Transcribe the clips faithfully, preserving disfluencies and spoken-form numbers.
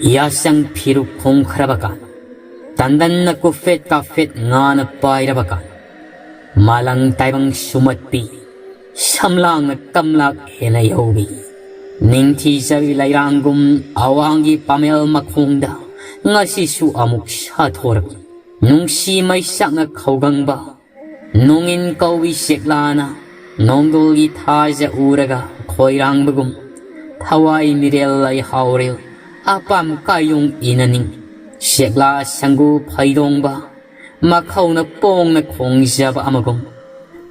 ꯌꯥꯁꯪ ꯐꯤꯔꯨꯛ ꯈꯣꯡꯈ꯭ꯔꯕ ꯀꯥꯟ, ꯇꯟꯗꯟꯅ ꯀꯨꯐꯦꯠ ꯀꯥꯐꯦꯠ ꯉꯥꯅ ꯄꯥꯏꯔꯕ ꯀꯥꯟ, ꯃꯥꯂꯪ ꯇꯥꯏꯕꯪ ꯁꯨꯃꯠꯄꯤ, ꯁꯝꯂꯥꯡꯅ ꯀꯝꯂꯥꯛ ꯍꯦꯟꯅ ꯌꯧꯕꯤ, ꯅꯤꯡꯊꯤꯖꯕꯤ ꯂꯩꯔꯥꯡꯒꯨꯝ ꯑꯋꯥꯡꯒꯤ ꯄꯥꯃꯦꯜ ꯃꯈꯣꯡꯗ ꯉꯁꯤꯁꯨ ꯑꯃꯨꯛ ꯁꯥꯊꯣꯔꯛꯏ꯫ ꯅꯨꯡꯁꯤ ꯃꯩꯁꯥꯛꯅ ꯈꯧꯒꯪꯕ, ꯅꯣꯡꯏꯟ ꯀꯧꯏ ꯁꯦꯛꯂꯥꯅ ꯅꯣꯡꯗꯣꯜꯒꯤ ꯊꯥꯖ ꯎꯔꯒ ꯈꯣꯏꯔꯥꯡꯕꯒꯨꯝ, ꯊꯋꯥꯏ ꯃꯤꯔꯦꯜ ꯂꯩꯍꯥꯎꯔꯦꯜ ꯑꯄꯥꯝ ꯀꯥꯏꯌꯣꯡ ꯏꯅꯅꯤꯡ꯫ ꯁꯦꯛꯂꯥ ꯁꯪꯒꯨ ꯐꯩꯗꯣꯡꯕ ꯃꯈꯧꯅ ꯄꯣꯡꯅ ꯈꯣꯡꯖꯕ ꯑꯃꯒꯨꯝ,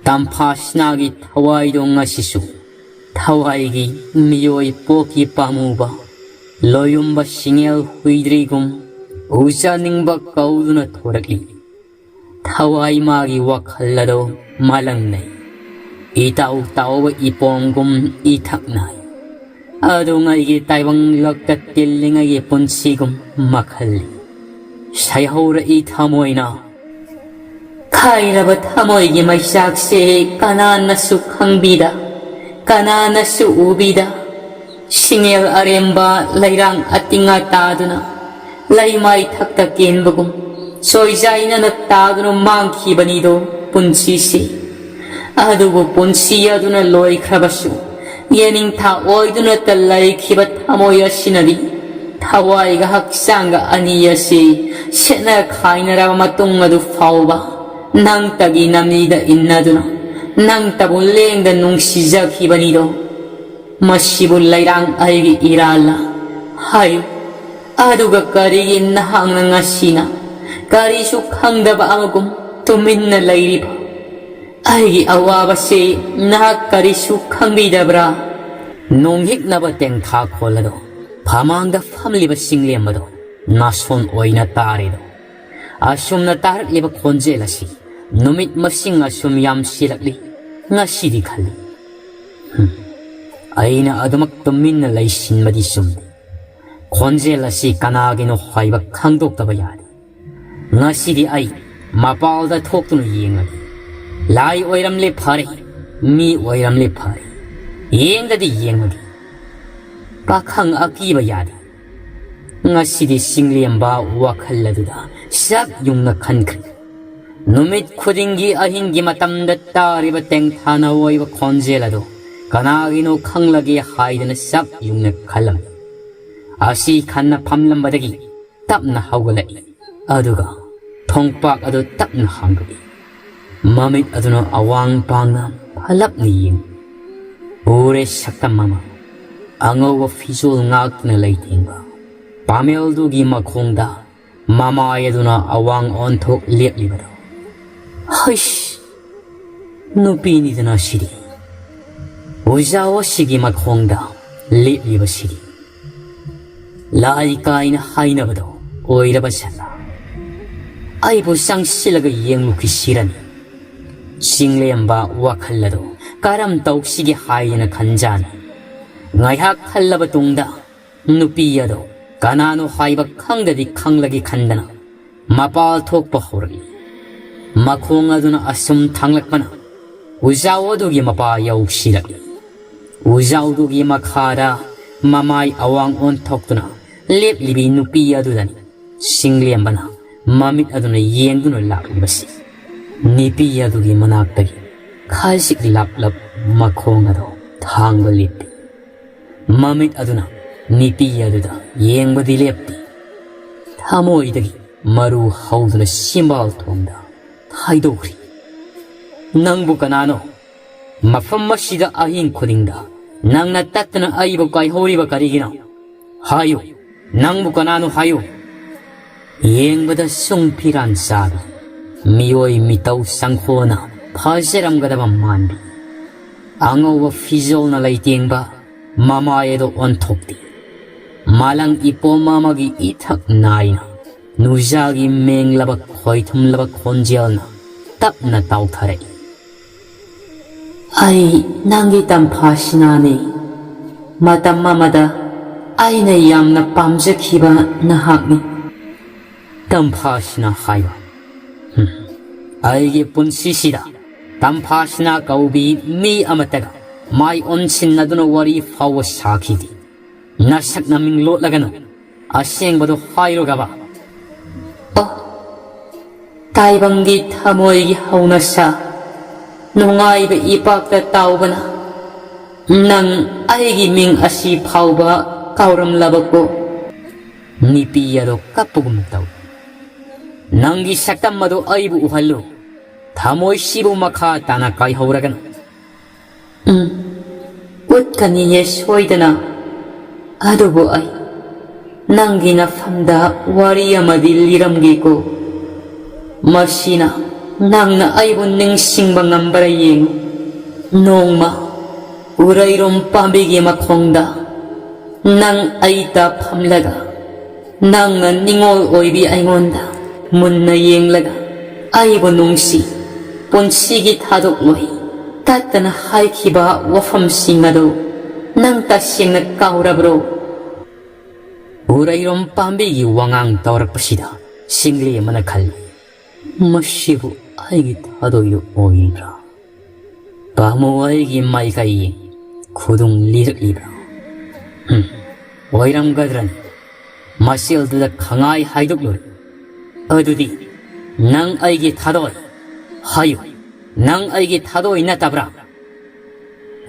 ꯇꯝꯐꯥꯁꯅꯥꯒꯤ ꯊꯋꯥꯏꯗꯣ ꯉꯁꯤꯁꯨ ꯊꯋꯥꯏꯒꯤ ꯃꯤꯑꯣꯏ ꯄꯣꯛꯀꯤ ꯄꯥꯝꯃꯨꯕ ꯂꯣꯌꯨꯝꯕ ꯁꯤꯡꯉꯦꯜ ꯍꯨꯏꯗ꯭ꯔꯤꯒꯨꯝ ꯎꯖꯅꯤꯡꯕ ꯀꯧꯗꯨꯅ ꯊꯣꯔꯛꯂꯤ꯫ ꯊꯋꯥꯏ ꯃꯥꯒꯤ ꯋꯥꯈꯜ ꯑꯗꯣ ꯃꯥꯂꯪꯅꯩ꯫ ꯏꯇꯥꯎ ꯇꯥꯎꯕ ꯏꯄꯣꯝꯒꯨꯝ ꯏꯊꯛꯅꯩ꯫ ꯑꯗꯨ ꯉꯩꯒꯤ ꯇꯥꯏꯕꯪ ꯂꯛꯇ ꯇꯤꯜꯂꯤꯉꯩꯒꯤ ꯄꯨꯟꯁꯤꯒꯨꯝ ꯃꯈꯜꯂꯤ꯫ ꯁꯩꯍꯧꯔꯛꯏ ꯊꯃꯣꯏꯅ꯫ ꯈꯥꯏꯔꯕ ꯊꯃꯣꯏꯒꯤ ꯃꯩꯆꯥꯛꯁꯦ ꯀꯅꯥꯅꯁꯨ ꯈꯪꯕꯤꯗ, ꯀꯅꯥꯅꯁꯨ ꯎꯕꯤꯗ, ꯁꯤꯡꯉꯦꯜ ꯑꯔꯦꯝꯕ ꯂꯩꯔꯥꯡ ꯑꯇꯤꯡ ꯑꯇꯥꯗꯨꯅ ꯂꯩꯃꯥꯏ ꯊꯛꯇ ꯀꯦꯟꯕꯒꯨꯝ ꯆꯣꯏꯖꯥꯏꯅꯅ ꯇꯥꯗꯨꯅ ꯃꯥꯡꯈꯤꯕꯅꯤꯗꯣ ꯄꯨꯟꯁꯤꯁꯤ꯫ ꯑꯗꯨꯕꯨ ꯄꯨꯟꯁꯤ ꯑꯗꯨꯅ ꯂꯣꯏꯈ꯭ꯔꯕꯁꯨ, ꯌꯦꯅꯤꯡꯊꯥ ꯑꯣꯏꯗꯨꯅꯇ ꯂꯩꯈꯤꯕ ꯊꯃꯣꯏ ꯑꯁꯤꯅꯗꯤ ꯊꯋꯥꯏꯒ ꯍꯛꯆꯥꯡꯒ ꯑꯅꯤ ꯑꯁꯤ ꯁꯦꯠꯅ ꯈꯥꯏꯅꯔꯕ ꯃꯇꯨꯡ ꯑꯗꯨ ꯐꯥꯎꯕ ꯅꯪꯇꯒꯤ ꯅꯃꯤꯗ ꯏꯟꯅꯗꯨꯅ ꯅꯪꯇꯕꯨ ꯂꯦꯡꯗ ꯅꯨꯡꯁꯤꯖꯈꯤꯕꯅꯤꯗꯣ꯫ ꯃꯁꯤꯕꯨ ꯂꯩꯔꯥꯡ ꯑꯩꯒꯤ ꯏꯔꯥꯜꯂ? ꯍꯥꯏꯌꯨ꯫ ꯑꯗꯨꯒ ꯀꯔꯤꯒꯤ ꯅꯍꯥꯛꯅ ꯉꯁꯤꯅ ꯀꯔꯤꯁꯨ ꯈꯪꯗꯕ ꯑꯃꯒꯨꯝ ꯇꯨꯃꯤꯟꯅ ꯂꯩꯔꯤꯕ? ꯑꯩꯒꯤ ꯑꯋꯥꯕꯁꯤ ꯅꯍꯥꯛ ꯀꯔꯤꯁꯨ ꯈꯪꯕꯤꯗꯕ꯭ꯔꯥ? ꯅꯣꯡꯍꯤꯛꯅꯕ ꯇꯦꯡꯊꯥ ꯈꯣꯜꯂꯗꯣ ꯐꯃꯥꯡꯗ ꯐꯝꯂꯤꯕ ꯁꯤꯡꯂꯦꯝꯕꯗꯣ ꯅꯥꯁꯣꯟ ꯑꯣꯏꯅ ꯇꯥꯔꯦꯗꯣ꯫ ꯑꯁꯨꯝꯅ ꯇꯥꯔꯛꯂꯤꯕ ꯈꯣꯟꯖꯦꯜ ꯑꯁꯤ ꯅꯨꯃꯤꯠ ꯃꯁꯤꯡ ꯑꯁꯨꯝ ꯌꯥꯝꯁꯤꯜꯂꯛꯂꯤ꯫ ꯉꯁꯤꯗꯤ ꯈꯜꯂꯤ, "ꯍꯨꯝ, ꯑꯩꯅ ꯑꯗꯨꯃꯛ ꯇꯨꯃꯤꯟꯅ ꯂꯩꯁꯤꯟꯕꯗꯤ ꯆꯨꯝꯗꯦ꯫ ꯈꯣꯟꯖꯦꯜ ꯑꯁꯤ ꯀꯅꯥꯒꯤꯅꯣ ꯍꯥꯏꯕ ꯈꯪꯗꯣꯛꯇꯕ ꯌꯥꯗꯦ꯫ ꯉꯁꯤꯗꯤ ꯑꯩ ꯃꯄꯥꯜꯗ ꯊꯣꯛꯇꯨꯅ ꯌꯦꯡꯂꯒꯦ꯫ ꯂꯥꯏ ꯑꯣꯏꯔꯝꯂꯦ ꯐꯔꯦ, ꯃꯤ ꯑꯣꯏꯔꯝꯂꯦ ꯐꯔꯦ, ꯌꯦꯡꯗꯗꯤ ꯌꯦꯡꯂꯒꯦ꯫ ꯄꯥꯈꯪ ꯑꯀꯤꯕ ꯌꯥꯗꯦ꯫ ꯉꯁꯤꯗꯤ ꯆꯤꯡꯂꯦꯝꯕ ꯋꯥꯈꯜ ꯑꯗꯨꯗ ꯆꯞ ꯌꯨꯡꯅ ꯈꯟꯈ꯭ꯔꯦ꯫ ꯅꯨꯃꯤꯠ ꯈꯨꯗꯤꯡꯒꯤ ꯑꯍꯤꯡꯒꯤ ꯃꯇꯝꯗ ꯇꯥꯔꯤꯕ ꯇꯦꯡꯊꯥꯅ ꯑꯣꯏꯕ ꯈꯣꯟꯖꯦꯜ ꯑꯗꯨ ꯀꯅꯥꯒꯤꯅꯣ ꯈꯪꯂꯒꯦ ꯍꯥꯏꯗꯅ ꯆꯞ ꯌꯨꯡꯅ ꯈꯜꯂꯝꯃꯤ꯫ ꯑꯁꯤ ꯈꯟꯅ ꯐꯝꯂꯝꯕꯗꯒꯤ ꯇꯞꯅ ꯍꯧꯒꯠꯂꯛꯏ꯫ ꯑꯗꯨꯒ ꯊꯣꯡꯄꯥꯛ ꯑꯗꯨ ꯇꯞꯅ ꯍꯥꯡꯗꯣꯛꯏ꯫ ꯃꯃꯤꯠ ꯑꯗꯨꯅ ꯑꯋꯥꯡ ꯄꯥꯡꯅ ꯐꯂꯞꯅ ꯌꯦꯡꯏ꯫ ꯎꯔꯦ ꯁꯛꯇꯝ ꯑꯃ, ꯑꯉꯧꯕ ꯐꯤꯖꯣꯜ ꯉꯥꯛꯇꯨꯅ ꯂꯩꯇꯦꯡꯕ꯫ ꯄꯥꯃꯦꯜꯗꯨꯒꯤ ꯃꯈꯣꯡꯗ ꯃꯃꯥꯏ ꯑꯗꯨꯅ ꯑꯋꯥꯡ ꯑꯣꯟꯊꯣꯛ ꯂꯦꯞꯂꯤꯕꯗꯣ꯫ ꯍꯩꯁ! ꯅꯨꯄꯤꯅꯤꯗꯅ ꯁꯤꯗꯤ꯫ ꯑꯣꯖꯥ ꯑꯁꯤꯒꯤ ꯃꯈꯣꯡꯗ ꯂꯦꯞꯂꯤꯕꯁꯤꯗꯤ꯫ ꯂꯥꯏ ꯀꯥꯏꯅ ꯍꯥꯏꯅꯕꯗꯣ ꯑꯣꯏꯔꯕ ꯁꯥꯂꯥ꯫ ꯑꯩꯕꯨ ꯆꯪꯁꯤꯜꯂꯒ ꯌꯦꯡꯂꯨꯈꯤꯁꯤꯔꯅꯤ꯫ ꯆꯤꯡꯂꯦꯝꯕ ꯋꯥꯈꯜ ꯑꯗꯨ ꯀꯔꯝ ꯇꯧꯁꯤꯒꯦ ꯍꯥꯏꯗꯅ ꯈꯟꯖꯥꯅꯤ꯫ ꯉꯥꯏꯍꯥꯛ ꯈꯜꯂꯕ ꯇꯨꯡꯗ ꯅꯨꯄꯤ ꯑꯗꯨ ꯀꯅꯥꯅꯣ ꯍꯥꯏꯕ ꯈꯪꯗꯗꯤ ꯈꯪꯂꯒꯦ ꯈꯟꯗꯅ ꯃꯄꯥ ꯊꯣꯛꯄ ꯍꯧꯔꯛꯏ꯫ ꯃꯈꯣꯡ ꯑꯗꯨꯅ ꯑꯁꯨꯝ ꯊꯥꯡꯂꯛꯄꯅ ꯎꯖꯥꯎ ꯑꯗꯨꯒꯤ ꯃꯄꯥ ꯌꯧꯁꯤꯜꯂꯛꯏ꯫ ꯎꯖꯥꯎꯗꯨꯒꯤ ꯃꯈꯥꯗ ꯃꯃꯥꯏ ꯑꯋꯥꯡ ꯑꯣꯟꯊꯣꯛꯇꯨꯅ ꯂꯦꯞꯂꯤꯕꯤ ꯅꯨꯄꯤ ꯑꯗꯨꯗꯅꯤ ꯆꯤꯡꯂꯦꯝꯕꯅ ꯃꯃꯤꯠ ꯑꯗꯨꯅ ꯌꯦꯡꯗꯨꯅ ꯂꯥꯛꯂꯤꯕꯁꯤ꯫ ꯅꯨꯄꯤ ꯑꯗꯨꯒꯤ ꯃꯅꯥꯛꯇꯒꯤ ꯈꯖꯤꯛ ꯂꯥꯞꯂꯞ ꯃꯈꯣꯡ ꯑꯗꯨ ꯊꯥꯡꯕ ꯂꯦꯞꯄꯤ꯫ ꯃꯃꯤꯠ ꯑꯗꯨꯅ ꯅꯨꯄꯤ ꯑꯗꯨꯗ ꯌꯦꯡꯕꯗꯤ ꯂꯦꯞꯇꯦ꯫ ꯊꯃꯣꯏꯗꯒꯤ ꯃꯔꯨ ꯍꯧꯗꯨꯅ ꯁꯤꯝꯕꯥꯜ ꯊꯣꯡꯗ ꯊꯥꯏꯗꯣꯛꯈ꯭ꯔꯤ꯫ "ꯅꯪꯕꯨ ꯀꯅꯥꯅꯣ? ꯃꯐꯝ ꯑꯁꯤꯗ ꯑꯍꯤꯡ ꯈꯨꯗꯤꯡꯗ ꯅꯪꯅ ꯇꯠꯇꯅ ꯑꯩꯕꯨ ꯀꯥꯏꯍꯧꯔꯤꯕ ꯀꯔꯤꯒꯤꯅꯣ? ꯍꯥꯏꯌꯨ, ꯅꯪꯕꯨ ꯀꯅꯥꯅꯣ ꯍꯥꯏꯌꯨ!" ꯌꯦꯡꯕꯗ ꯁꯨꯡ ꯐꯤꯔꯥꯟ ꯆꯥꯕꯤ, ꯃꯤꯑꯣꯏ ꯃꯤꯇꯧ ꯆꯪꯈꯣꯅ ꯐꯖꯔꯝꯒꯗꯕ ꯃꯥꯟꯕꯤ, ꯑꯉꯧꯕ ꯐꯤꯖꯣꯜꯅ ꯂꯩꯇꯦꯡꯕ ꯃꯃꯥꯏ ꯑꯗꯨ ꯑꯣꯟꯊꯣꯛꯇꯦ꯫ ꯃꯥꯂꯪ ꯏꯄꯣꯝ ꯑꯃꯒꯤ ꯏꯊꯛ ꯅꯥꯏꯅ ꯅꯨꯖꯥꯒꯤ ꯃꯦꯡꯂꯕ ꯈꯣꯏꯊꯨꯝꯂꯕ ꯈꯣꯟꯖꯦꯜꯅ ꯇꯞꯅ ꯇꯥꯎꯊꯔꯛꯏ꯫ "ꯑꯩ ꯅꯪꯒꯤ ꯇꯝꯐꯥꯁꯤꯅꯥꯅꯤ꯫ ꯃꯇꯝ ꯑꯃꯗ ꯑꯩꯅ ꯌꯥꯝꯅ ꯄꯥꯝꯖꯈꯤꯕ ꯅꯍꯥꯛꯅꯤ꯫" ꯇꯝꯐꯥꯁꯤꯅꯥ ꯍꯥꯏꯕ? ꯍꯨꯝ, ꯑꯩꯒꯤ ꯄꯨꯟꯁꯤꯁꯤꯗ ꯇꯝꯐꯥꯁꯤꯅꯥ ꯀꯧꯕꯤ ꯃꯤ ꯑꯃꯠꯇꯒ ꯃꯥꯏ ꯑꯣꯟꯁꯤꯟꯅꯗꯨꯅ ꯋꯥꯔꯤ ꯐꯥꯎꯕ ꯁꯥꯈꯤꯗꯦ꯫ ꯅꯁꯛ ꯅꯃꯤꯡ ꯂꯣꯠꯂꯒꯅꯨ꯫ ꯑꯁꯦꯡꯕꯗꯨ ꯍꯥꯏꯔꯨꯒꯕ? ꯑꯣ, ꯇꯥꯏꯕꯪꯒꯤ ꯊꯃꯣꯏꯒꯤ ꯍꯧꯅꯁꯥ, ꯅꯨꯡꯉꯥꯏꯕ ꯏꯄꯥꯛꯇ ꯇꯥꯎꯕꯅ ꯅꯪ ꯑꯩꯒꯤ ꯃꯤꯡ ꯑꯁꯤ ꯐꯥꯎꯕ ꯀꯥꯎꯔꯝꯂꯕꯀꯣ? ꯅꯨꯄꯤ ꯑꯗꯣ ꯀꯞꯄꯒꯨꯝ ꯇꯧꯏ꯫ ꯅꯪꯒꯤ ꯁꯛꯇꯝ ꯑꯗꯣ ꯑꯩꯕꯨ ꯎꯍꯜꯂꯨ꯫ ꯊꯃꯣꯏꯁꯤꯕꯨ ꯃꯈꯥ ꯇꯥꯅ ꯀꯥꯏꯍꯧꯔꯒꯅꯨ꯫ ꯎꯝ, ꯎꯠꯀꯅꯤꯌꯦ ꯁꯣꯏꯗꯅ꯫ ꯑꯗꯨꯕꯨ ꯑꯩ ꯅꯪꯒꯤ ꯅꯐꯝꯗ ꯋꯥꯔꯤ ꯑꯃꯗꯤ ꯂꯤꯔꯝꯒꯦꯀꯣ꯫ ꯃꯁꯤꯅ ꯅꯪꯅ ꯑꯩꯕꯨ ꯅꯤꯡꯁꯤꯡꯕ ꯉꯝꯕꯔꯥ ꯌꯦꯡꯉꯨ꯫ ꯅꯣꯡꯃ ꯎꯔꯩꯔꯣꯝ ꯄꯥꯝꯕꯤꯒꯤ ꯃꯈꯣꯡꯗ ꯅꯪ ꯑꯩꯇ ꯐꯝꯂꯒ, ꯅꯪꯅ ꯅꯤꯡꯉꯣꯜ ꯑꯣꯏꯕꯤ ꯑꯩꯉꯣꯟꯗ ꯃꯨꯟꯅ ꯌꯦꯡꯂꯒ, "ꯑꯩꯕꯨ ꯅꯨꯡꯁꯤ, ꯄꯨꯟꯁꯤꯒꯤ ꯊꯥꯗꯣꯛꯂꯣꯏ" ꯇꯠꯇꯅ ꯍꯥꯏꯈꯤꯕ ꯋꯥꯐꯝꯁꯤꯡ ꯑꯗꯨ ꯅꯪ ꯇꯁꯦꯡꯅ ꯀꯥꯎꯔꯕ꯭ꯔꯣ? ꯎꯔꯩꯔꯣꯝ ꯄꯥꯝꯕꯤꯒꯤ ꯋꯥꯉꯥꯡ ꯇꯧꯔꯛꯄꯁꯤꯗ ꯁꯤꯡꯂꯤ ꯑꯃꯅ ꯈꯜꯂꯤ, "ꯃꯁꯤꯕꯨ ꯑꯩꯒꯤ ꯊꯥꯗꯣꯏꯗꯨ ꯑꯣꯏꯔꯤꯕ꯭ꯔꯥ? ꯄꯥꯃꯨ ꯑꯩꯒꯤ ꯃꯥꯏꯀꯩ ꯈꯨꯗꯨꯡ ꯂꯤꯔꯛꯂꯤꯕ꯭ꯔꯥ? ꯎꯝ, ꯑꯣꯏꯔꯝꯒꯗ꯭ꯔꯅꯤ꯫ ꯃꯁꯦꯜꯗꯨꯗ ꯈꯉꯥꯏ ꯍꯥꯏꯗꯣꯛꯂꯨꯔꯦ꯫ ꯑꯗꯨꯗꯤ ꯅꯪ ꯑꯩꯒꯤ ꯊꯥꯗꯣꯏ? ꯍꯥꯏꯌꯨ, ꯅꯪ ꯑꯩꯒꯤ ꯊꯥꯗꯣꯏ ꯅꯠꯇꯕ꯭ꯔꯥ?"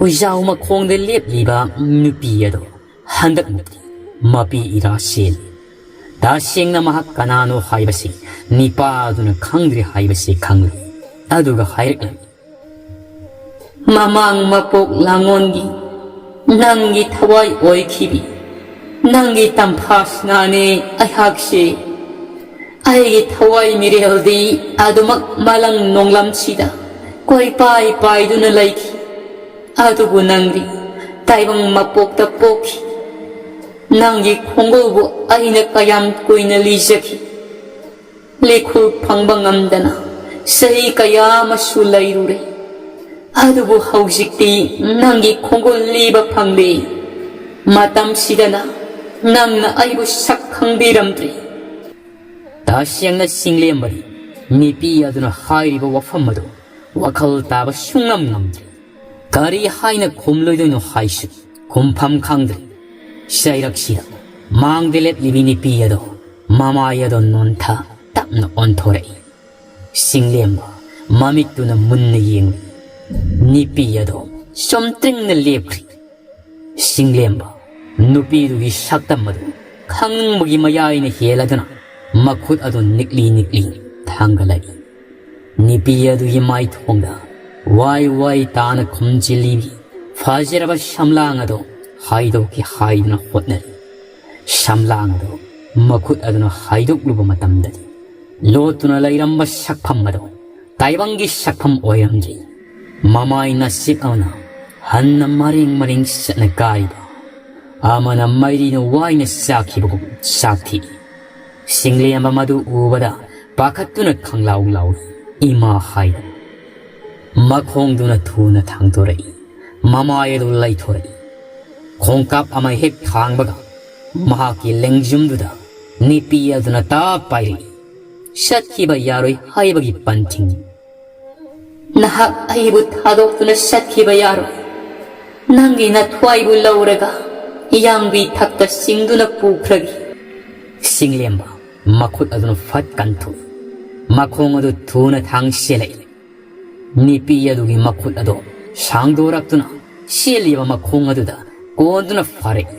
ꯎꯏꯖꯥꯎ ꯃꯈꯣꯡꯗ ꯂꯦꯞꯂꯤꯕ ꯅꯨꯄꯤ ꯑꯗꯣ ꯍꯟꯗꯛꯃꯛꯇꯤ ꯃꯄꯤ ꯏꯔꯥ ꯆꯦꯜꯂꯤ꯫ ꯇꯁꯦꯡꯅ ꯃꯍꯥꯛ ꯀꯅꯥꯅꯣ ꯍꯥꯏꯕꯁꯤ ꯅꯤꯄꯥꯗꯨꯅ ꯈꯪꯗ꯭ꯔꯦ ꯍꯥꯏꯕꯁꯤ ꯈꯪꯂꯦ꯫ ꯑꯗꯨꯒ ꯍꯥꯏꯔꯛꯂꯝꯃꯤ, "ꯃꯃꯥꯡ ꯃꯄꯣꯛ ꯂꯥꯡꯉꯣꯟꯒꯤ ꯅꯪꯒꯤ ꯊꯋꯥꯏ ꯑꯣꯏꯈꯤꯕꯤ, ꯅꯪꯒꯤ ꯇꯝꯐꯥꯁꯅꯥꯅꯦ ꯑꯩꯍꯥꯛꯁꯦ꯫ ꯑꯩꯒꯤ ꯊꯋꯥꯏ ꯃꯤꯔꯦꯜꯗꯤ ꯑꯗꯨꯃꯛ ꯃꯥꯂꯪ ꯅꯣꯡꯂꯝꯁꯤꯗ ꯀꯣꯏꯄꯥꯏ ꯄꯥꯏꯗꯨꯅ ꯂꯩꯈꯤ꯫ ꯑꯗꯨꯕꯨ ꯅꯪꯗꯤ ꯇꯥꯏꯕꯪ ꯃꯄꯣꯛꯇ ꯄꯣꯛꯈꯤ꯫ ꯅꯪꯒꯤ ꯈꯣꯡꯒꯨꯜꯕꯨ ꯑꯩꯅ ꯀꯌꯥꯝ ꯀꯨꯏꯅ ꯂꯤꯖꯈꯤ꯫ ꯂꯤꯈꯨꯜ ꯐꯪꯕ ꯉꯝꯗꯅ ꯆꯍꯤ ꯀꯌꯥ ꯑꯃꯁꯨ ꯂꯩꯔꯨꯔꯦ꯫ ꯑꯗꯨꯕꯨ ꯍꯧꯖꯤꯛꯇꯤ ꯅꯪꯒꯤ ꯈꯣꯡꯒꯨꯜ ꯂꯤꯕ ꯐꯪꯂꯦ꯫ ꯃꯇꯝꯁꯤꯗꯅ ꯅꯪꯅ ꯑꯩꯕꯨ ꯁꯛ ꯈꯪꯕꯤꯔꯝꯗ꯭ꯔꯤ꯫" ꯇꯁꯦꯡꯅ ꯆꯤꯡꯂꯦꯝꯕꯅꯤ꯫ ꯅꯨꯄꯤ ꯑꯗꯨꯅ ꯍꯥꯏꯔꯤꯕ ꯋꯥꯐꯝ ꯑꯗꯨ ꯋꯥꯈꯜ ꯇꯥꯕ ꯁꯨꯡꯉꯝ ꯉꯝꯗ꯭ꯔꯦ꯫ ꯀꯔꯤ ꯍꯥꯏꯅ ꯈꯨꯝꯂꯣꯏꯗꯣꯏꯅꯣ ꯍꯥꯏꯁꯨ ꯈꯨꯝꯐꯝ ꯈꯪꯗ꯭ꯔꯦ꯫ ꯆꯩꯔꯛꯁꯤꯗ ꯃꯥꯡꯗ ꯂꯦꯞꯂꯤꯕꯤ ꯅꯨꯄꯤ ꯑꯗꯣ ꯃꯃꯥꯏ ꯑꯗꯣ ꯅꯣꯟꯊ ꯇꯞꯅ ꯑꯣꯟꯊꯣꯔꯛꯏ꯫ ꯁꯤꯡꯂꯦꯝꯕ ꯃꯃꯤꯠꯇꯨꯅ ꯃꯨꯟꯅ ꯌꯦꯡꯂꯤ꯫ ꯅꯨꯄꯤ ꯑꯗꯣ ꯆꯨꯝꯇ꯭ꯔꯤꯡꯅ ꯂꯦꯞꯈ꯭ꯔꯤ꯫ ꯁꯤꯡꯂꯦꯝꯕ ꯅꯨꯄꯤꯗꯨꯒꯤ ꯁꯛꯇꯝ ꯑꯗꯨ ꯈꯪꯅꯤꯡꯕꯒꯤ ꯃꯌꯥꯏꯅ ꯍꯦꯜꯂꯗꯨꯅ ꯃꯈꯨꯠ ꯑꯗꯨ ꯅꯤꯛꯂꯤ ꯅꯤꯛꯂꯤ ꯊꯥꯡꯒꯠꯂꯛꯏ꯫ ꯅꯨꯄꯤ ꯑꯗꯨꯒꯤ ꯃꯥꯏꯊꯣꯡꯗ ꯋꯥꯏ ꯋꯥꯏ ꯇꯥꯅ ꯈꯨꯝꯖꯤꯜꯂꯤꯕꯤ ꯐꯖꯔꯕ ꯁꯝꯂꯥꯡ ꯑꯗꯨ ꯍꯥꯏꯗꯣꯛꯀꯦ ꯍꯥꯏꯗꯨꯅ ꯍꯣꯠꯅꯔꯤ꯫ ꯁꯝꯂꯥꯡ ꯑꯗꯨ ꯃꯈꯨꯠ ꯑꯗꯨꯅ ꯍꯥꯏꯗꯣꯛꯂꯨꯕ ꯃꯇꯝꯗꯗꯤ ꯂꯣꯠꯇꯨꯅ ꯂꯩꯔꯝꯕ ꯁꯛꯐꯝ ꯑꯗꯨ ꯇꯥꯏꯕꯪꯒꯤ ꯁꯛꯐꯝ ꯑꯣꯏꯔꯝꯗ꯭ꯔꯤ꯫ ꯃꯃꯥꯏ ꯅꯥꯁꯤꯛ ꯑꯃꯅ ꯍꯟꯅ ꯃꯔꯦꯡ ꯃꯔꯦꯡ ꯆꯠꯅ ꯀꯥꯏꯕ ꯑꯃꯅ ꯃꯩꯔꯤꯅ ꯋꯥꯏꯅ ꯆꯥꯛꯈꯤꯕꯒꯨꯝ ꯆꯥꯛꯊꯤꯛꯏ꯫ ꯁꯤꯡꯂꯦꯝꯕ ꯃꯗꯨ ꯎꯕꯗ ꯄꯥꯈꯠꯇꯨꯅ ꯈꯪꯂꯥꯎ ꯂꯥꯎꯏ꯫ ꯏꯃꯥ ꯍꯥꯏꯗꯅ ꯃꯈꯣꯡꯗꯨꯅ ꯊꯨꯅ ꯊꯥꯡꯗꯣꯔꯛꯏ꯫ ꯃꯃꯥꯏ ꯑꯗꯨ ꯂꯩꯊꯣꯔꯛꯏ꯫ ꯈꯣꯡꯀꯥꯞ ꯑꯃ ꯍꯦꯛ ꯊꯥꯡꯕꯒ ꯃꯍꯥꯛꯀꯤ ꯂꯦꯡꯖꯨꯝꯗꯨꯗ ꯅꯨꯄꯤ ꯑꯗꯨꯅ ꯇꯥꯞ ꯄꯥꯏꯔꯛꯏ꯫ ꯆꯠꯈꯤꯕ ꯌꯥꯔꯣꯏ ꯍꯥꯏꯕꯒꯤ ꯄꯟꯊꯤꯡ꯫ ꯅꯍꯥꯛ ꯑꯩꯕꯨ ꯊꯥꯗꯣꯛꯇꯨꯅ ꯆꯠꯈꯤꯕ ꯌꯥꯔꯣꯏ꯫ ꯅꯪꯒꯤ ꯅꯊ꯭ꯋꯥꯏꯕꯨ ꯂꯧꯔꯒ ꯌꯥꯡꯕꯤ ꯊꯛꯇ ꯆꯤꯡꯗꯨꯅ ꯄꯨꯈ꯭ꯔꯒꯦ꯫ ꯁꯤꯡꯂꯦꯝꯕ ꯃꯈꯨꯠ ꯑꯗꯨꯅ ꯐꯠ ꯀꯟꯊꯣꯛꯏ꯫ ꯃꯈꯣꯡ ꯑꯗꯨ ꯊꯨꯅ ꯊꯥꯡ ꯆꯦꯜꯂꯛꯏ꯫ ꯅꯨꯄꯤ ꯑꯗꯨꯒꯤ ꯃꯈꯨꯠ ꯑꯗꯨ ꯁꯥꯡꯗꯣꯔꯛꯇꯨꯅ ꯆꯦꯜꯂꯤꯕ ꯃꯈꯣꯡ ꯑꯗꯨꯗ ꯀꯣꯟꯗꯨꯅ ꯐꯥꯔꯛꯏ꯫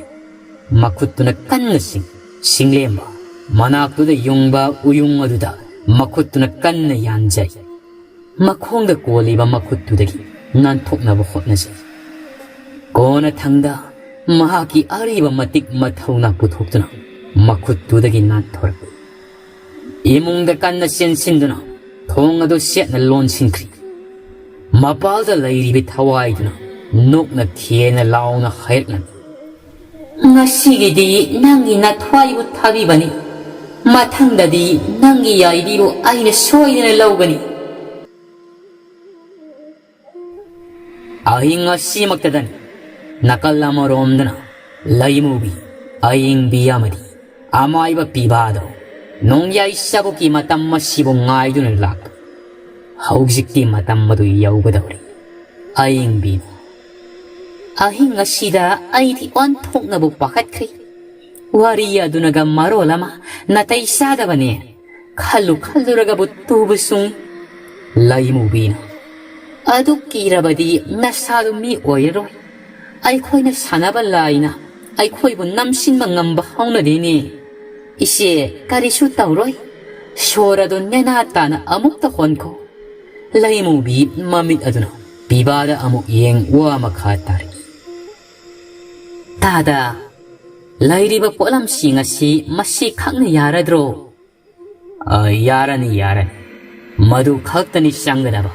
ꯃꯈꯨꯠꯇꯨꯅ ꯀꯟꯅ ꯆꯤꯡ-, ꯁꯤꯡꯂꯦꯝꯕ ꯃꯅꯥꯛꯇꯨꯗ ꯌꯨꯡꯕ ꯎꯌꯨꯡ ꯑꯗꯨꯗ ꯃꯈꯨꯠꯇꯨꯅ ꯀꯟꯅ ꯌꯥꯟꯖꯩ꯫ ꯃꯈꯣꯡꯗ ꯀꯣꯜꯂꯤꯕ ꯃꯈꯨꯠꯇꯨꯗꯒꯤ ꯅꯥꯟꯊꯣꯛꯅꯕ ꯍꯣꯠꯅꯖꯩ꯫ ꯀꯣꯟꯅꯊꯪꯗ ꯃꯍꯥꯛꯀꯤ ꯑꯔꯤꯕ ꯃꯇꯤꯛ ꯃꯊꯧꯅꯥ ꯄꯨꯊꯣꯛꯇꯨꯅ ꯃꯈꯨꯠꯇꯨꯗꯒꯤ ꯅꯥꯟꯊꯣꯔꯛꯏ꯫ ꯏꯃꯨꯡꯗ ꯀꯟꯅ ꯆꯦꯟꯁꯤꯟꯗꯨꯅ ꯊꯣꯡ ꯑꯗꯨ ꯆꯦꯠꯅ ꯂꯣꯟꯁꯤꯟꯈ꯭ꯔꯤ꯫ ꯃꯄꯥꯜꯗ ꯂꯩꯔꯤꯕ ꯊꯋꯥꯏꯗꯨꯅ ꯅꯣꯛꯅ ꯈꯦꯅ ꯂꯥꯎꯅ ꯍꯥꯏꯔꯛꯂꯝꯃꯤ꯫ ꯉꯁꯤꯒꯤꯗꯤ ꯅꯪꯒꯤ ꯅꯊ꯭ꯋꯥꯏꯕꯨ ꯊꯥꯕꯤꯕꯅꯤ꯫ ꯃꯊꯪꯗꯗꯤ ꯅꯪꯒꯤ ꯌꯥꯏꯕꯤꯕꯨ ꯑꯩꯅ ꯁꯣꯏꯗꯅ ꯂꯧꯒꯅꯤ꯫ ꯑꯍꯤꯡ ꯑꯁꯤꯃꯛꯇꯗꯅꯤ ꯅꯥꯀꯜ ꯑꯃꯔꯣꯝꯗꯅ ꯂꯩꯃꯨꯕꯤ, ꯑꯌꯤꯡꯕꯤ ꯑꯃꯗꯤ ꯑꯃꯥꯏꯕ ꯄꯤꯕꯥꯗꯣ ꯅꯣꯡꯌꯥꯏ ꯆꯕꯨꯛꯀꯤ ꯃꯇꯝ ꯑꯁꯤꯕꯨ ꯉꯥꯏꯗꯨꯅ ꯂꯥꯛꯄ꯫ ꯍꯧꯖꯤꯛꯇꯤ ꯃꯇꯝ ꯑꯗꯨ ꯌꯧꯒꯗꯧꯔꯤ꯫ ꯑꯌꯤꯡꯕꯤꯅ, "ꯑꯍꯤꯡ ꯑꯁꯤꯗ ꯑꯩꯗꯤ ꯑꯣꯟꯊꯣꯛꯅꯕꯨ ꯄꯥꯈꯠꯈ꯭ꯔꯦ꯫ ꯋꯥꯔꯤ ꯑꯗꯨꯅꯒ ꯃꯔꯣꯜ ꯑꯃ ꯅꯥꯇꯩ ꯆꯥꯗꯕꯅꯦ꯫ ꯈꯜꯂꯨ ꯈꯜꯂꯨꯔꯒꯕꯨ ꯇꯨꯕꯨ ꯆꯨꯡꯏ꯫ ꯂꯩꯃꯨꯕꯤꯅ, "ꯑꯗꯨ ꯀꯤꯔꯕꯗꯤ ꯅꯁꯥꯗꯨ ꯃꯤ ꯑꯣꯏꯔꯔꯣꯏ꯫ ꯑꯩꯈꯣꯏꯅ ꯁꯥꯟꯅꯕ ꯂꯥꯏꯅ ꯑꯩꯈꯣꯏꯕꯨ ꯅꯝꯁꯤꯟꯕ ꯉꯝꯕ ꯍꯧꯅꯗꯦꯅꯦ꯫ ꯏꯆꯦ, ꯀꯔꯤꯁꯨ ꯇꯧꯔꯣꯏ꯫ ꯁꯣꯔ ꯑꯗꯨ ꯅꯦꯅꯥ ꯇꯥꯅ ꯑꯃꯨꯛꯇ ꯍꯣꯟꯈꯣ꯫" ꯂꯩꯃꯨꯕꯤ ꯃꯃꯤꯠ ꯑꯗꯨꯅ ꯄꯤꯕꯥꯗ ꯑꯃꯨꯛ ꯌꯦꯡ ꯋꯥ ꯃꯈꯥ ꯇꯥꯔꯛꯏ꯫ "ꯇꯥꯗ, ꯂꯩꯔꯤꯕ ꯄꯣꯠꯂꯝꯁꯤꯡ ꯑꯁꯤ ꯃꯁꯤ ꯈꯛꯅ ꯌꯥꯔꯗ꯭ꯔꯣ?" "ꯑ, ꯌꯥꯔꯅꯤ, ꯌꯥꯔꯅꯤ꯫ ꯃꯗꯨ ꯈꯛꯇꯅꯤ ꯆꯪꯒꯗꯕ꯫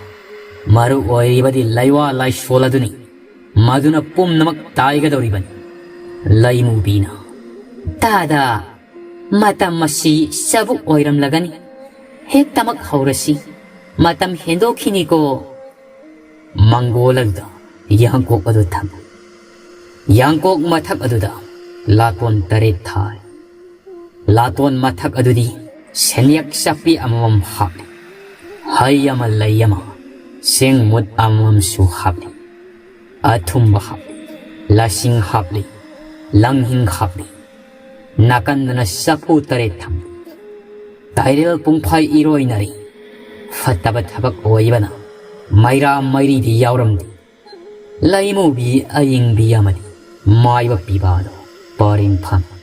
ꯃꯔꯨ ꯑꯣꯏꯔꯤꯕꯗꯤ ꯂꯩꯋꯥ ꯂꯥꯏꯁꯣꯜ ꯑꯗꯨꯅꯤ꯫ ꯃꯗꯨꯅ ꯄꯨꯝꯅꯃꯛ ꯇꯥꯏꯒꯗꯧꯔꯤꯕꯅꯤ꯫" ꯂꯩꯃꯨꯕꯤꯅ, "ꯇꯥꯗ, ꯃꯇꯝ ꯑꯁꯤ ꯆꯕꯨꯛ ꯑꯣꯏꯔꯝꯂꯒꯅꯤ꯫ ꯍꯦꯛꯇꯃꯛ ꯍꯧꯔꯁꯤ꯫ ꯃꯇꯝ ꯍꯦꯟꯗꯣꯛꯈꯤꯅꯤꯀꯣ꯫" ꯃꯪꯒꯣꯜ ꯑꯗꯨꯗ ꯌꯥꯡꯀꯣꯛ ꯑꯗꯨ ꯊꯝꯃꯤ꯫ ꯌꯥꯡꯀꯣꯛ ꯃꯊꯛ ꯑꯗꯨꯗ ꯂꯥꯇꯣꯟ ꯇꯔꯦꯠ ꯊꯥꯔꯤ꯫ ꯂꯥꯇꯣꯟ ꯃꯊꯛ ꯑꯗꯨꯗꯤ ꯁꯦꯟꯌꯦꯛ ꯆꯞꯄꯤ ꯑꯃꯃꯝ ꯍꯥꯞꯂꯤ꯫ ꯍꯩ ꯑꯃ, ꯂꯩ ꯑꯃ, ꯆꯦꯡ ꯃꯨꯠ ꯑꯃꯃꯝꯁꯨ ꯍꯥꯞꯂꯤ꯫ ꯑꯊꯨꯝꯕ ꯍꯥꯞꯂꯤ, ꯂꯁꯤꯡ ꯍꯥꯞꯂꯤ, ꯂꯪꯍꯤꯡ ꯍꯥꯞꯂꯤ꯫ ꯅꯥꯀꯟꯗꯅ ꯆꯐꯨ ꯇꯔꯦꯠ ꯊꯝꯂꯤ꯫ ꯇꯥꯏꯔꯦꯜ ꯄꯨꯡꯐꯥꯏ ꯏꯔꯣꯏꯅꯔꯤ꯫ ꯐꯠꯇꯕ ꯊꯕꯛ ꯑꯣꯏꯕꯅ ꯃꯩꯔꯥ ꯃꯩꯔꯤꯗꯤ ꯌꯥꯎꯔꯝꯗꯦ꯫ ꯂꯩꯃꯨꯕꯤ ꯑꯌꯤꯡꯕꯤ ꯑꯃꯗꯤ ꯃꯥꯏꯕ ꯄꯤꯕꯥꯗꯣ ꯄꯔꯦꯡ ꯐꯝꯃꯤ꯫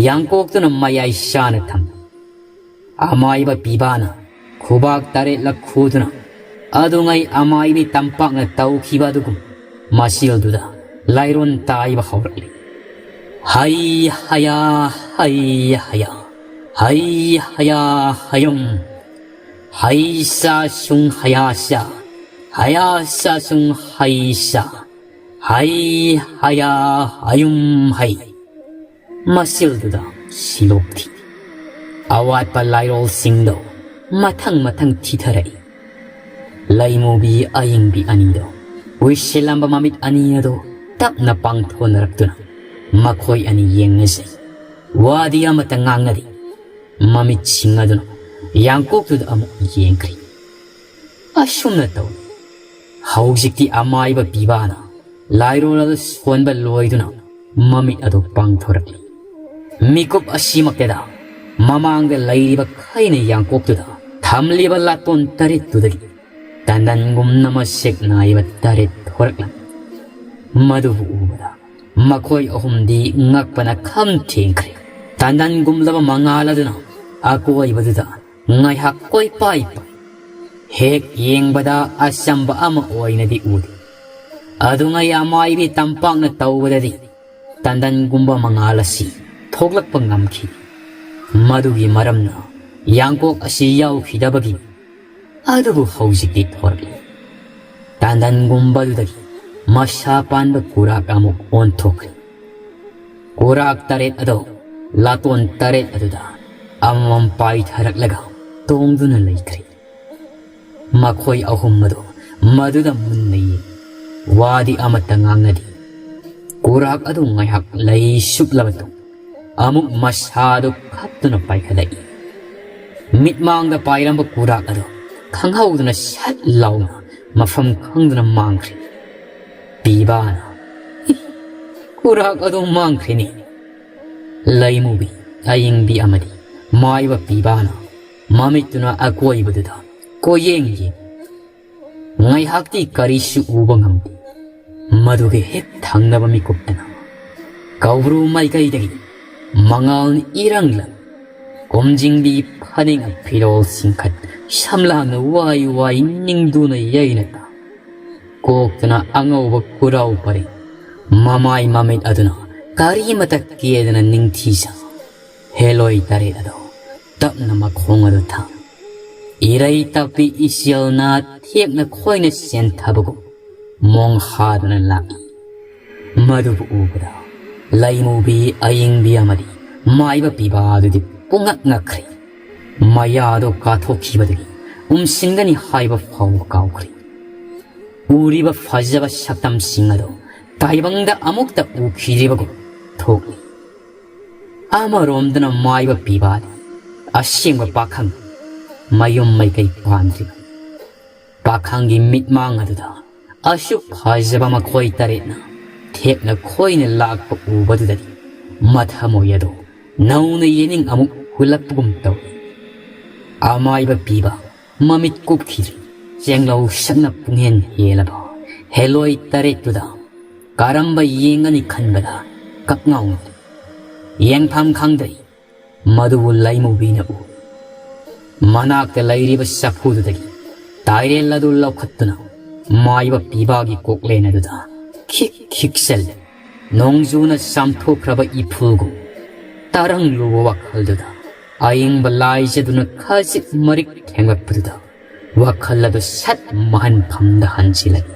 ꯌꯥꯡꯀꯣꯛꯇꯨꯅ ꯃꯌꯥꯏ ꯆꯥꯅ ꯊꯝꯃꯤ꯫ ꯑꯃꯥꯏꯕ ꯄꯤꯕꯥꯅ ꯈꯨꯕꯥꯛ ꯇꯔꯦꯠꯂꯛ ꯈꯨꯗꯨꯅ ꯑꯗꯨꯉꯩ ꯑꯃꯥꯏꯕꯤ ꯇꯝꯄꯥꯛꯅ ꯇꯧꯈꯤꯕ ꯑꯗꯨꯒꯨꯝ ꯃꯆꯤꯜꯗꯨꯗ ꯂꯥꯏꯔꯣꯟ ꯇꯥꯏꯕ ꯍꯧꯔꯛꯂꯤ꯫ ꯍꯩ ꯍꯌꯥ, ꯍꯩ ꯍꯌꯥ, ꯍꯩ ꯍꯌꯥ ꯍꯌꯨꯝ꯫ ꯍꯩ ꯁꯥ ꯁꯨꯡ ꯍꯌꯥ ꯁꯥ, ꯍꯌꯥ ꯁꯥ ꯁꯨꯡ ꯍꯩ ꯁꯥ, ꯍꯩ ꯍꯌꯥ ꯍꯌꯨꯝ ꯍꯩ꯫ ꯃꯆꯤꯜꯗꯨꯗ ꯁꯤꯂꯣꯛ ꯊꯤ꯫ ꯑꯋꯥꯠꯄ ꯂꯥꯏꯔꯣꯜꯁꯤꯡꯗꯣ ꯃꯊꯪ ꯃꯊꯪ ꯊꯤꯊꯔꯛꯏ꯫ ꯂꯩꯃꯨꯕꯤ ꯑꯌꯤꯡꯕꯤ ꯑꯅꯤꯗꯣ ꯎꯏꯁꯤꯜꯂꯝꯕ ꯃꯃꯤꯠ ꯑꯅꯤ ꯑꯗꯣ ꯇꯞꯅ ꯄꯥꯡꯊꯣꯛꯅꯔꯛꯇꯨꯅ ꯃꯈꯣꯏ ꯑꯅꯤ ꯌꯦꯡꯅꯖꯩ꯫ ꯋꯥꯗꯤ ꯑꯃꯠꯇ ꯉꯥꯡꯅꯗꯦ꯫ ꯃꯃꯤꯠꯁꯤꯡ ꯑꯗꯨꯅ ꯌꯥꯡꯀꯣꯛꯇꯨꯗ ꯑꯃꯨꯛ ꯌꯦꯡꯈ꯭ꯔꯤ꯫ ꯑꯁꯨꯝꯅ ꯇꯧꯏ꯫ ꯍꯧꯖꯤꯛꯇꯤ ꯑꯃꯥꯏꯕ ꯄꯤꯕꯥꯅ ꯂꯥꯏꯔꯣꯜ ꯑꯗꯨ ꯁꯣꯟꯕ ꯂꯣꯏꯗꯨꯅ ꯃꯃꯤꯠ ꯑꯗꯨ ꯄꯥꯡꯊꯣꯔꯛꯂꯤ꯫ ꯃꯤꯀꯨꯞ ꯑꯁꯤꯃꯛꯇꯗ ꯃꯃꯥꯡꯗ ꯂꯩꯔꯤꯕ ꯈꯩꯅ ꯌꯥꯡꯀꯣꯛꯇꯨꯗ ꯊꯝꯂꯤꯕ ꯂꯥꯇꯣꯟ ꯇꯔꯦꯠꯇꯨꯗꯒꯤ ꯇꯟꯗꯟꯒꯨꯝꯅ ꯃꯁꯦꯛ ꯅꯥꯏꯕ ꯇꯔꯦꯠ ꯊꯣꯔꯛꯂꯝꯃꯤ꯫ ꯃꯗꯨꯕꯨ ꯎꯕꯗ ꯃꯈꯣꯏ ꯑꯍꯨꯝꯗꯤ ꯉꯛꯄꯅ ꯈꯝ ꯊꯦꯡꯈ꯭ꯔꯦ꯫ ꯇꯟꯗꯟꯒꯨꯝꯂꯕ ꯃꯉꯥꯜ ꯑꯗꯨꯅ ꯑꯀꯣꯏꯕꯗꯨꯗ ꯉꯥꯏꯍꯥꯛ ꯀꯣꯏꯄꯥꯏ ꯄꯥꯏ꯫ ꯍꯦꯛ ꯌꯦꯡꯕꯗ ꯑꯆꯝꯕ ꯑꯃ ꯑꯣꯏꯅꯗꯤ ꯎꯗꯦ꯫ ꯑꯗꯨꯉꯩ ꯑꯃꯥꯏꯕꯤ ꯇꯝꯄꯥꯛꯅ ꯇꯧꯕꯗꯗꯤ ꯇꯟꯗꯟꯒꯨꯝꯕ ꯃꯉꯥꯜ ꯑꯁꯤ ꯊꯣꯛꯂꯛꯄ ꯉꯝꯈꯤ꯫ ꯃꯗꯨꯒꯤ ꯃꯔꯝꯅ ꯌꯥꯡꯀꯣꯛ ꯑꯁꯤ ꯌꯥꯎꯈꯤꯗꯕꯒꯤ꯫ ꯑꯗꯨꯕꯨ ꯍꯧꯖꯤꯛꯇꯤ ꯊꯣꯔꯛꯂꯤ꯫ ꯇꯟꯗꯟꯒꯨꯝꯕꯗꯨꯗꯒꯤ ꯃꯁꯥ ꯄꯥꯟꯕ ꯀꯨꯔꯥꯛ ꯑꯃꯨꯛ ꯑꯣꯟꯊꯣꯛꯈ꯭ꯔꯦ꯫ ꯀꯨꯔꯥꯛ ꯇꯔꯦꯠ ꯑꯗꯣ ꯂꯥꯇꯣꯟ ꯇꯔꯦꯠ ꯑꯗꯨꯗ ꯑꯃꯃꯝ ꯄꯥꯏꯊꯔꯛꯂꯒ ꯇꯣꯡꯗꯨꯅ ꯂꯩꯈ꯭ꯔꯦ꯫ ꯃꯈꯣꯏ ꯑꯍꯨꯝ ꯑꯗꯨ ꯃꯗꯨꯗ ꯃꯨꯟꯅ ꯌꯦꯡ꯫ ꯋꯥꯗꯤ ꯑꯃꯠꯇ ꯉꯥꯡꯅꯗꯦ꯫ ꯀꯨꯔꯥꯛ ꯑꯗꯨ ꯉꯥꯏꯍꯥꯛ ꯂꯩ ꯁꯨꯞꯂꯕ ꯃꯇꯨꯡ ꯑꯃꯨꯛ ꯃꯁꯥꯗꯨ ꯈꯞꯇꯨꯅ ꯄꯥꯏꯈꯠꯂꯛꯏ꯫ ꯃꯤꯠꯃꯥꯡꯗ ꯄꯥꯏꯔꯝꯕ ꯀꯨꯔꯥꯛ ꯑꯗꯨ ꯈꯪꯍꯧꯗꯅ ꯁꯠ ꯂꯥꯎꯅ ꯃꯐꯝ ꯈꯪꯗꯅ ꯃꯥꯡꯈ꯭ꯔꯦ꯫ ꯄꯤꯕꯥꯅ, "ꯏ, ꯀꯨꯔꯥꯛ ꯑꯗꯨ ꯃꯥꯡꯈ꯭ꯔꯦꯅꯦ!" ꯂꯩꯃꯨꯕꯤ, ꯑꯌꯤꯡꯕꯤ ꯑꯃꯗꯤ ꯃꯥꯏꯕ ꯄꯤꯕꯥꯅ ꯃꯃꯤꯠꯇꯨꯅ ꯑꯀꯣꯏꯕꯗꯨꯗ ꯀꯣꯏꯌꯦꯡ ꯌꯦꯡ꯫ ꯉꯥꯏꯍꯥꯛꯇꯤ ꯀꯔꯤꯁꯨ ꯎꯕ ꯉꯝꯗꯦ꯫ ꯃꯗꯨꯒꯤ ꯍꯦꯛ ꯊꯪꯅꯕ ꯃꯤꯀꯨꯞꯇꯅ ꯀꯧꯕ꯭ꯔꯨ ꯃꯥꯏꯀꯩꯗꯒꯤ ꯃꯉꯥꯜ ꯏꯔꯪ ꯂꯪ ꯀꯣꯝꯖꯤꯡꯕꯤ ꯐꯅꯦꯛꯅ ꯐꯤꯔꯣꯜ ꯆꯤꯡꯈꯠ ꯁꯝꯂꯥꯡꯅ ꯋꯥꯏ ꯋꯥꯏ ꯅꯤꯡꯗꯨꯅ ꯌꯩꯅ ꯇꯥ꯫ ꯀꯣꯛꯇꯅ ꯑꯉꯧꯕ ꯀꯨꯔꯥꯎ ꯄꯔꯦꯡ ꯃꯃꯥꯏ ꯃꯃꯤꯠ ꯑꯗꯨꯅ ꯀꯔꯤꯃꯇ ꯀꯦꯗꯅ ꯅꯤꯡꯊꯤꯖ ꯍꯦꯂꯣꯏ ꯇꯔꯦꯠ ꯑꯗꯨ ꯇꯞꯅ ꯃꯈꯣꯡ ꯑꯗꯨ ꯊꯥꯡ꯫ ꯏꯔꯩ ꯇꯞꯄꯤ ꯏꯆꯦꯜꯅ ꯊꯦꯛꯅ ꯈꯣꯏꯅ ꯆꯦꯟꯊꯕꯒꯨꯝ ꯃꯣꯡ ꯍꯥꯗꯨꯅ ꯂꯥꯛꯏ꯫ ꯃꯗꯨꯕꯨ ꯎꯕꯗ ꯂꯩꯃꯨꯕꯤ ꯑꯌꯤꯡꯕꯤ ꯑꯃꯗꯤ ꯃꯥꯏꯕ ꯄꯤꯕꯥ ꯑꯗꯨꯗꯤ ꯄꯨꯡꯉꯛ ꯉꯛꯈ꯭ꯔꯦ꯫ ꯃꯌꯥꯗꯨ ꯀꯥꯊꯣꯛꯈꯤꯕꯗꯒꯤ ꯎꯝꯁꯤꯟꯒꯅꯤ ꯍꯥꯏꯕ ꯐꯥꯎꯕ ꯀꯥꯎꯈ꯭ꯔꯦ꯫ ꯎꯔꯤꯕ ꯐꯖꯕ ꯁꯛꯇꯝꯁꯤꯡ ꯑꯗꯨ ꯇꯥꯏꯕꯪꯗ ꯑꯃꯨꯛꯇ ꯎꯈꯤꯗ꯭ꯔꯤꯕꯒꯨꯝ ꯊꯣꯛꯂꯤ꯫ ꯑꯃꯔꯣꯝꯗꯅ ꯃꯥꯏꯕ ꯄꯤꯕꯥꯗꯤ ꯑꯁꯦꯡꯕ ꯄꯥꯈꯪ ꯃꯌꯨꯝ ꯃꯩꯀꯩ ꯄꯥꯟꯗ꯭ꯔꯤꯕ꯫ ꯄꯥꯈꯪꯒꯤ ꯃꯤꯠꯃꯥꯡ ꯑꯗꯨꯗ ꯑꯁꯨꯛ ꯐꯖꯕ ꯃꯈꯣꯏ ꯇꯔꯦꯠꯅ ꯊꯦꯛꯅ ꯈꯣꯏꯅ ꯂꯥꯛꯄ ꯎꯕꯗꯨꯗꯗꯤ ꯃꯊꯃꯣꯏ ꯑꯗꯨ ꯅꯧꯅ ꯌꯦꯅꯤꯡ ꯑꯃꯨꯛ ꯍꯨꯜꯂꯛꯄꯒꯨꯝ ꯇꯧꯏ꯫ ꯑꯃꯥꯏꯕ ꯄꯤꯕ ꯃꯃꯤꯠ ꯀꯨꯞꯈꯤꯗ꯭ꯔꯤ꯫ ꯆꯦꯡꯂꯧ ꯁꯛꯅ ꯄꯨꯡꯍꯦꯟ ꯍꯦꯜꯂꯕ ꯍꯦꯂꯣꯏ ꯇꯔꯦꯠꯇꯨꯗ ꯀꯔꯝꯕ ꯌꯦꯡꯒꯅꯤ ꯈꯟꯕꯗ ꯀꯛꯉꯥꯎꯅ ꯌꯦꯡꯐꯝ ꯈꯪꯗ꯭ꯔꯦ꯫ ꯃꯗꯨꯕꯨ ꯂꯩꯃꯨꯕꯤꯅ ꯎ꯫ ꯃꯅꯥꯛꯇ ꯂꯩꯔꯤꯕ ꯆꯐꯨꯗꯨꯗꯒꯤ ꯇꯥꯏꯔꯦꯜ ꯑꯗꯨ ꯂꯧꯈꯠꯇꯨꯅ ꯃꯥꯏꯕ ꯄꯤꯕꯥꯒꯤ ꯀꯣꯛꯂꯦꯟ ꯑꯗꯨꯗ ꯈꯤꯛ ꯈꯤꯛꯆꯜꯂꯦ꯫ ꯅꯣꯡꯖꯨꯅ ꯆꯥꯝꯊꯣꯛꯈ꯭ꯔꯕ ꯏꯐꯨꯜꯒꯨꯝ ꯇꯔꯪꯂꯨꯕ ꯋꯥꯈꯜꯗꯨꯗ ꯑꯏꯪꯕ ꯂꯥꯏꯖꯗꯨꯅ ꯈꯖꯤꯛ ꯃꯔꯤꯛ ꯊꯦꯡꯂꯛꯄꯗꯨꯗ ꯋꯥꯈꯜ ꯑꯗꯨ ꯁꯠ ꯃꯍꯟꯐꯝꯗ ꯍꯟꯖꯤꯜꯂꯛꯏ꯫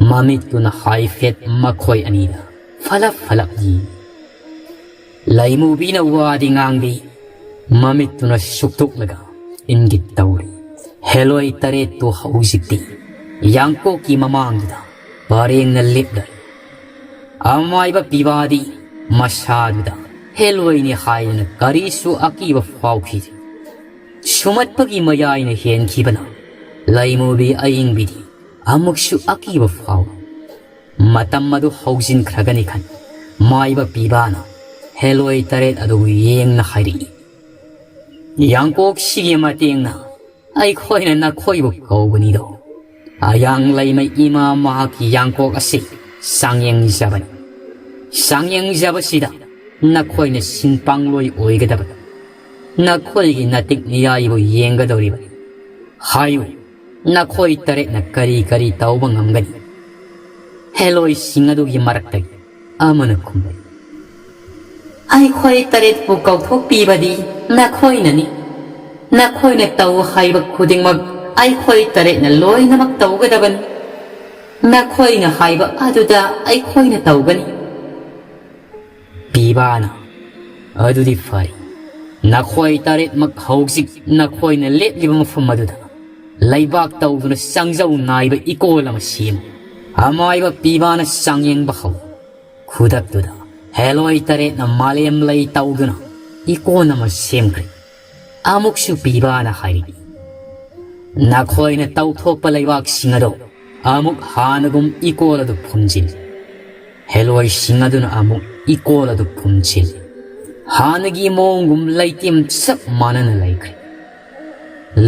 ꯃꯃꯤꯠꯇꯨꯅ ꯍꯥꯏꯐꯦꯠ ꯃꯈꯣꯏ ꯑꯅꯤꯗ ꯐꯂꯞ ꯐꯂꯞ ꯌꯦꯡꯏ꯫ ꯂꯩꯃꯨꯕꯤꯅ ꯋꯥꯗꯤ ꯉꯥꯡꯗꯦ, ꯃꯃꯤꯠꯇꯨꯅ ꯁꯨꯛꯇꯣꯛꯂꯒ ꯏꯪꯒꯤꯠ ꯇꯧꯔꯤ꯫ ꯍꯦꯂꯣꯏ ꯇꯔꯦꯠꯇꯨ ꯍꯧꯖꯤꯛꯇꯤ ꯌꯥꯡꯀꯣꯛꯀꯤ ꯃꯃꯥꯡꯗꯨꯗ ꯄꯔꯦꯡꯅ ꯂꯦꯞꯂꯔꯦ꯫ ꯑꯃꯥꯏꯕ ꯄꯤꯕꯥꯗꯤ ꯃꯁꯥꯗꯨꯗ ꯍꯦꯂꯣꯏꯅꯤ ꯍꯥꯏꯗꯅ ꯀꯔꯤꯁꯨ ꯑꯀꯤꯕ ꯐꯥꯎꯈꯤꯗꯦ꯫ ꯁꯨꯃꯠꯄꯒꯤ ꯃꯌꯥꯏꯅ ꯍꯦꯟꯈꯤꯕꯅ ꯂꯩꯃꯨꯕꯤ ꯑꯏꯪꯕꯤꯗꯤ ꯑꯃꯨꯛꯁꯨ ꯑꯀꯤꯕ ꯐꯥꯎꯏ꯫ ꯃꯇꯝ ꯑꯗꯨ ꯍꯧꯖꯤꯟꯈ꯭ꯔꯒꯅꯤ ꯈꯟ ꯃꯥꯏꯕ ꯄꯤꯕꯥꯅ ꯍꯦꯂꯣꯏ ꯇꯔꯦꯠ ꯑꯗꯨꯕꯨ ꯌꯦꯡꯅ ꯍꯥꯏꯔꯛꯏ, "ꯌꯥꯡꯀꯣꯛꯁꯤꯒꯤ ꯃꯇꯦꯡꯅ ꯑꯩꯈꯣꯏꯅ ꯅꯈꯣꯏꯕꯨ ꯀꯧꯕꯅꯤꯗꯣ꯫ ꯑꯌꯥꯡ ꯂꯩꯃ ꯏꯃꯥ ꯃꯍꯥꯛꯀꯤ ꯌꯥꯡꯀꯣꯛ ꯑꯁꯤ ꯆꯥꯡꯌꯦꯡꯖꯕꯅꯤ꯫ ꯆꯥꯡꯌꯦꯡꯖꯕꯁꯤꯗ ꯅꯈꯣꯏꯅ ꯁꯤꯟꯄꯥꯡꯂꯣꯏ ꯑꯣꯏꯒꯗꯕꯅꯤ꯫ ꯅꯈꯣꯏꯒꯤ ꯅꯇꯤꯛ ꯅꯤꯌꯥꯏꯕꯨ ꯌꯦꯡꯒꯗꯧꯔꯤꯕꯅꯤ꯫ ꯍꯥꯏꯌꯨ, ꯅꯈꯣꯏ ꯇꯔꯦꯠꯅ ꯀꯔꯤ ꯀꯔꯤ ꯇꯧꯕ ꯉꯝꯒꯅꯤ?" ꯍꯦꯂꯣꯏꯁꯤꯡ ꯑꯗꯨꯒꯤ ꯃꯔꯛꯇꯒꯤ ꯑꯃꯅ ꯈꯨꯝꯂꯛꯏ, "ꯑꯩꯈꯣꯏ ꯇꯔꯦꯠꯄꯨ ꯀꯧꯊꯣꯛꯄꯤꯕꯗꯤ ꯅꯈꯣꯏꯅꯅꯤ꯫ ꯅꯈꯣꯏꯅ ꯇꯧ ꯍꯥꯏꯕ ꯈꯨꯗꯤꯡꯃꯛ ꯑꯩꯈꯣꯏ ꯇꯔꯦꯠꯅ ꯂꯣꯏꯅꯃꯛ ꯇꯧꯒꯗꯕꯅꯤ꯫ ꯅꯈꯣꯏꯅ ꯍꯥꯏꯕ ꯑꯗꯨꯗ ꯑꯩꯈꯣꯏꯅ ꯇꯧꯒꯅꯤ꯫" ꯄꯤꯕꯥꯅ, "ꯑꯗꯨꯗꯤ ꯐꯔꯦ, ꯅꯈꯣꯏ ꯇꯔꯦꯠꯃꯛ ꯍꯧꯖꯤꯛ ꯅꯈꯣꯏꯅ ꯂꯦꯞꯂꯤꯕ ꯃꯐꯝ ꯑꯗꯨꯗ ꯂꯩꯕꯥꯛ ꯇꯧꯗꯨꯅ ꯆꯪꯖꯧ ꯅꯥꯏꯕ ꯏꯀꯣꯜ ꯑꯃ ꯁꯦꯝꯃꯨ꯫" ꯑꯃꯥꯏꯕ ꯄꯤꯕꯥꯅ ꯆꯥꯡꯌꯦꯡꯕ ꯍꯧꯏ꯫ ꯈꯨꯗꯛꯇꯨꯗ ꯍꯦꯂꯣꯏ ꯇꯔꯦꯠꯅ ꯃꯥꯂꯦꯝ ꯂꯩ ꯇꯧꯗꯨꯅ ꯏꯀꯣꯟ ꯑꯃ ꯁꯦꯝꯈ꯭ꯔꯦ꯫ ꯑꯃꯨꯛꯁꯨ ꯄꯤꯕꯥꯅ ꯍꯥꯏꯔꯛꯏ, "ꯅꯈꯣꯏꯅ ꯇꯧꯊꯣꯛꯄ ꯂꯩꯕꯥꯛꯁꯤꯡ ꯑꯗꯨ ꯑꯃꯨꯛ ꯍꯥꯟꯅꯒꯨꯝ ꯏꯀꯣꯜ ꯑꯗꯨ ꯐꯨꯝꯖꯤꯜꯂꯤ꯫" ꯍꯦꯂꯣꯏꯁꯤꯡ ꯑꯗꯨꯅ ꯑꯃꯨꯛ ꯏꯀꯣꯜ ꯑꯗꯨ ꯐꯨꯝꯖꯤꯜꯂꯤ꯫ ꯍꯥꯟꯅꯒꯤ ꯃꯑꯣꯡꯒꯨꯝ ꯂꯩꯇꯦꯝ ꯆꯞ ꯃꯥꯟꯅꯅ ꯂꯩꯈ꯭ꯔꯦ꯫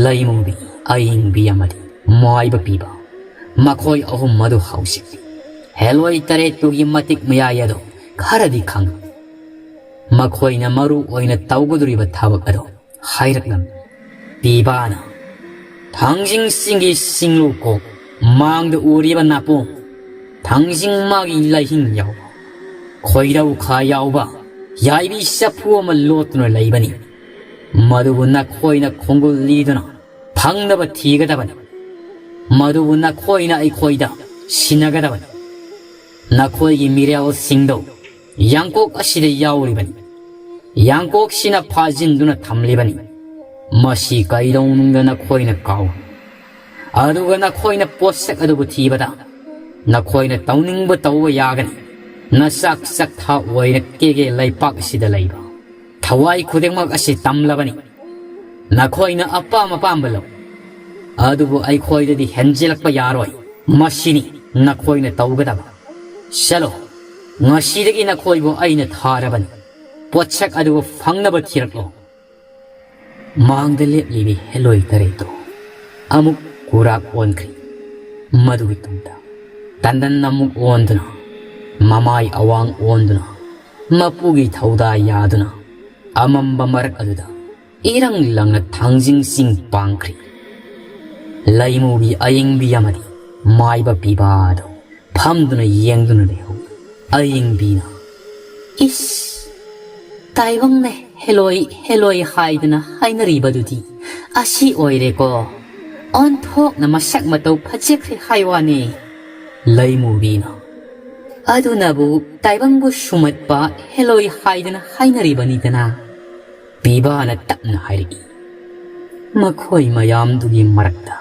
ꯂꯩꯃꯨꯕꯤ, ꯑꯌꯤꯡꯕꯤ ꯑꯃꯗꯤ ꯃꯥꯏꯕ ꯄꯤꯕ, ꯃꯈꯣꯏ ꯑꯍꯨꯝ ꯑꯗꯨ ꯍꯧꯖꯤꯛꯇꯤ ꯍꯦꯂꯣꯏ ꯇꯔꯦꯠꯇꯨꯒꯤ ꯃꯇꯤꯛ ꯃꯌꯥꯏ ꯑꯗꯨ ꯈꯔꯗꯤ ꯈꯪꯏ꯫ ꯃꯈꯣꯏꯅ ꯃꯔꯨ ꯑꯣꯏꯅ ꯇꯧꯒꯗꯧꯔꯤꯕ ꯊꯕꯛ ꯑꯗꯨ ꯍꯥꯏꯔꯛꯂꯝꯃꯤ꯫ ꯄꯤꯕꯥꯅ ꯊꯥꯡꯖꯤꯡ ꯆꯤꯡꯒꯤ ꯆꯤꯡꯂꯨ ꯀꯣꯛ ꯃꯥꯡꯗ ꯎꯔꯤꯕ ꯅꯥꯄꯣꯡ, ꯊꯥꯡꯖꯤꯡ ꯃꯥꯒꯤ ꯂꯩꯍꯤꯡ ꯌꯥꯎꯕ, ꯈꯣꯏꯔꯧ ꯈꯥ ꯌꯥꯎꯕ ꯌꯥꯏꯕꯤ ꯆꯐꯨ ꯑꯃ ꯂꯣꯠꯇꯨꯅ ꯂꯩꯕꯅꯤ꯫ ꯃꯗꯨꯕꯨ ꯅꯈꯣꯏꯅ ꯈꯣꯡꯒꯨꯜ ꯂꯤꯗꯨꯅ ꯐꯪꯅꯕ ꯊꯤꯒꯗꯕꯅꯤ꯫ ꯃꯗꯨꯕꯨ ꯅꯈꯣꯏꯅ ꯑꯩꯈꯣꯏꯗ ꯁꯤꯟꯅꯒꯗꯕꯅꯤ꯫ ꯅꯈꯣꯏꯒꯤ ꯃꯤꯔꯦꯜꯁꯤꯡꯗꯣ ꯌꯥꯡꯀꯣꯛ ꯑꯁꯤꯗ ꯌꯥꯎꯔꯤꯕꯅꯤ꯫ ꯌꯥꯡꯀꯣꯛꯁꯤꯅ ꯐꯥꯖꯤꯟꯗꯨꯅ ꯊꯝꯂꯤꯕꯅꯤ꯫ ꯃꯁꯤ ꯀꯩꯗꯧꯅꯨꯡꯗ ꯅꯈꯣꯏꯅ ꯀꯥꯎ꯫ ꯑꯗꯨꯒ ꯅꯈꯣꯏꯅ ꯄꯣꯠꯁꯛ ꯑꯗꯨꯕꯨ ꯊꯤꯕꯗ ꯅꯈꯣꯏꯅ ꯇꯧꯅꯤꯡꯕ ꯇꯧꯕ ꯌꯥꯒꯅꯤ꯫ ꯅꯆꯥꯛ ꯆꯥꯛꯊꯥ ꯑꯣꯏꯅ ꯀꯦꯒꯦ ꯂꯩꯄꯥꯛ ꯑꯁꯤꯗ ꯂꯩꯕ ꯊꯋꯥꯏ ꯈꯨꯗꯤꯡꯃꯛ ꯑꯁꯤ ꯇꯝꯂꯕꯅꯤ꯫ ꯅꯈꯣꯏꯅ ꯑꯄꯥꯝ ꯑꯄꯥꯝꯕ ꯂꯧ, ꯑꯗꯨꯕꯨ ꯑꯩꯈꯣꯏꯗꯗꯤ ꯍꯦꯟꯖꯤꯜꯂꯛꯄ ꯌꯥꯔꯣꯏ꯫ ꯃꯁꯤꯅꯤ ꯅꯈꯣꯏꯅ ꯇꯧꯒꯗꯕ꯫ ꯆꯠꯂꯣ, ꯉꯁꯤꯗꯒꯤ ꯅꯈꯣꯏꯕꯨ ꯑꯩꯅ ꯊꯥꯔꯕꯅꯤ꯫ ꯄꯣꯠꯁꯛ ꯑꯗꯨꯕꯨ ꯐꯪꯅꯕ ꯊꯤꯔꯛꯂꯣ꯫ ꯃꯥꯡꯗ ꯂꯦꯞꯂꯤꯕꯤ ꯍꯦꯂꯣꯏ ꯇꯔꯦꯠꯇꯨ ꯑꯃꯨꯛ ꯀꯨꯔꯥꯛ ꯑꯣꯟꯈ꯭ꯔꯤ꯫ ꯃꯗꯨꯒꯤ ꯇꯨꯡꯗ ꯇꯟꯗꯟ ꯑꯃꯨꯛ ꯑꯣꯟꯗꯨꯅ, ꯃꯃꯥꯏ ꯑꯋꯥꯡ ꯑꯣꯟꯗꯨꯅ, ꯃꯄꯨꯒꯤ ꯊꯧꯗꯥ ꯌꯥꯗꯨꯅ ꯑꯃꯝꯕ ꯃꯔꯛ ꯑꯗꯨꯗ ꯏꯔꯪ ꯂꯪꯅ ꯊꯥꯡꯖꯤꯡ ꯆꯤꯡ ꯄꯥꯡꯈ꯭ꯔꯤ꯫ ꯂꯩꯃꯨꯕꯤ ꯑꯌꯤꯡꯕꯤ ꯑꯃꯗꯤ ꯃꯥꯏꯕ ꯄꯤꯕꯥꯗꯨ ꯐꯝꯗꯨꯅ ꯌꯦꯡꯗꯨꯅ ꯂꯩꯍꯧꯏ꯫ ꯑꯌꯤꯡꯕꯤꯅ, "ꯏꯁ, ꯇꯥꯏꯕꯪꯅ ꯍꯦꯂꯣꯏ ꯍꯦꯂꯣꯏ ꯍꯥꯏꯗꯅ ꯍꯥꯏꯅꯔꯤꯕꯗꯨꯗꯤ ꯑꯁꯤ ꯑꯣꯏꯔꯦꯀꯣ꯫ ꯑꯣꯟꯊꯣꯛꯅ ꯃꯁꯛ ꯃꯇꯧ ꯐꯖꯈ꯭ꯔꯦ ꯍꯥꯏ ꯋꯥꯅꯤ꯫" ꯂꯩꯃꯨꯕꯤꯅ, "ꯑꯗꯨꯅꯕꯨ ꯇꯥꯏꯕꯪꯕꯨ ꯁꯨꯝꯍꯠꯄ ꯍꯦꯂꯣꯏ ꯍꯥꯏꯗꯅ ꯍꯥꯏꯅꯔꯤꯕꯅꯤꯗꯅ꯫" ꯄꯤꯕꯥꯅ ꯇꯞꯅ ꯍꯥꯏꯔꯛꯏ꯫ ꯃꯈꯣꯏ ꯃꯌꯥꯝꯗꯨꯒꯤ ꯃꯔꯛꯇ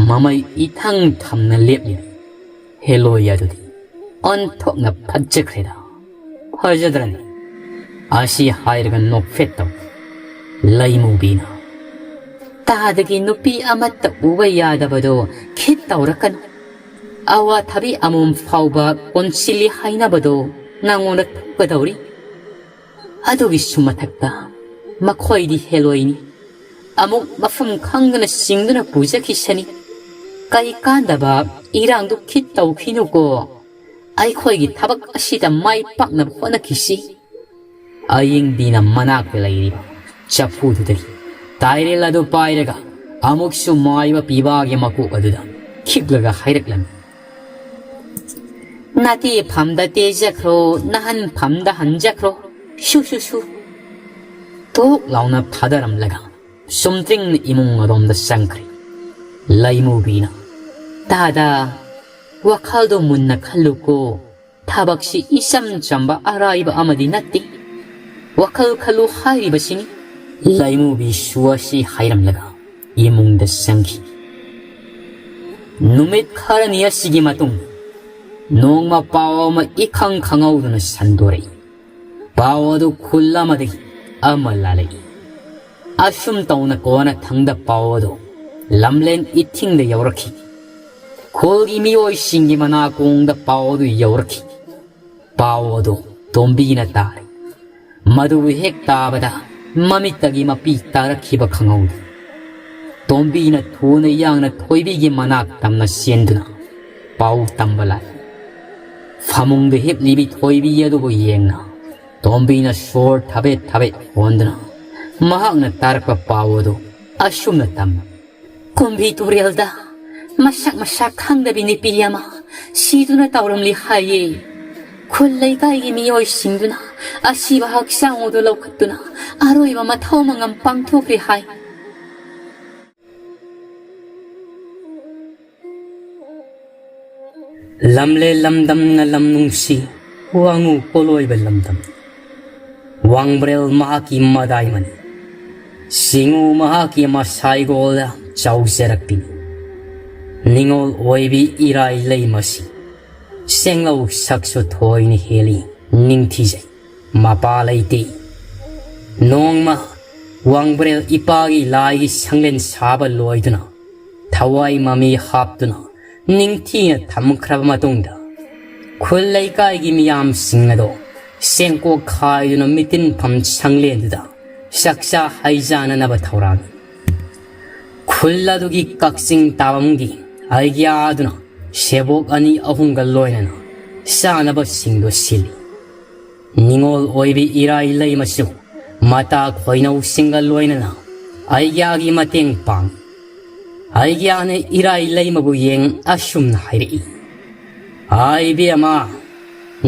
ꯃꯃꯩ ꯏꯊꯪ ꯊꯝꯅ ꯂꯦꯞꯂꯤꯕꯤ ꯍꯦꯂꯣꯏ ꯑꯗꯨꯗꯤ ꯑꯣꯟꯊꯣꯛꯅ ꯐꯖꯈ꯭ꯔꯦꯗ꯫ ꯐꯖꯗ꯭ꯔꯅꯤ? ꯑꯁꯤ ꯍꯥꯏꯔꯒ ꯅꯣꯛꯐꯦꯠ ꯇꯧ꯫ ꯂꯩꯃꯨꯕꯤꯅ, "ꯇꯥꯗꯒꯤ ꯅꯨꯄꯤ ꯑꯃꯠꯇ ꯎꯕ ꯌꯥꯗꯕꯗꯣ ꯈꯤꯠ ꯇꯧꯔꯛꯀꯅꯨ꯫ ꯑꯋꯥꯊꯕꯤ ꯑꯃꯣꯝ ꯐꯥꯎꯕ ꯀꯣꯟꯁꯤꯜꯂꯤ ꯍꯥꯏꯅꯕꯗꯣ ꯅꯪꯉꯣꯟꯗ ꯊꯣꯛꯀꯗꯧꯔꯤ꯫" ꯑꯗꯨꯒꯤꯁꯨ ꯃꯊꯛꯇ ꯃꯈꯣꯏꯗꯤ ꯍꯦꯂꯣꯏꯅꯤ꯫ ꯑꯃꯨꯛ ꯃꯐꯝ ꯈꯪꯗꯅ ꯆꯤꯡꯗꯨꯅ ꯄꯨꯖꯈꯤꯁꯅꯤ꯫ ꯀꯩ ꯀꯥꯟꯗꯕ ꯏꯔꯥꯡꯗꯨ ꯈꯤꯠ ꯇꯧꯈꯤꯅꯨꯀꯣ꯫ ꯑꯩꯈꯣꯏꯒꯤ ꯊꯕꯛ ꯑꯁꯤꯗ ꯃꯥꯏ ꯄꯥꯛꯅꯕ ꯍꯣꯠꯅꯈꯤꯁꯤ꯫ ꯑꯌꯤꯡꯕꯤꯅ ꯃꯅꯥꯛꯇ ꯂꯩꯔꯤꯕ ꯆꯐꯨꯗꯨꯗꯒꯤ ꯇꯥꯏꯔꯦꯜ ꯑꯗꯨ ꯄꯥꯏꯔꯒ ꯑꯃꯨꯛꯁꯨ ꯃꯥꯏꯕ ꯄꯤꯕꯥꯒꯤ ꯃꯀꯣꯛ ꯑꯗꯨꯗ ꯈꯤꯛꯂꯒ ꯍꯥꯏꯔꯛꯂꯝꯃꯤ꯫ ꯅꯥꯇꯦ ꯐꯝꯗ ꯇꯦꯖꯈ꯭ꯔꯣ, ꯅꯍꯟ ꯐꯝꯗ ꯍꯟꯖꯈ꯭ꯔꯣ, ꯁꯨ ꯁꯨ ꯁꯨ꯫ ꯇꯣꯛ ꯂꯥꯎꯅ ꯊꯥꯗꯔꯝꯂꯒ ꯁꯨꯝꯇ꯭ꯔꯤꯡꯅ ꯏꯃꯨꯡ ꯑꯗꯣꯝꯗ ꯆꯪꯈ꯭ꯔꯦ꯫ ꯂꯩꯃꯨꯕꯤꯅ, ꯇꯥꯗ, ꯋꯥꯈꯜꯗꯣ ꯃꯨꯟꯅ ꯈꯜꯂꯨꯀꯣ꯫ ꯊꯕꯛꯁꯤ ꯏꯆꯝ ꯆꯝꯕ ꯑꯔꯥꯏꯕ ꯑꯃꯗꯤ ꯅꯠꯇꯦ꯫ ꯋꯥꯈꯜ ꯈꯜꯂꯨ ꯍꯥꯏꯔꯤꯕꯁꯤꯅꯤ꯫ ꯂꯩꯃꯨꯕꯤ ꯁꯨ ꯑꯁꯤ ꯍꯥꯏꯔꯝꯂꯒ ꯏꯃꯨꯡꯗ ꯆꯪꯈꯤ꯫ ꯅꯨꯃꯤꯠ ꯈꯔꯅꯤ ꯑꯁꯤꯒꯤ ꯃꯇꯨꯡ ꯅꯣꯡꯃ ꯄꯥꯎ ꯑꯃ ꯏꯈꯪ ꯈꯪꯍꯧꯗꯅ ꯁꯟꯗꯣꯔꯛꯏ꯫ ꯄꯥꯎ ꯑꯗꯨ ꯈꯨꯜ ꯑꯃꯗꯒꯤ ꯑꯃ ꯂꯥꯜꯂꯛꯏ꯫ ꯑꯁꯨꯝ ꯇꯧꯅ ꯀꯣꯟꯅꯊꯪꯗ ꯄꯥꯎ ꯑꯗꯨ ꯂꯝꯂꯦꯟ ꯏꯊꯤꯡꯗ ꯌꯧꯔꯛꯈꯤ꯫ ꯈꯨꯜꯒꯤ ꯃꯤꯑꯣꯏꯁꯤꯡꯒꯤ ꯃꯅꯥꯀꯣꯡꯗ ꯄꯥꯎ ꯑꯗꯨ ꯌꯧꯔꯛꯈꯤ꯫ ꯄꯥꯎ ꯑꯗꯨ ꯇꯣꯝꯕꯤꯅ ꯇꯥꯔꯦ꯫ ꯃꯗꯨ ꯍꯦꯛ ꯇꯥꯕꯗ ꯃꯃꯤꯠꯇꯒꯤ ꯃꯄꯤ ꯇꯥꯔꯛꯈꯤꯕ ꯈꯪꯍꯧꯗꯦ꯫ ꯇꯣꯝꯕꯤꯅ ꯊꯨꯅ ꯌꯥꯡꯅ ꯊꯣꯏꯕꯤꯒꯤ ꯃꯅꯥꯛ ꯇꯝꯅ ꯆꯦꯟꯗꯨꯅ ꯄꯥꯎ ꯇꯝꯕ ꯂꯥꯛꯏ꯫ ꯐꯃꯨꯡꯗ ꯍꯤꯞꯂꯤꯕꯤ ꯊꯣꯏꯕꯤ ꯑꯗꯨꯕꯨ ꯌꯦꯡꯅ ꯇꯣꯝꯕꯤꯅ ꯁꯣꯔ ꯊꯕꯦꯠ ꯊꯕꯦꯠ ꯍꯣꯟꯗꯨꯅ ꯃꯍꯥꯛꯅ ꯇꯥꯔꯛꯄ ꯄꯥꯎ ꯑꯗꯨ ꯑꯁꯨꯝꯅ ꯇꯝꯃꯤ꯫ ꯀꯨꯝꯕꯤ ꯇꯨꯔꯦꯜꯗ ꯃꯁꯛ ꯃꯁꯥ ꯈꯪꯗꯕꯤ ꯅꯨꯄꯤ ꯑꯃ ꯁꯤꯗꯨꯅ ꯇꯧꯔꯝꯂꯤ ꯍꯥꯏꯌꯦ꯫ ꯈꯨꯜ ꯂꯩꯀꯥꯏꯒꯤ ꯃꯤꯑꯣꯏꯁꯤꯡꯗꯨꯅ ꯑꯁꯤꯕ ꯍꯛꯆꯥꯡ ꯑꯗꯨ ꯂꯧꯈꯠꯇꯨꯅ ꯑꯔꯣꯏꯕ ꯃꯊꯧ ꯃꯉꯝ ꯄꯥꯡꯊꯣꯛꯈ꯭ꯔꯦ ꯍꯥꯏ꯫ ꯂꯝꯂꯦ ꯂꯝꯗꯝꯅ ꯂꯝ ꯅꯨꯡꯁꯤ, ꯋꯥꯉꯨ ꯄꯣꯂꯣꯏꯕ ꯂꯝꯗꯝ꯫ ꯋꯥꯡꯕ꯭ꯔꯦꯜ ꯃꯍꯥꯛꯀꯤ ꯃꯗꯥꯏꯃꯅꯤ꯫ ꯁꯤꯡꯉꯨ ꯃꯍꯥꯛꯀꯤ ꯃꯁꯥꯏꯒꯣꯜꯗ ꯆꯥꯎꯖꯔꯛꯄꯤꯅꯤ꯫ ꯅꯤꯉꯣꯜ ꯑꯣꯏꯕꯤ ꯏꯔꯥꯏ ꯂꯩꯃꯁꯤ ꯁꯦꯡꯂꯧ ꯁꯛꯁꯨ ꯊꯣꯏꯅ ꯍꯦꯜꯂꯤ, ꯅꯤꯡꯊꯤꯖꯩ꯫ ꯃꯄꯥ ꯂꯩꯇꯦ꯫ ꯅꯣꯡꯃ ꯋꯥꯡꯕ꯭ꯔꯦꯜ ꯏꯄꯥꯒꯤ ꯂꯥꯏꯒꯤ ꯁꯪꯂꯦꯟ ꯁꯥꯕ ꯂꯣꯏꯗꯨꯅ ꯊꯋꯥꯏ ꯃꯃꯤ ꯍꯥꯞꯇꯨꯅ ꯅꯤꯡꯊꯤꯅ ꯊꯝꯈ꯭ꯔꯕ ꯃꯇꯨꯡꯗ ꯈꯨꯜ ꯂꯩꯀꯥꯏꯒꯤ ꯃꯤꯌꯥꯝꯁꯤꯡ ꯑꯗꯣ ꯁꯦꯡꯀꯣꯛ ꯈꯥꯏꯗꯨꯅ ꯃꯤꯇꯤꯟꯐꯝ ꯁꯪꯂꯦꯟꯗꯨꯗ ꯆꯥꯛꯆꯥ ꯍꯩꯖꯥꯅꯅꯕ ꯊꯧꯔꯥꯡꯏ꯫ ꯈꯨꯜ ꯑꯗꯨꯒꯤ ꯀꯛꯆꯤꯡ ꯇꯥꯕꯝꯒꯤ ꯑꯩꯒ꯭ꯌꯥ ꯑꯗꯨꯅ ꯁꯦꯕꯣꯛ ꯑꯅꯤ ꯑꯍꯨꯝꯒ ꯂꯣꯏꯅꯅ ꯆꯥꯅꯕꯁꯤꯡꯗꯨ ꯁꯤꯜꯂꯤ꯫ ꯅꯤꯉꯣꯜ ꯑꯣꯏꯕꯤ ꯏꯔꯥꯏ ꯂꯩꯃꯁꯨ ꯃꯇꯥ ꯈꯣꯏꯅꯧꯁꯤꯡꯒ ꯂꯣꯏꯅꯅ ꯑꯩꯒ꯭ꯌꯥꯒꯤ ꯃꯇꯦꯡ ꯄꯥꯡꯏ꯫ ꯑꯩꯒ꯭ꯌꯥꯅ ꯏꯔꯥꯏ ꯂꯩꯃꯕꯨ ꯌꯦꯡ ꯑꯁꯨꯝꯅ ꯍꯥꯏꯔꯛꯏ, "ꯑꯥ, ꯏꯕꯦꯝꯃ,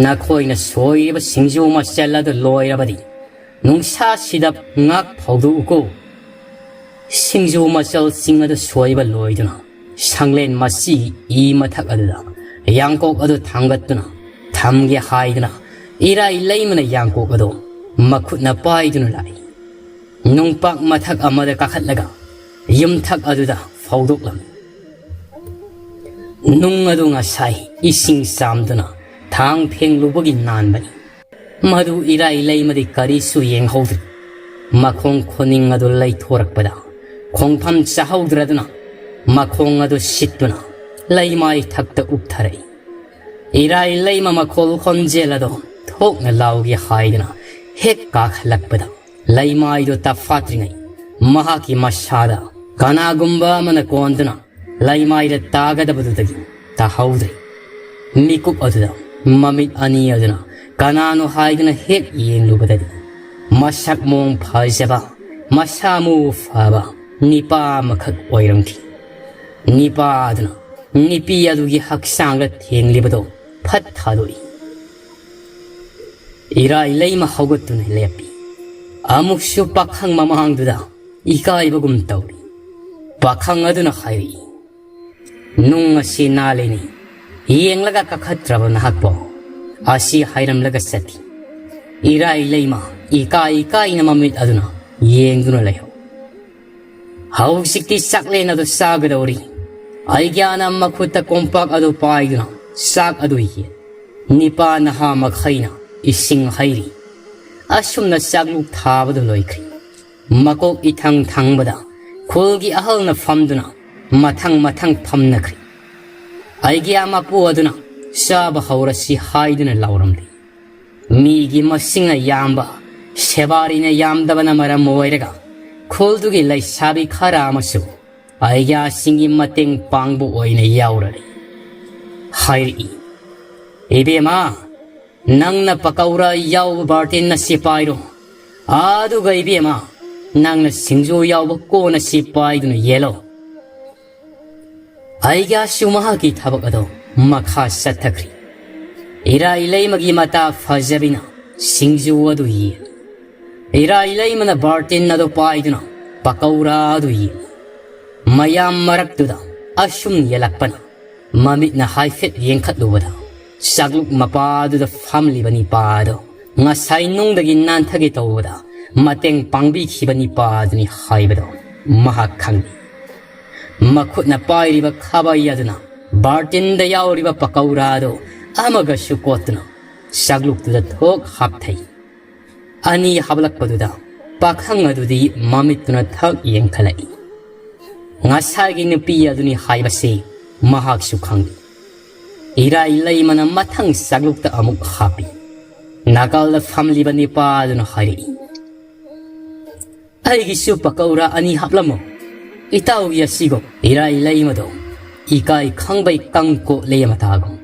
ꯅꯈꯣꯏꯅ ꯁꯣꯏꯔꯤꯕ ꯁꯤꯡꯖꯨ ꯃꯆꯜ ꯑꯗꯨ ꯂꯣꯏꯔꯕꯗꯤ ꯅꯨꯡꯁꯥꯁꯤꯗ ꯉꯥꯛ ꯐꯧꯗꯣꯛꯎꯀꯣ꯫" ꯁꯤꯡꯖꯨ ꯃꯆꯜꯁꯤꯡ ꯑꯗꯨ ꯁꯣꯏꯕ ꯂꯣꯏꯗꯨꯅ ꯁꯪꯂꯦꯟ ꯃꯁꯤꯒꯤ ꯏ ꯃꯊꯛ ꯑꯗꯨꯗ ꯌꯥꯡꯀꯣꯛ ꯑꯗꯨ ꯊꯥꯡꯒꯠꯇꯨꯅ ꯊꯝꯒꯦ ꯍꯥꯏꯗꯨꯅ ꯏꯔꯥꯏ ꯂꯩꯃꯅ ꯌꯥꯡꯀꯣꯛ ꯑꯗꯨ ꯃꯈꯨꯠꯅ ꯄꯥꯏꯗꯨꯅ ꯂꯥꯛꯏ꯫ ꯅꯨꯡꯄꯥꯛ ꯃꯊꯛ ꯑꯃꯗ ꯀꯥꯈꯠꯂꯒ ꯌꯨꯝꯊꯛ ꯑꯗꯨꯗ ꯐꯧꯗꯣꯛꯂꯝꯃꯤ꯫ ꯅꯨꯡ ꯑꯗꯨ ꯉꯁꯥꯏ ꯏꯁꯤꯡ ꯆꯥꯝꯗꯨꯅ ꯊꯥꯡ ꯐꯦꯡꯂꯨꯕꯒꯤ ꯅꯥꯟꯕꯅꯤ꯫ ꯃꯗꯨ ꯏꯔꯥꯏ ꯂꯩꯃꯗꯤ ꯀꯔꯤꯁꯨ ꯌꯦꯡꯍꯧꯗ꯭ꯔꯤ꯫ ꯃꯈꯣꯡ ꯈꯨꯅꯤꯡ ꯑꯗꯨ ꯂꯩꯊꯣꯔꯛꯄꯗ ꯈꯣꯡꯐꯝ ꯆꯥꯍꯧꯗ꯭ꯔꯗꯨꯅ ꯃꯈꯣꯡ ꯑꯗꯨ ꯁꯤꯠꯇꯨꯅ ꯂꯩꯃꯥꯏ ꯊꯛꯇ ꯎꯞꯊꯔꯛꯏ꯫ ꯏꯔꯥꯏ ꯂꯩꯃ ꯃꯈꯣꯜ ꯈꯣꯟꯖꯦꯜ ꯑꯗꯨ ꯊꯣꯛꯅ ꯂꯥꯎꯒꯦ ꯍꯥꯏꯗꯨꯅ ꯍꯦꯛ ꯀꯥꯈꯠꯂꯛꯄꯗ ꯂꯩꯃꯥꯏꯗꯨ ꯇꯐꯥꯠꯇ꯭ꯔꯤꯉꯩ ꯃꯍꯥꯛꯀꯤ ꯃꯁꯥꯗ ꯀꯅꯥꯒꯨꯝꯕ ꯑꯃꯅ ꯀꯣꯟꯗꯨꯅ ꯂꯩꯃꯥꯏꯗ ꯇꯥꯒꯗꯕꯗꯨꯗꯒꯤ ꯇꯥꯍꯧꯗ꯭ꯔꯦ꯫ ꯃꯤꯀꯨꯞ ꯑꯗꯨꯗ ꯃꯃꯤꯠ ꯑꯅꯤ ꯑꯗꯨꯅ ꯀꯅꯥꯅꯣ ꯍꯥꯏꯗꯨꯅ ꯍꯦꯛ ꯌꯦꯡꯂꯨꯕꯗꯗꯤ ꯃꯁꯛ ꯃꯑꯣꯡ ꯐꯖꯕ, ꯃꯁꯥ ꯃꯎ ꯐꯕ ꯅꯤꯄꯥ ꯑꯃꯈꯛ ꯑꯣꯏꯔꯝꯈꯤ꯫ ꯅꯤꯄꯥ ꯑꯗꯨꯅ ꯅꯨꯄꯤ ꯑꯗꯨꯒꯤ ꯍꯛꯆꯥꯡꯗ ꯊꯦꯡꯂꯤꯕꯗꯨ ꯐꯠ ꯊꯥꯗꯣꯛꯏ꯫ ꯏꯔꯥꯏ ꯂꯩꯃ ꯍꯧꯒꯠꯇꯨꯅ ꯂꯦꯞꯄꯤ꯫ ꯑꯃꯨꯛꯁꯨ ꯄꯥꯈꯪ ꯃꯃꯥꯡꯗꯨꯗ ꯏꯀꯥꯏꯕꯒꯨꯝ ꯇꯧꯔꯤ꯫ ꯄꯥꯈꯪ ꯑꯗꯨꯅ ꯍꯥꯏꯔꯛꯏ, "ꯅꯨꯡ ꯑꯁꯤ ꯅꯥꯜꯂꯤꯅꯤ, ꯌꯦꯡꯂꯒ ꯀꯥꯈꯠꯇ꯭ꯔꯕ ꯅꯍꯥꯛꯄꯣ?" ꯑꯁꯤ ꯍꯥꯏꯔꯝꯂꯒ ꯆꯠꯈꯤ꯫ ꯏꯔꯥꯏ ꯂꯩꯃ ꯏꯀꯥꯏ ꯏꯀꯥꯏꯅ ꯃꯃꯤꯠ ꯑꯗꯨꯅ ꯌꯦꯡꯗꯨꯅ ꯂꯩꯍꯧ꯫ ꯍꯧꯖꯤꯛꯇꯤ ꯆꯥꯛꯂꯦꯟ ꯑꯗꯨ ꯆꯥꯒꯗꯧꯔꯤ꯫ ꯑꯩꯒ꯭ꯌꯥꯅ ꯃꯈꯨꯠꯇ ꯀꯣꯝꯄꯥꯛ ꯑꯗꯨ ꯄꯥꯏꯗꯨꯅ ꯆꯥꯛ ꯑꯗꯨ ꯌꯦꯠ꯫ ꯅꯤꯄꯥ ꯅꯍꯥ ꯃꯈꯩꯅ ꯏꯁꯤꯡ ꯍꯩꯔꯤ꯫ ꯑꯁꯨꯝꯅ ꯆꯥꯛꯂꯨꯛ ꯊꯥꯕꯗꯨ ꯂꯣꯏꯈ꯭ꯔꯦ꯫ ꯃꯀꯣꯛ ꯏꯊꯪ ꯊꯪꯕꯗ ꯈꯨꯜꯒꯤ ꯑꯍꯜꯅ ꯐꯝꯗꯨꯅ ꯃꯊꯪ ꯃꯊꯪ ꯐꯝꯅꯈ꯭ꯔꯦ꯫ ꯑꯩꯒ꯭ꯌꯥ ꯃꯄꯨ ꯑꯗꯨꯅ ꯆꯥꯕ ꯍꯧꯔꯁꯤ ꯍꯥꯏꯗꯨꯅ ꯂꯥꯎꯔꯝꯂꯤ꯫ ꯃꯤꯒꯤ ꯃꯁꯤꯡꯅ ꯌꯥꯝꯕ, ꯁꯦꯕꯥꯔꯤꯅ ꯌꯥꯝꯗꯕꯅ ꯃꯔꯝ ꯑꯣꯏꯔꯒ ꯈꯨꯜꯗꯨꯒꯤ ꯂꯩꯁꯥꯕꯤ ꯈꯔ ꯑꯃꯁꯨ ꯑꯩꯒ꯭ꯌꯥꯁꯤꯡꯒꯤ ꯃꯇꯦꯡ ꯄꯥꯡꯕ ꯑꯣꯏꯅ ꯌꯥꯎꯔꯔꯦ꯫ ꯍꯥꯏꯔꯛꯏ, "ꯏꯕꯦꯝꯃ, ꯅꯪꯅ ꯄꯀꯧꯔꯥ ꯌꯥꯎꯕ ꯕꯥꯔꯇꯤꯟ ꯑꯁꯤ ꯄꯥꯏꯔꯣ, ꯑꯗꯨꯒ ꯏꯕꯦꯝꯃ, ꯅꯪꯅ ꯁꯤꯡꯖꯨ ꯌꯥꯎꯕ ꯀꯣꯟ ꯑꯁꯤ ꯄꯥꯏꯗꯨꯅ ꯌꯦꯜꯂꯣ"꯫ ꯑꯩꯒ꯭ꯌꯥꯁꯨ ꯃꯍꯥꯛꯀꯤ ꯊꯕꯛ ꯑꯗꯨ ꯃꯈꯥ ꯆꯠꯊꯈ꯭ꯔꯤ꯫ ꯏꯔꯥꯏ ꯂꯩꯃꯒꯤ ꯃꯇꯥ ꯐꯖꯕꯤꯅ ꯁꯤꯡꯖꯨ ꯑꯗꯨ ꯌꯦꯜꯂꯤ꯫ ꯏꯔꯥꯏ ꯂꯩꯃꯅ ꯕꯥꯔꯇꯤꯟ ꯑꯗꯨ ꯄꯥꯏꯗꯨꯅ ꯄꯀꯧꯔꯥ ꯑꯗꯨ ꯌꯦꯜꯂꯤ꯫ ꯃꯌꯥꯝ ꯃꯔꯛꯇꯨꯗ ꯑꯁꯨꯝ ꯌꯦꯜꯂꯛꯄꯅ ꯃꯃꯤꯠꯅ ꯍꯥꯏꯐꯦꯠ ꯌꯦꯡꯈꯠꯂꯨꯕꯗ ꯆꯥꯛꯂꯨꯛ ꯃꯄꯥꯗꯨꯗ ꯐꯝꯂꯤꯕ ꯅꯤꯄꯥ ꯑꯗꯨ ꯉꯁꯥꯏ ꯅꯨꯡꯗꯒꯤ ꯅꯥꯟꯊꯒꯦ ꯇꯧꯕꯗ ꯃꯇꯦꯡ ꯄꯥꯡꯕꯤꯈꯤꯕ ꯅꯤꯄꯥ ꯑꯗꯨꯅꯤ ꯍꯥꯏꯕꯗꯨ ꯃꯍꯥꯛ ꯈꯪꯏ꯫ ꯃꯈꯨꯠꯅ ꯄꯥꯏꯔꯤꯕ ꯈꯥꯕꯩ ꯑꯗꯨꯅ ꯕꯥꯔꯇꯤꯟꯗ ꯌꯥꯎꯔꯤꯕ ꯄꯀꯧꯔꯥ ꯑꯗꯨ ꯑꯃꯒꯁꯨ ꯀꯣꯠꯇꯨꯅ ꯆꯥꯛꯂꯨꯛꯇꯨꯗ ꯊꯣꯛ ꯍꯥꯞꯊꯩ꯫ ꯑꯅꯤ ꯍꯥꯞꯂꯛꯄꯗꯨꯗ ꯄꯥꯈꯪ ꯑꯗꯨꯗꯤ ꯃꯃꯤꯠꯇꯨꯅ ꯊꯛ ꯌꯦꯡꯈꯠꯂꯛꯏ꯫ ꯉꯁꯥꯏꯒꯤ ꯅꯨꯄꯤ ꯑꯗꯨꯅꯤ ꯍꯥꯏꯕꯁꯤ ꯃꯍꯥꯛꯁꯨ ꯈꯪꯏ꯫ ꯏꯔꯥꯏ ꯂꯩꯃꯅ ꯃꯊꯪ ꯆꯥꯛꯂꯨꯛꯇ ꯑꯃꯨꯛ ꯍꯥꯞꯄꯤ꯫ ꯅꯥꯀꯜꯗ ꯐꯝꯂꯤꯕ ꯅꯤꯄꯥ ꯑꯗꯨꯅ ꯍꯥꯏꯔꯛꯏ, "ꯑꯩꯒꯤꯁꯨ ꯄꯀꯧꯔꯥ ꯑꯅꯤ ꯍꯥꯞꯂꯝꯃꯣ꯫ ꯏꯇꯥꯎꯒꯤ ꯑꯁꯤꯒꯨꯝ ꯏꯔꯥꯏ ꯂꯩꯃꯗꯣ ꯏꯀꯥꯏ ꯈꯪꯕꯩ ꯀꯪ ꯀꯣꯠꯂꯦ ꯃꯇꯥꯒꯨꯝ꯫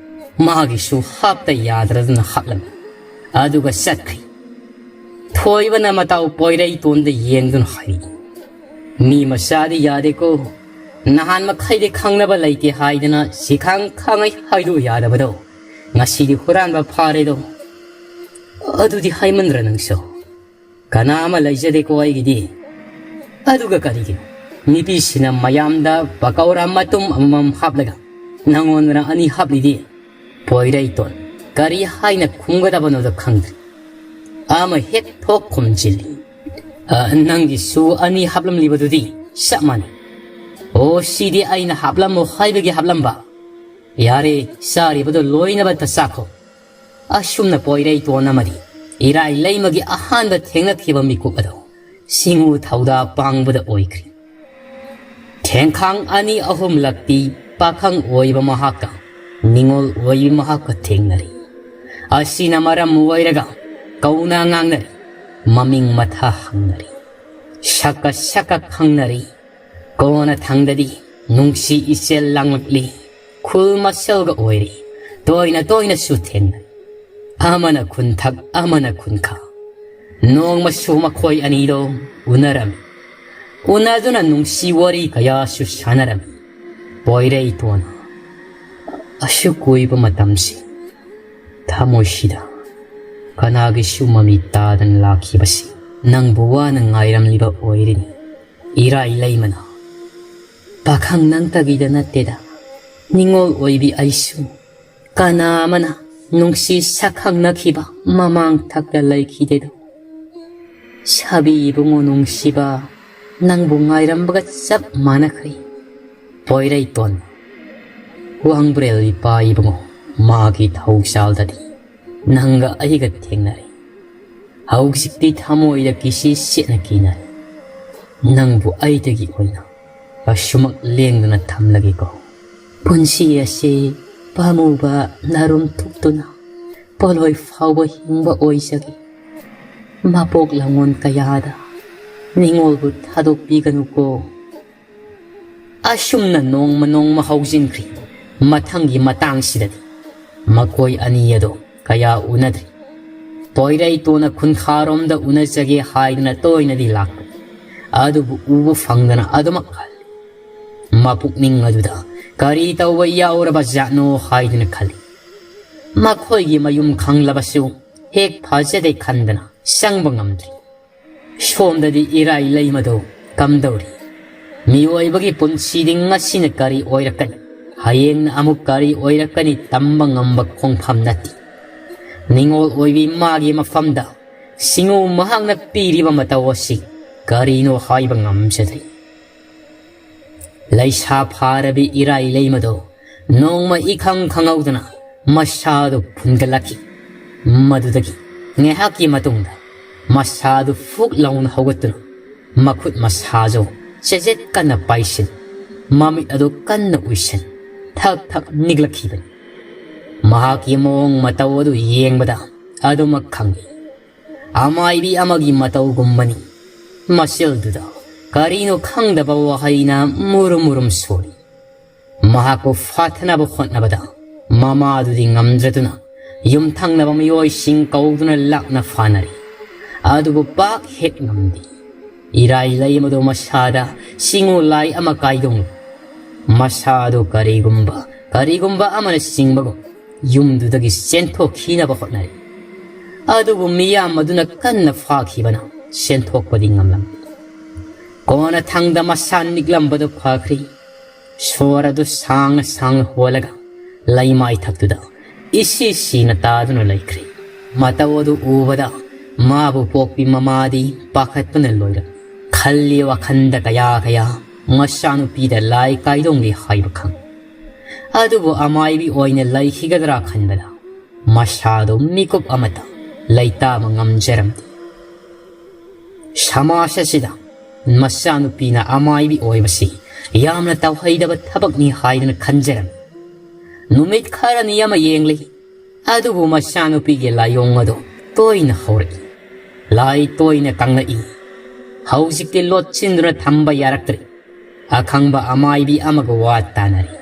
ꯃꯥꯒꯤꯁꯨ ꯍꯥꯞꯇ ꯌꯥꯗ꯭ꯔꯗꯅ ꯍꯥꯞꯂꯝꯃꯤ꯫ ꯑꯗꯨꯒ ꯆꯠꯈ꯭ꯔꯤ"꯫ ꯊꯣꯏꯕꯅ ꯃꯇꯥꯎ ꯄꯣꯏꯔꯩꯇꯣꯟꯗ ꯌꯦꯡꯗꯨꯅ ꯍꯥꯏꯔꯛꯏ, "ꯃꯤ ꯃꯆꯥꯗꯤ ꯌꯥꯗꯦꯀꯣ꯫ ꯅꯍꯥꯟ ꯃꯈꯩꯗꯤ ꯈꯪꯅꯕ ꯂꯩꯇꯦ ꯍꯥꯏꯗꯅ ꯁꯤꯈꯥꯡ ꯈꯥꯡꯉꯩ ꯍꯥꯏꯗꯣꯛ ꯌꯥꯗꯕꯗꯣ꯫ ꯉꯁꯤꯗꯤ ꯍꯨꯔꯥꯟꯕ ꯐꯥꯔꯦꯗꯣ"꯫ "ꯑꯗꯨꯗꯤ ꯍꯥꯏꯃꯟꯗ꯭ꯔ ꯅꯪꯁꯨ꯫ ꯀꯅꯥ ꯑꯃ ꯂꯩꯖꯗꯦꯀꯣ ꯑꯩꯒꯤꯗꯤ"꯫ "ꯑꯗꯨꯒ ꯀꯔꯤꯒꯤꯅꯣ ꯅꯨꯄꯤꯁꯤꯅ ꯃꯌꯥꯝꯗ ꯄꯀꯧꯔꯥ ꯃꯇꯨꯝ ꯑꯃꯃꯝ ꯍꯥꯞꯂꯒ ꯅꯪꯉꯣꯟꯗꯅ ꯑꯅꯤ ꯍꯥꯞꯂꯤꯗꯤ? ꯄꯣꯏꯔꯩꯇꯣꯟ, ꯀꯔꯤ ꯍꯥꯏꯅ ꯈꯨꯝꯒꯗꯕꯅꯣꯗ ꯈꯪꯗ꯭ꯔꯦ꯫ ꯑꯃ ꯍꯦꯛ ꯊꯣꯛ ꯈꯨꯝꯖꯤꯜꯂꯤ꯫ ꯑ, ꯅꯪꯒꯤꯁꯨ ꯑꯅꯤ ꯍꯥꯞꯂꯝꯂꯤꯕꯗꯨꯗꯤ ꯆꯞ ꯃꯥꯟꯅꯩ"꯫ "ꯑꯣ, ꯁꯤꯗꯤ ꯑꯩꯅ ꯍꯥꯞꯂꯝꯃꯣ ꯍꯥꯏꯕꯒꯤ ꯍꯥꯞꯂꯝꯕ꯫ ꯌꯥꯔꯦ, ꯆꯥꯔꯤꯕꯗꯣ ꯂꯣꯏꯅꯃꯛꯇ ꯆꯥꯈꯣ"꯫ ꯑꯁꯨꯝꯅ ꯄꯣꯏꯔꯩꯇꯣꯟ ꯑꯃꯗꯤ ꯏꯔꯥꯏ ꯂꯩꯃꯒꯤ ꯑꯍꯥꯟꯕ ꯊꯦꯡꯅꯈꯤꯕ ꯃꯤꯀꯨꯞ ꯑꯗꯨ ꯁꯤꯡꯎ ꯊꯧꯗꯥ ꯄꯥꯡꯕꯗ ꯑꯣꯏꯈ꯭ꯔꯤ꯫ ꯊꯦꯡꯈꯥꯡ ꯑꯅꯤ ꯑꯍꯨꯝꯂꯛꯇꯤ ꯄꯥꯈꯪ ꯑꯣꯏꯕ ꯃꯍꯥꯛꯀ ꯅꯤꯉꯣꯜ ꯑꯣꯏꯕ ꯃꯍꯥꯛꯀ ꯊꯦꯡꯅꯔꯤ꯫ ꯑꯁꯤꯅ ꯃꯔꯝ ꯑꯣꯏꯔꯒ ꯀꯧꯅ ꯉꯥꯡꯅꯔꯤ, ꯃꯃꯤꯡ ꯃꯊꯥ ꯍꯪꯅꯔꯤ, ꯁꯛꯀ ꯁꯛꯀ ꯈꯪꯅꯔꯤ꯫ ꯀꯣꯟꯅ ꯊꯪꯗꯗꯤ ꯅꯨꯡꯁꯤ ꯏꯆꯦꯜ ꯂꯥꯡꯂꯛꯂꯤ, ꯈꯨꯜ ꯃꯁꯦꯜꯒ ꯑꯣꯏꯔꯤ, ꯇꯣꯏꯅ ꯇꯣꯏꯅꯁꯨ ꯊꯦꯡꯅꯔꯤ꯫ ꯑꯃꯅ ꯈꯨꯟꯊꯛ, ꯑꯃꯅ ꯈꯨꯟꯈꯥ꯫ ꯅꯣꯡꯃꯁꯨ ꯃꯈꯣꯏ ꯑꯅꯤꯗꯣ ꯎꯅꯔꯝꯃꯤ꯫ ꯎꯅꯗꯨꯅ ꯅꯨꯡꯁꯤ ꯋꯥꯔꯤ ꯀꯌꯥꯁꯨ ꯁꯥꯟꯅꯔꯝꯃꯤ꯫ ꯄꯣꯏꯔꯩꯇꯣꯟ, ꯑꯁꯨꯛ ꯀꯨꯏꯕ ꯃꯇꯝꯁꯤ ꯊꯃꯣꯏꯁꯤꯗ ꯀꯅꯥꯒꯤꯁꯨ ꯃꯃꯤ ꯇꯥꯗꯅ ꯂꯥꯛꯈꯤꯕꯁꯤ ꯅꯪꯕꯨ ꯋꯥꯅ ꯉꯥꯏꯔꯝꯂꯤꯕ ꯑꯣꯏꯔꯤꯅꯤ꯫ ꯏꯔꯥꯏ ꯂꯩꯃꯅ, ꯄꯥꯈꯪ ꯅꯪꯇꯒꯤꯗ ꯅꯠꯇꯦꯗ, ꯅꯤꯡꯉꯣꯜ ꯑꯣꯏꯕꯤ ꯑꯩꯁꯨ ꯀꯅꯥ ꯑꯃꯅ ꯅꯨꯡꯁꯤ ꯁꯛꯈꯪꯅꯈꯤꯕ ꯃꯃꯥꯡ ꯊꯛꯇ ꯂꯩꯈꯤꯗꯦꯗꯣ꯫ ꯁꯥꯕꯤ ꯏꯕꯨꯡꯉꯣ ꯅꯨꯡꯁꯤꯕ, ꯅꯪꯕꯨ ꯉꯥꯏꯔꯝꯕꯒ ꯆꯞ ꯃꯥꯟꯅꯈ꯭ꯔꯦ꯫ ꯄꯣꯏꯔꯩꯇꯣꯟ, ꯋꯥꯡꯕ꯭ꯔꯦꯜ ꯏꯄꯥ ꯏꯕꯨꯡꯉꯣ, ꯃꯥꯒꯤ ꯊꯧꯖꯥꯜꯗꯗꯤ ꯅꯪꯒ ꯑꯩꯒ ꯊꯦꯡꯅꯔꯦ꯫ ꯍꯧꯖꯤꯛꯇꯤ ꯊꯃꯣꯏꯗ ꯀꯤꯁꯤ ꯁꯦꯠꯅ ꯀꯤꯅꯔꯦ꯫ ꯅꯪꯕꯨ ꯑꯩꯗꯒꯤ ꯑꯣꯏꯅ ꯀꯩꯁꯨꯃꯛ ꯂꯦꯡꯗꯅ ꯊꯝꯂꯒꯦꯀꯣ꯫ ꯄꯨꯟꯁꯤ ꯑꯁꯤ ꯄꯥꯝꯃꯨꯕ ꯅꯥꯔꯨꯝ ꯊꯨꯞꯇꯨꯅ ꯄꯣꯠꯂꯣꯏ ꯐꯥꯎꯕ ꯍꯤꯡꯕ ꯑꯣꯏꯖꯒꯦ꯫ ꯃꯄꯣꯛ ꯂꯉꯣꯟ ꯀꯌꯥꯗ ꯅꯤꯡꯉꯣꯜꯕꯨ ꯊꯥꯗꯣꯛꯄꯤꯒꯅꯨꯀꯣ꯫ ꯑꯁꯨꯝꯅ ꯅꯣꯡꯃ ꯅꯣꯡꯃ ꯍꯧꯖꯤꯟꯈ꯭ꯔꯤ꯫ ꯃꯊꯪꯒꯤ ꯃꯇꯥꯡꯁꯤꯗꯗꯤ ꯃꯈꯣꯏ ꯑꯅꯤ ꯑꯗꯣ ꯀꯌꯥ ꯎꯅꯗ꯭ꯔꯤ꯫ ꯄꯣꯏꯔꯩꯇꯣꯟꯅ ꯈꯨꯟꯈꯥꯔꯣꯝꯗ ꯎꯅꯖꯒꯦ ꯍꯥꯏꯗꯨꯅ ꯇꯣꯏꯅꯗꯤ ꯂꯥꯛꯄꯅꯤ꯫ ꯑꯗꯨꯕꯨ ꯎꯕ ꯐꯪꯗꯅ ꯑꯗꯨꯃꯛ ꯍꯜꯂꯤ꯫ ꯃꯄꯨꯛꯅꯤꯡ ꯑꯗꯨꯗ ꯀꯔꯤ ꯇꯧꯕ ꯌꯥꯎꯔꯕ ꯖꯥꯠꯅꯣ ꯍꯥꯏꯗꯨꯅ ꯈꯜꯂꯤ꯫ ꯃꯈꯣꯏꯒꯤ ꯃꯌꯨꯝ ꯈꯪꯂꯕꯁꯨ ꯍꯦꯛ ꯐꯖꯗꯦ ꯈꯟꯗꯅ ꯆꯪꯕ ꯉꯝꯗ꯭ꯔꯤ꯫ ꯁꯣꯝꯗꯗꯤ ꯏꯔꯥꯏ ꯂꯩꯃꯗꯣ ꯀꯝꯗꯧꯔꯤ? ꯃꯤꯑꯣꯏꯕꯒꯤ ꯄꯨꯟꯁꯤꯗꯤ ꯉꯁꯤꯅ ꯀꯔꯤ ꯑꯣꯏꯔꯛꯀꯅꯤ, ꯍꯌꯦꯡꯅ ꯑꯃꯨꯛ ꯀꯔꯤ ꯑꯣꯏꯔꯛꯀꯅꯤ ꯇꯝꯕ ꯉꯝꯕ ꯈꯣꯡꯐꯝ ꯅꯠꯇꯦ꯫ ꯅꯤꯡꯉꯣꯜ ꯑꯣꯏꯕꯤ ꯃꯥꯒꯤ ꯃꯐꯝꯗ ꯁꯤꯡꯉꯨ ꯃꯍꯥꯛꯅ ꯄꯤꯔꯤꯕ ꯃꯇꯧ ꯑꯁꯤ ꯀꯔꯤꯅꯣ ꯍꯥꯏꯕ ꯉꯝꯖꯗꯦ꯫ ꯂꯩꯁꯥ ꯐꯥꯔꯕꯤ ꯏꯔꯥꯏ ꯂꯩꯃꯗꯣ ꯅꯣꯡꯃ ꯏꯈꯪ ꯈꯪꯍꯧꯗꯅ ꯃꯁꯥꯗꯨ ꯐꯨꯟꯒꯠꯂꯛꯈꯤ꯫ ꯃꯗꯨꯗꯒꯤ ꯉꯥꯏꯍꯥꯛꯀꯤ ꯃꯇꯨꯡꯗ ꯃꯁꯥꯗꯨ ꯐꯨꯛ ꯂꯥꯎꯅ ꯍꯧꯒꯠꯇꯨꯅ ꯃꯈꯨꯠ ꯃꯁꯥꯁꯨ ꯆꯦꯖꯦꯠ ꯀꯟꯅ ꯄꯥꯏꯁꯤꯟ, ꯃꯃꯤꯠ ꯑꯗꯨ ꯀꯟꯅ ꯎꯏꯁꯤꯟ, ꯊꯛ ꯊꯛ ꯅꯤꯛꯂꯛꯈꯤꯕꯅꯤ꯫ ꯃꯍꯥꯛꯀꯤ ꯃꯑꯣꯡ ꯃꯇꯧ ꯑꯗꯨ ꯌꯦꯡꯕꯗ ꯑꯗꯨꯃꯛ ꯈꯪꯏ꯫ ꯑꯃꯥꯏꯕꯤ ꯑꯃꯒꯤ ꯃꯇꯧꯒꯨꯝꯕꯅꯤ꯫ ꯃꯁꯤꯜꯗꯨꯗ ꯀꯔꯤꯅꯣ ꯈꯪꯗꯕ ꯋꯥꯍꯩꯅ ꯃꯨꯔꯨꯝ ꯃꯨꯔꯨꯝ ꯁꯣꯜꯂꯤ꯫ ꯃꯍꯥꯛꯄꯨ ꯐꯥꯊꯅꯕ ꯍꯣꯠꯅꯕꯗ ꯃꯃꯥꯗꯨꯗꯤ ꯉꯝꯗ꯭ꯔꯗꯨꯅ ꯌꯨꯝꯊꯪꯅꯕ ꯃꯤꯑꯣꯏꯁꯤꯡ ꯀꯧꯗꯨꯅ ꯂꯥꯛꯅ ꯐꯥꯅꯔꯤ꯫ ꯑꯗꯨꯕꯨ ꯄꯥꯛ ꯍꯦꯛ ꯉꯝꯗꯦ꯫ ꯏꯔꯥꯏ ꯂꯩꯃꯗꯨ ꯃꯁꯥꯗ ꯆꯤꯡꯉꯨ ꯂꯥꯏ ꯑꯃ ꯀꯥꯏꯗꯣꯡꯏ꯫ ꯃꯁꯥꯗꯨ ꯀꯔꯤꯒꯨꯝꯕ, ꯀꯔꯤꯒꯨꯝꯕ ꯑꯃꯅ ꯆꯤꯡꯕꯒꯨꯝ ꯌꯨꯝꯗꯨꯗꯒꯤ ꯆꯦꯟꯊꯣꯛꯈꯤꯅꯕ ꯍꯣꯠꯅꯔꯤ꯫ ꯑꯗꯨꯕꯨ ꯃꯤꯌꯥꯝ ꯑꯗꯨꯅ ꯀꯟꯅ ꯐꯥꯈꯤꯕꯅ ꯆꯦꯟꯊꯣꯛꯄꯗꯤ ꯉꯝꯂꯝꯗꯦ꯫ ꯀꯣꯟꯅꯊꯪꯗ ꯃꯁꯥ ꯅꯤꯛꯂꯝꯕꯗꯨ ꯐꯈ꯭ꯔꯤ꯫ ꯁꯣꯔ ꯑꯗꯨ ꯁꯥꯡꯅ ꯁꯥꯡꯅ ꯍꯣꯜꯂꯒ ꯂꯩꯃꯥꯏ ꯊꯛꯇꯨꯗ ꯏꯁꯤ ꯁꯤꯅ ꯇꯥꯗꯨꯅ ꯂꯩꯈ꯭ꯔꯤ꯫ ꯃꯇꯧ ꯑꯗꯨ ꯎꯕꯗ ꯃꯥꯕꯨ ꯄꯣꯛꯄꯤ ꯃꯃꯥꯗꯤ ꯄꯥꯈꯠꯄꯅ ꯂꯣꯏꯔꯝꯃꯤ꯫ ꯈꯜꯂꯤ ꯋꯥꯈꯟꯗ ꯀꯌꯥ ꯀꯌꯥ ꯃꯆꯥꯅꯨꯄꯤꯗ ꯂꯥꯏ ꯀꯥꯏꯗꯣꯡꯂꯤ ꯍꯥꯏꯕ ꯈꯪ꯫ ꯑꯗꯨꯕꯨ ꯑꯃꯥꯏꯕꯤ ꯑꯣꯏꯅ ꯂꯩꯈꯤꯒꯗ꯭ꯔꯥ ꯈꯟꯕꯗ ꯃꯁꯥꯗꯨ ꯃꯤꯀꯨꯞ ꯑꯃꯇ ꯂꯩꯇꯥꯕ ꯉꯝꯖꯔꯝꯗꯦ꯫ ꯁꯃꯥꯖ ꯑꯁꯤꯗ ꯃꯆꯥꯅꯨꯄꯤꯅ ꯑꯃꯥꯏꯕꯤ ꯑꯣꯏꯕꯁꯤ ꯌꯥꯝꯅ ꯇꯧꯍꯩꯗꯕ ꯊꯕꯛꯅꯤ ꯍꯥꯏꯗꯨꯅ ꯈꯟꯖꯔꯝꯃꯤ꯫ ꯅꯨꯃꯤꯠ ꯈꯔꯅꯤ ꯑꯃ ꯌꯦꯡꯂꯤ꯫ ꯑꯗꯨꯕꯨ ꯃꯆꯥꯅꯨꯄꯤꯒꯤ ꯂꯥꯏꯑꯣꯡ ꯑꯗꯨ ꯇꯣꯏꯅ ꯍꯧꯔꯛꯏ꯫ ꯂꯥꯏ ꯇꯣꯏꯅ ꯀꯪꯂꯛꯏ꯫ ꯍꯧꯖꯤꯛꯇꯤ ꯂꯣꯠꯁꯤꯟꯗꯨꯅ ꯊꯝꯕ ꯌꯥꯔꯛꯇ꯭ꯔꯦ꯫ ꯑꯈꯪꯕ ꯑꯃꯥꯏꯕꯤ ꯑꯃꯒ ꯋꯥ ꯇꯥꯅꯔꯤ꯫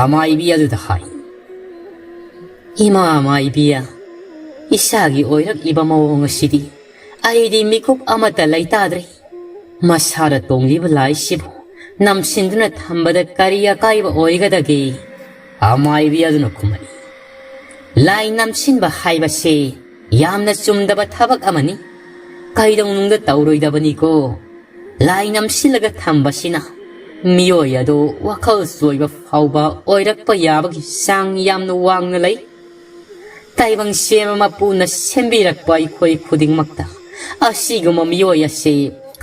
ꯑꯃꯥꯏꯕꯤ ꯑꯗꯨꯗ ꯍꯥꯏ, "ꯏꯃꯥ ꯑꯃꯥꯏꯕꯤ, ꯏꯁꯥꯒꯤ ꯑꯣꯏꯔꯛꯂꯤꯕ ꯃꯑꯣꯡ ꯑꯁꯤꯗꯤ ꯑꯩꯗꯤ ꯃꯤꯀꯨꯞ ꯑꯃꯠꯇ ꯂꯩꯇꯥꯗ꯭ꯔꯦ꯫ ꯃꯁꯥꯗ ꯇꯣꯡꯂꯤꯕ ꯂꯥꯏꯁꯤꯕꯨ ꯅꯝꯁꯤꯟꯗꯨꯅ ꯊꯝꯕꯗ ꯀꯔꯤ ꯑꯀꯥꯏꯕ ꯑꯣꯏꯒꯗꯒꯦ?" ꯑꯃꯥꯏꯕꯤ ꯑꯗꯨꯅ ꯈꯨꯝꯂꯛꯏ, "ꯂꯥꯏ ꯅꯝꯁꯤꯟꯕ ꯍꯥꯏꯕꯁꯦ ꯌꯥꯝꯅ ꯆꯨꯝꯗꯕ ꯊꯕꯛ ꯑꯃꯅꯤ꯫ ꯀꯩꯗꯧꯅꯨꯡꯗ ꯇꯧꯔꯣꯏꯗꯕꯅꯤꯀꯣ꯫ ꯂꯥꯏ ꯅꯝꯁꯤꯜꯂꯒ ꯊꯝꯕꯁꯤꯅ ꯃꯤꯑꯣꯏ ꯑꯗꯨ ꯋꯥꯈꯜ ꯆꯣꯏꯕ ꯐꯥꯎꯕ ꯑꯣꯏꯔꯛꯄ ꯌꯥꯕꯒꯤ ꯆꯥꯡ ꯌꯥꯝꯅ ꯋꯥꯡꯅ ꯂꯩ꯫ ꯇꯥꯏꯕꯪ ꯁꯦꯝꯕ ꯃꯄꯨꯅ ꯁꯦꯝꯕꯤꯔꯛꯄ ꯑꯩꯈꯣꯏ ꯈꯨꯗꯤꯡꯃꯛꯇ ꯑꯁꯤꯒꯨꯝꯕ ꯃꯤꯑꯣꯏ ꯑꯁꯤ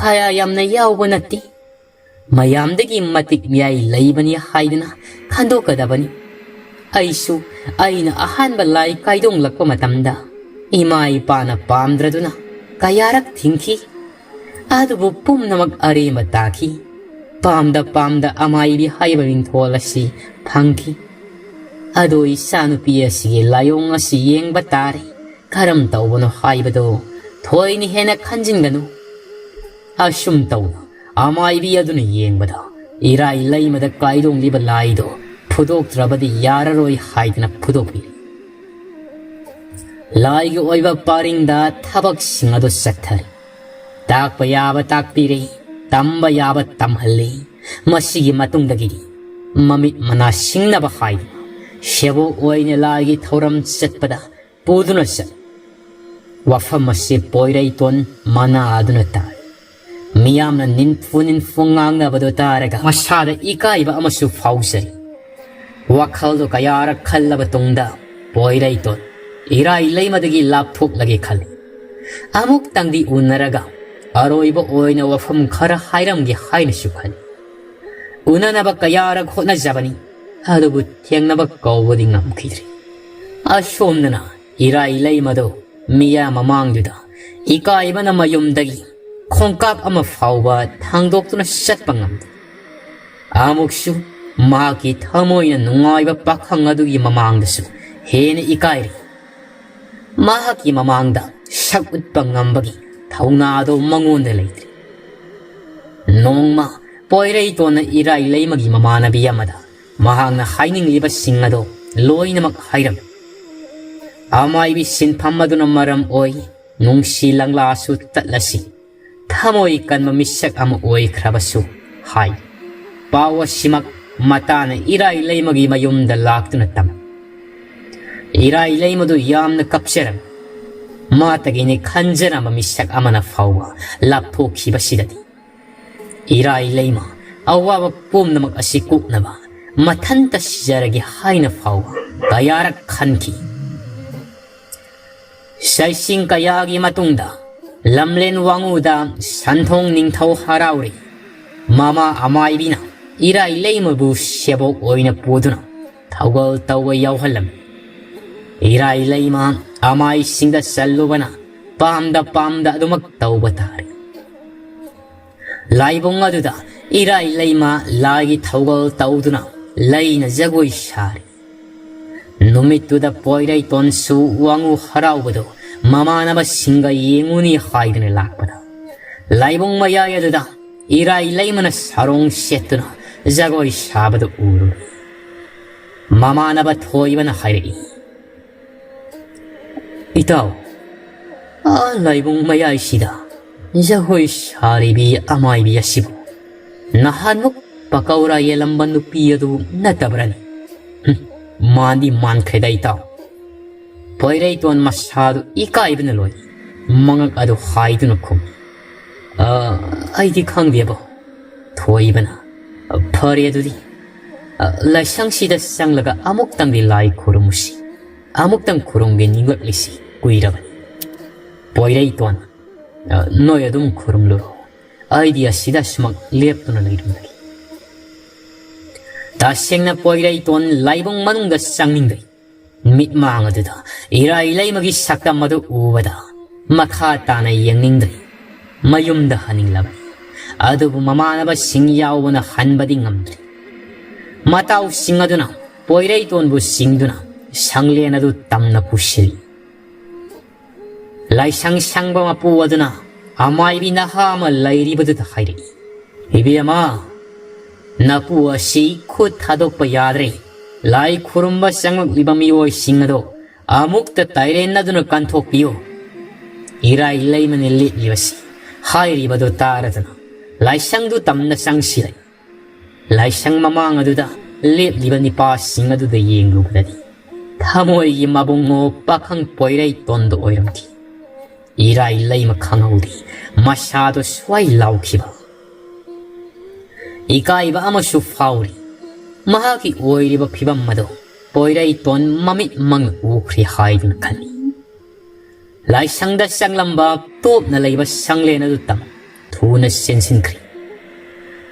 ꯀꯌꯥ ꯌꯥꯝꯅ ꯌꯥꯎꯕ ꯅꯠꯇꯦ꯫ ꯃꯌꯥꯝꯗꯒꯤ ꯃꯇꯤꯛ ꯃꯌꯥꯏ ꯂꯩꯕꯅꯤ ꯍꯥꯏꯗꯨꯅ ꯈꯟꯗꯣꯛꯀꯗꯕꯅꯤ꯫ ꯑꯩꯁꯨ ꯑꯩꯅ ꯑꯍꯥꯟꯕ ꯂꯥꯏ ꯀꯥꯏꯗꯣꯡꯂꯛꯄ ꯃꯇꯝꯗ ꯏꯃꯥ ꯏꯄꯥꯅ ꯄꯥꯝꯗ꯭ꯔꯗꯨꯅ ꯀꯌꯥꯔꯛ ꯊꯤꯡꯈꯤ꯫ ꯑꯗꯨꯕꯨ ꯄꯨꯝꯅꯃꯛ ꯑꯔꯦꯝꯕ ꯇꯥꯈꯤ꯫ ꯄꯥꯝꯗ ꯄꯥꯝꯗ ꯑꯃꯥꯏꯕꯤ ꯍꯥꯏꯕ ꯃꯤꯡꯊꯣꯜ ꯑꯁꯤ ꯐꯪꯈꯤ꯫ ꯑꯗꯣ ꯏꯆꯥꯅꯨꯄꯤ ꯑꯁꯤꯒꯤ ꯂꯥꯏꯑꯣꯡ ꯑꯁꯤ ꯌꯦꯡꯕ ꯇꯥꯔꯦ꯫ ꯀꯔꯝ ꯇꯧꯕꯅꯣ ꯍꯥꯏꯕꯗꯣ ꯊꯣꯏꯅ ꯍꯦꯟꯅ ꯈꯟꯖꯤꯟꯒꯅꯨ꯫ ꯑꯁꯨꯝ ꯇꯧꯅ ꯑꯃꯥꯏꯕꯤ ꯑꯗꯨꯅ ꯌꯦꯡꯕꯗ ꯏꯔꯥꯏ ꯂꯩꯃꯗ ꯀꯥꯏꯗꯣꯡꯂꯤꯕ ꯂꯥꯏꯗꯣ ꯐꯨꯗꯣꯛꯇ꯭ꯔꯕꯗꯤ ꯌꯥꯔꯔꯣꯏ ꯍꯥꯏꯗꯅ ꯐꯨꯗꯣꯛꯄꯤꯔꯦ꯫ ꯂꯥꯏꯒꯤ ꯑꯣꯏꯕ ꯄꯔꯤꯡꯗ ꯊꯕꯛꯁꯤꯡ ꯑꯗꯨ ꯆꯠꯊꯔꯤ꯫ ꯇꯥꯛꯄ ꯌꯥꯕ ꯇꯥꯛꯄꯤꯔꯦ, ꯇꯝꯕ ꯌꯥꯕ ꯇꯝꯍꯜꯂꯤ꯫ ꯃꯁꯤꯒꯤ ꯃꯇꯨꯡꯗꯒꯤꯗꯤ ꯃꯃꯤꯠ ꯃꯅꯥ ꯁꯤꯡꯅꯕ ꯍꯥꯏꯗꯨꯅ ꯁꯦꯕꯣꯛ ꯑꯣꯏꯅ ꯂꯥꯏꯒꯤ ꯊꯧꯔꯝ ꯆꯠꯄꯗ ꯄꯨꯗꯨꯅ ꯆꯠꯂꯤ꯫ ꯋꯥꯐꯝ ꯑꯁꯤ ꯄꯣꯏꯔꯩꯇꯣꯟ ꯃꯅꯥ ꯑꯗꯨꯅ ꯇꯥꯏ꯫ ꯃꯤꯌꯥꯝꯅ ꯅꯤꯟꯐꯨ ꯅꯤꯟꯐꯨ ꯉꯥꯡꯅꯕꯗꯨ ꯇꯥꯔꯒ ꯃꯁꯥꯗ ꯏꯀꯥꯏꯕ ꯑꯃꯁꯨ ꯐꯥꯎꯖꯔꯤ꯫ ꯋꯥꯈꯜꯗꯨ ꯀꯌꯥꯔꯛ ꯈꯜꯂꯕ ꯇꯨꯡꯗ ꯄꯣꯏꯔꯩꯇꯣꯟ ꯏꯔꯥꯏ ꯂꯩꯃꯗꯒꯤ ꯂꯥꯞꯊꯣꯛꯂꯒꯦ ꯈꯜꯂꯤ꯫ ꯑꯃꯨꯛꯇꯪꯗꯤ ꯎꯅꯔꯒ ꯑꯔꯣꯏꯕ ꯑꯣꯏꯅ ꯋꯥꯐꯝ ꯈꯔ ꯍꯥꯏꯔꯝꯒꯦ ꯍꯥꯏꯅꯁꯨ ꯈꯜꯂꯤ꯫ ꯎꯅꯅꯕ ꯀꯌꯥꯔꯛ ꯍꯣꯠꯅꯖꯕꯅꯤ, ꯑꯗꯨꯕꯨ ꯊꯦꯡꯅꯕ ꯀꯧꯕꯗꯤ ꯉꯝꯈꯤꯗ꯭ꯔꯤ꯫ ꯑꯁꯣꯝꯗꯅ ꯏꯔꯥꯏ ꯂꯩꯃꯗꯨ ꯃꯤꯌꯥꯝ ꯃꯃꯥꯡꯗꯨꯗ ꯏꯀꯥꯏꯕꯅ ꯃꯌꯨꯝꯗꯒꯤ ꯈꯣꯡꯀꯥꯞ ꯑꯃ ꯐꯥꯎꯕ ꯊꯥꯡꯗꯣꯛꯇꯨꯅ ꯆꯠꯄ ꯉꯝꯗꯦ꯫ ꯑꯃꯨꯛꯁꯨ ꯃꯍꯥꯛꯀꯤ ꯊꯃꯣꯏꯅ ꯅꯨꯡꯉꯥꯏꯕ ꯄꯥꯈꯪ ꯑꯗꯨꯒꯤ ꯃꯃꯥꯡꯗꯁꯨ ꯍꯦꯟꯅ ꯏꯀꯥꯏꯔꯤ꯫ ꯃꯍꯥꯛꯀꯤ ꯃꯃꯥꯡꯗ ꯁꯛ ꯎꯠꯄ ꯉꯝꯕꯒꯤ ꯊꯧꯅꯥꯗꯣ ꯃꯉꯣꯟꯗ ꯂꯩꯇ꯭ꯔꯤ꯫ ꯅꯣꯡꯃ ꯄꯣꯏꯔꯩꯇꯣꯟꯅ ꯏꯔꯥꯏ ꯂꯩꯃꯒꯤ ꯃꯃꯥꯟꯅꯕꯤ ꯑꯃꯗ ꯃꯍꯥꯛꯅ ꯍꯥꯏꯅꯤꯡꯂꯤꯕꯁꯤꯡ ꯑꯗꯣ ꯂꯣꯏꯅꯃꯛ ꯍꯥꯏꯔꯝꯃꯤ꯫ ꯑꯃꯥꯏꯕꯤ ꯁꯤꯟꯐꯝ ꯑꯗꯨꯅ ꯃꯔꯝ ꯑꯣꯏ ꯅꯨꯡꯁꯤ ꯂꯪꯂꯥꯁꯨ ꯇꯠꯂꯁꯤ, ꯊꯃꯣꯏ ꯀꯟꯕ ꯃꯤꯁꯛ ꯑꯃ ꯑꯣꯏꯈ꯭ꯔꯕꯁꯨ ꯍꯥꯏ꯫ ꯄꯥꯎ ꯑꯁꯤꯃꯛ ꯃꯇꯥꯅ ꯏꯔꯥꯏ ꯂꯩꯃꯒꯤ ꯃꯌꯨꯝꯗ ꯂꯥꯛꯇꯨꯅ ꯇꯝꯃꯤ꯫ ꯏꯔꯥꯏ ꯂꯩꯃꯗꯨ ꯌꯥꯝꯅ ꯀꯞꯆꯔꯝꯃꯤ꯫ ꯃꯥꯇꯒꯤꯅꯤ ꯈꯟꯖꯔꯝꯕ ꯃꯤꯁꯛ ꯑꯃꯅ ꯐꯥꯎꯕ ꯂꯥꯞꯊꯣꯛꯈꯤꯕꯁꯤꯗꯗꯤ ꯏꯔꯥꯏ ꯂꯩꯃ ꯑꯋꯥꯕ ꯄꯨꯝꯅꯃꯛ ꯑꯁꯤ ꯀꯣꯛꯅꯕ ꯃꯊꯟꯇ ꯁꯤꯖꯔꯒꯦ ꯍꯥꯏꯅ ꯐꯥꯎꯕ ꯀꯌꯥꯔꯛ ꯈꯟꯈꯤ꯫ ꯆꯩꯁꯤꯡ ꯀꯌꯥꯒꯤ ꯃꯇꯨꯡꯗ ꯂꯝꯂꯦꯟ ꯋꯥꯉꯨꯗ ꯁꯟꯊꯣꯡ ꯅꯤꯡꯊꯧ ꯍꯔꯥꯎꯔꯤ꯫ ꯃꯃꯥ ꯑꯃꯥꯏꯕꯤꯅ ꯏꯔꯥꯏ ꯂꯩꯃꯕꯨ ꯁꯦꯕꯣꯛ ꯑꯣꯏꯅ ꯄꯨꯗꯨꯅ ꯊꯧꯒꯜ ꯇꯧꯕ ꯌꯥꯎꯍꯜꯂꯝꯃꯤ꯫ ꯏꯔꯥꯏ ꯂꯩꯃ ꯑꯃꯥꯏꯁꯤꯡꯗ ꯆꯜꯂꯨꯕꯅ ꯄꯥꯝꯗ ꯄꯥꯝꯗ ꯑꯗꯨꯃꯛ ꯇꯧꯕ ꯇꯥꯔꯦ꯫ ꯂꯥꯏꯕꯨꯡ ꯑꯗꯨꯗ ꯏꯔꯥꯏ ꯂꯩꯃ ꯂꯥꯏꯒꯤ ꯊꯧꯒꯜ ꯇꯧꯗꯨꯅ ꯂꯩꯅ ꯖꯒꯣꯏ ꯁꯥꯔꯤ꯫ ꯅꯨꯃꯤꯠꯇꯨꯗ ꯄꯣꯏꯔꯩꯇꯣꯟꯁꯨ ꯋꯥꯉꯨ ꯍꯔꯥꯎꯕꯗꯨ ꯃꯃꯥꯟꯅꯕꯁꯤꯡꯒ ꯌꯦꯡꯉꯨꯅꯤ ꯍꯥꯏꯗꯨꯅ ꯂꯥꯛꯄꯗ, ꯂꯥꯏꯕꯨꯡ ꯃꯌꯥꯏ ꯑꯗꯨꯗ ꯏꯔꯥꯏ ꯂꯩꯃꯅ ꯁꯥꯔꯣꯡ ꯁꯦꯠꯇꯨꯅ ꯖꯒꯣꯏ ꯁꯥꯕꯗꯨ ꯎꯔꯨꯔꯦ꯫ ꯃꯃꯥꯟꯅꯕ ꯊꯣꯏꯕꯅ ꯍꯥꯏꯔꯛꯏ, "ꯏꯇꯥꯎ, ꯑꯥ ꯂꯥꯏꯕꯨꯡ ꯃꯌꯥꯏꯁꯤꯗ ꯖꯒꯣꯏ ꯁꯥꯔꯤꯕꯤ ꯑꯃꯥꯏꯕꯤ ꯑꯁꯤꯕꯨ ꯅꯍꯥꯟꯃꯨꯛ ꯄꯀꯧꯔꯥ ꯌꯦꯜꯂꯝꯕ ꯅꯨꯄꯤ ꯑꯗꯨ ꯅꯠꯇꯕ꯭ꯔꯅꯤ?" "ꯍꯨꯝ, ꯃꯥꯟꯗꯤ ꯃꯥꯟꯈ꯭ꯔꯦꯗ ꯏꯇꯥꯎ꯫" ꯄꯣꯏꯔꯩꯇꯣꯟ ꯃꯁꯥꯗꯨ ꯏꯀꯥꯏꯕꯅ ꯂꯣꯏ꯫ ꯃꯉꯛ ꯑꯗꯨ ꯍꯥꯏꯗꯨꯅ ꯈꯨꯝꯃꯤ, "ꯑ, ꯑꯩꯗꯤ ꯈꯪꯗꯦꯕꯣ꯫" ꯊꯣꯏꯕꯅ, "ꯐꯔꯦ ꯑꯗꯨꯗꯤ, ꯑ, ꯂꯥꯏꯁꯪꯁꯤꯗ ꯆꯪꯂꯒ ꯑꯃꯨꯛꯇꯪꯗꯤ ꯂꯥꯏ ꯈꯨꯔꯨꯝꯃꯨꯁꯤ꯫ ꯑꯃꯨꯛꯇꯪ ꯈꯨꯔꯨꯝꯒꯦ ꯅꯤꯡꯂꯛꯂꯤꯁꯤ ꯀꯨꯏꯔꯕꯅꯤ꯫" ꯄꯣꯏꯔꯩꯇꯣꯟ, "ꯑ, ꯅꯣꯏ ꯑꯗꯨꯝ ꯈꯨꯔꯨꯝꯂꯨꯔꯣ꯫ ꯑꯩꯗꯤ ꯑꯁꯤꯗ ꯁꯨꯃꯛ ꯂꯦꯞꯇꯨꯅ ꯂꯩꯔꯝꯂꯒꯦ꯫" ꯇꯁꯦꯡꯅ ꯄꯣꯏꯔꯩꯇꯣꯟ ꯂꯥꯏꯕꯨꯡ ꯃꯅꯨꯡꯗ ꯆꯪꯅꯤꯡꯗ꯭ꯔꯤ꯫ ꯃꯤꯠꯃꯥꯡ ꯑꯗꯨꯗ ꯏꯔꯥꯏ ꯂꯩꯃꯒꯤ ꯁꯛꯇꯝ ꯑꯗꯨ ꯎꯕꯗ ꯃꯈꯥ ꯇꯥꯅ ꯌꯦꯡꯅꯤꯡꯗ꯭ꯔꯤ꯫ ꯃꯌꯨꯝꯗ ꯍꯟꯅꯤꯡꯂꯕꯅꯤ꯫ ꯑꯗꯨꯕꯨ ꯃꯃꯥꯟꯅꯕꯁꯤꯡ ꯌꯥꯎꯕꯅ ꯍꯟꯕꯗꯤ ꯉꯝꯗ꯭ꯔꯤ꯫ ꯃꯇꯥꯎꯁꯤꯡ ꯑꯗꯨꯅ ꯄꯣꯏꯔꯩꯇꯣꯟꯕꯨ ꯆꯤꯡꯗꯨꯅ ꯁꯪꯂꯦꯟ ꯑꯗꯨ ꯇꯝꯅ ꯄꯨꯁꯤꯜꯂꯤ꯫ ꯂꯥꯏꯁꯪ ꯁꯪꯕ ꯃꯄꯨ ꯑꯗꯨꯅ ꯑꯃꯥꯏꯕꯤ ꯅꯍꯥ ꯑꯃ ꯂꯩꯔꯤꯕꯗꯨꯗ ꯍꯥꯏꯔꯛꯏ, "ꯏꯕꯦꯝꯃ, ꯅꯄꯨ ꯑꯁꯤ ꯈꯨꯠ ꯊꯥꯗꯣꯛꯄ ꯌꯥꯗ꯭ꯔꯦ꯫ ꯂꯥꯏ ꯈꯨꯔꯨꯝꯕ ꯆꯪꯂꯛꯂꯤꯕ ꯃꯤꯑꯣꯏꯁꯤꯡ ꯑꯗꯣ ꯑꯃꯨꯛꯇ ꯇꯥꯏꯔꯦꯟꯅꯗꯨꯅ ꯀꯟꯊꯣꯛꯄꯤꯌꯨ꯫" ꯏꯔꯥꯏ ꯂꯩꯃꯅ ꯂꯦꯞꯂꯤꯕꯁꯤ ꯍꯥꯏꯔꯤꯕꯗꯨ ꯇꯥꯔꯗꯨꯅ ꯂꯥꯏꯁꯪꯗꯨ ꯇꯝꯅ ꯆꯪꯁꯤꯜꯂꯛꯏ꯫ ꯂꯥꯏꯁꯪ ꯃꯃꯥꯡ ꯑꯗꯨꯗ ꯂꯦꯞꯂꯤꯕ ꯅꯤꯄꯥꯁꯤꯡ ꯑꯗꯨꯗ ꯌꯦꯡꯂꯨꯕꯗꯗꯤ ꯊꯃꯣꯏꯒꯤ ꯃꯕꯨꯡꯉꯣ ꯄꯥꯈꯪ ꯄꯣꯏꯔꯩꯇꯣꯟꯗꯨ ꯑꯣꯏꯔꯝꯈꯤ꯫ ꯏꯔꯥꯏ ꯂꯩꯃ ꯈꯪꯍꯧꯗꯦ ꯃꯁꯥꯗꯨ ꯁ꯭ꯋꯥꯏ ꯂꯥꯎꯈꯤꯕ꯫ ꯏꯀꯥꯏꯕ ꯑꯃꯁꯨ ꯐꯥꯎꯔꯤ꯫ ꯃꯍꯥꯛꯀꯤ ꯑꯣꯏꯔꯤꯕ ꯐꯤꯕꯝ ꯑꯗꯨ ꯄꯣꯏꯔꯩꯇꯣꯟ ꯃꯃꯤꯠ ꯃꯪꯅ ꯎꯈ꯭ꯔꯦ ꯍꯥꯏꯗꯨꯅ ꯈꯜꯂꯤ꯫ ꯂꯥꯏꯁꯪꯗ ꯆꯪꯂꯝꯕ ꯇꯣꯞꯅ ꯂꯩꯕ ꯁꯪꯂꯦꯟ ꯑꯗꯨ ꯇꯝ ꯊꯨꯅ ꯆꯦꯟꯁꯤꯟꯈ꯭ꯔꯦ꯫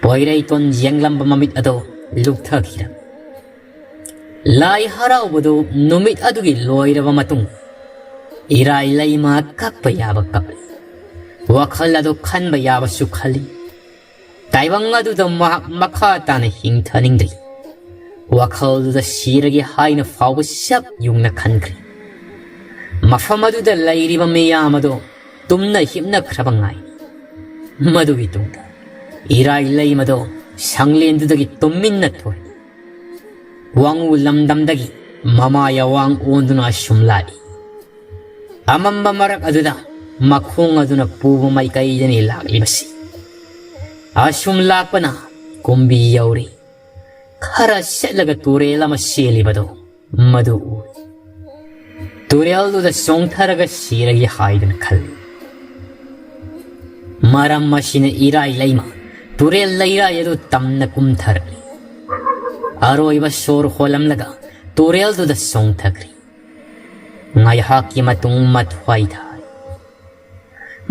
ꯄꯣꯏꯔꯩꯇꯣꯟ ꯌꯦꯡꯂꯝꯕ ꯃꯃꯤꯠ ꯑꯗꯨ ꯂꯨꯞꯊꯈꯤꯔꯝꯃꯤ꯫ ꯂꯥꯏ ꯍꯔꯥꯎꯕꯗꯨ ꯅꯨꯃꯤꯠ ꯑꯗꯨꯒꯤ ꯂꯣꯏꯔꯕ ꯃꯇꯨꯡ ꯏꯔꯥꯏ ꯂꯩꯃ ꯀꯞꯄ ꯌꯥꯕ ꯀꯞꯂꯤ꯫ ꯋꯥꯈꯜ ꯑꯗꯨ ꯈꯟꯕ ꯌꯥꯕꯁꯨ ꯈꯜꯂꯤ꯫ ꯇꯥꯏꯕꯪ ꯑꯗꯨꯗ ꯃꯍꯥꯛ ꯃꯈꯥ ꯇꯥꯅ ꯍꯤꯡꯊꯅꯤꯡꯗ꯭ꯔꯤ꯫ ꯋꯥꯈꯜꯗꯨꯗ ꯁꯤꯔꯒꯦ ꯍꯥꯏꯅ ꯐꯥꯎꯕ ꯆꯞ ꯌꯨꯡꯅ ꯈꯟꯈ꯭ꯔꯦ꯫ ꯃꯐꯝ ꯑꯗꯨꯗ ꯂꯩꯔꯤꯕ ꯃꯤꯌꯥꯝ ꯑꯗꯨ ꯇꯨꯝꯅ ꯍꯤꯞꯅꯈ꯭ꯔꯕ ꯉꯥꯏ꯫ ꯃꯗꯨꯒꯤ ꯇꯨꯡꯗ ꯏꯔꯥꯏ ꯂꯩꯃꯗꯣ ꯁꯪꯂꯦꯟꯗꯨꯗꯒꯤ ꯇꯨꯃꯤꯟꯅ ꯊꯣꯛꯏ꯫ ꯋꯥꯡꯉꯨ ꯂꯝꯗꯝꯗꯒꯤ ꯃꯃꯥꯏ ꯑꯋꯥꯡ ꯑꯣꯟꯗꯨꯅ ꯑꯁꯨꯝ ꯂꯥꯛꯏ꯫ ꯑꯃꯝꯕ ꯃꯔꯛ ꯑꯗꯨꯗ ꯃꯈꯣꯡ ꯑꯗꯨꯅ ꯄꯨꯕ ꯃꯥꯏꯀꯩꯗꯅꯤ ꯂꯥꯛꯂꯤꯕꯁꯤ꯫ ꯑꯁꯨꯝ ꯂꯥꯛꯄꯅ ꯀꯨꯝꯕꯤ ꯌꯧꯔꯤ꯫ ꯈꯔ ꯆꯠꯂꯒ ꯇꯨꯔꯦꯜ ꯑꯃ ꯆꯦꯜꯂꯤꯕꯗꯨ ꯃꯗꯨ ꯎꯏ꯫ ꯇꯨꯔꯦꯜꯗꯨꯗ ꯆꯣꯡꯊꯔꯒ ꯁꯤꯔꯒꯦ ꯍꯥꯏꯗꯨꯅ ꯈꯜꯂꯤ꯫ ꯃꯔꯝ ꯑꯁꯤꯅ ꯏꯔꯥꯏ ꯂꯩꯃ ꯇꯨꯔꯦꯜ ꯂꯩꯔꯥꯏ ꯑꯗꯨ ꯇꯝꯅ ꯀꯨꯝꯊꯔꯛꯂꯤ꯫ ꯑꯔꯣꯏꯕ ꯁꯣꯔ ꯍꯣꯜꯂꯝꯂꯒ ꯇꯨꯔꯦꯜꯗꯨꯗ ꯆꯣꯡꯊꯈ꯭ꯔꯤ꯫ ꯉꯥꯏꯍꯥꯛꯀꯤ ꯃꯇꯨꯡ ꯃꯊ꯭ꯋꯥꯏ ꯊꯥꯏ꯫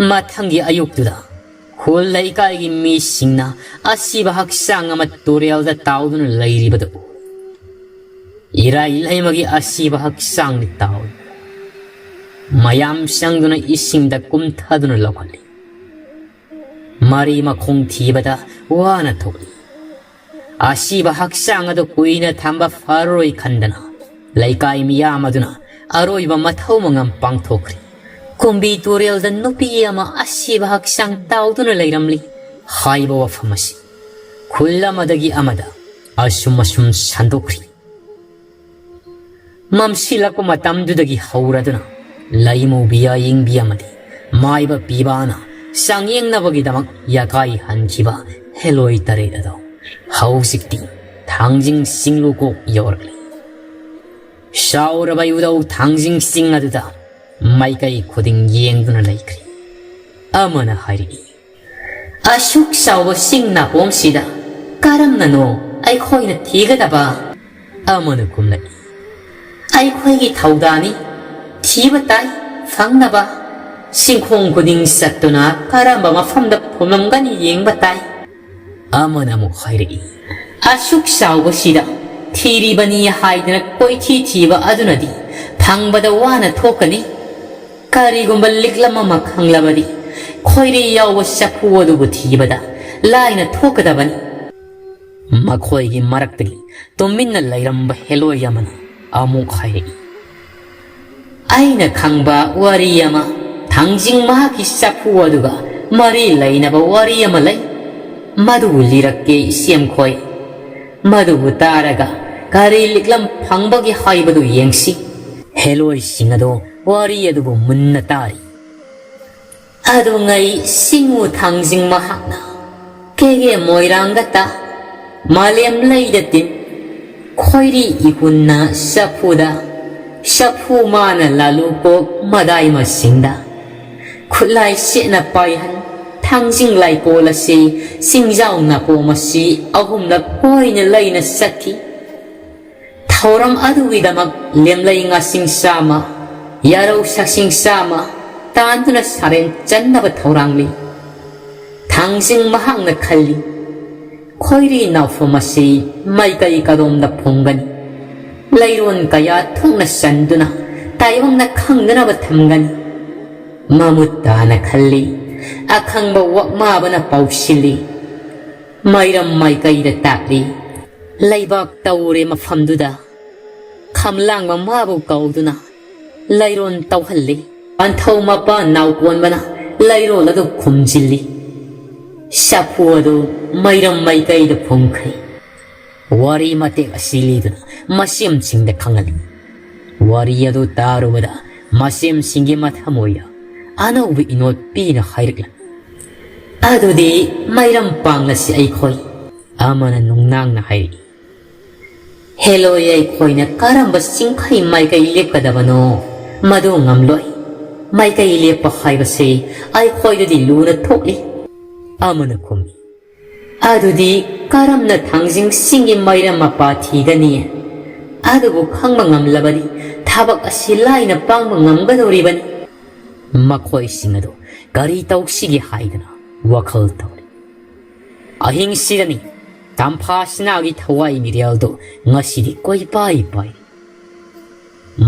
ꯃꯊꯪꯒꯤ ꯑꯌꯨꯛꯇꯨꯗ ꯈꯨꯜ ꯂꯩꯀꯥꯏꯒꯤ ꯃꯤꯁꯤꯡꯅ ꯑꯁꯤꯕ ꯍꯛꯆꯥꯡ ꯑꯃ ꯇꯨꯔꯦꯜꯗ ꯇꯥꯎꯗꯨꯅ ꯂꯩꯔꯤꯕꯗꯨ ꯎꯏ꯫ ꯏꯔꯥꯏ ꯂꯩꯃꯒꯤ ꯑꯁꯤꯕ ꯍꯛꯆꯥꯡꯗꯤ ꯇꯥꯎꯏ꯫ ꯃꯌꯥꯝ ꯆꯪꯗꯨꯅ ꯏꯁꯤꯡꯗ ꯀꯨꯝꯊꯗꯨꯅ ꯂꯧꯈꯠꯂꯤ꯫ ꯃꯔꯤ ꯃꯈꯣꯡ ꯊꯤꯕꯗ ꯋꯥꯅ ꯊꯣꯛꯂꯤ꯫ ꯑꯁꯤꯕ ꯍꯛꯆꯥꯡ ꯑꯗꯨ ꯀꯨꯏꯅ ꯊꯝꯕ ꯐꯔꯔꯣꯏ ꯈꯟꯗꯅ ꯂꯩꯀꯥꯏ ꯃꯤꯌꯥꯝ ꯑꯗꯨꯅ ꯑꯔꯣꯏꯕ ꯃꯊꯧ ꯃꯉꯝ ꯄꯥꯡꯊꯣꯛꯈ꯭ꯔꯤ꯫ ꯀꯨꯝꯕꯤ ꯇꯨꯔꯦꯜꯗ ꯅꯨꯄꯤ ꯑꯃ ꯑꯁꯤꯕ ꯍꯛꯆꯥꯡ ꯇꯥꯎꯗꯨꯅ ꯂꯩꯔꯝꯂꯤ ꯍꯥꯏꯕ ꯋꯥꯐꯝ ꯑꯁꯤ ꯈꯨꯜ ꯑꯃꯗꯒꯤ ꯑꯃꯗ ꯑꯁꯨꯝ ꯑꯁꯨꯝ ꯁꯟꯗꯣꯛꯈ꯭ꯔꯤ꯫ ꯃꯝꯁꯤꯜꯂꯛꯄ ꯃꯇꯝꯗꯨꯗꯒꯤ ꯍꯧꯔꯗꯨꯅ ꯂꯩꯃꯨꯕꯤ ꯑꯌꯤꯡꯕꯤ ꯑꯃꯗꯤ ꯃꯥꯏꯕ ꯄꯤꯕꯥꯅ ꯆꯥꯡꯌꯦꯡꯅꯕꯒꯤꯗꯃꯛ ꯌꯥꯀꯥꯏ ꯍꯟꯈꯤꯕ ꯍꯦꯂꯣꯏ ꯇꯔꯦꯠ ꯑꯗꯣ ꯍꯧꯖꯤꯛꯇꯤ ꯊꯥꯡꯖꯤꯡ ꯆꯤꯡꯂꯨ ꯀꯣꯛ ꯌꯧꯔꯛꯂꯤ꯫ ꯆꯥꯎꯔꯕ ꯏꯕꯨꯙꯧ ꯊꯥꯡꯖꯤꯡ ꯆꯤꯡ ꯑꯗꯨꯗ ꯃꯥꯏꯀꯩ ꯈꯨꯗꯤꯡ ꯌꯦꯡꯗꯨꯅ ꯂꯩꯈ꯭ꯔꯤ꯫ ꯑꯃꯅ ꯍꯥꯏꯔꯛꯏ, "ꯑꯁꯨꯛ ꯆꯥꯎꯕ ꯆꯤꯡ ꯅꯥꯄꯣꯝꯁꯤꯗ ꯀꯔꯝꯅꯅꯣ ꯑꯩꯈꯣꯏꯅ ꯊꯤꯒꯗꯕ?" ꯑꯃꯅ ꯈꯨꯝꯂꯛꯏ, "ꯑꯩꯈꯣꯏꯒꯤ ꯊꯧꯗꯥꯡꯅꯤ ꯊꯤꯕ ꯇꯥꯏ ꯐꯪꯅꯕ꯫ ꯆꯤꯡꯈꯣꯡ ꯈꯨꯗꯤꯡ ꯆꯠꯇꯨꯅ ꯀꯔꯝꯕ ꯃꯐꯝꯗ ꯐꯨꯝꯂꯝꯒꯅꯤ ꯌꯦꯡꯕ ꯇꯥꯏ꯫" ꯑꯃꯅ ꯑꯃꯨꯛ ꯍꯥꯏꯔꯛꯏ, "ꯑꯁꯨꯛ ꯆꯥꯎꯕꯁꯤꯗ ꯊꯤꯔꯤꯕꯅꯤ ꯍꯥꯏꯗꯅ ꯀꯣꯏꯊꯤ ꯊꯤꯕ ꯑꯗꯨꯅꯗꯤ ꯐꯪꯕꯗ ꯋꯥꯅ ꯊꯣꯛꯀꯅꯤ꯫ ꯀꯔꯤꯒꯨꯝꯕ ꯂꯤꯛꯂꯝ ꯑꯃ ꯈꯪꯂꯕꯗꯤ ꯈꯣꯏꯔꯤ ꯌꯥꯎꯕ ꯆꯐꯨ ꯑꯗꯨꯕꯨ ꯊꯤꯕꯗ ꯂꯥꯏꯅ ꯊꯣꯛꯀꯗꯕꯅꯤ꯫" ꯃꯈꯣꯏꯒꯤ ꯃꯔꯛꯇꯒꯤ ꯇꯨꯃꯤꯟꯅ ꯂꯩꯔꯝꯕ ꯍꯦꯂꯣꯏ ꯑꯃꯅ ꯑꯃꯨꯛ ꯍꯥꯏꯔꯛꯏ, "ꯑꯩꯅ ꯈꯪꯕ ꯋꯥꯔꯤ ꯑꯃ, ꯊꯥꯡꯖꯤꯡ ꯃꯍꯥꯛꯀꯤ ꯆꯐꯨ ꯑꯗꯨꯒ ꯃꯔꯤ ꯂꯩꯅꯕ ꯋꯥꯔꯤ ꯑꯃ ꯂꯩ꯫ ꯃꯗꯨꯕꯨ ꯂꯤꯔꯛꯀꯦ ꯏꯆꯦꯝꯈꯣꯏ꯫ ꯃꯗꯨꯕꯨ ꯇꯥꯔꯒ ꯀꯔꯤ ꯂꯤꯛꯂꯝ ꯐꯪꯕꯒꯦ ꯍꯥꯏꯕꯗꯨ ꯌꯦꯡꯁꯤ꯫" ꯍꯦꯂꯣꯏꯁꯤꯡ ꯑꯗꯨ ꯋꯥꯔꯤ ꯑꯗꯨꯕꯨ ꯃꯨꯟꯅ ꯇꯥꯔꯤ꯫ ꯑꯗꯨꯉꯩ ꯁꯤꯡꯉꯨ ꯊꯥꯡꯖꯤꯡ ꯃꯍꯥꯛꯅ ꯀꯦꯒꯦ ꯃꯣꯏꯔꯥꯡꯗ ꯇꯥ, ꯃꯥꯂꯦꯝ ꯂꯩꯗ ꯇꯤꯟ, ꯈꯣꯏꯔꯤ ꯏꯍꯨꯟꯅ ꯆꯐꯨꯗ, ꯆꯐꯨ ꯃꯥꯅ ꯂꯥꯂꯨ ꯀꯣꯛ ꯃꯗꯥꯏ ꯃꯁꯤꯡꯗ, ꯈꯨꯠꯂꯥꯏ ꯁꯦꯠꯅ ꯄꯥꯏꯍꯟ ꯊꯥꯡꯖꯤꯡ ꯂꯥꯏꯀꯣꯜ ꯑꯁꯤ ꯆꯤꯡꯖꯥꯎ ꯅꯥꯄꯣꯝ ꯑꯁꯤ ꯑꯍꯨꯝꯂꯛ ꯀꯣꯏꯅ ꯂꯩꯅ ꯆꯠꯈꯤ꯫ ꯊꯧꯔꯝ ꯑꯗꯨꯒꯤꯗꯃꯛ ꯂꯦꯝꯂꯩ ꯉꯥꯁꯤꯡ ꯆꯥꯝꯃ, ꯌꯥꯔꯧ ꯁꯛꯁꯤꯡ ꯆꯥꯝꯃ ꯇꯥꯟꯗꯨꯅ ꯁꯥꯔꯦꯟ ꯆꯟꯅꯕ ꯊꯧꯔꯥꯡꯂꯤ꯫ ꯊꯥꯡꯖꯤꯡ ꯃꯍꯥꯛꯅ ꯈꯜꯂꯤ, ꯈꯣꯏꯔꯤ ꯅꯥꯎꯐꯝ ꯑꯁꯤ ꯃꯥꯏꯀꯩ ꯀꯗꯣꯝꯗ ꯐꯣꯡꯒꯅꯤ? ꯂꯩꯔꯣꯟ ꯀꯌꯥ ꯊꯣꯛꯅ ꯆꯟꯗꯨꯅ ꯇꯥꯏꯕꯪꯅ ꯈꯪꯗꯅꯕ ꯊꯝꯒꯅꯤ꯫ ꯃꯃꯨꯠ ꯇꯥꯅ ꯈꯜꯂꯤ꯫ ꯑꯈꯪꯕ ꯋꯥꯛꯃꯥꯕꯅ ꯄꯥꯎꯁꯤꯜꯂꯤ꯫ ꯃꯩꯔꯝ ꯃꯥꯏꯀꯩꯗ ꯇꯥꯛꯂꯤ꯫ ꯂꯩꯕꯥꯛ ꯇꯧꯔꯦ ꯃꯐꯝꯗꯨꯗ꯫ ꯈꯝꯂꯥꯡꯕ ꯃꯥꯕꯨ ꯀꯧꯗꯨꯅ ꯂꯩꯔꯣꯟ ꯇꯧꯍꯜꯂꯤ꯫ ꯄꯟꯊꯧ ꯃꯄꯥ ꯅꯥꯎꯀꯣꯟꯕꯅ ꯂꯩꯔꯣꯜ ꯑꯗꯨ ꯈꯨꯝꯖꯤꯜꯂꯤ꯫ ꯆꯐꯨ ꯑꯗꯨ ꯃꯩꯔꯝ ꯃꯥꯏꯀꯩꯗ ꯐꯨꯝꯈ꯭ꯔꯦ꯫ ꯋꯥꯔꯤ ꯃꯇꯦꯛ ꯑꯁꯤ ꯂꯤꯗꯨꯅ ꯃꯁꯦꯝꯁꯤꯡꯗ ꯈꯪꯍꯜꯂꯤ꯫ ꯋꯥꯔꯤ ꯑꯗꯨ ꯇꯥꯔꯨꯕꯗ ꯃꯁꯦꯝꯁꯤꯡꯒꯤ ꯃꯊꯃꯣꯏꯗ ꯑꯅꯧꯕ ꯏꯅꯣꯠꯄꯤꯅ ꯍꯥꯏꯔꯛꯂꯝꯃꯤ꯫ "ꯑꯗꯨꯗꯤ ꯃꯩꯔꯝ ꯄꯥꯡꯂꯁꯤ ꯑꯩꯈꯣꯏ꯫" ꯑꯃꯅ ꯅꯨꯡꯅꯥꯡꯅ ꯍꯥꯏꯔꯛꯏ꯫ "ꯍꯦꯂꯣꯏ, ꯑꯩꯈꯣꯏꯅ ꯀꯔꯝꯕ ꯆꯤꯡꯈꯩ ꯃꯥꯏꯀꯩ ꯂꯦꯞꯀꯗꯕꯅꯣ, ꯃꯗꯨ ꯉꯝꯂꯣꯏ꯫ ꯃꯥꯏꯀꯩ ꯂꯦꯞꯄ ꯍꯥꯏꯕꯁꯤ ꯑꯩꯈꯣꯏꯗꯗꯤ ꯂꯨꯅ ꯊꯣꯛꯂꯤ꯫" ꯑꯃꯅ ꯈꯨꯝꯃꯤ꯫ "ꯑꯗꯨꯗꯤ ꯀꯔꯝꯅ ꯊꯥꯡꯖꯤꯡꯁꯤꯡꯒꯤ ꯃꯩꯔꯝ ꯃꯄꯥ ꯊꯤꯒꯅꯤ? ꯑꯗꯨꯕꯨ ꯈꯪꯕ ꯉꯝꯂꯕꯗꯤ ꯊꯕꯛ ꯑꯁꯤ ꯂꯥꯏꯅ ꯄꯥꯡꯕ ꯉꯝꯒꯗꯧꯔꯤꯕꯅꯤ꯫" ꯃꯈꯣꯏꯁꯤꯡ ꯑꯗꯨ ꯀꯔꯤ ꯇꯧꯁꯤꯒꯦ ꯍꯥꯏꯗꯅ ꯋꯥꯈꯜ ꯇꯧꯔꯤ꯫ ꯑꯍꯤꯡꯁꯤꯗꯅꯤ ꯇꯝꯐꯥ ꯁꯅꯥꯒꯤ ꯊꯋꯥꯏ ꯃꯤꯔꯦꯜꯗꯨ ꯉꯁꯤꯗꯤ ꯀꯣꯏꯄꯥꯏ ꯄꯥꯏ꯫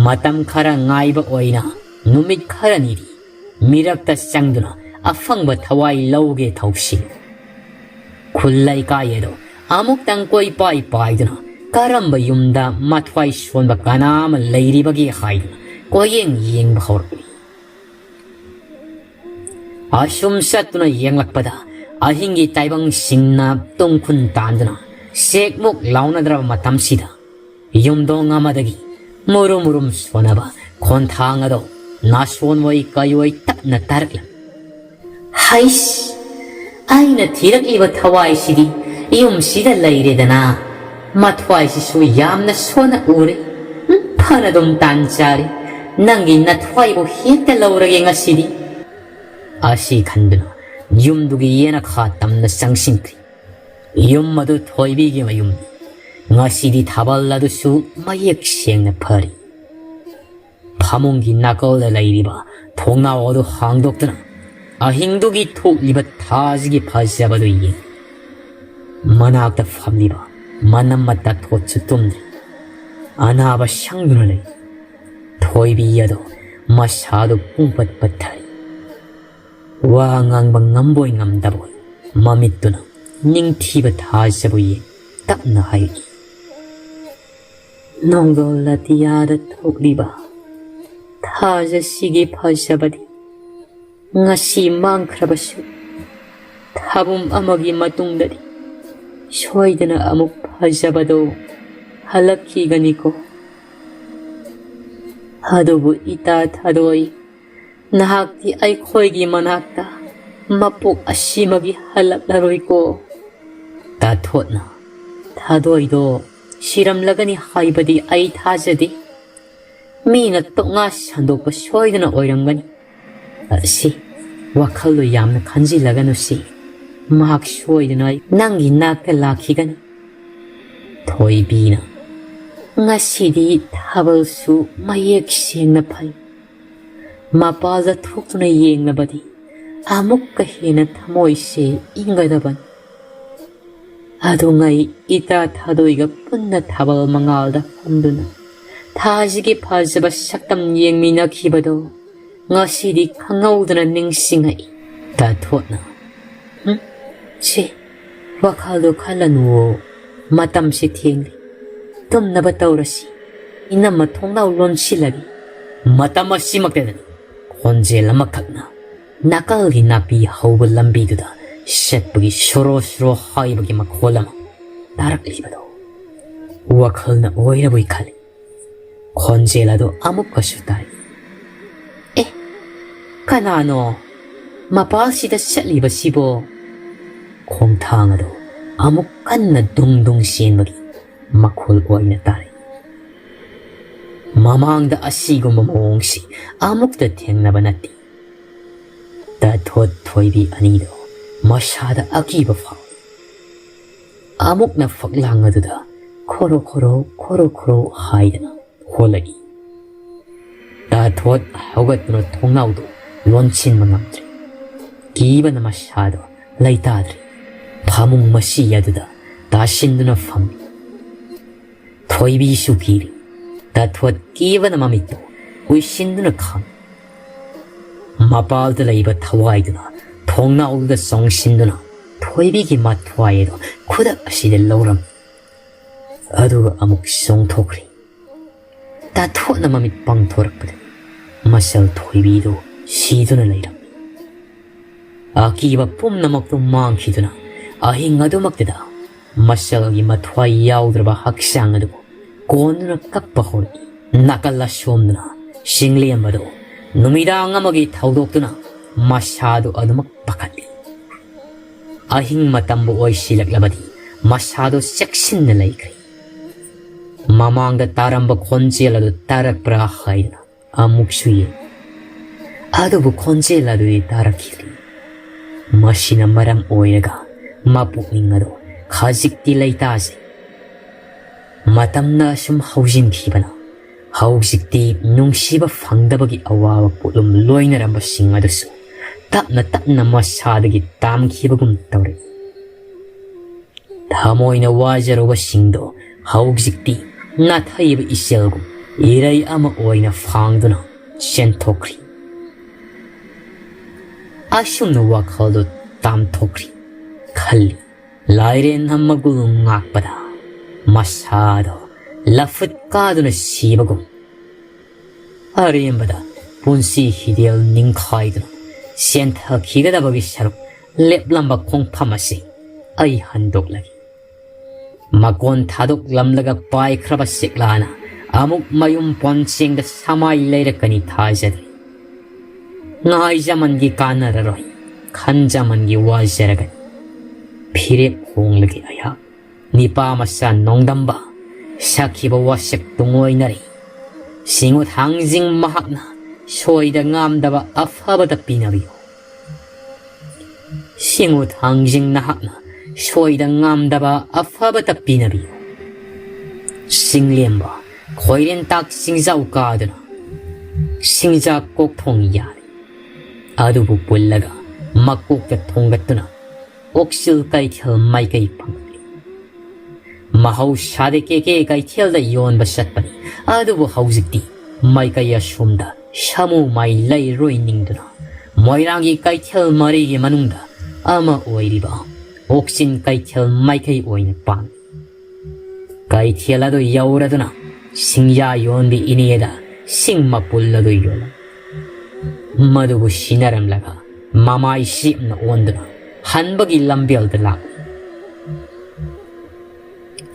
ꯃꯇꯝ ꯈꯔ ꯉꯥꯏꯕ ꯑꯣꯏꯅ ꯅꯨꯃꯤꯠ ꯈꯔꯅꯤꯗꯤ ꯃꯤꯔꯛꯇ ꯆꯪꯗꯨꯅ ꯑꯐꯪꯕ ꯊꯋꯥꯏ ꯂꯧꯒꯦ ꯊꯧꯁꯤ꯫ ꯈꯨꯜ ꯂꯩꯀꯥꯏ ꯑꯗꯨ ꯑꯃꯨꯛꯇꯪ ꯀꯣꯏꯄꯥꯏ ꯄꯥꯏꯗꯨꯅ ꯀꯔꯝꯕ ꯌꯨꯝꯗ ꯃꯊ꯭ꯋꯥꯏ ꯁꯣꯟꯕ ꯀꯅꯥ ꯑꯃ ꯂꯩꯔꯤꯕꯒꯦ ꯍꯥꯏꯗꯨꯅ ꯀꯣꯏꯌꯦꯡ ꯌꯦꯡꯕ ꯍꯧꯔꯛꯂꯤ꯫ ꯑꯁꯨꯝ ꯆꯠꯇꯨꯅ ꯌꯦꯡꯂꯛꯄꯗ ꯑꯍꯤꯡꯒꯤ ꯇꯥꯏꯕꯪꯁꯤꯡꯅ ꯇꯨꯡꯈꯨꯟ ꯇꯥꯟꯗꯨꯅ ꯁꯦꯛꯃꯨꯛ ꯂꯥꯎꯅꯗ꯭ꯔꯕ ꯃꯇꯝꯁꯤꯗ ꯌꯨꯝꯗꯣꯡ ꯑꯃꯗꯒꯤ ꯃꯨꯔꯨꯝ ꯃꯨꯔꯨꯝ ꯁꯣꯟꯅꯕ ꯈꯣꯟꯊꯥꯡ ꯑꯗꯣ ꯅꯥꯁꯣꯟ ꯑꯣꯏ ꯀꯩ ꯑꯣꯏ ꯇꯞꯅ ꯇꯥꯔꯛꯂꯝꯃꯤ꯫ ꯍꯩꯁ! ꯑꯩꯅ ꯊꯤꯔꯛꯂꯤꯕ ꯊꯋꯥꯏꯁꯤꯗꯤ ꯌꯨꯝꯁꯤꯗ ꯂꯩꯔꯦꯗꯅ꯫ ꯃꯊ꯭ꯋꯥꯏꯁꯤꯁꯨ ꯌꯥꯝꯅ ꯁꯣꯟꯅ ꯎꯔꯦ꯫ ꯎꯝ, ꯐꯅꯗꯨꯝ ꯇꯥꯟ ꯆꯥꯔꯦ꯫ ꯅꯪꯒꯤ ꯅꯊ꯭ꯋꯥꯏꯕꯨ ꯍꯦꯛꯇ ꯂꯧꯔꯒꯦ ꯉꯁꯤꯗꯤ꯫ ꯑꯁꯤ ꯈꯟꯗꯨꯅ ꯌꯨꯝꯗꯨꯒꯤ ꯌꯦꯅꯈꯥ ꯇꯝꯅ ꯆꯪꯁꯤꯟꯈꯤ꯫ ꯌꯨꯝ ꯑꯗꯨ ꯊꯣꯏꯕꯤꯒꯤ ꯃꯌꯨꯝꯅꯤ꯫ ꯉꯁꯤꯗꯤ ꯊꯥꯕꯜ ꯑꯗꯨꯁꯨ ꯃꯌꯦꯛ ꯁꯦꯡꯅ ꯐꯔꯤ꯫ ꯐꯃꯨꯡꯒꯤ ꯅꯥꯀꯜꯗ ꯂꯩꯔꯤꯕ ꯊꯣꯡꯅꯥꯎ ꯑꯗꯨ ꯍꯥꯡꯗꯣꯛꯇꯨꯅ ꯑꯍꯤꯡꯗꯨꯒꯤ ꯊꯣꯛꯂꯤꯕ ꯊꯥꯁꯤꯒꯤ ꯐꯖꯕꯗꯨ ꯌꯦꯡꯂꯤ꯫ ꯃꯅꯥꯛꯇ ꯐꯝꯂꯤꯕ ꯃꯅꯝ ꯃꯇ ꯊꯣꯠꯁꯨ ꯇꯨꯝꯗ꯭ꯔꯤ꯫ ꯑꯅꯥꯕ ꯁꯪꯗꯨꯅ ꯂꯩ꯫ ꯊꯣꯏꯕꯤ ꯑꯗꯣ ꯃꯁꯥꯗꯨ ꯄꯨꯡꯄꯠ ꯄꯠꯊꯔꯤ꯫ ꯋꯥ ꯉꯥꯡꯕ ꯉꯝꯕꯣꯏ ꯉꯝꯗꯕꯣꯏ ꯃꯃꯤꯠꯇꯨꯅ ꯅꯤꯡꯊꯤꯕ ꯊꯥꯖꯕꯨ ꯌꯦꯡ ꯇꯞꯅ ꯍꯥꯏꯔꯛꯏ꯫ ꯅꯣꯡꯗꯣꯜ ꯑꯇꯤꯌꯥꯗ ꯊꯣꯛꯂꯤꯕ ꯊꯥꯖꯁꯤꯒꯤ ꯐꯖꯕꯗꯤ ꯉꯁꯤ ꯃꯥꯡꯈ꯭ꯔꯕꯁꯨ ꯊꯥꯕꯨꯝ ꯑꯃꯒꯤ ꯃꯇꯨꯡꯗꯗꯤ ꯁꯣꯏꯗꯅ ꯑꯃꯨꯛ ꯐꯖꯕꯗꯣ ꯍꯜꯂꯛꯈꯤꯒꯅꯤꯀꯣ꯫ ꯑꯗꯨꯕꯨ ꯏꯇꯥ ꯊꯥꯗꯣꯏ, ꯅꯍꯥꯛꯇꯤ ꯑꯩꯈꯣꯏꯒꯤ ꯃꯅꯥꯛꯇ ꯃꯄꯣꯛ ꯑꯁꯤꯃꯒꯤ ꯍꯜꯂꯛꯂꯔꯣꯏꯀꯣ꯫ ꯇꯥꯊꯣꯠꯅ, ꯊꯥꯗꯣꯏꯗꯣ ꯁꯤꯔꯝꯂꯒꯅꯤ ꯍꯥꯏꯕꯗꯤ ꯑꯩ ꯊꯥꯖꯗꯦ꯫ ꯃꯤꯅ ꯇꯣꯛꯉꯥ ꯁꯟꯗꯣꯛꯄ ꯁꯣꯏꯗꯅ ꯑꯣꯏꯔꯝꯒꯅꯤ꯫ ꯑꯁꯤ, ꯋꯥꯈꯜꯗꯣ ꯌꯥꯝꯅ ꯈꯟꯖꯤꯜꯂꯒꯅꯨ ꯁꯤ꯫ ꯃꯍꯥꯛ ꯁꯣꯏꯗꯅ ꯅꯪꯒꯤ ꯅꯥꯛꯇ ꯂꯥꯛꯈꯤꯒꯅꯤ꯫ ꯊꯣꯏꯕꯤꯅ, ꯉꯁꯤꯗꯤ ꯊꯥꯕꯜꯁꯨ ꯃꯌꯦꯛ ꯁꯦꯡꯅ ꯐꯩ꯫ ꯃꯄꯥꯜꯗ ꯊꯣꯛꯇꯨꯅ ꯌꯦꯡꯂꯕꯗꯤ ꯑꯃꯨꯛꯀ ꯍꯦꯟꯅ ꯊꯃꯣꯏꯁꯦ ꯏꯪꯒꯗꯕꯅꯤ꯫ ꯑꯗꯨꯉꯩ ꯏꯇꯥ ꯊꯥꯗꯣꯏꯒ ꯄꯨꯟꯅ ꯊꯥꯕꯜ ꯃꯉꯥꯜꯗ ꯐꯝꯗꯨꯅ ꯊꯥꯁꯤꯒꯤ ꯐꯖꯕ ꯁꯛꯇꯝ ꯌꯦꯡꯃꯤꯟꯅꯈꯤꯕꯗꯣ ꯉꯁꯤꯗꯤ ꯈꯪꯍꯧꯗꯅ ꯅꯤꯡꯁꯤꯡꯉꯛꯏ꯫ ꯇꯥꯊꯣꯠꯅ, ꯍꯨꯝ, ꯁꯤ, "ꯋꯥꯈꯜꯗꯣ ꯈꯜꯂꯅꯨꯋꯣ, ꯃꯇꯝꯁꯤ ꯊꯦꯡꯂꯤ꯫ ꯇꯨꯝꯅꯕ ꯇꯧꯔꯁꯤ꯫ ꯏꯅꯝꯃ, ꯊꯣꯡꯅꯥꯎ ꯂꯣꯟꯁꯤꯜꯂꯒꯦ꯫" ꯃꯇꯝ ꯑꯁꯤꯃꯛꯇꯗꯅꯤ ꯈꯣꯟꯖꯦꯜ ꯑꯃꯈꯛꯅ ꯅꯥꯀꯜꯒꯤ ꯅꯥꯄꯤ ꯍꯧꯕ ꯂꯝꯕꯤꯗꯨꯗ ꯆꯠꯄꯒꯤ ꯁꯣꯔꯣ ꯁꯣꯔꯣ ꯍꯥꯏꯕꯒꯤ ꯃꯈꯣꯜ ꯑꯃ ꯇꯥꯔꯛꯂꯤꯕꯗꯣ꯫ ꯋꯥꯈꯜꯅ ꯑꯣꯏꯔꯕꯣꯏ ꯈꯜꯂꯤ꯫ ꯈꯣꯟꯖꯦꯜ ꯑꯗꯨ ꯑꯃꯨꯛꯀꯁꯨ ꯇꯥꯏ꯫ "ꯑꯦ, ꯀꯅꯥꯅꯣ ꯃꯄꯥꯜꯁꯤꯗ ꯆꯠꯂꯤꯕꯁꯤꯕꯣ?" ꯈꯣꯡꯊꯥꯡ ꯑꯗꯨ ꯑꯃꯨꯛ ꯀꯟꯅ ꯗꯨꯡ ꯗꯨꯡ ꯆꯦꯟꯕꯒꯤ ꯃꯈꯣꯜ ꯑꯣꯏꯅ ꯇꯥꯔꯛꯏ꯫ ꯃꯃꯥꯡꯗ ꯑꯁꯤꯒꯨꯝꯕ ꯃꯑꯣꯡꯁꯤ ꯑꯃꯨꯛꯇ ꯊꯦꯡꯅꯕ ꯅꯠꯇꯦ꯫ ꯇꯥꯊꯣꯠ ꯊꯣꯏꯕꯤ ꯑꯅꯤꯗꯣ ꯃꯁꯥꯗ ꯑꯀꯤꯕ ꯐꯥꯎꯏ꯫ ꯑꯃꯨꯛꯅ ꯐꯛꯂꯥꯡ ꯑꯗꯨꯗ ꯈꯣꯔꯣ ꯈꯣꯔꯣ, ꯈꯣꯔꯣ ꯈꯣꯔꯣ ꯍꯥꯏꯗꯅ ꯍꯣꯜꯂꯛꯏ꯫ ꯇꯥꯊꯣꯠ ꯍꯧꯒꯠꯇꯨꯅ ꯊꯣꯡꯅꯥꯎꯗꯨ ꯂꯣꯟꯁꯤꯟꯕ ꯉꯝꯗ꯭ꯔꯦ꯫ ꯀꯤꯕꯅ ꯃꯁꯥꯗꯣ ꯂꯩꯇꯥꯗ꯭ꯔꯦ꯫ ꯐꯃꯨꯡ ꯃꯁꯤ ꯑꯗꯨꯗ ꯇꯥꯁꯤꯟꯗꯨꯅ ꯐꯝꯃꯤ꯫ ꯊꯣꯏꯕꯤꯁꯨ ꯀꯤꯔꯤ꯫ ꯇꯥꯊꯣꯠ ꯀꯤꯕꯅ ꯃꯃꯤꯠꯇꯨ ꯎꯏꯁꯤꯟꯗꯨꯅ ꯈꯥꯡꯏ꯫ ꯃꯄꯥꯜꯗ ꯂꯩꯕ ꯊꯋꯥꯏꯗꯨꯅ ꯊꯣꯡꯅꯥꯎꯗꯨꯗ ꯆꯣꯡꯁꯤꯟꯗꯨꯅ ꯊꯣꯏꯕꯤꯒꯤ ꯃꯊ꯭ꯋꯥꯏ ꯑꯗꯨ ꯈꯨꯗꯛ ꯑꯁꯤꯗ ꯂꯧꯔꯝꯃꯤ꯫ ꯑꯗꯨꯒ ꯑꯃꯨꯛ ꯆꯣꯡꯊꯣꯛꯈ꯭ꯔꯦ꯫ ꯇꯥꯊꯣꯠꯅ ꯃꯃꯤꯠ ꯄꯥꯡꯊꯣꯔꯛꯄꯗ ꯃꯆꯜ ꯊꯣꯏꯕꯤꯗꯨ ꯁꯤꯗꯨꯅ ꯂꯩꯔꯝꯃꯤ꯫ ꯑꯀꯤꯕ ꯄꯨꯝꯅꯃꯛꯇꯨ ꯃꯥꯡꯈꯤꯗꯨꯅ ꯑꯍꯤꯡ ꯑꯗꯨꯃꯛꯇꯗ ꯃꯆꯜꯒꯤ ꯃꯊ꯭ꯋꯥꯏ ꯌꯥꯎꯗ꯭ꯔꯕ ꯍꯛꯆꯥꯡ ꯑꯗꯨꯕꯨ ꯀꯣꯟꯗꯨꯅ ꯀꯞꯄ ꯍꯧꯔꯛꯏ꯫ ꯅꯥꯀꯜ ꯑꯁꯣꯝꯗꯅ ꯆꯤꯡꯂꯦꯝꯕꯗꯨ ꯅꯨꯃꯤꯗꯥꯡ ꯑꯃꯒꯤ ꯊꯧꯗꯣꯛꯇꯨꯅ ꯃꯁꯥꯗꯨ ꯑꯗꯨꯃꯛ ꯄꯥꯈꯠꯂꯤ꯫ ꯑꯍꯤꯡ ꯃꯇꯝꯕꯨ ꯑꯣꯏꯁꯤꯜꯂꯛꯂꯕꯗꯤ ꯃꯁꯥꯗꯨ ꯆꯦꯛꯁꯤꯟꯅ ꯂꯩꯈ꯭ꯔꯦ꯫ ꯃꯃꯥꯡꯗ ꯇꯥꯔꯝꯕ ꯈꯣꯟꯖꯦꯜ ꯑꯗꯨ ꯇꯥꯔꯛꯄ꯭ꯔꯥ ꯍꯥꯏꯗꯨꯅ ꯑꯃꯨꯛꯁꯨ ꯌꯦꯡꯏ꯫ ꯑꯗꯨꯕꯨ ꯈꯣꯟꯖꯦꯜ ꯑꯗꯨꯗꯤ ꯇꯥꯔꯛꯈꯤꯗ꯭ꯔꯤ꯫ ꯃꯁꯤꯅ ꯃꯔꯝ ꯑꯣꯏꯔꯒ ꯃꯄꯨꯛꯅꯤꯡ ꯑꯗꯨ ꯈꯖꯤꯛꯇꯤ ꯂꯩꯇꯥꯖꯩ꯫ ꯃꯇꯝꯅ ꯑꯁꯨꯝ ꯍꯧꯖꯤꯟꯈꯤꯕꯅ ꯍꯧꯖꯤꯛꯇꯤ ꯅꯨꯡꯁꯤꯕ ꯐꯪꯗꯕꯒꯤ ꯑꯋꯥꯕ ꯄꯣꯠꯂꯨꯝ ꯂꯣꯏꯅꯔꯝꯕꯁꯤꯡ ꯑꯗꯨꯁꯨ ꯇꯞꯅ ꯇꯞꯅ ꯃꯁꯥꯗꯒꯤ ꯇꯥꯝꯈꯤꯕꯒꯨꯝ ꯇꯧꯔꯛꯏ꯫ ꯊꯃꯣꯏꯅ ꯋꯥꯖꯔꯨꯕꯁꯤꯡꯗꯣ ꯍꯧꯖꯤꯛꯇꯤ ꯅꯥꯊꯩꯕ ꯏꯆꯦꯜꯒꯨꯝ ꯏꯔꯩ ꯑꯃ ꯑꯣꯏꯅ ꯐꯥꯡꯗꯨꯅ ꯆꯦꯟꯊꯣꯛꯈ꯭ꯔꯤ꯫ ꯑꯁꯨꯝꯅ ꯋꯥꯈꯜꯗꯨ ꯇꯥꯝꯊꯣꯛꯈ꯭ꯔꯤ ꯈꯜꯂꯤ꯫ ꯂꯥꯏꯔꯦꯟꯅ ꯃꯒꯨꯜ ꯉꯥꯛꯄꯗ ꯃꯁꯥꯗꯣ ꯂꯐꯨꯠ ꯀꯥꯗꯨꯅ ꯁꯤꯕꯒꯨꯝ, ꯑꯔꯦꯝꯕꯗ ꯄꯨꯟꯁꯤ ꯍꯤꯗꯦꯜ ꯅꯤꯡꯈꯥꯏꯗꯨꯅ ꯆꯦꯟꯊꯈꯤꯒꯗꯕꯒꯤ ꯁꯔꯨꯛ ꯂꯦꯞꯂꯝꯕ ꯈꯣꯡꯐꯝ ꯑꯁꯤ ꯑꯩ ꯍꯟꯗꯣꯛꯂꯒꯦ꯫ ꯃꯀꯣꯟ ꯊꯥꯗꯣꯛꯂꯝꯂꯒ ꯄꯥꯏꯈ꯭ꯔꯕ ꯁꯤꯛꯂꯥꯅ ꯑꯃꯨꯛ ꯃꯌꯨꯝ ꯄꯣꯟꯆꯦꯡꯗ ꯁꯃꯥꯏ ꯂꯩꯔꯛꯀꯅꯤ ꯊꯥꯖꯗ꯭ꯔꯤ꯫ ꯉꯥꯏꯖꯃꯟꯒꯤ ꯀꯥꯟꯅꯔꯔꯣꯏ, ꯈꯟꯖꯃꯟꯒꯤ ꯋꯥꯖꯔꯒꯅꯤ꯫ ꯐꯤꯔꯦꯞ ꯍꯣꯡꯂꯒꯦ ꯑꯩꯍꯥꯛ꯫ ꯅꯤꯄꯥ ꯃꯆꯥ ꯅꯣꯡꯗꯝꯕ ꯁꯥꯈꯤꯕ ꯋꯥꯁꯛ ꯇꯨꯡꯑꯣꯏꯅꯔꯤ꯫ ꯁꯤꯡꯉꯨ ꯊꯥꯡꯖꯤꯡ ꯃꯍꯥꯛꯅ ꯁꯣꯏꯗ ꯉꯥꯝꯗꯕ ꯑꯐꯕꯇ ꯄꯤꯅꯕꯤꯌꯨ꯫ ꯁꯤꯡꯉꯨ ꯊꯥꯡꯖꯤꯡ ꯅꯍꯥꯛꯅ ꯁꯣꯏꯗ ꯉꯥꯝꯗꯕ ꯑꯐꯕꯇ ꯄꯤꯅꯕꯤꯌꯨ꯫ ꯆꯤꯡꯂꯦꯝꯕ ꯈꯣꯏꯔꯦꯟꯇꯥꯛ ꯆꯤꯡꯖꯥꯎ ꯀꯥꯗꯨꯅ ꯁꯤꯡꯖꯥ ꯀꯣꯛꯊꯣꯡ ꯌꯥꯔꯤ꯫ ꯑꯗꯨꯕꯨ ꯄꯨꯜꯂꯒ ꯃꯀꯣꯛꯇ ꯊꯣꯡꯒꯠꯇꯨꯅ ꯑꯣꯛꯁꯤꯜ ꯀꯩꯊꯦꯜ ꯃꯥꯏꯀꯩ ꯐꯪꯂꯤ꯫ ꯃꯍꯧꯁꯥꯗ ꯀꯦꯀꯦ ꯀꯩꯊꯦꯜꯗ ꯌꯣꯟꯕ ꯆꯠꯄꯅꯤ꯫ ꯑꯗꯨꯕꯨ ꯍꯧꯖꯤꯛꯇꯤ ꯃꯥꯏꯀꯩ ꯑꯁꯣꯝꯗ ꯁꯥꯃꯨ ꯃꯥꯏ ꯂꯩꯔꯣꯏ ꯅꯤꯡꯗꯨꯅ ꯃꯣꯏꯔꯥꯡꯒꯤ ꯀꯩꯊꯦꯜ ꯃꯔꯤꯒꯤ ꯃꯅꯨꯡꯗ ꯑꯃ ꯑꯣꯏꯔꯤꯕ ꯑꯣꯛꯆꯤꯟ ꯀꯩꯊꯦꯜ ꯃꯥꯏꯀꯩ ꯑꯣꯏꯅ ꯄꯥꯡꯏ꯫ ꯀꯩꯊꯦꯜ ꯑꯗꯨ ꯌꯧꯔꯗꯨꯅ ꯁꯤꯡꯌꯥ ꯌꯣꯟꯕꯤ ꯏꯅꯦꯗ ꯁꯤꯡ ꯃꯄꯨꯜ ꯑꯗꯨ ꯌꯣꯜꯂꯝꯃꯤ꯫ ꯃꯗꯨꯕꯨ ꯁꯤꯟꯅꯔꯝꯂꯒ ꯃꯃꯥꯏ ꯁꯤꯞꯅ ꯑꯣꯟꯗꯨꯅ ꯍꯟꯕꯒꯤ ꯂꯝꯕꯦꯜꯗ ꯂꯥꯛꯂꯤ꯫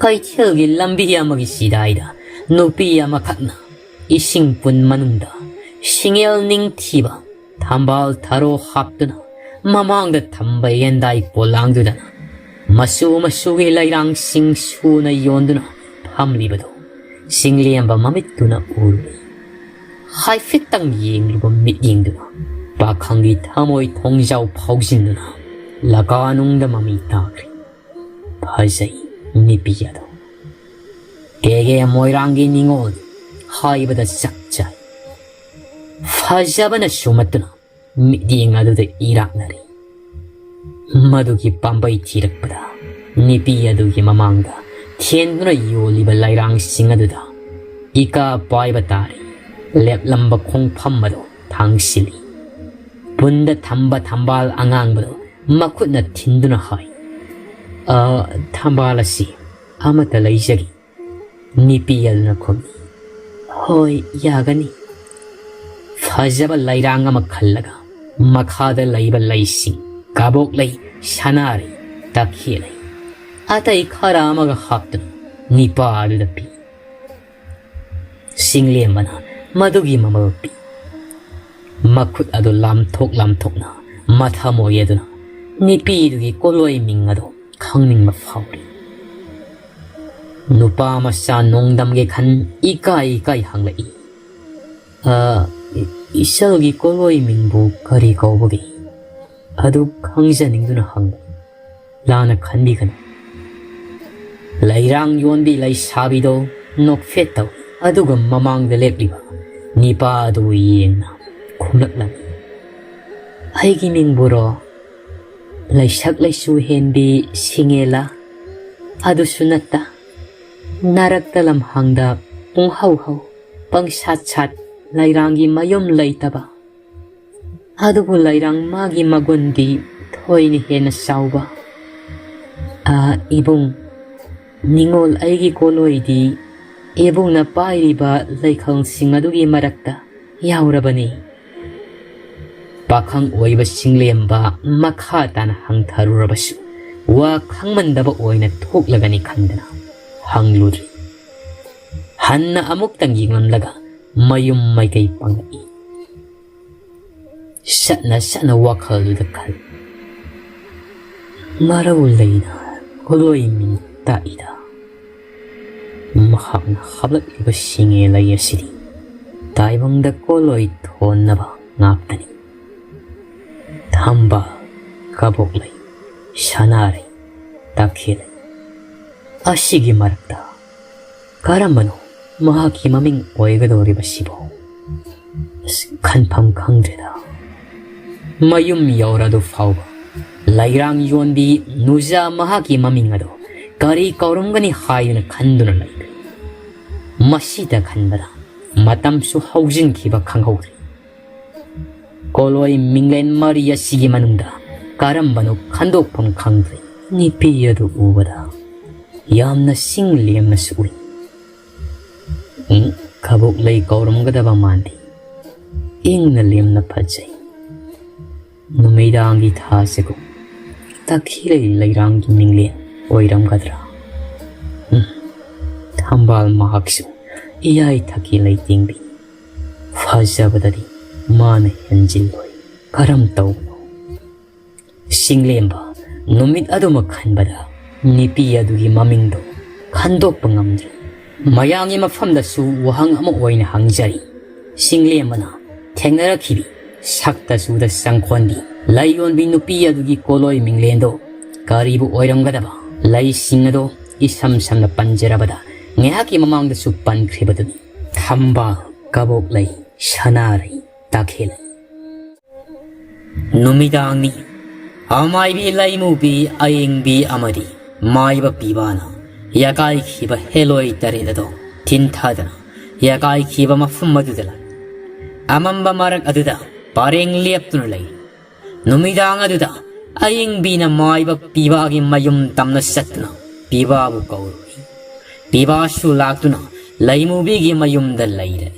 ꯀꯩꯊꯦꯜꯒꯤ ꯂꯝꯕꯤ ꯑꯃꯒꯤ ꯆꯤꯗꯥꯏꯗ ꯅꯨꯄꯤ ꯑꯃꯈꯛꯅ ꯏꯁꯤꯡ ꯄꯨꯟ ꯃꯅꯨꯡꯗ ꯁꯤꯡꯉꯦꯜ ꯅꯤꯡꯊꯤꯕ ꯊꯝꯕꯥꯜ ꯊꯔꯣ ꯍꯥꯞꯇꯨꯅ ꯃꯃꯥꯡꯗ ꯊꯝꯕ ꯌꯦꯟꯗꯥꯏ ꯄꯣꯂꯥꯡꯗꯨꯗ ꯃꯆꯨ ꯃꯆꯨꯒꯤ ꯂꯩꯔꯥꯡꯁꯤꯡ ꯁꯨꯅ ꯌꯣꯟꯗꯨꯅ ꯐꯝꯂꯤꯕꯗꯨ ꯆꯤꯡꯂꯦꯝꯕ ꯃꯃꯤꯠꯇꯨꯅ ꯎꯔꯨꯏ꯫ ꯍꯥꯏꯐꯦꯠꯇꯪ ꯌꯦꯡꯂꯨꯕ ꯃꯤꯠꯌꯦꯡꯗꯨꯅ ꯄꯥꯈꯪꯒꯤ ꯊꯃꯣꯏ ꯊꯣꯡꯖꯥꯎ ꯐꯥꯎꯖꯤꯟꯗꯨꯅ ꯂꯀꯥꯅꯨꯡꯗ ꯃꯃꯤ ꯇꯥꯈ꯭ꯔꯦ꯫ ꯐꯖꯩ ꯅꯨꯄꯤ ꯑꯗꯨ꯫ ꯀꯦꯒꯦ ꯃꯣꯏꯔꯥꯡꯒꯤ ꯅꯤꯉꯣꯜ ꯍꯥꯏꯕꯗ ꯆꯞ ꯆꯥꯏ꯫ ꯐꯖꯕꯅ ꯁꯨꯝꯍꯠꯇꯨꯅ ꯃꯤꯠꯌꯦꯡ ꯑꯗꯨꯗ ꯏꯔꯥꯛꯅꯔꯤ꯫ ꯃꯗꯨꯒꯤ ꯄꯥꯝꯕꯩ ꯊꯤꯔꯛꯄꯗ ꯅꯨꯄꯤ ꯑꯗꯨꯒꯤ ꯃꯃꯥꯡꯗ ꯊꯦꯟꯗꯨꯅ ꯌꯣꯜꯂꯤꯕ ꯂꯩꯔꯥꯡꯁꯤꯡ ꯑꯗꯨꯗ ꯏꯀꯥ ꯄꯥꯏꯕ ꯇꯥꯔꯤ꯫ ꯂꯦꯞꯂꯝꯕ ꯈꯣꯡꯐꯝ ꯑꯗꯨ ꯊꯥꯡꯁꯤꯜꯂꯤ꯫ ꯄꯨꯟꯗ ꯊꯝꯕ ꯊꯝꯕꯥꯜ ꯑꯉꯥꯡꯕꯗꯨ ꯃꯈꯨꯠꯅ ꯊꯤꯟꯗꯨꯅ ꯍꯥꯏ, "ꯑ, ꯊꯝꯕꯥꯜ ꯑꯁꯤ ꯑꯃꯠꯇ ꯂꯩꯖꯒꯦ?" ꯅꯨꯄꯤ ꯑꯗꯨꯅ ꯈꯨꯝꯃꯤ, "ꯍꯣꯏ, ꯌꯥꯒꯅꯤ꯫" ꯐꯖꯕ ꯂꯩꯔꯥꯡ ꯑꯃ ꯈꯜꯂꯒ ꯃꯈꯥꯗ ꯂꯩꯕ ꯂꯩꯁꯤꯡ, ꯀꯕꯣꯛ ꯂꯩ, ꯁꯅꯥꯔꯩ, ꯇꯈꯦꯜ ꯂꯩ, ꯑꯇꯩ ꯈꯔ ꯑꯃꯒ ꯍꯥꯞꯇꯨꯅ ꯅꯨꯄꯥ ꯑꯗꯨꯗ ꯄꯤ꯫ ꯆꯤꯡꯂꯦꯝꯕꯅ ꯃꯗꯨꯒꯤ ꯃꯃꯜ ꯄꯤ꯫ ꯃꯈꯨꯠ ꯑꯗꯨ ꯂꯥꯝꯊꯣꯛ ꯂꯥꯝꯊꯣꯛꯅ ꯃꯊꯃꯣꯏ ꯑꯗꯨꯅ ꯅꯨꯄꯤꯗꯨꯒꯤ ꯀꯣꯂꯣꯏ ꯃꯤꯡ ꯑꯗꯨ ꯈꯪꯅꯤꯡꯕ ꯐꯥꯎꯔꯤ꯫ ꯅꯨꯄꯥ ꯃꯆꯥ ꯅꯣꯡꯗꯝꯒꯦ ꯈꯟ ꯏꯀꯥꯏ ꯏꯀꯥꯏ ꯍꯪꯂꯛꯏ, "ꯑ, ꯏ-, ꯏꯆꯜꯒꯤ ꯀꯣꯂꯣꯏ ꯃꯤꯡꯕꯨ ꯀꯔꯤ ꯀꯧꯕꯒꯦ?" ꯑꯗꯨ ꯈꯪꯖꯅꯤꯡꯗꯨꯅ ꯍꯪꯕ꯫ ꯂꯥꯟꯅ ꯈꯟꯕꯤꯒꯅꯨ꯫ ꯂꯩꯔꯥꯡ ꯌꯣꯟꯕꯤ ꯂꯩꯁꯥꯕꯤꯗꯣ ꯅꯣꯛꯐꯦꯠ ꯇꯧꯏ꯫ ꯑꯗꯨꯒ ꯃꯃꯥꯡꯗ ꯂꯦꯞꯂꯤꯕ ꯅꯤꯄꯥ ꯑꯗꯨ ꯌꯦꯡꯅ ꯈꯨꯝꯂꯛꯂꯝꯃꯤ, "ꯑꯩꯒꯤ ꯃꯤꯡꯕꯨꯔꯣ? ꯂꯩꯁꯛ ꯂꯩꯁꯨ ꯍꯦꯟꯕꯤ ꯁꯤꯡꯉꯦꯂꯥ? ꯑꯗꯨꯁꯨ ꯅꯠꯇ, ꯅꯥꯔꯛꯇ ꯂꯝꯍꯥꯡꯗ ꯄꯨꯡꯍꯧ ꯍꯧ, ꯄꯪꯁꯥꯠ ꯁꯥꯠ, ꯂꯩꯔꯥꯡꯒꯤ ꯃꯌꯨꯝ ꯂꯩꯇꯕ꯫ ꯑꯗꯨꯕꯨ ꯂꯩꯔꯥꯡ ꯃꯥꯒꯤ ꯃꯒꯨꯟꯗꯤ ꯊꯣꯏꯅ ꯍꯦꯟꯅ ꯆꯥꯎꯕ꯫ ꯑꯥ, ꯏꯕꯨꯡ, ꯅꯤꯉꯣꯜ ꯑꯩꯒꯤ ꯀꯣꯂꯣꯏꯗꯤ ꯏꯕꯨꯡꯅ ꯄꯥꯏꯔꯤꯕ ꯂꯩꯈꯜꯁꯤꯡ ꯑꯗꯨꯒꯤ ꯃꯔꯛꯇ ꯌꯥꯎꯔꯕꯅꯤ꯫" ꯄꯥꯈꯪ ꯑꯣꯏꯕ ꯆꯤꯡꯂꯦꯝꯕ ꯃꯈꯥ ꯇꯥꯅ ꯍꯪꯊꯔꯨꯔꯕꯁꯨ ꯋꯥ ꯈꯪꯃꯟꯗꯕ ꯑꯣꯏꯅ ꯊꯣꯛꯂꯒꯅꯤ ꯈꯟꯗꯅ ꯍꯪꯂꯨꯗ꯭ꯔꯤ꯫ ꯍꯟꯅ ꯑꯃꯨꯛꯇꯪ ꯌꯦꯡꯂꯝꯂꯒ ꯃꯌꯨꯝ ꯃꯥꯏꯀꯩ ꯄꯥꯡꯂꯛꯏ꯫ ꯁꯠꯅ ꯁꯠꯅ ꯋꯥꯈꯜꯗꯨꯗ ꯈꯜ, "ꯃꯔꯧ ꯂꯩꯅ ꯀꯣꯂꯣꯏ ꯃꯤꯡ ꯇꯥꯛꯏꯗ꯫ ꯃꯍꯥꯛꯅ ꯍꯥꯞꯂꯛꯂꯤꯕ ꯁꯤꯡꯉꯦ ꯂꯩ ꯑꯁꯤꯗꯤ ꯇꯥꯏꯕꯪꯗ ꯀꯣꯂꯣꯏ ꯊꯣꯟꯅꯕ ꯉꯥꯛꯇꯅꯤ꯫ ꯊꯝꯕꯥꯜ, ꯀꯕꯣꯛꯂꯩ, ꯁꯅꯥꯔꯩ, ꯇꯈꯦꯜꯂꯩ ꯑꯁꯤꯒꯤ ꯃꯔꯛꯇ ꯀꯔꯝꯕꯅꯣ ꯃꯍꯥꯛꯀꯤ ꯃꯃꯤꯡ ꯑꯣꯏꯒꯗꯧꯔꯤꯕꯁꯤꯕꯣ? ꯑꯁ, ꯈꯟꯐꯝ ꯈꯪꯗ꯭ꯔꯦꯗ꯫" ꯃꯌꯨꯝ ꯌꯧꯔꯗꯨ ꯐꯥꯎꯕ ꯂꯩꯔꯥꯡ ꯌꯣꯟꯕꯤ ꯅꯨꯖꯥ ꯃꯍꯥꯛꯀꯤ ꯃꯃꯤꯡ ꯑꯗꯨ ꯀꯔꯤ ꯀꯧꯔꯝꯒꯅꯤ ꯍꯥꯏꯗꯨꯅ ꯈꯟꯗꯨꯅ ꯂꯩꯈ꯭ꯔꯦ꯫ ꯃꯁꯤꯗ ꯈꯟꯕꯗ ꯃꯇꯝꯁꯨ ꯍꯧꯖꯤꯟꯈꯤꯕ ꯈꯪꯍꯧꯗ꯭ꯔꯦ꯫ ꯀꯣꯂꯣꯏ ꯃꯤꯡꯂꯦꯟ ꯃꯔꯤ ꯑꯁꯤꯒꯤ ꯃꯅꯨꯡꯗ ꯀꯔꯝꯕꯅꯣ ꯈꯟꯗꯣꯛꯐꯝ ꯈꯪꯗ꯭ꯔꯦ꯫ ꯅꯨꯄꯤ ꯑꯗꯨ ꯎꯕꯗ ꯌꯥꯝꯅ ꯁꯤꯡ ꯂꯦꯝꯅꯁꯨ ꯎꯏ꯫ ꯎꯝ, ꯀꯕꯣꯛꯂꯩ ꯀꯧꯔꯝꯒꯗꯕ ꯃꯥꯟꯗꯦ꯫ ꯏꯪꯅ ꯂꯦꯝꯅ ꯐꯖꯩ꯫ ꯅꯨꯃꯤꯗꯥꯡꯒꯤ ꯊꯥꯁꯤꯕꯨ ꯇꯈꯦꯜ ꯂꯩꯔꯥꯡꯒꯤ ꯃꯤꯡꯂꯦꯟ ꯑꯣꯏꯔꯝꯒꯗ꯭ꯔꯥ? ꯎꯝ, ꯊꯝꯕꯥꯜ ꯃꯍꯥꯛꯁꯨ ꯏꯌꯥꯏ ꯊꯛꯀꯤ ꯂꯩꯇꯦꯡꯕꯤ꯫ ꯐꯖꯕꯗꯗꯤ ꯃꯥꯅ ꯍꯦꯟꯖꯤꯜꯂꯣꯏ꯫ ꯀꯔꯝ ꯇꯧꯕꯅꯣ? ꯁꯤꯡꯂꯦꯝꯕ ꯅꯨꯃꯤꯠ ꯑꯗꯨꯃꯛ ꯈꯟꯕꯗ ꯅꯨꯄꯤ ꯑꯗꯨꯒꯤ ꯃꯃꯤꯡꯗꯣ ꯈꯟꯗꯣꯛꯄ ꯉꯝꯗ꯭ꯔꯦ꯫ ꯃꯌꯥꯝꯒꯤ ꯃꯐꯝꯗꯁꯨ ꯋꯥꯍꯪ ꯑꯃ ꯑꯣꯏꯅ ꯍꯪꯖꯔꯤ꯫ ꯁꯤꯡꯂꯦꯝꯕꯅ ꯊꯦꯡꯅꯔꯛꯈꯤꯕꯤ ꯁꯛꯇ ꯆꯨꯗ ꯆꯪꯈꯣꯟꯕꯤ ꯂꯩꯌꯣꯟꯕꯤ ꯅꯨꯄꯤ ꯑꯗꯨꯒꯤ ꯀꯣꯂꯣꯏ ꯃꯤꯡꯂꯦꯟꯗꯣ ꯀꯔꯤꯕꯨ ꯑꯣꯏꯔꯝꯒꯗꯕ? ꯂꯩꯁꯤꯡ ꯑꯗꯣ ꯏꯁꯝ ꯁꯝꯅ ꯄꯟꯖꯔꯕꯗ ꯉꯥꯏꯍꯥꯛꯀꯤ ꯃꯃꯥꯡꯗꯁꯨ ꯄꯟꯈ꯭ꯔꯤꯕꯗꯨꯅꯤ꯫ ꯊꯝꯕꯥꯜ, ꯀꯕꯣꯛꯂꯩ, ꯁꯅꯥꯔꯩ, ꯇꯈꯦꯜ꯫ ꯅꯨꯃꯤꯗꯥꯡꯅꯤ꯫ ꯑꯃꯥꯏꯕꯤ, ꯂꯩꯃꯨꯕꯤ, ꯑꯌꯤꯡꯕꯤ ꯑꯃꯗꯤ ꯃꯥꯏꯕ ꯄꯤꯕꯥꯅ ꯌꯥꯀꯥꯏꯈꯤꯕ ꯍꯦꯂꯣꯏ ꯇꯔꯦꯠ ꯑꯗꯣ ꯊꯤꯟꯊꯗꯨꯅ ꯌꯥꯀꯥꯏꯈꯤꯕ ꯃꯐꯝ ꯑꯗꯨꯗ ꯂꯥꯛꯏ꯫ ꯑꯃꯝꯕ ꯃꯔꯛ ꯑꯗꯨꯗ ꯄꯔꯦꯡ ꯂꯦꯞꯇꯨꯅ ꯂꯩ꯫ ꯅꯨꯃꯤꯗꯥꯡ ꯑꯗꯨꯗ ꯑꯌꯤꯡꯕꯤꯅ ꯃꯥꯏꯕ ꯄꯤꯕꯥꯒꯤ ꯃꯌꯨꯝ ꯇꯝꯅ ꯆꯠꯇꯨꯅ ꯄꯤꯕꯥꯕꯨ ꯀꯧꯔꯨꯏ꯫ ꯄꯤꯕꯥꯁꯨ ꯂꯥꯛꯇꯨꯅ ꯂꯩꯃꯨꯕꯤꯒꯤ ꯃꯌꯨꯝꯗ ꯂꯩꯔꯦ꯫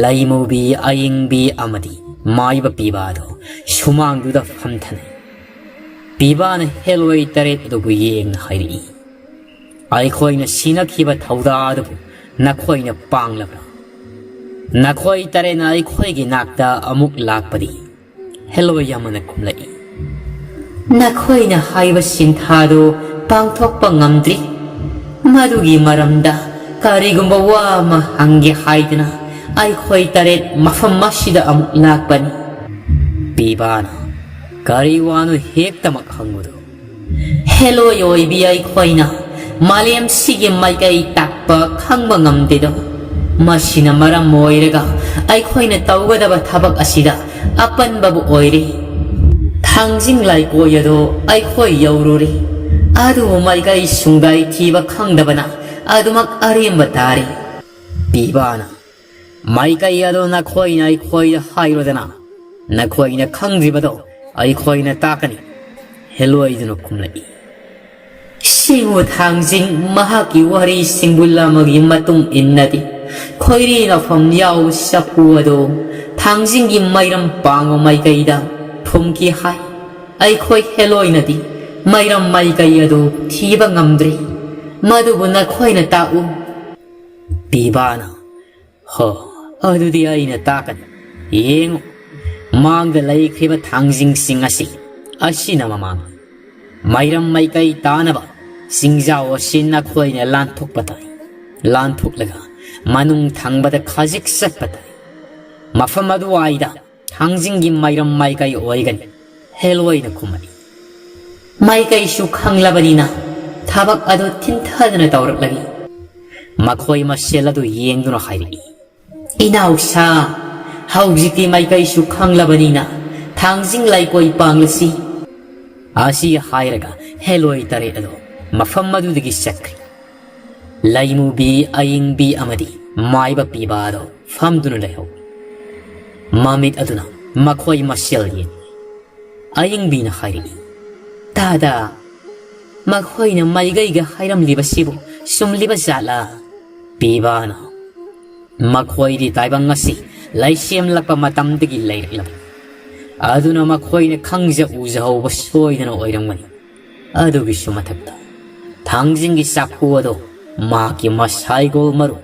ꯂꯩꯃꯨꯕꯤ, ꯑꯌꯤꯡꯕꯤ ꯑꯃꯗꯤ ꯃꯥꯏꯕ ꯄꯤꯕꯥꯗꯣ ꯁꯨꯃꯥꯡꯗꯨꯗ ꯐꯝꯊꯅꯩ꯫ ꯄꯤꯕꯥꯅ ꯍꯦꯂꯣꯏ ꯇꯔꯦꯠ ꯑꯗꯨꯕꯨ ꯌꯦꯡꯅ ꯍꯥꯏꯔꯛꯏ, "ꯑꯩꯈꯣꯏꯅ ꯁꯤꯟꯅꯈꯤꯕ ꯊꯧꯗꯥ ꯑꯗꯨꯕꯨ ꯅꯈꯣꯏꯅ ꯄꯥꯡꯂꯕ꯭ꯔꯥ? ꯅꯈꯣꯏ ꯇꯔꯦꯠꯅ ꯑꯩꯈꯣꯏꯒꯤ ꯅꯥꯛꯇ ꯑꯃꯨꯛ ꯂꯥꯛꯄꯗꯤ?" ꯍꯦꯂꯣꯏ ꯑꯃꯅ ꯈꯨꯝꯂꯛꯏ, "ꯅꯈꯣꯏꯅ ꯍꯥꯏꯕ ꯁꯤꯟꯊꯥꯗꯨ ꯄꯥꯡꯊꯣꯛꯄ ꯉꯝꯗ꯭ꯔꯤ꯫ ꯃꯗꯨꯒꯤ ꯃꯔꯝꯗ ꯀꯔꯤꯒꯨꯝꯕ ꯋꯥ ꯑꯃ ꯍꯪꯒꯦ ꯍꯥꯏꯗꯨꯅ ꯑꯩꯈꯣꯏ ꯇꯔꯦꯠ ꯃꯐꯝ ꯑꯁꯤꯗ ꯑꯃꯨꯛ ꯂꯥꯛꯄꯅꯤ꯫" ꯄꯤꯕꯥꯅ, "ꯀꯔꯤ ꯋꯥꯅꯣ ꯍꯦꯛꯇꯃꯛ ꯍꯪꯉꯨꯗꯣ?" ꯍꯦꯂꯣꯏ ꯑꯣꯏꯕꯤ ꯑꯩꯈꯣꯏꯅ ꯃꯥꯂꯦꯝꯁꯤꯒꯤ ꯃꯥꯏꯀꯩ ꯇꯥꯛꯄ ꯈꯪꯕ ꯉꯝꯗꯦꯗꯣ꯫ ꯃꯁꯤꯅ ꯃꯔꯝ ꯑꯣꯏꯔꯒ ꯑꯩꯈꯣꯏꯅ ꯇꯧꯒꯗꯕ ꯊꯕꯛ ꯑꯁꯤꯗ ꯑꯄꯟꯕꯕꯨ ꯑꯣꯏꯔꯦ꯫ ꯊꯥꯡꯖꯤꯡ ꯂꯩꯀꯣꯏ ꯑꯗꯣ ꯑꯩꯈꯣꯏ ꯌꯧꯔꯨꯔꯦ, ꯑꯗꯨꯕꯨ ꯃꯥꯏꯀꯩ ꯁꯨꯡꯗꯥꯏ ꯊꯤꯕ ꯈꯪꯗꯕꯅ ꯑꯗꯨꯃꯛ ꯑꯔꯦꯝꯕ ꯇꯥꯔꯦ꯫ ꯄꯤꯕꯥꯅ, "ꯃꯥꯏꯀꯩ ꯑꯗꯣ ꯅꯈꯣꯏꯅ ꯑꯩꯈꯣꯏꯗ ꯍꯥꯏꯔꯣꯗꯅ, ꯅꯈꯣꯏꯅ ꯈꯪꯗ꯭ꯔꯤꯕꯗꯣ ꯑꯩꯈꯣꯏꯅ ꯇꯥꯛꯀꯅꯤ꯫" ꯍꯦꯂꯣꯏꯗꯨꯅ ꯈꯨꯝꯂꯛꯏ꯫ ꯁꯤꯕꯨ ꯊꯥꯡꯖꯤꯡ ꯃꯍꯥꯛꯀꯤ ꯋꯥꯔꯤ ꯁꯤꯡꯕꯨꯜ ꯑꯃꯒꯤ ꯃꯇꯨꯡ ꯏꯟꯅꯗꯤ ꯈꯣꯏꯔꯤ ꯅꯐꯝ ꯌꯥꯎ ꯆꯐꯨ ꯑꯗꯨ ꯊꯥꯡꯖꯤꯡꯒꯤ ꯃꯩꯔꯝ ꯄꯥꯡꯕ ꯃꯥꯏꯀꯩꯗ ꯐꯨꯝꯈꯤ ꯍꯥꯏ꯫ ꯑꯩꯈꯣꯏ ꯍꯦꯂꯣꯏꯅꯗꯤ ꯃꯩꯔꯝ ꯃꯥꯏꯀꯩ ꯑꯗꯨ ꯊꯤꯕ ꯉꯝꯗ꯭ꯔꯤ꯫ ꯃꯗꯨꯕꯨ ꯅꯈꯣꯏꯅ ꯇꯥꯛꯎ꯫ ꯄꯤꯕꯥꯅ, ꯍꯣ, ꯑꯗꯨꯗꯤ ꯑꯩꯅ ꯇꯥꯛꯀꯅꯤ꯫ ꯌꯦꯡꯉꯨ, ꯃꯥꯡꯗ ꯂꯩꯈ꯭ꯔꯤꯕ ꯊꯥꯡꯖꯤꯡꯁꯤꯡ ꯑꯁꯤ ꯑꯁꯤꯅ ꯃꯃꯥꯡ ꯃꯩꯔꯝ ꯃꯥꯏꯀꯩ ꯇꯥꯅꯕ ꯆꯤꯡꯖꯥꯎ ꯑꯁꯤ ꯅꯈꯣꯏꯅ ꯂꯥꯟꯊꯣꯛꯄ ꯇꯥꯏ꯫ ꯂꯥꯟꯊꯣꯛꯂꯒ ꯃꯅꯨꯡ ꯊꯪꯕꯗ ꯈꯖꯤꯛ ꯆꯠꯄ ꯇꯥꯏ꯫ ꯃꯐꯝ ꯑꯗꯨꯋꯥꯏꯗ ꯊꯥꯡꯖꯤꯡꯒꯤ ꯃꯩꯔꯝ ꯃꯥꯏꯀꯩ ꯑꯣꯏꯒꯅꯤ꯫ ꯍꯦꯂꯣꯏꯅ ꯈꯨꯝꯃꯛꯏ꯫ ꯃꯥꯏꯀꯩꯁꯨ ꯈꯪꯂꯕꯅꯤꯅ ꯊꯕꯛ ꯑꯗꯨ ꯊꯤꯟꯊꯗꯅ ꯇꯧꯔꯛꯂꯒꯦ꯫ ꯃꯈꯣꯏ ꯃꯁꯦꯜ ꯑꯗꯨ ꯌꯦꯡꯗꯨꯅ ꯍꯥꯏꯔꯛꯏ꯫ ꯏꯅꯥꯎꯁꯥ, ꯍꯧꯖꯤꯛꯇꯤ ꯃꯥꯏꯀꯩꯁꯨ ꯈꯪꯂꯕꯅꯤꯅ ꯊꯥꯡꯖꯤꯡ ꯂꯩꯀꯣꯏ ꯄꯥꯡꯂꯁꯤ꯫ ꯑꯁꯤ ꯍꯥꯏꯔꯒ ꯍꯦꯂꯣꯏ ꯇꯔꯦꯠ ꯑꯗꯨ ꯃꯐꯝ ꯑꯗꯨꯗꯒꯤ ꯆꯠꯈ꯭ꯔꯦ꯫ ꯂꯩꯃꯨꯕꯤ, ꯑꯌꯤꯡꯕꯤ ꯑꯃꯗꯤ ꯃꯥꯏꯕ ꯄꯤꯕꯥ ꯑꯗꯨ ꯐꯝꯗꯨꯅ ꯂꯩꯍꯧꯏ꯫ ꯃꯃꯤꯠ ꯑꯗꯨꯅ ꯃꯈꯣꯏ ꯃꯁꯦꯜ ꯌꯦꯡꯏ꯫ ꯑꯌꯤꯡꯕꯤꯅ ꯍꯥꯏꯔꯛꯏ, ꯇꯥꯗ, ꯃꯈꯣꯏꯅ ꯃꯥꯏꯀꯩꯒ ꯍꯥꯏꯔꯝꯂꯤꯕꯁꯤꯕꯨ ꯆꯨꯝꯂꯤꯕ ꯖꯥꯠꯂꯥ? ꯄꯤꯕꯥꯅ, ꯃꯈꯣꯏꯗꯤ ꯇꯥꯏꯕꯪ ꯑꯁꯤ ꯂꯩꯁꯦꯝꯂꯛꯄ ꯃꯇꯝꯗꯒꯤ ꯂꯩꯔꯛꯂꯕꯅꯤ꯫ ꯑꯗꯨꯅ ꯃꯈꯣꯏꯅ ꯈꯪꯖ ꯎꯖꯍꯧꯕ ꯁꯣꯏꯗꯅ ꯑꯣꯏꯔꯝꯒꯅꯤ꯫ ꯑꯗꯨꯒꯤꯁꯨ ꯃꯊꯛꯇ ꯊꯥꯡꯖꯤꯡꯒꯤ ꯆꯐꯨ ꯑꯗꯨ ꯃꯍꯥꯛꯀꯤ ꯃꯁꯥꯏꯒꯣꯜ ꯃꯔꯨ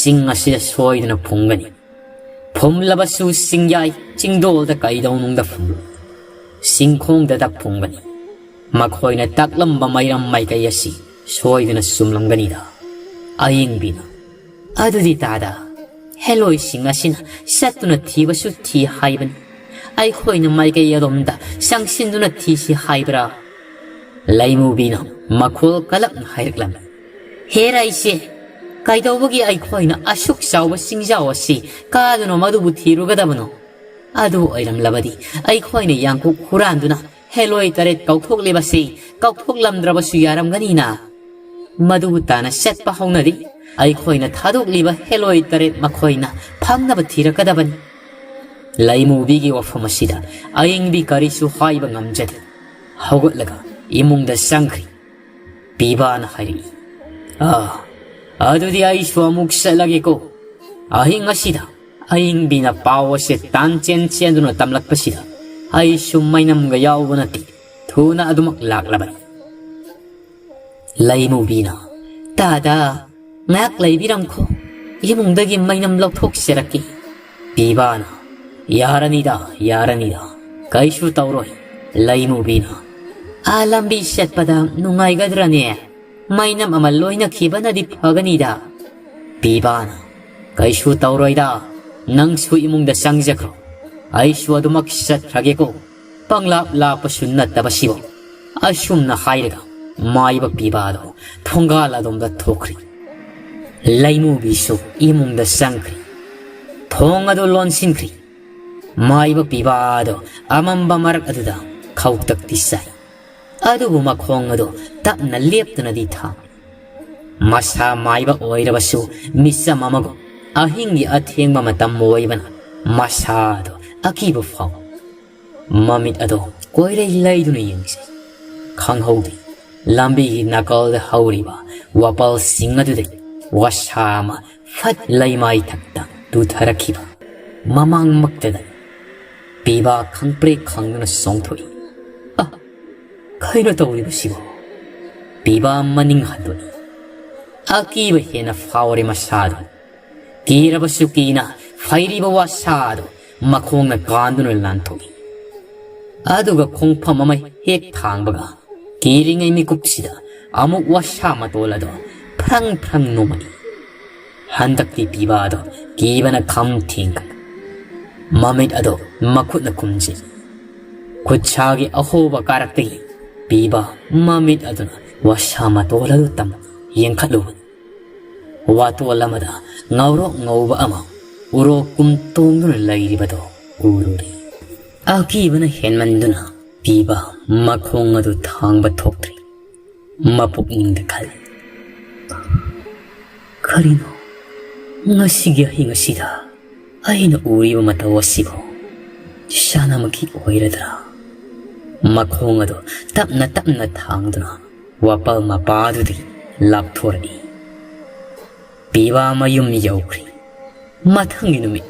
ꯆꯤꯡ ꯑꯁꯤꯗ ꯁꯣꯏꯗꯅ ꯐꯨꯝꯒꯅꯤ꯫ ꯐꯨꯝꯂꯕꯁꯨ ꯆꯤꯡꯌꯥꯏ ꯆꯤꯡꯗꯣꯜꯗ ꯀꯩꯗꯧꯅꯨꯡꯗ ꯐꯨꯝꯂꯣꯏ꯫ ꯆꯤꯡꯈꯣꯡꯗꯇ ꯐꯨꯝꯒꯅꯤ꯫ ꯃꯈꯣꯏꯅ ꯇꯥꯛꯂꯝꯕ ꯃꯩꯔꯝ ꯃꯥꯏꯀꯩ ꯑꯁꯤ ꯁꯣꯏꯗꯅ ꯆꯨꯝꯂꯝꯒꯅꯤꯗ꯫ ꯑꯌꯤꯡꯕꯤꯅ, ꯑꯗꯨꯗꯤ ꯇꯥꯗ, ꯍꯦꯂꯣꯏꯁꯤꯡ ꯑꯁꯤꯅ ꯆꯠꯇꯨꯅ ꯊꯤꯕꯁꯨ ꯊꯤ ꯍꯥꯏꯕꯅꯤ꯫ ꯑꯩꯈꯣꯏꯅ ꯃꯥꯏꯀꯩ ꯑꯗꯣꯝꯗ ꯆꯪꯁꯤꯟꯗꯨꯅ ꯊꯤꯁꯤ ꯍꯥꯏꯕ꯭ꯔꯥ? ꯂꯩꯃꯨꯕꯤꯅ ꯃꯈꯣꯜ ꯀꯜꯂꯞꯅ ꯍꯥꯏꯔꯛꯂꯝꯃꯤ꯫ ꯍꯦꯔꯥ ꯏꯆꯦ, ꯀꯩꯗꯧꯕꯒꯤ ꯑꯩꯈꯣꯏꯅ ꯑꯁꯨꯛ ꯆꯥꯎꯕ ꯆꯤꯡꯖꯥꯎ ꯑꯁꯤ ꯀꯥꯗꯨꯅ ꯃꯗꯨꯕꯨ ꯊꯤꯔꯨꯒꯗꯕꯅꯣ? ꯑꯗꯨ ꯑꯣꯏꯔꯝꯂꯕꯗꯤ ꯑꯩꯈꯣꯏꯅ ꯌꯥꯡꯀꯣꯛ ꯍꯨꯔꯥꯟꯗꯨꯅ ꯍꯦꯂꯣꯏ ꯇꯔꯦꯠ ꯀꯧꯊꯣꯛꯂꯤꯕꯁꯤ ꯀꯧꯊꯣꯛꯂꯝꯗ꯭ꯔꯕꯁꯨ ꯌꯥꯔꯝꯒꯅꯤꯅ꯫ ꯃꯗꯨꯕꯨ ꯇꯥꯅ ꯆꯠꯄ ꯍꯧꯅꯔꯤ꯫ ꯑꯩꯈꯣꯏꯅ ꯊꯥꯗꯣꯛꯂꯤꯕ ꯍꯦꯂꯣꯏ ꯇꯔꯦꯠ ꯃꯈꯣꯏꯅ ꯐꯪꯅꯕ ꯊꯤꯔꯛꯀꯗꯕꯅꯤ꯫ ꯂꯩꯃꯨꯕꯤꯒꯤ ꯋꯥꯐꯝ ꯑꯁꯤꯗ ꯑꯌꯤꯡꯕꯤ ꯀꯔꯤꯁꯨ ꯍꯥꯏꯕ ꯉꯝꯖꯗꯦ꯫ ꯍꯧꯒꯠꯂꯒ ꯏꯃꯨꯡꯗ ꯆꯪꯈ꯭ꯔꯤ꯫ ꯄꯤꯕꯥꯅ ꯍꯥꯏꯔꯛꯏ, "ꯑꯥ, ꯑꯗꯨꯗꯤ ꯑꯩꯁꯨ ꯑꯃꯨꯛ ꯆꯠꯂꯒꯦꯀꯣ꯫ ꯑꯍꯤꯡ ꯑꯁꯤꯗ ꯑꯏꯪꯕꯤꯅ ꯄꯥꯎ ꯑꯁꯦ ꯇꯥꯟ ꯆꯦꯟ ꯆꯦꯟꯗꯨꯅ ꯇꯝꯂꯛꯄꯁꯤꯗ ꯑꯩꯁꯨ ꯃꯩꯅꯝꯒ ꯌꯥꯎꯕ ꯅꯠꯇꯦ, ꯊꯨꯅ ꯑꯗꯨꯃꯛ ꯂꯥꯛꯂꯕꯅꯤ꯫" ꯂꯩꯃꯨꯕꯤꯅ, "ꯇꯥꯗ, ꯉꯥꯏꯍꯥꯛ ꯂꯩꯕꯤꯔꯝꯈꯣ, ꯏꯃꯨꯡꯗꯒꯤ ꯃꯩꯅꯝ ꯂꯧꯊꯣꯛꯆꯔꯛꯀꯦ꯫" ꯄꯤꯕꯥꯅ, "ꯌꯥꯔꯅꯤꯗ, ꯌꯥꯔꯅꯤꯗ, ꯀꯩꯁꯨ ꯇꯧꯔꯣꯏ꯫" ꯂꯩꯃꯨꯕꯤꯅ, "ꯑꯥ ꯂꯝꯕꯤ ꯆꯠꯄꯗ ꯅꯨꯡꯉꯥꯏꯒꯗ꯭ꯔꯅꯦ? ꯃꯩꯅꯝ ꯑꯃ ꯂꯣꯏꯅꯈꯤꯕꯅꯗꯤ ꯐꯒꯅꯤꯗ꯫" ꯄꯤꯕꯥꯅ, "ꯀꯩꯁꯨ ꯇꯧꯔꯣꯏꯗ, ꯅꯪꯁꯨ ꯏꯃꯨꯡꯗ ꯆꯪꯖꯈ꯭ꯔꯣ, ꯑꯩꯁꯨ ꯑꯗꯨꯃꯛ ꯆꯠꯈ꯭ꯔꯒꯦꯀꯣ, ꯄꯪꯂꯥꯞ ꯂꯥꯞꯄꯁꯨ ꯅꯠꯇꯕꯁꯤꯕꯨ꯫" ꯑꯁꯨꯝꯅ ꯍꯥꯏꯔꯒ ꯃꯥꯏꯕ ꯄꯤꯕꯥꯗꯣ ꯊꯣꯡꯒꯥꯜ ꯑꯗꯣꯝꯗ ꯊꯣꯛꯈ꯭ꯔꯤ꯫ ꯂꯩꯃꯨꯕꯤꯁꯨ ꯏꯃꯨꯡꯗ ꯆꯪꯈ꯭ꯔꯤ꯫ ꯊꯣꯡ ꯑꯗꯨ ꯂꯣꯟꯁꯤꯟꯈ꯭ꯔꯤ꯫ ꯃꯥꯏꯕ ꯄꯤꯕꯥꯗꯣ ꯑꯃꯝꯕ ꯃꯔꯛ ꯑꯗꯨꯗ ꯈꯧꯇꯛꯇꯤ ꯆꯥꯏ꯫ ꯑꯗꯨꯕꯨ ꯃꯈꯣꯡ ꯑꯗꯨ ꯇꯞꯅ ꯂꯦꯞꯇꯨꯅꯗꯤ ꯊꯥꯡꯏ꯫ ꯃꯁꯥ ꯃꯥꯏꯕ ꯑꯣꯏꯔꯕꯁꯨ ꯃꯤꯆꯝ ꯑꯃꯒꯨꯝ ꯑꯍꯤꯡꯒꯤ ꯑꯊꯦꯡꯕ ꯃꯇꯝ ꯑꯣꯏꯕꯅ ꯃꯁꯥꯗꯣ ꯑꯀꯤꯕ ꯐꯥꯎ꯫ ꯃꯃꯤꯠ ꯑꯗꯣ ꯀꯣꯏꯂꯩ ꯂꯩꯗꯨꯅ ꯌꯦꯡꯖꯩ꯫ ꯈꯪꯍꯧꯗꯦ, ꯂꯝꯕꯤꯒꯤ ꯅꯥꯀꯜꯗ ꯍꯧꯔꯤꯕ ꯋꯥꯄꯜꯁꯤꯡ ꯑꯗꯨꯗꯒꯤ ꯋꯥꯁꯥ ꯑꯃ ꯐꯠ ꯂꯩꯃꯥꯏ ꯊꯛꯇ ꯇꯨꯊꯔꯛꯈꯤꯕ ꯃꯃꯥꯡꯃꯛꯇꯗ ꯄꯤꯕꯥ ꯈꯪꯄ꯭ꯔꯦꯛ ꯈꯪꯗꯨꯅ ꯆꯣꯡꯊꯣꯛꯏ꯫ "ꯑ, ꯀꯩꯅꯣ ꯇꯧꯔꯤꯕꯁꯤꯕꯣ?" ꯄꯤꯕꯥ ꯃꯅꯤꯡ ꯍꯟꯗꯣꯛꯏ꯫ ꯑꯀꯤꯕ ꯍꯦꯟꯅ ꯐꯥꯎꯔꯦ ꯃꯁꯥꯗꯣ꯫ ꯀꯤꯔꯕꯁꯨ ꯀꯤꯅ ꯐꯩꯔꯤꯕ ꯋꯥꯁꯥꯗꯣ ꯃꯈꯣꯡꯅ ꯀꯥꯟꯗꯨꯅ ꯂꯥꯟꯊꯣꯛꯏ꯫ ꯑꯗꯨꯒ ꯈꯣꯡꯐꯝ ꯑꯃ ꯍꯦꯛ ꯊꯥꯡꯕꯒ ꯀꯤꯔꯤꯉꯩ ꯃꯤꯀꯨꯞꯁꯤꯗ ꯑꯃꯨꯛ ꯋꯥꯁꯥ ꯃꯇꯣꯜ ꯑꯗꯣ ꯐ꯭ꯔꯪ ꯐ꯭ꯔꯪ ꯅꯣꯝꯃꯛꯏ꯫ ꯍꯟꯗꯛꯇꯤ ꯄꯤꯕꯥꯗꯣ ꯀꯤꯕꯅ ꯈꯝ ꯊꯦꯡꯈ꯭ꯔꯦ꯫ ꯃꯃꯤꯠ ꯑꯗꯣ ꯃꯈꯨꯠꯅ ꯈꯨꯝꯖꯤꯜꯂꯤ꯫ ꯈꯨꯠꯁꯥꯒꯤ ꯑꯍꯣꯕ ꯀꯥꯔꯛꯇꯒꯤ ꯄꯤꯕꯥ ꯃꯃꯤꯠ ꯑꯗꯨꯅ ꯋꯥꯁꯥ ꯃꯇꯣꯜ ꯑꯗꯨ ꯇꯝꯅ ꯌꯦꯡꯈꯠꯂꯨꯕꯅꯤ꯫ ꯋꯥꯇꯣꯜ ꯑꯃꯗ ꯉꯧꯔꯣꯛ ꯉꯧꯕ ꯑꯃ ꯎꯔꯣꯛ ꯀꯨꯝ ꯇꯣꯡꯗꯨꯅ ꯂꯩꯔꯤꯕꯗꯣ ꯎꯔꯨꯔꯦ꯫ ꯑꯀꯤꯕꯅ ꯍꯦꯟꯃꯟꯗꯨꯅ ꯄꯤꯕ ꯃꯈꯣꯡ ꯑꯗꯨ ꯊꯥꯡꯕ ꯊꯣꯛꯇ꯭ꯔꯦ꯫ ꯃꯄꯨꯛꯅꯤꯡꯗ ꯈꯜꯂꯤ, "ꯀꯔꯤꯅꯣ ꯉꯁꯤꯒꯤ ꯑꯍꯤꯡ ꯑꯁꯤꯗ ꯑꯩꯅ ꯎꯔꯤꯕ ꯃꯇꯧ ꯑꯁꯤꯕꯨ ꯁꯥꯟꯅꯃꯛꯀꯤ ꯑꯣꯏꯔꯗ꯭ꯔꯥ?" ꯃꯈꯣꯡ ꯑꯗꯨ ꯇꯞꯅ ꯇꯞꯅ ꯊꯥꯡꯗꯨꯅ ꯋꯥꯄꯜ ꯃꯄꯥꯗꯨꯗꯒꯤ ꯂꯥꯞꯊꯣꯔꯛꯏ꯫ ꯄꯤꯕꯥ ꯃꯌꯨꯝ ꯌꯧꯈ꯭ꯔꯦ꯫ ꯃꯊꯪꯒꯤ ꯅꯨꯃꯤꯠ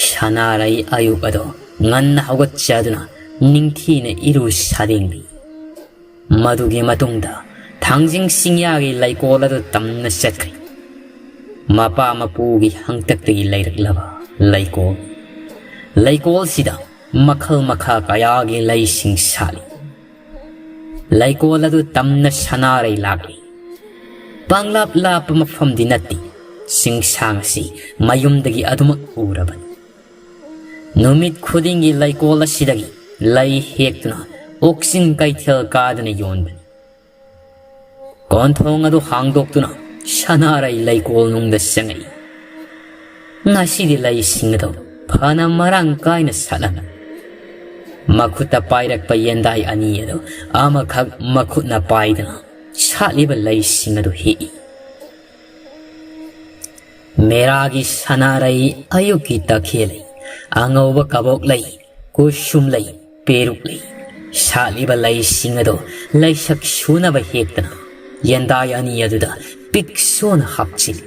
ꯁꯅꯥꯔꯩ ꯑꯌꯨꯛ ꯑꯗꯣ ꯉꯟꯅ ꯍꯧꯒꯠꯆꯗꯨꯅ ꯅꯤꯡꯊꯤꯅ ꯏꯔꯨ ꯁꯥꯗꯦꯡꯂꯤ꯫ ꯃꯗꯨꯒꯤ ꯃꯇꯨꯡꯗ ꯊꯥꯡꯖꯤꯡ ꯆꯤꯡꯌꯥꯒꯤ ꯂꯩꯀꯣꯜ ꯑꯗꯨ ꯇꯝꯅ ꯆꯠꯈ꯭ꯔꯦ꯫ ꯃꯄꯥ ꯃꯄꯨꯒꯤ ꯍꯪꯇꯛꯇꯒꯤ ꯂꯩꯔꯛꯂꯕ ꯂꯩꯀꯣꯜ꯫ ꯂꯩꯀꯣꯜꯁꯤꯗ ꯃꯈꯜ ꯃꯈꯥ ꯀꯌꯥꯒꯤ ꯂꯩꯁꯤꯡ ꯁꯥꯠꯂꯤ꯫ ꯂꯩꯀꯣꯜ ꯑꯗꯨ ꯇꯝꯅ ꯁꯅꯥꯔꯩ ꯂꯥꯛꯂꯤ꯫ ꯄꯥꯡꯂꯥꯞ ꯂꯥꯞꯄ ꯃꯐꯝꯗꯤ ꯅꯠꯇꯦ꯫ ꯆꯤꯡꯁꯥꯡ ꯑꯁꯤ ꯃꯌꯨꯝꯗꯒꯤ ꯑꯗꯨꯃꯛ ꯎꯔꯕꯅꯤ꯫ ꯅꯨꯃꯤꯠ ꯈꯨꯗꯤꯡꯒꯤ ꯂꯩꯀꯣꯜ ꯑꯁꯤꯗꯒꯤ ꯂꯩ ꯍꯦꯛꯇꯨꯅ ꯑꯣꯛꯆꯤꯡ ꯀꯩꯊꯦꯜ ꯀꯥꯗꯨꯅ ꯌꯣꯟꯕꯅꯤ꯫ ꯀꯣꯟꯊꯣꯡ ꯑꯗꯨ ꯍꯥꯡꯗꯣꯛꯇꯨꯅ ꯁꯅꯥꯔꯩ ꯂꯩꯀꯣꯜ ꯅꯨꯡꯗ ꯆꯪꯉꯛꯏ꯫ ꯉꯁꯤꯗꯤ ꯂꯩꯁꯤꯡ ꯑꯗꯨ ꯐꯅ ꯃꯔꯥꯡ ꯀꯥꯏꯅ ꯁꯥꯠꯂꯝꯃꯤ꯫ ꯃꯈꯨꯠꯇ ꯄꯥꯏꯔꯛꯄ ꯌꯦꯟꯗꯥꯏ ꯑꯅꯤ ꯑꯗꯨ ꯑꯃꯈꯛ ꯃꯈꯨꯠꯅ ꯄꯥꯏꯗꯨꯅ ꯁꯥꯠꯂꯤꯕ ꯂꯩꯁꯤꯡ ꯑꯗꯨ ꯍꯦꯛꯏ꯫ ꯃꯦꯔꯥꯒꯤ ꯁꯅꯥꯔꯩ ꯑꯌꯨꯛꯀꯤ ꯇꯈꯦꯜ ꯂꯩ, ꯑꯉꯧꯕ ꯀꯕꯣꯛ ꯂꯩ, ꯀꯨꯁꯨꯝ ꯂꯩ, ꯄꯦꯔꯨꯛ ꯂꯩ, ꯁꯥꯠꯂꯤꯕ ꯂꯩꯁꯤꯡ ꯑꯗꯨ ꯂꯩꯁꯛ ꯁꯨꯅꯕ ꯍꯦꯛꯇꯅ ꯌꯦꯟꯗꯥꯏ ꯑꯅꯤ ꯑꯗꯨꯗ ꯄꯤꯛ ꯁꯣꯟꯅ ꯍꯥꯞꯆꯤꯜꯂꯤ꯫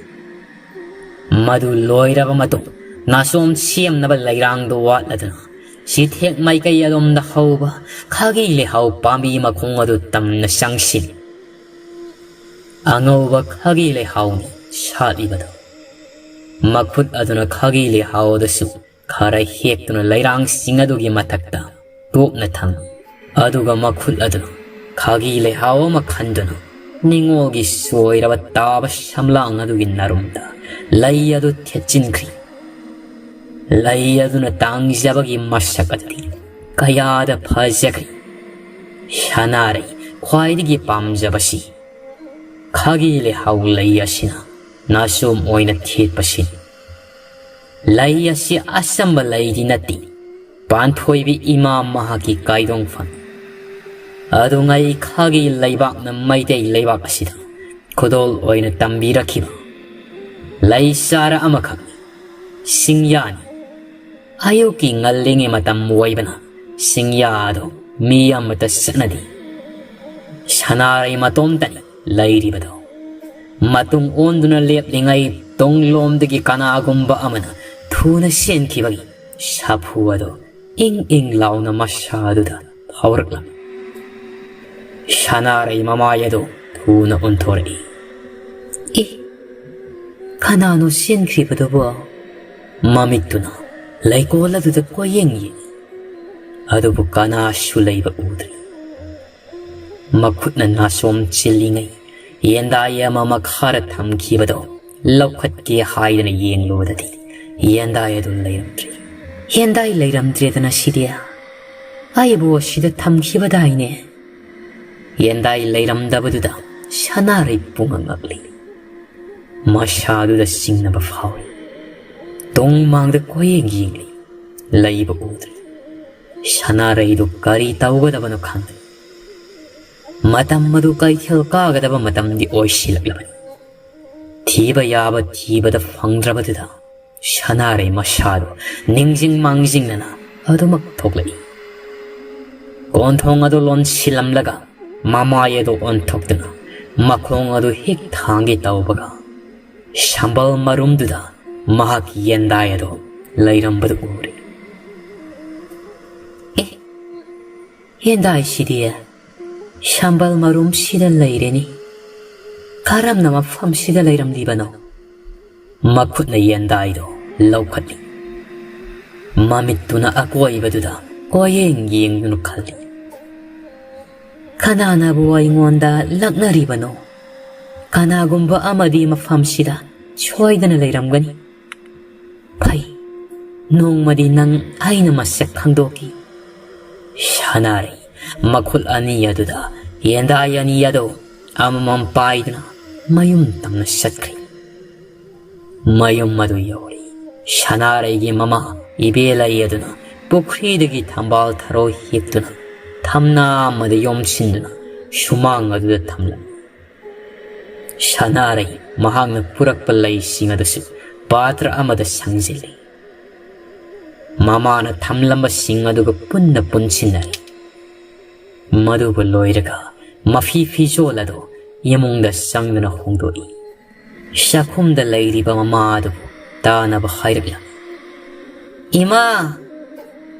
ꯃꯗꯨ ꯂꯣꯏꯔꯕ ꯃꯇꯨꯡ ꯅꯥꯆꯣꯝ ꯁꯦꯝꯅꯕ ꯂꯩꯔꯥꯡꯗꯨ ꯋꯥꯠꯂꯗꯨꯅ ꯆꯤꯊꯦꯛ ꯃꯥꯏꯀꯩ ꯑꯗꯣꯝꯗ ꯍꯧꯕ ꯈꯥꯒꯤ ꯂꯩꯍꯥꯎ ꯄꯥꯝꯕꯤ ꯃꯈꯣꯡ ꯑꯗꯨ ꯇꯝꯅ ꯆꯪꯁꯤꯜꯂꯤ꯫ ꯑꯉꯧꯕ ꯈꯥꯒꯤ ꯂꯩꯍꯥꯎꯅꯤ ꯁꯥꯠꯂꯤꯕꯗꯨ꯫ ꯃꯈꯨꯠ ꯑꯗꯨꯅ ꯈꯥꯒꯤ ꯂꯩꯍꯥꯎ ꯑꯗꯨꯁꯨ ꯈꯔ ꯍꯦꯛꯇꯨꯅ ꯂꯩꯔꯥꯡꯁꯤꯡ ꯑꯗꯨꯒꯤ ꯃꯊꯛꯇ ꯇꯣꯞꯅ ꯊꯝꯃꯤ꯫ ꯑꯗꯨꯒ ꯃꯈꯨꯠ ꯑꯗꯨꯅ ꯈꯥꯒꯤ ꯂꯩꯍꯥꯎ ꯑꯃ ꯈꯟꯗꯨꯅ ꯅꯤꯡꯉꯣꯜꯒꯤ ꯁꯣꯏꯔꯕ ꯇꯥꯕ ꯁꯝꯂꯥꯡ ꯑꯗꯨꯒꯤ ꯅꯔꯨꯝꯗ ꯂꯩ ꯑꯗꯨ ꯊꯦꯠꯆꯤꯟꯈ꯭ꯔꯤ꯫ ꯂꯩ ꯑꯗꯨꯅ ꯇꯥꯡꯖꯕꯒꯤ ꯃꯁꯛ ꯑꯗꯨꯗꯤ ꯀꯌꯥꯗ ꯐꯖꯈ꯭ꯔꯦ! ꯁꯅꯥꯔꯩ ꯈ꯭ꯋꯥꯏꯗꯒꯤ ꯄꯥꯝꯖꯕꯁꯤ ꯈꯥꯒꯤ ꯂꯩꯍꯥꯎ ꯂꯩ ꯑꯁꯤꯅ ꯅꯥꯆꯣꯝ ꯑꯣꯏꯅ ꯊꯦꯠꯄꯁꯤꯅꯤ꯫ ꯂꯩ ꯑꯁꯤ ꯑꯆꯝꯕ ꯂꯩꯗꯤ ꯅꯠꯇꯦ, ꯄꯥꯟꯊꯣꯏꯕꯤ ꯏꯃꯥ ꯃꯍꯥꯛꯀꯤ ꯀꯥꯏꯗꯣꯡꯐꯝ꯫ ꯑꯗꯨꯉꯩ ꯈꯥꯒꯤ ꯂꯩꯕꯥꯛꯅ ꯃꯩꯇꯩ ꯂꯩꯕꯥꯛ ꯑꯁꯤꯗ ꯈꯨꯗꯣꯜ ꯑꯣꯏꯅ ꯇꯝꯕꯤꯔꯛꯈꯤꯕ ꯂꯩ ꯆꯥꯔ ꯑꯃꯈꯛꯅꯤ꯫ ꯁꯤꯡꯌꯥꯅꯤ꯫ ꯑꯌꯨꯛꯀꯤ ꯉꯜꯂꯤꯉꯩ ꯃꯇꯝ ꯑꯣꯏꯕꯅ ꯁꯤꯡꯌꯥ ꯑꯗꯨ ꯃꯤ ꯑꯃꯠꯇ ꯆꯠꯅꯗꯦ꯫ ꯁꯅꯥꯔꯩ ꯃꯇꯣꯝꯇꯅꯤ ꯂꯩꯔꯤꯕꯗꯣ꯫ ꯃꯇꯨꯡ ꯑꯣꯟꯗꯨꯅ ꯂꯦꯞꯂꯤꯉꯩ ꯇꯨꯡꯂꯣꯝꯗꯒꯤ ꯀꯅꯥꯒꯨꯝꯕ ꯑꯃꯅ ꯊꯨꯅ ꯆꯦꯟꯈꯤꯕꯒꯤ ꯁꯥꯐꯨ ꯑꯗꯨ ꯏꯪ ꯏꯪ ꯂꯥꯎꯅ ꯃꯁꯥꯗꯨꯗ ꯐꯥꯎꯔꯛꯂꯝꯃꯤ꯫ ꯁꯅꯥꯔꯩ ꯃꯃꯥꯏ ꯑꯗꯨ ꯊꯨꯅ ꯑꯣꯟꯊꯣꯔꯛꯏ꯫ "ꯑꯦ, ꯀꯅꯥꯅꯣ ꯆꯦꯟꯈ꯭ꯔꯤꯕꯗꯨꯕꯣ?" ꯃꯃꯤꯠꯇꯨꯅ ꯂꯩꯀꯣꯜ ꯑꯗꯨꯗ ꯀꯣꯏꯌꯦꯡ ꯌꯦꯡꯏ꯫ ꯑꯗꯨꯕꯨ ꯀꯅꯥꯁꯨ ꯂꯩꯕ ꯎꯗ꯭ꯔꯤ꯫ ꯃꯈꯨꯠꯅ ꯅꯥꯆꯣꯝ ꯆꯤꯜꯂꯤꯉꯩ ꯌꯦꯟꯗꯥꯏ ꯑꯃ ꯃꯈꯥꯗ ꯊꯝꯈꯤꯕꯗꯣ ꯂꯧꯈꯠꯀꯦ ꯍꯥꯏꯗꯅ ꯌꯦꯡꯂꯨꯕꯗꯗꯤ ꯌꯦꯟꯗꯥꯏ ꯑꯗꯨ ꯂꯩꯔꯝꯗ꯭ꯔꯦ꯫ "ꯌꯦꯟꯗꯥꯏ ꯂꯩꯔꯝꯗ꯭ꯔꯦꯗꯅ ꯁꯤꯗꯤ꯫ ꯑꯩꯕꯨ ꯑꯁꯤꯗ ꯊꯝꯈꯤꯕꯗꯥꯏꯅꯦ?" ꯌꯦꯟꯗꯥꯏ ꯂꯩꯔꯝꯗꯕꯗꯨꯗ ꯁꯅꯥꯔꯩ ꯄꯨꯡꯉꯛ ꯉꯛꯂꯤ꯫ ꯃꯁꯥꯗꯨꯗ ꯆꯤꯡꯅꯕ ꯐꯥꯎꯏ꯫ ꯇꯨꯡ ꯃꯥꯡꯗ ꯀꯣꯏꯌꯦꯡ ꯌꯦꯡꯂꯤ꯫ ꯂꯩꯕ ꯎꯗ꯭ꯔꯦ꯫ ꯁꯅꯥꯔꯩꯗꯨ ꯀꯔꯤ ꯇꯧꯒꯗꯕꯅꯣ ꯈꯪꯗꯦ꯫ ꯃꯇꯝ ꯑꯗꯨ ꯀꯩꯊꯦꯜ ꯀꯥꯒꯗꯕ ꯃꯇꯝꯗꯤ ꯑꯣꯏꯁꯤꯜꯂꯛꯂꯕꯅꯤ꯫ ꯊꯤꯕ ꯌꯥꯕ ꯊꯤꯕꯗ ꯐꯪꯗ꯭ꯔꯕꯗꯨꯗ ꯁꯅꯥꯔꯩ ꯃꯁꯥꯗꯨ ꯅꯤꯡꯖꯤꯡ ꯃꯥꯡꯖꯤꯡꯅꯅ ꯑꯗꯨꯃꯛ ꯊꯣꯛꯂꯛꯏ꯫ ꯀꯣꯟꯊꯣꯡ ꯑꯗꯨ ꯂꯣꯟꯁꯤꯜꯂꯝꯂꯒ ꯃꯃꯥꯏ ꯑꯗꯨ ꯑꯣꯟꯊꯣꯛꯇꯨꯅ ꯃꯈꯣꯡ ꯑꯗꯨ ꯍꯦꯛ ꯊꯥꯡꯒꯦ ꯇꯧꯕꯒ ꯁꯝꯕꯜ ꯃꯔꯨꯝꯗꯨꯗ ꯃꯍꯥꯛꯀꯤ ꯌꯦꯟꯗꯥꯏ ꯑꯗꯨ ꯂꯩꯔꯝꯕꯗꯨ ꯎꯔꯦ꯫ "ꯑꯦ, ꯌꯦꯟꯗꯥꯏꯁꯤꯗꯤ ꯁꯝꯕꯜ ꯃꯔꯨꯝꯁꯤꯗ ꯂꯩꯔꯦꯅꯤ꯫ ꯀꯔꯝꯅ ꯃꯐꯝꯁꯤꯗ ꯂꯩꯔꯝꯂꯤꯕꯅꯣ?" ꯃꯈꯨꯠꯅ ꯌꯦꯟꯗꯥꯏꯗꯨ ꯂꯧꯈꯠꯂꯤ꯫ ꯃꯃꯤꯠꯇꯨꯅ ꯑꯀꯣꯏꯕꯗꯨꯗ ꯀꯣꯏꯌꯦꯡ ꯌꯦꯡꯗꯨꯅ ꯈꯜꯂꯤ꯫ "ꯀꯅꯥꯅꯕꯨ ꯑꯩꯉꯣꯟꯗ ꯂꯛꯅꯔꯤꯕꯅꯣ? ꯀꯅꯥꯒꯨꯝꯕ ꯑꯃꯗꯤ ꯃꯐꯝꯁꯤꯗ ꯁꯣꯏꯗꯅ ꯂꯩꯔꯝꯒꯅꯤ꯫ ꯐꯩ, ꯅꯣꯡꯃꯗꯤ ꯅꯪ ꯑꯩꯅ ꯃꯁꯛ ꯈꯪꯗꯣꯛꯈꯤ꯫" ꯁꯅꯥꯔꯩ ꯃꯈꯨꯠ ꯑꯅꯤ ꯑꯗꯨꯗ ꯌꯦꯟꯗꯥꯏ ꯑꯅꯤ ꯑꯗꯨ ꯑꯃꯃꯝ ꯄꯥꯏꯗꯨꯅ ꯃꯌꯨꯝ ꯇꯝꯅ ꯆꯠꯈ꯭ꯔꯦ꯫ ꯃꯌꯨꯝ ꯑꯗꯨ ꯌꯧꯔꯦ꯫ ꯁꯅꯥꯔꯩꯒꯤ ꯃꯃꯥ ꯏꯕꯦꯂꯩ ꯑꯗꯨꯅ ꯄꯨꯈ꯭ꯔꯤꯗꯒꯤ ꯊꯝꯕꯥꯜ ꯊꯔꯣ ꯍꯦꯛꯇꯨꯅ ꯊꯝꯅꯥ ꯑꯃꯗ ꯌꯣꯝꯁꯤꯟꯗꯨꯅ ꯁꯨꯃꯥꯡ ꯑꯗꯨꯗ ꯊꯝꯂꯝꯃꯤ꯫ ꯁꯅꯥꯔꯩ ꯃꯍꯥꯛꯅ ꯄꯨꯔꯛꯄ ꯂꯩꯁꯤꯡ ꯑꯗꯨꯁꯨ ꯄꯥꯇ꯭ꯔ ꯑꯃꯗ ꯁꯪꯖꯤꯜꯂꯤ꯫ ꯃꯃꯥꯅ ꯊꯝꯂꯝꯕꯁꯤꯡ ꯑꯗꯨꯒ ꯄꯨꯟꯅ ꯄꯨꯟꯁꯤꯟꯅꯔꯦ꯫ ꯃꯗꯨꯕꯨ ꯂꯣꯏꯔꯒ ꯃꯐꯤ ꯐꯤꯖꯣꯜ ꯑꯗꯨ ꯏꯃꯨꯡꯗ ꯆꯪꯗꯨꯅ ꯍꯣꯡꯗꯣꯛꯏ꯫ ꯆꯥꯛꯈꯨꯝꯗ ꯂꯩꯔꯤꯕ ꯃꯃꯥ ꯑꯗꯨꯕꯨ ꯇꯥꯅꯕ ꯍꯥꯏꯔꯛꯂꯝꯃꯤ꯫ "ꯏꯃꯥ,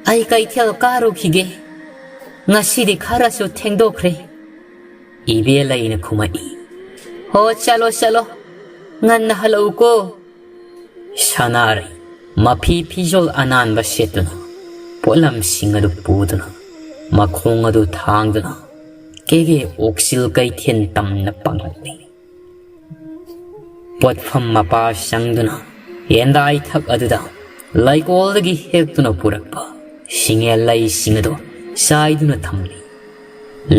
ꯑꯩ ꯀꯩꯊꯦꯜ ꯀꯥꯔꯨꯈꯤꯒꯦ꯫ ꯉꯁꯤꯗꯤ ꯈꯔꯁꯨ ꯊꯦꯡꯗꯣꯛꯈ꯭ꯔꯦ꯫" ꯏꯕꯦꯜꯂꯩꯅ ꯈꯨꯝꯃꯛꯏ꯫ "ꯍꯣ, ꯆꯠꯂꯣ, ꯆꯠꯂꯣ꯫ ꯉꯟꯅ ꯍꯜꯂꯛꯎꯀꯣ꯫" ꯁꯅꯥꯔꯩ ꯃꯐꯤ ꯐꯤꯖꯣꯜ ꯑꯅꯥꯟꯕ ꯁꯦꯠꯇꯨꯅ, ꯄꯣꯠꯂꯝꯁꯤꯡ ꯑꯗꯨ ꯄꯨꯗꯨꯅ, ꯃꯈꯣꯡ ꯑꯗꯨ ꯊꯥꯡꯗꯨꯅ, ꯀꯦꯒꯦ ꯑꯣꯛꯁꯤꯜ ꯀꯩꯊꯦꯜ ꯇꯝꯅ ꯄꯥꯡꯂꯛꯂꯤ꯫ ꯄꯣꯠꯐꯝ ꯃꯄꯥ ꯆꯪꯗꯨꯅ, ꯌꯦꯟꯗꯥꯏꯊꯛ ꯑꯗꯨꯗ ꯂꯩꯀꯣꯜꯗꯒꯤ ꯍꯦꯛꯇꯨꯅ ꯄꯨꯔꯛꯄ ꯁꯤꯡꯉꯦꯜ ꯂꯩꯁꯤꯡ ꯑꯗꯨ ꯆꯥꯏꯗꯨꯅ ꯊꯝꯂꯤ꯫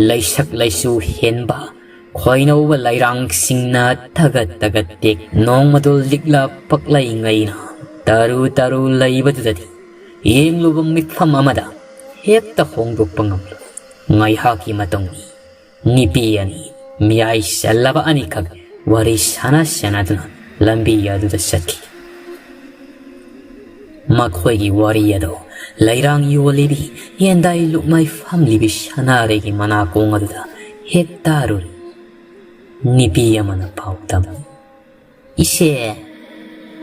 ꯂꯩꯁꯛ ꯂꯩꯆꯨ ꯍꯦꯟꯕ ꯈꯣꯏꯅꯧꯕ ꯂꯩꯔꯥꯡꯁꯤꯡꯅ ꯊꯒꯠ ꯇꯒꯠ ꯇꯦꯛ ꯅꯣꯡꯃꯗꯣ ꯂꯤꯛꯂꯥ ꯄꯛꯂꯩꯉꯩꯅ ꯇꯔꯨ ꯇꯔꯨ ꯂꯩꯕꯗꯨꯗꯗꯤ ꯌꯦꯡꯂꯨꯕ ꯃꯤꯠꯐꯝ ꯑꯃꯗ ꯍꯦꯛꯇ ꯍꯣꯡꯗꯣꯛꯄ ꯉꯝꯂꯣꯏ꯫ ꯉꯥꯏꯍꯥꯛꯀꯤ ꯃꯇꯨꯡ ꯅꯤꯄꯤ ꯑꯅꯤ ꯃꯤꯌꯥꯏ ꯆꯜꯂꯕ ꯑꯅꯤꯈꯛ ꯋꯥꯔꯤ ꯁꯥꯟꯅ ꯁꯥꯟꯅꯗꯨꯅ ꯂꯝꯕꯤ ꯑꯗꯨꯗ ꯆꯠꯈꯤ꯫ ꯃꯈꯣꯏꯒꯤ ꯋꯥꯔꯤ ꯑꯗꯨ ꯂꯩꯔꯥꯡ ꯌꯣꯜꯂꯤꯕꯤ, ꯌꯦꯟꯗꯥꯏ ꯂꯨꯛꯃꯥꯏ ꯐꯝꯂꯤꯕꯤ ꯁꯅꯥꯔꯩꯒꯤ ꯃꯅꯥꯀꯣꯡ ꯑꯗꯨꯗ ꯍꯦꯛ ꯇꯥꯔꯨꯔꯤ꯫ ꯅꯤꯄꯤ ꯑꯃꯅ ꯄꯥꯎ ꯇꯝꯃꯤ꯫ "ꯏꯆꯦ,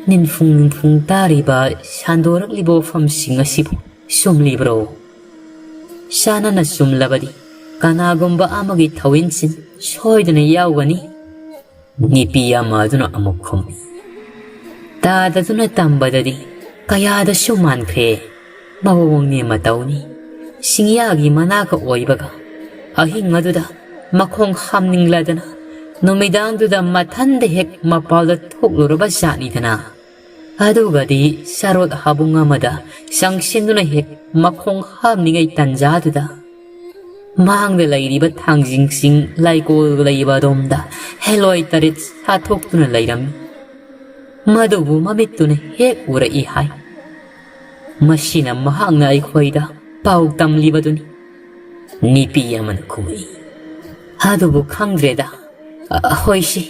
ꯅꯤꯟꯐꯨꯡ ꯅꯤꯟꯐꯨꯡ ꯇꯥꯔꯤꯕ ꯁꯟꯗꯣꯔꯛꯂꯤꯕ ꯋꯥꯐꯝꯁꯤꯡ ꯑꯁꯤꯕꯨ ꯆꯨꯝꯂꯤꯕ꯭ꯔꯣ? ꯆꯥꯅꯅ ꯆꯨꯝꯂꯕꯗꯤ ꯀꯅꯥꯒꯨꯝꯕ ꯑꯃꯒꯤ ꯊꯧꯏꯟꯁꯤꯡ ꯁꯣꯏꯗꯅ ꯌꯥꯎꯒꯅꯤ꯫" ꯅꯤꯄꯤ ꯑꯃ ꯑꯗꯨꯅ ꯑꯃꯨꯛ ꯈꯨꯝꯃꯤ꯫ "ꯇꯥꯗꯗꯨꯅ ꯇꯝꯕꯗꯗꯤ ꯀꯌꯥꯗꯁꯨ ꯃꯥꯟꯈ꯭ꯔꯦ꯫ ꯃꯑꯣꯡꯅꯦ ꯃꯇꯧꯅꯤ꯫ ꯁꯤꯡꯌꯥꯒꯤ ꯃꯅꯥꯛꯀ ꯑꯣꯏꯕꯒ ꯑꯍꯤꯡ ꯑꯗꯨꯗ ꯃꯈꯣꯡ ꯍꯥꯝꯅꯤꯡꯂꯗꯅ ꯅꯨꯃꯤꯗꯥꯡꯗꯨꯗ ꯃꯊꯟꯗ ꯍꯦꯛ ꯃꯄꯥꯜꯗ ꯊꯣꯛꯂꯨꯔꯕ ꯖꯥꯠꯅꯤꯗꯅ꯫ ꯑꯗꯨꯒꯗꯤ ꯆꯥꯔꯣꯠ ꯍꯥꯕꯨꯡ ꯑꯃꯗ ꯆꯪꯁꯤꯟꯗꯨꯅ ꯍꯦꯛ ꯃꯈꯣꯡ ꯍꯥꯝꯅꯤꯡꯉꯩ ꯇꯟꯖꯥꯗꯨꯗ ꯃꯥꯡꯗ ꯂꯩꯔꯤꯕ ꯊꯥꯡꯖꯤꯡꯁꯤꯡ ꯂꯩꯀꯣꯜ ꯂꯩꯕ ꯑꯗꯣꯝꯗ ꯍꯦꯂꯣꯏ ꯇꯔꯦꯠ ꯁꯥꯊꯣꯛꯇꯨꯅ ꯂꯩꯔꯝꯃꯤ꯫ ꯃꯗꯨꯕꯨ ꯃꯃꯤꯠꯇꯨꯅ ꯍꯦꯛ ꯎꯔꯛꯏ ꯍꯥꯏ꯫ ꯃꯁꯤꯅ ꯃꯍꯥꯛꯅ ꯑꯩꯈꯣꯏꯗ ꯄꯥꯎ ꯇꯝꯂꯤꯕꯗꯨꯅꯤ꯫" ꯅꯤꯄꯤ ꯑꯃꯅ ꯈꯨꯝꯃꯛꯏ꯫ "ꯑꯗꯨꯕꯨ ꯈꯪꯗ꯭ꯔꯦꯗ꯫ ꯑ, ꯍꯣꯏꯁꯤ,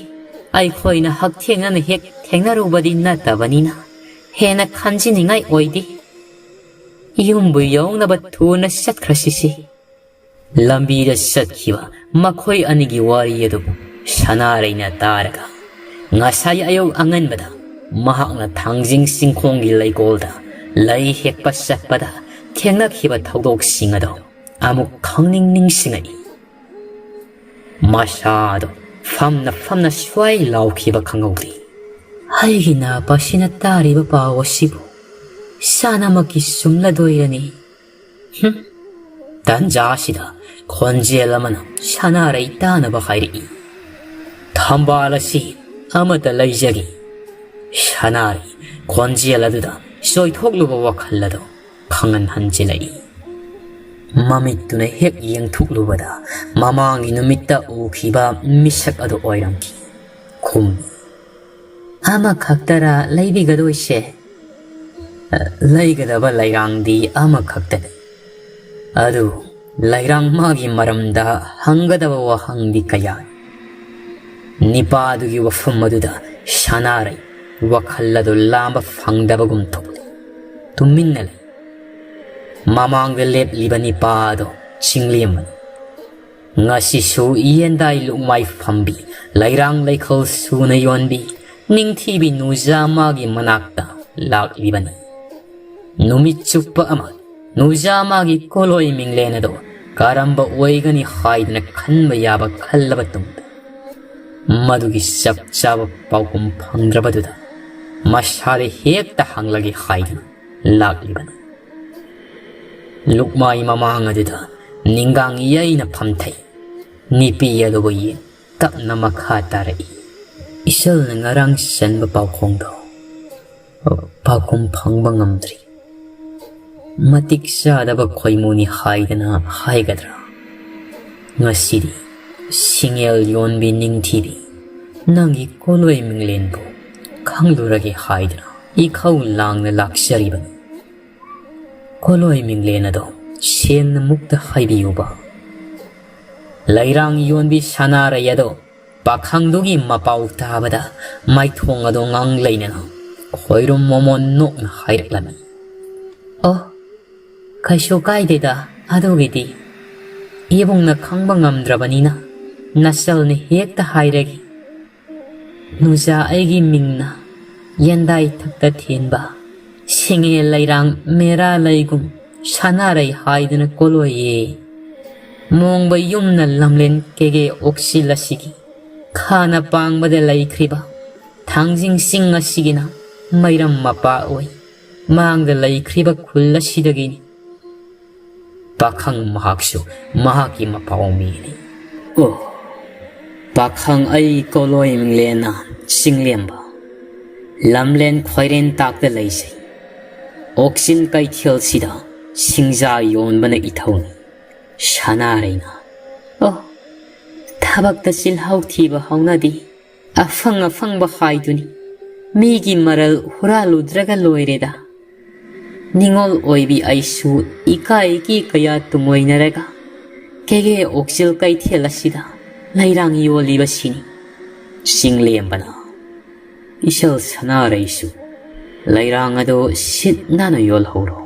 ꯑꯩꯈꯣꯏꯅ ꯍꯛꯊꯦꯡꯅꯅ ꯍꯦꯛ ꯊꯦꯡꯅꯔꯨꯕꯗꯤ ꯅꯠꯇꯕꯅꯤꯅ ꯍꯦꯟꯅ ꯈꯟꯖꯤꯟꯅꯤꯡꯉꯥꯏ ꯑꯣꯏꯗꯦ꯫ ꯌꯨꯝꯕꯨ ꯌꯧꯅꯕ ꯊꯨꯅ ꯆꯠꯈ꯭ꯔꯁꯤꯁꯤ꯫" ꯂꯝꯕꯤꯗ ꯆꯠꯈꯤꯕ ꯃꯈꯣꯏ ꯑꯅꯤꯒꯤ ꯋꯥꯔꯤ ꯑꯗꯨꯕꯨ ꯁꯅꯥꯔꯩꯅ ꯇꯥꯔꯒ, ꯉꯁꯥꯏ ꯑꯌꯨꯛ ꯑꯉꯟꯕꯗ ꯃꯍꯥꯛꯅ ꯊꯥꯡꯖꯤꯡ ꯆꯤꯡꯈꯣꯡꯒꯤ ꯂꯩꯀꯣꯜꯗ ꯂꯩ ꯍꯦꯛꯄ ꯆꯠꯄꯗ ꯊꯦꯡꯅꯈꯤꯕ ꯊꯧꯗꯣꯛꯁꯤꯡ ꯑꯗꯨ ꯑꯃꯨꯛ ꯈꯪꯅꯤꯡ ꯅꯤꯡꯁꯤꯡꯉꯛꯏ꯫ ꯃꯁꯥꯗꯣ ꯐꯝꯅ ꯐꯝꯅ ꯁ꯭ꯋꯥꯏ ꯂꯥꯎꯈꯤꯕ ꯈꯪꯍꯧꯗꯦ꯫ ꯑꯩꯒꯤ ꯅꯥꯄꯁꯤꯅ ꯇꯥꯔꯤꯕ ꯄꯥꯎ ꯑꯁꯤꯕꯨ ꯁꯥꯅꯃꯛꯀꯤ ꯆꯨꯝꯂꯗꯣꯏꯔꯅꯤ? ꯍꯨꯝ꯫ ꯇꯥꯟꯖꯥꯁꯤꯗ ꯈꯣꯟꯖꯦꯜ ꯑꯃꯅ ꯁꯅꯥꯔꯩ ꯇꯥꯅꯕ ꯍꯥꯏꯔꯛꯏ꯫ "ꯊꯝꯕꯥꯜ ꯑꯁꯤ ꯑꯃꯠꯇ ꯂꯩꯖꯒꯦ꯫" ꯁꯅꯥꯔꯩ ꯈꯣꯟꯖꯦꯜ ꯑꯗꯨꯗ ꯆꯣꯏꯊꯣꯛꯂꯨꯕ ꯋꯥꯈꯜ ꯑꯗꯨ ꯈꯪꯍꯟ ꯍꯟꯖꯤꯜꯂꯛꯏ꯫ ꯃꯃꯤꯠꯇꯨꯅ ꯍꯦꯛ ꯌꯦꯡꯊꯣꯛꯂꯨꯕꯗ ꯃꯃꯥꯡꯒꯤ ꯅꯨꯃꯤꯠꯇ ꯎꯈꯤꯕ ꯃꯤꯁꯛ ꯑꯗꯨ ꯑꯣꯏꯔꯝꯈꯤ꯫ ꯈꯨꯝꯃꯤ꯫ "ꯑꯃꯈꯛꯇꯔ ꯂꯩꯕꯤꯒꯗꯣꯏꯁꯦ?" "ꯂꯩꯒꯗꯕ ꯂꯩꯔꯥꯡꯗꯤ ꯑꯃꯈꯛꯇꯅꯤ꯫ ꯑꯗꯨ ꯂꯩꯔꯥꯡ ꯃꯥꯒꯤ ꯃꯔꯝꯗ ꯍꯪꯒꯗꯕ ꯋꯥꯍꯪꯗꯤ ꯀꯌꯥꯅꯤ꯫" ꯅꯤꯄꯥꯗꯨꯒꯤ ꯋꯥꯐꯝ ꯑꯗꯨꯗ ꯁꯅꯥꯔꯩ ꯋꯥꯈꯜ ꯑꯗꯨ ꯂꯥꯝꯕ ꯐꯪꯗꯕꯒꯨꯝ ꯊꯣꯛꯂꯤ꯫ ꯇꯨꯃꯤꯟꯅ ꯂꯩ꯫ ꯃꯃꯥꯡꯗ ꯂꯦꯞꯂꯤꯕ ꯅꯤꯄꯥ ꯑꯗꯨ ꯆꯤꯡꯂꯦꯝꯕꯅꯤ꯫ ꯉꯁꯤꯁꯨ ꯌꯦꯟꯗꯥꯏ ꯂꯨꯛꯃꯥꯏ ꯐꯝꯕꯤ, ꯂꯩꯔꯥꯡ ꯂꯩꯈꯜ ꯁꯨꯅ ꯌꯣꯟꯕꯤ ꯅꯤꯡꯊꯤꯕꯤ ꯅꯨꯖꯥ ꯃꯥꯒꯤ ꯃꯅꯥꯛꯇ ꯂꯥꯛꯂꯤꯕꯅꯤ꯫ ꯅꯨꯃꯤꯠ ꯆꯨꯞꯄ ꯑꯃ ꯅꯨꯖꯥ ꯃꯥꯒꯤ ꯀꯣꯂꯣꯏ ꯃꯤꯡꯂꯦꯟ ꯑꯗꯨ ꯀꯔꯝꯕ ꯑꯣꯏꯒꯅꯤ ꯍꯥꯏꯗꯨꯅ ꯈꯟꯕ ꯌꯥꯕ ꯈꯜꯂꯕ ꯇꯨꯡꯗ, ꯃꯗꯨꯒꯤ ꯆꯞ ꯆꯥꯕ ꯄꯥꯎꯈꯨꯝ ꯐꯪꯗ꯭ꯔꯕꯗꯨꯗ ꯃꯁꯥꯗ ꯍꯦꯛꯇ ꯍꯪꯂꯒꯦ ꯍꯥꯏꯗꯨꯅ ꯂꯥꯛꯂꯤꯕꯅꯤ꯫ ꯂꯨꯛꯃꯥꯏ ꯃꯃꯥꯡ ꯑꯗꯨꯗ ꯅꯤꯡꯒꯥꯡ ꯌꯩꯅ ꯐꯝꯊꯩ꯫ ꯅꯤꯄꯤ ꯑꯗꯨꯕꯨ ꯌꯦꯡ ꯇꯞꯅ ꯃꯈꯥ ꯇꯥꯔꯛꯏ꯫ "ꯏꯆꯜꯅ ꯉꯔꯥꯡ ꯆꯟꯕ ꯄꯥꯎꯈꯣꯡꯗꯣ ꯄꯥꯎꯈꯨꯝ ꯐꯪꯕ ꯉꯝꯗ꯭ꯔꯤ꯫ ꯃꯇꯤꯛ ꯆꯥꯗꯕ ꯈꯣꯏꯃꯨꯅꯤ ꯍꯥꯏꯗꯅ ꯍꯥꯏꯒꯗ꯭ꯔꯥ? ꯉꯁꯤꯗꯤ ꯁꯤꯡꯉꯦꯜ ꯌꯣꯟꯕꯤ ꯅꯤꯡꯊꯤꯕꯤ, ꯅꯪꯒꯤ ꯀꯣꯂꯣꯏ ꯃꯤꯡꯂꯦꯟꯕꯨ ꯈꯪꯂꯨꯔꯒꯦ ꯍꯥꯏꯗꯅ ꯏꯈꯧ ꯂꯥꯡꯅ ꯂꯥꯛꯆꯔꯤꯕꯅꯤ꯫ ꯀꯣꯂꯣꯏ ꯃꯤꯡꯂꯦꯟ ꯑꯗꯣ ꯁꯦꯡꯅ ꯃꯨꯛꯇ ꯍꯥꯏꯕꯤꯌꯨꯕ꯫" ꯂꯩꯔꯥꯡ ꯌꯣꯟꯕꯤ ꯁꯅꯥꯔꯩ ꯑꯗꯣ ꯄꯥꯈꯪꯗꯨꯒꯤ ꯃꯄꯥꯎ ꯇꯥꯕꯗ ꯃꯥꯏꯊꯣꯡ ꯑꯗꯣ ꯉꯥꯡ ꯂꯩꯅꯅ ꯈꯣꯏꯔꯨꯝ ꯃꯣꯃꯣꯟ ꯅꯣꯛꯅ ꯍꯥꯏꯔꯛꯂꯝꯃꯤ꯫ "ꯑꯣ, ꯀꯩꯁꯨ ꯀꯥꯏꯗꯦꯗ ꯑꯗꯨꯒꯤꯗꯤ꯫ ꯏꯕꯨꯡꯅ ꯈꯪꯕ ꯉꯝꯗ꯭ꯔꯕꯅꯤꯅ ꯅꯆꯜꯅ ꯍꯦꯛꯇ ꯍꯥꯏꯔꯒꯦ꯫ ꯅꯨꯖꯥ ꯑꯩꯒꯤ ꯃꯤꯡꯅ ꯌꯦꯟꯗꯥꯏ ꯊꯛꯇ ꯊꯦꯟꯕ, ꯁꯤꯡꯉꯦ ꯂꯩꯔꯥꯡ ꯃꯦꯔꯥ ꯂꯩꯒꯨꯝ ꯁꯅꯥꯔꯩ ꯍꯥꯏꯗꯨꯅ ꯀꯣꯂꯣꯏꯌꯦ꯫ ꯃꯣꯡꯕ ꯌꯨꯝꯅ ꯂꯝꯂꯦꯟ ꯀꯦꯒꯦ ꯑꯣꯛꯁꯤꯜ ꯑꯁꯤꯒꯤ ꯈꯥꯅ ꯄꯥꯡꯕꯗ ꯂꯩꯈ꯭ꯔꯤꯕ ꯊꯥꯡꯖꯤꯡ ꯆꯤꯡ ꯑꯁꯤꯒꯤꯅ ꯃꯩꯔꯝ ꯃꯄꯥ ꯑꯣꯏ꯫ ꯃꯥꯡꯗ ꯂꯩꯈ꯭ꯔꯤꯕ ꯈꯨꯜ ꯑꯁꯤꯗꯒꯤꯅꯤ꯫ ꯄꯥꯈꯪ ꯃꯍꯥꯛꯁꯨ ꯃꯍꯥꯛꯀꯤ ꯃꯄꯥ ꯑꯣꯏꯃꯤꯅꯤ꯫ ꯑꯣ, ꯄꯥꯈꯪ ꯑꯩ ꯀꯣꯂꯣꯏ ꯃꯤꯡꯂꯦꯟꯅ ꯆꯤꯡꯂꯦꯝꯕ, ꯂꯝꯂꯦꯟ ꯈ꯭ꯋꯥꯏꯔꯦꯟ ꯇꯥꯛꯇ ꯂꯩꯖꯩ꯫ ꯑꯣꯛꯁꯤꯟ ꯀꯩꯊꯦꯜꯁꯤꯗ ꯁꯤꯡꯖꯥ ꯌꯣꯟꯕꯅ ꯏꯊꯧꯅꯤ꯫ ꯁꯅꯥꯔꯩꯅ, ꯑꯣ, ꯊꯕꯛꯇ ꯆꯤꯜꯍꯥꯎ ꯊꯤꯕ ꯍꯧꯅꯗꯦ꯫ ꯑꯐꯪ ꯑꯐꯪꯕ ꯍꯥꯏꯗꯨꯅꯤ꯫ ꯃꯤꯒꯤ ꯃꯔꯜ ꯍꯨꯔꯥꯜꯂꯨꯗ꯭ꯔꯒ ꯂꯣꯏꯔꯦꯗ꯫ ꯅꯤꯉꯣꯜ ꯑꯣꯏꯕꯤ ꯑꯩꯁꯨ ꯏꯀꯥꯏ ꯏꯀꯤ ꯀꯌꯥ ꯇꯨꯡꯑꯣꯏꯅꯔꯒ ꯀꯦꯒꯦ ꯑꯣꯛꯁꯤꯜ ꯀꯩꯊꯦꯜ ꯑꯁꯤꯗ ꯂꯩꯔꯥꯡ ꯌꯣꯜꯂꯤꯕꯁꯤꯅꯤ꯫ ꯆꯤꯡꯂꯦꯝꯕꯅ, ꯏꯆꯜ ꯁꯅꯥꯔꯩꯁꯨ ꯂꯩꯔꯥꯡ ꯑꯗꯨ ꯁꯤꯠ ꯅꯥꯟꯅ ꯌꯣꯜꯍꯧꯔꯣ꯫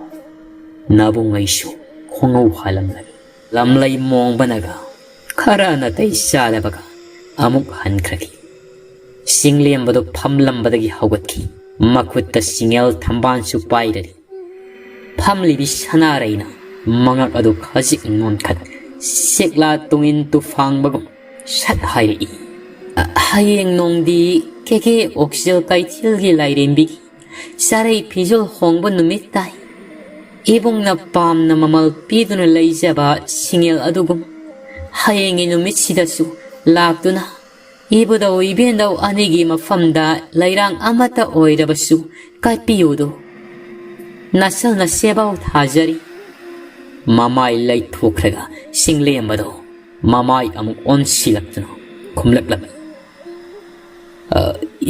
ꯅꯕꯨꯡ ꯑꯩꯁꯨ ꯈꯣꯡꯉꯧ ꯍꯥꯜꯂꯝꯂꯒꯦ꯫ ꯂꯝꯂꯩ ꯃꯣꯡꯕꯅꯒ ꯈꯔ ꯅꯥꯇꯩ ꯆꯥꯗꯕꯒ ꯑꯃꯨꯛ ꯍꯟꯈ꯭ꯔꯈꯤ꯫ ꯆꯤꯡꯂꯦꯝꯕꯗꯨ ꯐꯝꯂꯝꯕꯗꯒꯤ ꯍꯧꯒꯠꯈꯤ꯫ ꯃꯈꯨꯠꯇ ꯁꯤꯡꯉꯦꯜ ꯊꯝꯕꯥꯜꯁꯨ ꯄꯥꯏꯔꯔꯤ꯫ ꯐꯝꯂꯤꯕꯤ ꯁꯅꯥꯔꯩꯅ ꯃꯉꯛ ꯑꯗꯨ ꯈꯖꯤꯛ ꯅꯣꯟꯈꯠ, ꯆꯦꯛꯂꯥ ꯇꯨꯡꯏꯟ ꯇꯨꯐꯥꯡꯕꯒꯨꯝ ꯁꯠ ꯍꯥꯏꯔꯛꯏ, "ꯑ, ꯍꯌꯦꯡ ꯅꯣꯡꯗꯤ ꯀꯦꯀꯦ ꯑꯣꯛꯁꯤꯜ ꯀꯩꯊꯦꯜꯒꯤ ꯂꯥꯏꯔꯦꯝꯕꯤꯒꯤ ꯆꯥꯔꯩ ꯐꯤꯖꯣꯜ ꯍꯣꯡꯕ ꯅꯨꯃꯤꯠ ꯇꯥꯏ꯫ ꯏꯕꯨꯡꯅ ꯄꯥꯝꯅ ꯃꯃꯜ ꯄꯤꯗꯨꯅ ꯂꯩꯖꯕ ꯁꯤꯡꯉꯦꯜ ꯑꯗꯨꯒꯨꯝ ꯍꯌꯦꯡꯒꯤ ꯅꯨꯃꯤꯠꯁꯤꯗꯁꯨ ꯂꯥꯛꯇꯨꯅ ꯏꯕꯨꯙꯧ ꯏꯕꯦꯟꯙꯧ ꯑꯅꯤꯒꯤ ꯃꯐꯝꯗ ꯂꯩꯔꯥꯡ ꯑꯃꯠꯇ ꯑꯣꯏꯔꯕꯁꯨ ꯀꯠꯄꯤꯌꯨꯗꯣ꯫ ꯅꯆꯜꯅ ꯁꯦꯕꯥꯎ ꯊꯥꯖꯔꯤ꯫" ꯃꯃꯥꯏ ꯂꯩꯊꯣꯛꯈ꯭ꯔꯒ ꯆꯤꯡꯂꯦꯝꯕꯗꯣ ꯃꯃꯥꯏ ꯑꯃꯨꯛ ꯑꯣꯟꯁꯤꯜꯂꯛꯇꯨꯅ ꯈꯨꯝꯂꯛꯂꯝꯃꯤ, "ꯑ,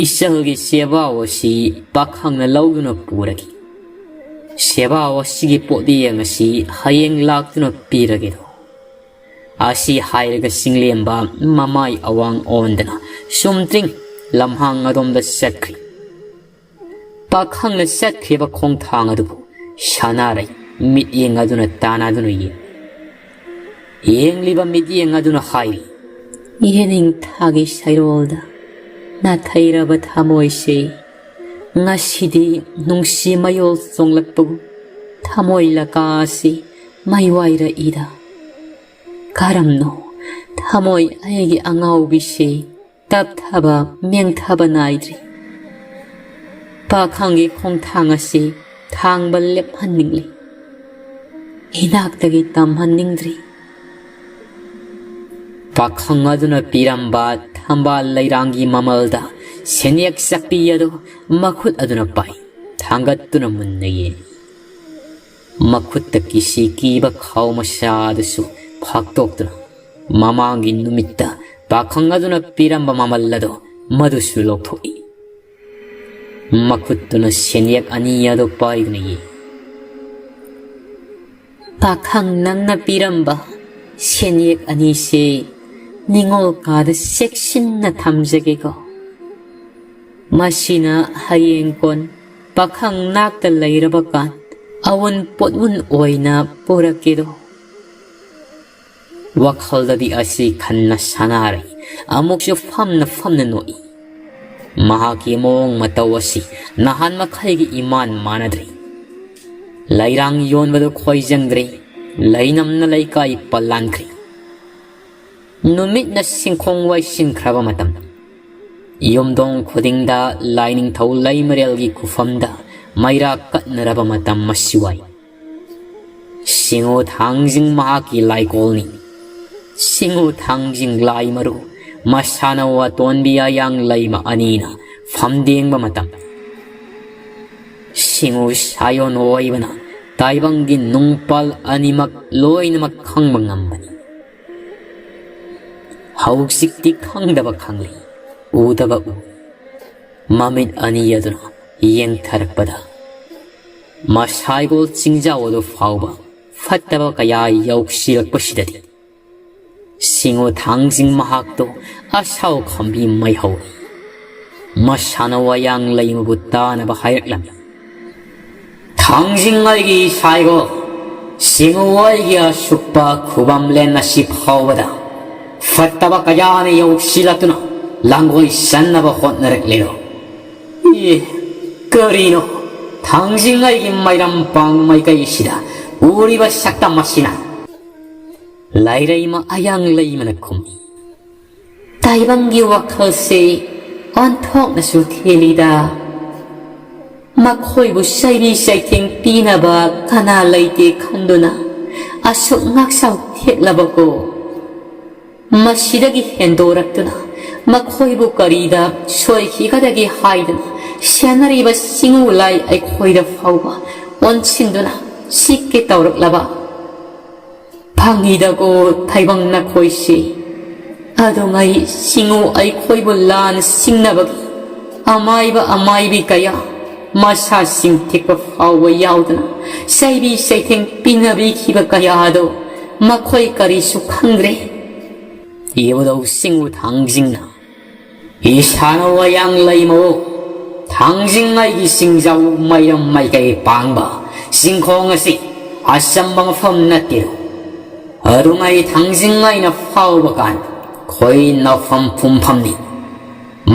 ꯏꯆꯜꯒꯤ ꯁꯦꯕꯥꯎ ꯑꯁꯤ ꯄꯥꯈꯪꯅ ꯂꯧꯗꯨꯅ ꯄꯨꯔꯒꯦ꯫ ꯁꯦꯕꯥꯎ ꯑꯁꯤꯒꯤ ꯄꯣꯠꯌꯦꯡ ꯑꯁꯤ ꯍꯌꯦꯡ ꯂꯥꯛꯇꯨꯅ ꯄꯤꯔꯒꯦꯗꯣ꯫" ꯑꯁꯤ ꯍꯥꯏꯔꯒ ꯆꯤꯡꯂꯦꯝꯕ ꯃꯃꯥꯏ ꯑꯋꯥꯡ ꯑꯣꯟꯗꯅ ꯆꯨꯝꯇ꯭ꯔꯤꯡ ꯂꯝꯍꯥꯡ ꯑꯗꯣꯝꯗ ꯆꯠꯈ꯭ꯔꯤ꯫ ꯄꯥꯈꯪꯅ ꯆꯠꯈ꯭ꯔꯤꯕ ꯈꯣꯡꯊꯥꯡ ꯑꯗꯨꯕꯨ ꯁꯅꯥꯔꯩ ꯃꯤꯠꯌꯦꯡ ꯑꯗꯨꯅ ꯇꯥꯟꯅꯗꯨꯅ ꯌꯦꯡꯏ꯫ ꯌꯦꯡꯂꯤꯕ ꯃꯤꯠꯌꯦꯡ ꯑꯗꯨꯅ ꯍꯥꯏꯔꯤ, "ꯌꯦꯅꯤꯡꯊꯥꯒꯤ ꯁꯩꯔꯣꯜꯗ ꯅꯥꯊꯩꯔꯕ ꯊꯃꯣꯏꯁꯤ ꯉꯁꯤꯗꯤ ꯅꯨꯡꯁꯤ ꯃꯌꯣꯜ ꯆꯣꯡꯂꯛꯄꯒꯨꯝ ꯊꯃꯣꯏ ꯂꯀꯥ ꯑꯁꯤ ꯃꯩ ꯋꯥꯏꯔꯛꯏꯗ꯫ ꯀꯔꯝꯅꯣ ꯊꯃꯣꯏ ꯑꯩꯒꯤ ꯑꯉꯥꯎꯕꯤꯁꯤ ꯇꯞꯊꯕ ꯃꯦꯡꯊꯕ ꯅꯥꯏꯗ꯭ꯔꯤ꯫ ꯄꯥꯈꯪꯒꯤ ꯈꯣꯡꯊꯥꯡ ꯑꯁꯤ ꯊꯥꯡꯕ ꯂꯦꯞꯍꯟꯅꯤꯡꯂꯤ꯫ ꯏꯅꯥꯛꯇꯒꯤ ꯇꯝꯍꯟꯅꯤꯡꯗ꯭ꯔꯤ"꯫ ꯄꯥꯈꯪ ꯑꯗꯨꯅ ꯄꯤꯔꯝꯕ ꯊꯝꯕꯥꯜ ꯂꯩꯔꯥꯡꯒꯤ ꯃꯃꯜꯗ ꯁꯦꯟꯌꯦꯛ ꯆꯥꯛꯄꯤ ꯑꯗꯨ ꯃꯈꯨꯠ ꯑꯗꯨꯅ ꯄꯥꯏ, ꯊꯥꯡꯒꯠꯇꯨꯅ ꯃꯨꯟꯅ ꯌꯦꯡꯏ꯫ ꯃꯈꯨꯠꯇ ꯀꯤꯁꯤ ꯀꯤꯕ ꯈꯥꯎ ꯃꯆꯥ ꯑꯗꯨꯁꯨ ꯐꯥꯛꯇꯣꯛꯇꯨꯅ ꯃꯃꯥꯡꯒꯤ ꯅꯨꯃꯤꯠꯇ ꯄꯥꯈꯪ ꯑꯗꯨꯅ ꯄꯤꯔꯝꯕ ꯃꯃꯜ ꯑꯗꯣ ꯃꯗꯨꯁꯨ ꯂꯧꯊꯣꯛꯏ꯫ ꯃꯈꯨꯠꯇꯨꯅ ꯁꯦꯟꯌꯦꯛ ꯑꯅꯤ ꯑꯗꯨ ꯄꯥꯏꯗꯨꯅ ꯌꯦꯡꯏ꯫ "ꯄꯥꯈꯪ, ꯅꯪꯅ ꯄꯤꯔꯝꯕ ꯁꯦꯟꯌꯦꯛ ꯑꯅꯤꯁꯦ ꯅꯤꯉꯣꯜ ꯀꯥꯗ ꯆꯦꯛꯁꯤꯟꯅ ꯊꯝꯖꯒꯦꯀꯣ꯫ ꯃꯁꯤꯅ ꯍꯌꯦꯡ ꯀꯣꯟ ꯄꯥꯈꯪ ꯅꯥꯛꯇ ꯂꯩꯔꯕ ꯀꯥꯟ ꯑꯋꯨꯟ ꯄꯣꯠꯋꯨꯟ ꯑꯣꯏꯅ ꯄꯨꯔꯛꯀꯦꯗꯣ"꯫ ꯋꯥꯈꯜꯗꯗꯤ ꯑꯁꯤ ꯈꯟꯅ ꯁꯥꯟꯅꯔꯦ, ꯑꯃꯨꯛꯁꯨ ꯐꯝꯅ ꯐꯝꯅ ꯅꯣꯛꯏ꯫ ꯃꯍꯥꯛꯀꯤ ꯃꯑꯣꯡ ꯃꯇꯧ ꯑꯁꯤ ꯅꯍꯥꯟ ꯃꯈꯩꯒꯤ ꯏꯃꯥꯟ ꯃꯥꯟꯅꯗ꯭ꯔꯦ꯫ ꯂꯩꯔꯥꯡ ꯌꯣꯟꯕꯗꯨ ꯈꯣꯏꯖꯪꯗ꯭ꯔꯦ, ꯂꯩꯅꯝꯅ ꯂꯩꯀꯥꯏ ꯄꯜꯂꯥꯟꯈ꯭ꯔꯦ꯫ ꯅꯨꯃꯤꯠꯅ ꯁꯤꯡꯈꯣꯡ ꯋꯥꯏꯁꯤꯟꯈ꯭ꯔꯕ ꯃꯇꯝ, ꯌꯨꯝꯊꯣꯡ ꯈꯨꯗꯤꯡꯗ ꯂꯥꯏꯅꯤꯡꯊꯧ ꯂꯩꯃꯔꯦꯜꯒꯤ ꯈꯨꯐꯝꯗ ꯃꯩꯔꯥ ꯀꯠꯅꯔꯕ ꯃꯇꯝ ꯃꯁꯤ ꯋꯥꯏ꯫ ꯁꯤꯡꯉꯨ ꯊꯥꯡꯖꯤꯡ ꯃꯍꯥꯛꯀꯤ ꯂꯥꯏꯀꯣꯜꯅꯤ꯫ ꯁꯤꯡꯉꯨ ꯊꯥꯡꯖꯤꯡ ꯂꯥꯏ ꯃꯔꯨ, ꯃꯁꯥꯅ ꯋꯥꯇꯣꯟꯕꯤ ꯑꯌꯥꯡ ꯂꯩꯃ ꯑꯅꯤꯅ ꯐꯝꯗꯦꯡꯕ ꯃꯇꯝ꯫ ꯁꯤꯡꯉꯨ ꯁꯥꯌꯣꯟ ꯑꯣꯏꯕꯅ ꯇꯥꯏꯕꯪꯒꯤ ꯅꯨꯡꯄꯥꯜ ꯑꯅꯤꯃꯛ ꯂꯣꯏꯅꯃꯛ ꯈꯪꯕ ꯉꯝꯕꯅꯤ꯫ ꯍꯧꯖꯤꯛꯇꯤ ꯈꯪꯗꯕ ꯈꯪꯂꯤ, ꯎꯗꯕ ꯎ꯫ ꯃꯃꯤꯠ ꯑꯅꯤ ꯑꯗꯨꯅ ꯌꯦꯡꯊꯔꯛꯄꯗ ꯃꯁꯥꯏꯒꯣꯜ ꯆꯤꯡꯖꯥꯎ ꯑꯗꯨ ꯐꯥꯎꯕ ꯐꯠꯇꯕ ꯀꯌꯥ ꯌꯧꯁꯤꯜꯂꯛꯄꯁꯤꯗꯗꯤ ꯁꯤꯡꯉꯨ ꯊꯥꯡꯖꯤꯡ ꯃꯍꯥꯛꯇꯣ ꯑꯁꯥꯎ ꯈꯝꯕꯤ ꯃꯩ ꯍꯧꯏ꯫ ꯃꯁꯥꯅ ꯋꯥꯌꯥꯡ ꯂꯩꯃꯕꯨ ꯇꯥꯅꯕ ꯍꯥꯏꯔꯛꯂꯝꯃꯤ꯫ "ꯊꯥꯡꯖꯤꯡ ꯑꯩꯒꯤ ꯏꯁꯥꯏꯒꯣ, ꯁꯤꯡꯎ ꯑꯩꯒꯤ ꯑꯁꯨꯛꯄ ꯈꯨꯕꯝꯂꯦꯟ ꯑꯁꯤ ꯐꯥꯎꯕꯗ ꯐꯠꯇꯕ ꯀꯌꯥꯅ ꯌꯧꯁꯤꯜꯂꯛꯇꯨꯅ ꯂꯥꯡꯒꯣꯏ ꯆꯟꯅꯕ ꯍꯣꯠꯅꯔꯛꯂꯤꯔꯣ? ꯑꯦ, ꯀꯔꯤꯅꯣ? ꯊꯥꯡꯖꯤꯡ ꯑꯩꯒꯤ ꯃꯩꯔꯝ ꯄꯥꯡ ꯃꯥꯏꯀꯩꯁꯤꯗ ꯎꯔꯤꯕ ꯁꯛꯇꯝ ꯑꯁꯤꯅ? ꯂꯥꯏꯔꯩꯃ ꯑꯌꯥꯡ ꯂꯩꯃꯅ ꯈꯨꯝꯃꯤ꯫ ꯇꯥꯏꯕꯪꯒꯤ ꯋꯥꯈꯜꯁꯦ ꯑꯣꯟꯊꯣꯛꯅꯁꯨ ꯊꯦꯜꯂꯤꯗ꯫ ꯃꯈꯣꯏꯕꯨ ꯆꯩꯕꯤ ꯆꯩꯊꯦꯡ ꯄꯤꯅꯕ ꯀꯅꯥ ꯂꯩꯇꯦ ꯈꯟꯗꯨꯅ ꯑꯁꯨꯛ ꯉꯥꯛꯆꯥꯎ ꯊꯦꯛꯂꯕꯀꯣ꯫ ꯃꯁꯤꯗꯒꯤ ꯍꯦꯟꯗꯣꯔꯛꯇꯨꯅ ꯃꯈꯣꯏꯕꯨ ꯀꯔꯤꯗ ꯁꯣꯏꯈꯤꯒꯗꯒꯦ ꯍꯥꯏꯗꯨꯅ ꯁꯦꯟꯅꯔꯤꯕ ꯁꯤꯡꯎ ꯂꯥꯏ ꯑꯩꯈꯣꯏꯗ ꯐꯥꯎꯕ ꯑꯣꯟꯁꯤꯟꯗꯨꯅ ꯆꯤꯛꯀꯦ ꯇꯧꯔꯛꯂꯕ꯫ ꯐꯪꯉꯤꯗꯀꯣ ꯊꯥꯏꯕꯪ ꯅꯈꯣꯏꯁꯤ꯫ ꯑꯗꯨꯉꯩ ꯁꯤꯡꯎ ꯑꯩꯈꯣꯏꯕꯨ ꯂꯥꯟ ꯁꯤꯡꯅꯕꯒꯤ ꯑꯃꯥꯏꯕ ꯑꯃꯥꯏꯕꯤ ꯀꯌꯥ, ꯃꯁꯥꯁꯤꯡ ꯊꯦꯛꯄ ꯐꯥꯎꯕ ꯌꯥꯎꯗꯅ ꯆꯩꯕꯤ ꯆꯩꯊꯦꯡ ꯄꯤꯅꯕꯤꯈꯤꯕ ꯀꯌꯥ ꯑꯗꯣ ꯃꯈꯣꯏ ꯀꯔꯤꯁꯨ ꯈꯪꯗ꯭ꯔꯦ꯫ ꯏꯕꯨꯙꯧ ꯁꯤꯡꯎ ꯊꯥꯡꯖꯤꯡꯅ ꯏꯁꯥꯅ ꯋꯥꯌꯥꯡ ꯂꯩꯃꯑꯣ, ꯊꯥꯡꯖꯤꯡ ꯑꯩꯒꯤ ꯁꯤꯡꯖꯥꯎ ꯃꯩꯔꯝ ꯃꯥꯏꯀꯩ ꯄꯥꯡꯕ ꯆꯤꯡꯈꯣꯡ ꯑꯁꯤ ꯑꯆꯝꯕ ꯃꯐꯝ ꯅꯠꯇꯦ꯫ ꯑꯗꯨꯉꯩ ꯊꯥꯡꯖꯤꯡ ꯑꯩꯅ ꯐꯥꯎꯕ ꯀꯥꯟ ꯈꯣꯏ ꯅꯥꯎꯐꯝ ꯄꯨꯝꯐꯝꯅꯤ꯫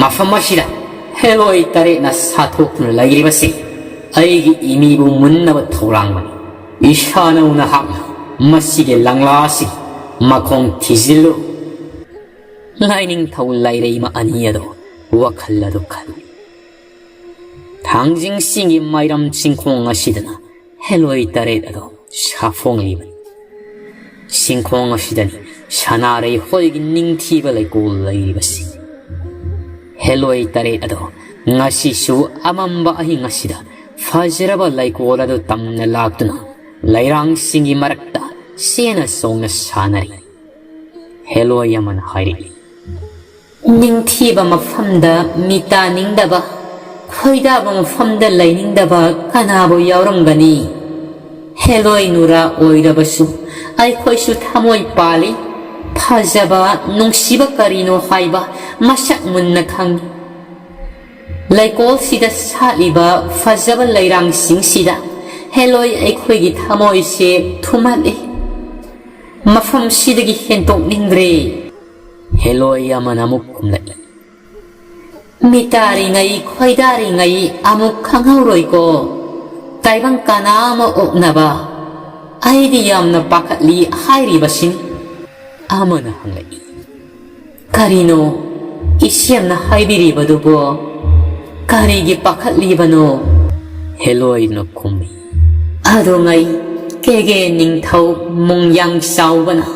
ꯃꯐꯝ ꯑꯁꯤꯗ ꯍꯦꯂꯣꯏ ꯇꯔꯦꯠꯅ ꯁꯥꯊꯣꯛꯇꯨꯅ ꯂꯩꯔꯤꯕꯁꯤ ꯑꯩꯒꯤ ꯏꯃꯤꯕꯨ ꯃꯨꯟꯅꯕ ꯊꯧꯔꯥꯡꯕꯅꯤ꯫ ꯏꯁꯥꯅꯧ ꯅꯍꯥꯛꯅ ꯃꯁꯤꯒꯤ ꯂꯪꯂꯥ ꯑꯁꯤ ꯃꯈꯣꯡ ꯊꯤꯖꯤꯜꯂꯨ꯫ ꯂꯥꯏꯅꯤꯡꯊꯧ ꯂꯥꯏꯔꯩꯃ ꯑꯅꯤ ꯑꯗꯣ ꯋꯥꯈꯜ ꯑꯗꯨ ꯈꯜꯂꯤ꯫ ꯊꯥꯡꯖꯤꯡꯁꯤꯡꯒꯤ ꯃꯥꯏꯔꯝ ꯆꯤꯡꯈꯣꯡ ꯑꯁꯤꯗꯅ ꯍꯦꯂꯣꯏ ꯇꯔꯦꯠ ꯑꯗꯣ ꯁꯥꯐꯣꯡꯂꯤꯕꯅꯤ꯫ ꯆꯤꯡꯈꯣꯡ ꯑꯁꯤꯗꯅꯤ ꯁꯅꯥꯔꯩ ꯍꯣꯏꯒꯤ ꯅꯤꯡꯊꯤꯕ ꯂꯩꯀꯣꯜ ꯂꯩꯔꯤꯕꯁꯤ꯫ ꯍꯦꯂꯣꯏ ꯇꯔꯦꯠ ꯑꯗꯣ ꯉꯁꯤꯁꯨ ꯑꯃꯝꯕ ꯑꯍꯤꯡ ꯑꯁꯤꯗ ꯐꯖꯔꯕ ꯂꯩꯀꯣꯜ ꯑꯗꯨ ꯇꯝꯅ ꯂꯥꯛꯇꯨꯅ ꯂꯩꯔꯥꯡꯁꯤꯡꯒꯤ ꯃꯔꯛꯇ ꯆꯦꯅ ꯆꯣꯡꯅ ꯁꯥꯟꯅꯔꯤ꯫ ꯍꯦꯂꯣꯏ ꯑꯃꯅ ꯍꯥꯏꯔꯛꯏ, ꯅꯤꯡꯊꯤꯕ ꯃꯐꯝꯗ ꯃꯤꯇꯥꯅꯤꯡꯗꯕ, ꯈꯣꯏꯗꯥꯕ ꯃꯐꯝꯗ ꯂꯩꯅꯤꯡꯗꯕ ꯀꯅꯥꯕꯨ ꯌꯥꯎꯔꯝꯒꯅꯤ? ꯍꯦꯂꯣꯏ ꯅꯨꯔꯥ ꯑꯣꯏꯔꯕꯁꯨ ꯑꯩꯈꯣꯏꯁꯨ ꯊꯃꯣꯏ ꯄꯥꯜꯂꯤ꯫ ꯐꯖꯕ, ꯅꯨꯡꯁꯤꯕ ꯀꯔꯤꯅꯣ ꯍꯥꯏꯕ ꯃꯁꯛ ꯃꯨꯟꯅ ꯈꯪꯏ꯫ ꯂꯩꯀꯣꯜꯁꯤꯗ ꯁꯥꯠꯂꯤꯕ ꯐꯖꯕ ꯂꯩꯔꯥꯡꯁꯤꯡꯁꯤꯗ ꯍꯦꯂꯣꯏ ꯑꯩꯈꯣꯏ ꯑꯩꯈꯣꯏꯒꯤ ꯊꯃꯣꯏꯁꯦ ꯊꯨꯝꯍꯠꯂꯤ꯫ ꯃꯐꯝꯁꯤꯗꯒꯤ ꯍꯦꯟꯇꯣꯛꯅꯤꯡꯗ꯭ꯔꯦ꯫ ꯍꯦꯂꯣꯏ ꯑꯃꯅ ꯑꯃꯨꯛ ꯈꯨꯝꯂꯛꯏ꯫ ꯃꯤꯇꯥꯔꯤꯉꯩ ꯈꯣꯏꯗꯥꯔꯤꯉꯩ ꯑꯃꯨꯛ ꯈꯪꯍꯧꯔꯣꯏꯀꯣ꯫ ꯇꯥꯏꯕꯪ ꯀꯅꯥ ꯑꯃ ꯑꯣꯛꯅꯕ꯫ ꯑꯩꯗꯤ ꯌꯥꯝꯅ ꯄꯥꯈꯠꯂꯤ ꯍꯥꯏꯔꯤꯕꯁꯤꯅꯤ꯫ ꯑꯃꯅ ꯍꯪꯂꯛꯏ꯫ ꯀꯔꯤꯅꯣ ꯏꯆꯦꯝꯅ ꯍꯥꯏꯕꯤꯔꯤꯕꯗꯨꯕꯣ? ꯀꯔꯤꯒꯤ ꯄꯥꯈꯠꯂꯤꯕꯅꯣ? ꯍꯦꯂꯣꯏꯅ ꯈꯨꯝꯃꯤ꯫ ꯑꯗꯨꯉꯩ ꯀꯦꯒꯦ ꯅꯤꯡꯊꯧ ꯃꯨꯡꯌꯥꯡ ꯆꯥꯎꯕꯅ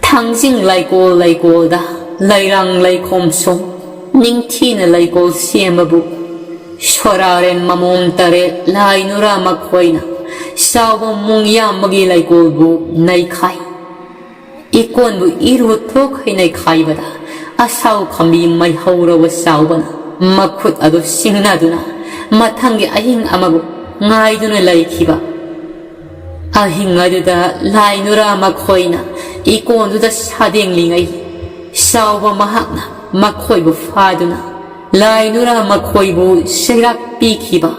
ꯊꯥꯡꯖꯤꯡ ꯂꯩꯀꯣꯜ ꯂꯩꯀꯣꯜꯗ ꯂꯩꯔꯥꯡ ꯂꯩꯈꯣꯝ ꯁꯨꯝ ꯅꯤꯡꯊꯤꯅ ꯂꯩꯀꯣꯜ ꯁꯦꯝꯕꯕꯨ ꯁꯣꯔꯥꯔꯦꯟ ꯃꯃꯣꯝ ꯇꯔꯦꯠ ꯂꯥꯏ ꯅꯨꯔꯥ ꯃꯈꯣꯏꯅ ꯆꯥꯎꯕ ꯃꯨꯡ ꯌꯥꯝꯕꯒꯤ ꯂꯩꯀꯣꯜꯕꯨ ꯅꯩꯈꯥꯏ꯫ ꯏꯀꯣꯟꯕꯨ ꯏꯔꯨ ꯊꯣꯛꯈꯩ ꯅꯩꯈꯥꯏꯕꯗ ꯑꯁꯥꯎ ꯈꯝꯕꯤ ꯃꯩꯍꯧꯔꯕ ꯆꯥꯎꯕꯅ ꯃꯈꯨꯠ ꯑꯗꯨ ꯁꯤꯡꯅꯗꯨꯅ ꯃꯊꯪꯒꯤ ꯑꯍꯤꯡ ꯑꯃꯕꯨ ꯉꯥꯏꯗꯨꯅ ꯂꯩꯈꯤꯕ꯫ ꯑꯍꯤꯡ ꯑꯗꯨꯗ ꯂꯥꯏ ꯅꯨꯔꯥ ꯃꯈꯣꯏꯅ ꯏꯀꯣꯟꯗꯨꯗ ꯁꯥꯗꯦꯡꯂꯤꯉꯩ ꯆꯥꯎꯕ ꯃꯍꯥꯛꯅ ꯃꯈꯣꯏꯕꯨ ꯐꯥꯗꯨꯅ ꯂꯥꯏ ꯅꯨꯔꯥ ꯃꯈꯣꯏꯕꯨ ꯆꯩꯔꯥꯛ ꯄꯤꯈꯤꯕ꯫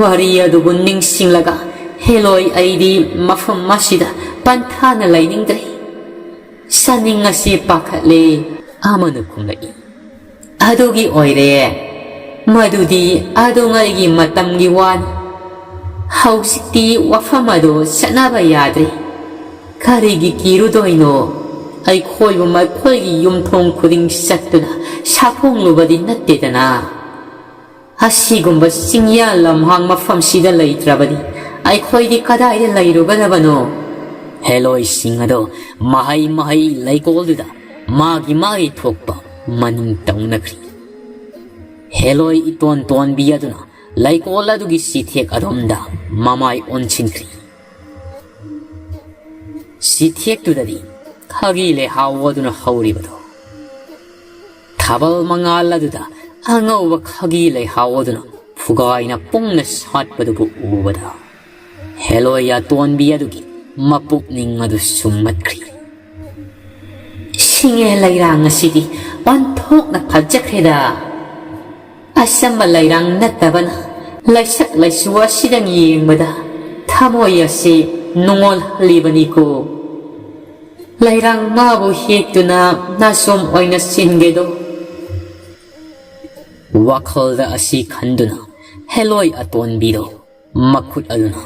ꯋꯥꯔꯤ ꯑꯗꯨꯕꯨ ꯅꯤꯡꯁꯤꯡꯂꯒ ꯍꯦꯂꯣꯏ ꯑꯩꯗꯤ ꯃꯐꯝ ꯑꯁꯤꯗ ꯄꯟꯊꯥꯅ ꯂꯩꯅꯤꯡꯗ꯭ꯔꯦ꯫ ꯆꯥꯅꯤꯡ ꯑꯁꯤ ꯄꯥꯈꯠꯂꯦ꯫ ꯑꯃꯅ ꯈꯨꯝꯂꯛꯏ꯫ ꯑꯗꯨꯒꯤ ꯑꯣꯏꯔꯦ꯫ ꯃꯗꯨꯗꯤ ꯑꯗꯨꯉꯩꯒꯤ ꯃꯇꯝꯒꯤ ꯋꯥꯅꯤ꯫ ꯍꯧꯖꯤꯛꯇꯤ ꯋꯥꯐꯝ ꯑꯗꯨ ꯆꯠꯅꯕ ꯌꯥꯗ꯭ꯔꯦ꯫ ꯀꯔꯤꯒꯤ ꯀꯤꯔꯨꯗꯣꯏꯅꯣ? ꯑꯩꯈꯣꯏꯕꯨ ꯃꯈꯣꯏꯒꯤ ꯌꯨꯝꯊꯣꯡ ꯈꯨꯗꯤꯡ ꯆꯠꯇꯨꯅ ꯁꯥꯐꯣꯡꯂꯨꯕꯗꯤ ꯅꯠꯇꯦꯗꯅ꯫ ꯑꯁꯤꯒꯨꯝꯕ ꯆꯤꯡꯌꯥ ꯂꯝꯍꯥꯡ ꯃꯐꯝꯁꯤꯗ ꯂꯩꯇ꯭ꯔꯕꯗꯤ ꯑꯩꯈꯣꯏꯗꯤ ꯀꯗꯥꯏꯗ ꯂꯩꯔꯨꯒꯗꯕꯅꯣ? ꯍꯦꯂꯣꯏꯁꯤꯡ ꯑꯗꯣ ꯃꯍꯩ ꯃꯍꯩ ꯂꯩꯀꯣꯜꯗꯨꯗ ꯃꯥꯒꯤ ꯃꯥꯒꯤ ꯊꯣꯛꯄ ꯃꯅꯤꯡ ꯇꯧꯅꯈ꯭ꯔꯤ꯫ ꯍꯦꯂꯣꯏ ꯏꯇꯣꯟ ꯇꯣꯟꯕꯤ ꯑꯗꯨꯅ ꯂꯩꯀꯣꯜ ꯑꯗꯨꯒꯤ ꯆꯤꯊꯦꯛ ꯑꯗꯣꯝꯗ ꯃꯃꯥꯏ ꯑꯣꯟꯁꯤꯟꯈ꯭ꯔꯤ꯫ ꯆꯤꯊꯦꯛꯇꯨꯗꯗꯤ ꯈꯥꯒꯤ ꯂꯩꯍꯥꯎ ꯑꯗꯨꯅ ꯍꯧꯔꯤꯕꯗꯣ, ꯊꯥꯕꯜ ꯃꯉꯥꯜ ꯑꯗꯨꯗ ꯑꯉꯧꯕ ꯈꯥꯒꯤ ꯂꯩꯍꯥꯎ ꯑꯗꯨꯅ ꯐꯨꯒꯥꯏꯅ ꯄꯨꯡꯅ ꯁꯥꯠꯄꯗꯨꯕꯨ ꯎꯕꯗ ꯍꯦꯂꯣꯏ ꯑꯇꯣꯟꯕꯤ ꯑꯗꯨꯒꯤ ꯃꯄꯨꯛꯅꯤꯡ ꯑꯗꯨ ꯁꯨꯝꯃꯠꯈ꯭ꯔꯤ꯫ ꯁꯤꯡꯉꯦ ꯂꯩꯔꯥꯡ ꯑꯁꯤꯗꯤ ꯑꯣꯟꯊꯣꯛꯅ ꯐꯖꯈ꯭ꯔꯦꯗ꯫ ꯑꯆꯝꯕ ꯂꯩꯔꯥꯡ ꯅꯠꯇꯕꯅ ꯂꯥꯏꯁꯛ ꯂꯥꯏꯁꯨ ꯑꯁꯤꯗꯪ ꯌꯦꯡꯕꯗ ꯊꯃꯣꯏ ꯑꯁꯤ ꯅꯨꯡꯉꯣꯜꯍꯜꯂꯤꯕꯅꯤꯀꯣ꯫ ꯂꯩꯔꯥꯡ ꯃꯥꯕꯨ ꯍꯦꯛꯇꯨꯅ ꯅꯥꯆꯣꯝ ꯑꯣꯏꯅ ꯁꯤꯟꯒꯦꯗꯣ꯫ ꯋꯥꯈꯜꯗ ꯑꯁꯤ ꯈꯟꯗꯨꯅ ꯍꯦꯂꯣꯏ ꯑꯇꯣꯟꯕꯤꯗꯣ ꯃꯈꯨꯠ ꯑꯗꯨꯅ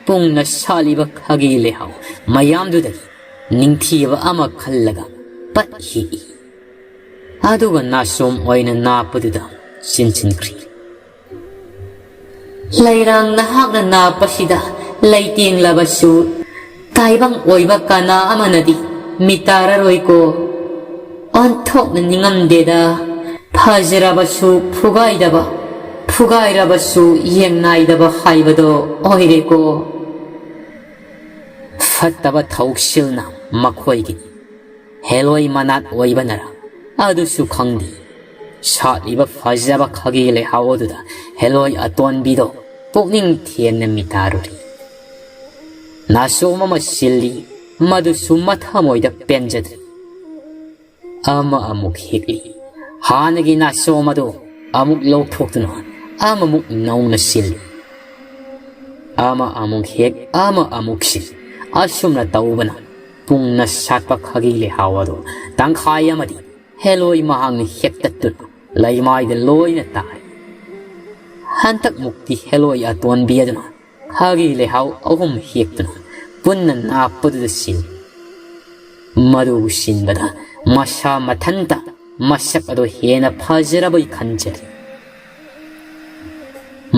ꯄꯨꯡꯅ ꯁꯥꯠꯂꯤꯕ ꯈꯥꯒꯤ ꯂꯩꯍꯥꯎ ꯃꯌꯥꯝꯗꯨꯗꯒꯤ ꯅꯤꯡꯊꯤꯕ ꯑꯃ ꯈꯜꯂꯒ ꯄꯠ ꯍꯦꯛꯏ꯫ ꯑꯗꯨꯒ ꯅꯥꯆꯣꯝ ꯑꯣꯏꯅ ꯅꯥꯞꯄꯗꯨꯗ ꯆꯤꯟꯁꯤꯟꯈ꯭ꯔꯤ꯫ ꯂꯩꯔꯥꯡ ꯅꯍꯥꯛꯅ ꯅꯥꯞꯄꯁꯤꯗ ꯂꯩꯇꯦꯡꯂꯕꯁꯨ ꯇꯥꯏꯕꯪ ꯑꯣꯏꯕ ꯀꯅꯥ ꯑꯃꯅꯗꯤ ꯃꯤꯇꯥꯔꯔꯣꯏꯀꯣ꯫ ꯑꯣꯟꯊꯣꯛꯅ ꯅꯤꯡꯉꯝꯗꯦꯗ꯫ ꯐꯖꯔꯕꯁꯨ ꯐꯨꯒꯥꯏꯗꯕ, ꯐꯨꯒꯥꯏꯔꯕꯁꯨ ꯌꯦꯡꯅꯥꯏꯗꯕ ꯍꯥꯏꯕꯗꯣ ꯑꯣꯏꯔꯦꯀꯣ꯫ ꯐꯠꯇꯕ ꯊꯧꯁꯤꯜꯅ ꯃꯈꯣꯏꯒꯤ ꯍꯦꯂꯣꯏ ꯃꯅꯥꯠ ꯑꯣꯏꯕꯅꯔ ꯑꯗꯨꯁꯨ ꯈꯪꯗꯦ꯫ ꯁꯥꯠꯂꯤꯕ ꯐꯖꯕ ꯈꯥꯒꯤ ꯂꯩꯍꯥꯎ ꯑꯗꯨꯗ ꯍꯦꯂꯣꯏ ꯑꯇꯣꯟꯕꯤꯗꯣ ꯄꯨꯛꯅꯤꯡ ꯊꯦꯟꯅ ꯃꯤꯇꯥꯔꯨꯔꯤ꯫ ꯅꯥꯆꯣꯝ ꯑꯃ ꯁꯤꯜꯂꯤ, ꯃꯗꯨꯁꯨ ꯃꯊꯃꯣꯏꯗ ꯄꯦꯟꯖꯗ꯭ꯔꯤ꯫ ꯑꯃ ꯑꯃꯨꯛ ꯍꯦꯛꯂꯤ꯫ ꯍꯥꯟꯅꯒꯤ ꯅꯥꯆꯣꯝ ꯑꯗꯨ ꯑꯃꯨꯛ ꯂꯧꯊꯣꯛꯇꯨꯅ ꯑꯃꯃꯨꯛ ꯅꯧꯅ ꯁꯤꯜꯂꯤ꯫ ꯑꯃ ꯑꯃꯨꯛ ꯍꯦꯛ, ꯑꯃ ꯑꯃꯨꯛ ꯁꯤꯜ꯫ ꯑꯁꯨꯝꯅ ꯇꯧꯕꯅ ꯄꯨꯡꯅ ꯁꯥꯠꯄ ꯈꯥꯒꯤ ꯂꯩꯍꯥꯎ ꯑꯗꯨ ꯇꯪꯈꯥꯏ ꯑꯃꯗꯤ ꯍꯦꯂꯣꯏ ꯃꯍꯥꯛꯅ ꯍꯦꯛꯇꯠꯇꯨꯅ ꯂꯩꯃꯥꯏꯗ ꯂꯣꯏꯅ ꯇꯥꯔꯤ꯫ ꯍꯟꯗꯛ ꯃꯨꯛꯇꯤ ꯍꯦꯂꯣꯏ ꯑꯇꯣꯟꯕꯤ ꯑꯗꯨꯅ ꯈꯥꯒꯤ ꯂꯩꯍꯥꯎ ꯑꯍꯨꯝ ꯍꯦꯛꯇꯨꯅ ꯄꯨꯟꯅ ꯅꯥꯞꯄꯗꯨꯗ ꯁꯤꯜꯂꯤ꯫ ꯃꯗꯨ ꯁꯤꯟꯕꯗ ꯃꯁꯥ ꯃꯊꯟꯇ ꯃꯁꯛ ꯑꯗꯨ ꯍꯦꯟꯅ ꯐꯖꯔꯕꯣꯏ ꯈꯟꯖꯔꯤ꯫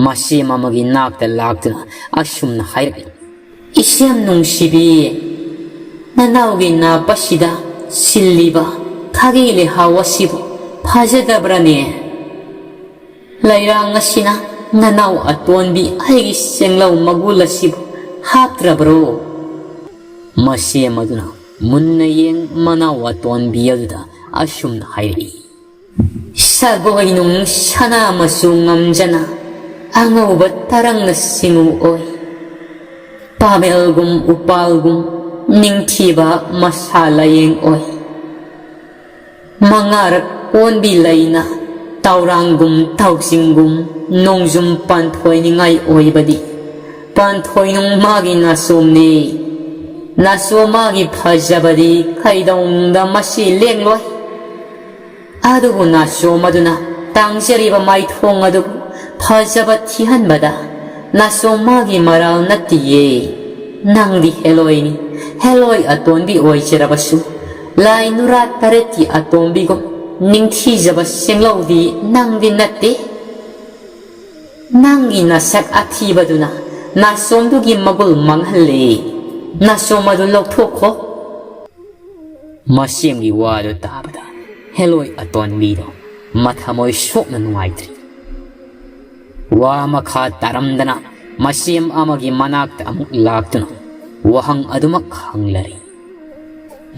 ꯃꯁꯤ ꯃꯃꯥꯒꯤ ꯅꯥꯛꯇ ꯂꯥꯛꯇꯨꯅ ꯑꯁꯨꯝꯅ ꯍꯥꯏꯔꯛꯏ, "ꯏꯆꯦꯝ ꯅꯨꯡꯁꯤꯕꯤ, ꯅꯅꯥꯎꯒꯤ ꯅꯥꯞꯄꯁꯤꯗ ꯁꯤꯜꯂꯤꯕ ꯈꯥꯒꯤ ꯂꯩꯍꯥꯎ ꯑꯁꯤꯕꯨ ꯐꯖꯗꯕ꯭ꯔꯅꯦ? ꯂꯩꯔꯥꯡ ꯑꯁꯤꯅ ꯅꯅꯥꯎ ꯑꯇꯣꯟꯕꯤ ꯑꯩꯒꯤ ꯆꯦꯡꯂꯧ ꯃꯒꯨꯜ ꯑꯁꯤꯕꯨ ꯍꯥꯞꯇ꯭ꯔꯕ꯭ꯔꯣ?" ꯃꯁꯤ ꯃꯗꯨꯅ ꯃꯨꯟꯅ ꯌꯦꯡ ꯃꯅꯥꯎ ꯑꯇꯣꯟꯕꯤ ꯑꯗꯨꯗ ꯑꯁꯨꯝꯅ ꯍꯥꯏꯔꯛꯏ, "ꯁꯒꯣꯏ ꯅꯨꯡ ꯁꯅꯥ ꯃꯆꯨ ꯉꯝꯖꯅ ꯑꯉꯧꯕ ꯇꯔꯪꯅ ꯁꯤꯡꯉꯨ ꯑꯣꯏ꯫ ꯄꯥꯃꯦꯜꯒꯨꯝ ꯎꯄꯥꯜꯒꯨꯝ ꯅꯤꯡꯊꯤꯕ ꯃꯁꯥ ꯂꯥꯌꯦꯡ ꯑꯣꯏ꯫ ꯃꯉꯥꯔꯛ ꯀꯣꯟꯕꯤ ꯂꯩꯅ ꯇꯧꯔꯥꯡꯒꯨꯝ ꯇꯧꯁꯤꯡꯒꯨꯝ ꯅꯣꯡꯖꯨꯝ ꯄꯥꯟꯊꯣꯏꯅꯤꯡꯉꯥꯏ ꯑꯣꯏꯕꯗꯤ ꯄꯥꯟꯊꯣꯏꯅꯨꯡ ꯃꯥꯒꯤ ꯅꯥꯆꯣꯝꯅꯤ꯫ ꯅꯥꯆꯣꯝ ꯃꯥꯒꯤ ꯐꯖꯕꯗꯤ ꯀꯩꯗꯧꯅꯨꯡꯗ ꯃꯁꯤ ꯂꯦꯡꯂꯣꯏ꯫ ꯑꯗꯨꯕꯨ ꯅꯥꯆꯣꯝ ꯑꯗꯨꯅ ꯇꯥꯡꯖꯔꯤꯕ ꯃꯥꯏꯊꯣꯡ ꯑꯗꯨꯕꯨ ꯐꯖꯕ ꯊꯤꯍꯟꯕꯗ ꯅꯥꯆꯣꯝ ꯃꯥꯒꯤ ꯃꯔꯥꯜ ꯅꯠꯇꯤꯌꯦ꯫ ꯅꯪꯗꯤ ꯍꯦꯂꯣꯏꯅꯤ꯫ ꯍꯦꯂꯣꯏ ꯑꯇꯣꯟꯕꯤ ꯑꯣꯏꯖꯔꯕꯁꯨ ꯂꯥꯏ ꯅꯨꯔꯥ ꯇꯔꯦꯠꯀꯤ ꯑꯇꯣꯝꯕꯤꯒꯨꯝ ꯅꯤꯡꯊꯤꯖꯕ ꯁꯦꯡꯂꯧꯗꯤ ꯅꯪꯗꯤ ꯅꯠꯇꯦ꯫ ꯅꯪꯒꯤ ꯅꯁꯛ ꯑꯊꯤꯕꯗꯨꯅ ꯅꯥꯆꯣꯝꯗꯨꯒꯤ ꯃꯒꯨꯜ ꯃꯥꯡꯍꯜꯂꯦ꯫ ꯅꯥꯆꯣꯝ ꯑꯗꯨ ꯂꯧꯊꯣꯛꯈꯣ꯫ ꯃꯁꯦꯝꯒꯤ ꯋꯥꯗꯨ ꯇꯥꯕꯗ ꯍꯦꯂꯣꯏ ꯑꯇꯣꯟꯕꯤꯗꯣ ꯃꯊꯃꯣꯏ ꯁꯣꯛꯅ ꯅꯨꯡꯉꯥꯏꯇ꯭ꯔꯤ꯫ ꯋꯥ ꯃꯈꯥ ꯇꯥꯔꯝꯗꯅ ꯃꯁꯦꯝ ꯑꯃꯒꯤ ꯃꯅꯥꯛꯇ ꯑꯃꯨꯛ ꯂꯥꯛꯇꯨꯅ ꯋꯥꯍꯪ ꯑꯗꯨꯃꯛ ꯍꯪꯂꯔꯤ꯫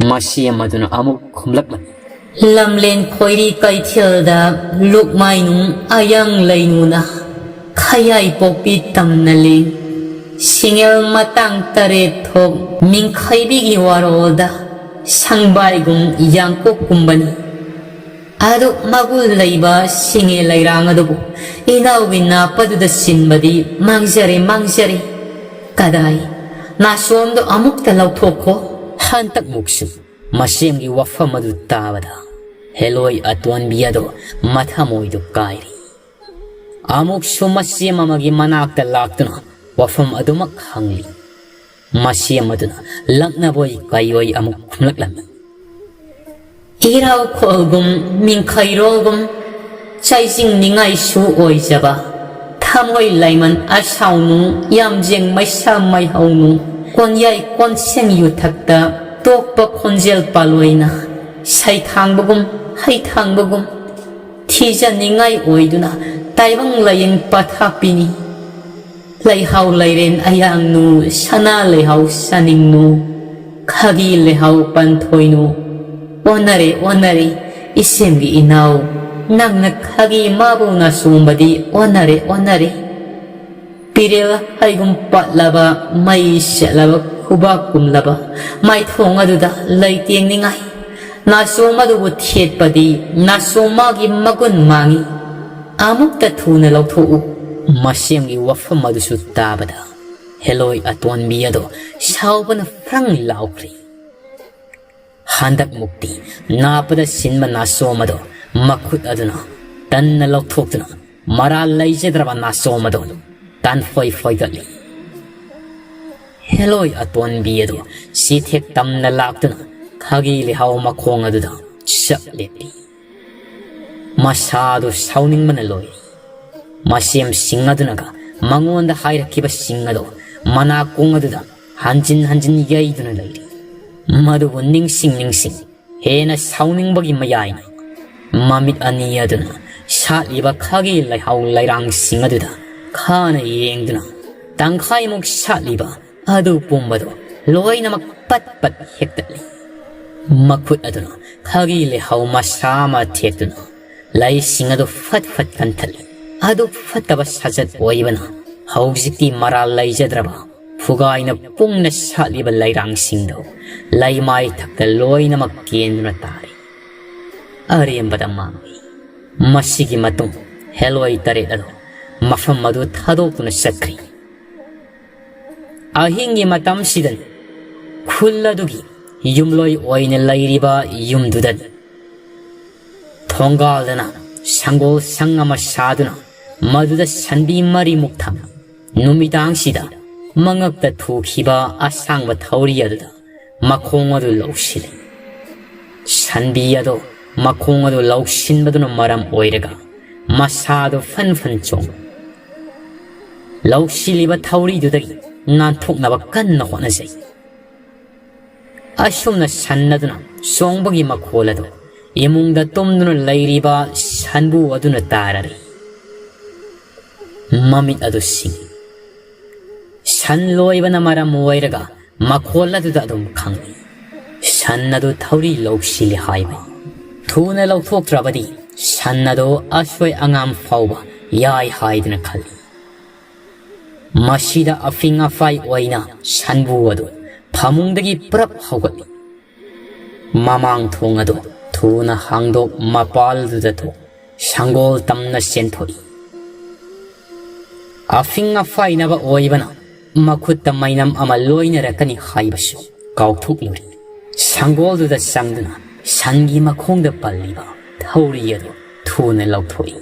ꯃꯁꯦꯝ ꯑꯗꯨꯅ ꯑꯃꯨꯛ ꯈꯨꯝꯂꯛꯂꯝꯃꯤ꯫ ꯂꯝꯂꯦꯟ ꯈꯣꯏꯔꯤ ꯀꯩꯊꯦꯜꯗ ꯂꯨꯛꯃꯥꯏꯅꯨꯡ ꯑꯌꯥꯡ ꯂꯩꯅꯨꯅ ꯈꯌꯥꯏ ꯄꯣꯛꯄꯤ ꯇꯝꯅ ꯂꯦꯡ ꯁꯤꯡꯉꯦꯜ ꯃꯇꯥꯡ ꯇꯔꯦꯠ ꯊꯣꯛ ꯃꯤꯡꯈꯩꯕꯤꯒꯤ ꯋꯥꯔꯣꯜꯗ ꯁꯪꯕꯥꯏꯒꯨꯝ ꯌꯥꯡꯀꯣꯛꯀꯨꯝꯕꯅꯤ꯫ ꯑꯗꯨ ꯃꯒꯨꯟ ꯂꯩꯕ ꯁꯤꯡꯉꯦ ꯂꯩꯔꯥꯡ ꯑꯗꯨꯕꯨ ꯏꯅꯥꯎꯒꯤ ꯅꯥꯞꯄꯗꯨꯗ ꯁꯤꯟꯕꯗꯤ ꯃꯥꯡꯖꯔꯦ, ꯃꯥꯡꯖꯔꯦ꯫ ꯀꯗꯥꯏ? ꯅꯥꯆꯣꯝꯗꯣ ꯑꯃꯨꯛꯇ ꯂꯧꯊꯣꯛꯈꯣ꯫ ꯍꯟꯇꯛꯃꯨꯛꯁꯨ ꯃꯁꯦꯝꯒꯤ ꯋꯥꯐꯝ ꯑꯗꯨ ꯇꯥꯕꯗ ꯍꯦꯂꯣꯏ ꯑꯇꯣꯟꯕꯤ ꯑꯗꯣ ꯃꯊꯃꯣꯏꯗꯨ ꯀꯥꯏꯔꯤ꯫ ꯑꯃꯨꯛꯁꯨ ꯃꯁꯦꯝ ꯑꯃꯒꯤ ꯃꯅꯥꯛꯇ ꯂꯥꯛꯇꯨꯅ ꯋꯥꯐꯝ ꯑꯗꯨꯃꯛ ꯍꯪꯂꯤ꯫ ꯃꯁꯦꯝ ꯑꯗꯨꯅ ꯂꯛꯅꯕꯣꯏ ꯀꯩꯑꯣꯏ ꯑꯃꯨꯛ ꯈꯨꯝꯂꯛꯂꯝꯃꯤ꯫ ꯏꯔꯥꯎꯈꯣꯜꯒꯨꯝ ꯃꯤꯡꯈꯩꯔꯣꯜꯒꯨꯝ ꯆꯩꯖꯤꯡꯅꯤꯡꯉꯥꯏꯁꯨ ꯑꯣꯏꯖꯕ ꯊꯃꯣꯏ ꯂꯩꯃꯟ ꯑꯁꯥꯎꯅꯨ ꯌꯥꯝꯖꯦꯡ ꯃꯩꯁꯥ ꯃꯩꯍꯧꯅꯨ ꯀꯣꯟꯌꯥꯏ ꯀꯣꯟꯁꯦꯡ ꯌꯨꯊꯛꯇ ꯇꯣꯛꯄ ꯈꯣꯟꯖꯦꯜ ꯄꯥꯂꯣꯏꯅ ꯁꯩꯊꯥꯡꯕꯒꯨꯝ ꯍꯩꯊꯥꯡꯕꯒꯨꯝ ꯊꯤꯖꯅꯤꯡꯉꯥꯏ ꯑꯣꯏꯗꯨꯅ ꯇꯥꯏꯕꯪ ꯂꯥꯏꯌꯦꯡ ꯄꯊꯥꯞꯄꯤꯅꯤ꯫ ꯂꯩꯍꯥꯎ ꯂꯩꯔꯦꯟ ꯑꯌꯥꯡꯅꯨ ꯁꯅꯥ ꯂꯩꯍꯥꯎ ꯁꯥꯅꯤꯡꯅꯨ ꯈꯥꯒꯤ ꯂꯩꯍꯥꯎ ꯄꯟꯊꯣꯏꯅꯨ꯫ ꯑꯣꯟꯅꯔꯦ ꯑꯣꯟꯅꯔꯦ ꯏꯁꯦꯝꯒꯤ ꯏꯅꯥꯎ ꯅꯪꯅ ꯈꯥꯒꯤ ꯃꯥꯕꯨ ꯅꯥꯆꯣꯝꯕꯗꯤ ꯑꯣꯟꯅꯔꯦ ꯑꯣꯟꯅꯔꯦ꯫ ꯄꯤꯔꯦꯜ ꯍꯩꯒꯨꯝ ꯄꯠꯂꯕ ꯃꯩ ꯁꯦꯠꯂꯕ ꯈꯨꯕꯥꯛ ꯀꯨꯝꯂꯕ ꯃꯥꯏꯊꯣꯡ ꯑꯗꯨꯗ ꯂꯩꯇꯦꯡꯅꯤꯡꯉꯥꯏ ꯅꯥꯆꯣꯝ ꯑꯗꯨꯕꯨ ꯊꯦꯠꯄꯗꯤ ꯅꯥꯆꯣꯝ ꯃꯥꯒꯤ ꯃꯒꯨꯟ ꯃꯥꯡꯏ꯫ ꯑꯃꯨꯛꯇ ꯊꯨꯅ ꯂꯧꯊꯣꯛꯎ꯫ ꯃꯁꯦꯝꯒꯤ ꯋꯥꯐꯝ ꯑꯗꯨꯁꯨ ꯇꯥꯕꯗ ꯍꯦꯂꯣꯏ ꯑꯇꯣꯟꯕꯤ ꯑꯗꯣ ꯁꯥꯎꯕꯅ ꯐ꯭ꯔꯪ ꯂꯥꯎꯈ꯭ꯔꯦ꯫ ꯍꯟꯗꯛ ꯃꯨꯛꯇꯤ ꯅꯥꯞꯄꯗ ꯁꯤꯟꯕ ꯅꯥꯆꯣꯝ ꯑꯗꯣ ꯃꯈꯨꯠ ꯑꯗꯨꯅ ꯇꯟꯅ ꯂꯧꯊꯣꯛꯇꯨꯅ ꯃꯔꯥꯜ ꯂꯩꯖꯗ꯭ꯔꯕ ꯅꯥꯆꯣꯝ ꯑꯗꯣ ꯇꯥꯟꯐꯣꯏ ꯐꯣꯏꯒꯠꯂꯤ꯫ ꯍꯦꯂꯣꯏ ꯑꯇꯣꯟꯕꯤ ꯑꯗꯨ ꯆꯤꯊꯦꯛ ꯇꯝꯅ ꯂꯥꯛꯇꯨꯅ ꯈꯥꯒꯤ ꯂꯩꯍꯥꯎ ꯃꯈꯣꯡ ꯑꯗꯨꯗ ꯆꯞ ꯂꯦꯞꯄꯤ꯫ ꯃꯁꯥꯗꯨ ꯁꯥꯎꯅꯤꯡꯕꯅ ꯂꯣꯏꯔꯤ꯫ ꯃꯁꯦꯝꯁꯤꯡ ꯑꯗꯨꯅꯒ ꯃꯉꯣꯟꯗ ꯍꯥꯏꯔꯛꯈꯤꯕꯁꯤꯡ ꯑꯗꯨ ꯃꯅꯥꯀꯣꯡ ꯑꯗꯨꯗ ꯍꯟꯖꯤꯟ ꯍꯟꯖꯤꯟ ꯌꯩꯗꯨꯅ ꯂꯩꯔꯤ꯫ ꯃꯗꯨꯕꯨ ꯅꯤꯡꯁꯤꯡ ꯅꯤꯡꯁꯤꯡ ꯍꯦꯟꯅ ꯁꯥꯎꯅꯤꯡꯕꯒꯤ ꯃꯌꯥꯏꯅ ꯃꯃꯤꯠ ꯑꯅꯤ ꯑꯗꯨꯅ ꯁꯥꯠꯂꯤꯕ ꯈꯥꯒꯤ ꯂꯩꯍꯥꯎ ꯂꯩꯔꯥꯡꯁꯤꯡ ꯑꯗꯨꯗ ꯈꯥꯅ ꯌꯦꯡꯗꯨꯅ ꯇꯪꯈꯥꯏꯃꯨꯛ ꯁꯥꯠꯂꯤꯕ ꯑꯗꯨ ꯄꯨꯝꯕꯗꯨ ꯂꯣꯏꯅꯃꯛ ꯄꯠ ꯄꯠ ꯍꯦꯛꯇꯠꯂꯤ꯫ ꯃꯈꯨꯠ ꯑꯗꯨꯅ ꯈꯥꯒꯤ ꯂꯩꯍꯥꯎ ꯃꯁꯥ ꯑꯃ ꯊꯦꯛꯇꯨꯅ ꯂꯩꯁꯤꯡ ꯑꯗꯨ ꯐꯠ ꯐꯠ ꯀꯟꯊꯠꯂꯤ꯫ ꯑꯗꯨ ꯐꯠꯇꯕ ꯁꯥꯖꯠ ꯑꯣꯏꯕꯅ ꯍꯧꯖꯤꯛꯇꯤ ꯃꯔꯥꯜ ꯂꯩꯖꯗ꯭ꯔꯕ ꯐꯨꯒꯥꯏꯅ ꯄꯨꯡꯅ ꯁꯥꯠꯂꯤꯕ ꯂꯩꯔꯥꯡꯁꯤꯡꯗꯨ ꯂꯩꯃꯥꯏ ꯊꯛꯇ ꯂꯣꯏꯅꯃꯛ ꯀꯦꯟꯗꯨꯅ ꯇꯥꯔꯤ꯫ ꯑꯔꯦꯝꯕꯗ ꯃꯥꯡꯏ꯫ ꯃꯁꯤꯒꯤ ꯃꯇꯨꯡ ꯍꯦꯂꯣꯏ ꯇꯔꯦꯠ ꯑꯗꯨ ꯃꯐꯝ ꯑꯗꯨ ꯊꯥꯗꯣꯛꯇꯨꯅ ꯆꯠꯈ꯭ꯔꯤ꯫ ꯑꯍꯤꯡꯒꯤ ꯃꯇꯝꯁꯤꯗꯅꯤ ꯈꯨꯜ ꯑꯗꯨꯒꯤ ꯌꯨꯝꯂꯣꯏ ꯑꯣꯏꯅ ꯂꯩꯔꯤꯕ ꯌꯨꯝꯗꯨꯗꯅꯤ ꯊꯣꯡꯒꯥꯜꯗꯅ ꯁꯪꯒꯣꯜ ꯁꯪ ꯑꯃ ꯁꯥꯗꯨꯅ ꯃꯗꯨꯗ ꯁꯟꯕꯤ ꯃꯔꯤꯃꯨꯛ ꯊꯝꯃꯤ꯫ ꯅꯨꯃꯤꯗꯥꯡꯁꯤꯗ ꯃꯉꯛꯇ ꯊꯨꯈꯤꯕ ꯑꯁꯥꯡꯕ ꯊꯧꯔꯤ ꯑꯗꯨꯗ ꯃꯈꯣꯡ ꯑꯗꯨ ꯂꯧꯁꯤꯜꯂꯤ꯫ ꯁꯟꯕꯤ ꯑꯗꯨ ꯃꯈꯣꯡ ꯑꯗꯨ ꯂꯧꯁꯤꯟꯕꯗꯨꯅ ꯃꯔꯝ ꯑꯣꯏꯔꯒ ꯃꯁꯥꯗꯨ ꯐꯟ ꯐꯟ ꯆꯣꯡꯏ꯫ ꯂꯧꯁꯤꯜꯂꯤꯕ ꯊꯧꯔꯤꯗꯨꯗꯒꯤ ꯅꯥꯟꯊꯣꯛꯅꯕ ꯀꯟꯅ ꯍꯣꯠꯅꯖꯩ꯫ ꯑꯁꯨꯝꯅ ꯁꯟꯅꯗꯨꯅ ꯆꯣꯡꯕꯒꯤ ꯃꯈꯣꯜ ꯑꯗꯨ ꯏꯃꯨꯡꯗ ꯇꯨꯝꯗꯨꯅ ꯂꯩꯔꯤꯕ ꯁꯟꯕꯨ ꯑꯗꯨꯅ ꯇꯥꯔꯔꯤ꯫ ꯃꯃꯤꯠ ꯑꯗꯨ ꯁꯤꯡꯏ꯫ ꯁꯟ ꯂꯣꯏꯕꯅ ꯃꯔꯝ ꯑꯣꯏꯔꯒ ꯃꯈꯣꯜ ꯑꯗꯨꯗ ꯑꯗꯨꯝ ꯈꯪꯏ꯫ ꯁꯟ ꯑꯗꯨ ꯊꯧꯔꯤ ꯂꯧꯁꯤꯜꯂꯤ ꯍꯥꯏꯕ꯫ ꯊꯨꯅ ꯂꯧꯊꯣꯛꯇ꯭ꯔꯕꯗꯤ ꯁꯟ ꯑꯗꯨ ꯑꯁꯣꯏ ꯑꯉꯥꯝ ꯐꯥꯎꯕ ꯌꯥꯏ ꯍꯥꯏꯗꯨꯅ ꯈꯜꯂꯤ꯫ ꯃꯁꯤꯗ ꯑꯐꯤꯡ ꯑꯐꯥꯏ ꯑꯣꯏꯅ ꯁꯟꯕꯨ ꯑꯗꯨ ꯐꯃꯨꯡꯗꯒꯤ ꯄꯨꯔꯞ ꯍꯧꯒꯠꯂꯤ꯫ ꯃꯃꯥꯡ ꯊꯣꯡ ꯑꯗꯨ ꯊꯨꯅ ꯍꯥꯡꯗꯣꯛ, ꯃꯄꯥꯜꯗꯨꯗ ꯊꯣꯛ, ꯁꯪꯒꯣꯜ ꯇꯝꯅ ꯆꯦꯟꯊꯣꯛꯏ꯫ ꯑꯐꯤꯡ ꯑꯐꯥꯏꯅꯕ ꯑꯣꯏꯕꯅ ꯃꯈꯨꯠꯇ ꯃꯩꯅꯝ ꯑꯃ ꯂꯣꯏꯅꯔꯛꯀꯅꯤ ꯍꯥꯏꯕꯁꯨ ꯀꯥꯎꯊꯣꯛꯂꯨꯔꯦ꯫ ꯁꯪꯒꯣꯜꯗꯨꯗ ꯆꯪꯗꯨꯅ ꯁꯟꯒꯤ ꯃꯈꯣꯡꯗ ꯄꯜꯂꯤꯕ ꯊꯧꯔꯤ ꯑꯗꯨ ꯊꯨꯅ ꯂꯧꯊꯣꯛꯏ꯫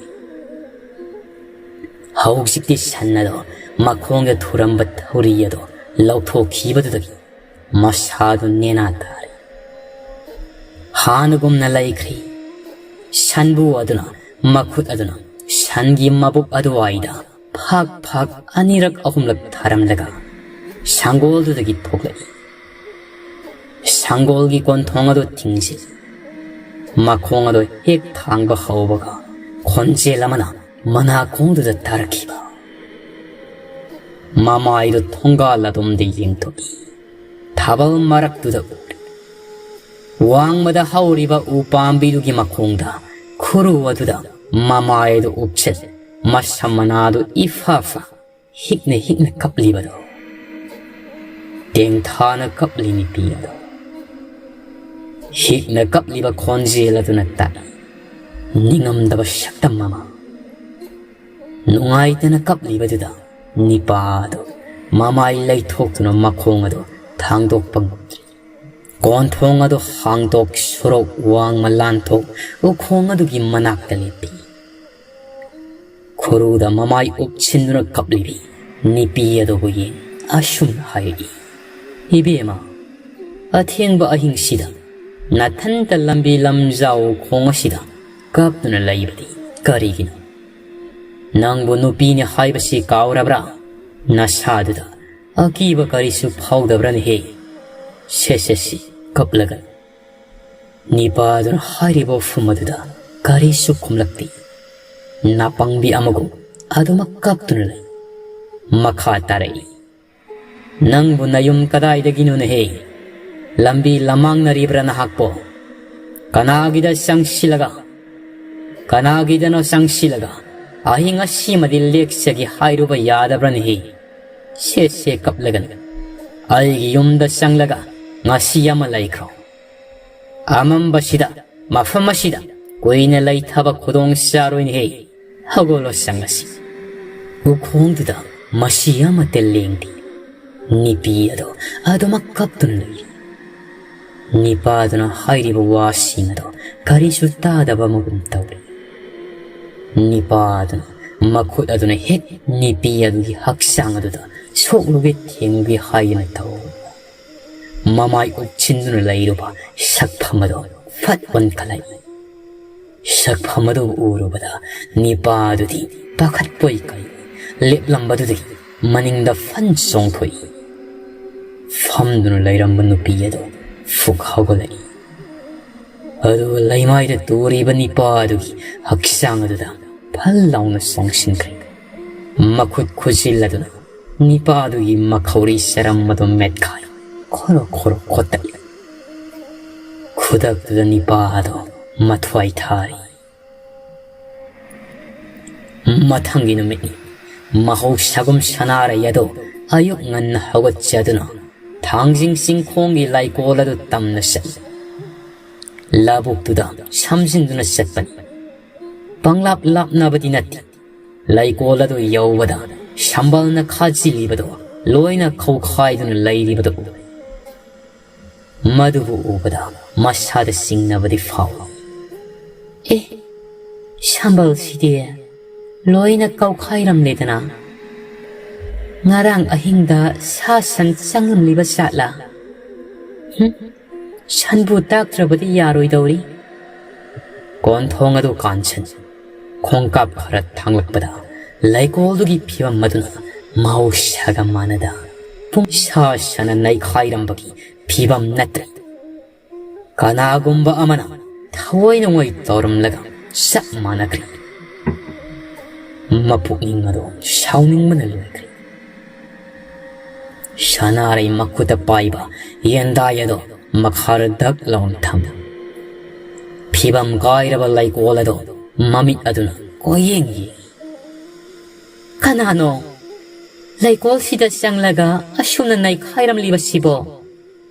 ꯍꯧꯖꯤꯛꯇꯤ ꯁꯟ ꯑꯗꯨ ꯃꯈꯣꯡꯗ ꯊꯨꯔꯝꯕ ꯊꯧꯔꯤ ꯑꯗꯨ ꯂꯧꯊꯣꯛꯈꯤꯕꯗꯨꯗꯒꯤ ꯃꯁꯥꯗꯨ ꯅꯦꯅꯥ ꯇꯥꯔꯦ꯫ ꯍꯥꯟꯅꯒꯨꯝꯅ ꯂꯩꯈ꯭ꯔꯦ꯫ ꯁꯟꯕꯨ ꯑꯗꯨꯅ ꯃꯈꯨꯠ ꯑꯗꯨꯅ ꯁꯟꯒꯤ ꯃꯕꯨꯛ ꯑꯗꯨꯋꯥꯏꯗ ꯐꯥꯛ ꯐꯥꯛ ꯑꯅꯤꯔꯛ ꯑꯍꯨꯝꯂꯛ ꯊꯥꯔꯝꯂꯒ ꯁꯪꯒꯣꯜꯗꯨꯗꯒꯤ ꯊꯣꯛꯂꯛꯏ꯫ ꯁꯪꯒꯣꯜꯒꯤ ꯀꯣꯟꯊꯣꯡ ꯑꯗꯨ ꯊꯤꯡꯖꯤꯜꯂꯤ꯫ ꯃꯈꯣꯡ ꯑꯗꯨ ꯍꯦꯛ ꯊꯥꯡꯕ ꯍꯧꯕꯒ ꯈꯣꯟꯖꯦꯜ ꯑꯃꯅ ꯃꯅꯥꯀꯣꯡꯗꯨꯗ ꯇꯥꯔꯛꯈꯤꯕ꯫ ꯃꯃꯥꯏꯗꯨ ꯊꯣꯡꯒꯥꯜ ꯑꯗꯣꯝꯗ ꯌꯦꯡꯊꯣꯛꯏ꯫ ꯊꯥꯕꯜ ꯃꯔꯛꯇꯨꯗ ꯎꯔꯤ꯫ ꯋꯥꯡꯃꯗ ꯍꯧꯔꯤꯕ ꯎ ꯄꯥꯝꯕꯤꯗꯨꯒꯤ ꯃꯈꯣꯡꯗ ꯈꯨꯔꯨ ꯑꯗꯨꯗ ꯃꯃꯥꯏ ꯑꯗꯨ ꯎꯞꯁꯤꯜ, ꯃꯁꯝ ꯃꯅꯥꯗꯨ ꯏꯐꯥ ꯐꯥ ꯍꯤꯛꯅ ꯍꯤꯛꯅ ꯀꯞꯂꯤꯕꯗꯣ꯫ ꯇꯦꯡꯊꯥꯅ ꯀꯞꯂꯤ ꯅꯨꯄꯤ ꯑꯗꯣ꯫ ꯍꯤꯛꯅ ꯀꯞꯂꯤꯕ ꯈꯣꯟꯖꯦꯜ ꯑꯗꯨꯅ ꯇꯥꯛꯏ ꯅꯤꯡꯉꯝꯗꯕ ꯁꯛꯇꯝ ꯑꯃ꯫ ꯅꯨꯡꯉꯥꯏꯇꯅ ꯀꯞꯂꯤꯕꯗꯨꯗ ꯅꯤꯄꯥ ꯑꯗꯨ ꯃꯃꯥꯏ ꯂꯩꯊꯣꯛꯇꯨꯅ ꯃꯈꯣꯡ ꯑꯗꯨ ꯊꯥꯡꯗꯣꯛꯄ ꯉꯝꯗ꯭ꯔꯤ꯫ ꯀꯣꯟꯊꯣꯡ ꯑꯗꯨ ꯍꯥꯡꯗꯣꯛ, ꯁꯣꯔꯣꯛ ꯋꯥꯡꯃ ꯂꯥꯟꯊꯣꯛ, ꯎꯈꯣꯡ ꯑꯗꯨꯒꯤ ꯃꯅꯥꯛꯇ ꯂꯦꯞꯄꯤ꯫ ꯈꯨꯔꯨꯗ ꯃꯃꯥꯏ ꯎꯞꯁꯤꯟꯗꯨꯅ ꯀꯞꯂꯤꯕꯤ ꯅꯤꯄꯤ ꯑꯗꯨꯕꯨ ꯌꯦꯡ ꯑꯁꯨꯝꯅ ꯍꯥꯏꯔꯛꯏ, "ꯏꯕꯦꯝꯃ, ꯑꯊꯦꯡꯕ ꯑꯍꯤꯡꯁꯤꯗ ꯅꯊꯟꯇ ꯂꯝꯕꯤ ꯂꯝꯖꯥꯎ ꯈꯣꯡ ꯑꯁꯤꯗ ꯀꯞꯇꯨꯅ ꯂꯩꯕꯗꯤ ꯀꯔꯤꯒꯤꯅꯣ? ꯅꯪꯕꯨ ꯅꯨꯄꯤꯅꯤ ꯍꯥꯏꯕꯁꯤ ꯀꯥꯎꯔꯕ꯭ꯔꯥ? ꯅꯁꯥꯗꯨꯗ ꯑꯀꯤꯕ ꯀꯔꯤꯁꯨ ꯐꯥꯎꯗꯕ꯭ꯔꯅꯦꯍꯦ? ꯁꯦ, ꯁꯦ, ꯁꯤ, ꯀꯞꯂꯒ ꯅꯤꯄꯥꯗꯨꯅ ꯍꯥꯏꯔꯤꯕ ꯋꯥꯐꯝ ꯑꯗꯨꯗ ꯀꯔꯤꯁꯨ ꯈꯨꯝꯂꯛꯇꯦ꯫ ꯅꯥꯄꯪꯕꯤ ꯑꯃꯒꯨꯝ ꯑꯗꯨꯃꯛ ꯀꯞꯇꯨꯅ ꯂꯩ꯫ ꯃꯈꯥ ꯇꯥꯔꯛꯏ, "ꯅꯪꯕꯨ ꯅꯌꯨꯝ ꯀꯗꯥꯏꯗꯒꯤꯅꯣꯅꯦꯍꯦ? ꯂꯝꯕꯤ ꯂꯃꯥꯡꯅꯔꯤꯕ꯭ꯔꯥ ꯅꯍꯥꯛꯄꯣ? ꯀꯅꯥꯒꯤꯗ ꯆꯪꯁꯤꯜꯂꯒ, ꯀꯅꯥꯒꯤꯗꯅꯣ ꯆꯪꯁꯤꯜꯂꯒ ꯑꯍꯤꯡ ꯑꯁꯤꯃꯗꯤ ꯂꯦꯛꯆꯒꯦ ꯍꯥꯏꯔꯨꯕ ꯌꯥꯗꯕ꯭ꯔꯥꯅꯦꯍꯦ? ꯁꯦ ꯁꯦ ꯀꯞꯂꯒꯅ ꯑꯩꯒꯤ ꯌꯨꯝꯗ ꯆꯪꯂꯒ ꯉꯁꯤ ꯑꯃ ꯂꯩꯈ꯭ꯔꯣ꯫ ꯑꯃꯝꯕꯁꯤꯗ, ꯃꯐꯝ ꯑꯁꯤꯗ ꯀꯨꯏꯅ ꯂꯩꯊꯕ ꯈꯨꯗꯣꯡ ꯆꯥꯔꯣꯏꯅꯦꯍꯦ꯫ ꯍꯧꯒꯠꯂꯣ, ꯆꯪꯂꯁꯤ꯫ ꯎꯈꯣꯡꯗꯨꯗ ꯃꯁꯤ ꯑꯃꯠꯇ ꯂꯦꯡꯗꯦ꯫ ꯅꯤꯄꯤ ꯑꯗꯣ ꯑꯗꯨꯃꯛ ꯀꯞꯇꯨꯅ ꯂꯩꯔꯤ꯫ ꯅꯤꯄꯥꯗꯨꯅ ꯍꯥꯏꯔꯤꯕ ꯋꯥꯁꯤꯡ ꯑꯗꯣ ꯀꯔꯤꯁꯨ ꯇꯥꯗꯕ ꯑꯃꯒꯨꯝ ꯇꯧꯔꯤ꯫ ꯅꯤꯄꯥꯗꯨꯅ ꯃꯈꯨꯠ ꯑꯗꯨꯅ ꯍꯦꯛ ꯅꯤꯄꯤ ꯑꯗꯨꯒꯤ ꯍꯛꯆꯥꯡ ꯑꯗꯨꯗ ꯁꯣꯛꯂꯨꯒꯦ ꯊꯦꯡꯂꯨꯒꯦ ꯍꯥꯏꯗꯨꯅ ꯇꯧ꯫ ꯃꯃꯥꯏ ꯎꯞꯁꯤꯟꯗꯨꯅ ꯂꯩꯔꯨꯕ ꯁꯛꯐꯝ ꯑꯗꯨ ꯐꯠ ꯑꯣꯟꯈꯠꯂꯛꯏ꯫ ꯁꯛꯐꯝ ꯑꯗꯨ ꯎꯔꯨꯕꯗ ꯅꯤꯄꯥ ꯑꯗꯨꯗꯤ ꯄꯥꯈꯠꯄꯣꯏ ꯀꯩ ꯂꯦꯞꯂꯝꯕꯗꯨꯗꯒꯤ ꯃꯅꯤꯡꯗ ꯐꯟ ꯆꯣꯡꯊꯣꯛꯏ꯫ ꯐꯝꯗꯨꯅ ꯂꯩꯔꯝꯕ ꯅꯨꯄꯤ ꯑꯗꯨ ꯐꯨꯛ ꯍꯧꯒꯠꯂꯛꯏ꯫ ꯑꯗꯨꯒ ꯂꯩꯃꯥꯏꯗ ꯇꯨꯔꯤꯕ ꯅꯤꯄꯥ ꯑꯗꯨꯒꯤ ꯍꯛꯆꯥꯡ ꯑꯗꯨꯗ ꯐꯜ ꯂꯥꯎꯅ ꯆꯪꯁꯤꯟꯈ꯭ꯔꯦ꯫ ꯃꯈꯨꯠ ꯈꯨꯖꯤꯜ ꯑꯗꯨꯅ ꯅꯤꯄꯥ ꯑꯗꯨꯒꯤ ꯃꯈꯧꯔꯤ ꯆꯔꯝ ꯑꯗꯨ ꯃꯦꯠꯈꯥꯏ ꯈꯣꯔꯣ ꯈꯣꯔꯣ ꯈꯣꯠꯇꯠꯂꯤ꯫ ꯈꯨꯗꯛꯇꯨꯗ ꯅꯤꯄꯥ ꯑꯗꯨ ꯃꯊ꯭ꯋꯥꯏ ꯊꯥꯔꯤ꯫ ꯃꯊꯪꯒꯤ ꯅꯨꯃꯤꯠꯅꯤ꯫ ꯃꯍꯧꯁꯥꯒꯨꯝ ꯁꯅꯥꯔꯩ ꯑꯗꯨ ꯑꯌꯨꯛ ꯉꯟꯅ ꯍꯧꯒꯠꯆꯗꯨꯅ ꯊꯥꯡꯖꯤꯡ ꯆꯤꯡꯈꯣꯡꯒꯤ ꯂꯩꯀꯣꯜ ꯑꯗꯨ ꯇꯝꯅ ꯆꯠꯂꯤ꯫ ꯂꯧꯕꯨꯛꯇꯨꯗ ꯁꯝꯖꯤꯟꯗꯨꯅ ꯆꯠꯄꯅꯤ꯫ ꯄꯪꯂꯥꯞ ꯂꯥꯞꯅꯕꯗꯤ ꯅꯠꯇꯦ꯫ ꯂꯩꯀꯣꯜ ꯑꯗꯨ ꯌꯧꯕꯗ ꯁꯝꯕꯜꯅ ꯈꯥꯖꯤꯜꯂꯤꯕꯗꯨ ꯂꯣꯏꯅ ꯈꯧꯈꯥꯏꯗꯨꯅ ꯂꯩꯔꯤꯕꯗꯨ ꯎꯏ꯫ ꯃꯗꯨꯕꯨ ꯎꯕꯗ ꯃꯁꯥꯗ ꯆꯤꯡꯅꯕꯗꯤ ꯐꯥꯎꯏ꯫ ꯑꯦ, ꯁꯝꯕꯜꯁꯤꯗꯤ ꯂꯣꯏꯅ ꯀꯧꯈꯥꯏꯔꯝꯂꯦꯗꯅ꯫ ꯉꯔꯥꯡ ꯑꯍꯤꯡꯗ ꯁꯥ ꯁꯟ ꯆꯪꯂꯝꯂꯤꯕ ꯖꯥꯠꯂꯥ? ꯍꯨꯝ, ꯁꯟꯕꯨ ꯇꯥꯛꯇ꯭ꯔꯕꯗꯤ ꯌꯥꯔꯣꯏꯗꯧꯔꯤ꯫ ꯀꯣꯟꯊꯣꯡ ꯑꯗꯨ ꯀꯥꯟꯁꯤꯟ ꯈꯣꯡꯀꯥꯞ ꯈꯔ ꯊꯥꯡꯂꯛꯄꯗ ꯂꯩꯀꯣꯜꯗꯨꯒꯤ ꯐꯤꯕꯝ ꯑꯗꯨꯅ ꯃꯍꯧꯁꯥꯒ ꯃꯥꯟꯅꯗ ꯄꯨꯡꯁꯥ ꯁꯥꯅ ꯅꯩꯈꯥꯏꯔꯝꯕꯒꯤ ꯐꯤꯕꯝ ꯅꯠꯇ꯭ꯔꯦ꯫ ꯀꯅꯥꯒꯨꯝꯕ ꯑꯃꯅ ꯊꯑꯣꯏ ꯅꯨꯡꯑꯣꯏ ꯇꯧꯔꯝꯂꯒ ꯆꯞ ꯃꯥꯟꯅꯈ꯭ꯔꯦ꯫ ꯃꯄꯨꯛꯅꯤꯡ ꯑꯗꯨ ꯁꯥꯎꯅꯤꯡꯕꯅ ꯂꯣꯏꯈ꯭ꯔꯦ꯫ ꯁꯅꯥꯔꯩ ꯃꯈꯨꯠꯇ ꯄꯥꯏꯕ ꯌꯦꯟꯗꯥꯏ ꯑꯗꯨ ꯃꯈꯥꯗ ꯗꯛ ꯂꯥꯎꯅ ꯊꯝꯃꯤ꯫ ꯐꯤꯕꯝ ꯀꯥꯏꯔꯕ ꯂꯩꯀꯣꯜ ꯑꯗꯨ ꯃꯃꯤꯠ ꯑꯗꯨꯅ ꯀꯣꯏꯌꯦꯡ ꯌꯦꯡꯏ꯫ "ꯀꯅꯥꯅꯣ ꯂꯩꯀꯣꯜꯁꯤꯗ ꯆꯪꯂꯒ ꯑꯁꯨꯝꯅ ꯅꯩꯈꯥꯏꯔꯝꯂꯤꯕꯁꯤꯕꯣ?"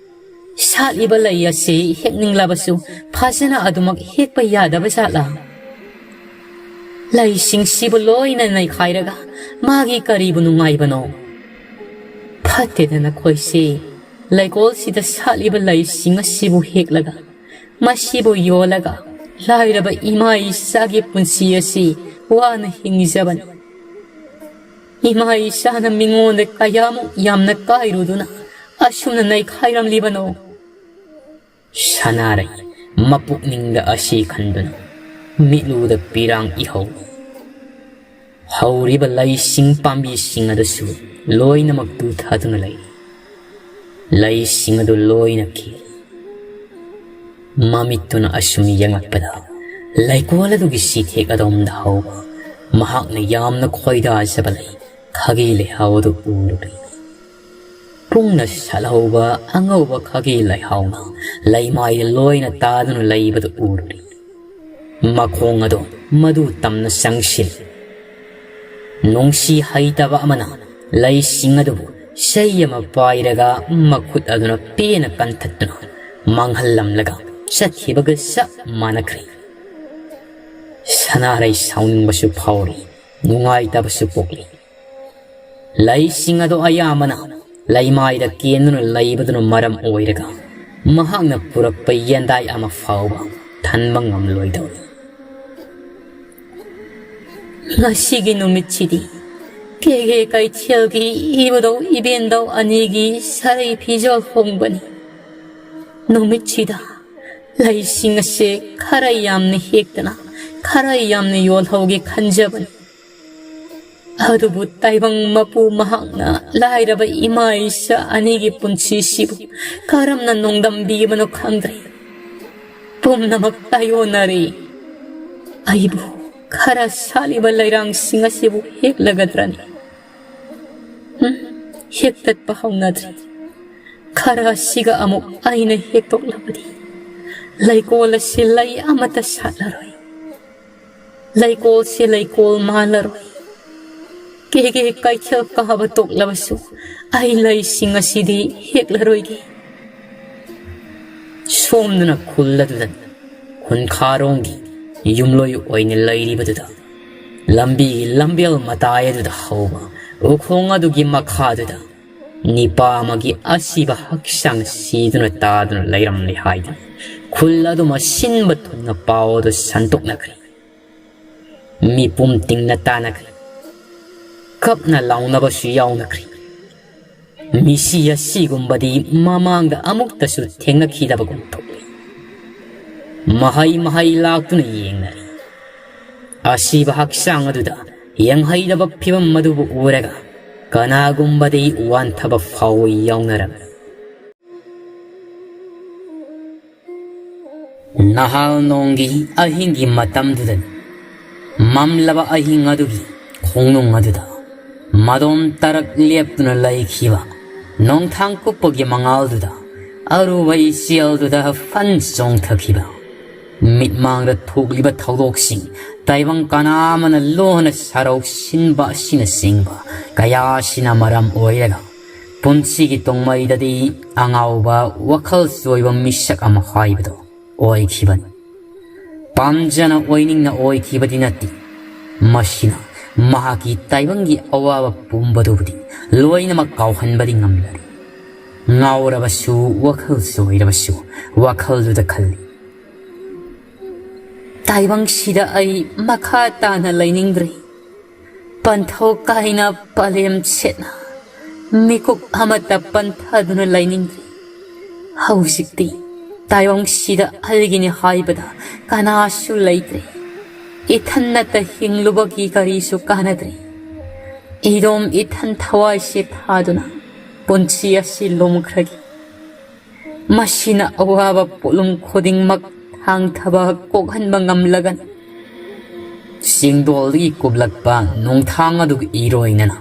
ꯁꯥꯠꯂꯤꯕ ꯂꯩ ꯑꯁꯤ ꯍꯦꯛꯅꯤꯡꯂꯕꯁꯨ ꯐꯖꯅ ꯑꯗꯨꯃꯛ ꯍꯦꯛꯄ ꯌꯥꯗꯕ ꯖꯥꯠꯂꯥ? ꯂꯩꯁꯤꯡꯁꯤꯕꯨ ꯂꯣꯏꯅ ꯅꯩꯈꯥꯏꯔꯒ ꯃꯥꯒꯤ ꯀꯔꯤꯕꯨ ꯅꯨꯡꯉꯥꯏꯕꯅꯣ? ꯐꯠꯇꯦꯗ ꯅꯈꯣꯏꯁꯤ꯫ ꯂꯩꯀꯣꯜꯁꯤꯗ ꯁꯥꯠꯂꯤꯕ ꯂꯩꯁꯤꯡ ꯑꯁꯤꯕꯨ ꯍꯦꯛꯂꯒ, ꯃꯁꯤꯕꯨ ꯌꯣꯜꯂꯒ ꯂꯥꯏꯔꯕ ꯏꯃꯥ ꯏꯆꯥꯒꯤ ꯄꯨꯟꯁꯤ ꯑꯁꯤ ꯋꯥꯅ ꯍꯤꯡꯖꯕꯅꯤ꯫ ꯏꯃꯥ ꯏꯆꯥꯅ ꯃꯤꯉꯣꯟꯗ ꯀꯌꯥꯃꯨꯛ ꯌꯥꯝꯅ ꯀꯥꯏꯔꯨꯗꯨꯅ ꯑꯁꯨꯝꯅ ꯅꯩꯈꯥꯏꯔꯝꯂꯤꯕꯅꯣ? ꯁꯅꯥꯔꯩ ꯃꯄꯨꯛꯅꯤꯡꯗ ꯑꯁꯤ ꯈꯟꯗꯨꯅ ꯃꯤꯠꯂꯨꯗ ꯄꯤꯔꯥꯡ ꯏꯍꯧꯏ꯫ ꯍꯧꯔꯤꯕ ꯂꯩꯁꯤꯡ ꯄꯥꯝꯕꯤꯁꯤꯡ ꯑꯗꯨꯁꯨ ꯂꯣꯏꯅꯃꯛ ꯇꯨꯊꯗꯨꯅ ꯂꯩ꯫ ꯂꯩꯁꯤꯡ ꯑꯗꯨ ꯂꯣꯏꯅ ꯀꯦꯜꯂꯤ꯫ ꯃꯃꯤꯠꯇꯨꯅ ꯑꯁꯨꯝ ꯌꯦꯡꯂꯛꯄꯗ ꯂꯩꯀꯣꯜ ꯑꯗꯨꯒꯤ ꯆꯤꯊꯦꯛ ꯑꯗꯣꯝꯗ ꯍꯧꯕ ꯃꯍꯥꯛꯅ ꯌꯥꯝꯅ ꯈꯣꯏꯗꯥꯖꯕ ꯂꯩ ꯈꯥꯒꯤ ꯂꯩꯍꯥꯎ ꯑꯗꯨ ꯎꯔꯨꯔꯦ꯫ ꯄꯨꯡꯅ ꯁꯥꯠꯍꯧꯕ ꯑꯉꯧꯕ ꯈꯥꯒꯤ ꯂꯩꯍꯥꯎꯅ ꯂꯩꯃꯥꯏꯗ ꯂꯣꯏꯅ ꯇꯥꯗꯨꯅ ꯂꯩꯕꯗꯨ ꯎꯔꯨꯔꯦ꯫ ꯃꯈꯣꯡ ꯑꯗꯨ ꯃꯗꯨ ꯇꯝꯅ ꯆꯪꯁꯤꯜꯂꯤ꯫ ꯅꯨꯡꯁꯤ ꯍꯩꯇꯕ ꯑꯃꯅ ꯂꯩꯁꯤꯡ ꯑꯗꯨꯕꯨ ꯆꯩ ꯑꯃ ꯄꯥꯏꯔꯒ ꯃꯈꯨꯠ ꯑꯗꯨꯅ ꯄꯦꯟꯅ ꯀꯟꯊꯠꯇꯨꯅ ꯃꯥꯡꯍꯜꯂꯝꯂꯒ ꯆꯠꯈꯤꯕꯒ ꯆꯞ ꯃꯥꯟꯅꯈ꯭ꯔꯦ꯫ ꯁꯅꯥꯔꯩ ꯁꯥꯎꯅꯤꯡꯕꯁꯨ ꯐꯥꯎꯔꯤ, ꯅꯨꯡꯉꯥꯏꯇꯕꯁꯨ ꯄꯣꯛꯂꯤ꯫ ꯂꯩꯁꯤꯡ ꯑꯗꯨ ꯑꯌꯥꯝꯕꯅ ꯂꯩꯃꯥꯏꯗ ꯀꯦꯟꯗꯨꯅ ꯂꯩꯕꯗꯨꯅ ꯃꯔꯝ ꯑꯣꯏꯔꯒ ꯃꯍꯥꯛꯅ ꯄꯨꯔꯛꯄ ꯌꯦꯟꯗꯥꯏ ꯑꯃ ꯐꯥꯎꯕ ꯊꯟꯕ ꯉꯝꯂꯣꯏꯗꯧꯔꯤ꯫ ꯉꯁꯤꯒꯤ ꯅꯨꯃꯤꯠꯁꯤꯗꯤ ꯀꯦꯒꯦ ꯀꯩꯊꯦꯜꯒꯤ ꯏꯕꯨꯙꯧ ꯏꯕꯦꯟꯙꯧ ꯑꯅꯤꯒꯤ ꯁꯔꯩ ꯐꯤꯖꯣꯜ ꯍꯣꯡꯕꯅꯤ꯫ ꯅꯨꯃꯤꯠꯁꯤꯗ ꯂꯩꯁꯤꯡ ꯑꯁꯦ ꯈꯔ ꯌꯥꯝꯅ ꯍꯦꯛꯇꯅ ꯈꯔ ꯌꯥꯝꯅ ꯌꯣꯜꯍꯧꯒꯦ ꯈꯟꯖꯕꯅꯤ꯫ ꯑꯗꯨꯕꯨ ꯇꯥꯏꯕꯪ ꯃꯄꯨ ꯃꯍꯥꯛꯅ ꯂꯥꯏꯔꯕ ꯏꯃꯥ ꯏꯆꯥ ꯑꯅꯤꯒꯤ ꯄꯨꯟꯁꯤꯁꯤꯕꯨ ꯀꯔꯝꯅ ꯅꯣꯡꯗꯝꯕꯤꯕꯅꯣ ꯈꯪꯗ꯭ꯔꯦ꯫ ꯄꯨꯝꯅꯃꯛ ꯇꯥꯏꯑꯣꯟꯅꯔꯦ꯫ ꯑꯩꯕꯨ ꯈꯔ ꯁꯥꯠꯂꯤꯕ ꯂꯩꯔꯥꯡꯁꯤꯡ ꯑꯁꯤꯕꯨ ꯍꯦꯛꯂꯒꯗ꯭ꯔꯅꯤ? ꯎꯝ, ꯍꯦꯛꯇꯠꯄ ꯍꯧꯅꯗ꯭ꯔꯤ꯫ ꯈꯔ ꯑꯁꯤꯒ ꯑꯃꯨꯛ ꯑꯩꯅ ꯍꯦꯛꯇꯣꯛꯂꯕꯗꯤ ꯂꯩꯀꯣꯜ ꯑꯁꯤ ꯂꯩ ꯑꯃꯠꯇ ꯁꯥꯠꯂꯔꯣꯏ꯫ ꯂꯩꯀꯣꯜꯁꯦ ꯂꯩꯀꯣꯜ ꯃꯥꯜꯂꯔꯣꯏ꯫ ꯀꯦꯒꯦ ꯀꯩꯊꯦꯜ ꯀꯥꯕ ꯇꯣꯛꯂꯕꯁꯨ ꯑꯩ ꯂꯩꯁꯤꯡ ꯑꯁꯤꯗꯤ ꯍꯦꯛꯂꯔꯣꯏꯒꯦ꯫ ꯁꯣꯝꯗꯨꯅ ꯈꯨꯜ ꯑꯗꯨꯗ ꯈꯨꯟꯈꯥꯔꯣꯡꯒꯤ ꯌꯨꯝꯂꯣꯏ ꯑꯣꯏꯅ ꯂꯩꯔꯤꯕꯗꯨꯗ, ꯂꯝꯕꯤꯒꯤ ꯂꯝꯕꯦꯜ ꯃꯇꯥꯏ ꯑꯗꯨꯗ ꯍꯧꯕ ꯎꯈꯣꯡ ꯑꯗꯨꯒꯤ ꯃꯈꯥꯗꯨꯗ ꯅꯤꯄꯥ ꯑꯃꯒꯤ ꯑꯁꯤꯕ ꯍꯛꯆꯥꯡ ꯁꯤꯗꯨꯅ ꯇꯥꯗꯨꯅ ꯂꯩꯔꯝꯂꯦ ꯍꯥꯏꯗꯨꯅ ꯈꯨꯜ ꯑꯗꯨꯃ ꯁꯤꯟꯕ ꯊꯨꯡꯅ ꯄꯥꯎ ꯑꯗꯨ ꯁꯟꯗꯣꯛꯅꯈ꯭ꯔꯦ꯫ ꯃꯤꯄꯨꯝ ꯇꯤꯡꯅ ꯇꯥꯅꯈ꯭ꯔꯦ꯫ ꯀꯞꯅ ꯂꯥꯎꯅꯕꯁꯨ ꯌꯥꯎꯅꯈ꯭ꯔꯦ꯫ ꯃꯤꯁꯤ ꯑꯁꯤꯒꯨꯝꯕꯗꯤ ꯃꯃꯥꯡꯗ ꯑꯃꯨꯛꯇꯁꯨ ꯊꯦꯡꯅꯈꯤꯗꯕꯒꯨꯝ ꯊꯣꯛꯂꯤ꯫ ꯃꯍꯩ ꯃꯍꯩ ꯂꯥꯛꯇꯨꯅ ꯌꯦꯡꯅꯔꯤ꯫ ꯑꯁꯤꯕ ꯍꯛꯆꯥꯡ ꯑꯗꯨꯗ ꯌꯦꯡꯍꯩꯗꯕ ꯐꯤꯕꯝ ꯑꯗꯨꯕꯨ ꯎꯔꯒ ꯀꯅꯥꯒꯨꯝꯕꯗꯤ ꯋꯥꯟꯊꯕ ꯐꯥꯎꯕ ꯌꯥꯎꯅꯔꯝꯃꯤ꯫ ꯅꯍꯥꯜ ꯅꯣꯡꯒꯤ ꯑꯍꯤꯡꯒꯤ ꯃꯇꯝꯗꯨꯗꯅꯤ꯫ ꯃꯝꯂꯕ ꯑꯍꯤꯡ ꯑꯗꯨꯒꯤ ꯈꯣꯡꯅꯨꯡ ꯑꯗꯨꯗ ꯃꯗꯣꯝ ꯇꯔꯛ ꯂꯦꯞꯇꯨꯅ ꯂꯩꯈꯤꯕ ꯅꯣꯡꯊꯥꯡ ꯀꯨꯞꯄꯒꯤ ꯃꯉꯥꯜꯗꯨꯗ ꯑꯔꯨꯕ ꯏꯆꯦꯜꯗꯨꯗ ꯐꯟ ꯆꯣꯡꯊꯈꯤꯕ꯫ ꯃꯤꯠꯃꯥꯡꯗ ꯊꯣꯛꯂꯤꯕ ꯊꯧꯗꯣꯛꯁꯤꯡ, ꯇꯥꯏꯕꯪ ꯀꯅꯥ ꯑꯃꯅ ꯂꯣꯟꯅ ꯁꯔꯧ ꯁꯤꯟꯕ ꯑꯁꯤꯅꯆꯤꯡꯕ ꯀꯌꯥ ꯑꯁꯤꯅ ꯃꯔꯝ ꯑꯣꯏꯔꯒ ꯄꯨꯟꯁꯤꯒꯤ ꯇꯣꯡꯃꯩꯗꯗꯤ ꯑꯉꯥꯎꯕ, ꯋꯥꯈꯜ ꯆꯣꯏꯕ ꯃꯤꯁꯛ ꯑꯃ ꯍꯥꯏꯕꯗꯨ ꯑꯣꯏꯈꯤꯕꯅꯤ꯫ ꯄꯥꯝꯖꯅ ꯑꯣꯏꯅꯤꯡꯅ ꯑꯣꯏꯈꯤꯕꯗꯤ ꯅꯠꯇꯦ꯫ ꯃꯁꯤꯅ ꯃꯍꯥꯛꯀꯤ ꯇꯥꯏꯕꯪꯒꯤ ꯑꯋꯥꯕ ꯄꯨꯝꯕꯗꯨꯕꯨꯗꯤ ꯂꯣꯏꯅꯃꯛ ꯀꯥꯎꯍꯟꯕꯗꯤ ꯉꯝꯂꯔꯤ꯫ ꯉꯥꯎꯔꯕꯁꯨ, ꯋꯥꯈꯜ ꯆꯣꯏꯔꯕꯁꯨ, ꯋꯥꯈꯜꯗꯨꯗ ꯈꯜꯂꯤ, "ꯇꯥꯏꯕꯪꯁꯤꯗ ꯑꯩ ꯃꯈꯥ ꯇꯥꯅ ꯂꯩꯅꯤꯡꯗ꯭ꯔꯦ꯫ ꯄꯟꯊꯧ ꯀꯥꯏꯅ ꯄꯂꯦꯝ ꯁꯦꯠꯅ ꯃꯤꯀꯨꯞ ꯑꯃꯠꯇ ꯄꯟꯊꯗꯨꯅ ꯂꯩꯅꯤꯡꯗ꯭ꯔꯦ꯫ ꯍꯧꯖꯤꯛꯇꯤ ꯇꯥꯏꯕꯪꯁꯤꯗ ꯑꯩꯒꯤꯅꯤ ꯍꯥꯏꯕꯗ ꯀꯅꯥꯁꯨ ꯂꯩꯇ꯭ꯔꯦ꯫ ꯏꯊꯟꯅꯇ ꯍꯤꯡꯂꯨꯕꯒꯤ ꯀꯔꯤꯁꯨ ꯀꯥꯟꯅꯗ꯭ꯔꯦ꯫ ꯏꯗꯣꯝ ꯏꯊꯟ ꯊꯋꯥꯏꯁꯦ ꯊꯥꯗꯨꯅ ꯄꯨꯟꯁꯤ ꯑꯁꯤ ꯂꯣꯝꯈ꯭ꯔꯒꯦ꯫ ꯃꯁꯤꯅ ꯑꯋꯥꯕ ꯄꯣꯠꯂꯨꯝ ꯈꯨꯗꯤꯡꯃꯛ ꯊꯥꯡꯊꯕ ꯀꯣꯛꯍꯟꯕ ꯉꯝꯂꯒꯅꯤ꯫" ꯆꯤꯡꯗꯣꯜꯗꯒꯤ ꯀꯨꯞꯂꯛꯄ ꯅꯣꯡꯊꯥꯡ ꯑꯗꯨꯒ ꯏꯔꯣꯏꯅꯅ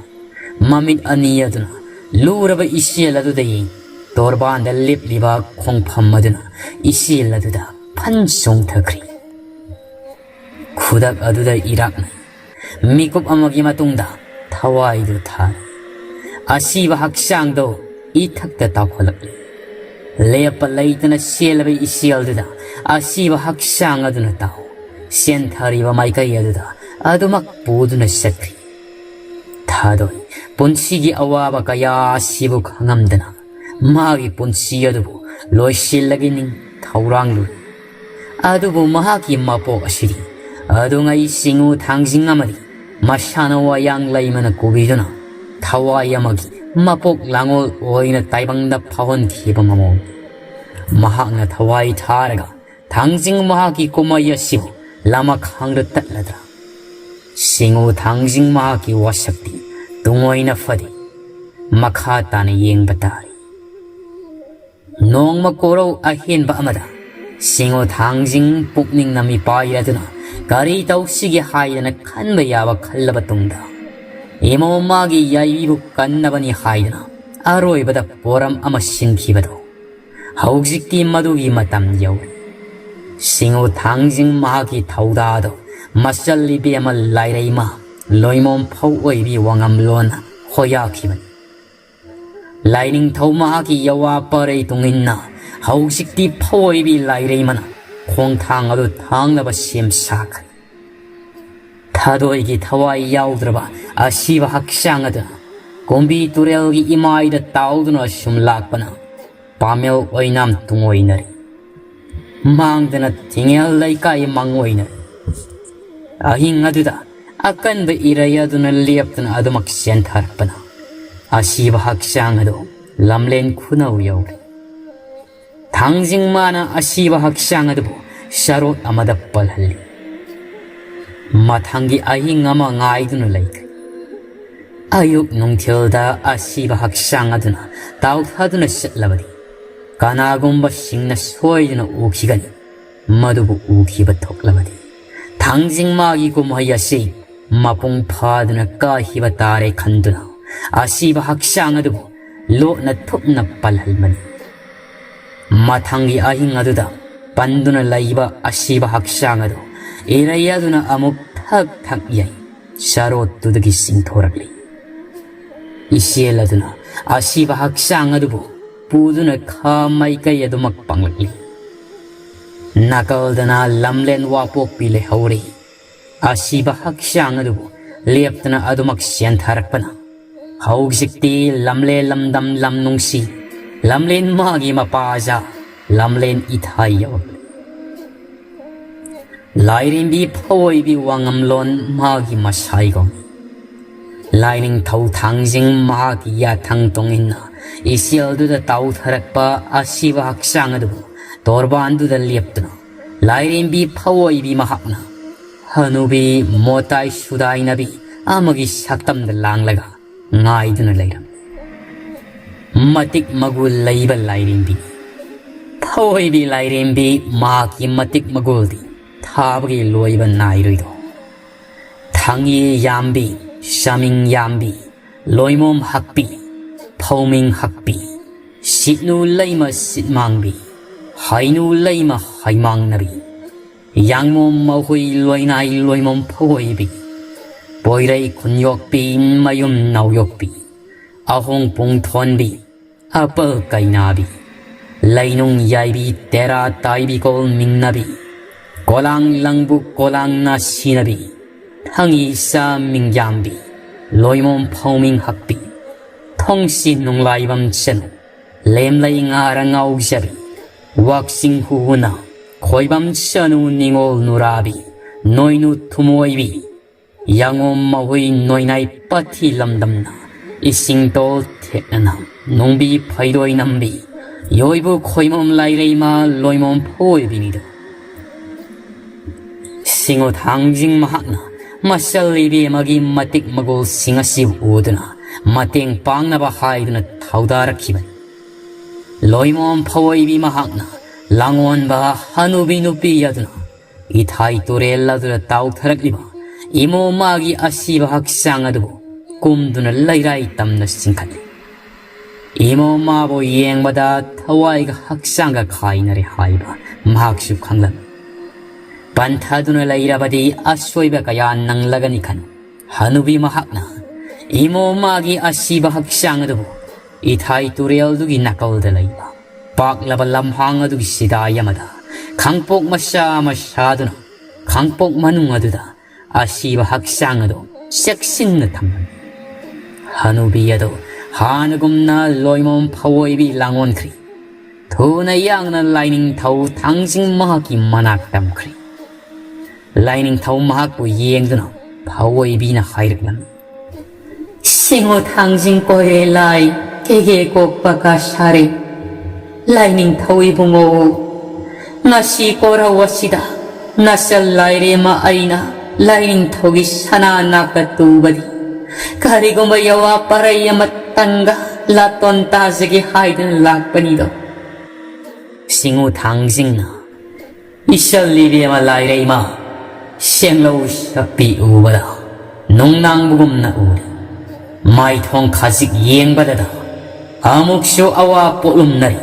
ꯃꯃꯤꯠ ꯑꯅꯤ ꯑꯗꯨꯅ ꯂꯨꯔꯕ ꯏꯆꯦꯜ ꯑꯗꯨꯗ ꯌꯦꯡ, ꯇꯣꯔꯕꯥꯟꯗ ꯂꯦꯞꯂꯤꯕ ꯈꯣꯡꯐꯝ ꯑꯗꯨꯅ ꯏꯆꯦꯜ ꯑꯗꯨꯗ ꯐꯟ ꯆꯣꯡꯊꯈ꯭ꯔꯦ꯫ ꯈꯨꯗꯛ ꯑꯗꯨꯗ ꯏꯔꯥꯛꯅꯩ꯫ ꯃꯤꯀꯨꯞ ꯑꯃꯒꯤ ꯃꯇꯨꯡꯗ ꯊꯋꯥꯏꯗꯨ ꯊꯥꯔꯦ꯫ ꯑꯁꯤꯕ ꯍꯛꯆꯥꯡꯗꯣ ꯏꯊꯛꯇ ꯇꯥꯎꯈꯠꯂꯛꯂꯤ꯫ ꯂꯦꯞꯄ ꯂꯩꯇꯅ ꯆꯦꯜꯂꯕ ꯏꯆꯦꯜꯗꯨꯗ ꯑꯁꯤꯕ ꯍꯛꯆꯥꯡ ꯑꯗꯨꯅ ꯇꯥꯎ ꯆꯦꯟꯊꯔꯤꯕ ꯃꯥꯏꯀꯩ ꯑꯗꯨꯗ ꯑꯗꯨꯃꯛ ꯄꯨꯗꯨꯅ ꯆꯠꯈ꯭ꯔꯤ꯫ ꯊꯥꯗꯣꯏ ꯄꯨꯟꯁꯤꯒꯤ ꯑꯋꯥꯕ ꯀꯌꯥ ꯑꯁꯤꯕꯨ ꯈꯪꯉꯝꯗꯅ ꯃꯥꯒꯤ ꯄꯨꯟꯁꯤ ꯑꯗꯨꯕꯨ ꯂꯣꯏꯁꯤꯜꯂꯒꯦ ꯅꯤꯡ ꯊꯧꯔꯥꯡꯂꯨꯔꯤ꯫ ꯑꯗꯨꯕꯨ ꯃꯍꯥꯛꯀꯤ ꯃꯄꯣꯛ ꯑꯁꯤꯗꯤ ꯑꯗꯨꯉꯩ ꯆꯤꯡꯉꯨ ꯊꯥꯡꯖꯤꯡ ꯑꯃꯗꯤ ꯃꯁꯥꯟꯅ ꯋꯥꯌꯥꯡ ꯂꯩꯃꯅ ꯀꯣꯕꯤꯗꯨꯅ ꯊꯋꯥꯏ ꯑꯃꯒꯤ ꯃꯄꯣꯛ ꯂꯥꯡꯑꯣꯜ ꯑꯣꯏꯅ ꯇꯥꯏꯕꯪꯗ ꯐꯥꯎꯍꯟꯈꯤꯕ ꯃꯃꯣꯟ꯫ ꯃꯍꯥꯛꯅ ꯊꯋꯥꯏ ꯊꯥꯔꯒ ꯊꯥꯡꯖꯤꯡ ꯃꯍꯥꯛꯀꯤ ꯀꯨꯝꯍꯩ ꯑꯁꯤꯕꯨ ꯂꯃꯈꯥꯡꯗ ꯇꯠꯂꯗ꯭ꯔꯥ? ꯁꯤꯡꯉꯨ ꯊꯥꯡꯖꯤꯡ ꯃꯍꯥꯛꯀꯤ ꯋꯥꯁꯛꯇꯤ ꯇꯨꯡꯑꯣꯏꯅ ꯐꯗꯦ꯫ ꯃꯈꯥ ꯇꯥꯅ ꯌꯦꯡꯕ ꯇꯥꯔꯤ꯫ ꯅꯣꯡꯃ ꯀꯣꯔꯧ ꯑꯍꯦꯟꯕ ꯑꯃꯗ ꯁꯤꯡꯉꯨ ꯊꯥꯡꯖꯤꯡ ꯄꯨꯛꯅꯤꯡꯅ ꯃꯤꯄꯥꯏꯔꯗꯨꯅ ꯀꯔꯤ ꯇꯧꯁꯤꯒꯦ ꯍꯥꯏꯗꯅ ꯈꯟꯕ ꯌꯥꯕ ꯈꯜꯂꯕ ꯇꯨꯡꯗ ꯏꯃꯣ ꯃꯥꯒꯤ ꯌꯥꯏꯕꯤꯕꯨ ꯀꯟꯅꯕꯅꯤ ꯍꯥꯏꯗꯨꯅ ꯑꯔꯣꯏꯕꯗ ꯄꯣꯔꯝ ꯑꯃ ꯁꯤꯟꯈꯤꯕꯗꯣ ꯍꯧꯖꯤꯛꯇꯤ ꯃꯗꯨꯒꯤ ꯃꯇꯝ ꯌꯧꯔꯦ꯫ ꯁꯤꯡꯉꯨ ꯊꯥꯡꯖꯤꯡ ꯃꯍꯥꯛꯀꯤ ꯊꯧꯗꯥꯗꯣ ꯃꯆꯜ ꯏꯕꯦꯝꯃ ꯂꯥꯏꯔꯩꯃ ꯂꯣꯏꯃꯣꯝ ꯐꯧ ꯑꯣꯏꯕꯤ ꯋꯥꯉꯝꯂꯣꯟꯅ ꯍꯣꯌꯥꯈꯤꯕꯅꯤ꯫ ꯂꯥꯏꯅꯤꯡꯊꯧ ꯃꯍꯥꯛꯀꯤ ꯌꯋꯥ ꯄꯔꯩ ꯇꯨꯡꯏꯟꯅ ꯍꯧꯖꯤꯛꯇꯤ ꯐꯧ ꯑꯣꯏꯕꯤ ꯂꯥꯏꯔꯩꯃꯅ ꯈꯣꯡꯊꯥꯡ ꯑꯗꯨ ꯊꯥꯡꯅꯕ ꯁꯦꯝ ꯁꯥꯈ꯭ꯔꯦ꯫ ꯊꯥꯗꯣꯏꯒꯤ ꯊꯋꯥꯏ ꯌꯥꯎꯗ꯭ꯔꯕ ꯑꯁꯤꯕ ꯍꯛꯆꯥꯡ ꯑꯗꯨ ꯀꯨꯝꯕꯤ ꯇꯨꯔꯦꯜꯒꯤ ꯏꯃꯥꯏꯗ ꯇꯥꯎꯗꯨꯅ ꯁꯨꯝ ꯂꯥꯛꯄꯅ ꯄꯥꯃꯦꯜ ꯑꯣꯏꯅꯥꯝ ꯇꯨꯡꯑꯣꯏꯅꯔꯤ꯫ ꯃꯥꯡꯗꯅ ꯊꯤꯡꯉꯦꯜ ꯂꯩꯀꯥꯏ ꯃꯪꯑꯣꯏꯅꯔꯤ꯫ ꯑꯍꯤꯡ ꯑꯗꯨꯗ ꯑꯀꯟꯕ ꯏꯔꯩ ꯑꯗꯨꯅ ꯂꯦꯞꯇꯅ ꯑꯗꯨꯃꯛ ꯆꯦꯟꯊꯔꯛꯄꯅ ꯑꯁꯤꯕ ꯍꯛꯆꯥꯡ ꯑꯗꯨ ꯂꯝꯂꯦꯟ ꯈꯨꯅꯧ ꯌꯧꯔꯦ꯫ ꯊꯥꯡꯖꯤꯡ ꯃꯥꯅ ꯑꯁꯤꯕ ꯍꯛꯆꯥꯡ ꯑꯗꯨꯕꯨ ꯆꯔꯣꯠ ꯑꯃꯗ ꯄꯜꯍꯜꯂꯤ꯫ ꯃꯊꯪꯒꯤ ꯑꯍꯤꯡ ꯑꯃ ꯉꯥꯏꯗꯨꯅ ꯂꯩꯈ꯭ꯔꯦ꯫ ꯑꯌꯨꯛ ꯅꯨꯡꯊꯤꯜꯗ ꯑꯁꯤꯕ ꯍꯛꯆꯥꯡ ꯑꯗꯨꯅ ꯇꯥꯎꯊꯗꯨꯅ ꯆꯠꯂꯕꯗꯤ ꯀꯅꯥꯒꯨꯝꯕꯁꯤꯡꯅ ꯁꯣꯏꯗꯅ ꯎꯈꯤꯒꯅꯤ꯫ ꯃꯗꯨꯕꯨ ꯎꯈꯤꯕ ꯊꯣꯛꯂꯕꯗꯤ ꯊꯥꯡꯖꯤꯡ ꯃꯥꯒꯤ ꯀꯨꯝꯍꯩ ꯑꯁꯤ ꯃꯄꯨꯡ ꯐꯥꯗꯨꯅ ꯀꯥꯈꯤꯕ ꯇꯥꯔꯦ ꯈꯟꯗꯨꯅ ꯑꯁꯤꯕ ꯍꯛꯆꯥꯡ ꯑꯗꯨꯕꯨ ꯂꯣꯠꯅ ꯊꯨꯞꯅ ꯄꯜꯍꯟꯕꯅꯤ꯫ ꯃꯊꯪꯒꯤ ꯑꯍꯤꯡ ꯑꯗꯨꯗ ꯄꯟꯗꯨꯅ ꯂꯩꯕ ꯑꯁꯤꯕ ꯍꯛꯆꯥꯡ ꯑꯗꯨ ꯏꯔꯩ ꯑꯗꯨꯅ ꯑꯃꯨꯛ ꯊꯛ ꯊꯛ ꯌꯩ ꯆꯔꯣꯠꯇꯨꯗꯒꯤ ꯆꯤꯡꯊꯣꯔꯛꯂꯤ꯫ ꯏꯆꯦꯜ ꯑꯗꯨꯅ ꯑꯁꯤꯕ ꯍꯛꯆꯥꯡ ꯑꯗꯨꯕꯨ ꯄꯨꯗꯨꯅ ꯈꯥ ꯃꯥꯏꯀꯩ ꯑꯗꯨꯃꯛ ꯄꯥꯡꯂꯛꯂꯤ꯫ ꯅꯥꯀꯜꯗꯅ ꯂꯝꯂꯦꯟ ꯋꯥꯄꯣꯛꯄꯤ ꯂꯩꯍꯧꯔꯤ꯫ ꯑꯁꯤꯕ ꯍꯛꯆꯥꯡ ꯑꯗꯨꯕꯨ ꯂꯦꯞꯇꯅ ꯑꯗꯨꯃꯛ ꯆꯦꯟꯊꯔꯛꯄꯅ ꯍꯧꯖꯤꯛꯇꯤ ꯂꯝꯂꯦꯟ ꯂꯝꯗꯝ ꯂꯝ ꯅꯨꯡꯁꯤ, ꯂꯝꯂꯦꯟ ꯃꯥꯒꯤ ꯃꯄꯥꯖꯥ, ꯂꯝꯂꯦꯟ ꯏꯊꯥꯏ ꯌꯧꯔꯛꯂꯤ꯫ ꯂꯥꯏꯔꯦꯝꯕꯤ ꯐꯑꯣꯏꯕꯤ ꯋꯥꯉꯝꯂꯣꯟ ꯃꯥꯒꯤ ꯃꯁꯥꯏꯒꯣꯝ꯫ ꯂꯥꯏꯅꯤꯡꯊꯧ ꯊꯥꯡꯖꯤꯡ ꯃꯍꯥꯛꯀꯤ ꯌꯥꯊꯪ ꯇꯣꯡꯏꯟꯅ ꯏꯆꯦꯜꯗꯨꯗ ꯇꯥꯎꯊꯔꯛꯄ ꯑꯁꯤꯕ ꯍꯛꯆꯥꯡ ꯑꯗꯨꯕꯨ ꯇꯣꯔꯕꯥꯟꯗꯨꯗ ꯂꯦꯞꯇꯨꯅ ꯂꯥꯏꯔꯦꯝꯕꯤ ꯐꯑꯣꯏꯕꯤ ꯃꯍꯥꯛꯅ ꯍꯅꯨꯕꯤ ꯃꯣꯇꯥꯏ ꯁꯨꯗꯥꯏꯅꯕꯤ ꯑꯃꯒꯤ ꯁꯛꯇꯝꯗ ꯂꯥꯡꯂꯒ ꯉꯥꯏꯗꯨꯅ ꯂꯩꯔꯝꯃꯤ꯫ ꯃꯇꯤꯛ ꯃꯒꯨꯟ ꯂꯩꯕ ꯂꯥꯏꯔꯦꯝꯕꯤ꯫ ꯐꯑꯣꯏꯕꯤ ꯂꯥꯏꯔꯦꯝꯕꯤ ꯃꯍꯥꯛꯀꯤ ꯃꯇꯤꯛ ꯃꯒꯨꯜꯗꯤ ꯊꯥꯕꯒꯤ ꯂꯣꯏꯕ ꯅꯥꯏꯔꯣꯏꯗꯣ꯫ ꯊꯥꯡꯌꯤ ꯌꯥꯝꯕꯤ, ꯆꯥꯃꯤꯡ ꯌꯥꯝꯕꯤ, ꯂꯣꯏꯃꯣꯝ ꯍꯛꯄꯤ, ꯐꯧꯃꯤꯡ ꯍꯛꯄꯤ, ꯁꯤꯠꯅꯨ ꯂꯩꯃ ꯁꯤꯠꯃꯥꯡꯕꯤ, ꯍꯩꯅꯨ ꯂꯩꯃ ꯍꯩꯃꯥꯡꯅꯕꯤ, ꯌꯥꯡꯃꯣꯝ ꯃꯍꯨꯏ ꯂꯣꯏꯅꯥꯏ ꯂꯣꯏꯃꯣꯝ ꯐꯑꯣꯏꯕꯤ, ꯄꯣꯏꯔꯩ ꯈꯨꯟꯌꯣꯛꯄꯤ ꯃꯌꯨꯝ ꯅꯥꯎꯌꯣꯛꯄꯤ, ꯑꯍꯣꯡ ꯄꯨꯡ ꯊꯣꯟꯕꯤ, ꯑꯄꯜ ꯀꯩꯅꯥꯕꯤ, ꯂꯩꯅꯨꯡ ꯌꯥꯏꯕꯤ ꯇꯦꯔꯥ ꯇꯥꯏꯕꯤ ꯀꯣꯜ ꯃꯤꯡꯅꯕꯤ, ꯀꯣꯂꯥꯡ ꯂꯪꯕꯨ ꯀꯣꯂꯥꯡꯅ ꯁꯤꯅꯕꯤ, ꯊꯥꯡꯌꯤ ꯆꯥ ꯃꯤꯡꯌꯥꯝꯕꯤ, ꯂꯣꯏꯃꯣꯝ ꯐꯧꯃꯤꯡ ꯍꯛꯄꯤ, ꯊꯣꯡꯁꯤ ꯅꯨꯡꯂꯥꯏꯕꯝ ꯆꯅꯨ, ꯂꯦꯝꯂꯩ ꯉꯥꯔ ꯉꯥꯎꯖꯕꯤ, ꯋꯥꯛꯆꯤꯡ ꯍꯨꯍꯨꯅ, ꯈꯣꯏꯕꯝ ꯆꯅꯨ ꯅꯤꯉꯣꯜ ꯅꯨꯔꯥꯕꯤ, ꯅꯣꯏꯅꯨ ꯊꯨꯃꯣꯏꯕꯤ, ꯌꯥꯉꯣꯝ ꯃꯍꯨꯏ ꯅꯣꯏꯅꯥꯏ ꯄꯥꯊꯤ ꯂꯝꯗꯝꯅ, ꯏꯁꯤꯡ ꯇꯣꯜ ꯊꯦꯛꯅꯅ, ꯅꯨꯡꯕꯤ ꯐꯩꯗꯣꯏ ꯅꯝꯕꯤ, ꯌꯣꯏꯕꯨ ꯈꯣꯏꯃꯣꯝ ꯂꯥꯏꯔꯩꯃ ꯂꯣꯏꯃꯣꯝ ꯐꯣꯏꯕꯤꯅꯤꯗꯣ꯫ ꯁꯤꯡꯉꯨ ꯊꯥꯡꯖꯤꯡ ꯃꯍꯥꯛꯅ ꯃꯆꯜ ꯏꯕꯦꯝꯃꯒꯤ ꯃꯇꯤꯛ ꯃꯒꯨꯜꯁꯤꯡ ꯑꯁꯤ ꯎꯗꯨꯅ ꯃꯇꯦꯡ ꯄꯥꯡꯅꯕ ꯍꯥꯏꯗꯨꯅ ꯊꯧꯗꯥꯔꯛꯈꯤꯕꯅꯤ꯫ ꯂꯣꯏꯃꯣꯝ ꯐꯑꯣꯏꯕꯤ ꯃꯍꯥꯛꯅ ꯂꯥꯡꯑꯣꯟꯕ ꯍꯅꯨꯕꯤ ꯅꯨꯄꯤ ꯑꯗꯨꯅ ꯏꯊꯥꯏ ꯇꯨꯔꯦꯜ ꯑꯗꯨꯗ ꯇꯥꯎꯊꯔꯛꯂꯤꯕ ꯏꯃꯣ ꯃꯥꯒꯤ ꯑꯁꯤꯕ ꯍꯛꯆꯥꯡ ꯑꯗꯨꯕꯨ ꯀꯨꯝꯗꯨꯅ ꯂꯩꯔꯥꯏ ꯇꯝꯅ ꯆꯤꯡꯈꯠꯂꯤ꯫ ꯏꯃꯣ ꯃꯥꯕꯨ ꯌꯦꯡꯕꯗ ꯊꯋꯥꯏꯒ ꯍꯛꯆꯥꯡꯒ ꯈꯥꯏꯅꯔꯦ ꯍꯥꯏꯕ ꯃꯍꯥꯛꯁꯨ ꯈꯪꯂꯝꯃꯤ꯫ ꯄꯟꯊꯗꯨꯅ ꯂꯩꯔꯕꯗꯤ ꯑꯁꯣꯏꯕ ꯀꯌꯥ ꯅꯪꯂꯒꯅꯤ ꯈꯟ ꯍꯅꯨꯕꯤ ꯃꯍꯥꯛꯅ ꯏꯃꯣ ꯃꯥꯒꯤ ꯑꯁꯤꯕ ꯍꯛꯆꯥꯡ ꯑꯗꯨꯕꯨ ꯏꯊꯥꯏ ꯇꯨꯔꯦꯜꯗꯨꯒꯤ ꯅꯥꯀꯜꯗ ꯂꯩꯕ ꯄꯥꯛꯂꯕ ꯂꯝꯍꯥꯡ ꯑꯗꯨꯒꯤ ꯁꯤꯗꯥꯏ ꯑꯃꯗ ꯈꯥꯡꯄꯣꯛ ꯃꯆꯥ ꯑꯃ ꯁꯥꯗꯨꯅ, ꯈꯥꯡꯄꯣꯛ ꯃꯅꯨꯡ ꯑꯗꯨꯗ ꯑꯁꯤꯕ ꯍꯛꯆꯥꯡ ꯑꯗꯨ ꯆꯦꯛꯁꯤꯟꯅ ꯊꯝꯂꯝꯃꯤ꯫ ꯍꯅꯨꯕꯤ ꯑꯗꯨ ꯍꯥꯟꯅꯒꯨꯝꯅ ꯂꯣꯏꯃꯣꯝ ꯐꯑꯣꯏꯕꯤ ꯂꯥꯡꯑꯣꯟꯈ꯭ꯔꯤ꯫ ꯊꯨꯅ ꯌꯥꯡꯅ ꯂꯥꯏꯅꯤꯡꯊꯧ ꯊꯥꯡꯖꯤꯡ ꯃꯍꯥꯛꯀꯤ ꯃꯅꯥꯛ ꯇꯝꯈ꯭ꯔꯤ꯫ ꯂꯥꯏꯅꯤꯡꯊꯧ ꯃꯍꯥꯛꯄꯨ ꯌꯦꯡꯗꯨꯅ ꯐꯑꯣꯏꯕꯤꯅ ꯍꯥꯏꯔꯛꯂꯝꯃꯤ, "ꯁꯤꯡꯉꯨ ꯊꯥꯡꯖꯤꯡ ꯀꯣꯏꯔꯦ ꯂꯥꯏ, ꯀꯦꯒꯦ ꯀꯣꯛꯄ ꯀꯥ ꯁꯥꯔꯦ꯫ ꯂꯥꯏꯅꯤꯡꯊꯧ ꯏꯕꯨꯡꯉꯣ, ꯉꯁꯤ ꯀꯣꯔꯧ ꯑꯁꯤꯗ ꯅꯆꯜ ꯂꯥꯏꯔꯦꯝꯃ ꯑꯩꯅ ꯂꯥꯏꯅꯤꯡꯊꯧꯒꯤ ꯁꯅꯥ ꯅꯥꯛꯇ ꯇꯨꯕꯗꯤ ꯀꯔꯤꯒꯨꯝꯕ ꯌꯋꯥ ꯄꯔꯩ ꯑꯃꯇꯪꯒ ꯂꯥꯇꯣꯟ ꯇꯥꯖꯒꯦ ꯍꯥꯏꯗꯨꯅ ꯂꯥꯛꯄꯅꯤꯗꯣ꯫" ꯁꯤꯡꯉꯨ ꯊꯥꯡꯖꯤꯡꯅ, "ꯏꯆꯜ ꯏꯕꯦꯝꯃ ꯂꯥꯏꯔꯩꯃ, ꯁꯦꯡꯂꯧ ꯁꯛꯄꯤ ꯎꯕꯗ ꯅꯨꯡꯅꯥꯡꯕꯒꯨꯝꯅ ꯎꯔꯤ꯫ ꯃꯥꯏꯊꯣꯡ ꯈꯖꯤꯛ ꯌꯦꯡꯕꯗꯗ ꯑꯃꯨꯛꯁꯨ ꯑꯋꯥ ꯄꯣꯠꯂꯨꯝꯅꯔꯤ꯫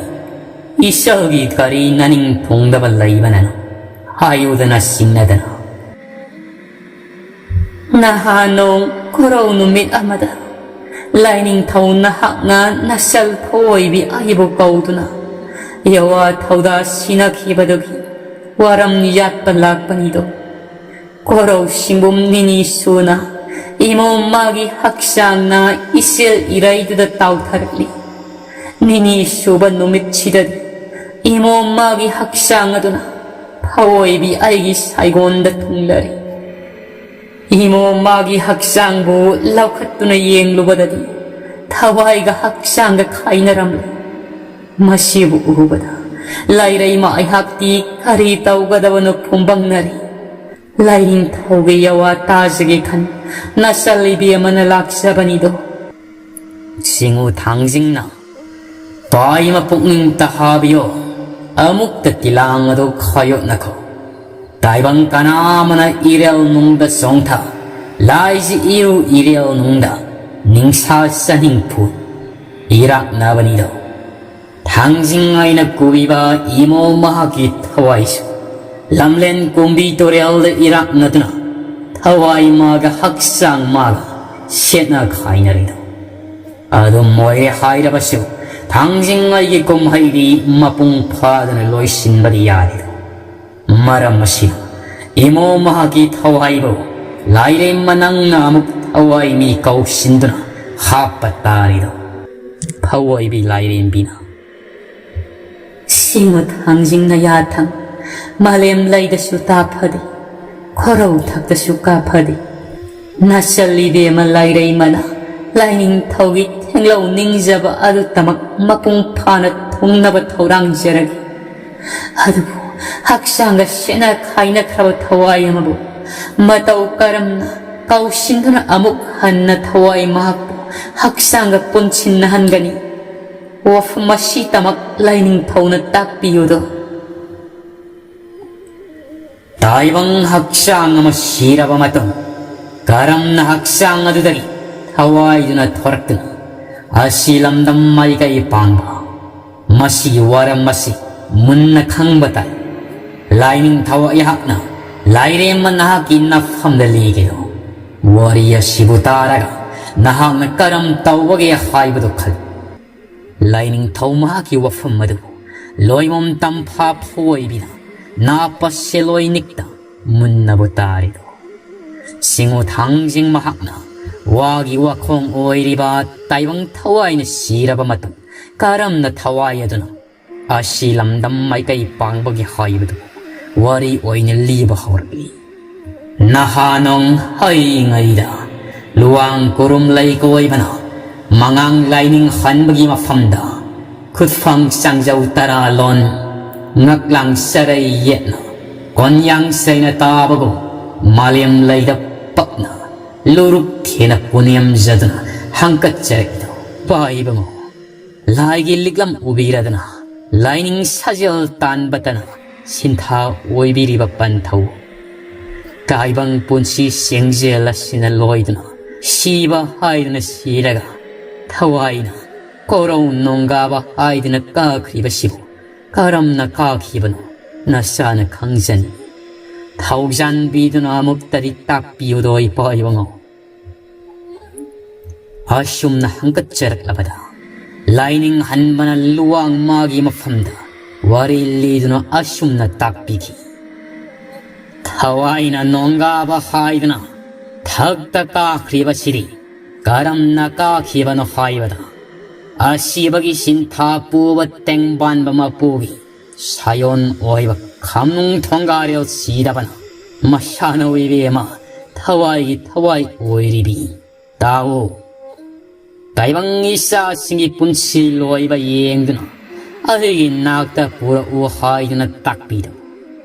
ꯏꯆꯜꯒꯤ ꯀꯔꯤ ꯅꯅꯤꯡ ꯊꯨꯡꯗꯕ ꯂꯩꯕꯅꯅꯣ?" ꯍꯥꯏꯌꯨꯗꯅ ꯁꯤꯡꯅꯗꯅ꯫ ꯅꯍꯥꯟ ꯅꯣꯡ ꯀꯣꯔꯧ ꯅꯨꯃꯤꯠ ꯑꯃꯗ ꯂꯥꯏꯅꯤꯡꯊꯧ ꯅꯍꯥꯛꯅ ꯅꯆꯜ ꯊꯑꯣꯏꯕꯤ ꯑꯩꯕꯨ ꯀꯧꯗꯨꯅ ꯌꯋꯥ ꯊꯧꯗꯥ ꯁꯤꯅꯈꯤꯕꯗꯨꯒꯤ ꯋꯥꯔꯝ ꯌꯥꯠꯄ ꯂꯥꯛꯄꯅꯤꯗꯣ꯫ ꯀꯣꯔꯧ ꯁꯤꯡꯕꯨꯝ ꯅꯤꯅꯤ ꯁꯨꯅ ꯏꯃꯣꯝ ꯃꯥꯒꯤ ꯍꯛꯆꯥꯡꯅ ꯏꯆꯦꯜ ꯏꯔꯩꯗꯨꯗ ꯇꯥꯎꯊꯔꯛꯂꯤ꯫ ꯅꯤꯅꯤ ꯁꯨꯕ ꯅꯨꯃꯤꯠꯁꯤꯗꯗꯤ ꯏꯃꯣꯝ ꯃꯥꯒꯤ ꯍꯛꯆꯥꯡ ꯑꯗꯨꯅ ꯐꯑꯣꯏꯕꯤ ꯑꯩꯒꯤ ꯁꯥꯏꯒꯣꯟꯗ ꯊꯨꯡꯂꯔꯤ꯫ ꯏꯃꯣꯝ ꯃꯥꯒꯤ ꯍꯛꯆꯥꯡꯕꯨ ꯂꯧꯈꯠꯇꯨꯅ ꯌꯦꯡꯂꯨꯕꯗꯗꯤ ꯊꯋꯥꯏꯒ ꯍꯛꯆꯥꯡꯒ ꯈꯥꯏꯅꯔꯝꯂꯦ꯫ ꯃꯁꯤꯕꯨ ꯎꯕꯗ ꯂꯥꯏꯔꯩꯃ ꯑꯩꯍꯥꯛꯇꯤ ꯀꯔꯤ ꯇꯧꯒꯗꯕꯅꯣ ꯐꯨꯝꯕꯪꯅꯔꯤ꯫ ꯂꯥꯏꯅꯤꯡꯊꯧꯒꯤ ꯌꯋꯥ ꯇꯥꯖꯒꯦ ꯈꯟ ꯅꯆꯜ ꯏꯕꯦꯝꯃꯅ ꯂꯥꯛꯆꯕꯅꯤꯗꯣ꯫ ꯁꯤꯡꯉꯨ ꯊꯥꯡꯖꯤꯡꯅ, "ꯄꯥꯏꯃ ꯄꯨꯛꯅꯤꯡ ꯇꯍꯥꯕꯤꯌꯣ, ꯑꯃꯨꯛꯇ ꯇꯤꯂꯥꯡ ꯑꯗꯨ ꯈꯥꯌꯣꯠꯅꯈꯣ꯫ ꯇꯥꯏꯕꯪ ꯀꯅꯥ ꯑꯃꯅ ꯏꯔꯦꯜ ꯅꯨꯡꯗ ꯆꯣꯡꯊ ꯂꯥꯏꯖꯤ ꯏꯔꯨ ꯏꯔꯦꯜ ꯅꯨꯡꯗ ꯅꯤꯡꯁꯥ ꯆꯅꯤꯡꯐꯨ ꯏꯔꯥꯛꯅꯕꯅꯤꯗꯣ꯫ ꯊꯥꯡꯖꯤꯡ ꯑꯩꯅ ꯀꯨꯕꯤꯕ ꯏꯃꯣ ꯃꯍꯥꯛꯀꯤ ꯊꯋꯥꯏꯁꯨ ꯂꯝꯂꯦꯟ ꯀꯨꯝꯕꯤ ꯇꯨꯔꯦꯜꯗ ꯏꯔꯥꯛꯅꯗꯨꯅ ꯊꯋꯥꯏ ꯃꯥꯒ ꯍꯛꯆꯥꯡ ꯃꯥꯒ ꯁꯦꯠꯅ ꯈꯥꯏꯅꯔꯤꯗꯣ꯫ ꯑꯗꯨꯝ ꯑꯣꯏꯔꯦ ꯍꯥꯏꯔꯕꯁꯨ, ꯊꯥꯡꯖꯤꯡ ꯑꯩꯒꯤ ꯀꯨꯝꯍꯩꯗꯤ ꯃꯄꯨꯡ ꯐꯥꯗꯅ ꯂꯣꯏꯁꯤꯟꯕꯗꯤ ꯌꯥꯔꯦꯗꯣ꯫ ꯃꯔꯝ ꯑꯁꯤꯅ, ꯏꯃꯣ ꯃꯍꯥꯛꯀꯤ ꯊꯋꯥꯏꯕꯨ ꯂꯥꯏꯔꯦꯝꯕ ꯅꯪꯅ ꯑꯃꯨꯛ ꯊꯋꯥꯏ ꯃꯤ ꯀꯧꯁꯤꯟꯗꯨꯅ ꯍꯥꯞꯄ ꯇꯥꯔꯦꯗꯣ꯫ ꯊꯋꯥꯏꯕꯤ ꯂꯥꯏꯔꯦꯝꯕꯤꯅ, ꯁꯤꯡꯉꯨ ꯊꯥꯡꯖꯤꯡ ꯅꯌꯥꯊꯪ, ꯃꯥꯂꯦꯝ ꯂꯩꯗꯁꯨ ꯇꯥ ꯐꯗꯦ, ꯈꯣꯔꯧ ꯊꯛꯇꯁꯨ ꯀꯥ ꯐꯗꯦ꯫ ꯅꯆꯜ ꯏꯕꯦꯝꯃ ꯂꯥꯏꯔꯩꯃꯅ ꯂꯥꯏꯅꯤꯡꯊꯧꯒꯤ ꯊꯦꯡꯂꯧ ꯅꯤꯡꯖꯕ ꯑꯗꯨꯇꯃꯛ ꯃꯄꯨꯡ ꯐꯥꯅ ꯊꯨꯡꯅꯕ ꯊꯧꯔꯥꯡꯖꯔꯒꯦ꯫ ꯑꯗꯨꯕꯨ ꯍꯛꯆꯥꯡꯒ ꯁꯦꯠꯅ ꯈꯥꯏꯅꯈ꯭ꯔꯕ ꯊꯋꯥꯏ ꯑꯃꯕꯨ ꯃꯇꯧ ꯀꯔꯝꯅ ꯀꯧꯁꯤꯟꯗꯨꯅ ꯑꯃꯨꯛ ꯍꯟꯅ ꯊꯋꯥꯏ ꯃꯍꯥꯛꯄꯨ ꯍꯛꯆꯥꯡꯒ ꯄꯨꯟꯁꯤꯟꯅꯍꯟꯒꯅꯤ? ꯋꯥꯐꯝ ꯑꯁꯤꯇꯃꯛ ꯂꯥꯏꯅꯤꯡꯊꯧꯅ ꯇꯥꯛꯄꯤꯌꯨꯗꯣ꯫ ꯇꯥꯏꯕꯪ ꯍꯛꯆꯥꯡ ꯑꯃ ꯁꯤꯔꯕ ꯃꯇꯨꯡ ꯀꯔꯝꯅ ꯍꯛꯆꯥꯡ ꯑꯗꯨꯗꯒꯤ ꯊꯋꯥꯏꯗꯨꯅ ꯊꯣꯔꯛꯇꯨꯅ ꯑꯁꯤ ꯂꯝꯗꯝ ꯃꯥꯏꯀꯩ ꯄꯥꯡꯕ? ꯃꯁꯤꯒꯤ ꯋꯥꯔꯝ ꯑꯁꯤ ꯃꯨꯟꯅ ꯈꯪꯕ ꯇꯥꯏ꯫ ꯂꯥꯏꯅꯤꯡꯊꯧ ꯑꯩꯍꯥꯛꯅ ꯂꯥꯏꯔꯦꯝꯕ ꯅꯍꯥꯛꯀꯤ ꯅꯐꯝꯗ ꯂꯤꯒꯦꯗꯣ꯫ ꯋꯥꯔꯤ ꯑꯁꯤꯕꯨ ꯇꯥꯔꯒ ꯅꯍꯥꯛꯅ ꯀꯔꯝ ꯇꯧꯕꯒꯦ ꯍꯥꯏꯕꯗꯨ ꯈꯜꯂꯨ꯫ ꯂꯥꯏꯅꯤꯡꯊꯧ ꯃꯍꯥꯛꯀꯤ ꯋꯥꯐꯝ ꯑꯗꯨ ꯂꯣꯏꯃꯝ ꯇꯝꯐꯥ ꯐꯣꯏꯕꯤꯅ ꯅꯥꯞꯄ ꯁꯦꯂꯣꯏ ꯅꯤꯛꯇ ꯃꯨꯟꯅꯕꯨ ꯇꯥꯔꯤꯗꯣ꯫ ꯁꯤꯡꯉꯨ ꯊꯥꯡꯖꯤꯡ ꯃꯍꯥꯛꯅ ꯋꯥꯒꯤ ꯋꯥꯈꯣꯡ ꯑꯣꯏꯔꯤꯕ ꯇꯥꯏꯕꯪ ꯊꯋꯥꯏꯅ ꯁꯤꯔꯕ ꯃꯇꯝ ꯀꯔꯝꯅ ꯊꯋꯥꯏ ꯑꯗꯨꯅ ꯑꯁꯤ ꯂꯝꯗꯝ ꯃꯥꯏꯀꯩ ꯄꯥꯡꯕꯒꯦ ꯍꯥꯏꯕꯗꯨ ꯋꯥꯔꯤ ꯑꯣꯏꯅ ꯂꯤꯕ ꯍꯧꯔꯛꯂꯤ꯫ ꯅꯍꯥ ꯅꯣꯡ ꯍꯩꯉꯩꯗ ꯂꯨꯋꯥꯡ ꯀꯨꯔꯨꯝ ꯂꯩꯀꯣꯏꯕꯅ ꯃꯉꯥꯡ ꯂꯥꯏꯅꯤꯡ ꯍꯟꯕꯒꯤ ꯃꯐꯝꯗ ꯈꯨꯠꯐꯝ ꯆꯥꯡꯖꯧ ꯇꯔꯥ ꯂꯣꯟ ꯉꯛꯂꯥꯡ ꯆꯔꯩ ꯌꯦꯠꯅ ꯀꯣꯟꯌꯥꯡ ꯆꯩꯅ ꯇꯥꯕꯒꯨꯝ ꯃꯥꯂꯦꯝ ꯂꯩꯗ ꯄꯛꯅ ꯂꯨꯔꯨꯞ ꯊꯦꯅ ꯄꯨꯅꯦꯝꯖꯗꯨꯅ ꯍꯪꯀꯠꯆꯔꯛꯏꯗꯣ ꯄꯥꯏꯕꯉꯣ꯫ ꯂꯥꯏꯒꯤ ꯂꯤꯛꯂꯝ ꯎꯕꯤꯔꯗꯅ ꯂꯥꯏꯅꯤꯡ ꯁꯥꯖꯦꯜ ꯇꯥꯟꯕꯇꯅ ꯁꯤꯟꯊꯥ ꯑꯣꯏꯕꯤꯔꯤꯕ ꯄꯟꯊꯧ꯫ ꯇꯥꯏꯕꯪ ꯄꯨꯟꯁꯤ ꯁꯦꯡꯖꯦꯜ ꯑꯁꯤꯅ ꯂꯣꯏꯗꯨꯅ ꯁꯤꯕ ꯍꯥꯏꯗꯨꯅ ꯁꯤꯔꯒ ꯊꯋꯥꯏꯅ ꯀꯣꯔꯧ ꯅꯣꯡꯒꯥꯕ ꯍꯥꯏꯗꯨꯅ ꯀꯥꯈ꯭ꯔꯤꯕꯁꯤꯕꯨ ꯀꯔꯝꯅ ꯀꯥꯈꯤꯕꯅꯣ ꯅꯁꯥꯅ ꯈꯪꯖꯅꯤ꯫ ꯊꯧꯖꯥꯟꯕꯤꯗꯨꯅ ꯑꯃꯨꯛꯇꯗꯤ ꯇꯥꯛꯄꯤꯌꯨꯗꯣ ꯏꯄꯥ ꯏꯕꯨꯡꯉꯣ꯫ ꯑꯁꯨꯝꯅ ꯍꯪꯒꯠꯆꯔꯛꯂꯕꯗ, ꯂꯥꯏꯅꯤꯡꯍꯟꯕꯅ ꯂꯨꯋꯥꯡ ꯃꯥꯒꯤ ꯃꯐꯝꯗ ꯋꯥꯔꯤ ꯂꯤꯗꯨꯅ ꯑꯁꯨꯝꯅ ꯇꯥꯛꯄꯤꯈꯤ꯫ ꯊꯋꯥꯏꯅ ꯅꯣꯡꯒꯥꯕ ꯍꯥꯏꯗꯨꯅ ꯊꯛꯇ ꯀꯥꯈ꯭ꯔꯤꯕꯁꯤꯗꯤ ꯀꯔꯝꯅ ꯀꯥꯈꯤꯕꯅꯣ ꯍꯥꯏꯕꯗ, ꯑꯁꯤꯕꯒꯤ ꯁꯤꯟꯊꯥ ꯄꯨꯕ ꯇꯦꯡꯕꯥꯟꯕ ꯃꯄꯨꯒꯤ ꯁꯥꯌꯣꯟ ꯑꯣꯏꯕ ꯈꯝꯅꯨꯡ ꯊꯣꯡꯒꯥꯔꯦꯜ ꯁꯤꯗꯕꯅ ꯃꯁꯥꯅ ꯑꯣꯏꯕꯤ ꯑꯃ ꯊꯋꯥꯏꯒꯤ ꯊꯋꯥꯏ ꯑꯣꯏꯔꯤꯕꯤ꯫ ꯇꯥꯎ꯫ ꯇꯥꯏꯕꯪ ꯏꯆꯥꯁꯤꯡꯒꯤ ꯄꯨꯟꯁꯤ ꯂꯣꯏꯕ ꯌꯦꯡꯗꯨꯅ ꯑꯩꯒꯤ ꯅꯥꯛꯇ ꯄꯨꯔꯛꯎ ꯍꯥꯏꯗꯨꯅ ꯇꯥꯛꯄꯤꯔꯝ꯫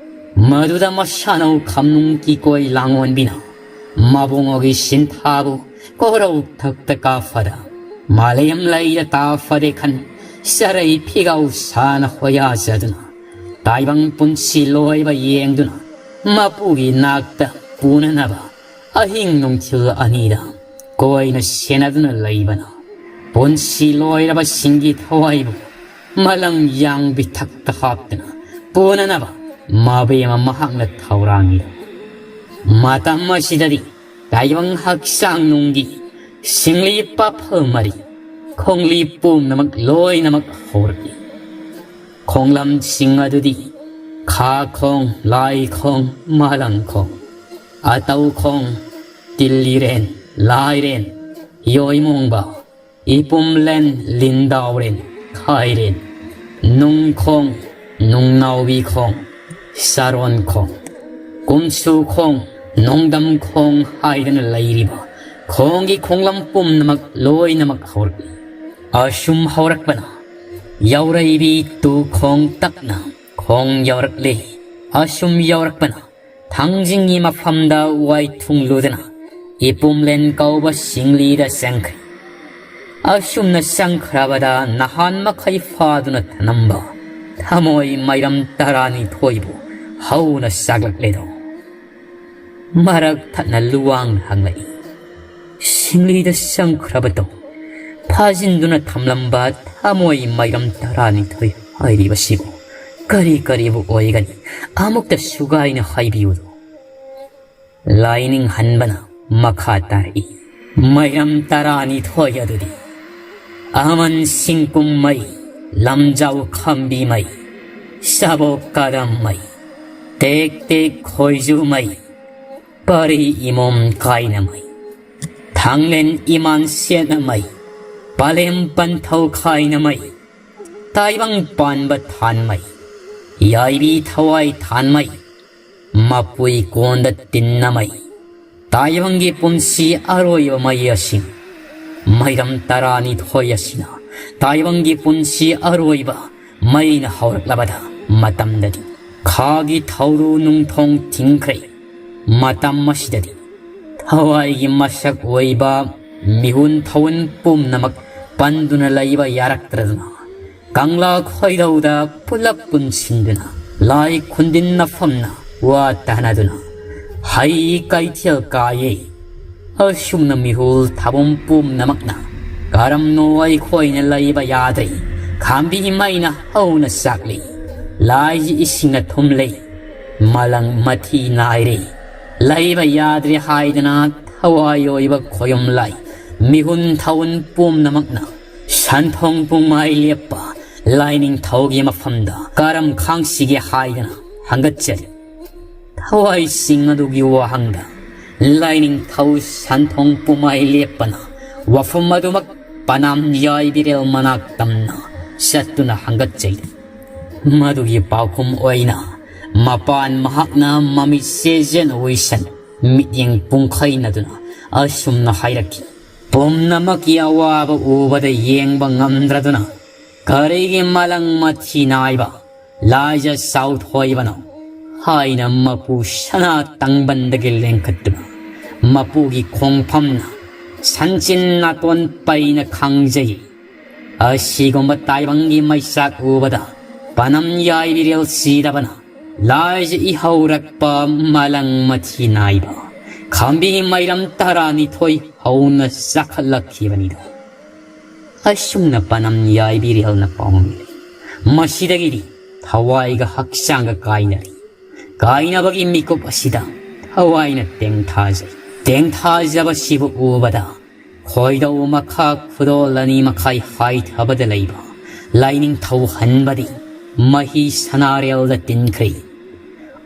ꯃꯗꯨꯗ ꯃꯁꯥꯅꯧ ꯈꯝꯅꯨꯡ ꯀꯤꯀꯣꯏ ꯂꯥꯡꯑꯣꯟꯕꯤꯅ ꯃꯕꯨꯡꯉꯣꯒꯤ ꯁꯤꯟꯊꯥꯕꯨ ꯀꯣꯔꯧ ꯊꯛꯇ ꯀꯥꯐꯗ ꯃꯥꯂꯦꯝ ꯂꯩꯗ ꯇꯥꯐꯗꯦ ꯈꯟ ꯆꯔꯩ ꯐꯤꯒꯥꯎ ꯁꯥꯅ ꯍꯣꯌꯥꯖꯗꯨꯅ ꯇꯥꯏꯕꯪ ꯄꯨꯟꯁꯤ ꯂꯣꯏꯕ ꯌꯦꯡꯗꯨꯅ ꯃꯄꯨꯒꯤ ꯅꯥꯛꯇ ꯄꯨꯅꯅꯕ ꯑꯍꯤꯡ ꯅꯨꯡꯊꯤꯜ ꯑꯅꯤꯗ ꯀꯣꯏꯅ ꯁꯦꯟꯅꯗꯨꯅ ꯂꯩꯕꯅ ꯄꯨꯟꯁꯤ ꯂꯣꯏꯔꯕꯁꯤꯡꯒꯤ ꯊꯋꯥꯏꯕꯨ ꯃꯂꯪ ꯌꯥꯡꯕꯤ ꯊꯛꯇ ꯍꯥꯞꯇꯨꯅ ꯄꯨꯅꯅꯕ ꯃꯕꯦꯝꯃ ꯃꯍꯥꯛꯅ ꯊꯧꯔꯥꯡꯏ꯫ ꯃꯇꯝ ꯑꯁꯤꯗꯗꯤ ꯇꯥꯏꯕꯪ ꯍꯛꯆꯥꯡ ꯅꯨꯡꯒꯤ ꯁꯤꯡꯂꯤ ꯄꯥꯐꯜ ꯃꯔꯤ ꯈꯣꯡꯂꯤ ꯄꯨꯝꯅꯃꯛ ꯂꯣꯏꯅꯃꯛ ꯍꯧꯔꯛꯏ꯫ ꯈꯣꯡꯂꯝꯁꯤꯡ ꯑꯗꯨꯗꯤ ꯈꯥ ꯈꯣꯡ, ꯂꯥꯏ ꯈꯣꯡ, ꯃꯥꯂꯪ ꯈꯣꯡ, ꯑꯇꯧ ꯈꯣꯡ, ꯇꯤꯜꯂꯤꯔꯦꯟ, ꯂꯥꯏꯔꯦꯟ, ꯌꯣꯏꯃꯣꯡꯕ, ꯏꯄꯨꯝꯂꯦꯟ, ꯂꯤꯟꯗꯥꯎꯔꯦꯟ, ꯈꯥꯏꯔꯦꯟ, ꯅꯨꯡꯈꯣꯡ, ꯅꯨꯡꯅꯥꯎꯕꯤ ꯈꯣꯡ, ꯆꯥꯔꯣꯟ ꯈꯣꯡ, ꯀꯨꯝꯁꯨ ꯈꯣꯡ, ꯅꯣꯡꯗꯝ ꯈꯣꯡ ꯍꯥꯏꯗꯅ ꯂꯩꯔꯤꯕ ꯈꯣꯡꯒꯤ ꯈꯣꯡꯂꯝ ꯄꯨꯝꯅꯃꯛ ꯂꯣꯏꯅꯃꯛ ꯍꯧꯔꯛꯏ꯫ ꯑꯁꯨꯝ ꯍꯧꯔꯛꯄꯅ ꯌꯥꯎꯔꯩꯕꯤ ꯇꯨ ꯈꯣꯡ ꯇꯛꯅ ꯈꯣꯡ ꯌꯧꯔꯛꯂꯤ꯫ ꯑꯁꯨꯝ ꯌꯧꯔꯛꯄꯅ ꯊꯥꯡꯖꯤꯡꯒꯤ ꯃꯐꯝꯗ ꯋꯥꯏ ꯊꯨꯡꯂꯨꯗꯨꯅ ꯏꯄꯨꯝꯂꯦꯟ ꯀꯧꯕ ꯁꯤꯡꯂꯤꯗ ꯆꯪꯈ꯭ꯔꯦ꯫ ꯑꯁꯨꯝꯅ ꯆꯪꯈ꯭ꯔꯕꯗ ꯅꯍꯥꯟ ꯃꯈꯩ ꯐꯥꯗꯨꯅ ꯊꯅꯝꯕ ꯊꯃꯣꯏ ꯃꯩꯔꯝ ꯇꯔꯥꯅꯤꯊꯣꯏꯕꯨ ꯍꯧꯅ ꯆꯥꯛꯂꯛꯂꯦꯗꯣ꯫ ꯃꯔꯛ ꯊꯠꯅ ꯂꯨꯋꯥꯡꯅ ꯍꯪꯂꯛꯏ, "ꯁꯤꯡꯂꯤꯗ ꯆꯪꯈ꯭ꯔꯕꯗꯣ ꯐꯥꯖꯤꯟꯗꯨꯅ ꯊꯝꯂꯝꯕ ꯊꯃꯣꯏ ꯃꯩꯔꯝ ꯇꯔꯥꯅꯤꯊꯣꯏ ꯍꯥꯏꯔꯤꯕꯁꯤꯕꯨ ꯀꯔꯤ ꯀꯔꯤꯕꯨ ꯑꯣꯏꯒꯅꯤ? ꯑꯃꯨꯛꯇ ꯁꯨꯒꯥꯏꯅ ꯍꯥꯏꯕꯤꯌꯨꯗꯣ?" ꯂꯥꯏꯅꯤꯡ ꯍꯟꯕꯅ ꯃꯈꯥ ꯇꯥꯔꯛꯏ, ꯃꯩꯔꯝ ꯇꯔꯥꯅꯤꯊꯣꯏ ꯑꯗꯨꯗꯤ: ꯑꯃꯟ ꯁꯤꯡꯀꯨꯝꯃꯩ, ꯂꯝꯖꯥꯎ ꯈꯝꯕꯤꯃꯩ, ꯁꯥꯕꯣꯛ ꯀꯗꯝꯃꯩ, ꯇꯦꯛ ꯇꯦꯛ ꯈꯣꯏꯖꯨꯃꯩ, ꯄꯔꯤ ꯏꯃꯣꯝ ꯀꯥꯏꯅꯃꯩ, ꯊꯥꯡꯂꯦꯟ ꯏꯃꯥꯟ ꯁꯦꯠꯅꯃꯩ, ꯄꯥꯂꯦꯝ ꯄꯟꯊꯧ ꯈꯥꯏꯅꯃꯩ, ꯇꯥꯏꯕꯪ ꯄꯥꯟꯕ ꯊꯥꯟꯃꯩ, ꯌꯥꯏꯕꯤ ꯊꯋꯥꯏ ꯊꯥꯟꯃꯩ, ꯃꯄꯨꯏ ꯀꯣꯟꯗ ꯇꯤꯟꯅꯃꯩ, ꯇꯥꯏꯕꯪꯒꯤ ꯄꯨꯟꯁꯤ ꯑꯔꯣꯏꯕ ꯃꯩ ꯑꯁꯤ, ꯃꯩꯔꯝ ꯇꯔꯥꯅꯤꯊꯣꯏ ꯑꯁꯤꯅ ꯇꯥꯏꯕꯪꯒꯤ ꯄꯨꯟꯁꯤ ꯑꯔꯣꯏꯕ ꯃꯩꯅ ꯍꯧꯔꯛꯂꯕꯗ ꯃꯇꯝꯗꯗꯤ, ꯈꯥꯒꯤ ꯊꯧꯔꯨ ꯅꯨꯡꯊꯣꯡ ꯊꯤꯡꯈ꯭ꯔꯦ꯫ ꯃꯇꯝ ꯑꯁꯤꯗꯗꯤ ꯊꯋꯥꯏꯒꯤ ꯃꯁꯛ ꯑꯣꯏꯕ ꯃꯤꯍꯨꯟ ꯊꯧꯟ ꯄꯨꯝꯅꯃꯛ ꯄꯟꯗꯨꯅ ꯂꯩꯕ ꯌꯥꯔꯛꯇ꯭ꯔꯗꯨꯅ, ꯀꯪꯂꯥ ꯈꯣꯏꯔꯧꯗ ꯄꯨꯂꯞ ꯄꯨꯟꯁꯤꯟꯗꯨꯅ, ꯂꯥꯏ ꯈꯨꯟꯗꯤꯟꯅꯐꯝꯅ ꯋꯥ ꯇꯥꯅꯗꯨꯅ ꯍꯩ ꯀꯩꯊꯦꯜ ꯀꯥꯏꯌꯦ꯫ ꯑꯁꯨꯝꯅ ꯃꯤꯍꯨꯜ ꯊꯥꯕꯨꯝ ꯄꯨꯝꯅꯃꯛꯅ ꯀꯔꯝꯅꯣ ꯑꯩꯈꯣꯏꯅ ꯂꯩꯕ ꯌꯥꯗ꯭ꯔꯦ꯫ ꯈꯥꯝꯕꯤ ꯃꯩꯅ ꯍꯧꯅ ꯆꯥꯛꯂꯤ꯫ ꯂꯥꯏꯒꯤ ꯏꯁꯤꯡꯅ ꯊꯨꯝꯂꯤ꯫ ꯃꯂꯪ ꯃꯊꯤ ꯅꯥꯏꯔꯦ꯫ ꯂꯩꯕ ꯌꯥꯗ꯭ꯔꯦ ꯍꯥꯏꯗꯅ ꯊꯋꯥꯏ ꯑꯣꯏꯕ ꯈꯣꯌꯨꯝ ꯂꯥꯏ, ꯃꯤꯍꯨꯟ ꯊꯥꯎꯟ ꯄꯨꯝꯅꯃꯛꯅ ꯁꯟꯊꯣꯡ ꯄꯨꯡꯃꯥꯏ ꯂꯦꯞꯄ ꯂꯥꯏꯅꯤꯡꯊꯧꯒꯤ ꯃꯐꯝꯗ ꯀꯔꯝ ꯈꯥꯡꯁꯤꯒꯦ ꯍꯥꯏꯗꯅ ꯍꯪꯒꯠꯆꯔꯤ꯫ ꯊꯋꯥꯏꯁꯤꯡ ꯑꯗꯨꯒꯤ ꯋꯥꯍꯪꯗ ꯂꯥꯏꯅꯤꯡꯊꯧ ꯁꯟꯊꯣꯡ ꯄꯨꯝꯃꯥꯏ ꯂꯦꯞꯄꯅ ꯋꯥꯐꯝ ꯑꯗꯨꯃꯛ ꯄꯅꯥꯝ ꯌꯥꯏꯕꯤꯔꯦꯜ ꯃꯅꯥꯛ ꯇꯝꯅ ꯆꯠꯇꯨꯅ ꯍꯪꯒꯠꯆꯩ꯫ ꯃꯗꯨꯒꯤ ꯄꯥꯎꯈꯨꯝ ꯑꯣꯏꯅ ꯃꯄꯥꯟ ꯃꯍꯥꯛꯅ ꯃꯃꯤꯠ ꯁꯦꯖꯦꯟ ꯑꯣꯏꯁꯟ ꯃꯤꯠꯌꯦꯡ ꯄꯨꯡꯈꯩꯅꯗꯨꯅ ꯑꯁꯨꯝꯅ ꯍꯥꯏꯔꯛꯈꯤ: "ꯄꯨꯝꯅꯃꯛꯀꯤ ꯑꯋꯥꯕ ꯎꯕꯗ ꯌꯦꯡꯕ ꯉꯝꯗ꯭ꯔꯗꯨꯅ ꯀꯔꯤꯒꯤ ꯃꯂꯪ ꯃꯊꯤ ꯅꯥꯏꯕ ꯂꯥꯏꯖ ꯆꯥꯎꯊꯣꯏꯕꯅꯣ?" ꯍꯥꯏꯅ ꯃꯄꯨ ꯁꯅꯥ ꯇꯥꯡꯕꯟꯗꯒꯤ ꯂꯦꯡꯈꯠꯇꯨꯅ ꯃꯄꯨꯒꯤ ꯈꯣꯡꯐꯝꯅ ꯁꯟꯆꯤꯟ ꯅꯥꯇꯣꯟ ꯄꯩꯅ ꯈꯪꯖꯩ꯫ ꯑꯁꯤꯒꯨꯝꯕ ꯇꯥꯏꯕꯪꯒꯤ ꯃꯩꯆꯥꯛ ꯎꯕꯗ ꯄꯅꯝ ꯌꯥꯏꯕꯤꯔꯦꯜ ꯁꯤꯗꯕꯅ ꯂꯥꯏꯖ ꯏꯍꯧꯔꯛꯄ ꯃꯂꯪ ꯃꯊꯤ ꯅꯥꯏꯕ ꯈꯥꯝꯕꯤ ꯃꯩꯔꯝ ꯇꯔꯥꯅꯤꯊꯣꯏ ꯍꯧꯅ ꯆꯥꯈꯠꯂꯛꯈꯤꯕꯅꯤꯗꯣ꯫ ꯑꯁꯨꯝꯅ ꯄꯅꯝ ꯌꯥꯏꯕꯤꯔꯦꯜꯅ ꯄꯥꯎꯃꯤ ꯂꯩ꯫ ꯃꯁꯤꯗꯒꯤꯗꯤ ꯊꯋꯥꯏꯒ ꯍꯛꯆꯥꯡꯒ ꯀꯥꯏꯅꯔꯤ꯫ ꯀꯥꯏꯅꯕꯒꯤ ꯃꯤꯀꯨꯞ ꯑꯁꯤꯗ ꯊꯋꯥꯏꯅ ꯇꯦꯡꯊꯥꯖꯩ꯫ ꯇꯦꯡꯊꯥꯖꯕꯁꯤꯕꯨ ꯎꯕꯗ ꯈꯣꯏꯗꯧ ꯃꯈꯥ ꯈꯨꯗꯣꯜ ꯑꯅꯤ ꯃꯈꯥꯏ ꯍꯥꯏꯊꯕꯗ ꯂꯩꯕ ꯂꯥꯏꯅꯤꯡꯊꯧ ꯍꯟꯕꯗꯤ ꯃꯍꯤ ꯁꯅꯥꯔꯦꯜꯗ ꯇꯤꯟꯈ꯭ꯔꯤ꯫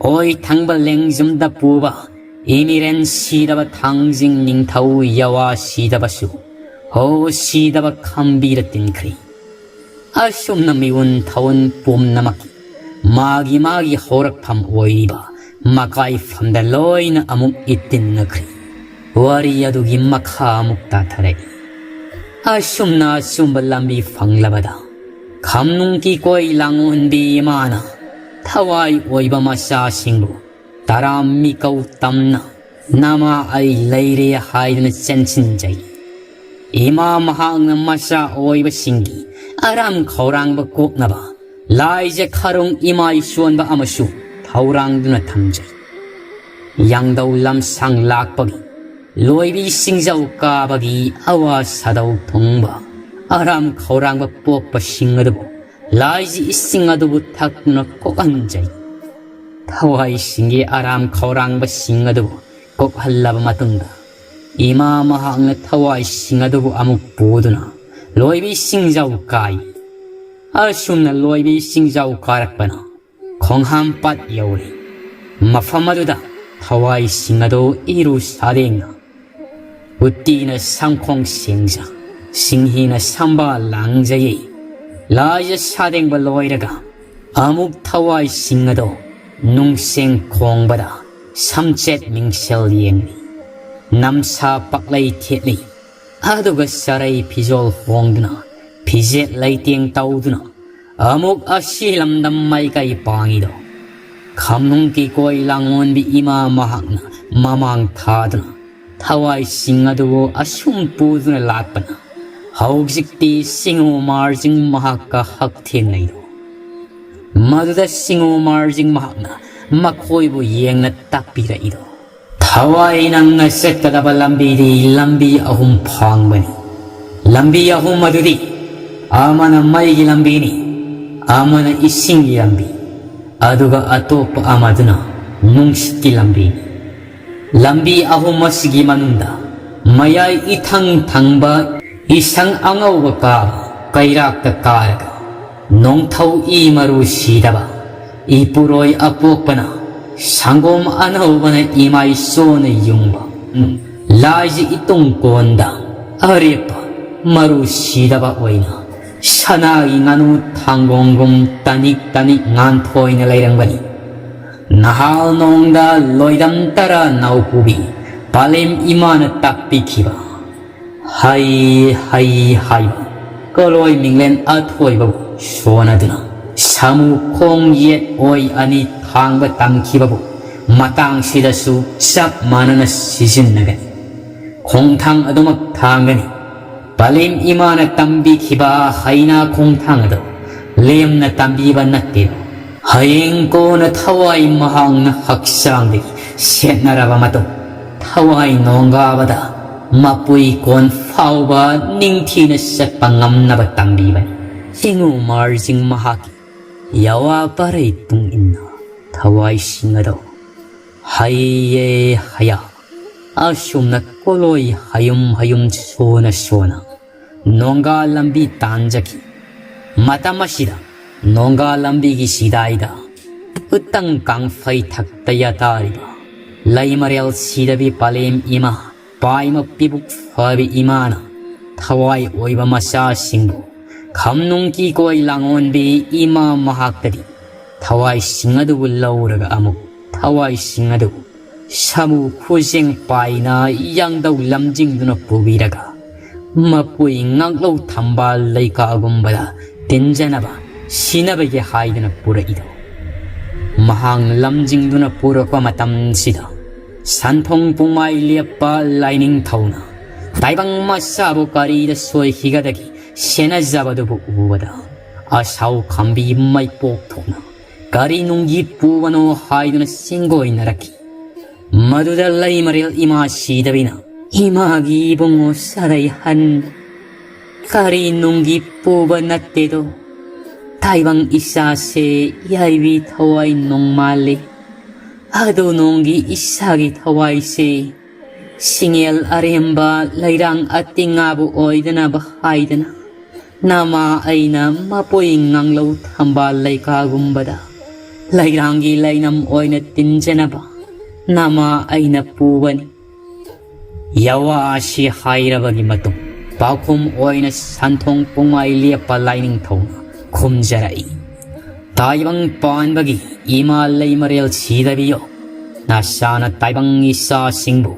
ꯑꯣꯏ ꯊꯪꯕ ꯂꯦꯡꯖꯨꯝꯗ ꯄꯨꯕ ꯏꯃꯤꯔꯦꯟ ꯁꯤꯗꯕ ꯊꯥꯡꯖꯤꯡ ꯅꯤꯡꯊꯧ ꯌꯥꯋꯥ ꯁꯤꯗꯕꯁꯨ ꯍꯣ ꯁꯤꯗꯕ ꯈꯝꯕꯤꯗ ꯇꯤꯟꯈ꯭ꯔꯤ꯫ ꯑꯁꯨꯝꯅ ꯃꯤꯑꯣꯟ ꯊꯥꯑꯣꯟ ꯄꯨꯝꯅꯃꯛꯀꯤ ꯃꯥꯒꯤ ꯃꯥꯒꯤ ꯍꯧꯔꯛꯐꯝ ꯑꯣꯏꯔꯤꯕ ꯃꯀꯥꯏꯐꯝꯗ ꯂꯣꯏꯅ ꯑꯃꯨꯛ ꯏꯠꯇꯤꯟꯅꯈ꯭ꯔꯤ꯫ ꯋꯥꯔꯤ ꯑꯗꯨꯒꯤ ꯃꯈꯥ ꯑꯃꯨꯛ ꯇꯥꯊꯔꯛꯏ꯫ ꯑꯁꯨꯝꯅ ꯑꯆꯨꯝꯕ ꯂꯝꯕꯤ ꯐꯪꯂꯕꯗ ꯈꯝꯅꯨꯡ ꯀꯤꯀꯣꯏ ꯂꯥꯡꯑꯣꯟꯕꯤ ꯏꯃꯥꯅ ꯊꯋꯥꯏ ꯑꯣꯏꯕ ꯃꯆꯥꯁꯤꯡꯕꯨ ꯇꯔꯥꯝ ꯃꯤꯀꯧ ꯇꯝꯅ ꯅꯃꯥ ꯑꯩ ꯂꯩꯔꯦ ꯍꯥꯏꯗꯨꯅ ꯆꯦꯟꯁꯤꯟꯖꯩ꯫ ꯏꯃꯥ ꯃꯍꯥꯛꯅ ꯃꯆꯥ ꯑꯣꯏꯕꯁꯤꯡꯒꯤ ꯑꯔꯥꯝ ꯈꯧꯔꯥꯡꯕ ꯀꯣꯛꯅꯕ ꯂꯥꯏꯖ ꯈꯔꯨꯡ ꯏꯃꯥꯏ ꯁꯣꯟꯕ ꯑꯃꯁꯨ ꯊꯧꯔꯥꯡꯗꯨꯅ ꯊꯝꯖꯩ꯫ ꯌꯥꯡꯗꯧ ꯂꯝꯁꯥꯡ ꯂꯥꯛꯄꯒꯤ ꯂꯣꯏꯕꯤ ꯁꯤꯡꯖꯧ ꯀꯥꯕꯒꯤ ꯑꯋꯥ ꯁꯥꯗꯧ ꯊꯨꯡꯕ ꯑꯔꯥꯝ ꯈꯧꯔꯥꯡꯕ ꯄꯣꯛꯄꯁꯤꯡ ꯑꯗꯨꯕꯨ ꯂꯥꯏꯖꯤ ꯏꯁꯤꯡ ꯑꯗꯨꯕꯨ ꯊꯛꯇꯨꯅ ꯀꯣꯛꯍꯟꯖꯩ꯫ ꯊꯋꯥꯏꯁꯤꯡꯒꯤ ꯑꯔꯥꯝ ꯈꯧꯔꯥꯡꯕꯁꯤꯡ ꯑꯗꯨꯕꯨ ꯀꯣꯛꯍꯜꯂꯕ ꯃꯇꯨꯡꯗ ꯏꯃꯥ ꯃꯍꯥꯛꯅ ꯊꯋꯥꯏꯁꯤꯡ ꯑꯗꯨꯕꯨ ꯑꯃꯨꯛ ꯄꯨꯗꯨꯅ ꯂꯣꯏꯕꯤ ꯁꯤꯡꯖꯧ ꯀꯥꯏ꯫ ꯑꯁꯨꯝꯅ ꯂꯣꯏꯕꯤ ꯁꯤꯡꯖꯧ ꯀꯥꯔꯛꯄꯅ ꯈꯣꯡꯍꯥꯝꯄꯥꯠ ꯌꯧꯔꯦ꯫ ꯃꯐꯝ ꯑꯗꯨꯗ ꯊꯋꯥꯏꯁꯤꯡ ꯑꯗꯨ ꯏꯔꯨ ꯁꯥꯗꯦꯡꯅ ꯎꯇꯤꯅ ꯁꯝꯈꯣꯡ ꯁꯦꯡꯖ, ꯁꯤꯡꯍꯤꯅ ꯁꯝꯕꯥꯜ ꯂꯥꯡꯖꯩ꯫ ꯂꯥꯏꯖ ꯁꯥꯗꯦꯡꯕ ꯂꯣꯏꯔꯒ ꯑꯃꯨꯛ ꯊꯋꯥꯏꯁꯤꯡ ꯑꯗꯣ ꯅꯨꯡꯁꯦꯡ ꯈꯣꯡꯕꯗ ꯁꯝꯆꯦꯠ ꯃꯤꯡꯁꯦꯜ ꯌꯦꯡꯂꯤ꯫ ꯅꯝꯁꯥ ꯄꯥꯛꯂꯩ ꯊꯦꯠꯂꯤ꯫ ꯑꯗꯨꯒ ꯆꯔꯩ ꯐꯤꯖꯣꯜ ꯍꯣꯡꯗꯨꯅ ꯐꯤꯖꯦꯠ ꯂꯩꯇꯦꯡ ꯇꯧꯗꯨꯅ ꯑꯃꯨꯛ ꯑꯁꯤ ꯂꯝꯗꯝ ꯃꯥꯏꯀꯩ ꯄꯥꯡꯉꯤꯗꯣ꯫ ꯈꯝꯅꯨꯡ ꯀꯤꯀꯣꯏ ꯂꯥꯡꯑꯣꯟꯕꯤ ꯏꯃꯥ ꯃꯍꯥꯛꯅ ꯃꯃꯥꯡ ꯊꯥꯗꯨꯅ ꯊꯋꯥꯏꯁꯤꯡ ꯑꯗꯨꯕꯨ ꯑꯁꯨꯝ ꯄꯨꯗꯨꯅ ꯂꯥꯛꯄꯅ ꯍꯧꯖꯤꯛꯇꯤ ꯁꯤꯡꯉꯨ ꯃꯥꯔꯖꯤꯡ ꯃꯍꯥꯛꯀ ꯍꯛꯊꯦꯡꯅꯩꯗꯣ꯫ ꯃꯗꯨꯗ ꯁꯤꯡꯉꯨ ꯃꯥꯔꯖꯤꯡ ꯃꯍꯥꯛꯅ ꯃꯈꯣꯏꯕꯨ ꯌꯦꯡꯅ ꯇꯥꯛꯄꯤꯔꯛꯏꯗꯣ꯫ ꯊꯋꯥꯏ ꯅꯪꯅ ꯆꯠꯀꯗꯕ ꯂꯝꯕꯤꯗꯤ ꯂꯝꯕꯤ ꯑꯍꯨꯝ ꯐꯥꯡꯕꯅꯤ꯫ ꯂꯝꯕꯤ ꯑꯍꯨꯝ ꯑꯗꯨꯗꯤ ꯑꯃꯅ ꯃꯩꯒꯤ ꯂꯝꯕꯤꯅꯤ, ꯑꯃꯅ ꯏꯁꯤꯡꯒꯤ ꯂꯝꯕꯤ, ꯑꯗꯨꯒ ꯑꯇꯣꯞꯄ ꯑꯃꯗꯨꯅ ꯅꯨꯡꯁꯤꯠꯀꯤ ꯂꯝꯕꯤꯅꯤ꯫ ꯂꯝꯕꯤ ꯑꯍꯨꯝ ꯑꯁꯤꯒꯤ ꯃꯅꯨꯡꯗ ꯃꯌꯥꯏ ꯏꯊꯪ ꯊꯪꯕ ꯏꯁꯪ ꯑꯉꯧꯕ ꯀꯥꯕ ꯀꯩꯔꯥꯛꯇ ꯀꯥꯔꯒ ꯅꯣꯡꯊꯧ ꯏ ꯃꯔꯨ ꯁꯤꯗꯕ ꯏꯄꯨꯔꯣꯏ ꯑꯄꯣꯛꯄꯅ ꯁꯪꯒꯣꯝ ꯑꯅꯧꯕꯅ ꯏꯃꯥꯏ ꯁꯣꯟꯅ ꯌꯨꯡꯕ ꯂꯥꯏꯖꯤ ꯏꯇꯨꯡ ꯀꯣꯟꯗ ꯑꯔꯦꯞꯄ ꯃꯔꯨ ꯁꯤꯗꯕ ꯑꯣꯏꯅ ꯁꯅꯥꯒꯤ ꯉꯥꯅꯨ ꯊꯥꯡꯒꯣꯡꯒꯨꯝ ꯇꯅꯤꯛ ꯇꯅꯤꯛ ꯉꯥꯟꯊꯣꯏꯅ ꯂꯩꯔꯝꯒꯅꯤ꯫ ꯅꯍꯥꯜ ꯅꯣꯡꯗ ꯂꯣꯏꯗꯝ ꯇꯔꯥ ꯅꯥꯎꯄꯨꯕꯤ ꯄꯥꯂꯦꯝ ꯏꯃꯥꯅ ꯇꯥꯛꯄꯤꯈꯤꯕ ꯍꯩ ꯍꯩ ꯍꯥꯏꯕ ꯀꯣꯂꯣꯏ ꯃꯤꯡꯂꯦꯟ ꯑꯊꯣꯏꯕꯕꯨ ꯁꯣꯟꯅꯗꯨꯅ ꯁꯥꯃꯨ ꯈꯣꯡ ꯌꯦꯠ ꯑꯣꯏ ꯑꯅꯤ ꯊꯥꯡꯕ ꯇꯝꯈꯤꯕꯕꯨ ꯃꯇꯥꯡꯁꯤꯗꯁꯨ ꯆꯞ ꯃꯥꯟꯅꯅ ꯁꯤꯖꯤꯟꯅꯒꯅꯤ꯫ ꯈꯣꯡꯊꯥꯡ ꯑꯗꯨꯃꯛ ꯊꯥꯡꯒꯅꯤ꯫ ꯄꯥꯂꯦꯝ ꯏꯃꯥꯅ ꯇꯝꯕꯤꯈꯤꯕ ꯍꯩꯅꯥ ꯈꯣꯡꯊꯥꯡ ꯑꯗꯨ ꯂꯦꯝꯅ ꯇꯝꯕꯤꯕ ꯅꯠꯇꯦ꯫ ꯍꯌꯦꯡ ꯀꯣꯟꯅ ꯊꯋꯥꯏ ꯃꯍꯥꯛꯅ ꯍꯛꯆꯥꯡꯗꯒꯤ ꯁꯦꯠꯅꯔꯕ ꯃꯇꯨꯡ ꯊꯋꯥꯏ ꯅꯣꯡꯒꯥꯕꯗ ꯃꯄꯨꯏ ꯀꯣꯟ ꯐꯥꯎꯕ ꯅꯤꯡꯊꯤꯅ ꯆꯠꯄ ꯉꯝꯅꯕ ꯇꯝꯕꯤꯕꯅꯤ꯫ ꯆꯤꯡꯉꯨ ꯃꯥꯔꯖꯤꯡ ꯃꯍꯥꯛꯀꯤ ꯌꯥꯋꯥ ꯄꯥꯔꯩ ꯇꯨꯡ ꯏꯟꯅ ꯊꯋꯥꯏꯁꯤꯡ ꯑꯗꯨ ꯍꯩꯌꯦ ꯍꯌꯥ ꯑꯁꯨꯝꯅ ꯀꯣꯂꯣꯏ ꯍꯌꯨꯝ ꯍꯌꯨꯝ ꯁꯣꯟꯅ ꯁꯣꯟꯅ ꯅꯣꯡꯒꯥ ꯂꯝꯕꯤ ꯇꯥꯟꯖꯈꯤ꯫ ꯃꯇꯝ ꯑꯁꯤꯗ ꯅꯣꯡꯒꯥ ꯂꯝꯕꯤꯒꯤ ꯁꯤꯗꯥꯏꯗ ꯎꯇꯪ ꯀꯥꯡꯐꯩ ꯊꯛꯇ ꯌꯥꯇꯥꯔꯤꯕ ꯂꯩꯃꯔꯦꯜ ꯁꯤꯗꯕꯤ ꯄꯥꯂꯦꯝ ꯏꯃꯥ ꯄꯥꯏꯃ ꯄꯤꯕꯨꯛ ꯐꯕꯤ ꯏꯃꯥꯅ ꯊꯋꯥꯏ ꯑꯣꯏꯕ ꯃꯆꯥꯁꯤꯡꯕꯨ ꯈꯝꯅꯨꯡ ꯀꯤꯀꯣꯏ ꯂꯥꯡꯑꯣꯟꯕꯤ ꯏꯃꯥ ꯃꯍꯥꯛꯇꯗꯤ ꯊꯋꯥꯏꯁꯤꯡ ꯑꯗꯨꯕꯨ ꯂꯧꯔꯒ ꯑꯃꯨꯛ ꯊꯋꯥꯏꯁꯤꯡ ꯑꯗꯨ ꯁꯥꯃꯨ ꯈꯨꯖꯦꯡ ꯄꯥꯏꯅ ꯌꯥꯡꯗꯧ ꯂꯝꯖꯤꯡꯗꯨꯅ ꯄꯨꯕꯤꯔꯒ ꯃꯄꯨꯏ ꯉꯥꯛꯂꯧ ꯊꯝꯕꯥꯜ ꯂꯩꯀꯥꯒꯨꯝꯕꯗ ꯇꯤꯟꯖꯅꯕ ꯁꯤꯅꯕꯒꯤ ꯍꯥꯏꯗꯨꯅ ꯄꯨꯔꯛꯏꯗꯣ꯫ ꯃꯍꯥꯛꯅ ꯂꯝꯖꯤꯡꯗꯨꯅ ꯄꯨꯔꯛꯄ ꯃꯇꯝꯁꯤꯗ ꯁꯟꯊꯣꯡ ꯄꯨꯡꯃꯥꯏ ꯂꯦꯞꯄ ꯂꯥꯏꯅꯤꯡꯊꯧꯅ ꯇꯥꯏꯕꯪ ꯃꯆꯥꯕꯨ ꯀꯔꯤꯗ ꯁꯣꯏꯈꯤꯒꯗꯒꯦ ꯁꯦꯟꯅꯖꯕꯗꯨꯕꯨ ꯎꯕꯗ ꯑꯁꯥꯎ ꯈꯝꯕꯤ ꯃꯩꯄꯣꯛ ꯊꯣꯛꯅ ꯀꯔꯤ ꯅꯨꯡꯒꯤ ꯄꯨꯕꯅꯣ ꯍꯥꯏꯗꯨꯅ ꯆꯤꯡꯒꯣꯏꯅꯔꯛꯈꯤ꯫ ꯃꯗꯨꯗ ꯂꯩꯃꯔꯦꯜ ꯏꯃꯥ ꯁꯤꯗꯕꯤꯅ ꯏꯃꯥꯒꯤ ꯏꯕꯨꯡꯉꯣ ꯁꯥꯔꯩꯍꯟ ꯀꯔꯤ ꯅꯨꯡꯒꯤ ꯄꯨꯕ ꯅꯠꯇꯦꯗꯣ꯫ ꯇꯥꯏꯕꯪ ꯏꯆꯥꯁꯦ ꯌꯥꯏꯕꯤ ꯊꯋꯥꯏ ꯅꯣꯡꯃꯥꯜꯂꯤ꯫ ꯑꯗꯨ ꯅꯣꯡꯒꯤ ꯏꯁꯥꯒꯤ ꯊꯋꯥꯏꯁꯦ ꯁꯤꯡꯉꯦꯜ ꯑꯔꯦꯝꯕ ꯂꯩꯔꯥꯡ ꯑꯇꯤꯡꯉꯥꯕꯨ ꯑꯣꯏꯗꯅꯕ ꯍꯥꯏꯗꯅ ꯅꯃꯥ ꯑꯩꯅ ꯃꯄꯣꯏ ꯉꯥꯡꯂꯧ ꯊꯝꯕꯥꯜ ꯂꯩꯀꯥꯒꯨꯝꯕꯗ ꯂꯩꯔꯥꯡꯒꯤ ꯂꯩꯅꯝ ꯑꯣꯏꯅ ꯇꯤꯟꯖꯅꯕ ꯅꯃꯥ ꯑꯩꯅ ꯄꯨꯕꯅꯤ꯫ ꯌꯥꯋꯥ ꯑꯁꯤ ꯍꯥꯏꯔꯕꯒꯤ ꯃꯇꯨꯡ ꯄꯥꯎꯈꯨꯝ ꯑꯣꯏꯅ ꯁꯟꯊꯣꯡ ꯄꯨꯡꯃꯥꯏ ꯂꯦꯞꯄ ꯂꯥꯏꯅꯤꯡꯊꯧꯅ ꯈꯨꯝꯖꯔꯛꯏ꯫ ꯇꯥꯏꯕꯪ ꯄꯥꯟꯕꯒꯤ ꯏꯃꯥ ꯂꯩꯃꯔꯦꯜ ꯁꯤꯗꯕꯤꯌꯣ, ꯅꯁꯥꯅ ꯇꯥꯏꯕꯪ ꯏꯆꯥꯁꯤꯡꯕꯨ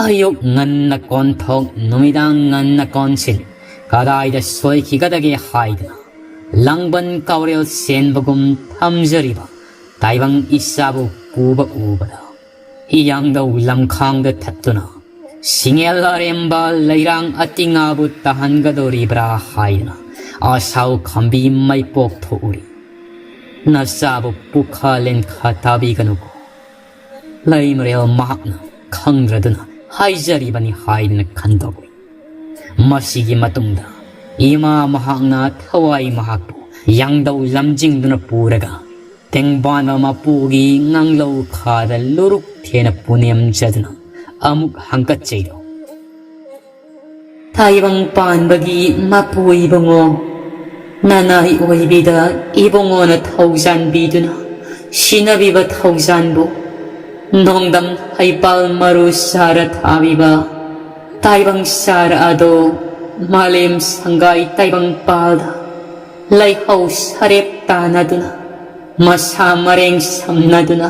ꯑꯌꯨꯛ ꯉꯟꯅ ꯀꯣꯟꯊꯣꯛ ꯅꯨꯃꯤꯗꯥꯡ ꯉꯟꯅ ꯀꯣꯟꯁꯤꯟ ꯀꯗꯥꯏꯗ ꯁꯣꯏꯈꯤꯒꯗꯒꯦ ꯍꯥꯏꯗꯨꯅ ꯂꯥꯡꯕꯟ ꯀꯥꯎꯔꯦꯜ ꯁꯦꯟꯕꯒꯨꯝ ꯊꯝꯖꯔꯤꯕ ꯇꯥꯏꯕꯪ ꯏꯆꯥꯕꯨ ꯄꯨꯕ ꯎꯕꯗ ꯍꯤꯌꯥꯡꯗꯧ ꯂꯝꯈꯥꯡꯗ ꯊꯠꯇꯨꯅ ꯁꯤꯡꯉꯦꯜ ꯑꯔꯦꯝꯕ ꯂꯩꯔꯥꯡ ꯑꯇꯤꯉꯥꯕꯨ ꯇꯥꯍꯟꯒꯗꯧꯔꯤꯕ꯭ꯔꯥ ꯍꯥꯏꯅ ꯑꯁꯥꯎ ꯈꯝꯕꯤ ꯃꯩ ꯄꯣꯛꯊꯣꯛꯎꯔꯤ꯫ ꯅꯆꯥꯕꯨ ꯄꯨꯈꯥ ꯂꯦꯟꯈꯥ ꯇꯥꯕꯤꯒꯅꯨꯀꯣ꯫ ꯂꯩꯃꯔꯦꯜ ꯃꯍꯥꯛꯅ ꯈꯪꯗ꯭ꯔꯗꯨꯅ ꯍꯥꯏꯖꯔꯤꯕꯅꯤ ꯍꯥꯏꯗꯨꯅ ꯈꯟꯗꯣꯛꯂꯤ꯫ ꯃꯁꯤꯒꯤ ꯃꯇꯨꯡꯗ ꯏꯃꯥ ꯃꯍꯥꯛꯅ ꯊꯋꯥꯏ ꯃꯍꯥꯛꯄꯨ ꯌꯥꯡꯗꯧ ꯂꯝꯖꯤꯡꯗꯨꯅ ꯄꯨꯔꯒ ꯇꯦꯡꯕꯥꯟꯕ ꯃꯄꯨꯒꯤ ꯉꯥꯡꯂꯧ ꯈꯥꯗ ꯂꯨꯔꯨꯛ ꯊꯦꯅ ꯄꯨꯅꯦꯝꯖꯗꯨꯅ ꯑꯃꯨꯛ ꯍꯪꯒꯠꯆꯩꯗꯣ꯫ ꯇꯥꯏꯕꯪ ꯄꯥꯟꯕꯒꯤ ꯃꯄꯨ ꯏꯕꯨꯡꯉꯣ, ꯅꯅꯥꯏ ꯑꯣꯏꯕꯤꯗ ꯏꯕꯨꯡꯉꯣꯅ ꯊꯧꯖꯥꯟꯕꯤꯗꯨꯅ ꯁꯤꯟꯅꯕꯤꯕ ꯊꯧꯖꯥꯟꯕꯨ ꯅꯣꯡꯗꯝ ꯍꯩꯄꯥꯜ ꯃꯔꯨ ꯁꯥꯔ ꯊꯥꯕꯤꯕ ꯇꯥꯏꯕꯪ ꯁꯥꯔ ꯑꯗꯣ ꯃꯥꯂꯦꯝ ꯁꯪꯒꯥꯏ ꯇꯥꯏꯕꯪ ꯄꯥꯜꯗ ꯂꯩꯍꯧ ꯁꯔꯦꯞ ꯇꯥꯟꯅꯗꯨꯅ ꯃꯁꯥ ꯃꯔꯦꯡ ꯁꯝꯅꯗꯨꯅ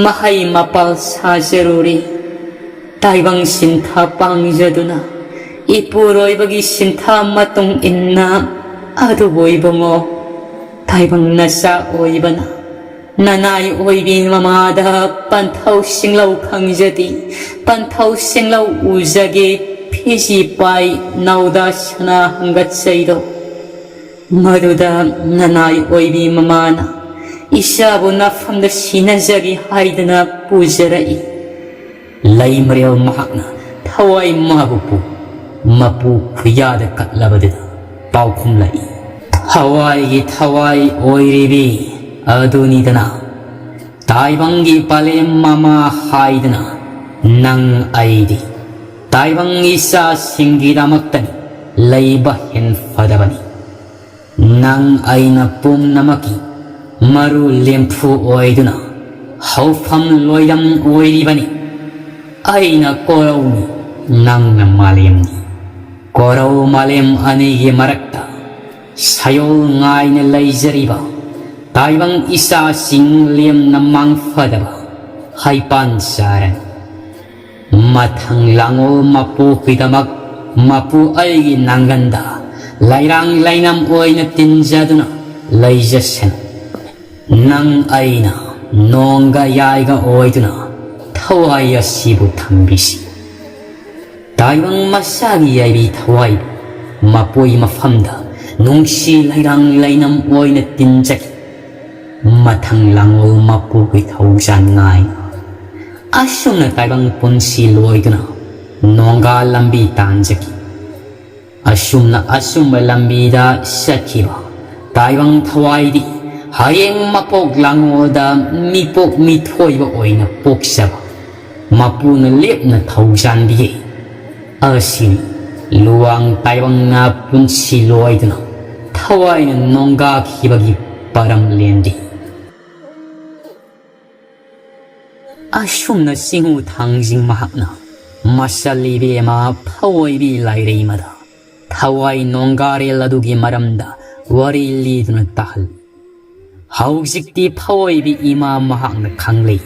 ꯃꯍꯩ ꯃꯄꯥꯜ ꯁꯥꯖꯔꯨꯔꯤ꯫ ꯇꯥꯏꯕꯪ ꯁꯤꯟꯊꯥ ꯄꯥꯡꯖꯗꯨꯅ ꯏꯄꯨꯔꯣꯏꯕꯒꯤ ꯁꯤꯟꯊꯥ ꯃꯇꯨꯡ ꯏꯟꯅ ꯑꯗꯨꯕꯨ ꯏꯕꯨꯡꯉꯣ ꯇꯥꯏꯕꯪ ꯅꯆꯥ ꯑꯣꯏꯕꯅ ꯅꯅꯥꯏ ꯑꯣꯏꯕꯤ ꯃꯃꯥꯗ ꯄꯟꯊꯧ ꯁꯤꯡꯂꯧ ꯈꯪꯖꯗꯦ, ꯄꯟꯊꯧ ꯁꯤꯡꯂꯧ ꯎꯖꯒꯦ, ꯐꯤꯖꯤ ꯄꯥꯏ ꯅꯧꯗ ꯁꯅꯥ ꯍꯪꯒꯠꯆꯩꯗꯣ꯫ ꯃꯗꯨꯗ ꯅꯅꯥꯏ ꯑꯣꯏꯕꯤ ꯃꯃꯥꯅ ꯏꯆꯥꯕꯨ ꯅꯐꯝꯗ ꯁꯤꯟꯅꯖꯒꯦ ꯍꯥꯏꯗꯅ ꯄꯨꯖꯔꯛꯏ꯫ ꯂꯩꯃꯔꯦꯜ ꯃꯍꯥꯛꯅ ꯊꯋꯥꯏ ꯃꯥꯕꯨ ꯄꯨ ꯃꯄꯨ ꯈꯨꯌꯥꯗ ꯀꯠꯂꯕꯗꯨꯗ ꯄꯥꯎꯈꯨꯝꯂꯛꯏ꯫ ꯊꯋꯥꯏꯒꯤ ꯊꯋꯥꯏ ꯑꯣꯏꯔꯤꯕꯤ ꯑꯗꯨꯅꯤꯗꯅ꯫ ꯇꯥꯏꯕꯪꯒꯤ ꯄꯂꯦꯝ ꯃꯃꯥ ꯍꯥꯏꯗꯅ ꯅꯪ ꯑꯩꯗꯤ ꯇꯥꯏꯕꯪ ꯏꯆꯥꯁꯤꯡꯒꯤꯗꯃꯛꯇꯅꯤ ꯂꯩꯕ ꯍꯦꯟ ꯐꯗꯕꯅꯤ꯫ ꯅꯪ ꯑꯩꯅ ꯄꯨꯝꯅꯃꯛꯀꯤ ꯃꯔꯨ ꯂꯦꯝꯐꯨ ꯑꯣꯏꯗꯨꯅ ꯍꯧꯐꯝ ꯂꯣꯏꯔꯝ ꯑꯣꯏꯔꯤꯕꯅꯤ꯫ ꯑꯩꯅ ꯀꯣꯔꯧꯅꯤ, ꯅꯪꯅ ꯃꯥꯂꯦꯝꯅꯤ꯫ ꯀꯣꯔꯧ ꯃꯥꯂꯦꯝ ꯑꯅꯤꯒꯤ ꯃꯔꯛꯇ ꯁꯌꯣꯜ ꯉꯥꯏꯅ ꯂꯩꯖꯔꯤꯕ ꯇꯥꯏꯕꯪ ꯏꯆꯥꯁꯤꯡ ꯂꯦꯝꯅ ꯃꯥꯡꯐꯗꯕ ꯍꯩꯄꯥꯟ ꯆꯥꯔꯅꯤ꯫ ꯃꯊꯪ ꯂꯥꯡꯉꯣꯜ ꯃꯄꯨꯒꯤꯗꯃꯛ ꯃꯄꯨ ꯑꯩꯒꯤ ꯅꯥꯡꯒꯟꯗ ꯂꯩꯔꯥꯡ ꯂꯩꯅꯝ ꯑꯣꯏꯅ ꯇꯤꯟꯖꯗꯨꯅ ꯂꯩꯖꯁꯅꯨ꯫ ꯅꯪ ꯑꯩꯅ ꯅꯣꯡꯒ ꯌꯥꯏꯒ ꯑꯣꯏꯗꯨꯅ ꯊꯋꯥꯏ ꯑꯁꯤꯕꯨ ꯊꯝꯕꯤꯁꯤ꯫ ꯇꯥꯏꯕꯪ ꯃꯁꯥꯒꯤ ꯌꯥꯏꯕꯤ ꯊꯋꯥꯏꯕꯨ ꯃꯄꯨꯒꯤ ꯃꯐꯝꯗ ꯅꯨꯡꯁꯤ ꯂꯩꯔꯥꯡ ꯂꯩꯅꯝ ꯑꯣꯏꯅ ꯇꯤꯟꯖꯈꯤ꯫ ꯃꯊꯪ ꯂꯥꯡꯉꯣꯜ ꯃꯄꯨꯒꯤ ꯊꯧꯖꯥꯟ ꯉꯥꯏ꯫ ꯑꯁꯨꯝꯅ ꯇꯥꯏꯕꯪ ꯄꯨꯟꯁꯤ ꯂꯣꯏꯗꯨꯅ ꯅꯣꯡꯒꯥ ꯂꯝꯕꯤ ꯇꯥꯟꯖꯈꯤ꯫ ꯑꯁꯨꯝꯅ ꯑꯆꯨꯝꯕ ꯂꯝꯕꯤꯗ ꯆꯠꯈꯤꯕ ꯇꯥꯏꯕꯪ ꯊꯋꯥꯏꯗꯤ ꯍꯌꯦꯡ ꯃꯄꯣꯛ ꯂꯥꯡꯉꯣꯜꯗ ꯃꯤꯄꯣꯛ ꯃꯤꯊꯣꯏꯕ ꯑꯣꯏꯅ ꯄꯣꯛꯆꯕ ꯃꯄꯨꯅ ꯂꯦꯞꯅ ꯊꯧꯖꯥꯟꯕꯤꯌꯦ꯫ ꯑꯁꯤꯅꯤ ꯂꯨꯋꯥꯡ ꯇꯥꯏꯕꯪꯅ ꯄꯨꯟꯁꯤ ꯂꯣꯏꯗꯨꯅ ꯊꯋꯥꯏꯅ ꯅꯣꯡꯒꯥꯈꯤꯕꯒꯤ ꯄꯔꯝ ꯂꯦꯟꯗꯤ꯫ ꯑꯁꯨꯝꯅ ꯆꯤꯡꯉꯨ ꯊꯥꯡꯖꯤꯡ ꯃꯍꯥꯛꯅ ꯃꯆꯜ ꯏꯕꯦꯝꯃ ꯐꯑꯣꯏꯕꯤ ꯂꯥꯏꯔꯩꯃꯗ ꯊꯋꯥꯏ ꯅꯣꯡꯒꯥꯔꯦꯜ ꯑꯗꯨꯒꯤ ꯃꯔꯝꯗ ꯋꯥꯔꯤ ꯂꯤꯗꯨꯅ ꯇꯥꯍꯜꯂꯤ꯫ ꯍꯧꯖꯤꯛꯇꯤ ꯐꯑꯣꯏꯕꯤ ꯏꯃꯥ ꯃꯍꯥꯛꯅ ꯈꯪꯂꯦ꯫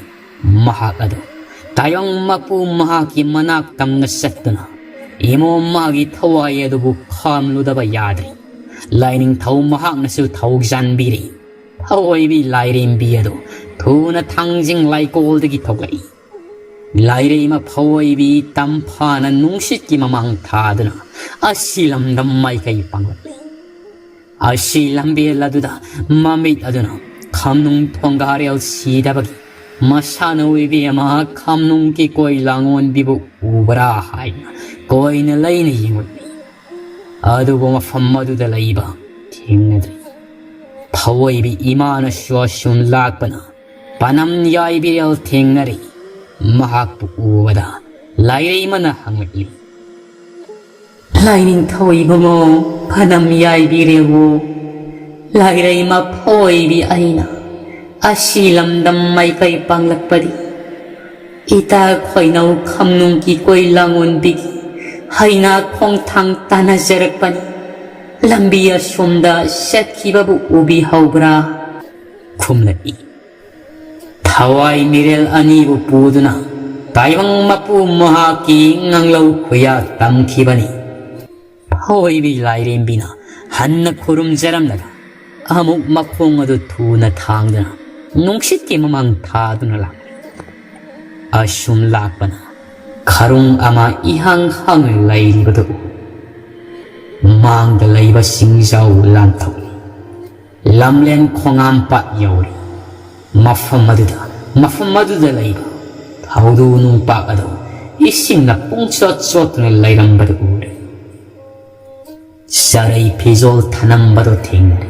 ꯃꯍꯥꯛ ꯑꯗꯨ ꯇꯥꯏꯕꯪ ꯃꯄꯨ ꯃꯍꯥꯛꯀꯤ ꯃꯅꯥꯛ ꯇꯝꯅ ꯆꯠꯇꯨꯅ ꯏꯃꯣꯝ ꯃꯥꯒꯤ ꯊꯋꯥꯏ ꯑꯗꯨꯕꯨ ꯈꯥꯝꯂꯨꯗꯕ ꯌꯥꯗ꯭ꯔꯤ꯫ ꯂꯥꯏꯅꯤꯡꯊꯧ ꯃꯍꯥꯛꯅꯁꯨ ꯊꯧꯖꯥꯟꯕꯤꯔꯤ꯫ ꯐꯑꯣꯏꯕꯤ ꯂꯥꯏꯔꯦꯝꯕꯤ ꯑꯗꯨ ꯊꯨꯅ ꯊꯥꯡꯖꯤꯡ ꯂꯥꯏꯀꯣꯜꯗꯒꯤ ꯊꯣꯛꯂꯛꯏ꯫ ꯂꯥꯏꯔꯩꯃ ꯐꯑꯣꯏꯕꯤ ꯇꯝꯐꯥꯅ ꯅꯨꯡꯁꯤꯠꯀꯤ ꯃꯃꯥꯡ ꯊꯥꯗꯨꯅ ꯑꯁꯤ ꯂꯝꯗꯝ ꯃꯥꯏꯀꯩ ꯄꯥꯡꯂꯛꯂꯤ꯫ ꯑꯁꯤ ꯂꯝꯕꯦꯜ ꯑꯗꯨꯗ ꯃꯃꯤꯠ ꯑꯗꯨꯅ ꯈꯝꯅꯨꯡ ꯊꯣꯡꯒꯥꯔꯦꯜ ꯁꯤꯗꯕꯒꯤ ꯃꯁꯥꯟꯅ ꯑꯣꯏꯕꯤ ꯑꯃ ꯈꯝꯅꯨꯡꯒꯤ ꯀꯣꯏ ꯂꯥꯡꯑꯣꯟꯕꯤꯕꯨ ꯎꯕ꯭ꯔꯥ ꯍꯥꯏꯅ ꯀꯣꯏꯅ ꯂꯩꯅ ꯌꯦꯡꯂꯛꯂꯤ꯫ ꯑꯗꯨꯕꯨ ꯃꯐꯝ ꯑꯗꯨꯗ ꯂꯩꯕ ꯊꯦꯡꯅꯗ꯭ꯔꯤ꯫ ꯐꯑꯣꯏꯕꯤ ꯏꯃꯥꯅꯁꯨ ꯑꯁꯨꯝ ꯂꯥꯛꯄꯅ ꯄꯅꯝ ꯌꯥꯏꯕꯤꯔꯦꯜ ꯊꯦꯡꯅꯔꯦ꯫ ꯃꯍꯥꯛꯄꯨ ꯎꯕꯗ ꯂꯥꯏꯔꯩꯃꯅ ꯍꯪꯂꯛꯂꯤ, "ꯂꯥꯏꯅꯤꯡꯊꯧ ꯏꯕꯨꯡꯉꯣ, ꯄꯅꯝ ꯌꯥꯏꯕꯤꯔꯦꯜꯋꯣ?" ꯂꯥꯏꯔꯩꯃ ꯐꯣꯏꯕꯤ ꯑꯩꯅ ꯑꯁꯤ ꯂꯝꯗꯝ ꯃꯥꯏꯀꯩ ꯄꯥꯡꯂꯛꯄꯗꯤ ꯏꯇꯥ ꯈꯣꯏꯅꯧ ꯈꯝꯅꯨꯡ ꯀꯤꯀꯣꯏ ꯂꯥꯡꯑꯣꯟꯕꯤꯒꯤ ꯍꯩꯅꯥ ꯈꯣꯡꯊꯥꯡ ꯇꯥꯟꯅꯖꯔꯛꯄꯅꯤ꯫ ꯂꯝꯕꯤ ꯑꯁꯣꯝꯗ ꯆꯠꯈꯤꯕꯕꯨ ꯎꯕꯤꯍꯧꯕ꯭ꯔꯥ? ꯈꯨꯝꯂꯛꯏ, ꯊꯋꯥꯏ ꯃꯤꯔꯦꯜ ꯑꯅꯤꯕꯨ ꯄꯨꯗꯨꯅ ꯇꯥꯏꯕꯪ ꯃꯄꯨ ꯃꯍꯥꯛꯀꯤ ꯉꯥꯡꯂꯧ ꯈꯨꯌꯥ ꯇꯝꯈꯤꯕꯅꯤ꯫ ꯐꯣꯏꯕꯤ ꯂꯥꯏꯔꯦꯝꯕꯤꯅ ꯍꯟꯅ ꯈꯨꯔꯨꯝꯖꯔꯝꯂꯒ ꯑꯃꯨꯛ ꯃꯈꯣꯡ ꯑꯗꯨ ꯊꯨꯅ ꯊꯥꯡꯗꯨꯅ ꯅꯨꯡꯁꯤꯠꯀꯤ ꯃꯃꯥꯡ ꯊꯥꯗꯨꯅ ꯂꯥꯛꯂꯤ꯫ ꯑꯁꯨꯝ ꯂꯥꯛꯄꯅ ꯈꯔꯨꯡ ꯑꯃ ꯏꯍꯥꯡ ꯍꯥꯡꯅ ꯂꯩꯔꯤꯕꯗꯨ ꯎ꯫ ꯃꯥꯡꯗ ꯂꯩꯕ ꯆꯤꯡꯖꯥꯎ ꯂꯥꯟꯊꯣꯛꯂꯤ꯫ ꯂꯝꯂꯦꯟ ꯈꯣꯡꯉꯥꯝꯄꯥꯠ ꯌꯧꯔꯦ꯫ ꯃꯐꯝ ꯑꯗꯨꯗ, ꯃꯐꯝ ꯑꯗꯨꯗ ꯂꯩꯕ ꯊꯧꯗꯨ ꯅꯨꯡꯄꯥꯛ ꯑꯗꯨ ꯏꯁꯤꯡꯅ ꯄꯨꯡꯆꯣꯠ ꯆꯣꯠꯇꯨꯅ ꯂꯩꯔꯝꯕꯗꯨ ꯎꯔꯦ꯫ ꯆꯥꯔꯩ ꯐꯤꯖꯣꯜ ꯊꯅꯝꯕꯗꯨ ꯊꯦꯡꯅꯔꯦ꯫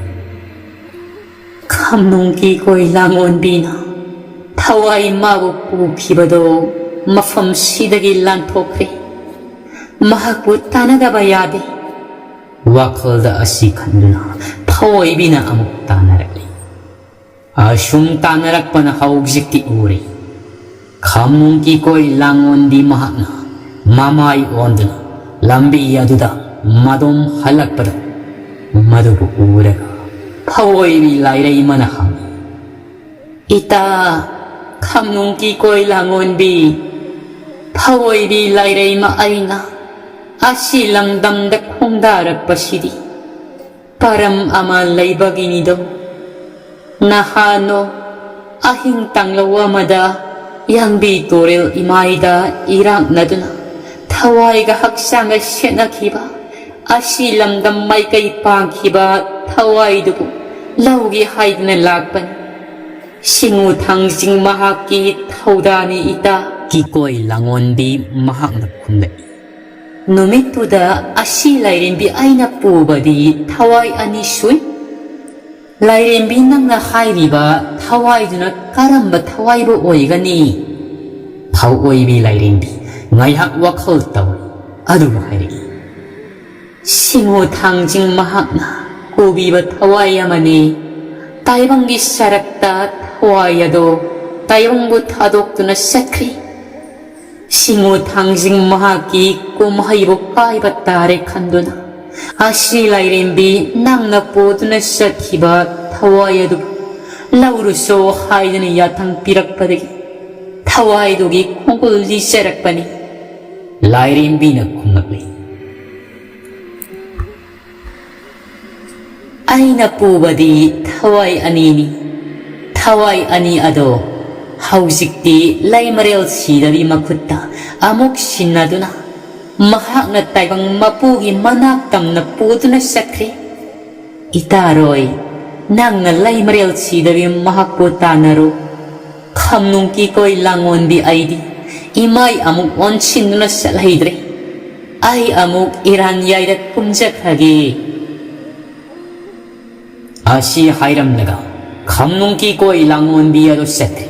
ꯈꯝꯅꯨꯡ ꯀꯤꯀꯣꯏ ꯂꯥꯡꯑꯣꯟꯕꯤꯅ ꯊꯋꯥꯏ ꯃꯥꯕꯨ ꯄꯨꯈꯤꯕꯗꯣ ꯃꯐꯝꯁꯤꯗꯒꯤ ꯂꯥꯟꯊꯣꯛꯈ꯭ꯔꯦ꯫ ꯃꯍꯥꯛꯄꯨ ꯇꯥꯟꯅꯗꯕ ꯌꯥꯗꯦ꯫ ꯋꯥꯈꯜꯗ ꯑꯁꯤ ꯈꯟꯗꯨꯅ ꯐꯣꯏꯕꯤꯅ ꯑꯃꯨꯛ ꯇꯥꯟꯅꯔꯛꯂꯤ꯫ ꯑꯁꯨꯝ ꯇꯥꯟꯅꯔꯛꯄꯅ ꯍꯧꯖꯤꯛꯇꯤ ꯎꯔꯦ꯫ ꯈꯝꯅꯨꯡ ꯀꯤꯀꯣꯏ ꯂꯥꯡꯑꯣꯟꯕꯤ ꯃꯍꯥꯛꯅ ꯃꯃꯥꯏ ꯑꯣꯟꯗꯨꯅ ꯂꯝꯕꯤ ꯑꯗꯨꯗ ꯃꯗꯣꯝ ꯍꯜꯂꯛꯄꯗ ꯃꯗꯨꯕꯨ ꯎꯔꯒ ꯐꯑꯣꯏꯕꯤ ꯂꯥꯏꯔꯩꯃꯅ ꯍꯪꯉꯤ, "ꯏꯇꯥ ꯈꯝꯅꯨꯡ ꯀꯤꯀꯣꯏ ꯂꯥꯡꯑꯣꯟꯕꯤ, ꯐꯑꯣꯏꯕꯤ ꯂꯥꯏꯔꯩꯃ ꯑꯩꯅ ꯑꯁꯤ ꯂꯝꯗꯝꯗ ꯈꯣꯡꯗꯥꯔꯛꯄꯁꯤꯗꯤ ꯄꯔꯝ ꯑꯃ ꯂꯩꯕꯒꯤꯅꯤꯗꯣ꯫ ꯅꯍꯥꯅꯣ ꯑꯍꯤꯡ ꯇꯥꯡꯂꯧ ꯑꯃꯗ ꯌꯥꯡꯕꯤ ꯇꯣꯔꯦꯜ ꯏꯃꯥꯏꯗ ꯏꯔꯥꯛꯅꯗꯨꯅ ꯊꯋꯥꯏꯒ ꯍꯛꯆꯥꯡꯒ ꯁꯦꯠꯅꯈꯤꯕ ꯑꯁꯤ ꯂꯝꯗꯝ ꯃꯥꯏꯀꯩ ꯄꯥꯡꯈꯤꯕ ꯊꯋꯥꯏꯗꯨꯕꯨ ꯂꯧꯒꯦ ꯍꯥꯏꯗꯨꯅ ꯂꯥꯛꯄꯅꯤ꯫ ꯁꯤꯡꯉꯨ ꯊꯥꯡꯖꯤꯡ ꯃꯍꯥꯛꯀꯤ ꯊꯧꯗꯥꯅꯤ ꯏꯇꯥ꯫" ꯀꯤꯀꯣꯏ ꯂꯥꯡꯑꯣꯟꯕꯤ ꯃꯍꯥꯛꯅ ꯈꯨꯝꯂꯛꯏ, "ꯅꯨꯃꯤꯠꯇꯨꯗ ꯑꯁꯤ ꯂꯥꯏꯔꯦꯝꯕꯤ ꯑꯩꯅ ꯄꯨꯕꯗꯤ ꯊꯋꯥꯏ ꯑꯅꯤ ꯁꯨꯏ꯫ ꯂꯥꯏꯔꯦꯝꯕꯤ, ꯅꯪꯅ ꯍꯥꯏꯔꯤꯕ ꯊꯋꯥꯏꯗꯨꯅ ꯀꯔꯝꯕ ꯊꯋꯥꯏꯕꯨ ꯑꯣꯏꯒꯅꯤ? ꯊꯧꯑꯣꯏꯕꯤ ꯂꯥꯏꯔꯦꯝꯕꯤ ꯉꯥꯏꯍꯥꯛ ꯋꯥꯈꯜ ꯇꯧꯏ, ꯑꯗꯨꯒ ꯍꯥꯏꯔꯛꯏ, ꯁꯤꯡꯉꯨ ꯊꯥꯡꯖꯤꯡ ꯃꯍꯥꯛꯅ ꯀꯣꯕꯤꯕ ꯊꯋꯥꯏ ꯑꯃꯅꯤ꯫ ꯇꯥꯏꯕꯪꯒꯤ ꯁꯔꯛꯇ ꯊꯋꯥꯏ ꯑꯗꯣ ꯇꯥꯏꯕꯪꯕꯨ ꯊꯥꯗꯣꯛꯇꯨꯅ ꯆꯠꯈ꯭ꯔꯤ꯫ ꯁꯤꯡꯉꯨ ꯊꯥꯡꯖꯤꯡ ꯃꯍꯥꯛꯀꯤ ꯀꯨꯝꯍꯩꯕꯨ ꯀꯥꯏꯕ ꯇꯥꯔꯦ ꯈꯟꯗꯨꯅ, ꯑꯁꯤ ꯂꯥꯏꯔꯦꯝꯕꯤ ꯅꯪꯅ ꯄꯨꯗꯨꯅ ꯆꯠꯈꯤꯕ ꯊꯋꯥꯏ ꯑꯗꯨ ꯂꯧꯔꯨꯁꯣ ꯍꯥꯏꯗꯨꯅ ꯌꯥꯊꯪ ꯄꯤꯔꯛꯄꯗꯒꯤ ꯊꯋꯥꯏꯗꯨꯒꯤ ꯈꯣꯡꯒꯨꯜ ꯂꯤꯆꯔꯛꯄꯅꯤ꯫ ꯂꯥꯏꯔꯦꯝꯕꯤꯅ ꯈꯨꯝꯂꯛꯂꯤ, ꯑꯩꯅ ꯄꯨꯕꯗꯤ ꯊꯋꯥꯏ ꯑꯅꯤꯅꯤ꯫ ꯊꯋꯥꯏ ꯑꯅꯤ ꯑꯗꯣ ꯍꯧꯖꯤꯛꯇꯤ ꯂꯩꯃꯔꯦꯜ ꯁꯤꯗꯕꯤ ꯃꯈꯨꯠꯇ ꯑꯃꯨꯛ ꯁꯤꯟꯅꯗꯨꯅ ꯃꯍꯥꯛꯅ ꯇꯥꯏꯕꯪ ꯃꯄꯨꯒꯤ ꯃꯅꯥꯛ ꯇꯝꯅ ꯄꯨꯗꯨꯅ ꯆꯠꯈ꯭ꯔꯦ꯫ ꯏꯇꯥꯔꯣꯏ, ꯅꯪꯅ ꯂꯩꯃꯔꯦꯜ ꯁꯤꯗꯕꯤ ꯃꯍꯥꯛꯄꯨ ꯇꯥꯟꯅꯔꯨ꯫ ꯈꯝꯅꯨꯡ ꯀꯤꯀꯣꯏ ꯂꯥꯡꯉꯣꯟꯕꯤ ꯑꯩꯗꯤ ꯏꯃꯥꯏ ꯑꯃꯨꯛ ꯑꯣꯟꯁꯤꯟꯗꯨꯅ ꯆꯠꯍꯩꯗ꯭ꯔꯦ꯫ ꯑꯩ ꯑꯃꯨꯛ ꯏꯔꯥꯟ ꯌꯥꯏꯗ ꯀꯨꯝꯖꯈ꯭ꯔꯒꯦ꯫ ꯑꯁꯤ ꯍꯥꯏꯔꯝꯂꯒ ꯈꯝꯅꯨꯡ ꯀꯤꯀꯣꯏ ꯂꯥꯡꯉꯣꯟꯕꯤ ꯑꯗꯨ ꯆꯠꯈ꯭ꯔꯦ꯫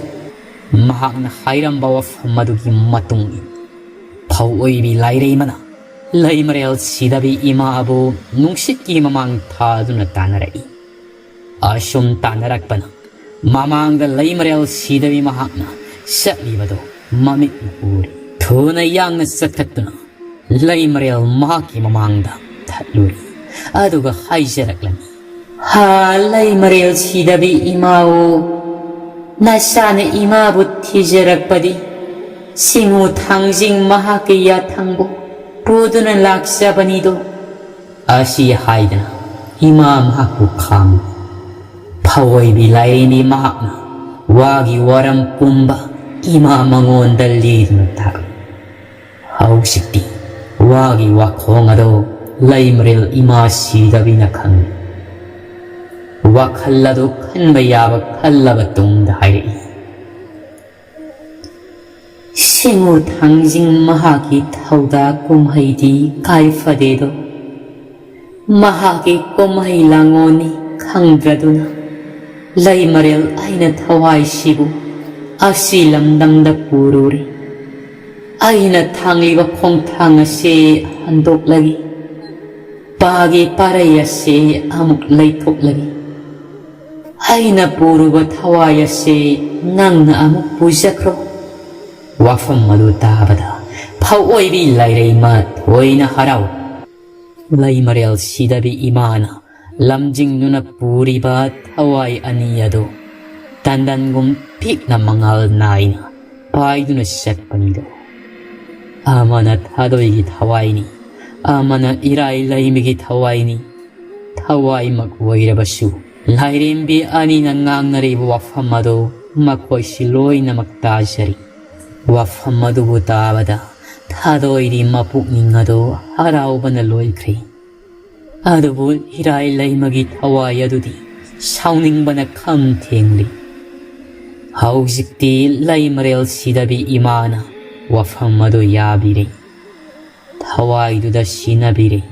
ꯃꯍꯥꯛꯅ ꯍꯥꯏꯔꯝꯕ ꯋꯥꯐꯝ ꯑꯗꯨꯒꯤ ꯃꯇꯨꯡ ꯏꯟꯅ ꯊꯧꯑꯣꯏꯕꯤ ꯂꯥꯏꯔꯩꯃꯅ ꯂꯩꯃꯔꯦꯜ ꯁꯤꯗꯕꯤ ꯏꯃꯥꯕꯨ ꯅꯨꯡꯁꯤꯠꯀꯤ ꯃꯃꯥꯡ ꯊꯥꯗꯨꯅ ꯇꯥꯟꯅꯔꯛꯏ꯫ ꯑꯁꯨꯝ ꯇꯥꯟꯅꯔꯛꯄꯅ ꯃꯃꯥꯡꯗ ꯂꯩꯃꯔꯦꯜ ꯁꯤꯗꯕꯤ ꯃꯍꯥꯛꯅ ꯆꯠꯂꯤꯕꯗꯨ ꯃꯃꯤꯠꯅ ꯎꯔꯤ꯫ ꯊꯨꯅ ꯌꯥꯡꯅ ꯆꯠꯈꯠꯇꯨꯅ ꯂꯩꯃꯔꯦꯜ ꯃꯍꯥꯛꯀꯤ ꯃꯃꯥꯡꯗ ꯊꯠꯂꯨꯔꯤ꯫ ꯑꯗꯨꯒ ꯍꯥꯏꯖꯔꯛꯂꯝꯃꯤ, ꯍꯥ, ꯂꯩꯃꯔꯦꯜ ꯁꯤꯗꯕꯤ ꯏꯃꯥꯑꯣ, ꯅꯆꯥꯅ ꯏꯃꯥꯕꯨ ꯊꯤꯖꯔꯛꯄꯗꯤ ꯁꯤꯡꯉꯨ ꯊꯥꯡꯖꯤꯡ ꯃꯍꯥꯛꯀꯤ ꯌꯥꯊꯪꯕꯨ ꯄꯨꯗꯨꯅ ꯂꯥꯛꯆꯕꯅꯤꯗꯣ꯫ ꯑꯁꯤ ꯍꯥꯏꯗꯅ ꯏꯃꯥ ꯃꯍꯥꯛꯄꯨ ꯈꯥꯝꯃꯤ꯫ ꯊꯧꯑꯣꯏꯕꯤ ꯂꯥꯏꯔꯦꯝꯕꯤ ꯃꯍꯥꯛꯅ ꯋꯥꯒꯤ ꯋꯥꯔꯝ ꯄꯨꯝꯕ ꯏꯃꯥ ꯃꯉꯣꯟꯗ ꯂꯤꯗꯨꯅ ꯇꯥꯛꯂꯤ꯫ ꯍꯧꯖꯤꯛꯇꯤ ꯋꯥꯒꯤ ꯋꯥꯈꯣꯡ ꯑꯗꯣ ꯂꯩꯃꯔꯦꯜ ꯏꯃꯥ ꯁꯤꯗꯕꯤꯅ ꯈꯪꯏ꯫ ꯋꯥꯈꯜ ꯑꯗꯨ ꯈꯟꯕ ꯌꯥꯕ ꯈꯜꯂꯕ ꯇꯨꯡꯗ ꯍꯥꯏꯔꯛꯏ, ꯁꯤꯡꯉꯨ ꯊꯥꯡꯖꯤꯡ ꯃꯍꯥꯛꯀꯤ ꯊꯧꯗꯥ ꯀꯨꯝꯍꯩꯗꯤ ꯀꯥꯏꯐꯗꯦꯗꯣ꯫ ꯃꯍꯥꯛꯀꯤ ꯀꯨꯝꯍꯩ ꯂꯥꯡꯉꯣꯟꯅꯤ ꯈꯪꯗ꯭ꯔꯗꯨꯅ ꯂꯩꯃꯔꯦꯜ, ꯑꯩꯅ ꯊꯋꯥꯏꯁꯤꯕꯨ ꯑꯁꯤ ꯂꯝꯗꯝꯗ ꯄꯨꯔꯨꯔꯦ꯫ ꯑꯩꯅ ꯊꯥꯡꯂꯤꯕ ꯈꯣꯡꯊꯥꯡ ꯑꯁꯤ ꯍꯟꯗꯣꯛꯂꯒꯦ꯫ ꯄꯥꯒꯤ ꯄꯥꯔꯩ ꯑꯁꯤ ꯑꯃꯨꯛ ꯂꯩꯊꯣꯛꯂꯒꯦ꯫ ꯑꯩꯅ ꯄꯨꯔꯨꯕ ꯊꯋꯥꯏ ꯑꯁꯤ ꯅꯪꯅ ꯑꯃꯨꯛ ꯄꯨꯖꯈ꯭ꯔꯣ꯫ ꯋꯥꯐꯝ ꯑꯗꯨ ꯇꯥꯕꯗ ꯐꯥꯎꯑꯣꯏꯕꯤ ꯂꯥꯏꯔꯩꯃ ꯊꯣꯏꯅ ꯍꯔꯥꯎ꯫ ꯂꯩꯃꯔꯦꯜ ꯁꯤꯗꯕꯤ ꯏꯃꯥꯅ ꯂꯝꯖꯤꯡꯗꯨꯅ ꯄꯨꯔꯤꯕ ꯊꯋꯥꯏ ꯑꯅꯤ ꯑꯗꯨ ꯇꯟꯗꯟꯒꯨꯝ ꯄꯤꯛꯅ ꯃꯉꯥꯜ ꯅꯥꯏꯅ ꯄꯥꯏꯗꯨꯅ ꯆꯠꯄꯅꯤꯗꯣ꯫ ꯑꯃꯅ ꯊꯥꯗꯣꯏꯒꯤ ꯊꯋꯥꯏꯅꯤ, ꯑꯃꯅ ꯏꯔꯥꯏ ꯂꯩꯃꯒꯤ ꯊꯋꯥꯏꯅꯤ꯫ ꯊꯋꯥꯏꯃꯛ ꯑꯣꯏꯔꯕꯁꯨ, ꯂꯥꯏꯔꯦꯝꯕꯤ ꯑꯅꯤꯅ ꯉꯥꯡꯅꯔꯤꯕ ꯋꯥꯐꯝ ꯑꯗꯨ ꯃꯈꯣꯏꯁꯤ ꯂꯣꯏꯅꯃꯛ ꯇꯥꯖꯔꯤ꯫ ꯋꯥꯐꯝ ꯑꯗꯨꯕꯨ ꯇꯥꯕꯗ ꯊꯥꯗꯣꯏꯔꯤ ꯃꯄꯨꯛꯅꯤꯡ ꯑꯗꯨ ꯍꯔꯥꯎꯕꯅ ꯂꯣꯏꯈ꯭ꯔꯦ꯫ ꯑꯗꯨꯕꯨ ꯏꯔꯥꯏ ꯂꯩꯃꯒꯤ ꯊꯋꯥꯏ ꯑꯗꯨꯗꯤ ꯁꯥꯎꯅꯤꯡꯕꯅ ꯈꯝ ꯊꯦꯡꯂꯤ꯫ ꯍꯧꯖꯤꯛꯇꯤ ꯂꯩꯃꯔꯦꯜ ꯁꯤꯗꯕꯤ ꯏꯃꯥꯅ ꯋꯥꯐꯝ ꯑꯗꯨ ꯌꯥꯕꯤꯔꯦ꯫ ꯊꯋꯥꯏꯗꯨꯗ ꯁꯤꯟꯅꯕꯤꯔꯦ꯫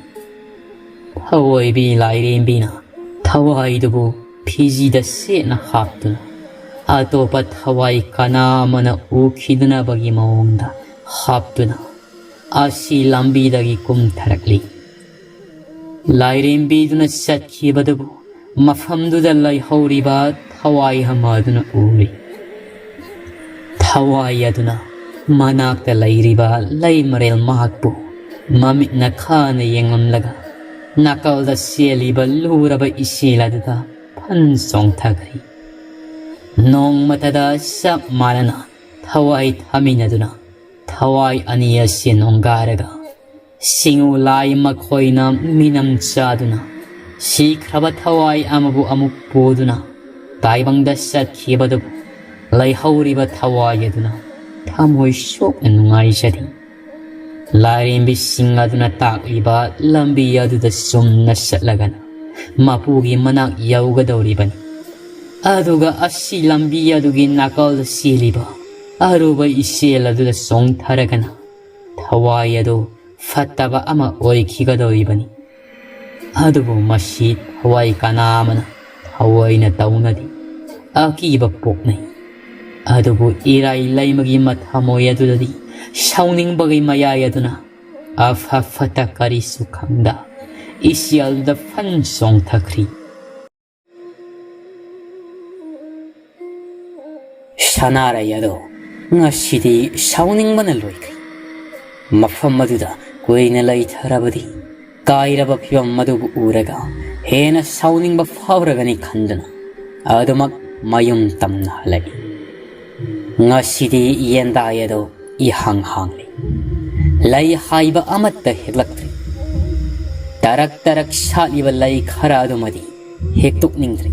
ꯊꯋꯥꯏꯕꯤ ꯂꯥꯏꯔꯦꯝꯕꯤꯅ ꯊꯋꯥꯏꯗꯨꯕꯨ ꯐꯤꯖꯤꯗ ꯁꯦꯠꯅ ꯍꯥꯞꯇꯨꯅ, ꯑꯇꯣꯞꯄ ꯊꯋꯥꯏ ꯀꯅꯥ ꯑꯃꯅ ꯎꯈꯤꯗꯅꯕꯒꯤ ꯃꯑꯣꯡꯗ ꯍꯥꯞꯇꯨꯅ, ꯑꯁꯤ ꯂꯝꯕꯤꯗꯒꯤ ꯀꯨꯝꯊꯔꯛꯂꯤ꯫ ꯂꯥꯏꯔꯦꯝꯕꯤꯗꯨꯅ ꯆꯠꯈꯤꯕꯗꯨꯕꯨ ꯃꯐꯝꯗꯨꯗ ꯂꯩꯍꯧꯔꯤꯕ ꯊꯋꯥꯏ ꯑꯃ ꯑꯗꯨꯅ ꯎꯔꯤ꯫ ꯊꯋꯥꯏ ꯑꯗꯨꯅ ꯃꯅꯥꯛꯇ ꯂꯩꯔꯤꯕ ꯂꯩꯃꯔꯦꯜ ꯃꯍꯥꯛꯄꯨ ꯃꯃꯤꯠꯅ ꯈꯥꯅ ꯌꯦꯡꯂꯝꯂꯒ, ꯅꯥꯀꯜꯗ ꯆꯦꯜꯂꯤꯕ ꯂꯨꯔꯕ ꯏꯆꯦꯜ ꯑꯗꯨꯗ ꯐꯟ ꯆꯣꯡꯊꯈ꯭ꯔꯤ꯫ ꯅꯣꯡꯃꯇꯗ ꯆꯞ ꯃꯥꯟꯅꯅ ꯊꯋꯥꯏ ꯊꯥꯃꯤꯟꯅꯗꯨꯅ, ꯊꯋꯥꯏ ꯑꯅꯤ ꯑꯁꯤ ꯅꯣꯡꯒꯥꯏꯔꯒ, ꯁꯤꯡꯎ ꯂꯥꯏ ꯃꯈꯣꯏꯅ ꯃꯤꯅꯝ ꯆꯥꯗꯨꯅ, ꯁꯤꯈ꯭ꯔꯕ ꯊꯋꯥꯏ ꯑꯃꯕꯨ ꯑꯃꯨꯛ ꯄꯨꯗꯨꯅ, ꯇꯥꯏꯕꯪꯗ ꯆꯠꯈꯤꯕꯗꯨꯕꯨ ꯂꯩꯍꯧꯔꯤꯕ ꯊꯋꯥꯏ ꯑꯗꯨꯅ ꯊꯃꯣꯏ ꯁꯣꯛꯅ ꯅꯨꯡꯉꯥꯏꯖꯔꯤ꯫ ꯂꯥꯏꯔꯦꯝꯕꯤꯁꯤꯡ ꯑꯗꯨꯅ ꯇꯥꯛꯂꯤꯕ ꯂꯝꯕꯤ ꯑꯗꯨꯗ ꯆꯨꯝꯅ ꯆꯠꯂꯒꯅ ꯃꯄꯨꯒꯤ ꯃꯅꯥꯛ ꯌꯧꯒꯗꯧꯔꯤꯕꯅꯤ꯫ ꯑꯗꯨꯒ ꯑꯁꯤ ꯂꯝꯕꯤ ꯑꯗꯨꯒꯤ ꯅꯥꯀꯜꯗ ꯆꯦꯜꯂꯤꯕ ꯑꯔꯨꯕ ꯏꯆꯦꯜ ꯑꯗꯨꯗ ꯆꯣꯡꯊꯔꯒꯅ ꯊꯋꯥꯏ ꯑꯗꯨ ꯐꯠꯇꯕ ꯑꯃ ꯑꯣꯏꯈꯤꯒꯗꯧꯔꯤꯕꯅꯤ꯫ ꯑꯗꯨꯕꯨ ꯃꯁꯤ ꯊꯋꯥꯏ ꯀꯅꯥ ꯑꯃꯅ ꯊꯑꯣꯏꯅ ꯇꯧꯅꯗꯦ꯫ ꯑꯀꯤꯕ ꯄꯣꯛꯅꯩ꯫ ꯑꯗꯨꯕꯨ ꯏꯔꯥꯏ ꯂꯩꯃꯒꯤ ꯃꯊꯃꯣꯏ ꯑꯗꯨꯗꯗꯤ ꯁꯥꯎꯅꯤꯡꯕꯒꯤ ꯃꯌꯥꯏ ꯑꯗꯨꯅ ꯑꯐ ꯐꯠꯇ ꯀꯔꯤꯁꯨ ꯈꯪꯗ ꯏꯆꯦꯜꯗꯨꯗ ꯐꯟ ꯆꯣꯡꯊꯈ꯭ꯔꯤ꯫ ꯁꯅꯥꯔꯩ ꯑꯗꯣ ꯉꯁꯤꯗꯤ ꯁꯥꯎꯅꯤꯡꯕꯅ ꯂꯣꯏꯈ꯭ꯔꯦ꯫ ꯃꯐꯝ ꯑꯗꯨꯗ ꯀꯨꯏꯅ ꯂꯩꯊꯔꯕꯗꯤ ꯀꯥꯏꯔꯕ ꯐꯤꯚꯝ ꯑꯗꯨꯕꯨ ꯎꯔꯒ ꯍꯦꯟꯅ ꯁꯥꯎꯅꯤꯡꯕ ꯐꯥꯎꯔꯒꯅꯤ ꯈꯟꯗꯨꯅ ꯑꯗꯨꯃꯛ ꯃꯌꯨꯝ ꯇꯝꯅ ꯍꯜꯂꯛꯏ꯫ ꯉꯁꯤꯗꯤ ꯌꯦꯟꯗꯥꯏ ꯑꯗꯣ ꯏꯍꯥꯡ ꯍꯥꯡꯂꯤ꯫ ꯂꯩ ꯍꯥꯏꯕ ꯑꯃꯠꯇ ꯍꯦꯛꯂꯛꯇ꯭ꯔꯤ꯫ ꯇꯔꯛ ꯇꯔꯛ ꯁꯥꯠꯂꯤꯕ ꯂꯩ ꯈꯔ ꯑꯗꯨꯃꯗꯤ ꯍꯦꯛꯇꯣꯛꯅꯤꯡꯗ꯭ꯔꯤ꯫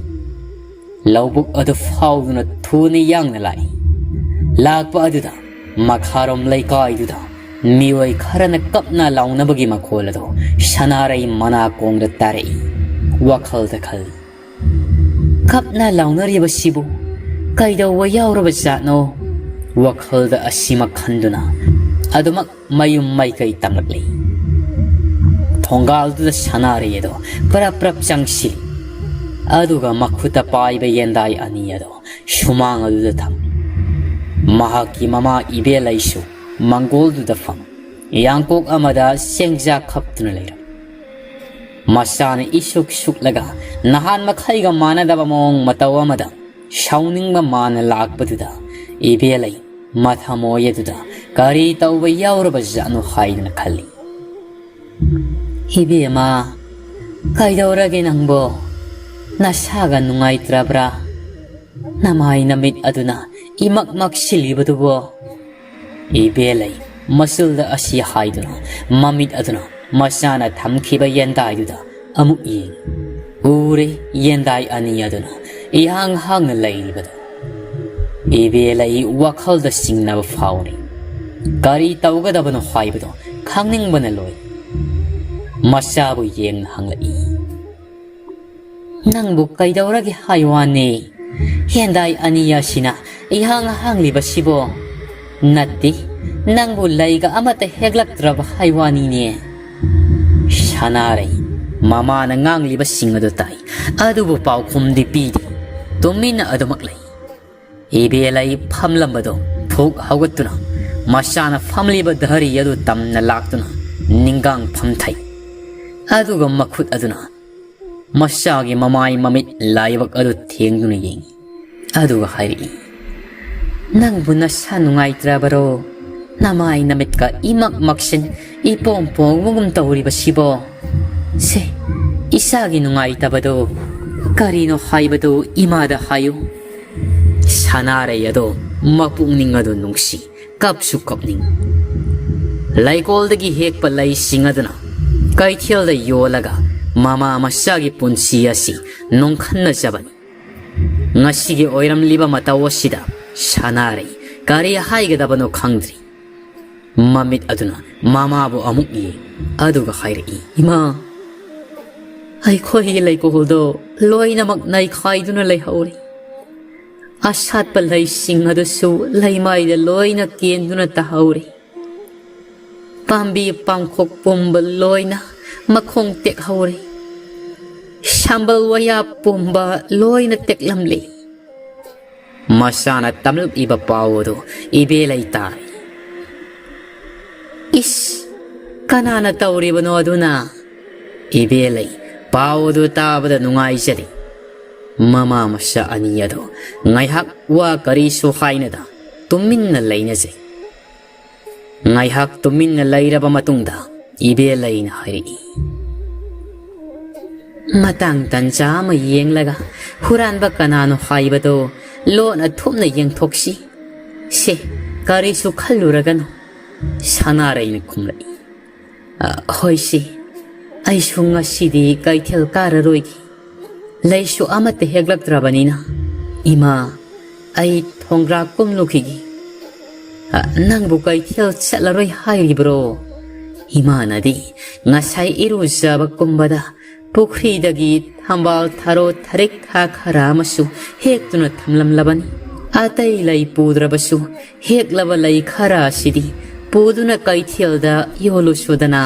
ꯂꯧꯕꯨꯛ ꯑꯗꯨ ꯐꯥꯎꯗꯨꯅ ꯊꯨꯅ ꯌꯥꯡꯅ ꯂꯥꯛꯏ꯫ ꯂꯥꯛꯄ ꯑꯗꯨꯗ ꯃꯈꯥꯔꯣꯝ ꯂꯩꯀꯥꯏꯗꯨꯗ ꯃꯤꯑꯣꯏ ꯈꯔꯅ ꯀꯞꯅ ꯂꯥꯎꯅꯕꯒꯤ ꯃꯈꯣꯜ ꯑꯗꯨ ꯁꯅꯥꯔꯩ ꯃꯅꯥꯀꯣꯡꯗ ꯇꯥꯔꯛꯏ꯫ ꯋꯥꯈꯜꯗ ꯈꯜꯂꯤ, "ꯀꯞꯅ ꯂꯥꯎꯅꯔꯤꯕꯁꯤꯕꯨ ꯀꯩꯗꯧꯕ ꯌꯥꯎꯔꯕ ꯖꯥꯠꯅꯣ?" ꯋꯥꯈꯜꯗ ꯑꯁꯤꯃꯛ ꯈꯟꯗꯨꯅ ꯑꯗꯨꯃꯛ ꯃꯌꯨꯝ ꯃꯥꯏꯀꯩ ꯇꯝꯂꯛꯂꯤ꯫ ꯊꯣꯡꯒꯥꯜꯗꯨꯗ ꯁꯅꯥꯔꯩ ꯑꯗꯣ ꯄꯔꯞ ꯄꯔꯞ ꯆꯪꯁꯤꯜꯂꯤ꯫ ꯑꯗꯨꯒ ꯃꯈꯨꯠꯇ ꯄꯥꯏꯕ ꯌꯦꯟꯗꯥꯏ ꯑꯅꯤ ꯑꯗꯣ ꯁꯨꯃꯥꯡ ꯑꯗꯨꯗ ꯊꯝꯃꯤ꯫ ꯃꯍꯥꯛꯀꯤ ꯃꯃꯥ ꯏꯕꯦꯜꯂꯩꯁꯨ ꯃꯪꯒꯣꯜꯗꯨꯗ ꯐꯝ, ꯌꯥꯡꯀꯣꯛ ꯑꯃꯗ ꯆꯦꯡꯖꯥꯛ ꯈꯞꯇꯨꯅ ꯂꯩꯔꯝꯃꯤ꯫ ꯃꯆꯥꯅ ꯏꯁꯨꯛ ꯁꯨꯛꯂꯒ ꯅꯍꯥꯟ ꯃꯈꯩꯒ ꯃꯥꯟꯅꯗꯕ ꯃꯑꯣꯡ ꯃꯇꯧ ꯑꯃꯗ ꯁꯥꯎꯅꯤꯡꯕ ꯃꯥꯅ ꯂꯥꯛꯄꯗꯨꯗ ꯏꯕꯦꯜꯂꯩ ꯃꯊꯃꯣꯏ ꯑꯗꯨꯗ ꯀꯔꯤ ꯇꯧꯕ ꯌꯥꯎꯔꯕ ꯖꯥꯠꯅꯣ ꯍꯥꯏꯗꯨꯅ ꯈꯜꯂꯤ꯫ "ꯏꯕꯦꯝꯃ, ꯀꯩꯗꯧꯔꯒꯦ ꯅꯪꯕꯣ? ꯅꯁꯥꯒ ꯅꯨꯡꯉꯥꯏꯇ꯭ꯔꯕ꯭ꯔꯥ? ꯅꯃꯥꯏ ꯅꯃꯤꯠ ꯑꯗꯨꯅ ꯏꯃꯛ ꯃꯛꯁꯤꯜꯂꯤꯕꯗꯨꯕꯣ?" ꯏꯕꯦꯜꯂꯩ ꯃꯆꯨꯜꯗ ꯑꯁꯤ ꯍꯥꯏꯗꯨꯅ ꯃꯃꯤꯠ ꯑꯗꯨꯅ ꯃꯆꯥꯅ ꯊꯝꯈꯤꯕ ꯌꯦꯟꯗꯥꯏꯗꯨꯗ ꯑꯃꯨꯛ ꯌꯦꯡꯏ꯫ ꯎꯔꯦ, ꯌꯦꯟꯗꯥꯏ ꯑꯅꯤ ꯑꯗꯨꯅ ꯏꯍꯥꯡ ꯍꯥꯡꯅ ꯂꯩꯔꯤꯕꯗꯨ꯫ ꯏꯕꯦꯜꯂꯩ ꯋꯥꯈꯜꯗ ꯆꯤꯡꯅꯕ ꯐꯥꯎꯔꯤ꯫ ꯀꯔꯤ ꯇꯧꯒꯗꯕꯅꯣ ꯍꯥꯏꯕꯗꯨ ꯈꯪꯅꯤꯡꯕꯅ ꯂꯣꯏ꯫ ꯃꯆꯥꯕꯨ ꯌꯦꯡꯅ ꯍꯪꯂꯛꯏ꯫ "ꯅꯪꯕꯨ ꯀꯩꯗꯧꯔꯒꯦ ꯍꯥꯏ ꯋꯥꯅꯤ? ꯌꯦꯟꯗꯥꯏ ꯑꯅꯤ ꯑꯁꯤꯅ ꯏꯍꯥꯡ ꯍꯥꯡꯂꯤꯕꯁꯤꯕꯣ? ꯅꯠꯇꯦ, ꯅꯪꯕꯨ ꯂꯩꯒ ꯑꯃꯠꯇ ꯍꯦꯛꯂꯛꯇ꯭ꯔꯕ ꯍꯥꯏ ꯋꯥꯅꯤꯅꯦ?" ꯁꯅꯥꯔꯩ ꯃꯃꯥꯅ ꯉꯥꯡꯂꯤꯕꯁꯤꯡ ꯑꯗꯨ ꯇꯥꯏ, ꯑꯗꯨꯕꯨ ꯄꯥꯎꯈꯨꯝꯗꯤ ꯄꯤꯗꯦ꯫ ꯇꯨꯃꯤꯟꯅ ꯑꯗꯨꯃꯛ ꯂꯩ꯫ ꯏꯕꯦꯂꯩ ꯐꯝꯂꯝꯕꯗꯣ ꯐꯨꯛ ꯍꯧꯒꯠꯇꯨꯅ ꯃꯆꯥꯅ ꯐꯝꯂꯤꯕ ꯙꯔꯤ ꯑꯗꯨ ꯇꯝꯅ ꯂꯥꯛꯇꯨꯅ ꯅꯤꯡꯒꯥꯡ ꯐꯝꯊꯩ꯫ ꯑꯗꯨꯒ ꯃꯈꯨꯠ ꯑꯗꯨꯅ ꯃꯆꯥꯒꯤ ꯃꯃꯥꯏ ꯃꯃꯤꯠ ꯂꯥꯏꯕꯛ ꯑꯗꯨ ꯊꯦꯡꯗꯨꯅ ꯌꯦꯡꯏ꯫ ꯑꯗꯨꯒ ꯍꯥꯏꯔꯛꯏ, "ꯅꯪꯕꯨ ꯅꯁꯥ ꯅꯨꯡꯉꯥꯏꯇ꯭ꯔꯕꯔꯣ? ꯅꯃꯥꯏ ꯅꯃꯤꯠꯀ ꯏꯃꯛ ꯃꯛꯁꯤꯟ ꯏꯄꯣꯝ ꯄꯣꯝꯕꯒꯨꯝ ꯇꯧꯔꯤꯕꯁꯤꯕꯣ? ꯁꯦ, ꯏꯆꯥꯒꯤ ꯅꯨꯡꯉꯥꯏꯇꯕꯗꯣ ꯀꯔꯤꯅꯣ ꯍꯥꯏꯕꯗꯨ ꯏꯃꯥꯗ ꯍꯥꯏꯌꯨ꯫" ꯁꯅꯥꯔꯩ ꯑꯗꯣ ꯃꯄꯨꯛꯅꯤꯡ ꯑꯗꯨ ꯅꯨꯡꯁꯤ, ꯀꯞꯁꯨ ꯀꯞꯅꯤꯡ꯫ ꯂꯩꯀꯣꯜꯗꯒꯤ ꯍꯦꯛꯄ ꯂꯩꯁꯤꯡ ꯑꯗꯨꯅ ꯀꯩꯊꯦꯜꯗ ꯌꯣꯜꯂꯒ ꯃꯃꯥ ꯃꯆꯥꯒꯤ ꯄꯨꯟꯁꯤ ꯑꯁꯤ ꯅꯣꯡꯈꯟꯅꯖꯕꯅꯤ꯫ ꯉꯁꯤꯒꯤ ꯑꯣꯏꯔꯝꯂꯤꯕ ꯃꯇꯧ ꯑꯁꯤꯗ ꯁꯅꯥꯔꯩ ꯀꯔꯤ ꯍꯥꯏꯒꯗꯕꯅꯣ ꯈꯪꯗ꯭ꯔꯤ꯫ ꯃꯃꯤꯠ ꯑꯗꯨꯅ ꯃꯃꯥꯕꯨ ꯑꯃꯨꯛ ꯌꯦꯡ, ꯑꯗꯨꯒ ꯍꯥꯏꯔꯛꯏ, "ꯏꯃꯥ, ꯑꯩꯈꯣꯏꯒꯤ ꯂꯩꯀꯣꯜꯗꯣ ꯂꯣꯏꯅꯃꯛ ꯅꯩꯈꯥꯏꯗꯨꯅ ꯂꯩꯍꯧꯔꯦ꯫ ꯑꯁꯥꯠꯄ ꯂꯩꯁꯤꯡ ꯑꯗꯨꯁꯨ ꯂꯩꯃꯥꯏꯗ ꯂꯣꯏꯅ ꯀꯦꯟꯗꯨꯅ ꯇꯥꯍꯧꯔꯦ꯫ ꯄꯥꯝꯕꯤ ꯄꯥꯡꯈꯣꯛ ꯄꯨꯝꯕ ꯂꯣꯏꯅ ꯃꯈꯣꯡ ꯇꯦꯛꯍꯧꯔꯦ꯫ ꯁꯝꯕꯜ ꯋꯥꯌꯥ ꯄꯨꯝꯕ ꯂꯣꯏꯅ ꯇꯦꯛꯂꯝꯂꯦ꯫" ꯃꯆꯥꯅ ꯇꯝꯂꯛꯂꯤꯕ ꯄꯥꯎ ꯑꯗꯨ ꯏꯕꯦꯂꯩ ꯇꯥꯔꯦ꯫ "ꯏꯁ, ꯀꯅꯥꯅ ꯇꯧꯔꯤꯕꯅꯣ ꯑꯗꯨꯅ?" ꯏꯕꯦꯂꯩ ꯄꯥꯎ ꯑꯗꯨ ꯇꯥꯕꯗ ꯅꯨꯡꯉꯥꯏꯖꯔꯦ꯫ ꯃꯃꯥ ꯃꯆꯥ ꯑꯅꯤ ꯑꯗꯨ ꯉꯥꯏꯍꯥꯛ ꯋꯥ ꯀꯔꯤꯁꯨ ꯍꯥꯏꯅꯗ ꯇꯨꯃꯤꯟꯅ ꯂꯩꯅꯖꯩ꯫ ꯉꯥꯏꯍꯥꯛ ꯇꯨꯃꯤꯟꯅ ꯂꯩꯔꯕ ꯃꯇꯨꯡꯗ ꯏꯕꯦꯂꯩꯅ ꯍꯥꯏꯔꯛꯏ, "ꯃꯇꯥꯡ ꯇꯟꯖꯥ ꯑꯃ ꯌꯦꯡꯂꯒ ꯍꯨꯔꯥꯟꯕ ꯀꯅꯥꯅꯣ ꯍꯥꯏꯕꯗꯣ ꯂꯣꯟꯅ ꯊꯨꯞꯅ ꯌꯦꯡꯊꯣꯛꯁꯤ꯫ ꯁꯦ, ꯀꯔꯤꯁꯨ ꯈꯜꯂꯨꯔꯒꯅꯨ꯫" ꯁꯅꯥꯔꯩꯅ ꯈꯨꯝꯂꯛꯏ, "ꯑ, ꯍꯣꯏ ꯁꯤ, ꯑꯩꯁꯨ ꯉꯁꯤꯗꯤ ꯀꯩꯊꯦꯜ ꯀꯥꯔꯔꯣꯏꯒꯦ꯫ ꯂꯩꯁꯨ ꯑꯃꯠꯇ ꯍꯦꯛꯂꯛꯇ꯭ꯔꯕꯅꯤꯅ꯫ ꯏꯃꯥ, ꯑꯩ ꯊꯣꯡꯒ꯭ꯔꯥ ꯀꯨꯝꯂꯨꯈꯤꯒꯦ꯫" "ꯑ, ꯅꯪꯕꯨ ꯀꯩꯊꯦꯜ ꯆꯠꯂꯔꯣꯏ ꯍꯥꯏꯔꯤꯕ꯭ꯔꯣ? ꯏꯃꯥꯅꯗꯤ ꯉꯁꯥꯏ ꯏꯔꯨꯖꯕ ꯀꯨꯝꯕꯗ ꯄꯨꯈ꯭ꯔꯤꯗꯒꯤ ꯊꯝꯕꯥꯜ ꯊꯔꯣ ꯊꯔꯤꯛ ꯊꯥ ꯈꯔ ꯑꯃꯁꯨ ꯍꯦꯛꯇꯨꯅ ꯊꯝꯂꯝꯂꯕꯅꯤ꯫ ꯑꯇꯩ ꯂꯩ ꯄꯨꯗ꯭ꯔꯕꯁꯨ ꯍꯦꯛꯂꯕ ꯂꯩ ꯈꯔ ꯑꯁꯤꯗꯤ ꯄꯨꯗꯨꯅ ꯀꯩꯊꯦꯜꯗ ꯌꯣꯜꯂꯨꯁꯨꯗꯅ꯫"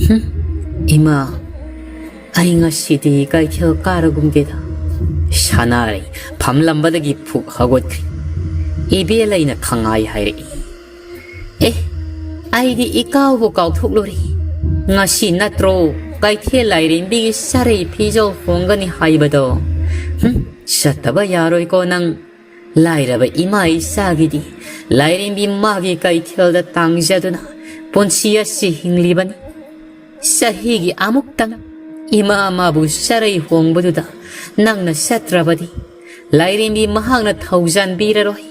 "ꯍꯨꯝ, ꯏꯃꯥ, ꯑꯩ ꯉꯁꯤꯗꯤ ꯀꯩꯊꯦꯜ ꯀꯥꯔꯒꯨꯝꯒꯦꯗ꯫ ꯁꯅꯥꯔꯩ ꯐꯝꯂꯝꯕꯗꯒꯤ ꯐꯨꯛ ꯍꯧꯒꯠꯈ꯭ꯔꯤ꯫ ꯏꯕꯦꯂꯩꯅ ꯈꯪꯉꯥꯏ ꯍꯥꯏꯔꯛꯏ꯫ ꯑꯦ, ꯑꯩꯗꯤ ꯏꯀꯥꯎꯕꯨ ꯀꯥꯎꯊꯣꯛꯂꯨꯔꯦ꯫ ꯉꯁꯤ ꯅꯠꯇ꯭ꯔꯣ ꯀꯩꯊꯦꯜ ꯂꯥꯏꯔꯦꯝꯕꯤꯒꯤ ꯁꯥꯔꯩ ꯐꯤꯖꯣꯜ ꯍꯣꯡꯒꯅꯤ ꯍꯥꯏꯕꯗꯣ? ꯍꯨꯝ, ꯆꯠꯇꯕ ꯌꯥꯔꯣꯏꯀꯣ ꯅꯪ꯫ ꯂꯥꯏꯔꯕ ꯏꯃꯥ ꯏꯆꯥꯒꯤꯗꯤ ꯂꯥꯏꯔꯦꯝꯕꯤ ꯃꯥꯒꯤ ꯀꯩꯊꯦꯜꯗ ꯇꯥꯡꯖꯗꯨꯅ ꯄꯨꯟꯁꯤ ꯑꯁꯤ ꯍꯤꯡꯂꯤꯕꯅꯤ꯫ ꯆꯍꯤꯒꯤ ꯑꯃꯨꯛꯇꯪ ꯏꯃꯥ ꯃꯥꯕꯨ ꯆꯔꯩ ꯍꯣꯡꯕꯗꯨꯗ ꯅꯪꯅ ꯆꯠꯇ꯭ꯔꯕꯗꯤ ꯂꯥꯏꯔꯦꯝꯕꯤ ꯃꯍꯥꯛꯅ ꯊꯧꯖꯥꯟꯕꯤꯔꯔꯣꯏ꯫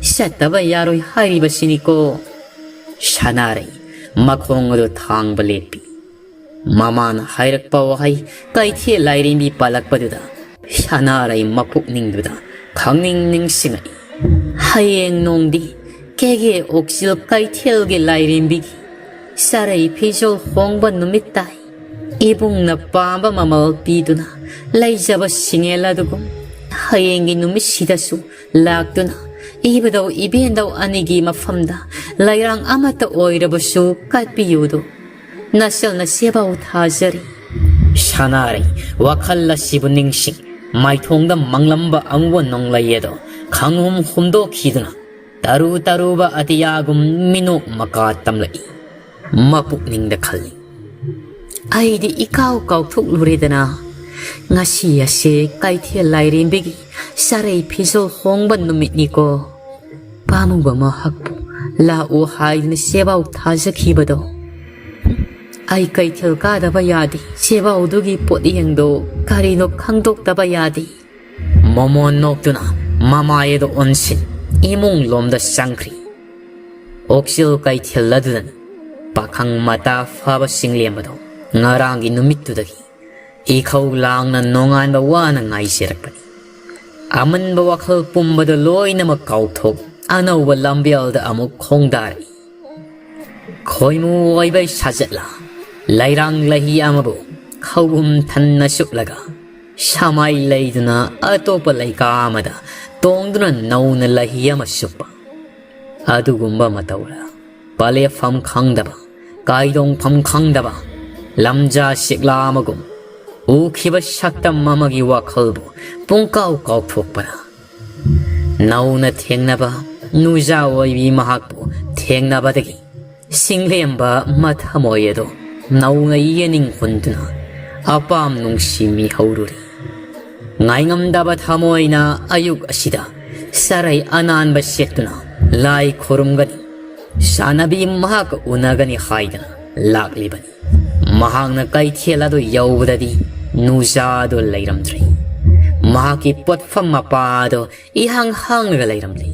ꯆꯠꯇꯕ ꯌꯥꯔꯣꯏ ꯍꯥꯏꯔꯤꯕꯁꯤꯅꯤꯀꯣ꯫ ꯁꯅꯥꯔꯩ ꯃꯈꯣꯡ ꯑꯗꯨ ꯊꯥꯡꯕ ꯂꯦꯞꯄꯤ꯫ ꯃꯃꯥꯅ ꯍꯥꯏꯔꯛꯄ ꯋꯥꯍꯩ ꯀꯩꯊꯦꯜ ꯂꯥꯏꯔꯦꯝꯕꯤ ꯄꯥꯜꯂꯛꯄꯗꯨꯗ ꯁꯅꯥꯔꯩ ꯃꯄꯨꯛꯅꯤꯡꯗꯨꯗ ꯈꯪꯅꯤꯡ ꯅꯤꯡꯁꯤꯡꯉꯛꯏ꯫ ꯍꯌꯦꯡ ꯅꯣꯡꯗꯤ ꯀꯦꯒꯦ ꯑꯣꯛꯆꯤꯜ ꯀꯩꯊꯦꯜꯒꯤ ꯂꯥꯏꯔꯦꯝꯕꯤꯒꯤ ꯆꯔꯩ ꯐꯤꯖꯣꯜ ꯍꯣꯡꯕ ꯅꯨꯃꯤꯠ ꯇꯥꯏ꯫ ꯏꯕꯨꯡꯅ ꯄꯥꯝꯕ ꯃꯃꯜ ꯄꯤꯗꯨꯅ ꯂꯩꯖꯕ ꯁꯤꯡꯉꯦꯜ ꯑꯗꯨꯒꯨꯝ ꯍꯌꯦꯡꯒꯤ ꯅꯨꯃꯤꯠꯁꯤꯗꯁꯨ ꯂꯥꯛꯇꯨꯅ ꯏꯕꯨꯙꯧ ꯏꯕꯦꯟꯙꯧ ꯑꯅꯤꯒꯤ ꯃꯐꯝꯗ ꯂꯩꯔꯥꯡ ꯑꯃꯠꯇ ꯑꯣꯏꯔꯕꯁꯨ ꯀꯠꯄꯤꯌꯨꯗꯣ꯫ ꯅꯆꯜꯅ ꯆꯦꯕꯥꯎ ꯊꯥꯖꯔꯤ꯫ ꯁꯅꯥꯔꯩ ꯋꯥꯈꯜ ꯑꯁꯤꯕꯨ ꯅꯤꯡꯁꯤꯡ ꯃꯥꯏꯊꯣꯡꯗ ꯃꯪꯂꯝꯕ ꯑꯉꯨꯕ ꯅꯣꯡꯂꯩ ꯑꯗꯣ ꯈꯪꯍꯨꯝ ꯍꯨꯝꯗꯣꯛꯈꯤꯗꯨꯅ ꯇꯔꯨ ꯇꯔꯨꯕ ꯑꯇꯤꯌꯥꯒꯨꯝ ꯃꯤꯅꯣꯛ ꯃꯀꯥ ꯇꯝꯂꯛꯏ꯫ ꯃꯄꯨꯛꯅꯤꯡꯗ ꯈꯜꯂꯤ, ꯑꯩꯗꯤ ꯏꯀꯥꯎ ꯀꯥꯎꯊꯣꯛꯂꯨꯔꯦꯗꯅ꯫ ꯉꯁꯤ ꯑꯁꯦ ꯀꯩꯊꯦꯜ ꯂꯥꯏꯔꯦꯝꯕꯤꯒꯤ ꯆꯔꯩ ꯐꯤꯖꯣꯜ ꯍꯣꯡꯕ ꯅꯨꯃꯤꯠꯅꯤꯀꯣ꯫ ꯄꯥꯝꯃꯨꯕ ꯃꯍꯥꯛꯄꯨ ꯂꯥꯛꯎ ꯍꯥꯏꯗꯨꯅ ꯆꯦꯕꯥꯎ ꯊꯥꯖꯈꯤꯕꯗꯣ꯫ ꯑꯩ ꯀꯩꯊꯦꯜ ꯀꯥꯗꯕ ꯌꯥꯗꯦ꯫ ꯆꯦꯕꯥꯎꯗꯨꯒꯤ ꯄꯣꯠꯌꯦꯡꯗꯣ ꯀꯔꯤꯅꯣ ꯈꯪꯗꯣꯛꯇꯕ ꯌꯥꯗꯦ꯫ ꯃꯣꯃꯣꯟ ꯅꯣꯛꯇꯨꯅ ꯃꯃꯥꯏ ꯑꯗꯨ ꯑꯣꯟꯁꯤꯟ ꯏꯃꯨꯡ ꯂꯣꯝꯗ ꯆꯪꯈ꯭ꯔꯤ꯫ ꯑꯣꯛꯆꯤꯜ ꯀꯩꯊꯦꯜ ꯑꯗꯨꯗꯅꯤ ꯄꯥꯈꯪ ꯃꯇꯥ ꯐꯥꯕ ꯆꯤꯡꯂꯦꯝꯕꯗꯣ ꯉꯔꯥꯡꯒꯤ ꯅꯨꯃꯤꯠꯇꯨꯗꯒꯤ ꯏꯈꯧ ꯂꯥꯡꯅ ꯅꯣꯡꯉꯥꯟꯕ ꯋꯥꯅ ꯉꯥꯏꯖꯔꯛꯄꯅꯤ꯫ ꯑꯃꯟꯕ ꯋꯥꯈꯜ ꯄꯨꯝꯕꯗ ꯂꯣꯏꯅꯃꯛ ꯀꯥꯎꯊꯣꯛ ꯑꯅꯧꯕ ꯂꯝꯕꯦꯜꯗ ꯑꯃꯨꯛ ꯈꯣꯡꯗꯥꯔꯛꯏ꯫ ꯈꯣꯏꯃꯨ ꯑꯣꯏꯕ ꯁꯥꯖꯠꯂ ꯂꯩꯔꯥꯡ ꯂꯩꯍꯤ ꯑꯃꯕꯨ ꯈꯧꯒꯨꯝ ꯊꯟꯅ ꯆꯨꯞꯂꯒ ꯁꯃꯥꯏ ꯂꯩꯗꯨꯅ ꯑꯇꯣꯞꯄ ꯂꯩꯀꯥ ꯑꯃꯗ ꯇꯣꯡꯗꯨꯅ ꯅꯧꯅ ꯂꯩꯍꯤ ꯑꯃ ꯆꯨꯞꯄ꯫ ꯑꯗꯨꯒꯨꯝꯕ ꯃꯇꯧꯔ ꯄꯂꯦꯐꯝ ꯈꯪꯗꯕ, ꯀꯥꯏꯗꯣꯡꯐꯝ ꯈꯪꯗꯕ ꯂꯝꯖꯥ ꯁꯤꯛꯂꯥ ꯑꯃꯒꯨꯝ ꯎꯈꯤꯕ ꯁꯛꯇꯝ ꯑꯃꯒꯤ ꯋꯥꯈꯜꯕꯨ ꯄꯨꯡꯀꯥꯎ ꯀꯥꯎꯊꯣꯛꯄꯅ꯫ ꯅꯧꯅ ꯊꯦꯡꯅꯕ ꯅꯨꯖꯥ ꯑꯣꯏꯕꯤ ꯃꯍꯥꯛꯄꯨ ꯊꯦꯡꯅꯕꯗꯒꯤ ꯁꯤꯡꯂꯦꯝꯕ ꯃꯊꯃꯣꯏ ꯑꯗꯨ ꯅꯧꯅ ꯌꯦꯅꯤꯡ ꯍꯨꯟꯗꯨꯅ ꯑꯄꯥꯝ ꯅꯨꯡꯁꯤ ꯃꯤꯍꯧꯔꯨꯔꯤ꯫ ꯉꯥꯏꯉꯝꯗꯕ ꯊꯃꯣꯏꯅ ꯑꯌꯨꯛ ꯑꯁꯤꯗ ꯁꯔꯩ ꯑꯅꯥꯟꯕ ꯁꯦꯠꯇꯨꯅ ꯂꯥꯏ ꯈꯨꯔꯨꯝꯒꯅꯤ, ꯁꯥꯟꯅꯕꯤ ꯃꯍꯥꯛ ꯎꯅꯒꯅꯤ ꯍꯥꯏꯗꯅ ꯂꯥꯛꯂꯤꯕꯅꯤ꯫ ꯃꯍꯥꯛꯅ ꯀꯩꯊꯦꯜ ꯑꯗꯨ ꯌꯧꯕꯗꯗꯤ ꯅꯨꯖꯥ ꯑꯗꯨ ꯂꯩꯔꯝꯗ꯭ꯔꯦ꯫ ꯃꯍꯥꯛꯀꯤ ꯄꯣꯠꯐꯝ ꯃꯄꯥ ꯑꯗꯨ ꯏꯍꯥꯡ ꯍꯥꯡꯂꯒ ꯂꯩꯔꯝꯂꯤ꯫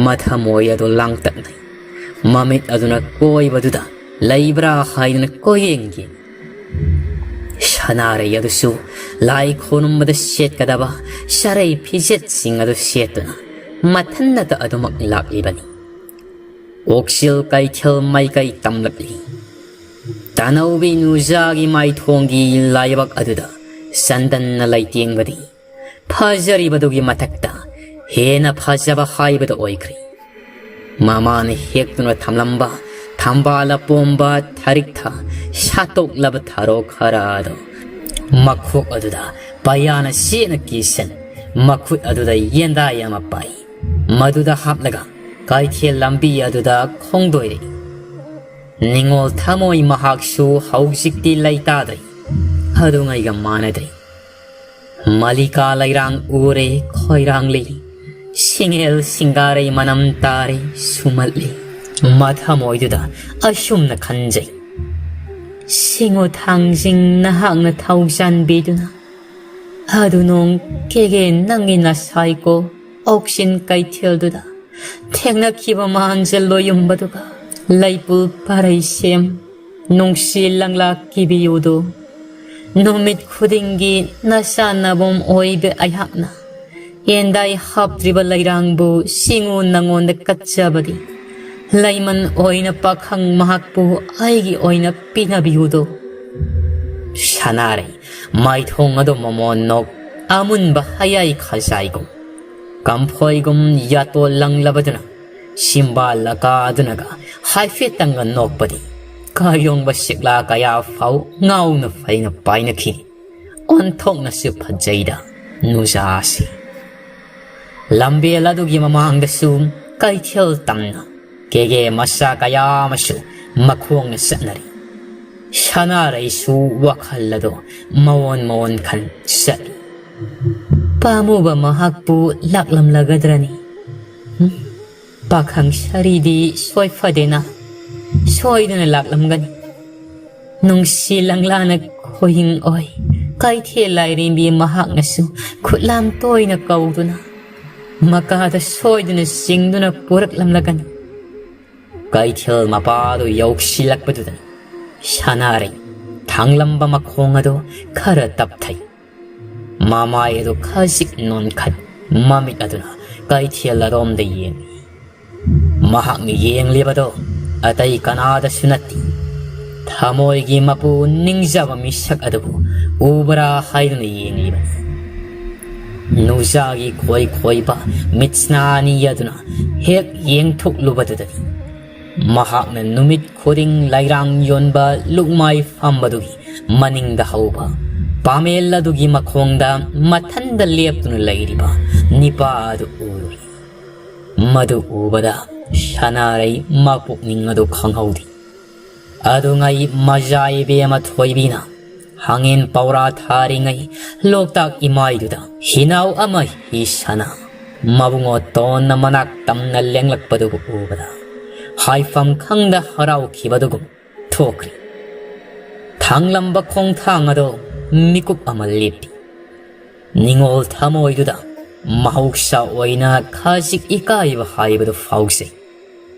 ꯃꯊꯃꯣꯏ ꯑꯗꯨ ꯂꯥꯡꯇꯛꯅꯩ꯫ ꯃꯃꯤꯠ ꯑꯗꯨꯅ ꯀꯣꯏꯕꯗꯨꯗ ꯂꯩꯕ꯭ꯔꯥ ꯍꯥꯏꯗꯨꯅ ꯀꯣꯏꯌꯦꯡ ꯌꯦꯡ꯫ ꯁꯅꯥꯔꯩ ꯑꯗꯨꯁꯨ ꯂꯥꯏ ꯈꯨꯔꯨꯝꯕꯗ ꯁꯦꯠꯀꯗꯕ ꯁꯔꯩ ꯐꯤꯖꯦꯠꯁꯤꯡ ꯑꯗꯨ ꯁꯦꯠꯇꯨꯅ ꯃꯊꯟꯅꯇ ꯑꯗꯨꯃꯛ ꯂꯥꯛꯂꯤꯕꯅꯤ꯫ ꯑꯣꯛꯁꯤꯜ ꯀꯩꯊꯦꯜ ꯃꯥꯏꯀꯩ ꯇꯝꯂꯛꯂꯤ꯫ ꯇꯥꯅꯧꯕꯤ ꯅꯨꯖꯥꯒꯤ ꯃꯥꯏꯊꯣꯡꯒꯤ ꯂꯥꯏꯕꯛ ꯑꯗꯨꯗ ꯆꯟꯗꯟꯅ ꯂꯩꯇꯦꯡꯕꯗꯤ ꯐꯖꯔꯤꯕꯗꯨꯒꯤ ꯃꯊꯛꯇ ꯍꯦꯟꯅ ꯐꯖꯕ ꯍꯥꯏꯕꯗꯨ ꯑꯣꯏꯈ꯭ꯔꯦ꯫ ꯃꯃꯥꯅ ꯍꯦꯛꯇꯨꯅ ꯊꯝꯂꯝꯕ ꯊꯝꯕꯥꯜ ꯑꯄꯣꯝꯕ ꯊꯔꯤꯛꯊ ꯁꯥꯠꯇꯣꯛꯂꯕ ꯊꯔꯣ ꯈꯔ ꯑꯗꯨ ꯃꯈꯣꯛ ꯑꯗꯨꯗ ꯄꯩꯌꯥꯅ ꯆꯦꯠꯅ ꯀꯤꯁꯟ, ꯃꯈꯨꯠ ꯑꯗꯨꯗ ꯌꯦꯟꯗꯥꯏ ꯑꯃ ꯄꯥꯏ꯫ ꯃꯗꯨꯗ ꯍꯥꯞꯂꯒ ꯀꯩꯊꯦꯜ ꯂꯝꯕꯤ ꯑꯗꯨꯗ ꯈꯣꯡꯗꯣꯏꯔꯛꯏ꯫ ꯅꯤꯡꯉꯣꯜ ꯊꯃꯣꯏ ꯃꯍꯥꯛꯁꯨ ꯍꯧꯖꯤꯛꯇꯤ ꯂꯩꯇꯥꯗ꯭ꯔꯦ꯫ ꯑꯗꯨꯉꯩꯒ ꯃꯥꯟꯅꯗ꯭ꯔꯦ꯫ ꯃꯂꯤꯀꯥ ꯂꯩꯔꯥꯡ ꯎꯔꯦ, ꯈꯣꯏꯔꯥꯡꯂꯤ꯫ ꯁꯤꯡꯍꯦꯜ ꯁꯤꯡꯒꯥꯔꯩ ꯃꯅꯝ ꯇꯥꯔꯦ, ꯁꯨꯝꯍꯠꯂꯤ꯫ ꯃꯊꯃꯣꯏꯗꯨꯗ ꯑꯁꯨꯝꯅ ꯈꯟꯖꯩ꯫ ꯁꯤꯡꯉꯨ ꯊꯥꯡꯖꯤꯡ ꯅꯍꯥꯛꯅ ꯊꯧꯖꯥꯟꯕꯤꯗꯨꯅ꯫ ꯑꯗꯨ ꯅꯣꯡ ꯀꯦꯒꯦ ꯅꯪꯒꯤ ꯅꯁꯥꯏꯀꯣ꯫ ꯑꯣꯛꯁꯤꯟ ꯀꯩꯊꯦꯜꯗꯨꯗ ꯊꯦꯡꯅꯈꯤꯕ ꯃꯥꯟꯖ ꯂꯣꯌꯨꯝꯕꯗꯨꯒ ꯂꯩꯄꯨꯜ ꯄꯔꯩ ꯁꯦꯝ ꯅꯨꯡꯁꯤ ꯂꯪꯂꯥ ꯀꯤꯕꯤꯌꯨꯗꯨ꯫ ꯅꯨꯃꯤꯠ ꯈꯨꯗꯤꯡꯒꯤ ꯅꯆꯥꯟꯅꯕꯝ ꯑꯣꯏꯕ ꯑꯩꯍꯥꯛꯅ ꯌꯦꯟꯗꯥꯏ ꯍꯥꯞꯇ꯭ꯔꯤꯕ ꯂꯩꯔꯥꯡꯕꯨ ꯁꯤꯡꯉꯨ ꯅꯉꯣꯟꯗ ꯀꯠꯆꯕꯗꯤ ꯂꯩꯃꯟ ꯑꯣꯏꯅ ꯄꯥꯈꯪ ꯃꯍꯥꯛꯄꯨ ꯑꯩꯒꯤ ꯑꯣꯏꯅ ꯄꯤꯅꯕꯤꯌꯨꯗꯨ꯫ ꯁꯅꯥꯔꯩ ꯃꯥꯏꯊꯣꯡ ꯑꯗꯨ ꯃꯃꯣꯟ ꯅꯣꯛ ꯑꯃꯨꯟꯕ ꯍꯌꯥꯏ ꯈꯖꯥꯏꯒꯨꯝ ꯀꯝꯐꯣꯏꯒꯨꯝ ꯌꯥꯇꯣꯜ ꯂꯪꯂꯕꯗꯨꯅ ꯁꯤꯝꯕꯥꯜ ꯂꯀꯥꯗꯨꯅꯒ ꯍꯥꯏꯐꯦꯠꯇꯪꯒ ꯅꯣꯛꯄꯗꯤ ꯀꯥꯏꯌꯣꯡꯕ ꯁꯤꯛꯂꯥ ꯀꯌꯥ ꯐꯥꯎ ꯉꯥꯎꯅ ꯐꯩꯅ ꯄꯥꯏꯅꯈꯤ꯫ ꯑꯣꯟꯊꯣꯛꯅꯁꯨ ꯐꯖꯩꯗ ꯅꯨꯖꯥꯁꯤ꯫ ꯂꯝꯕꯦꯜ ꯑꯗꯨꯒꯤ ꯃꯃꯥꯡꯗꯁꯨ ꯀꯩꯊꯦꯜ ꯇꯝꯅ ꯀꯦꯒꯦ ꯃꯆꯥ ꯀꯌꯥ ꯑꯃꯁꯨ ꯃꯈꯣꯡꯅ ꯆꯠꯅꯔꯤ꯫ ꯁꯅꯥꯔꯩꯁꯨ ꯋꯥꯈꯜ ꯑꯗꯣ ꯃꯑꯣꯟ ꯃꯑꯣꯟ ꯈꯟ ꯆꯠꯂꯤ꯫ ꯄꯥꯝꯃꯨꯕ ꯃꯍꯥꯛꯄꯨ ꯂꯥꯛꯂꯝꯂꯒꯗ꯭ꯔꯅꯤ? ꯍꯨꯝ? ꯄꯥꯈꯪ ꯁꯥꯔꯤꯗꯤ ꯁꯣꯏ ꯐꯗꯦꯅ ꯁꯣꯏꯗꯅ ꯂꯥꯛꯂꯝꯒꯅꯤ꯫ ꯅꯨꯡꯁꯤ ꯂꯪꯂꯥꯅ ꯈꯣꯏꯍꯤꯡ ꯑꯣꯏ ꯀꯩꯊꯦꯜ ꯂꯥꯏꯔꯦꯝꯕꯤ ꯃꯍꯥꯛꯅꯁꯨ ꯈꯨꯠꯂꯥꯝ ꯇꯣꯏꯅ ꯀꯧꯗꯨꯅ ꯃꯀꯥꯗ ꯁꯣꯏꯗꯅ ꯆꯤꯡꯗꯨꯅ ꯄꯨꯔꯛꯂꯝꯂꯒꯅꯤ꯫ ꯀꯩꯊꯦꯜ ꯃꯄꯥꯗꯨ ꯌꯧꯁꯤꯜꯂꯛꯄꯗꯨꯗ ꯁꯅꯥꯔꯩ ꯊꯥꯡꯂꯝꯕ ꯃꯈꯣꯡ ꯑꯗꯨ ꯈꯔ ꯇꯞꯊꯩ꯫ ꯃꯃꯥꯏ ꯑꯗꯨ ꯈꯖꯤꯛ ꯅꯣꯟꯈꯠ ꯃꯃꯤꯠ ꯑꯗꯨꯅ ꯀꯩꯊꯦꯜ ꯑꯗꯣꯝꯗ ꯌꯦꯡꯏ꯫ ꯃꯍꯥꯛꯅ ꯌꯦꯡꯂꯤꯕꯗꯨ ꯑꯇꯩ ꯀꯅꯥꯗꯁꯨ ꯅꯠꯇꯦ, ꯊꯃꯣꯏꯒꯤ ꯃꯄꯨ ꯅꯤꯡꯖꯕ ꯃꯤꯁꯛ ꯑꯗꯨꯕꯨ ꯎꯕ꯭ꯔꯥ ꯍꯥꯏꯗꯨꯅ ꯌꯦꯡꯂꯤꯕꯅꯤ꯫ ꯅꯨꯖꯥꯒꯤ ꯈꯣꯏ ꯈꯣꯏꯕ ꯃꯤꯠꯁꯅꯥ ꯑꯅꯤ ꯑꯗꯨꯅ ꯍꯦꯛ ꯌꯦꯡꯊꯣꯛꯂꯨꯕꯗꯨꯗꯗꯤ ꯃꯍꯥꯛꯅ ꯅꯨꯃꯤꯠ ꯈꯨꯗꯤꯡ ꯂꯩꯔꯥꯡ ꯌꯣꯟꯕ ꯂꯨꯛꯃꯥꯏ ꯐꯝꯕꯗꯨꯒꯤ ꯃꯅꯤꯡꯗ ꯍꯧꯕ ꯄꯥꯃꯦꯜ ꯑꯗꯨꯒꯤ ꯃꯈꯣꯡꯗ ꯃꯊꯟꯗ ꯂꯦꯞꯇꯨꯅ ꯂꯩꯔꯤꯕ ꯅꯤꯄꯥ ꯑꯗꯨ ꯎꯔꯨꯏ꯫ ꯃꯗꯨ ꯎꯕꯗ ꯁꯅꯥꯔꯩ ꯃꯄꯨꯛꯅꯤꯡ ꯑꯗꯨ ꯈꯪꯍꯧꯗꯦ꯫ ꯑꯗꯨꯉꯩ ꯃꯖꯥ ꯏꯕꯦꯝꯃ ꯊꯣꯏꯕꯤꯅ ꯍꯥꯡꯉꯦꯟ ꯄꯧꯔꯥ ꯊꯥꯔꯤꯉꯩ ꯂꯣꯛꯇꯥꯛ ꯏꯃꯥꯏꯗꯨꯗ ꯍꯤꯅꯥꯎ ꯑꯃ ꯍꯤ ꯁꯥꯅ ꯃꯕꯨꯡꯉꯣ ꯇꯣꯟꯅ ꯃꯅꯥꯛ ꯇꯝꯅ ꯂꯦꯡꯂꯛꯄꯗꯨꯕꯨ ꯎꯕꯗ ꯍꯥꯏꯐꯝ ꯈꯪꯗ ꯍꯔꯥꯎꯈꯤꯕꯗꯨꯒꯨꯝ ꯊꯣꯛꯈ꯭ꯔꯤ꯫ ꯊꯥꯡꯂꯝꯕ ꯈꯣꯡꯊꯥꯡ ꯑꯗꯣ ꯃꯤꯀꯨꯞ ꯑꯃ ꯂꯦꯞꯄꯤ꯫ ꯅꯤꯡꯉꯣꯜ ꯊꯃꯣꯏꯗꯨꯗ ꯃꯍꯧꯁꯥ ꯑꯣꯏꯅ ꯈꯖꯤꯛ ꯏꯀꯥꯏꯕ ꯍꯥꯏꯕꯗꯨ ꯐꯥꯎꯖꯩ꯫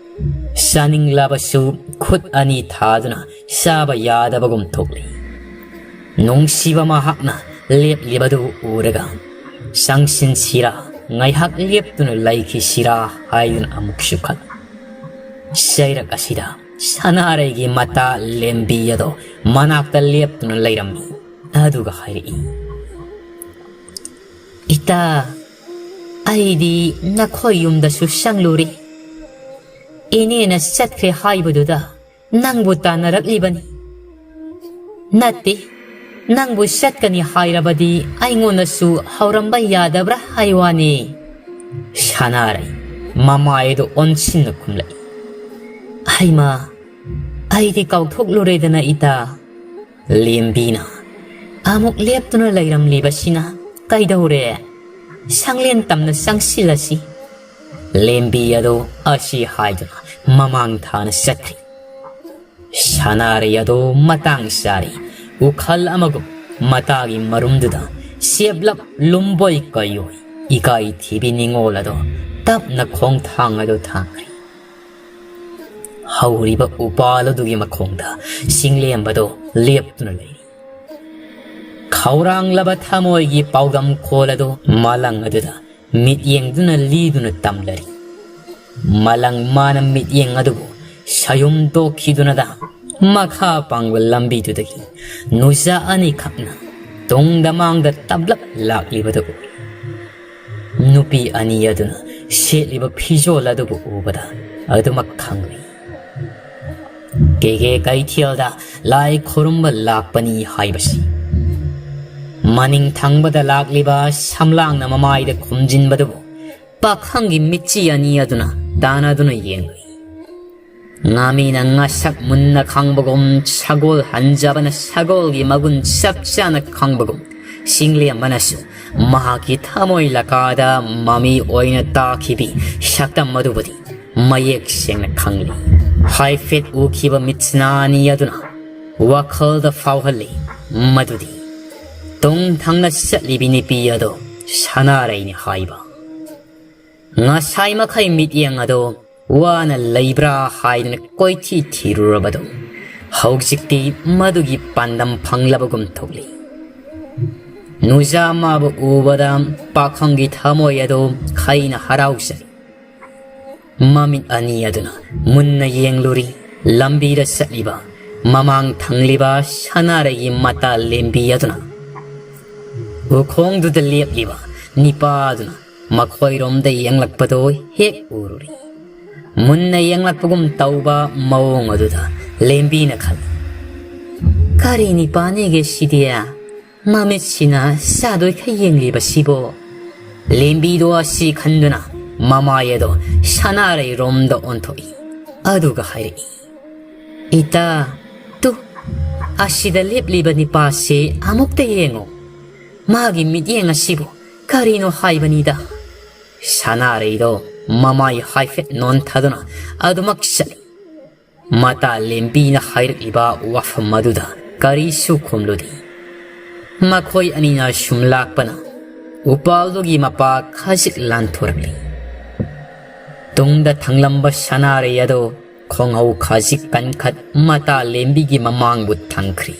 ꯆꯥꯅꯤꯡꯂꯕꯁꯨ ꯈꯨꯠ ꯑꯅꯤ ꯊꯥꯗꯨꯅ ꯆꯥꯕ ꯌꯥꯗꯕꯒꯨꯝ ꯊꯣꯛꯂꯤ꯫ ꯅꯨꯡꯁꯤꯕ ꯃꯍꯥꯛꯅ ꯂꯦꯞꯂꯤꯕꯗꯨ ꯎꯔꯒ ꯆꯪꯁꯤꯟꯁꯤꯔꯥ, ꯉꯥꯏꯍꯥꯛ ꯂꯦꯞꯇꯨꯅ ꯂꯩꯈꯤꯁꯤꯔꯥ ꯍꯥꯏꯗꯨꯅ ꯑꯃꯨꯛꯁꯨ ꯈꯜꯂꯤ꯫ ꯆꯩꯔꯛ ꯑꯁꯤꯗ ꯁꯅꯥꯔꯩꯒꯤ ꯃꯇꯥ ꯂꯦꯝꯕꯤ ꯑꯗꯣ ꯃꯅꯥꯛꯇ ꯂꯦꯞꯇꯨꯅ ꯂꯩꯔꯝꯃꯤ꯫ ꯑꯗꯨꯒ ꯍꯥꯏꯔꯛꯏ, "ꯏꯇꯥ, ꯑꯩꯗꯤ ꯅꯈꯣꯏ ꯌꯨꯝꯗꯁꯨ ꯆꯪꯂꯨꯔꯦ꯫ ꯏꯅꯦꯅ ꯆꯠꯈ꯭ꯔꯦ ꯍꯥꯏꯕꯗꯨꯗ ꯅꯪꯕꯨ ꯇꯥꯟꯅꯔꯛꯂꯤꯕꯅꯤ꯫ ꯅꯠꯇꯦ, "ꯅꯪꯕꯨ ꯆꯠꯀꯅꯤ ꯍꯥꯏꯔꯕꯗꯤ ꯑꯩꯉꯣꯟꯗꯁꯨ ꯍꯧꯔꯝꯕ ꯌꯥꯗꯕ꯭ꯔꯥ ꯍꯥꯏ ꯋꯥꯅꯤ?" ꯁꯅꯥꯔꯩ ꯃꯃꯥꯏꯗꯨ ꯑꯣꯟꯁꯤꯟꯅ ꯈꯨꯝꯂꯛꯏ꯫ "ꯍꯩꯃꯥ, ꯑꯩꯗꯤ ꯀꯥꯎꯊꯣꯛꯂꯨꯔꯦꯗꯅ ꯏꯇꯥ꯫ ꯂꯦꯝꯕꯤꯅ ꯑꯃꯨꯛ ꯂꯦꯞꯇꯨꯅ ꯂꯩꯔꯝꯂꯤꯕꯁꯤꯅ ꯀꯩꯗꯧꯔꯦ? ꯁꯪꯂꯦꯟ ꯇꯝꯅ ꯆꯪꯁꯤꯜꯂꯁꯤ꯫" ꯂꯦꯝꯕꯤ ꯑꯗꯨ ꯑꯁꯤ ꯍꯥꯏꯗꯨꯅ ꯃꯃꯥꯡ ꯊꯥꯅ ꯆꯠꯈ꯭ꯔꯤ꯫ ꯁꯅꯥꯔꯩ ꯑꯗꯨ ꯃꯇꯥꯡ ꯆꯥꯔꯤ꯫ ꯎꯈꯜ ꯑꯃꯒꯨꯝ ꯃꯇꯥꯒꯤ ꯃꯔꯨꯝꯗꯨꯗ ꯆꯦꯞꯂꯞ ꯂꯨꯝꯕꯣꯏ ꯀꯩꯑꯣꯏ ꯏꯀꯥꯏ ꯊꯤꯕꯤ ꯅꯤꯉꯣꯜ ꯑꯗꯨ ꯇꯞꯅ ꯈꯣꯡꯊꯥꯡ ꯑꯗꯨ ꯊꯥꯡꯈ꯭ꯔꯤ꯫ ꯍꯧꯔꯤꯕ ꯎꯄꯥꯜ ꯑꯗꯨꯒꯤ ꯃꯈꯣꯡꯗ ꯆꯤꯡꯂꯦꯝꯕꯗꯨ ꯂꯦꯞꯇꯨꯅ ꯂꯩꯔꯤ꯫ ꯈꯧꯔꯥꯡꯂꯕ ꯊꯃꯣꯏꯒꯤ ꯄꯥꯎꯗꯝ ꯈꯣꯜ ꯑꯗꯨ ꯃꯥꯂꯪ ꯑꯗꯨꯗ ꯃꯤꯠꯌꯦꯡꯗꯨꯅ ꯂꯤꯗꯨꯅ ꯇꯝꯂꯔꯤ꯫ ꯃꯥꯂꯪ ꯃꯥꯅ ꯃꯤꯠꯌꯦꯡ ꯑꯗꯨꯕꯨ ꯁꯌꯨꯝ ꯇꯣꯛꯈꯤꯗꯨꯅꯗ ꯃꯈꯥ ꯄꯥꯡꯕ ꯂꯝꯕꯤꯗꯨꯗꯒꯤ ꯅꯨꯖꯥ ꯑꯅꯤꯈꯛꯅ ꯇꯨꯡꯗ ꯃꯥꯡꯗ ꯇꯞꯂꯞ ꯂꯥꯛꯂꯤꯕꯗꯨ ꯎꯏ꯫ ꯅꯨꯄꯤ ꯑꯅꯤ ꯑꯗꯨꯅ ꯁꯦꯠꯂꯤꯕ ꯐꯤꯖꯣꯜ ꯑꯗꯨꯕꯨ ꯎꯕꯗ ꯑꯗꯨꯃꯛ ꯈꯪꯂꯤ꯫ ꯀꯦꯒꯦ ꯀꯩꯊꯦꯜꯗ ꯂꯥꯏ ꯈꯨꯔꯨꯝꯕ ꯂꯥꯛꯄꯅꯤ ꯍꯥꯏꯕꯁꯤ꯫ ꯃꯅꯤꯡ ꯊꯪꯕꯗ ꯂꯥꯛꯂꯤꯕ ꯁꯝꯂꯥꯡꯅ ꯃꯃꯥꯏꯗ ꯈꯨꯝꯖꯤꯟꯕꯗꯨꯕꯨ ꯄꯥꯈꯪꯒꯤ ꯃꯤꯠꯆꯤ ꯑꯅꯤ ꯑꯗꯨꯅ ꯇꯥꯟꯅꯗꯨꯅ ꯌꯦꯡꯂꯤ꯫ ꯉꯥꯃꯤꯅ ꯉꯥꯁꯛ ꯃꯨꯟꯅ ꯈꯪꯕꯒꯨꯝ, ꯁꯒꯣꯜ ꯍꯟꯖꯕꯅ ꯁꯒꯣꯜꯒꯤ ꯃꯒꯨꯟ ꯆꯞ ꯆꯥꯅ ꯈꯪꯕꯒꯨꯝ, ꯆꯤꯡꯂꯦꯝꯕꯅꯁꯨ ꯃꯍꯥꯛꯀꯤ ꯊꯃꯣꯏ ꯂꯀꯥꯗ ꯃꯃꯤ ꯑꯣꯏꯅ ꯇꯥꯈꯤꯕꯤ ꯁꯛꯇꯝ ꯑꯗꯨꯕꯨꯗꯤ ꯃꯌꯦꯛ ꯁꯦꯡꯅ ꯈꯪꯂꯤ꯫ ꯍꯥꯏꯐꯦꯠ ꯎꯈꯤꯕ ꯃꯤꯠꯁꯅꯥ ꯑꯅꯤ ꯑꯗꯨꯅ ꯋꯥꯈꯜꯗ ꯐꯥꯎꯍꯜꯂꯤ ꯃꯗꯨꯗꯤ ꯇꯨꯡ ꯊꯪꯅ ꯆꯠꯂꯤꯕꯤ ꯅꯨꯄꯤ ꯑꯗꯣ ꯁꯅꯥꯔꯩꯅꯤ ꯍꯥꯏꯕ꯫ ꯉꯁꯥꯏ ꯃꯈꯩ ꯃꯤꯠꯌꯦꯡ ꯑꯗꯣ ꯋꯥꯅ ꯂꯩꯕ꯭ꯔꯥ ꯍꯥꯏꯗꯅ ꯀꯣꯏꯊꯤ ꯊꯤꯔꯨꯔꯕꯗꯣ ꯍꯧꯖꯤꯛꯇꯤ ꯃꯗꯨꯒꯤ ꯄꯥꯟꯗꯝ ꯐꯪꯂꯕꯒꯨꯝ ꯊꯣꯛꯂꯤ꯫ ꯅꯨꯖꯥ ꯃꯥꯕꯨ ꯎꯕꯗ ꯄꯥꯈꯪꯒꯤ ꯊꯃꯣꯏ ꯑꯗꯨ ꯈꯩꯅ ꯍꯔꯥꯎꯖꯩ꯫ ꯃꯃꯤꯠ ꯑꯅꯤ ꯑꯗꯨꯅ ꯃꯨꯟꯅ ꯌꯦꯡꯂꯨꯔꯤ꯫ ꯂꯝꯕꯤꯗ ꯆꯠꯂꯤꯕ ꯃꯃꯥꯡ ꯊꯪꯂꯤꯕ ꯁꯅꯥꯔꯩꯒꯤ ꯃꯇꯥ ꯂꯦꯝꯕꯤ ꯑꯗꯨꯅ ꯎꯈꯣꯡꯗꯨꯗ ꯂꯦꯞꯂꯤꯕ ꯅꯤꯄꯥ ꯑꯗꯨꯅ ꯃꯈꯣꯏꯔꯣꯝꯗ ꯌꯦꯡꯂꯛꯄꯗꯨ ꯍꯦꯛ ꯎꯔꯨꯔꯤ꯫ ꯃꯨꯟꯅ ꯌꯦꯡꯂꯛꯄꯒꯨꯝ ꯇꯧꯕ ꯃꯑꯣꯡ ꯑꯗꯨꯗ ꯂꯦꯝꯕꯤꯅ ꯈꯜꯂꯤ, "ꯀꯔꯤ ꯅꯤꯄꯥꯅꯦꯒꯦ ꯁꯤꯗꯤ? ꯃꯃꯤꯠꯁꯤꯅ ꯆꯥꯗꯣꯏꯈꯩ ꯌꯦꯡꯂꯤꯕꯁꯤꯕꯣ?" ꯂꯦꯝꯕꯤꯗꯣ ꯑꯁꯤ ꯈꯟꯗꯨꯅ ꯃꯃꯥꯏ ꯑꯗꯣ ꯁꯅꯥꯔꯩꯔꯣꯝꯗ ꯑꯣꯟꯊꯣꯛꯏ꯫ ꯑꯗꯨꯒ ꯍꯥꯏꯔꯛꯏ, "ꯏꯇꯥ, ꯇꯨ, ꯑꯁꯤꯗ ꯂꯦꯞꯂꯤꯕ ꯅꯤꯄꯥꯁꯤ ꯑꯃꯨꯛꯇ ꯌꯦꯡꯉꯨ꯫ ꯃꯥꯒꯤ ꯃꯤꯠꯌꯦꯡ ꯑꯁꯤꯕꯨ ꯀꯔꯤꯅꯣ ꯍꯥꯏꯕꯅꯤꯗ?" ꯁꯅꯥꯔꯩꯗꯣ ꯃꯃꯥꯏ ꯍꯥꯏꯐꯦꯠ ꯅꯣꯟꯊꯗꯨꯅ ꯑꯗꯨꯃꯛ ꯆꯠꯂꯤ꯫ ꯃꯇꯥ ꯂꯦꯝꯕꯤꯅ ꯍꯥꯏꯔꯛꯂꯤꯕ ꯋꯥꯐꯝ ꯑꯗꯨꯗ ꯀꯔꯤꯁꯨ ꯈꯨꯝꯂꯨꯗꯦ꯫ ꯃꯈꯣꯏ ꯑꯅꯤꯅ ꯁꯨꯝ ꯂꯥꯛꯄꯅ ꯎꯄꯥꯜꯗꯨꯒꯤ ꯃꯄꯥ ꯈꯖꯤꯛ ꯂꯥꯟꯊꯣꯔꯛꯂꯤ꯫ ꯇꯨꯡꯗ ꯊꯪꯂꯝꯕ ꯁꯅꯥꯔꯩ ꯑꯗꯨ ꯈꯣꯡꯍꯧ ꯈꯖꯤꯛ ꯀꯟꯈꯠ ꯃꯇꯥ ꯂꯦꯝꯕꯤꯒꯤ ꯃꯃꯥꯡꯕꯨ ꯊꯪꯈ꯭ꯔꯤ꯫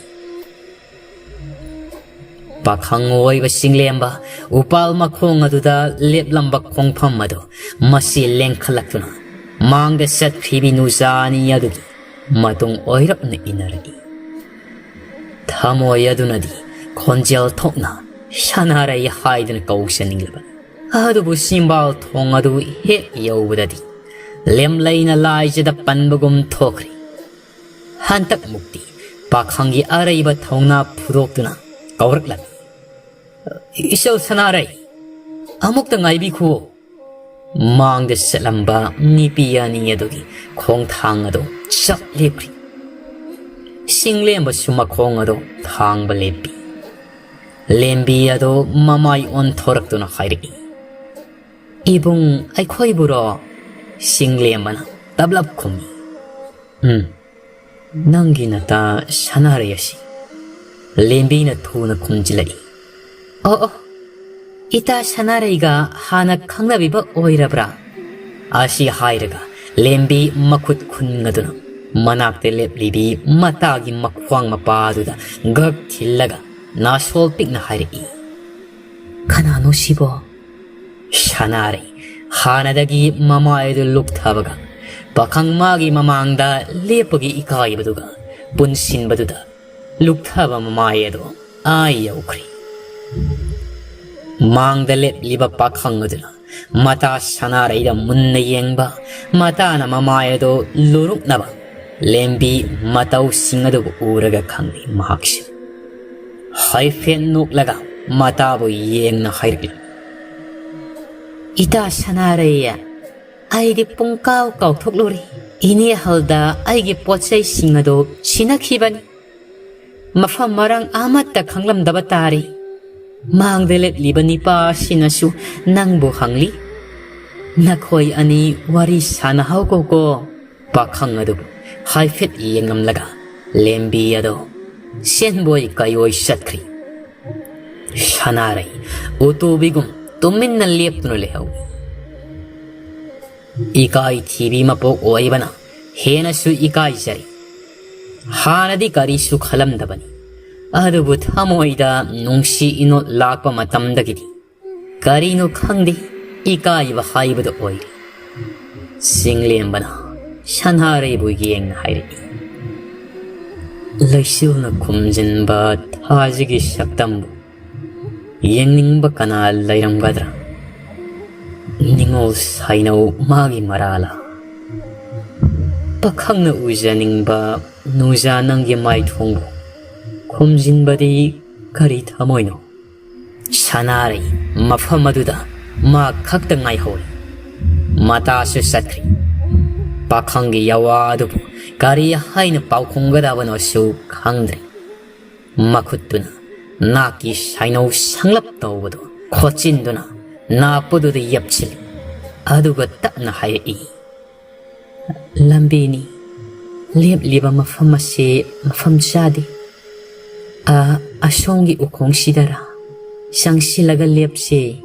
ꯄꯥꯈꯪ ꯑꯣꯏꯕ ꯆꯤꯡꯂꯦꯝꯕ ꯎꯄꯥꯜ ꯃꯈꯣꯡ ꯑꯗꯨꯗ ꯂꯦꯞꯂꯝꯕ ꯈꯣꯡꯐꯝ ꯑꯗꯨ ꯃꯁꯤ ꯂꯦꯡꯈꯠꯂꯛꯇꯨꯅ ꯃꯥꯡꯗ ꯆꯠꯈ꯭ꯔꯤꯕꯤ ꯅꯨꯖꯥ ꯑꯅꯤ ꯑꯗꯨꯒꯤ ꯃꯇꯨꯡ ꯑꯣꯏꯔꯞꯅ ꯏꯟꯅꯔꯛꯏ꯫ ꯊꯃꯣꯏ ꯑꯗꯨꯅꯗꯤ ꯈꯣꯟꯖꯦꯜ ꯊꯣꯛꯅ "ꯁꯅꯥꯔꯩ" ꯍꯥꯏꯗꯨꯅ ꯀꯧꯖꯅꯤꯡꯂꯕ, ꯑꯗꯨꯕꯨ ꯆꯤꯝꯕꯥꯜ ꯊꯣꯡ ꯑꯗꯨ ꯍꯦꯛ ꯌꯧꯕꯗꯗꯤ ꯂꯦꯝꯂꯩꯅ ꯂꯥꯏꯖꯗ ꯄꯟꯕꯒꯨꯝ ꯊꯣꯛꯈ꯭ꯔꯤ꯫ ꯍꯟꯗꯛ ꯃꯨꯛꯇꯤ ꯄꯥꯈꯪꯒꯤ ꯑꯔꯩꯕ ꯊꯧꯅꯥ ꯐꯨꯗꯣꯛꯇꯨꯅ ꯀꯧꯔꯛꯂꯝꯃꯤ, "ꯏꯆꯧ ꯁꯅꯥꯔꯩ, ꯑꯃꯨꯛꯇ ꯉꯥꯏꯕꯤꯈꯨꯋꯣ!" ꯃꯥꯡꯗ ꯆꯠꯂꯝꯕ ꯅꯤꯄꯤ ꯑꯅꯤ ꯑꯗꯨꯒꯤ ꯈꯣꯡꯊꯥꯡ ꯑꯗꯨ ꯆꯞ ꯂꯦꯞꯈ꯭ꯔꯤ꯫ ꯆꯤꯡꯂꯦꯝꯕꯁꯨ ꯃꯈꯣꯡ ꯑꯗꯨ ꯊꯥꯡꯕ ꯂꯦꯞꯄꯤ꯫ ꯂꯦꯝꯕꯤ ꯑꯗꯨ ꯃꯃꯥꯏ ꯑꯣꯟꯊꯣꯔꯛꯇꯨꯅ ꯍꯥꯏꯔꯛꯏ, "ꯏꯕꯨꯡ, ꯑꯩꯈꯣꯏꯕꯨꯔꯣ?" ꯆꯤꯡꯂꯦꯝꯕꯅ ꯇꯞꯂꯞ ꯈꯨꯝꯃꯤ, "ꯎꯝ, ꯅꯪꯒꯤ ꯅꯇꯥ ꯁꯅꯥꯔꯩ ꯑꯁꯤ?" ꯂꯦꯝꯕꯤꯅ ꯊꯨꯅ ꯈꯨꯝꯖꯤꯜꯂꯛꯏ, "ꯑꯣ, ꯑꯣ, ꯏꯇꯥ ꯁꯅꯥꯔꯩꯒ ꯍꯥꯟꯅ ꯈꯪꯅꯕꯤꯕ ꯑꯣꯏꯔꯕ꯭ꯔꯥ?" ꯑꯁꯤ ꯍꯥꯏꯔꯒ ꯂꯦꯝꯕꯤ ꯃꯈꯨꯠ ꯈꯨꯟꯒꯗꯨꯅ ꯃꯅꯥꯛꯇ ꯂꯦꯞꯂꯤꯕꯤ ꯃꯇꯥꯒꯤ ꯃꯈ꯭ꯋꯥꯡ ꯃꯄꯥꯗꯨꯗ ꯒꯛ ꯊꯤꯜꯂꯒ ꯅꯥꯁꯣꯜ ꯄꯤꯛꯅ ꯍꯥꯏꯔꯛꯏ, "ꯀꯅꯥꯅꯣ ꯁꯤꯕꯣ?" ꯁꯅꯥꯔꯩ ꯍꯥꯟꯅꯗꯒꯤ ꯃꯃꯥꯏ ꯑꯗꯨ ꯂꯨꯞꯊꯕꯒ ꯄꯥꯈꯪ ꯃꯥꯒꯤ ꯃꯃꯥꯡꯗ ꯂꯦꯞꯄꯒꯤ ꯏꯀꯥꯏꯕꯗꯨꯒ ꯄꯨꯟꯁꯤꯟꯕꯗꯨꯗ ꯂꯨꯞꯊꯕ ꯃꯃꯥꯏ ꯑꯗꯨ ꯑꯥ ꯌꯧꯈ꯭ꯔꯦ꯫ ꯃꯥꯡꯗ ꯂꯦꯞꯂꯤꯕ ꯄꯥꯈꯪ ꯑꯗꯨꯅ ꯃꯇꯥ ꯁꯅꯥꯔꯩꯗ ꯃꯨꯟꯅ ꯌꯦꯡꯕ, ꯃꯇꯥꯅ ꯃꯃꯥꯏ ꯑꯗꯨ ꯂꯨꯔꯨꯛꯅꯕ ꯂꯦꯝꯕꯤ ꯃꯇꯧꯁꯤꯡ ꯑꯗꯨꯕꯨ ꯎꯔꯒ ꯈꯪꯂꯦ ꯃꯍꯥꯛꯁꯨ꯫ ꯍꯥꯏꯐꯦꯠ ꯅꯣꯛꯂꯒ ꯃꯇꯥꯕꯨ ꯌꯦꯡꯅ ꯍꯥꯏꯔꯛꯂꯤ, "ꯏꯇꯥ ꯁꯅꯥꯔꯩ, ꯑꯩꯗꯤ ꯄꯨꯡꯀꯥꯎ ꯀꯥꯎꯊꯣꯛꯂꯨꯔꯦ꯫ ꯏꯅꯦ ꯍꯜꯗ ꯑꯩꯒꯤ ꯄꯣꯠ ꯆꯩꯁꯤꯡ ꯑꯗꯨ ꯁꯤꯟꯅꯈꯤꯕꯅꯤ꯫ ꯃꯐꯝ ꯃꯔꯥꯡ ꯑꯃꯠꯇ ꯈꯪꯂꯝꯗꯕ ꯇꯥꯔꯦ꯫ ꯃꯥꯡꯗ ꯂꯦꯞꯂꯤꯕ ꯅꯤꯄꯥ ꯑꯁꯤꯅꯁꯨ ꯅꯪꯕꯨ ꯍꯪꯂꯤ꯫ ꯅꯈꯣꯏ ꯑꯅꯤ ꯋꯥꯔꯤ ꯁꯥꯟꯅꯍꯧꯈꯣꯀꯣ꯫" ꯄꯥꯈꯪ ꯑꯗꯨꯕꯨ ꯍꯥꯏꯐꯦꯠ ꯌꯦꯡꯂꯝꯂꯒ ꯂꯦꯝꯕꯤ ꯑꯗꯣ ꯁꯦꯟꯕꯣꯏ ꯀꯩꯑꯣꯏ ꯆꯠꯈ꯭ꯔꯤ꯫ ꯁꯅꯥꯔꯩ ꯎꯇꯨꯕꯤꯒꯨꯝ ꯇꯨꯃꯤꯟꯅ ꯂꯦꯞꯇꯨꯅ ꯂꯩꯍꯧꯏ꯫ ꯏꯀꯥꯏ ꯊꯤꯕꯤ ꯃꯄꯣꯛ ꯑꯣꯏꯕꯅ ꯍꯦꯟꯅꯁꯨ ꯏꯀꯥꯏꯖꯔꯤ꯫ ꯍꯥꯟꯅꯗꯤ ꯀꯔꯤꯁꯨ ꯈꯜꯂꯝꯗꯕꯅꯤ, ꯑꯗꯨꯕꯨ ꯊꯃꯣꯏꯗ ꯅꯨꯡꯁꯤ ꯏꯅꯣꯠ ꯂꯥꯛꯄ ꯃꯇꯝꯗꯒꯤꯗꯤ ꯀꯔꯤꯅꯣ ꯈꯪꯗꯦ, ꯏꯀꯥꯏꯕ ꯍꯥꯏꯕꯗꯨ ꯑꯣꯏꯔꯦ꯫ ꯆꯤꯡꯂꯦꯝꯕꯅ ꯁꯅꯥꯔꯩꯕꯨ ꯌꯦꯡꯅ ꯍꯥꯏꯔꯛꯏ, "ꯂꯩꯆꯤꯜꯅ ꯈꯨꯝꯖꯤꯟꯕ ꯊꯥꯖꯒꯤ ꯁꯛꯇꯝꯕꯨ ꯌꯦꯡꯅꯤꯡꯕ ꯀꯅꯥ ꯂꯩꯔꯝꯒꯗ꯭ꯔꯥ? ꯅꯤꯉꯣꯜ ꯁꯥꯏꯅꯧ ꯃꯥꯒꯤ ꯃꯔꯥꯂꯥ? ꯄꯥꯈꯪꯅ ꯎꯖꯅꯤꯡꯕ ꯅꯨꯡꯖꯥ ꯅꯪꯒꯤ ꯃꯥꯏꯊꯣꯡꯕꯨ ꯈꯨꯝꯖꯤꯟꯕꯗꯤ ꯀꯔꯤ ꯊꯃꯣꯏꯅꯣ?" ꯁꯅꯥꯔꯩ ꯃꯐꯝ ꯑꯗꯨꯗ ꯃꯥ ꯈꯛꯇ ꯉꯥꯏꯍꯧꯔꯦ꯫ ꯃꯇꯥꯁꯨ ꯆꯠꯈ꯭ꯔꯦ꯫ ꯄꯥꯈꯪꯒꯤ ꯌꯥꯋꯥ ꯑꯗꯨꯕꯨ ꯀꯔꯤ ꯍꯥꯏꯅ ꯄꯥꯎꯈꯨꯝꯒꯗꯕꯅꯣꯁꯨ ꯈꯪꯗ꯭ꯔꯦ꯫ ꯃꯈꯨꯠꯇꯨꯅ ꯅꯥꯛꯀꯤ ꯁꯥꯏꯅꯧ ꯁꯪꯂꯞ ꯇꯧꯕꯗꯨ ꯈꯣꯠꯆꯤꯟꯗꯨꯅ ꯅꯥꯞꯄꯗꯨꯗ ꯌꯦꯞꯁꯤꯜꯂꯤ꯫ ꯑꯗꯨꯒ ꯇꯞꯅ ꯍꯥꯏꯔꯛꯏ, "ꯂꯝꯕꯤꯅꯤ꯫ ꯂꯦꯞꯂꯤꯕ ꯃꯐꯝ ꯑꯁꯤ ꯃꯐꯝ ꯆꯥꯗꯦ꯫ ꯑ, ꯑꯁꯣꯝꯒꯤ ꯎꯈꯣꯡꯁꯤꯗꯔꯥ? ꯆꯪꯁꯤꯜꯂꯒ ꯂꯦꯞꯁꯦ꯫"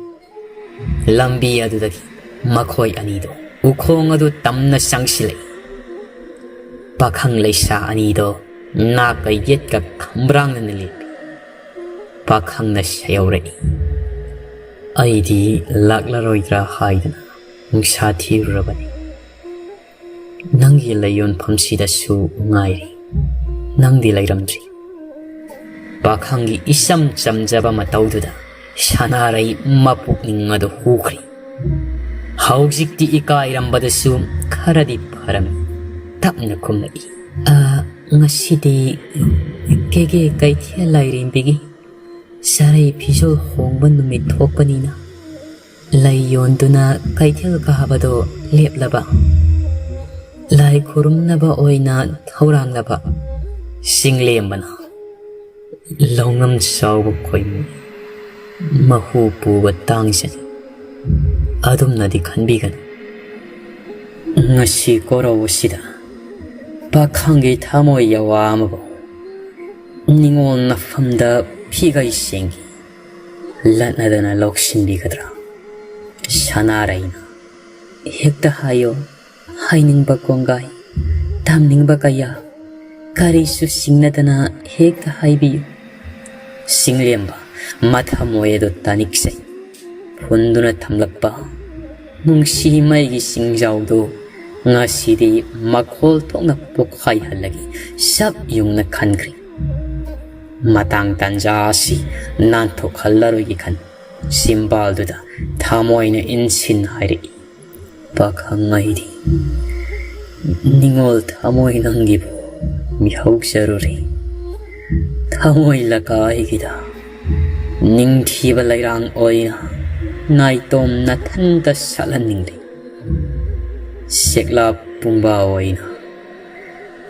ꯂꯝꯕꯤ ꯑꯗꯨꯗꯒꯤ ꯃꯈꯣꯏ ꯑꯅꯤꯗꯨ ꯎꯈꯣꯡ ꯑꯗꯨ ꯇꯝꯅ ꯆꯪꯁꯤꯜꯂꯛꯏ꯫ ꯄꯥꯈꯪ ꯂꯩꯁꯥ ꯑꯅꯤꯗꯣ ꯅꯥꯛꯀ ꯌꯦꯠꯀ ꯈꯝꯕ꯭ꯔꯥꯡꯅꯅ ꯂꯦꯞꯄꯤ꯫ ꯄꯥꯈꯪꯅ ꯁꯩꯍꯧꯔꯛꯏ, "ꯑꯩꯗꯤ ꯂꯥꯛꯂꯔꯣꯏꯗ꯭ꯔꯥ ꯍꯥꯏꯗꯨꯅ ꯅꯨꯡꯁꯥ ꯊꯤꯔꯨꯔꯕꯅꯤ꯫ ꯅꯪꯒꯤ ꯂꯩꯌꯣꯟꯐꯝꯁꯤꯗꯁꯨ ꯉꯥꯏꯔꯤ꯫ ꯅꯪꯗꯤ ꯂꯩꯔꯝꯗ꯭ꯔꯤ꯫" ꯄꯥꯈꯪꯒꯤ ꯏꯆꯝ ꯆꯝꯖꯕ ꯃꯇꯧꯗꯨꯗ ꯁꯅꯥꯔꯩ ꯃꯄꯨꯛꯅꯤꯡ ꯑꯗꯨ ꯍꯨꯈ꯭ꯔꯤ꯫ ꯍꯧꯖꯤꯛꯇꯤ ꯏꯀꯥꯏꯔꯝꯕꯗꯨꯁꯨ ꯈꯔꯗꯤ ꯐꯔꯝꯃꯤ꯫ ꯇꯞꯅ ꯈꯨꯝꯂꯛꯏ꯫ "ꯑ, ꯉꯁꯤꯗꯤ ꯀꯦꯒꯦ ꯀꯩꯊꯦꯜ ꯂꯥꯏꯔꯦꯝꯕꯤꯒꯤ ꯆꯥꯔꯩ ꯐꯤꯖꯣꯜ ꯍꯣꯡꯕ ꯅꯨꯃꯤꯠ ꯊꯣꯛꯄꯅꯤꯅ ꯂꯩ ꯌꯣꯟꯗꯨꯅ ꯀꯩꯊꯦꯜ ꯀꯥꯕꯗꯣ ꯂꯦꯞꯂꯕ, ꯂꯥꯏ ꯈꯨꯔꯨꯝꯅꯕ ꯑꯣꯏꯅ ꯊꯧꯔꯥꯡꯂꯕ ꯆꯤꯡꯂꯦꯝꯕꯅ ꯂꯧꯉꯝ ꯆꯥꯎꯕ ꯈꯣꯏꯃꯨ ꯃꯍꯨ ꯄꯨꯕ ꯇꯥꯡꯖꯅꯤ꯫ ꯑꯗꯨꯝꯅꯗꯤ ꯈꯟꯕꯤꯒꯅꯨ꯫ ꯉꯁꯤ ꯀꯣꯔꯧ ꯑꯁꯤꯗ ꯄꯥꯈꯪꯒꯤ ꯊꯃꯣꯏ ꯌꯥꯋꯥ ꯑꯃꯕꯨ ꯅꯤꯉꯣꯜ ꯅꯐꯝꯗ ꯐꯤꯒꯩ ꯁꯦꯡꯒꯤ ꯂꯠꯅꯗꯅ ꯂꯧꯁꯤꯟꯕꯤꯒꯗ꯭ꯔꯥ? ꯁꯅꯥꯔꯩꯅ ꯍꯦꯛꯇ ꯍꯥꯏꯌꯣ, ꯍꯥꯏꯅꯤꯡꯕ ꯀꯣꯡꯒꯥꯏ, ꯇꯝꯅꯤꯡꯕ ꯀꯌꯥ, ꯀꯔꯤꯁꯨ ꯆꯤꯡꯅꯗꯅ ꯍꯦꯛꯇ ꯍꯥꯏꯕꯤꯌꯨ꯫ ꯆꯤꯡꯂꯦꯝꯕ ꯃꯊꯃꯣꯏ ꯑꯗꯨ ꯇꯥꯅꯤꯡꯆꯩ ꯐꯨꯟꯗꯨꯅ ꯊꯝꯂꯛꯄ ꯅꯨꯡꯁꯤ ꯃꯩꯒꯤ ꯆꯤꯡꯖꯥꯎꯗꯨ ꯉꯁꯤꯗꯤ ꯃꯈꯣꯜ ꯊꯣꯛꯅ ꯄꯣꯛꯈꯥꯏꯍꯜꯂꯒꯦ ꯆꯞ ꯌꯨꯡꯅ ꯈꯟꯈ꯭ꯔꯦ꯫ ꯃꯇꯥꯡ ꯇꯥꯟꯖꯥ ꯑꯁꯤ ꯅꯥꯟꯊꯣꯛꯍꯜꯂꯔꯣꯏꯒꯦ ꯈꯟ ꯆꯤꯝꯕꯥꯜꯗꯨꯗ ꯊꯃꯣꯏꯅ ꯏꯟꯁꯤꯟ ꯍꯥꯏꯔꯛꯏ, "ꯄꯥꯈꯪ ꯑꯩꯗꯤ ꯅꯤꯉꯣꯜ ꯊꯃꯣꯏ ꯅꯪꯒꯤꯕꯨ ꯃꯤꯍꯧꯖꯔꯨꯔꯦ꯫ ꯊꯃꯣꯏ ꯂꯀꯥꯏꯒꯤꯗ ꯅꯤꯡꯊꯤꯕ ꯂꯩꯔꯥꯡ ꯑꯣꯏꯅ ꯅꯥꯏꯇꯣꯝ ꯅꯊꯟꯇ ꯁꯥꯠꯍꯟꯅꯤꯡꯂꯦ꯫ ꯁꯦꯛꯂꯥ ꯄꯨꯡꯕꯥ ꯑꯣꯏꯅ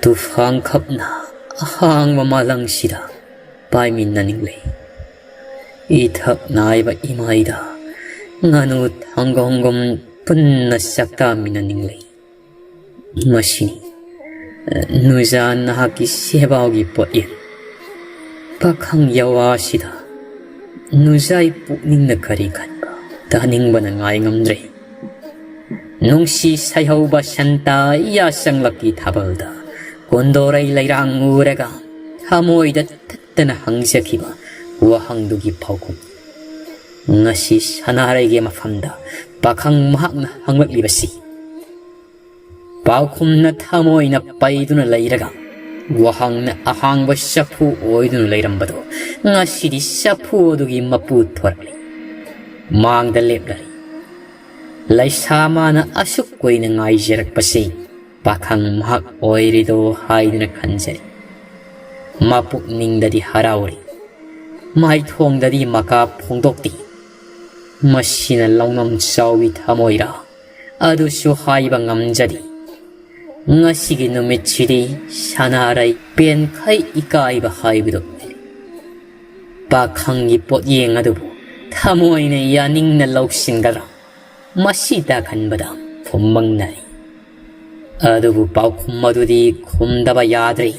ꯇꯨꯐꯥꯡ ꯈꯞꯅ ꯑꯍꯥꯡꯕ ꯃꯥꯂꯪꯁꯤꯗ ꯄꯥꯏꯃꯤꯟꯅꯅꯤꯡꯂꯦ꯫ ꯏꯊꯛ ꯅꯥꯏꯕ ꯏꯃꯥꯏꯗ ꯉꯥꯅꯨ ꯊꯪꯒꯣꯡꯒꯨꯝ ꯄꯨꯟꯅ ꯆꯥꯛꯇꯥꯃꯤꯟꯅꯅꯤꯡꯂꯦ꯫ ꯃꯁꯤꯅꯤ ꯅꯨꯖꯥ ꯅꯍꯥꯛꯀꯤ ꯁꯦꯕꯥꯎꯒꯤ ꯄꯣꯠꯌꯦꯡ꯫ ꯄꯥꯈꯪ ꯌꯥꯋꯥꯁꯤꯗ ꯅꯨꯖꯥꯏ ꯄꯨꯛꯅꯤꯡꯅ ꯀꯔꯤ ꯈꯟꯕ ꯇꯥꯅꯤꯡꯕꯅ ꯉꯥꯏ ꯉꯝꯗ꯭ꯔꯦ꯫ ꯅꯨꯡꯁꯤ ꯁꯩꯍꯧꯕ ꯁꯟꯇ ꯌꯥꯁꯪꯂꯛꯀꯤ ꯊꯥꯕꯜꯗ ꯀꯣꯟꯗꯣꯔꯩ ꯂꯩꯔꯥꯡ ꯎꯔꯒ ꯊꯃꯣꯏꯗ ꯇꯠꯇꯅ ꯍꯪꯖꯈꯤꯕ ꯋꯥꯍꯪꯗꯨꯒꯤ ꯄꯥꯎꯈꯨꯝ ꯉꯁꯤ ꯁꯅꯥꯔꯩꯒꯤ ꯃꯐꯝꯗ ꯄꯥꯈꯪ ꯃꯍꯥꯛꯅ ꯍꯪꯂꯛꯂꯤꯕꯁꯤ ꯄꯥꯎꯈꯨꯝꯅ ꯊꯃꯣꯏꯅ ꯄꯩꯗꯨꯅ ꯂꯩꯔꯒ ꯋꯥꯍꯪꯅ ꯑꯍꯥꯡꯕ ꯆꯐꯨ ꯑꯣꯏꯗꯨꯅ ꯂꯩꯔꯝꯕꯗꯣ ꯉꯁꯤꯗꯤ ꯆꯐꯨ ꯑꯗꯨꯒꯤ ꯃꯄꯨ ꯊꯣꯔꯛꯂꯤ꯫ ꯃꯥꯡꯗ ꯂꯦꯞꯂꯔꯤ꯫ ꯂꯩꯁꯥ ꯃꯥꯅ ꯑꯁꯨꯛ ꯀꯨꯏꯅ ꯉꯥꯏꯖꯔꯛꯄꯁꯤ ꯄꯥꯈꯪ ꯃꯍꯥꯛ ꯑꯣꯏꯔꯤꯗꯣ ꯍꯥꯏꯗꯨꯅ ꯈꯟꯖꯔꯤ꯫ ꯃꯄꯨꯛꯅꯤꯡꯗꯗꯤ ꯍꯔꯥꯎꯔꯤ, ꯃꯥꯏꯊꯣꯡꯗꯗꯤ ꯃꯀꯥ ꯐꯣꯡꯗꯣꯛꯇꯦ꯫ ꯃꯁꯤꯅ ꯂꯧꯅꯝ ꯆꯥꯎꯕꯤ ꯊꯃꯣꯏꯔꯥ? ꯑꯗꯨꯁꯨ ꯍꯥꯏꯕ ꯉꯝꯖꯗꯦ꯫ ꯉꯁꯤꯒꯤ ꯅꯨꯃꯤꯠꯁꯤꯗꯤ ꯁꯅꯥꯔꯩ ꯄꯦꯟꯈꯩ ꯏꯀꯥꯏꯕ ꯍꯥꯏꯕꯗꯨ ꯑꯣꯏꯔꯦ꯫ ꯄꯥꯈꯪꯒꯤ ꯄꯣꯠꯌꯦꯡ ꯑꯗꯨꯕꯨ ꯊꯃꯣꯏꯅ ꯌꯥꯅꯤꯡꯅ ꯂꯧꯁꯤꯟꯒꯗ꯭ꯔꯥ? ꯃꯁꯤꯇ ꯈꯟꯕꯗ ꯐꯨꯝꯕꯪꯅꯔꯤ꯫ ꯑꯗꯨꯕꯨ ꯄꯥꯎꯈꯨꯝ ꯑꯗꯨꯗꯤ ꯈꯨꯝꯗꯕ ꯌꯥꯗ꯭ꯔꯦ꯫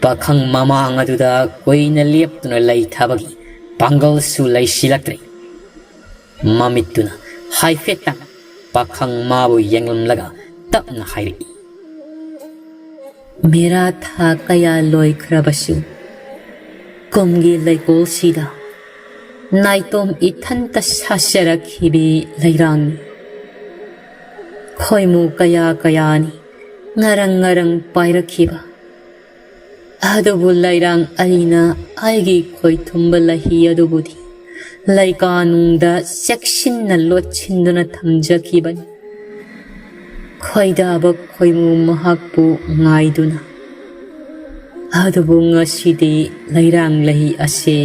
ꯄꯥꯈꯪ ꯃꯃꯥꯡ ꯑꯗꯨꯗ ꯀꯨꯏꯅ ꯂꯦꯞꯇꯨꯅ ꯂꯩꯊꯕꯒꯤ ꯄꯥꯡꯒꯜꯁꯨ ꯂꯩꯁꯤꯜꯂꯛꯇ꯭ꯔꯦ꯫ ꯃꯃꯤꯠꯇꯨꯅ ꯍꯥꯏꯐꯦꯠꯇꯪ ꯄꯥꯈꯪ ꯃꯥꯕꯨ ꯌꯦꯡꯂꯝꯂꯒ ꯇꯞꯅ ꯍꯥꯏꯔꯛꯏ, ꯃꯦꯔꯥ ꯊꯥ ꯀꯌꯥ ꯂꯣꯏꯈ꯭ꯔꯕꯁꯨ, ꯀꯨꯝꯒꯤ ꯂꯩꯀꯣꯜꯁꯤꯗ ꯅꯥꯏꯇꯣꯝ ꯏꯊꯟꯇ ꯁꯥꯖꯔꯛꯈꯤꯕꯤ ꯂꯩꯔꯥꯡꯅꯤ꯫ ꯈꯣꯏꯃꯨ ꯀꯌꯥ ꯀꯌꯥꯅꯤ ꯉꯔꯪ ꯉꯔꯪ ꯄꯥꯏꯔꯛꯈꯤꯕ꯫ ꯑꯗꯨꯕꯨ ꯂꯩꯔꯥꯡ ꯑꯩꯅ ꯑꯩꯒꯤ ꯈꯣꯏꯊꯨꯝꯕ ꯂꯍꯤ ꯑꯗꯨꯕꯨꯗꯤ ꯂꯩꯀꯥꯅꯨꯡꯗ ꯆꯦꯛꯁꯤꯟꯅ ꯂꯣꯠꯁꯤꯟꯗꯨꯅ ꯊꯝꯖꯈꯤꯕꯅꯤ꯫ ꯈꯣꯏꯗꯥꯕ ꯈꯣꯏꯃꯨ ꯃꯍꯥꯛꯄꯨ ꯉꯥꯏꯗꯨꯅ꯫ ꯑꯗꯨꯕꯨ ꯉꯁꯤꯗꯤ ꯂꯩꯔꯥꯡ ꯂꯍꯤ ꯑꯁꯤ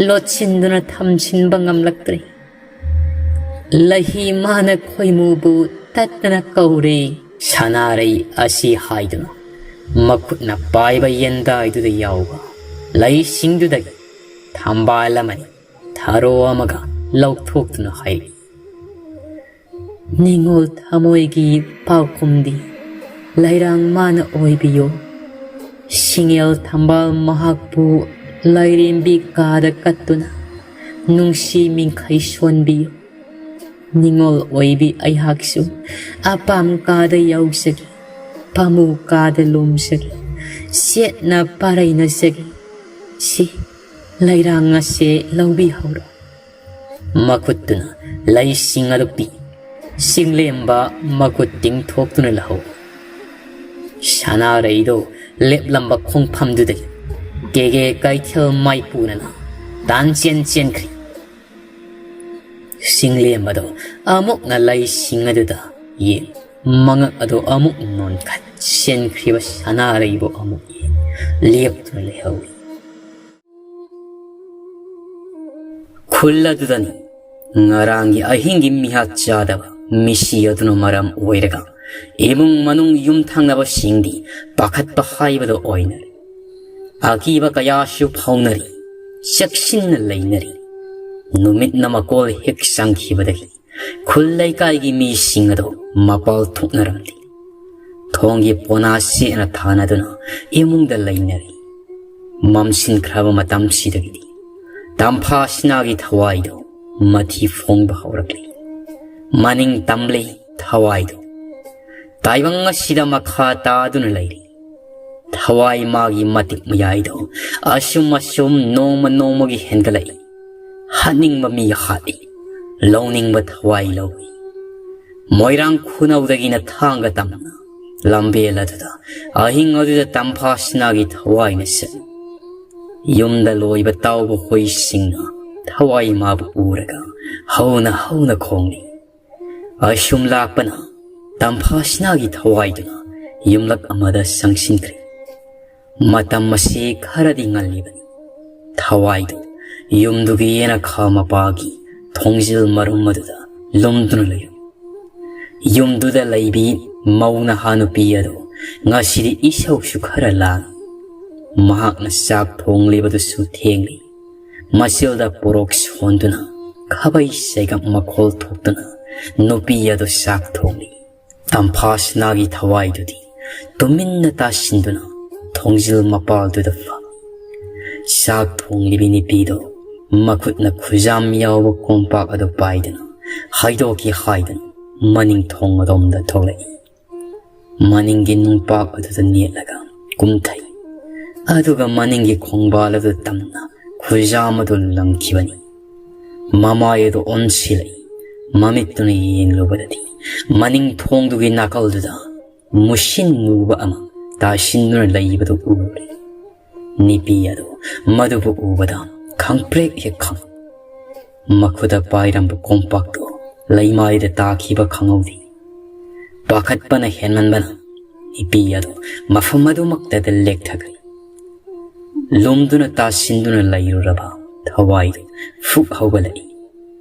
ꯂꯣꯠꯁꯤꯟꯗꯨꯅ ꯊꯝꯖꯤꯟꯕ ꯉꯝꯂꯛꯇ꯭ꯔꯦ꯫ ꯂꯍꯤ ꯃꯥꯅ ꯈꯣꯏꯃꯨꯕꯨ ꯇꯠꯇꯅ ꯀꯧꯔꯦ꯫ ꯁꯅꯥꯔꯩ ꯑꯁꯤ ꯍꯥꯏꯗꯨꯅ ꯃꯈꯨꯠꯅ ꯄꯥꯏꯕ ꯌꯦꯟꯗꯥꯏꯗꯨꯗ ꯌꯥꯎꯕ ꯂꯩꯁꯤꯡꯗꯨꯗꯒꯤ ꯊꯝꯕꯥꯜ ꯑꯃꯅꯤ ꯊꯔꯣ ꯑꯃꯒ ꯂꯧꯊꯣꯛꯇꯨꯅ ꯍꯥꯏꯔꯛꯏ, ꯅꯤꯉꯣꯜ ꯊꯃꯣꯏꯒꯤ ꯄꯥꯎꯈꯨꯝꯗꯤ ꯂꯩꯔꯥꯡ ꯃꯥꯅ ꯑꯣꯏꯕꯤꯌꯣ꯫ ꯁꯤꯡꯉꯦꯜ ꯊꯝꯕꯥꯜ ꯃꯍꯥꯛꯄꯨ ꯂꯥꯏꯔꯦꯝꯕꯤ ꯀꯥꯗ ꯀꯠꯇꯨꯅ ꯅꯨꯡꯁꯤ ꯃꯤꯡꯈꯩ ꯁꯣꯟꯕꯤꯌꯨ꯫ ꯅꯤꯉꯣꯜ ꯑꯣꯏꯕꯤ ꯑꯩꯍꯥꯛꯁꯨ ꯑꯄꯥꯝ ꯀꯥꯗ ꯌꯥꯎꯖꯒꯦ, ꯄꯥꯃꯨ ꯀꯥꯗ ꯂꯣꯝꯖꯒꯦ, ꯁꯦꯠꯅ ꯄꯥꯔꯩꯅꯖꯒꯦ꯫ ꯁꯤ ꯂꯩꯔꯥꯡ ꯑꯁꯦ ꯂꯧꯕꯤꯍꯧꯔꯣ꯫ ꯃꯈꯨꯠꯇꯨꯅ ꯂꯩꯁꯤꯡ ꯑꯗꯨ ꯄꯤ꯫ ꯆꯤꯡꯂꯦꯝꯕ ꯃꯈꯨꯠ ꯇꯤꯡꯊꯣꯛꯇꯨꯅ ꯂꯧꯍꯧ꯫ ꯁꯅꯥꯔꯩꯗꯣ ꯂꯦꯞꯂꯝꯕ ꯈꯣꯡꯐꯝꯗꯨꯗꯒꯤ ꯀꯦꯒꯦ ꯀꯩꯊꯦꯜ ꯃꯥꯏꯄꯨꯅꯅ ꯇꯥꯟ ꯆꯦꯟ ꯆꯦꯟꯈ꯭ꯔꯤ꯫ ꯆꯤꯡꯂꯦꯝꯕꯗꯣ ꯑꯃꯨꯛꯅ ꯂꯩꯁꯤꯡ ꯑꯗꯨꯗ ꯌꯦꯡ ꯃꯉꯛ ꯑꯗꯨ ꯑꯃꯨꯛ ꯅꯣꯟꯈꯠ, ꯁꯦꯟꯈ꯭ꯔꯤꯕ ꯁꯅꯥꯔꯩꯕꯨ ꯑꯃꯨꯛ ꯌꯦꯡ, ꯂꯦꯞꯇꯨꯅ ꯂꯩꯍꯧꯏ꯫ ꯈꯨꯜ ꯑꯗꯨꯗꯅꯤ ꯉꯔꯥꯡꯒꯤ ꯑꯍꯤꯡꯒꯤ ꯃꯤꯍꯥꯠ ꯆꯥꯗꯕ ꯃꯤꯁꯤ ꯑꯗꯨꯅ ꯃꯔꯝ ꯑꯣꯏꯔꯒ ꯏꯃꯨꯡ ꯃꯅꯨꯡ ꯌꯨꯝꯊꯪꯅꯕꯁꯤꯡꯗꯤ ꯄꯥꯈꯠꯄ ꯍꯥꯏꯕꯗꯨ ꯑꯣꯏꯅꯔꯦ꯫ ꯑꯀꯤꯕ ꯀꯌꯥꯁꯨ ꯐꯥꯎꯅꯔꯤ, ꯆꯦꯛꯁꯤꯟꯅ ꯂꯩꯅꯔꯤ꯫ ꯅꯨꯃꯤꯠꯅ ꯃꯀꯣꯜ ꯍꯦꯛ ꯆꯪꯈꯤꯕꯗꯒꯤ ꯈꯨꯜ ꯂꯩꯀꯥꯏꯒꯤ ꯃꯤꯁꯤꯡ ꯑꯗꯨ ꯃꯄꯥꯜ ꯊꯣꯛꯅꯔꯝꯗꯦ꯫ ꯊꯣꯡꯒꯤ ꯄꯣꯅꯥ ꯆꯦꯠꯅ ꯊꯥꯅꯗꯨꯅ ꯏꯃꯨꯡꯗ ꯂꯩꯅꯔꯤ꯫ ꯃꯝꯁꯤꯟꯈ꯭ꯔꯕ ꯃꯇꯝꯁꯤꯗꯒꯤꯗꯤ ꯇꯝꯐꯥ ꯁꯤꯅꯥꯒꯤ ꯊꯋꯥꯏꯗꯨ ꯃꯊꯤ ꯐꯣꯡꯕ ꯍꯧꯔꯛꯂꯤ꯫ ꯃꯅꯤꯡ ꯇꯝꯂꯤ ꯊꯋꯥꯏꯗꯨ꯫ ꯇꯥꯏꯕꯪ ꯑꯁꯤꯗ ꯃꯈꯥ ꯇꯥꯗꯨꯅ ꯂꯩꯔꯤ꯫ ꯊꯋꯥꯏ ꯃꯥꯒꯤ ꯃꯇꯤꯛ ꯃꯌꯥꯏꯗꯣ ꯑꯁꯨꯝ ꯑꯁꯨꯝ ꯅꯣꯡꯃ ꯅꯣꯡꯃꯒꯤ ꯍꯦꯟꯒꯠꯂꯛꯏ꯫ ꯍꯥꯠꯅꯤꯡꯕ ꯃꯤ ꯍꯥꯠꯂꯤ, ꯂꯧꯅꯤꯡꯕ ꯊꯋꯥꯏ ꯂꯧꯏ꯫ ꯃꯣꯏꯔꯥꯡ ꯈꯨꯅꯧꯗꯒꯤꯅ ꯊꯥꯡꯒ ꯇꯝꯅ ꯂꯝꯕꯦꯜ ꯑꯗꯨꯗ ꯑꯍꯤꯡ ꯑꯗꯨꯗ ꯇꯝꯐꯥ ꯁꯤꯅꯥꯒꯤ ꯊꯋꯥꯏꯅ ꯆꯠꯂꯤ꯫ ꯌꯨꯝꯗ ꯂꯣꯏꯕ ꯇꯥꯎꯕ ꯍꯨꯏꯁꯤꯡꯅ ꯊꯋꯥꯏ ꯃꯥꯕꯨ ꯎꯔꯒ ꯍꯧꯅ ꯍꯧꯅ ꯈꯣꯡꯂꯤ꯫ ꯑꯁꯨꯝ ꯂꯥꯛꯄꯅ ꯇꯝꯐꯥ ꯁꯤꯅꯥꯒꯤ ꯊꯋꯥꯏꯗꯨꯅ ꯌꯨꯝꯂꯛ ꯑꯃꯗ ꯆꯪꯁꯤꯟꯈ꯭ꯔꯦ꯫ ꯃꯇꯝ ꯑꯁꯤ ꯈꯔꯗꯤ ꯉꯜꯂꯤꯕꯅꯤ꯫ ꯊꯋꯥꯏꯗꯨ ꯌꯨꯝꯗꯨꯒꯤ ꯌꯦꯅꯈꯥ ꯃꯄꯥꯒꯤ ꯊꯣꯡꯖꯤꯜ ꯃꯔꯨꯝ ꯑꯗꯨꯗ ꯂꯨꯝꯗꯨꯅ ꯂꯩꯔꯝꯃꯤ꯫ ꯌꯨꯝꯗꯨꯗ ꯂꯩꯕꯤ ꯃꯧ ꯅꯍꯥ ꯅꯨꯄꯤ ꯑꯗꯨ ꯉꯁꯤꯗꯤ ꯏꯁꯧꯁꯨ ꯈꯔ ꯂꯥꯡꯏ꯫ ꯃꯍꯥꯛꯅ ꯆꯥꯛ ꯊꯣꯡꯂꯤꯕꯗꯨꯁꯨ ꯊꯦꯡꯂꯤ꯫ ꯃꯆꯤꯜꯗ ꯄꯣꯔꯣꯛ ꯁꯣꯟꯗꯨꯅ ꯈꯥꯕꯩ ꯆꯩꯒꯞ ꯃꯈꯣꯜ ꯊꯣꯛꯇꯨꯅ ꯅꯨꯄꯤ ꯑꯗꯨ ꯆꯥꯛ ꯊꯣꯡꯂꯤ꯫ ꯇꯝꯐꯥ ꯁꯅꯥꯒꯤ ꯊꯋꯥꯏꯗꯨꯗꯤ ꯇꯨꯃꯤꯟꯅ ꯇꯥꯁꯤꯟꯗꯨꯅ ꯊꯣꯡꯖꯤꯜ ꯃꯄꯥꯜꯗꯨꯗ ꯐꯝꯃꯤ꯫ ꯆꯥꯛ ꯊꯣꯡꯂꯤꯕꯤ ꯅꯨꯄꯤꯗꯣ ꯃꯈꯨꯠꯅ ꯈꯨꯖꯥꯝ ꯌꯥꯎꯕ ꯀꯣꯝꯄꯥꯛ ꯑꯗꯨ ꯄꯥꯏꯗꯨꯅ ꯍꯥꯏꯗꯣꯛꯀꯦ ꯍꯥꯏꯗꯨꯅ ꯃꯅꯤꯡ ꯊꯣꯡ ꯑꯗꯣꯝꯗ ꯊꯣꯛꯂꯛꯏ꯫ ꯃꯅꯤꯡꯒꯤ ꯅꯨꯡꯄꯥꯛ ꯑꯗꯨꯗ ꯅꯦꯠꯂꯒ ꯀꯨꯝꯊꯩ꯫ ꯑꯗꯨꯒ ꯃꯅꯤꯡꯒꯤ ꯈꯣꯡꯕꯥꯜ ꯑꯗꯨ ꯇꯝꯅ ꯈꯨꯖꯥꯝ ꯑꯗꯨ ꯂꯪꯈꯤꯕꯅꯤ꯫ ꯃꯃꯥꯏ ꯑꯗꯨ ꯑꯣꯟꯁꯤꯜꯂꯛꯏ꯫ ꯃꯃꯤꯠꯇꯨꯅ ꯌꯦꯡꯂꯨꯕꯗꯗꯤ ꯃꯅꯤꯡ ꯊꯣꯡꯗꯨꯒꯤ ꯅꯥꯀꯜꯗꯨꯗ ꯃꯨꯁꯤꯟ ꯃꯨꯕ ꯑꯃ ꯇꯥꯁꯤꯟꯗꯨꯅ ꯂꯩꯕꯗꯨ ꯎꯔꯦ꯫ ꯅꯨꯄꯤ ꯑꯗꯨ ꯃꯗꯨꯕꯨ ꯎꯕꯗ ꯈꯪꯄ꯭ꯔꯦꯛ ꯍꯦꯛ ꯈꯪ꯫ ꯃꯈꯨꯠꯇ ꯄꯥꯏꯔꯝꯕ ꯀꯣꯝꯄꯥꯛꯇꯨ ꯂꯩꯃꯥꯏꯗ ꯇꯥꯈꯤꯕ ꯈꯪꯍꯧꯗꯦ꯫ ꯄꯥꯈꯠꯄꯅ ꯍꯦꯟꯃꯟꯕꯅ ꯅꯨꯄꯤ ꯑꯗꯨ ꯃꯐꯝ ꯑꯗꯨꯃꯛꯇꯗ ꯂꯦꯛꯊꯈ꯭ꯔꯦ꯫ ꯂꯨꯝꯗꯨꯅ ꯇꯥꯁꯤꯟꯗꯨꯅ ꯂꯩꯔꯨꯔꯕ ꯊꯋꯥꯏꯗꯨ ꯐꯨꯛ ꯍꯧꯒꯠꯂꯛꯏ꯫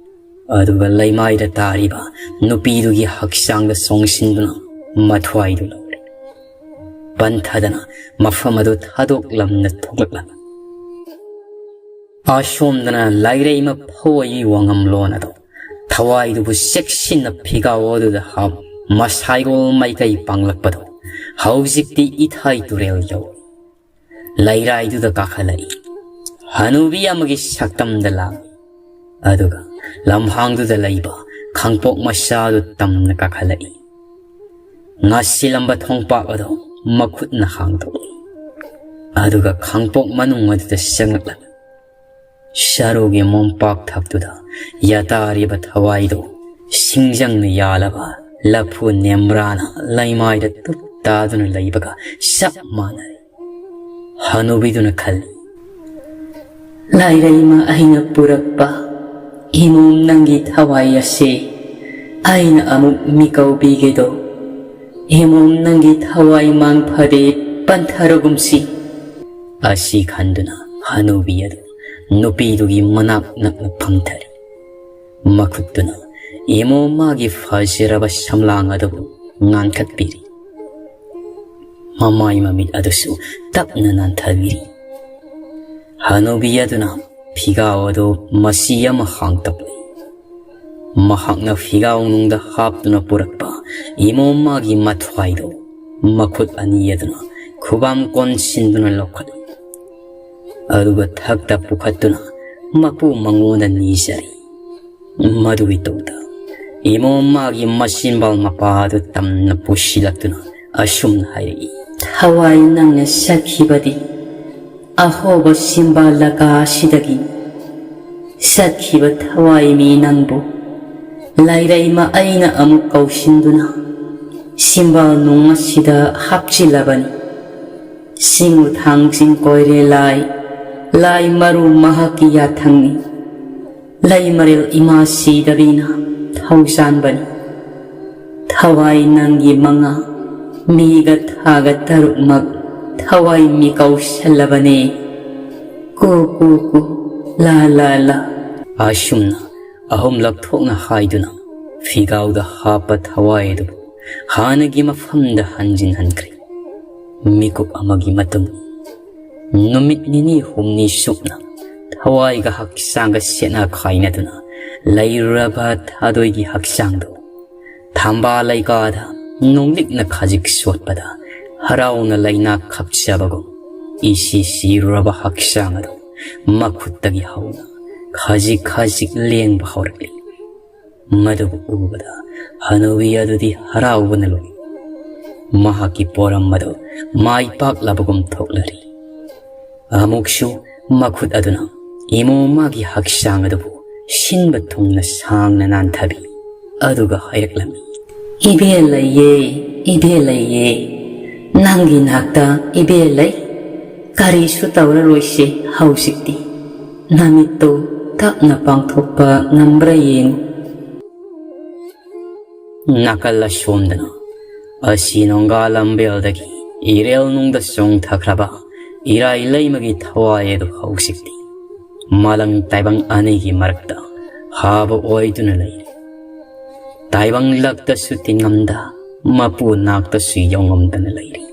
ꯑꯗꯨꯒ ꯂꯩꯃꯥꯏꯗ ꯇꯥꯔꯤꯕ ꯅꯨꯄꯤꯗꯨꯒꯤ ꯍꯛꯆꯥꯡꯗ ꯆꯣꯡꯁꯤꯟꯗꯨꯅ ꯃꯊ꯭ꯋꯥꯏꯗꯨ ꯂꯧꯔꯦ꯫ ꯄꯟꯊꯗꯅ ꯃꯐꯝ ꯑꯗꯨ ꯊꯥꯗꯣꯛꯂꯝꯅ ꯊꯣꯛꯂꯛꯂꯕ꯫ ꯑꯁꯣꯝꯗꯅ ꯂꯥꯏꯔꯩꯃ ꯐꯧꯕꯒꯤ ꯋꯥꯉꯝꯂꯣꯟ ꯑꯗꯨ ꯊꯋꯥꯏꯗꯨꯕꯨ ꯆꯦꯛꯁꯤꯟꯅ ꯐꯤꯒꯥꯎ ꯑꯗꯨꯗ ꯍꯥꯞ ꯃꯁꯥꯏꯒꯣꯜ ꯃꯥꯏꯀꯩ ꯄꯥꯡꯂꯛꯄꯗꯨ ꯍꯧꯖꯤꯛꯇꯤ ꯏꯊꯥꯏ ꯇꯨꯔꯦꯜ ꯌꯧꯔꯦ꯫ ꯂꯩꯔꯥꯏꯗꯨꯗ ꯀꯥꯈꯠꯂꯛꯏ꯫ ꯍꯅꯨꯕꯤ ꯑꯃꯒꯤ ꯁꯛꯇꯝꯗ ꯂꯥꯛꯏ꯫ ꯑꯗꯨꯒ ꯂꯝꯍꯥꯡꯗꯨꯗ ꯂꯩꯕ ꯈꯥꯡꯄꯣꯛ ꯃꯆꯥꯗꯨ ꯇꯝꯅ ꯀꯥꯈꯠꯂꯛꯏ꯫ ꯉꯥꯁꯤꯜꯂꯝꯕ ꯊꯣꯡꯄꯥꯛ ꯑꯗꯨ ꯃꯈꯨꯠꯅ ꯍꯥꯡꯗꯣꯛꯏ꯫ ꯑꯗꯨꯒ ꯈꯥꯡꯄꯣꯛ ꯃꯅꯨꯡ ꯑꯗꯨꯗ ꯆꯪꯂꯛꯂꯒ ꯁꯔꯨꯒꯤ ꯃꯣꯝꯄꯥꯛ ꯊꯛꯇꯨꯗ ꯌꯥꯇꯥꯔꯤꯕ ꯊꯋꯥꯏꯗꯨ ꯁꯤꯡꯖꯪꯅ ꯌꯥꯜꯂꯕ ꯂꯐꯨ ꯅꯦꯝꯕ꯭ꯔꯥꯅ ꯂꯩꯃꯥꯏꯗ ꯇꯨꯞ ꯇꯥꯗꯨꯅ ꯂꯩꯕꯒ ꯆꯞ ꯃꯥꯟꯅꯔꯦ꯫ ꯍꯅꯨꯕꯤꯗꯨꯅ ꯈꯜꯂꯤ, "ꯂꯥꯏꯔꯩꯃ ꯑꯩꯅ ꯄꯨꯔꯛꯄ ꯏꯃꯣꯝ ꯅꯪꯒꯤ ꯊꯋꯥꯏ ꯑꯁꯤ ꯑꯩꯅ ꯑꯃꯨꯛ ꯃꯤꯀꯧꯕꯤꯒꯦꯗꯣ꯫ ꯏꯃꯣꯝ ꯅꯪꯒꯤ ꯊꯋꯥꯏ ꯃꯥꯡ ꯐꯗꯦ, ꯄꯟꯊꯔꯒꯨꯝꯁꯤ꯫" ꯑꯁꯤ ꯈꯟꯗꯨꯅ ꯍꯅꯨꯕꯤ ꯑꯗꯨ ꯅꯨꯄꯤꯗꯨꯒꯤ ꯃꯅꯥꯛ ꯅꯛꯅ ꯐꯝꯊꯔꯤ꯫ ꯃꯈꯨꯠꯇꯨꯅ ꯏꯃꯣꯝ ꯃꯥꯒꯤ ꯐꯖꯔꯕ ꯁꯝꯂꯥꯡ ꯑꯗꯨꯕꯨ ꯉꯥꯟꯈꯠꯄꯤꯔꯤ꯫ ꯃꯃꯥꯏ ꯃꯃꯤꯠ ꯑꯗꯨꯁꯨ ꯇꯞꯅ ꯅꯥꯟꯊꯕꯤꯔꯤ꯫ ꯍꯅꯨꯕꯤ ꯑꯗꯨꯅ ꯐꯤꯒꯥꯎ ꯑꯗꯨ ꯃꯆꯤ ꯑꯃ ꯍꯥꯡꯇꯣꯛꯂꯤ꯫ ꯃꯍꯥꯛꯅ ꯐꯤꯒꯥꯎꯅꯨꯡꯗ ꯍꯥꯞꯇꯨꯅ ꯄꯨꯔꯛꯄ ꯏꯃꯣꯝ ꯃꯥꯒꯤ ꯃꯊ꯭ꯋꯥꯏꯗꯨ ꯃꯈꯨꯠ ꯑꯅꯤ ꯑꯗꯨꯅ ꯈꯨꯕꯥꯝ ꯀꯣꯟꯁꯤꯟꯗꯨꯅ ꯂꯧꯈꯠꯂꯤ꯫ ꯑꯗꯨꯒ ꯊꯛꯇ ꯄꯨꯈꯠꯇꯨꯅ ꯃꯄꯨ ꯃꯉꯣꯟꯗ ꯅꯤꯖꯔꯤ꯫ ꯃꯗꯨꯒꯤ ꯇꯨꯡꯗ ꯏꯃꯣꯝ ꯃꯥꯒꯤ ꯃꯆꯤꯟꯕꯥꯜ ꯃꯄꯥ ꯑꯗꯨ ꯇꯝꯅ ꯄꯨꯁꯤꯜꯂꯛꯇꯨꯅ ꯑꯁꯨꯝꯅ ꯍꯥꯏꯔꯛꯏ, "ꯊꯋꯥꯏ ꯅꯪꯅ ꯆꯠꯈꯤꯕꯗꯤ ꯑꯍꯣꯕ ꯁꯤꯝꯕꯥꯜ ꯂꯀꯥ ꯑꯁꯤꯗꯒꯤ ꯆꯠꯈꯤꯕ ꯊꯋꯥꯏ ꯃꯤ ꯅꯪꯕꯨ ꯂꯥꯏꯔꯩꯃ ꯑꯩꯅ ꯑꯃꯨꯛ ꯀꯧꯁꯤꯟꯗꯨꯅ ꯁꯤꯝꯕꯥꯜ ꯅꯨꯡ ꯑꯁꯤꯗ ꯍꯥꯞꯆꯤꯜꯂꯕꯅꯤ꯫ ꯆꯤꯡ ꯊꯥꯡ ꯆꯤꯡ ꯀꯣꯏꯔꯦ ꯂꯥꯏ, ꯂꯥꯏ ꯃꯔꯨ ꯃꯍꯥꯛꯀꯤ ꯌꯥꯊꯪꯅꯤ꯫ ꯂꯩꯃꯔꯦꯜ ꯏꯃꯥ ꯁꯤꯗꯕꯤꯅ ꯊꯧꯖꯥꯟꯕꯅꯤ꯫ ꯊꯋꯥꯏ ꯅꯪꯒꯤ ꯃꯉꯥ, ꯃꯤꯒ ꯊꯥꯒ ꯇꯔꯨꯛꯃꯛ ꯊꯋꯥꯏ ꯃꯤꯀꯧꯁꯜꯂꯕꯅꯦ꯫ ꯀꯨ ꯀꯨ ꯀꯨ, ꯂꯥ ꯂꯥ ꯂꯥ꯫ ꯑꯁꯨꯝꯅ ꯑꯍꯨꯝꯂꯛ ꯊꯣꯛꯅ ꯍꯥꯏꯗꯨꯅ ꯐꯤꯒꯥꯎꯗ ꯍꯥꯞꯄ ꯊꯋꯥꯏ ꯑꯗꯨꯕꯨ ꯍꯥꯟꯅꯒꯤ ꯃꯐꯝꯗ ꯍꯟꯖꯤꯟꯍꯟꯈ꯭ꯔꯦ꯫ ꯃꯤꯀꯨꯞ ꯑꯃꯒꯤ ꯃꯇꯨꯡ ꯅꯨꯃꯤꯠ ꯅꯤꯅꯤ ꯍꯨꯝꯅꯤ ꯆꯨꯞꯅ ꯊꯋꯥꯏꯒ ꯍꯛꯆꯥꯡꯒ ꯁꯦꯠꯅ ꯈꯥꯏꯅꯗꯨꯅ ꯂꯩꯔꯨꯔꯕ ꯊꯥꯗꯣꯏꯒꯤ ꯍꯛꯆꯥꯡꯗꯨ ꯊꯝꯕꯥꯜ ꯂꯩꯀꯥꯗ ꯅꯣꯡꯂꯤꯛꯅ ꯈꯖꯤꯛ ꯁꯣꯠꯄꯗ ꯍꯔꯥꯎꯅ ꯂꯩꯅꯥ ꯈꯞꯆꯕꯒꯨꯝ ꯏꯁꯤ ꯁꯤꯔꯨꯔꯕ ꯍꯛꯆꯥꯡ ꯑꯗꯨ ꯃꯈꯨꯠꯇꯒꯤ ꯍꯧꯅ ꯈꯖꯤꯛ ꯈꯖꯤꯛ ꯂꯦꯡꯕ ꯍꯧꯔꯛꯂꯤ꯫ ꯃꯗꯨꯕꯨ ꯎꯕꯗ ꯍꯅꯨꯕꯤ ꯑꯗꯨꯗꯤ ꯍꯔꯥꯎꯕꯅ ꯂꯣꯏ꯫ ꯃꯍꯥꯛꯀꯤ ꯄꯣꯔꯝ ꯑꯗꯨ ꯃꯥꯏ ꯄꯥꯛꯂꯕꯒꯨꯝ ꯊꯣꯛꯂꯔꯤ꯫ ꯑꯃꯨꯛꯁꯨ ꯃꯈꯨꯠ ꯑꯗꯨꯅ ꯏꯃꯣ ꯃꯥꯒꯤ ꯍꯛꯆꯥꯡ ꯑꯗꯨꯕꯨ ꯁꯤꯟꯕ ꯊꯨꯡꯅ ꯁꯥꯡꯅ ꯅꯥꯟꯊꯕꯤ꯫ ꯑꯗꯨꯒ ꯍꯥꯏꯔꯛꯂꯝꯃꯤ, "ꯏꯕꯦ ꯂꯩꯌꯦ, ꯏꯕꯦ ꯂꯩꯌꯦ, ꯅꯪꯒꯤ ꯅꯥꯛꯇ ꯏꯕꯦ ꯂꯩ꯫ ꯀꯔꯤꯁꯨ ꯇꯧꯔꯔꯣꯏꯁꯦ ꯍꯧꯖꯤꯛꯇꯤ꯫ ꯅꯃꯤꯠꯇꯨ ꯇꯞꯅ ꯄꯥꯡꯊꯣꯛꯄ ꯉꯝꯕ꯭ꯔꯥ ꯌꯦꯡꯉꯨ"꯫ ꯅꯥꯀꯜ ꯑꯁꯣꯝꯗꯅ ꯑꯁꯤ ꯅꯣꯡꯒꯥ ꯂꯝꯕꯦꯜꯗꯒꯤ ꯏꯔꯦꯜ ꯅꯨꯡꯗ ꯆꯣꯡꯊꯈ꯭ꯔꯕ ꯏꯔꯥꯏ ꯂꯩꯃꯒꯤ ꯊꯋꯥꯏ ꯑꯗꯨ ꯍꯧꯖꯤꯛꯇꯤ ꯃꯥꯂꯪ ꯇꯥꯏꯕꯪ ꯑꯅꯤꯒꯤ ꯃꯔꯛꯇ ꯍꯥꯕ ꯑꯣꯏꯗꯨꯅ ꯂꯩꯔꯤ꯫ ꯇꯥꯏꯕꯪ ꯂꯛꯇꯁꯨ ꯇꯤꯡꯉꯝꯗ, ꯃꯄꯨ ꯅꯥꯛꯇꯁꯨ ꯌꯧꯉꯝꯗꯅ ꯂꯩꯔꯤ꯫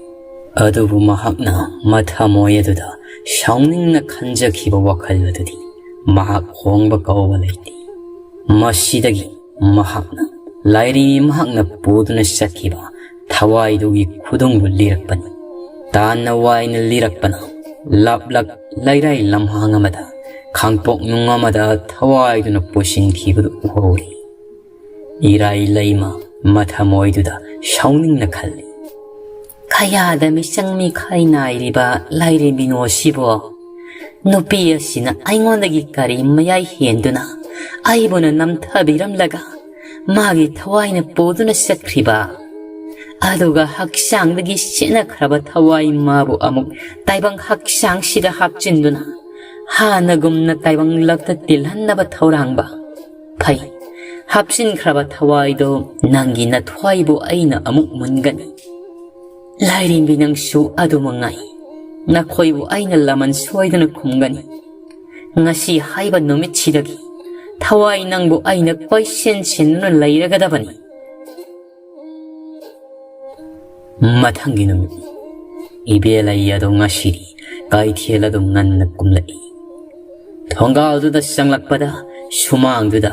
ꯑꯗꯨꯕꯨ ꯃꯍꯥꯛꯅ ꯃꯊꯃꯣꯏ ꯑꯗꯨꯗ ꯁꯥꯎꯅꯤꯡꯅ ꯈꯟꯖꯈꯤꯕ ꯋꯥꯈꯜ ꯑꯗꯨꯗꯤ ꯃꯍꯥꯛ ꯍꯣꯡꯕ ꯀꯧꯕ ꯂꯩꯇꯦ꯫ ꯃꯁꯤꯗꯒꯤ ꯃꯍꯥꯛꯅ ꯂꯥꯏꯔꯤ ꯃꯍꯥꯛꯅ ꯄꯨꯗꯨꯅ ꯆꯠꯈꯤꯕ ꯊꯋꯥꯏꯗꯨꯒꯤ ꯈꯨꯗꯨꯡꯕꯨ ꯂꯤꯔꯛꯄꯅꯤ꯫ ꯇꯥꯟꯅ ꯋꯥꯏꯅ ꯂꯤꯔꯛꯄꯅ ꯂꯥꯞꯂꯛ ꯂꯩꯔꯥꯏ ꯂꯝꯍꯥꯡ ꯑꯃꯗ ꯈꯥꯡꯄꯣꯛ ꯅꯨꯡ ꯑꯃꯗ ꯊꯋꯥꯏꯗꯨꯅ ꯄꯨꯁꯤꯟꯈꯤꯕꯗꯨ ꯎꯍꯧꯔꯤ꯫ ꯏꯔꯥꯏ ꯂꯩꯃ ꯃꯊꯃꯣꯏꯗꯨꯗ ꯁꯥꯎꯅꯤꯡꯅ ꯈꯜꯂꯤ, "ꯀꯌꯥꯗ ꯃꯤꯆꯪ ꯃꯤꯈꯥꯏ ꯅꯥꯏꯔꯤꯕ ꯂꯥꯏꯔꯦꯝꯕꯤꯅꯣ ꯁꯤꯕꯣ? ꯅꯨꯄꯤ ꯑꯁꯤꯅ ꯑꯩꯉꯣꯟꯗꯒꯤ ꯀꯔꯤ ꯃꯌꯥꯏ ꯍꯦꯟꯗꯨꯅ ꯑꯩꯕꯨꯅ ꯅꯝꯊꯕꯤꯔꯝꯂꯒ ꯃꯥꯒꯤ ꯊꯋꯥꯏꯅ ꯄꯨꯗꯨꯅ ꯆꯠꯈ꯭ꯔꯤꯕ? ꯑꯗꯨꯒ ꯍꯛꯆꯥꯡꯗꯒꯤ ꯁꯦꯠꯅꯈ꯭ꯔꯕ ꯊꯋꯥꯏ ꯃꯥꯕꯨ ꯑꯃꯨꯛ ꯇꯥꯏꯕꯪ ꯍꯛꯆꯥꯡꯁꯤꯗ ꯍꯥꯞꯆꯤꯟꯗꯨꯅ ꯍꯥꯟꯅꯒꯨꯝꯅ ꯇꯥꯏꯕꯪ ꯂꯛꯇ ꯇꯤꯜꯍꯟꯅꯕ ꯊꯧꯔꯥꯡꯕ? ꯐꯩ, ꯍꯥꯞꯆꯤꯟꯈ꯭ꯔꯕ ꯊꯋꯥꯏꯗꯣ ꯅꯪꯒꯤ ꯅꯊ꯭ꯋꯥꯏꯕꯨ ꯑꯩꯅ ꯑꯃꯨꯛ ꯃꯨꯟꯒꯅꯤ꯫ ꯂꯥꯏꯔꯦꯝꯕꯤ ꯅꯪꯁꯨ ꯑꯗꯨꯃꯉꯥꯏ, ꯅꯈꯣꯏꯕꯨ ꯑꯩꯅ ꯂꯃꯟ ꯁꯣꯏꯗꯅ ꯈꯨꯝꯒꯅꯤ꯫ ꯉꯁꯤ ꯍꯥꯏꯕ ꯅꯨꯃꯤꯠꯁꯤꯗꯒꯤ ꯊꯋꯥꯏ ꯅꯪꯕꯨ ꯑꯩꯅ ꯀꯣꯏꯁꯦꯟ ꯁꯦꯟꯗꯨꯅ ꯂꯩꯔꯒꯗꯕꯅꯤ꯫ ꯃꯊꯪꯒꯤ ꯅꯨꯃꯤꯠ, ꯏꯕꯦꯂꯩ ꯑꯗꯨ ꯉꯁꯤꯗꯤ ꯀꯩꯊꯦꯜ ꯑꯗꯨ ꯉꯟꯅ ꯀꯨꯝꯂꯛꯏ꯫ ꯊꯣꯡꯒꯥꯜꯗꯨꯗ ꯆꯪꯂꯛꯄꯗ ꯁꯨꯃꯥꯡꯗꯨꯗ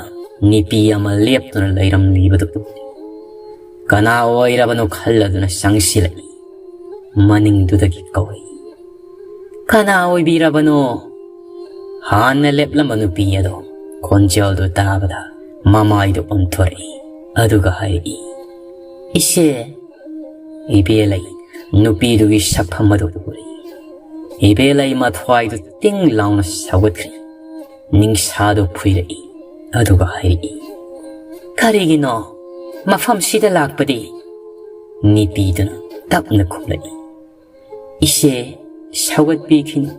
ꯅꯨꯄꯤ ꯑꯃ ꯂꯦꯞꯇꯨꯅ ꯂꯩꯔꯝꯂꯤꯕꯗꯨ ꯎꯏ꯫ ꯀꯅꯥ ꯑꯣꯏꯔꯕꯅꯣ ꯈꯜꯂꯗꯨꯅ ꯆꯪꯁꯤꯜꯂꯛꯏ꯫ ꯃꯅꯤꯡꯗꯨꯗꯒꯤ ꯀꯧꯏ, "ꯀꯅꯥ ꯑꯣꯏꯕꯤꯔꯕꯅꯣ?" ꯍꯥꯟꯅ ꯂꯦꯞꯂꯝꯕ ꯅꯨꯄꯤ ꯑꯗꯣ ꯈꯣꯟꯖꯦꯜꯗꯨ ꯇꯥꯕꯗ ꯃꯃꯥꯏꯗꯨ ꯑꯣꯟꯊꯣꯔꯛꯏ꯫ ꯑꯗꯨꯒ ꯍꯥꯏꯔꯛꯏ, "ꯏꯆꯦ!" ꯏꯕꯦꯂꯩ ꯅꯨꯄꯤꯗꯨꯒꯤ ꯁꯛꯐꯝ ꯑꯗꯨ ꯎꯔꯦ꯫ ꯏꯕꯦꯂꯩ ꯃꯊ꯭ꯋꯥꯏꯗꯨ ꯇꯤꯡ ꯂꯥꯎꯅ ꯁꯧꯒꯠꯈ꯭ꯔꯦ꯫ ꯅꯤꯡꯁꯥꯗꯨ ꯐꯨꯏꯔꯛꯏ꯫ ꯑꯗꯨꯒ ꯍꯥꯏꯔꯛꯏ, "ꯀꯔꯤꯒꯤꯅꯣ ꯃꯐꯝꯁꯤꯗ ꯂꯥꯛꯄꯗꯤ?" ꯅꯨꯄꯤꯗꯨꯅ ꯇꯞꯅ ꯈꯨꯝꯂꯛꯏ, "ꯏꯆꯦ, ꯁꯧꯒꯠꯄꯤꯈꯤꯅꯨ꯫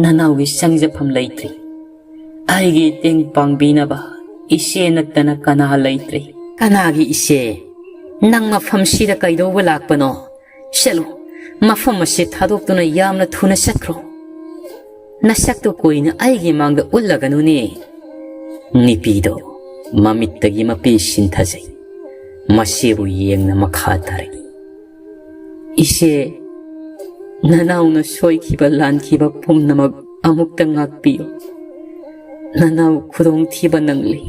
ꯅꯅꯥꯎꯒꯤ ꯆꯪꯖꯐꯝ ꯂꯩꯇ꯭ꯔꯦ꯫ ꯑꯩꯒꯤ ꯇꯦꯡ ꯄꯥꯡꯕꯤꯅꯕ ꯏꯆꯦ ꯅꯠꯇꯅ ꯀꯅꯥ ꯂꯩꯇ꯭ꯔꯦ꯫" "ꯀꯅꯥꯒꯤ ꯏꯆꯦ? ꯅꯪ ꯃꯐꯝꯁꯤꯗ ꯀꯩꯗꯧꯕ ꯂꯥꯛꯄꯅꯣ? ꯆꯠꯂꯨ, ꯃꯐꯝ ꯑꯁꯤ ꯊꯥꯗꯣꯛꯇꯨꯅ ꯌꯥꯝꯅ ꯊꯨꯅ ꯆꯠꯈ꯭ꯔꯣ꯫ ꯅꯁꯛꯇꯨ ꯀꯨꯏꯅ ꯑꯩꯒꯤ ꯃꯥꯡꯗ ꯎꯠꯂꯒꯅꯨꯅꯦ꯫" ꯅꯨꯄꯤꯗꯣ ꯃꯃꯤꯠꯇꯒꯤ ꯃꯄꯤ ꯁꯤꯟꯊꯖꯩ꯫ ꯃꯁꯤꯕꯨ ꯌꯦꯡꯅ ꯃꯈꯥ ꯇꯥꯔꯛꯏ, "ꯏꯆꯦ, ꯅꯅꯥꯎꯅ ꯁꯣꯏꯈꯤꯕ ꯂꯥꯟꯈꯤꯕ ꯄꯨꯝꯅꯃꯛ ꯑꯃꯨꯛꯇ ꯉꯥꯛꯄꯤꯌꯨ꯫ ꯅꯅꯥꯎ ꯈꯨꯗꯣꯡꯊꯤꯕ ꯅꯪꯂꯤ꯫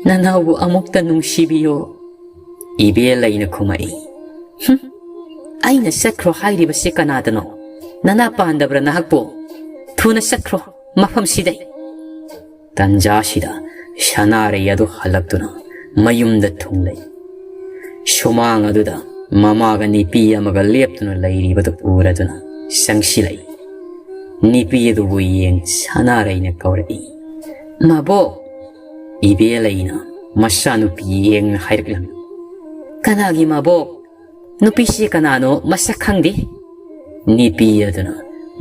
ꯅꯅꯥꯎꯕꯨ ꯑꯃꯨꯛꯇ ꯅꯨꯡꯁꯤꯕꯤꯌꯨ꯫" ꯏꯕꯦꯂꯩꯅ ꯈꯨꯝꯃꯛꯏ, "ꯍꯨꯝ, ꯑꯩꯅ ꯆꯠꯈ꯭ꯔꯣ ꯍꯥꯏꯔꯤꯕꯁꯤ ꯀꯅꯥꯗꯅꯣ? ꯅꯅꯥ ꯄꯥꯟꯗꯕ꯭ꯔꯥ ꯅꯍꯥꯛꯄꯨ? ꯊꯨꯅ ꯆꯠꯈ꯭ꯔꯣ ꯃꯐꯝꯁꯤꯗꯩ꯫" ꯇꯟꯖꯥꯁꯤꯗ ꯁꯅꯥꯔꯩ ꯑꯗꯨ ꯍꯜꯂꯛꯇꯨꯅ ꯃꯌꯨꯝꯗ ꯊꯨꯡꯂꯩ꯫ ꯁꯨꯃꯥꯡ ꯑꯗꯨꯗ ꯃꯃꯥꯒ ꯅꯨꯄꯤ ꯑꯃꯒ ꯂꯦꯞꯇꯨꯅ ꯂꯩꯔꯤꯕꯗꯨ ꯎꯔꯗꯨꯅ ꯆꯪꯁꯤꯜꯂꯛꯏ꯫ ꯅꯨꯄꯤ ꯑꯗꯨꯕꯨ ꯌꯦꯡ ꯁꯅꯥꯔꯩꯅ ꯀꯧꯔꯛꯏ, "ꯃꯕꯣꯛ!" ꯏꯕꯦꯂꯩꯅ ꯃꯆꯥꯅꯨꯄꯤ ꯌꯦꯡꯅ ꯍꯥꯏꯔꯛꯂꯝꯃꯤ, "ꯀꯅꯥꯒꯤ ꯃꯕꯣꯛ? ꯅꯨꯄꯤꯁꯤ ꯀꯅꯥꯅꯣ ꯃꯁꯛ ꯈꯪꯗꯦ꯫" ꯅꯨꯄꯤ ꯑꯗꯨꯅ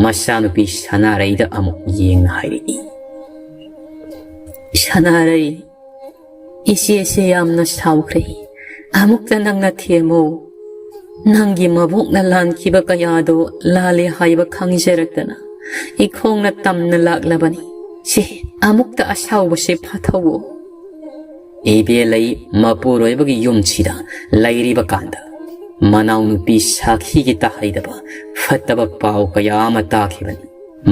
ꯃꯆꯥꯅꯨꯄꯤ ꯁꯅꯥꯔꯩꯗ ꯑꯃꯨꯛ ꯌꯦꯡꯅ ꯍꯥꯏꯔꯛꯏ, "ꯁꯅꯥꯔꯩ, "ꯏꯆꯦꯁꯦ ꯌꯥꯝꯅ ꯁꯥꯎꯈ꯭ꯔꯦ꯫ ꯑꯃꯨꯛꯇ ꯅꯪꯅ ꯊꯦꯝꯃꯨ꯫ ꯅꯪꯒꯤ ꯃꯕꯣꯛꯅ ꯂꯥꯟꯈꯤꯕ ꯀꯌꯥꯗꯣ ꯂꯥꯜꯂꯦ ꯍꯥꯏꯕ ꯈꯪꯖꯔꯛꯇꯅ ꯏꯈꯣꯡꯅ ꯇꯝꯅ ꯂꯥꯛꯂꯕꯅꯤ꯫ ꯁꯦ, ꯑꯃꯨꯛꯇ ꯑꯁꯥꯎꯕꯁꯦ ꯐꯥꯊꯧꯑꯣ꯫" ꯏꯕꯦꯂꯩ ꯃꯄꯨꯔꯣꯏꯕꯒꯤ ꯌꯨꯝꯁꯤꯗ ꯂꯩꯔꯤꯕ ꯀꯥꯟꯗ, ꯃꯅꯥꯎꯅꯨꯄꯤ ꯁꯥꯈꯤꯒꯤ ꯇꯥꯍꯩꯗꯕ ꯐꯠꯇꯕ ꯄꯥꯎ ꯀꯌꯥ ꯑꯃ ꯇꯥꯈꯤꯕꯅꯤ꯫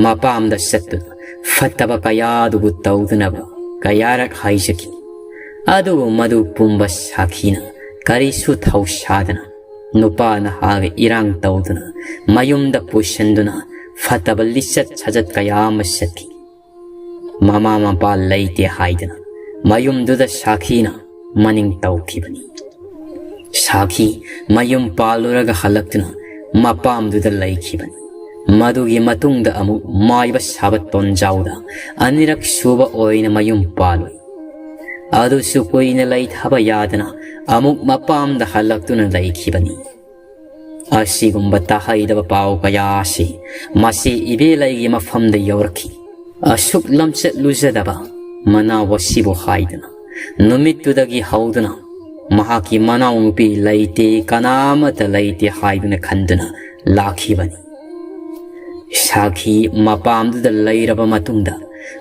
ꯃꯄꯥꯝꯗ ꯆꯠꯇꯨꯅ ꯐꯠꯇꯕ ꯀꯌꯥꯗꯨꯕꯨ ꯇꯧꯗꯅꯕ ꯀꯌꯥꯔꯛ ꯍꯥꯏꯖꯈꯤ꯫ ꯑꯗꯨꯕꯨ ꯃꯗꯨ ꯄꯨꯝꯕ ꯁꯥꯈꯤꯅ ꯀꯔꯤꯁꯨ ꯊꯧꯁꯥꯗꯅ, ꯅꯨꯄꯥ ꯅꯍꯥꯒ ꯏꯔꯥꯡ ꯇꯧꯗꯨꯅ, ꯃꯌꯨꯝꯗ ꯄꯨꯁꯤꯟꯗꯨꯅ ꯐꯠꯇꯕ ꯂꯤꯆꯠ ꯁꯥꯖꯠ ꯀꯌꯥ ꯑꯃ ꯆꯠꯈꯤ꯫ ꯃꯃꯥ ꯃꯄꯥ ꯂꯩꯇꯦ ꯍꯥꯏꯗꯅ ꯃꯌꯨꯝꯗꯨꯗ ꯁꯥꯈꯤꯅ ꯃꯅꯤꯡ ꯇꯧꯈꯤꯕꯅꯤ꯫ ꯁꯥꯈꯤ ꯃꯌꯨꯝ ꯄꯥꯜꯂꯨꯔꯒ ꯍꯜꯂꯛꯇꯨꯅ ꯃꯄꯥꯝꯗꯨꯗ ꯂꯩꯈꯤꯕꯅꯤ꯫ ꯃꯗꯨꯒꯤ ꯃꯇꯨꯡꯗ ꯑꯃꯨꯛ ꯃꯥꯏꯕ ꯁꯥꯕ ꯇꯣꯟꯖꯥꯎꯗ ꯑꯅꯤꯔꯛ ꯁꯨꯕ ꯑꯣꯏꯅ ꯃꯌꯨꯝ ꯄꯥꯜꯂꯨꯏ꯫ ꯑꯗꯨꯁꯨ ꯀꯨꯏꯅ ꯂꯩꯊꯕ ꯌꯥꯗꯅ ꯑꯃꯨꯛ ꯃꯄꯥꯝꯗ ꯍꯜꯂꯛꯇꯨꯅ ꯂꯩꯈꯤꯕꯅꯤ꯫ ꯑꯁꯤꯒꯨꯝꯕ ꯇꯥꯍꯩꯗꯕ ꯄꯥꯎ ꯀꯌꯥ ꯑꯁꯤ ꯃꯁꯤ ꯏꯕꯦꯂꯩꯒꯤ ꯃꯐꯝꯗ ꯌꯧꯔꯛꯈꯤ꯫ ꯑꯁꯨꯛ ꯂꯝꯆꯠ ꯂꯨꯖꯗꯕ ꯃꯅꯥꯎ ꯑꯁꯤꯕꯨ ꯍꯥꯏꯗꯨꯅ, ꯅꯨꯃꯤꯠꯇꯨꯗꯒꯤ ꯍꯧꯗꯨꯅ ꯃꯍꯥꯛꯀꯤ ꯃꯅꯥꯎꯅꯨꯄꯤ ꯂꯩꯇꯦ, ꯀꯅꯥ ꯑꯃꯠꯇ ꯂꯩꯇꯦ ꯍꯥꯏꯗꯨꯅ ꯈꯟꯗꯨꯅ ꯂꯥꯛꯈꯤꯕꯅꯤ꯫ ꯁꯥꯈꯤ ꯃꯄꯥꯝꯗꯨꯗ ꯂꯩꯔꯕ ꯃꯇꯨꯡꯗ,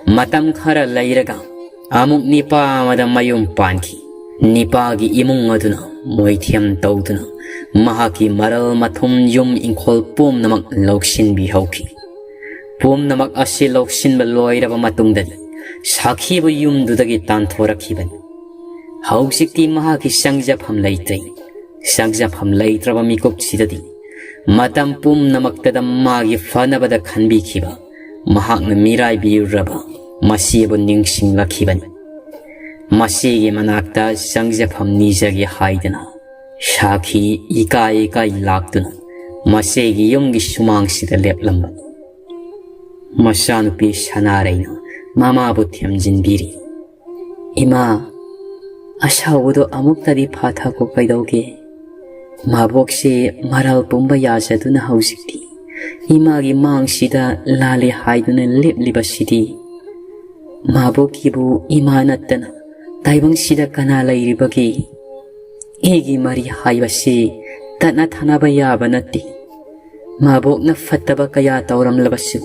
ꯃꯇꯝ ꯈꯔ ꯂꯩꯔꯒ ꯑꯃꯨꯛ ꯅꯤꯄꯥ ꯑꯃꯗ ꯃꯌꯨꯝ ꯄꯥꯟꯈꯤ꯫ ꯅꯤꯄꯥꯒꯤ ꯏꯃꯨꯡ ꯑꯗꯨꯅ ꯃꯣꯏꯊꯦꯝ ꯇꯧꯗꯨꯅ ꯃꯍꯥꯛꯀꯤ ꯃꯔꯜ ꯃꯊꯨꯝ, ꯌꯨꯝ ꯏꯪꯈꯣꯜ ꯄꯨꯝꯅꯃꯛ ꯂꯧꯁꯤꯟꯕꯤꯍꯧꯈꯤ꯫ ꯄꯨꯝꯅꯃꯛ ꯑꯁꯤ ꯂꯧꯁꯤꯟꯕ ꯂꯣꯏꯔꯕ ꯃꯇꯨꯡꯗꯗꯤ ꯁꯥꯈꯤꯕꯨ ꯌꯨꯝꯗꯨꯗꯒꯤ ꯇꯥꯟꯊꯣꯔꯛꯈꯤꯕꯅꯤ꯫ ꯍꯧꯖꯤꯛꯇꯤ ꯃꯍꯥꯛꯀꯤ ꯆꯪꯖꯐꯝ ꯂꯩꯇ꯭ꯔꯦ꯫ ꯆꯪꯖꯐꯝ ꯂꯩꯇ꯭ꯔꯕ ꯃꯤꯀꯨꯞꯁꯤꯗꯗꯤ ꯃꯇꯝ ꯄꯨꯝꯅꯃꯛꯇꯗ ꯃꯥꯒꯤ ꯐꯅꯕꯗ ꯈꯟꯕꯤꯈꯤꯕ ꯃꯍꯥꯛꯅ ꯃꯤꯔꯥꯏꯕꯤꯔꯨꯔꯕ ꯃꯁꯤꯕꯨ ꯅꯤꯡꯁꯤꯡꯂꯛꯈꯤꯕꯅꯤ꯫ ꯃꯁꯤꯒꯤ ꯃꯅꯥꯛꯇ ꯆꯪꯖꯐꯝ ꯅꯤꯖꯒꯦ ꯍꯥꯏꯗꯅ ꯁꯥꯈꯤ ꯏꯀꯥꯏ ꯏꯀꯥꯏ ꯂꯥꯛꯇꯨꯅ ꯃꯁꯤꯒꯤ ꯌꯨꯝꯒꯤ ꯁꯨꯃꯥꯡꯁꯤꯗ ꯂꯦꯞꯂꯝꯕꯅꯤ꯫ ꯃꯆꯥꯅꯨꯄꯤ ꯁꯅꯥꯔꯩꯅ ꯃꯃꯥꯕꯨ ꯊꯦꯝꯖꯤꯟꯕꯤꯔꯤ꯫ "ꯏꯃꯥ, ꯑꯁꯥꯎꯕꯗꯣ ꯑꯃꯨꯛꯇꯗꯤ ꯐꯥꯊꯈꯣ ꯀꯩꯗꯧꯒꯦ? ꯃꯕꯣꯛꯁꯦ ꯃꯔꯥꯜ ꯄꯨꯝꯕ ꯌꯥꯖꯗꯨꯅ ꯍꯧꯖꯤꯛꯇꯤ ꯏꯃꯥꯒꯤ ꯃꯥꯡꯁꯤꯗ ꯂꯥꯜꯂꯦ ꯍꯥꯏꯗꯨꯅ ꯂꯦꯞꯂꯤꯕꯁꯤꯗꯤ꯫ ꯃꯕꯣꯛꯀꯤꯕꯨ ꯏꯃꯥ ꯅꯠꯇꯅ ꯇꯥꯏꯕꯪꯁꯤꯗ ꯀꯅꯥ ꯂꯩꯔꯤꯕꯒꯦ? ꯑꯩꯒꯤ ꯃꯔꯤ ꯍꯥꯏꯕꯁꯤ ꯇꯠꯅ ꯊꯥꯅꯕ ꯌꯥꯕ ꯅꯠꯇꯦ꯫ ꯃꯕꯣꯛꯅ ꯐꯠꯇꯕ ꯀꯌꯥ ꯇꯧꯔꯝꯂꯕꯁꯨ,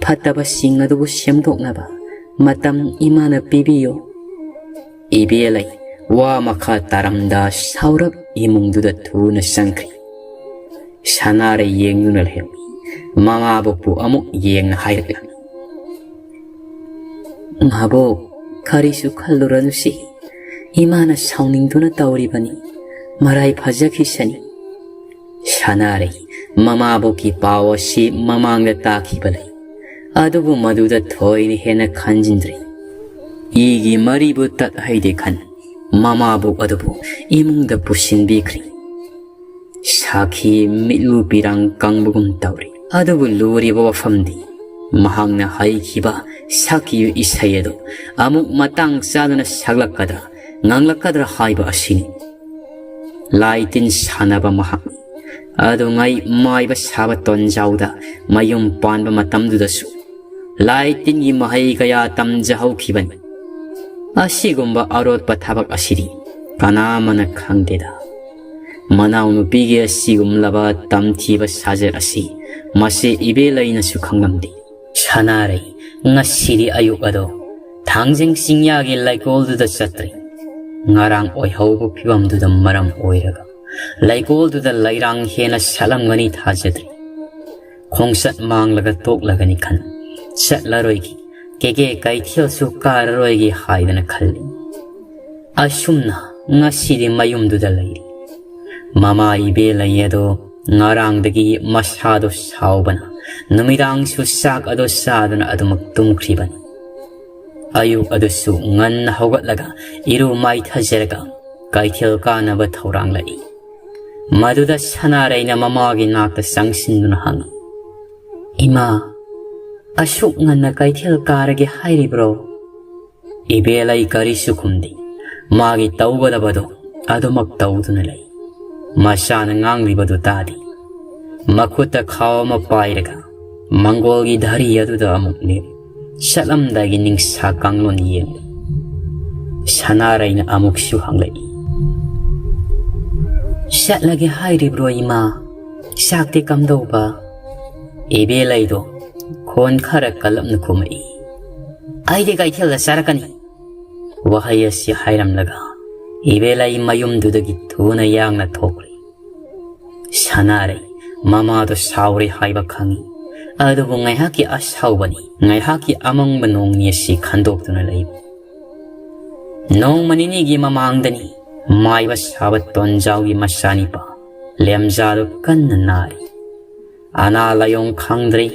ꯐꯠꯇꯕꯁꯤꯡ ꯑꯗꯨꯕꯨ ꯁꯦꯝꯗꯣꯛꯅꯕ ꯃꯇꯝ ꯏꯃꯥꯅ ꯄꯤꯕꯤꯌꯨ꯫ ꯏꯕꯦꯂꯩ ꯋꯥ ꯃꯈꯥ ꯇꯥꯔꯝꯗ ꯁꯥꯎꯔꯞ ꯏꯃꯨꯡꯗꯨꯗ ꯊꯨꯅ ꯆꯪꯈ꯭ꯔꯤ꯫ ꯁꯅꯥꯔꯩ ꯌꯦꯡꯗꯨꯅ ꯂꯩꯔꯝꯃꯤ꯫ ꯃꯃꯥꯕꯣꯛꯄꯨ ꯑꯃꯨꯛ ꯌꯦꯡꯅ ꯍꯥꯏꯔꯛꯂꯝꯃꯤ, "ꯃꯕꯣꯛ, ꯀꯔꯤꯁꯨ ꯈꯜꯂꯨꯔꯅꯨꯁꯤ꯫ ꯏꯃꯥꯅ ꯁꯥꯎꯅꯤꯡꯗꯨꯅ ꯇꯧꯔꯤꯕꯅꯤ꯫ ꯃꯔꯥꯏ ꯐꯖꯈꯤꯁꯅꯤ꯫" ꯁꯅꯥꯔꯩ ꯃꯃꯥꯕꯣꯛꯀꯤ ꯄꯥꯎ ꯑꯁꯤ ꯃꯃꯥꯡꯗ ꯇꯥꯈꯤꯕ ꯂꯩ꯫ ꯑꯗꯨꯕꯨ ꯃꯗꯨꯗ ꯊꯣꯏꯅ ꯍꯦꯟꯅ ꯈꯟꯖꯤꯟꯗ꯭ꯔꯤ꯫ ꯏꯒꯤ ꯃꯔꯤꯕꯨ ꯇꯠ ꯍꯩꯗꯦ ꯈꯟ ꯃꯃꯥꯕꯣꯛ ꯑꯗꯨꯕꯨ ꯏꯃꯨꯡꯗ ꯄꯨꯁꯤꯟꯕꯤꯈ꯭ꯔꯤ꯫ ꯁꯥꯈꯤ ꯃꯤꯠꯂꯨ ꯄꯤꯔꯥꯡ ꯀꯪꯕꯒꯨꯝ ꯇꯧꯔꯤ꯫ ꯑꯗꯨꯕꯨ ꯂꯨꯔꯤꯕ ꯋꯥꯐꯝꯗꯤ ꯃꯍꯥꯛꯅ ꯍꯩꯈꯤꯕ ꯁꯛꯈꯤꯕ ꯏꯁꯩ ꯑꯗꯨ ꯑꯃꯨꯛ ꯃꯇꯥꯡ ꯆꯥꯗꯅ ꯁꯛꯂꯛꯀꯗ꯭ꯔꯥ, ꯉꯥꯡꯂꯛꯀꯗ꯭ꯔꯥ ꯍꯥꯏꯕ ꯑꯁꯤꯅꯤ꯫ ꯂꯥꯏ ꯇꯤꯟ ꯁꯥꯟꯅꯕ ꯃꯍꯥꯛꯅꯤ꯫ ꯑꯗꯨꯉꯩ ꯃꯥꯏꯕ ꯁꯥꯕ ꯇꯣꯟꯖꯥꯎꯗ ꯃꯌꯨꯝ ꯄꯥꯟꯕ ꯃꯇꯝꯗꯨꯗꯁꯨ ꯂꯥꯏ ꯇꯤꯟꯒꯤ ꯃꯍꯩ ꯀꯌꯥ ꯇꯝꯖꯍꯧꯈꯤꯕꯅꯤ꯫ ꯑꯁꯤꯒꯨꯝꯕ ꯑꯔꯣꯠꯄ ꯊꯕꯛ ꯑꯁꯤꯗꯤ ꯀꯅꯥꯃꯅ ꯈꯪꯗꯦꯗ꯫ ꯃꯅꯥꯎꯅꯨꯄꯤꯒꯤ ꯑꯁꯤꯒꯨꯝꯂꯕ ꯇꯝꯊꯤꯕ ꯁꯥꯖꯠ ꯑꯁꯤ ꯃꯁꯤ ꯏꯕꯦꯂꯩꯅꯁꯨ ꯈꯪꯂꯝꯗꯦ꯫ ꯁꯅꯥꯔꯩ ꯉꯁꯤꯗꯤ ꯑꯌꯨꯛ ꯑꯗꯣ ꯊꯥꯡꯖꯤꯡ ꯆꯤꯡꯌꯥꯒꯤ ꯂꯩꯀꯣꯜꯗꯨꯗ ꯆꯠꯇ꯭ꯔꯤ꯫ ꯉꯔꯥꯡ ꯑꯣꯏꯍꯧꯕ ꯐꯤꯕꯝꯗꯨꯗ ꯃꯔꯝ ꯑꯣꯏꯔꯒ ꯂꯩꯀꯣꯜꯗꯨꯗ ꯂꯩꯔꯥꯡ ꯍꯦꯟꯅ ꯁꯥꯠꯂꯝꯒꯅꯤ ꯊꯥꯖꯗ꯭ꯔꯤ꯫ ꯈꯣꯡꯆꯠ ꯃꯥꯡꯂꯒ ꯇꯣꯛꯂꯒꯅꯤ ꯈꯟ ꯆꯠꯂꯔꯣꯏꯒꯦ, ꯀꯦꯀꯦ ꯀꯩꯊꯦꯜꯁꯨ ꯀꯥꯔꯔꯣꯏꯒꯦ ꯍꯥꯏꯗꯅ ꯈꯜꯂꯤ꯫ ꯑꯁꯨꯝꯅ ꯉꯁꯤꯗꯤ ꯃꯌꯨꯝꯗꯨꯗ ꯂꯩꯔꯤ꯫ ꯃꯃꯥ ꯏꯕꯦꯂꯩ ꯑꯗꯣ ꯉꯔꯥꯡꯗꯒꯤ ꯃꯁꯥꯗꯣ ꯁꯥꯎꯕꯅ ꯅꯨꯃꯤꯗꯥꯡꯁꯨ ꯆꯥꯛ ꯑꯗꯣ ꯆꯥꯗꯅ ꯑꯗꯨꯃꯛ ꯇꯨꯝꯈ꯭ꯔꯤꯕꯅꯤ꯫ ꯑꯌꯨꯛ ꯑꯗꯨꯁꯨ ꯉꯟꯅ ꯍꯧꯒꯠꯂꯒ ꯏꯔꯨ ꯃꯥꯏꯊꯖꯔꯒ ꯀꯩꯊꯦꯜ ꯀꯥꯅꯕ ꯊꯧꯔꯥꯡꯂꯛꯏ꯫ ꯃꯗꯨꯗ ꯁꯅꯥꯔꯩꯅ ꯃꯃꯥꯒꯤ ꯅꯥꯛꯇ ꯆꯪꯁꯤꯟꯗꯨꯅ ꯍꯪꯉꯤ, "ꯏꯃꯥ, ꯑꯁꯨꯛ ꯉꯟꯅ ꯀꯩꯊꯦꯜ ꯀꯥꯔꯒꯦ ꯍꯥꯏꯔꯤꯕ꯭ꯔꯣ?" ꯏꯕꯦꯂꯩ ꯀꯔꯤꯁꯨ ꯈꯨꯝꯗꯦ꯫ ꯃꯥꯒꯤ ꯇꯧꯒꯗꯕꯗꯣ ꯑꯗꯨꯃꯛ ꯇꯧꯗꯨꯅ ꯂꯩ꯫ ꯃꯆꯥꯅ ꯉꯥꯡꯂꯤꯕꯗꯨ ꯇꯥꯗꯦ꯫ ꯃꯈꯨꯠꯇ ꯈꯥꯎ ꯑꯃ ꯄꯥꯏꯔꯒ ꯃꯪꯒꯣꯜꯒꯤ ꯙꯔꯤ ꯑꯗꯨꯗ ꯑꯃꯨꯛ ꯂꯦꯞ꯫ ꯆꯠꯂꯝꯗꯥꯏꯒꯤ ꯅꯤꯡꯁꯥ ꯀꯥꯡꯂꯣꯟ ꯌꯦꯡꯂꯤ꯫ ꯁꯅꯥꯔꯩꯅ ꯑꯃꯨꯛꯁꯨ ꯍꯪꯂꯛꯏ꯫ "ꯆꯠꯂꯒꯦ ꯍꯥꯏꯔꯤꯕ꯭ꯔꯣ ꯏꯃꯥ? ꯆꯥꯛꯇꯤ ꯀꯝꯗꯧꯕ?" ꯏꯕꯦꯂꯩꯗꯣ ꯈꯣꯟ ꯈꯔ ꯀꯜꯂꯞꯅ ꯈꯨꯝꯃꯛꯏ꯫ "ꯑꯩꯗꯤ ꯀꯩꯊꯦꯜꯗ ꯆꯥꯔꯛꯀꯅꯤ"꯫ ꯋꯥꯍꯩ ꯑꯁꯤ ꯍꯥꯏꯔꯝꯂꯒ ꯏꯕꯦꯂꯩ ꯃꯌꯨꯝꯗꯨꯗꯒꯤ ꯊꯨꯅ ꯌꯥꯡꯅ ꯊꯣꯛꯈ꯭ꯔꯦ꯫ ꯁꯅꯥꯔꯩ ꯃꯃꯥꯗꯣ ꯁꯥꯎꯔꯦ ꯍꯥꯏꯕ ꯈꯪꯏ꯫ ꯑꯗꯨꯕꯨ ꯉꯥꯏꯍꯥꯛꯀꯤ ꯑꯁꯥꯎꯕꯅꯤ, ꯉꯥꯏꯍꯥꯛꯀꯤ ꯑꯃꯪꯕ ꯅꯣꯡꯅꯤ ꯑꯁꯤ ꯈꯟꯗꯣꯛꯇꯨꯅ ꯂꯩꯕ꯫ ꯅꯣꯡꯃ ꯅꯤꯅꯤꯒꯤ ꯃꯃꯥꯡꯗꯅꯤ, ꯃꯥꯏꯕ ꯁꯥꯕ ꯇꯣꯟꯖꯥꯎꯒꯤ ꯃꯆꯥꯅꯤꯄꯥ ꯂꯦꯝꯖꯥꯗꯨ ꯀꯟꯅ ꯅꯥꯔꯤ꯫ ꯑꯅꯥ ꯂꯥꯏꯌꯣꯡ ꯈꯪꯗ꯭ꯔꯦ꯫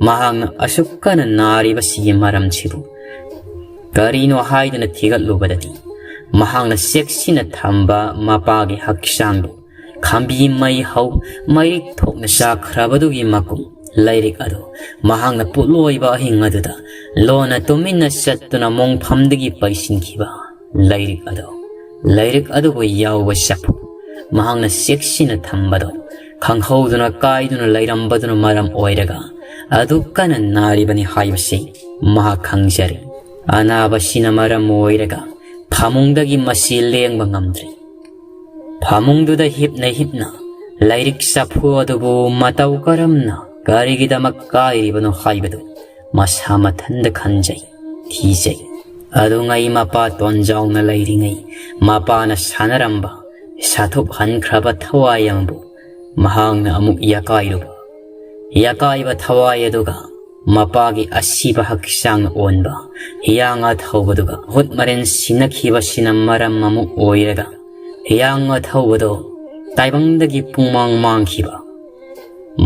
ꯃꯍꯥꯛꯅ ꯑꯁꯨꯛ ꯀꯟꯅ ꯅꯥꯔꯤꯕꯁꯤꯒꯤ ꯃꯔꯝꯁꯤꯕꯨ ꯀꯔꯤꯅꯣ ꯍꯥꯏꯗꯨꯅ ꯊꯤꯒꯠꯂꯨꯕꯗꯗꯤ, ꯃꯍꯥꯛꯅ ꯆꯦꯛꯁꯤꯟꯅ ꯊꯝꯕ ꯃꯄꯥꯒꯤ ꯍꯛꯆꯥꯡꯗꯨ ꯈꯥꯝꯕꯤ ꯃꯩ ꯍꯧ ꯃꯩꯔꯤꯛ ꯊꯣꯛꯅ ꯆꯥꯛꯈ꯭ꯔꯕꯗꯨꯒꯤ ꯃꯀꯨꯝ ꯂꯥꯏꯔꯤꯛ ꯑꯗꯨ ꯃꯍꯥꯛꯅ ꯄꯣꯠꯂꯣꯏꯕ ꯑꯍꯤꯡ ꯑꯗꯨꯗ ꯂꯣꯟꯅ ꯇꯨꯃꯤꯟꯅ ꯆꯠꯇꯨꯅ ꯃꯣꯡꯐꯝꯗꯒꯤ ꯄꯩꯁꯤꯟꯈꯤꯕ ꯂꯥꯏꯔꯤꯛ ꯑꯗꯨ, ꯂꯥꯏꯔꯤꯛ ꯑꯗꯨꯕꯨ ꯌꯥꯎꯕ ꯆꯐꯨ ꯃꯍꯥꯛꯅ ꯆꯦꯛꯁꯤꯟꯅ ꯊꯝꯕꯗꯨ ꯈꯪꯍꯧꯗꯨꯅ ꯀꯥꯏꯗꯨꯅ ꯂꯩꯔꯝꯕꯗꯨꯅ ꯃꯔꯝ ꯑꯣꯏꯔꯒ ꯑꯗꯨ ꯀꯟꯅ ꯅꯥꯔꯤꯕꯅꯤ ꯍꯥꯏꯕꯁꯤ ꯃꯍꯥꯛ ꯈꯪꯖꯔꯦ꯫ ꯑꯅꯥꯕꯁꯤꯅ ꯃꯔꯝ ꯑꯣꯏꯔꯒ ꯐꯃꯨꯡꯗꯒꯤ ꯃꯁꯤ ꯂꯦꯡꯕ ꯉꯝꯗ꯭ꯔꯦ꯫ ꯐꯃꯨꯡꯗꯨꯗ ꯍꯤꯞꯅ ꯍꯤꯞꯅ ꯂꯥꯏꯔꯤꯛ ꯆꯐꯨ ꯑꯗꯨꯕꯨ ꯃꯇꯧ ꯀꯔꯝꯅ ꯀꯔꯤꯒꯤꯗꯃꯛ ꯀꯥꯏꯔꯤꯕꯅꯣ ꯍꯥꯏꯕꯗꯨ ꯃꯁꯥ ꯃꯊꯟꯗ ꯈꯟꯖꯩ, ꯊꯤꯖꯩ꯫ ꯑꯗꯨꯉꯩ ꯃꯄꯥ ꯇꯣꯟꯖꯥꯎꯅ ꯂꯩꯔꯤꯉꯩ ꯃꯄꯥꯅ ꯁꯥꯟꯅꯔꯝꯕ ꯁꯥꯊꯨꯞ ꯍꯟꯈ꯭ꯔꯕ ꯊꯋꯥꯏ ꯑꯃꯕꯨ ꯃꯍꯥꯛꯅ ꯑꯃꯨꯛ ꯌꯥꯀꯥꯏꯔꯨꯕ꯫ ꯌꯥꯀꯥꯏꯕ ꯊꯋꯥꯏ ꯑꯗꯨꯒ ꯃꯄꯥꯒꯤ ꯑꯁꯤꯕ ꯍꯛꯆꯥꯡ ꯑꯣꯟꯕ ꯍꯤꯌꯥꯡ ꯑꯊꯧꯕꯗꯨꯒ ꯃꯍꯨꯠ ꯃꯔꯦꯟ ꯁꯤꯟꯅꯈꯤꯕꯁꯤꯅ ꯃꯔꯝ ꯑꯃ ꯑꯣꯏꯔꯒ ꯍꯤꯌꯥꯡ ꯑꯊꯧꯕꯗꯣ ꯇꯥꯏꯕꯪꯗꯒꯤ ꯄꯨꯡꯃꯥꯡ ꯃꯥꯡꯈꯤꯕ꯫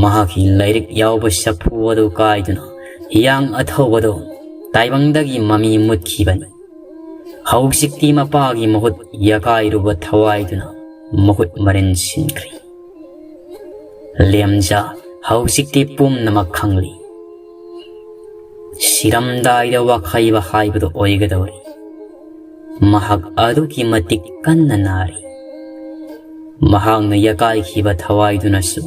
ꯃꯍꯥꯛꯀꯤ ꯂꯥꯏꯔꯤꯛ ꯌꯥꯎꯕ ꯆꯐꯨ ꯑꯗꯨ ꯀꯥꯏꯗꯨꯅ ꯍꯤꯌꯥꯡ ꯑꯊꯧꯕꯗꯣ ꯇꯥꯏꯕꯪꯗꯒꯤ ꯃꯃꯤ ꯃꯨꯠꯈꯤꯕꯅꯤ꯫ ꯍꯧꯖꯤꯛꯇꯤ ꯃꯄꯥꯒꯤ ꯃꯍꯨꯠ ꯌꯥꯀꯥꯏꯔꯨꯕ ꯊꯋꯥꯏꯗꯨꯅ ꯃꯍꯨꯠ ꯃꯔꯦꯟ ꯁꯤꯟꯈ꯭ꯔꯦ꯫ ꯂꯦꯝꯖꯥ ꯍꯧꯖꯤꯛꯇꯤ ꯄꯨꯝꯅꯃꯛ ꯈꯪꯂꯤ꯫ ꯁꯤꯔꯝꯗꯥꯏꯗ ꯋꯥꯈꯩꯕ ꯍꯥꯏꯕꯗꯨ ꯑꯣꯏꯒꯗꯧꯔꯤ꯫ ꯃꯍꯥꯛ ꯑꯗꯨꯛꯀꯤ ꯃꯇꯤꯛ ꯀꯟꯅ ꯅꯥꯔꯤ꯫ ꯃꯍꯥꯛꯅ ꯌꯥꯀꯥꯏꯈꯤꯕ ꯊꯋꯥꯏꯗꯨꯅꯁꯨ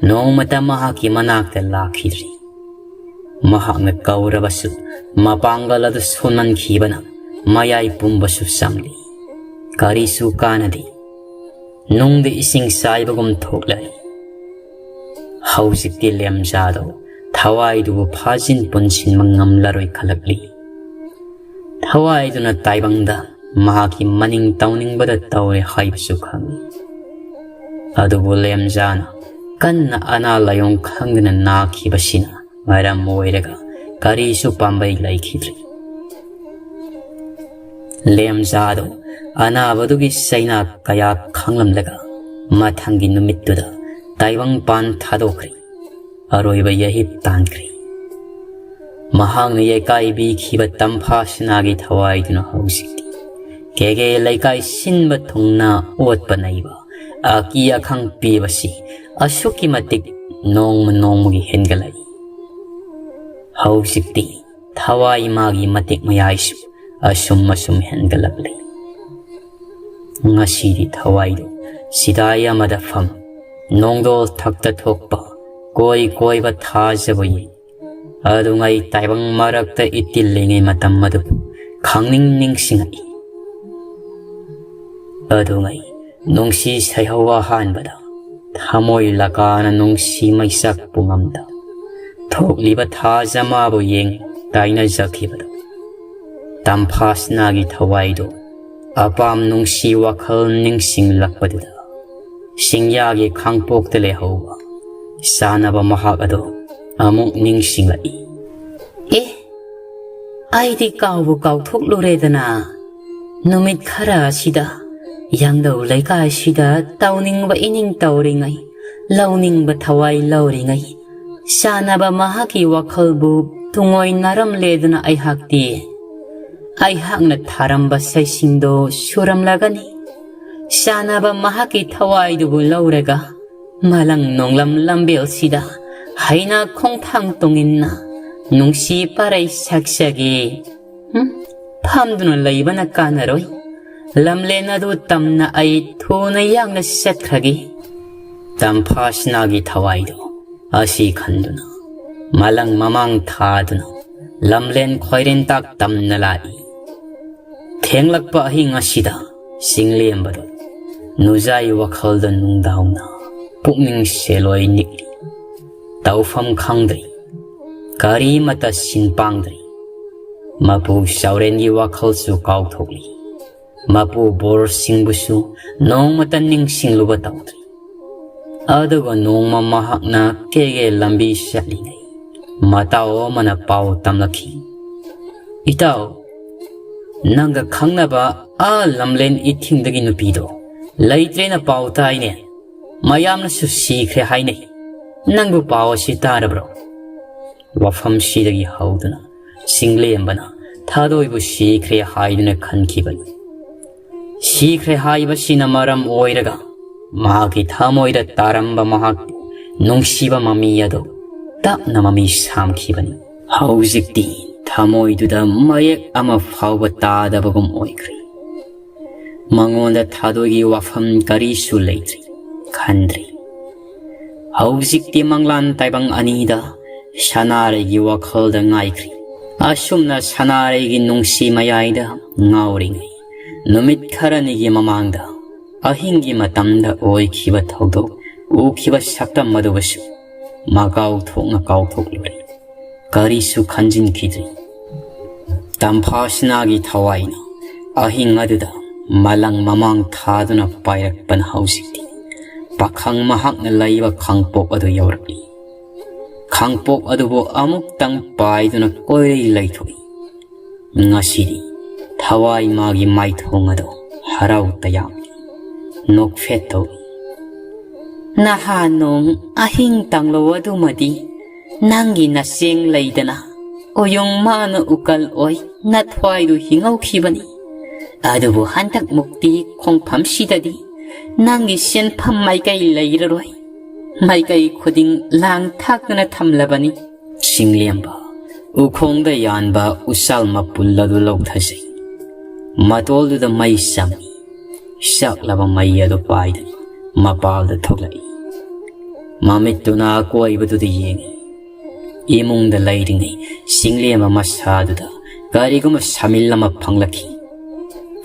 ꯅꯣꯡꯃꯇ ꯃꯍꯥꯛꯀꯤ ꯃꯅꯥꯛꯇ ꯂꯥꯛꯈꯤꯗ꯭ꯔꯤ꯫ ꯃꯍꯥꯛꯅ ꯀꯧꯔꯕꯁꯨ ꯃꯄꯥꯡꯒꯜ ꯑꯗꯨ ꯁꯣꯟꯃꯟꯈꯤꯕꯅ ꯃꯌꯥꯏ ꯄꯨꯝꯕꯁꯨ ꯆꯪꯂꯤ꯫ ꯀꯔꯤꯁꯨ ꯀꯥꯟꯅꯗꯦ꯫ ꯅꯨꯡꯗ ꯏꯁꯤꯡ ꯆꯥꯏꯕꯒꯨꯝ ꯊꯣꯛꯂꯛꯏ꯫ ꯍꯧꯖꯤꯛꯇꯤ ꯂꯦꯝꯖꯥꯗꯣ ꯊꯋꯥꯏꯗꯨꯕꯨ ꯐꯥꯖꯤꯟ ꯄꯨꯟꯁꯤꯟꯕ ꯉꯝꯂꯔꯣꯏ ꯈꯜꯂꯛꯂꯤ꯫ ꯊꯋꯥꯏꯗꯨꯅ ꯇꯥꯏꯕꯪꯗ ꯃꯍꯥꯛꯀꯤ ꯃꯅꯤꯡ ꯇꯧꯅꯤꯡꯕꯗ ꯇꯧꯔꯦ ꯍꯥꯏꯕꯁꯨ ꯈꯪꯏ꯫ ꯑꯗꯨꯕꯨ ꯂꯦꯝꯖꯥꯅ ꯀꯟꯅ ꯑꯅꯥ ꯂꯥꯏꯑꯣꯡ ꯈꯪꯗꯅ ꯅꯥꯈꯤꯕꯁꯤꯅ ꯃꯔꯝ ꯑꯣꯏꯔꯒ ꯀꯔꯤꯁꯨ ꯄꯥꯝꯕꯩ ꯂꯩꯈꯤꯗ꯭ꯔꯦ꯫ ꯂꯦꯝꯖꯥꯗꯣ ꯑꯅꯥꯕꯗꯨꯒꯤ ꯆꯩꯅꯥ ꯀꯌꯥ ꯈꯪꯂꯝꯂꯒ ꯃꯊꯪꯒꯤ ꯅꯨꯃꯤꯠꯇꯨꯗ ꯇꯥꯏꯕꯪꯄꯥꯟ ꯊꯥꯗꯣꯛꯈ꯭ꯔꯦ꯫ ꯑꯔꯣꯏꯕ ꯌꯥꯍꯤꯞ ꯇꯥꯟꯈ꯭ꯔꯦ꯫ ꯃꯍꯥꯛꯅ ꯌꯩꯀꯥꯏꯕꯤꯈꯤꯕ ꯇꯝꯐꯥ ꯁꯅꯥꯒꯤ ꯊꯋꯥꯏꯗꯨꯅ ꯍꯧꯖꯤꯛꯇꯤ ꯀꯦꯒꯦ ꯂꯩꯀꯥꯏ ꯁꯤꯟꯕ ꯊꯨꯡꯅ ꯑꯣꯠꯄ ꯅꯩꯕ ꯑꯀꯤ ꯑꯈꯪ ꯄꯤꯕꯁꯤ ꯑꯁꯨꯛꯀꯤ ꯃꯇꯤꯛ ꯅꯣꯡꯃ ꯅꯣꯡꯃꯒꯤ ꯍꯦꯟꯒꯠꯂꯛꯏ꯫ ꯍꯧꯖꯤꯛꯇꯤ ꯊꯋꯥꯏ ꯃꯥꯒꯤ ꯃꯇꯤꯛ ꯃꯌꯥꯏꯁꯨ ꯑꯁꯨꯝ ꯑꯁꯨꯝ ꯍꯦꯟꯒꯠꯂꯛꯂꯤ꯫ ꯉꯁꯤꯗꯤ ꯊꯋꯥꯏꯗꯨ ꯆꯤꯗꯥꯏ ꯑꯃꯗ ꯐꯝ, ꯅꯣꯡꯗꯣꯜ ꯊꯛꯇ ꯊꯣꯛꯄ ꯀꯣꯏ ꯀꯣꯏꯕ ꯊꯥꯖꯕ ꯌꯦꯡ꯫ ꯑꯗꯨꯉꯩ ꯇꯥꯏꯕꯪ ꯃꯔꯛꯇ ꯏꯇꯤꯜꯂꯤꯉꯩ ꯃꯇꯝ ꯑꯗꯨꯕꯨ ꯈꯪꯅꯤꯡ ꯅꯤꯡꯁꯤꯡꯉꯛꯏ꯫ ꯑꯗꯨꯉꯩ ꯅꯨꯡꯁꯤ ꯁꯩꯍꯧ ꯑꯍꯥꯟꯕꯗ ꯊꯃꯣꯏ ꯂꯀꯥꯅ ꯅꯨꯡꯁꯤ ꯃꯩꯁꯛ ꯄꯨꯡꯉꯝꯗ ꯊꯣꯛꯂꯤꯕ ꯊꯥꯖ ꯃꯥꯕꯨ ꯌꯦꯡ ꯇꯥꯏꯅꯖꯈꯤꯕꯗꯨ ꯇꯝꯐꯥꯁꯅꯥꯒꯤ ꯊꯋꯥꯏꯗꯨ ꯑꯄꯥꯝ ꯅꯨꯡꯁꯤ ꯋꯥꯈꯜ ꯅꯤꯡꯁꯤꯡꯂꯛꯄꯗꯨꯗ ꯁꯤꯡꯌꯥꯒꯤ ꯈꯥꯡꯄꯣꯛꯇ ꯂꯩꯍꯧꯕ ꯆꯥꯅꯕ ꯃꯍꯥꯛ ꯑꯗꯨ ꯑꯃꯨꯛ ꯅꯤꯡꯁꯤꯡꯂꯛꯏ꯫ ꯑꯦ, ꯑꯩꯗꯤ ꯀꯥꯎꯕꯨ ꯀꯥꯎꯊꯣꯛꯂꯨꯔꯦꯗꯅ꯫ ꯅꯨꯃꯤꯠ ꯈꯔ ꯑꯁꯤꯗ ꯌꯥꯡꯂꯧ ꯂꯩꯀꯥꯏꯁꯤꯗ ꯇꯧꯅꯤꯡꯕ ꯏꯅꯤꯡ ꯇꯧꯔꯤꯉꯩ, ꯂꯧꯅꯤꯡꯕ ꯊꯋꯥꯏ ꯂꯧꯔꯤꯉꯩ, ꯆꯥꯅꯕ ꯃꯍꯥꯛꯀꯤ ꯋꯥꯈꯜꯕꯨ ꯇꯨꯡꯑꯣꯏꯅꯔꯝꯂꯦꯗꯅ ꯑꯩꯍꯥꯛꯇꯤ꯫ ꯑꯩꯍꯥꯛꯅ ꯊꯥꯔꯝꯕ ꯁꯩꯁꯤꯡꯗꯣ ꯁꯨꯔꯝꯂꯒꯅꯤ꯫ ꯆꯥꯅꯕ ꯃꯍꯥꯛꯀꯤ ꯊꯋꯥꯏꯗꯨꯕꯨ ꯂꯧꯔꯒ ꯃꯂꯪ ꯅꯣꯡꯂꯝ ꯂꯝꯕꯦꯜꯁꯤꯗ ꯍꯩꯅ ꯈꯣꯡꯊꯥꯡ ꯇꯣꯡꯏꯟꯅ ꯅꯨꯡꯁꯤ ꯄꯔꯩ ꯁꯛꯆꯒꯦ꯫ ꯍꯨꯝ, ꯐꯝꯗꯨꯅ ꯂꯩꯕꯅ ꯀꯥꯟꯅꯔꯣꯏ꯫ ꯂꯝꯂꯦꯟ ꯑꯗꯨ ꯇꯝꯅ ꯑꯩ ꯊꯨꯅ ꯌꯥꯡꯅ ꯆꯠꯈ꯭ꯔꯒꯦ꯫ ꯇꯝꯐꯥꯁꯅꯥꯒꯤ ꯊꯋꯥꯏꯗꯣ ꯑꯁꯤ ꯈꯟꯗꯨꯅ ꯃꯂꯪ ꯃꯃꯥꯡ ꯊꯥꯗꯨꯅ ꯂꯝꯂꯦꯟ ꯈꯣꯏꯔꯦꯟꯇꯥꯛ ꯇꯝꯅ ꯂꯥꯛꯏ꯫ ꯊꯦꯡꯂꯛꯄ ꯑꯍꯤꯡ ꯑꯁꯤꯗ ꯆꯤꯡꯂꯦꯝꯕꯗꯣ ꯅꯨꯖꯥꯏ ꯋꯥꯈꯜꯗ ꯅꯨꯡꯗꯥꯎꯅ ꯄꯨꯛꯅꯤꯡ ꯁꯦꯜꯂꯣꯏ ꯅꯤꯛꯂꯤ꯫ ꯇꯧꯐꯝ ꯈꯪꯗ꯭ꯔꯤ꯫ ꯀꯔꯤꯃꯠꯇ ꯁꯤꯟ ꯄꯥꯡꯗ꯭ꯔꯤ꯫ ꯃꯄꯨ ꯆꯥꯎꯔꯦꯟꯒꯤ ꯋꯥꯈꯜꯁꯨ ꯀꯥꯎꯊꯣꯛꯂꯤ꯫ ꯃꯄꯨ ꯕꯣꯔꯁꯤꯡꯕꯨꯁꯨ ꯅꯣꯡꯃꯇ ꯅꯤꯡꯁꯤꯡꯂꯨꯕ ꯇꯧꯗ꯭ꯔꯤ꯫ ꯑꯗꯨꯒ ꯅꯣꯡꯃ ꯃꯍꯥꯛꯅ ꯀꯦꯒꯦ ꯂꯝꯕꯤ ꯆꯠꯂꯤꯉꯩ ꯃꯇꯥꯎ ꯑꯃꯅ ꯄꯥꯎ ꯇꯝꯂꯛꯈꯤ꯫ "ꯏꯇꯥꯎ, ꯅꯪꯒ ꯈꯪꯅꯕ ꯑꯥ ꯂꯝꯂꯦꯟ ꯏꯊꯤꯡꯗꯒꯤ ꯅꯨꯄꯤꯗꯣ ꯂꯩꯇ꯭ꯔꯦꯅ ꯄꯥꯎ ꯇꯥꯏꯅꯦ꯫ ꯃꯌꯥꯝꯅꯁꯨ ꯁꯤꯈ꯭ꯔꯦ ꯍꯥꯏꯅꯩ꯫ ꯅꯪꯕꯨ ꯄꯥꯎ ꯑꯁꯤ ꯇꯥꯔꯕ꯭ꯔꯣ?" ꯋꯥꯐꯝꯁꯤꯗꯒꯤ ꯍꯧꯗꯨꯅ ꯆꯤꯡꯂꯦꯝꯕꯅ ꯊꯥꯗꯣꯏꯕꯨ ꯁꯤꯈ꯭ꯔꯦ ꯍꯥꯏꯗꯨꯅ ꯈꯟꯈꯤꯕꯅꯤ꯫ ꯁꯤꯈ꯭ꯔꯦ ꯍꯥꯏꯕꯁꯤꯅ ꯃꯔꯝ ꯑꯣꯏꯔꯒ ꯃꯍꯥꯛꯀꯤ ꯊꯃꯣꯏꯗ ꯇꯥꯔꯝꯕ ꯃꯍꯥꯛꯄꯨ ꯅꯨꯡꯁꯤꯕ ꯃꯃꯤ ꯑꯗꯨ ꯇꯞꯅ ꯃꯃꯤ ꯁꯥꯝꯈꯤꯕꯅꯤ꯫ ꯍꯧꯖꯤꯛꯇꯤ ꯊꯃꯣꯏꯗꯨꯗ ꯃꯌꯦꯛ ꯑꯃ ꯐꯥꯎꯕ ꯇꯥꯗꯕꯒꯨꯝ ꯑꯣꯏꯈ꯭ꯔꯦ꯫ ꯃꯉꯣꯟꯗ ꯊꯥꯗꯣꯏꯒꯤ ꯋꯥꯐꯝ ꯀꯔꯤꯁꯨ ꯂꯩꯇ꯭ꯔꯤ, ꯈꯟꯗ꯭ꯔꯤ꯫ ꯍꯧꯖꯤꯛꯇꯤ ꯃꯪꯂꯥꯟ ꯇꯥꯏꯕꯪ ꯑꯅꯤꯗ ꯁꯅꯥꯔꯩꯒꯤ ꯋꯥꯈꯜꯗ ꯉꯥꯏꯈ꯭ꯔꯤ꯫ ꯑꯁꯨꯝꯅ ꯁꯅꯥꯔꯩꯒꯤ ꯅꯨꯡꯁꯤ ꯃꯌꯥꯏꯗ ꯉꯥꯎꯔꯤꯉꯩ ꯅꯨꯃꯤꯠ ꯈꯔꯅꯤꯒꯤ ꯃꯃꯥꯡꯗ ꯑꯍꯤꯡꯒꯤ ꯃꯇꯝꯗ ꯑꯣꯏꯈꯤꯕ ꯊꯧꯗꯣꯛ, ꯎꯈꯤꯕ ꯁꯛꯇꯝ ꯑꯗꯨꯒꯁꯨ ꯃꯀꯥꯎ ꯊꯣꯛꯅ ꯀꯥꯎꯊꯣꯛꯂꯨꯔꯦ꯫ ꯀꯔꯤꯁꯨ ꯈꯟꯖꯤꯟꯈꯤꯗ꯭ꯔꯤ꯫ ꯇꯝꯐꯥꯁꯅꯥꯒꯤ ꯊꯋꯥꯏꯅ ꯑꯍꯤꯡ ꯑꯗꯨꯗ ꯃꯂꯪ ꯃꯃꯥꯡ ꯊꯥꯗꯨꯅ ꯄꯥꯏꯔꯛꯄꯅ ꯍꯧꯖꯤꯛꯇꯤ ꯄꯥꯈꯪ ꯃꯍꯥꯛꯅ ꯂꯩꯕ ꯈꯥꯡꯄꯣꯛ ꯑꯗꯨ ꯌꯧꯔꯛꯂꯤ꯫ ꯈꯥꯡꯄꯣꯛ ꯑꯗꯨꯕꯨ ꯑꯃꯨꯛꯇꯪ ꯄꯥꯏꯗꯨꯅ ꯀꯣꯏꯔꯩ ꯂꯩꯊꯣꯛꯏ꯫ ꯉꯁꯤꯗꯤ ꯊꯋꯥꯏ ꯃꯥꯒꯤ ꯃꯥꯏꯊꯣꯡ ꯑꯗꯨ ꯍꯔꯥꯎ ꯇꯌꯥꯝꯂꯤ, ꯅꯣꯛꯐꯦꯠ ꯇꯧꯏ꯫ "ꯅꯍꯥꯟ ꯅꯣꯡ ꯑꯍꯤꯡ ꯇꯥꯡꯂꯧ ꯑꯗꯨꯃꯗꯤ ꯅꯪꯒꯤ ꯅꯆꯦꯡ ꯂꯩꯗꯅ ꯎꯌꯨꯡ ꯃꯥꯅ ꯎꯀꯜ ꯑꯣꯏ ꯅꯊ꯭ꯋꯥꯏꯗꯨ ꯍꯤꯡꯍꯧꯈꯤꯕꯅꯤ꯫ ꯑꯗꯨꯕꯨ ꯍꯟꯗꯛ ꯃꯨꯛꯇꯤ ꯈꯣꯡꯐꯝꯁꯤꯗꯗꯤ ꯅꯪꯒꯤ ꯁꯦꯟꯐꯝ ꯃꯥꯏꯀꯩ ꯂꯩꯔꯔꯣꯏ꯫ ꯃꯥꯏꯀꯩ ꯈꯨꯗꯤꯡ ꯂꯥꯡ ꯊꯥꯛꯇꯨꯅ ꯊꯝꯂꯕꯅꯤ꯫" ꯆꯤꯡꯂꯦꯝꯕ ꯎꯈꯣꯡꯗ ꯌꯥꯟꯕ ꯎꯆꯥꯜ ꯃꯄꯨꯜ ꯑꯗꯨ ꯂꯧꯊꯖꯩ꯫ ꯃꯇꯣꯜꯗꯨꯗ ꯃꯩ ꯆꯝꯃꯤ꯫ ꯆꯥꯛꯂꯕ ꯃꯩ ꯑꯗꯨ ꯄꯥꯏꯗꯨꯅ ꯃꯄꯥꯜꯗ ꯊꯣꯛꯂꯛꯏ꯫ ꯃꯃꯤꯠꯇꯨꯅ ꯑꯀꯣꯏꯕꯗꯨꯗ ꯌꯦꯡꯏ꯫ ꯏꯃꯨꯡꯗ ꯂꯩꯔꯤꯉꯩ ꯆꯤꯡꯂꯦꯝꯕ ꯃꯁꯥꯗꯨꯗ ꯀꯔꯤꯒꯨꯝꯕ ꯁꯥꯃꯤꯜ ꯑꯃ ꯐꯪꯂꯛꯈꯤ꯫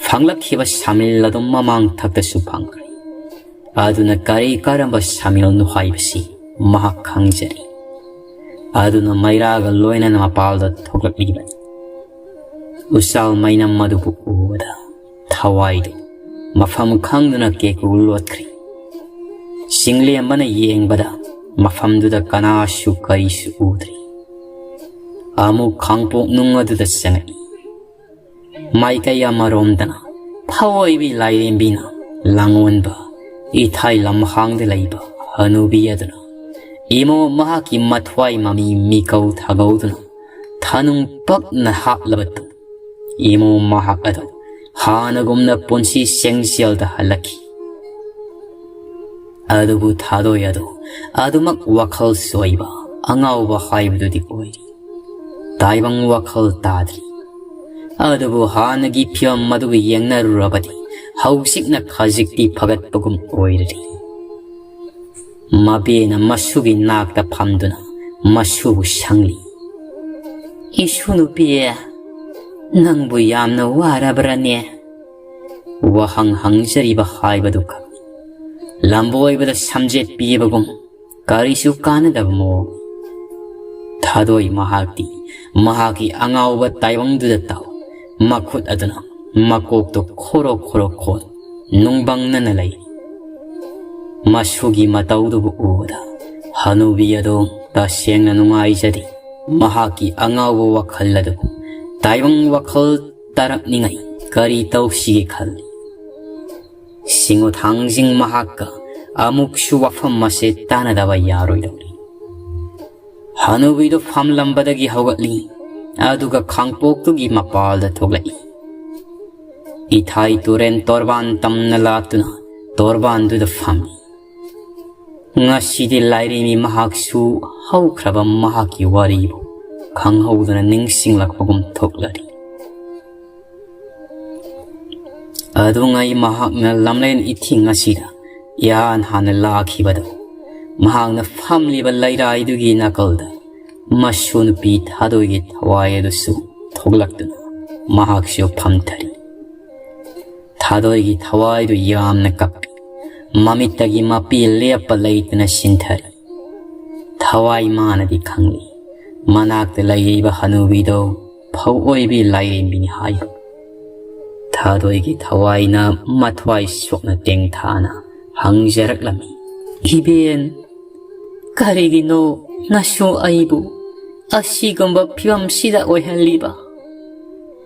ꯐꯪꯂꯛꯈꯤꯕ ꯁꯥꯃꯤꯜ ꯑꯗꯨ ꯃꯃꯥꯡ ꯊꯛꯇꯁꯨ ꯐꯪꯈ꯭ꯔꯦ꯫ ꯑꯗꯨꯅ ꯀꯔꯤ ꯀꯔꯝꯕ ꯁꯥꯃꯤꯜꯅꯣ ꯍꯥꯏꯕꯁꯤ ꯃꯍꯥꯛ ꯈꯪꯖꯔꯤ꯫ ꯑꯗꯨꯅ ꯃꯩꯔꯥꯒ ꯂꯣꯏꯅꯅ ꯃꯄꯥꯜꯗ ꯊꯣꯛꯂꯛꯂꯤꯕꯅꯤ꯫ ꯎꯆꯥꯜ ꯃꯩꯅꯝ ꯑꯗꯨꯕꯨ ꯎꯕꯗ ꯊꯋꯥꯏꯗꯨ ꯃꯐꯝ ꯈꯪꯗꯅ ꯀꯦꯀꯨ ꯂꯣꯠꯈ꯭ꯔꯦ꯫ ꯆꯤꯡꯂꯦꯝꯕꯅ ꯌꯦꯡꯕꯗ ꯃꯐꯝꯗꯨꯗ ꯀꯅꯥꯁꯨ ꯀꯔꯤꯁꯨ ꯎꯗ꯭ꯔꯦ꯫ ꯑꯃꯨꯛ ꯈꯥꯡꯄꯣꯛ ꯅꯨꯡ ꯑꯗꯨꯗ ꯆꯪꯉꯛꯏ꯫ ꯃꯥꯏꯀꯩ ꯑꯃꯔꯣꯝꯗꯅ ꯊꯑꯣꯏꯕꯤ ꯂꯥꯏꯔꯦꯝꯕꯤꯅ ꯂꯥꯡꯑꯣꯟꯕ ꯏꯊꯥꯏ ꯂꯝꯍꯥꯡꯗ ꯂꯩꯕ ꯍꯅꯨꯕꯤ ꯑꯗꯨꯅ ꯏꯃꯣ ꯃꯍꯥꯛꯀꯤ ꯃꯊ꯭ꯋꯥꯏ ꯃꯃꯤ ꯃꯤꯀꯧ ꯊꯥꯒꯧꯗꯨꯅ ꯊꯥꯅꯨꯡ ꯄꯛꯅ ꯍꯥꯞꯂꯕ ꯇꯨꯡ ꯏꯃꯣ ꯃꯍꯥꯛ ꯑꯗꯨ ꯍꯥꯟꯅꯒꯨꯝꯅ ꯄꯨꯟꯁꯤ ꯁꯦꯡꯖꯦꯜꯗ ꯍꯜꯂꯛꯈꯤ꯫ ꯑꯗꯨꯕꯨ ꯊꯥꯗꯣꯏ ꯑꯗꯨ ꯑꯗꯨꯃꯛ ꯋꯥꯈꯜ ꯁꯣꯏꯕ ꯑꯉꯥꯎꯕ ꯍꯥꯏꯕꯗꯨꯗꯤ ꯑꯣꯏꯔꯤ꯫ ꯇꯥꯏꯕꯪ ꯋꯥꯈꯜ ꯇꯥꯗ꯭ꯔꯤ꯫ ꯑꯗꯨꯕꯨ ꯍꯥꯟꯅꯒꯤ ꯐꯤꯕꯝ ꯑꯗꯨꯒ ꯌꯦꯡꯅꯔꯨꯔꯕꯗꯤ ꯍꯧꯖꯤꯛꯅ ꯈꯖꯤꯛꯇꯤ ꯐꯒꯠꯄꯒꯨꯝ ꯑꯣꯏꯔꯔꯤ꯫ ꯃꯕꯦꯅ ꯃꯁꯨꯒꯤ ꯅꯥꯛꯇ ꯐꯝꯗꯨꯅ ꯃꯁꯨꯕꯨ ꯁꯪꯂꯤ꯫ "ꯏꯁꯨ ꯅꯨꯄꯤ, ꯅꯪꯕꯨ ꯌꯥꯝꯅ ꯋꯥꯔꯕ꯭ꯔꯅꯦ?" ꯋꯥꯍꯪ ꯍꯪꯖꯔꯤꯕ ꯍꯥꯏꯕꯗꯨ ꯈꯛ ꯂꯝꯕꯣꯏꯕꯗ ꯁꯝꯖꯦꯠ ꯄꯤꯕꯒꯨꯝ ꯀꯔꯤꯁꯨ ꯀꯥꯟꯅꯗꯕ ꯃꯑꯣꯡ꯫ ꯊꯥꯗꯣꯏ ꯃꯍꯥꯛꯇꯤ ꯃꯍꯥꯛꯀꯤ ꯑꯉꯥꯎꯕ ꯇꯥꯏꯕꯪꯗꯨꯗ ꯇꯥꯎ ꯃꯈꯨꯠ ꯑꯗꯨꯅ ꯃꯀꯣꯛꯇꯨ ꯈꯣꯔꯣ ꯈꯣꯔꯣ ꯈꯣꯠ ꯅꯨꯡꯕꯪꯅꯅ ꯂꯩ꯫ ꯃꯁꯨꯒꯤ ꯃꯇꯧꯗꯨꯕꯨ ꯎꯕꯗ ꯍꯅꯨꯕꯤ ꯑꯗꯨ ꯇꯁꯦꯡꯅ ꯅꯨꯡꯉꯥꯏꯖꯗꯦ꯫ ꯃꯍꯥꯛꯀꯤ ꯑꯉꯥꯎꯕ ꯋꯥꯈꯜ ꯑꯗꯨꯕꯨ ꯇꯥꯏꯕꯪ ꯋꯥꯈꯜ ꯇꯥꯔꯛꯅꯤꯡꯉꯥꯏ ꯀꯔꯤ ꯇꯧꯁꯤꯒꯦ ꯈꯜꯂꯤ꯫ ꯁꯤꯡꯉꯨ ꯊꯥꯡꯖꯤꯡ ꯃꯍꯥꯛꯀ ꯑꯃꯨꯛꯁꯨ ꯋꯥꯐꯝ ꯑꯁꯦ ꯇꯥꯟꯅꯗꯕ ꯌꯥꯔꯣꯏꯗꯧꯔꯤ꯫ ꯍꯅꯨꯕꯤꯗꯨ ꯐꯝꯂꯝꯕꯗꯒꯤ ꯍꯧꯒꯠꯂꯤ, ꯑꯗꯨꯒ ꯈꯥꯡꯄꯣꯛꯇꯨꯒꯤ ꯃꯄꯥꯜꯗ ꯊꯣꯛꯂꯛꯏ꯫ ꯏꯊꯥꯏ ꯇꯨꯔꯦꯟ ꯇꯣꯔꯕꯥꯟ ꯇꯝꯅ ꯂꯥꯛꯇꯨꯅ ꯇꯣꯔꯕꯥꯟꯗꯨꯗ ꯐꯝꯃꯤ꯫ ꯉꯁꯤꯗꯤ ꯂꯥꯏꯔꯦꯝꯕꯤ ꯃꯍꯥꯛꯁꯨ ꯍꯧꯈ꯭ꯔꯕ ꯃꯍꯥꯛꯀꯤ ꯋꯥꯔꯤꯕꯨ ꯈꯪꯍꯧꯗꯅ ꯅꯤꯡꯁꯤꯡꯂꯛꯄꯒꯨꯝ ꯊꯣꯛꯂꯔꯤ꯫ ꯑꯗꯨꯉꯩ ꯃꯍꯥꯛꯅ ꯂꯝꯂꯦꯟ ꯏꯊꯤꯡ ꯑꯁꯤꯗ ꯏꯍꯥꯟ ꯍꯥꯟꯅ ꯂꯥꯛꯈꯤꯕꯗꯨ, ꯃꯍꯥꯛꯅ ꯐꯝꯂꯤꯕ ꯂꯩꯔꯥꯏꯗꯨꯒꯤ ꯅꯥꯀꯜꯗ ꯃꯁꯨ ꯅꯨꯄꯤ ꯊꯥꯗꯣꯏꯒꯤ ꯊꯋꯥꯏ ꯑꯗꯨꯁꯨ ꯊꯣꯛꯂꯛꯇꯨꯅ ꯃꯍꯥꯛꯁꯨ ꯐꯝꯊꯔꯤ꯫ ꯊꯥꯗꯣꯏꯒꯤ ꯊꯋꯥꯏꯗꯨ ꯌꯥꯝꯅ ꯀꯞꯄꯤ꯫ ꯃꯃꯤꯠꯇꯒꯤ ꯃꯄꯤ ꯂꯦꯞꯄ ꯂꯩꯇꯅ ꯁꯤꯟꯊꯔꯤ꯫ ꯊꯋꯥꯏ ꯃꯥꯅꯗꯤ ꯈꯪꯂꯤ, ꯃꯅꯥꯛꯇ ꯂꯩꯔꯤꯕ ꯍꯅꯨꯕꯤꯗꯣ ꯐꯧ ꯑꯣꯏꯕꯤ ꯂꯥꯏꯔꯦꯝꯕꯤꯅꯤ ꯍꯥꯏꯕ꯫ ꯊꯥꯗꯣꯏꯒꯤ ꯊꯋꯥꯏꯅ ꯃꯊ꯭ꯋꯥꯏ ꯁꯣꯛꯅ ꯇꯦꯡꯊꯥꯅ ꯍꯪꯖꯔꯛꯂꯝꯃꯤ, "ꯏꯕꯦꯟ, ꯀꯔꯤꯒꯤꯅꯣ ꯅꯁꯨ ꯑꯩꯕꯨ ꯑꯁꯤꯒꯨꯝꯕ ꯐꯤꯕꯝꯁꯤꯗ ꯑꯣꯏꯍꯜꯂꯤꯕ?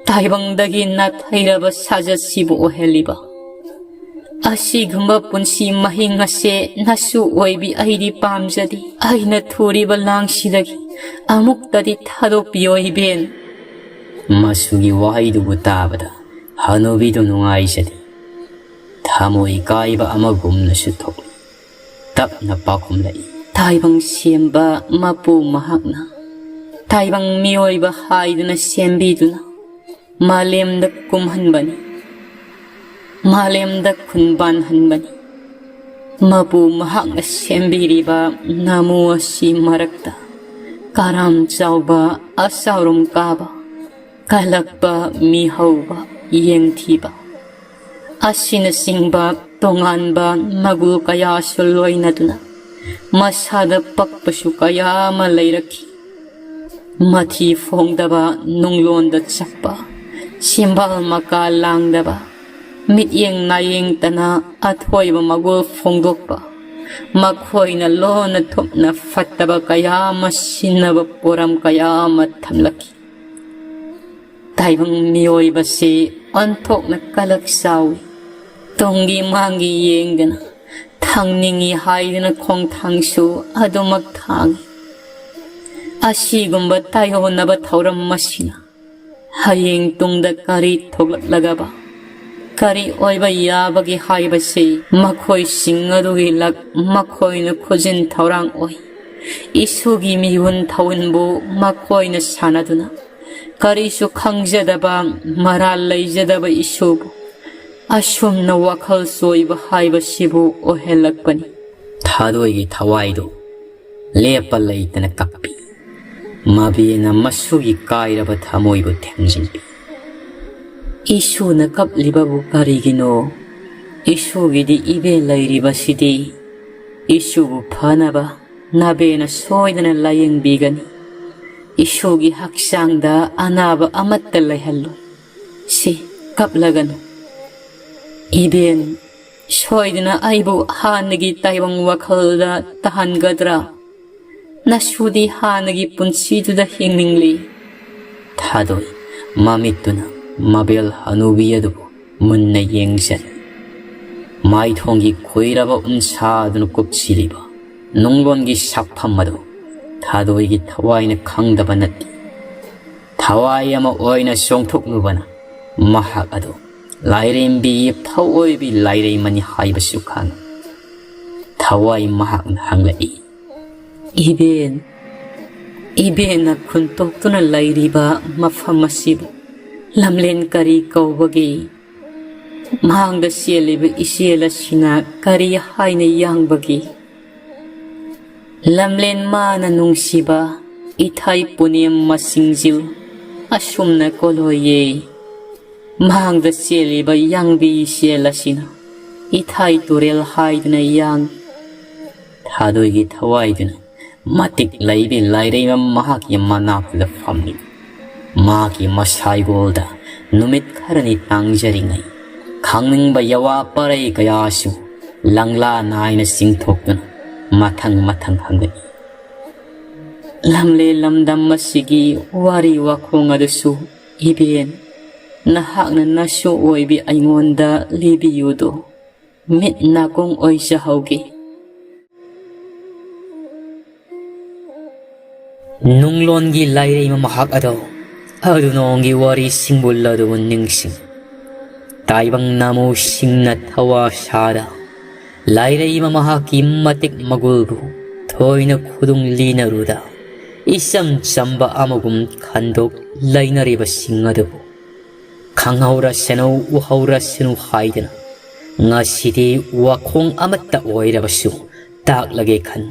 ꯇꯥꯏꯕꯪꯗꯒꯤ ꯅꯥꯊꯩꯔꯕ ꯁꯥꯖꯠꯁꯤꯕꯨ ꯑꯣꯏꯍꯜꯂꯤꯕ? ꯑꯁꯤꯒꯨꯝꯕ ꯄꯨꯟꯁꯤ ꯃꯍꯤꯡ ꯑꯁꯦ ꯅꯁꯨ ꯑꯣꯏꯕꯤ ꯑꯩꯗꯤ ꯄꯥꯝꯖꯗꯦ꯫ ꯑꯩꯅ ꯊꯨꯔꯤꯕ ꯂꯥꯡꯁꯤꯗꯒꯤ ꯑꯃꯨꯛꯇꯗꯤ ꯊꯥꯗꯣꯛꯄꯤꯌꯣ ꯏꯕꯦꯟ"꯫ ꯃꯁꯨꯒꯤ ꯋꯥꯍꯩꯗꯨꯕꯨ ꯇꯥꯕꯗ ꯍꯅꯨꯕꯤꯗꯨ ꯅꯨꯡꯉꯥꯏꯖꯗꯦ꯫ ꯊꯃꯣꯏ ꯀꯥꯏꯕ ꯑꯃꯒꯨꯝꯅꯁꯨ ꯊꯣꯛꯂꯤ꯫ ꯇꯞꯅ ꯄꯥꯎꯈꯨꯝꯂꯛꯏ, "ꯇꯥꯏꯕꯪ ꯁꯦꯝꯕ ꯃꯄꯨ ꯃꯍꯥꯛꯅ ꯇꯥꯏꯕꯪ ꯃꯤꯑꯣꯏꯕ ꯍꯥꯏꯗꯨꯅ ꯁꯦꯝꯕꯤꯗꯨꯅ ꯃꯥꯂꯦꯝꯗ ꯀꯨꯝꯍꯟꯕꯅꯤ, ꯃꯥꯂꯦꯝꯗ ꯈꯨꯟꯕꯥꯟꯍꯟꯕꯅꯤ꯫ ꯃꯄꯨ ꯃꯍꯥꯛꯅ ꯁꯦꯝꯕꯤꯔꯤꯕ ꯅꯃꯨ ꯑꯁꯤ ꯃꯔꯛꯇ ꯀꯔꯥꯝ ꯆꯥꯎꯕ, ꯑꯆꯥꯎꯔꯨꯝ ꯀꯥꯕ, ꯀꯜꯂꯛꯄ, ꯃꯤꯍꯧꯕ, ꯌꯦꯡꯊꯤꯕ ꯑꯁꯤꯅꯆꯤꯡꯕ ꯇꯣꯉꯥꯟꯕ ꯃꯒꯨꯟ ꯀꯌꯥꯁꯨ ꯂꯣꯏꯅꯗꯨꯅ ꯃꯁꯥꯗ ꯄꯛꯄꯁꯨ ꯀꯌꯥ ꯑꯃ ꯂꯩꯔꯛꯈꯤ꯫ ꯃꯊꯤ ꯐꯣꯡꯗꯕ, ꯅꯨꯡꯂꯣꯟꯗ ꯆꯞꯄ, ꯁꯤꯝꯕꯥꯜ ꯃꯀꯥ ꯂꯥꯡꯗꯕ, ꯃꯤꯠꯌꯦꯡ ꯅꯥꯌꯦꯡꯇꯅ ꯑꯊꯣꯏꯕ ꯃꯒꯨꯟ ꯐꯣꯡꯗꯣꯛꯄ, ꯃꯈꯣꯏꯅ ꯂꯣꯟꯅ ꯊꯨꯞꯅ ꯐꯠꯇꯕ ꯀꯌꯥ ꯑꯃ ꯁꯤꯟꯅꯕ ꯄꯣꯔꯝ ꯀꯌꯥ ꯑꯃ ꯊꯝꯂꯛꯈꯤ꯫ ꯇꯥꯏꯕꯪ ꯃꯤꯑꯣꯏꯕꯁꯤ ꯑꯣꯟꯊꯣꯛꯅ ꯀꯂꯛ ꯆꯥꯎꯏ꯫ ꯇꯨꯡꯒꯤ ꯃꯥꯡꯒꯤ ꯌꯦꯡꯗꯅ, ꯊꯥꯡꯅꯤꯡꯏ ꯍꯥꯏꯗꯨꯅ ꯈꯣꯡꯊꯥꯡꯁꯨ ꯑꯗꯨꯃꯛ ꯊꯥꯡꯏ꯫ ꯑꯁꯤꯒꯨꯝꯕ ꯇꯥꯏꯑꯣꯟꯅꯕ ꯊꯧꯔꯝ ꯑꯁꯤꯅ ꯍꯌꯦꯡ ꯇꯨꯡꯗ ꯀꯔꯤ ꯊꯣꯛꯂꯛꯂꯒꯕ, ꯀꯔꯤ ꯑꯣꯏꯕ ꯌꯥꯕꯒꯦ ꯍꯥꯏꯕꯁꯤ ꯃꯈꯣꯏꯁꯤꯡ ꯑꯗꯨꯒꯤ ꯂꯛ ꯃꯈꯣꯏꯅ ꯈꯨꯖꯤꯟ ꯊꯧꯔꯥꯡ ꯑꯣꯏ꯫ ꯏꯁꯨꯒꯤ ꯃꯤꯍꯨꯟ ꯊꯧꯍꯟꯕꯨ ꯃꯈꯣꯏꯅ ꯁꯥꯟꯅꯗꯨꯅ, ꯀꯔꯤꯁꯨ ꯈꯪꯖꯗꯕ, ꯃꯔꯥꯜ ꯂꯩꯖꯗꯕ ꯏꯁꯨꯕꯨ ꯑꯁꯨꯝꯅ ꯋꯥꯈꯜ ꯆꯣꯏꯕ ꯍꯥꯏꯕꯁꯤꯕꯨ ꯑꯣꯏꯍꯜꯂꯛꯄꯅꯤ꯫ ꯊꯥꯗꯣꯏꯒꯤ ꯊꯋꯥꯏꯗꯨ ꯂꯦꯞꯄ ꯂꯩꯇꯅ ꯀꯞꯄꯤ꯫ ꯃꯕꯦꯅ ꯃꯁꯨꯒꯤ ꯀꯥꯏꯔꯕ ꯊꯃꯣꯏꯕꯨ ꯊꯦꯝꯖꯤꯟꯕꯤ꯫ "ꯏꯁꯨꯅ ꯀꯞꯂꯤꯕꯕꯨ ꯀꯔꯤꯒꯤꯅꯣ? ꯏꯁꯨꯒꯤꯗꯤ ꯏꯕꯦꯟ ꯂꯩꯔꯤꯕꯁꯤꯗꯤ꯫ ꯏꯁꯨꯕꯨ ꯐꯅꯕ ꯅꯕꯦꯟꯅ ꯁꯣꯏꯗꯅ ꯂꯥꯌꯦꯡꯕꯤꯒꯅꯤ꯫ ꯏꯁꯨꯒꯤ ꯍꯛꯆꯥꯡꯗ ꯑꯅꯥꯕ ꯑꯃꯠꯇ ꯂꯩꯍꯜꯂꯣꯏ꯫ ꯁꯤ, ꯀꯞꯂꯒꯅꯨ꯫ ꯏꯕꯦꯟ, ꯁꯣꯏꯗꯅ ꯑꯩꯕꯨ ꯍꯥꯟꯅꯒꯤ ꯇꯥꯏꯕꯪ ꯋꯥꯈꯜꯗ ꯇꯥꯍꯟꯒꯗ꯭ꯔꯥ? ꯅꯁꯨꯗꯤ ꯍꯥꯟꯅꯒꯤ ꯄꯨꯟꯁꯤꯗꯨꯗ ꯍꯤꯡꯅꯤꯡꯂꯤ꯫" ꯊꯥꯗꯣꯏ, ꯃꯃꯤꯠꯇꯨꯅ ꯃꯕꯦꯜ ꯍꯅꯨꯕꯤ ꯑꯗꯨꯕꯨ ꯃꯨꯟꯅ ꯌꯦꯡꯖꯔꯦ꯫ ꯃꯥꯏꯊꯣꯡꯒꯤ ꯈꯨꯏꯔꯕ ꯎꯟꯁꯥꯗꯨꯅ ꯀꯨꯞꯁꯤꯜꯂꯤꯕ ꯅꯨꯡꯂꯣꯟꯒꯤ ꯁꯛꯐꯝ ꯑꯗꯨ ꯊꯥꯗꯣꯏꯒꯤ ꯊꯋꯥꯏꯅ ꯈꯪꯗꯕ ꯅꯠꯇꯦ꯫ ꯊꯋꯥꯏ ꯑꯃ ꯑꯣꯏꯅ ꯆꯣꯡꯊꯣꯛꯂꯨꯕꯅ ꯃꯍꯥꯛ ꯑꯗꯨ ꯂꯥꯏꯔꯦꯝꯕꯤꯒꯤ ꯐꯧ ꯑꯣꯏꯕꯤ ꯂꯥꯏꯔꯩꯃꯅꯤ ꯍꯥꯏꯕꯁꯨ ꯈꯪꯏ꯫ ꯊꯋꯥꯏ ꯃꯍꯥꯛꯅ ꯍꯪꯂꯛꯏ, "ꯏꯕꯦꯟ, ꯏꯕꯦꯟꯅ ꯈꯨꯟꯇꯣꯛꯇꯨꯅ ꯂꯩꯔꯤꯕ ꯃꯐꯝ ꯑꯁꯤꯕꯨ ꯂꯝꯂꯦꯟ ꯀꯔꯤ ꯀꯧꯕꯒꯦ? ꯃꯥꯡꯗ ꯆꯦꯜꯂꯤꯕ ꯏꯆꯦꯜ ꯑꯁꯤꯅ ꯀꯔꯤ ꯍꯥꯏꯅ ꯌꯥꯡꯕꯒꯦ? ꯂꯝꯂꯦꯟ ꯃꯥꯅ ꯅꯨꯡꯁꯤꯕ ꯏꯊꯥꯏ ꯄꯨꯅꯦꯝ ꯃꯁꯤꯡꯖꯤꯜ ꯑꯁꯨꯝꯅ ꯀꯣꯂꯣꯏꯌꯦ꯫ ꯃꯥꯡꯗ ꯆꯦꯜꯂꯤꯕ ꯌꯥꯡꯕꯤ ꯏꯆꯦꯜ ꯑꯁꯤꯅ ꯏꯊꯥꯏ ꯇꯨꯔꯦꯜ ꯍꯥꯏꯗꯨꯅ ꯌꯥꯡꯏ꯫" ꯊꯥꯗꯣꯏꯒꯤ ꯊꯋꯥꯏꯗꯨꯅ ꯃꯇꯤꯛ ꯂꯩꯕꯤ ꯂꯥꯏꯔꯩꯃ ꯃꯍꯥꯛꯀꯤ ꯃꯅꯥꯛꯇꯨꯗ ꯐꯝꯂꯤ꯫ ꯃꯍꯥꯛꯀꯤ ꯃꯁꯥꯏꯒꯣꯜꯗ ꯅꯨꯃꯤꯠ ꯈꯔꯅꯤ ꯇꯥꯡꯖꯔꯤꯉꯩ ꯈꯪꯅꯤꯡꯕ ꯌꯋꯥ ꯄꯔꯩ ꯀꯌꯥꯁꯨ ꯂꯪꯂꯥ ꯅꯥꯏꯅ ꯆꯤꯡꯊꯣꯛꯇꯨꯅ ꯃꯊꯪ ꯃꯊꯪ ꯍꯪꯂꯛꯏ꯫ ꯂꯝꯂꯦ ꯂꯝꯗꯝ ꯑꯁꯤꯒꯤ ꯋꯥꯔꯤ ꯋꯥꯈꯣꯡ ꯑꯗꯨꯁꯨ ꯏꯕꯦꯟ, ꯅꯍꯥꯛꯅ ꯅꯁꯨ ꯑꯣꯏꯕꯤ ꯑꯩꯉꯣꯟꯗ ꯂꯤꯕꯤꯌꯨꯗꯣ꯫ ꯃꯤꯠ ꯅꯥꯀꯣꯡ ꯑꯣꯏꯖꯍꯧꯒꯦ꯫ ꯅꯨꯡꯂꯣꯟꯒꯤ ꯂꯥꯏꯔꯩꯃ ꯃꯍꯥꯛ ꯑꯗꯣ ꯑꯗꯨꯅꯣꯡꯒꯤ ꯋꯥꯔꯤ ꯁꯤꯡꯕꯨꯜ ꯑꯗꯨꯕꯨ ꯅꯤꯡꯁꯤꯡ꯫ ꯇꯥꯏꯕꯪ ꯅꯥꯃꯨꯁꯤꯡꯅ ꯊꯋꯥ ꯁꯥꯗ ꯂꯥꯏꯔꯩꯃ ꯃꯍꯥꯛꯀꯤ ꯃꯇꯤꯛ ꯃꯒꯨꯜꯕꯨ ꯊꯣꯏꯅ ꯈꯨꯗꯨꯡ ꯂꯤꯅꯔꯨꯗ ꯏꯆꯝ ꯆꯝꯕ ꯑꯃꯒꯨꯝ ꯈꯟꯗꯣꯛ ꯂꯩꯅꯔꯤꯕꯁꯤꯡ ꯑꯗꯨꯕꯨ ꯈꯪꯍꯧꯔꯁꯅꯨ ꯎꯍꯧꯔꯁꯅꯨ ꯍꯥꯏꯗꯅ ꯉꯁꯤꯗꯤ ꯋꯥꯈꯣꯡ ꯑꯃꯠꯇ ꯑꯣꯏꯔꯕꯁꯨ ꯇꯥꯛꯂꯒꯦ ꯈꯟ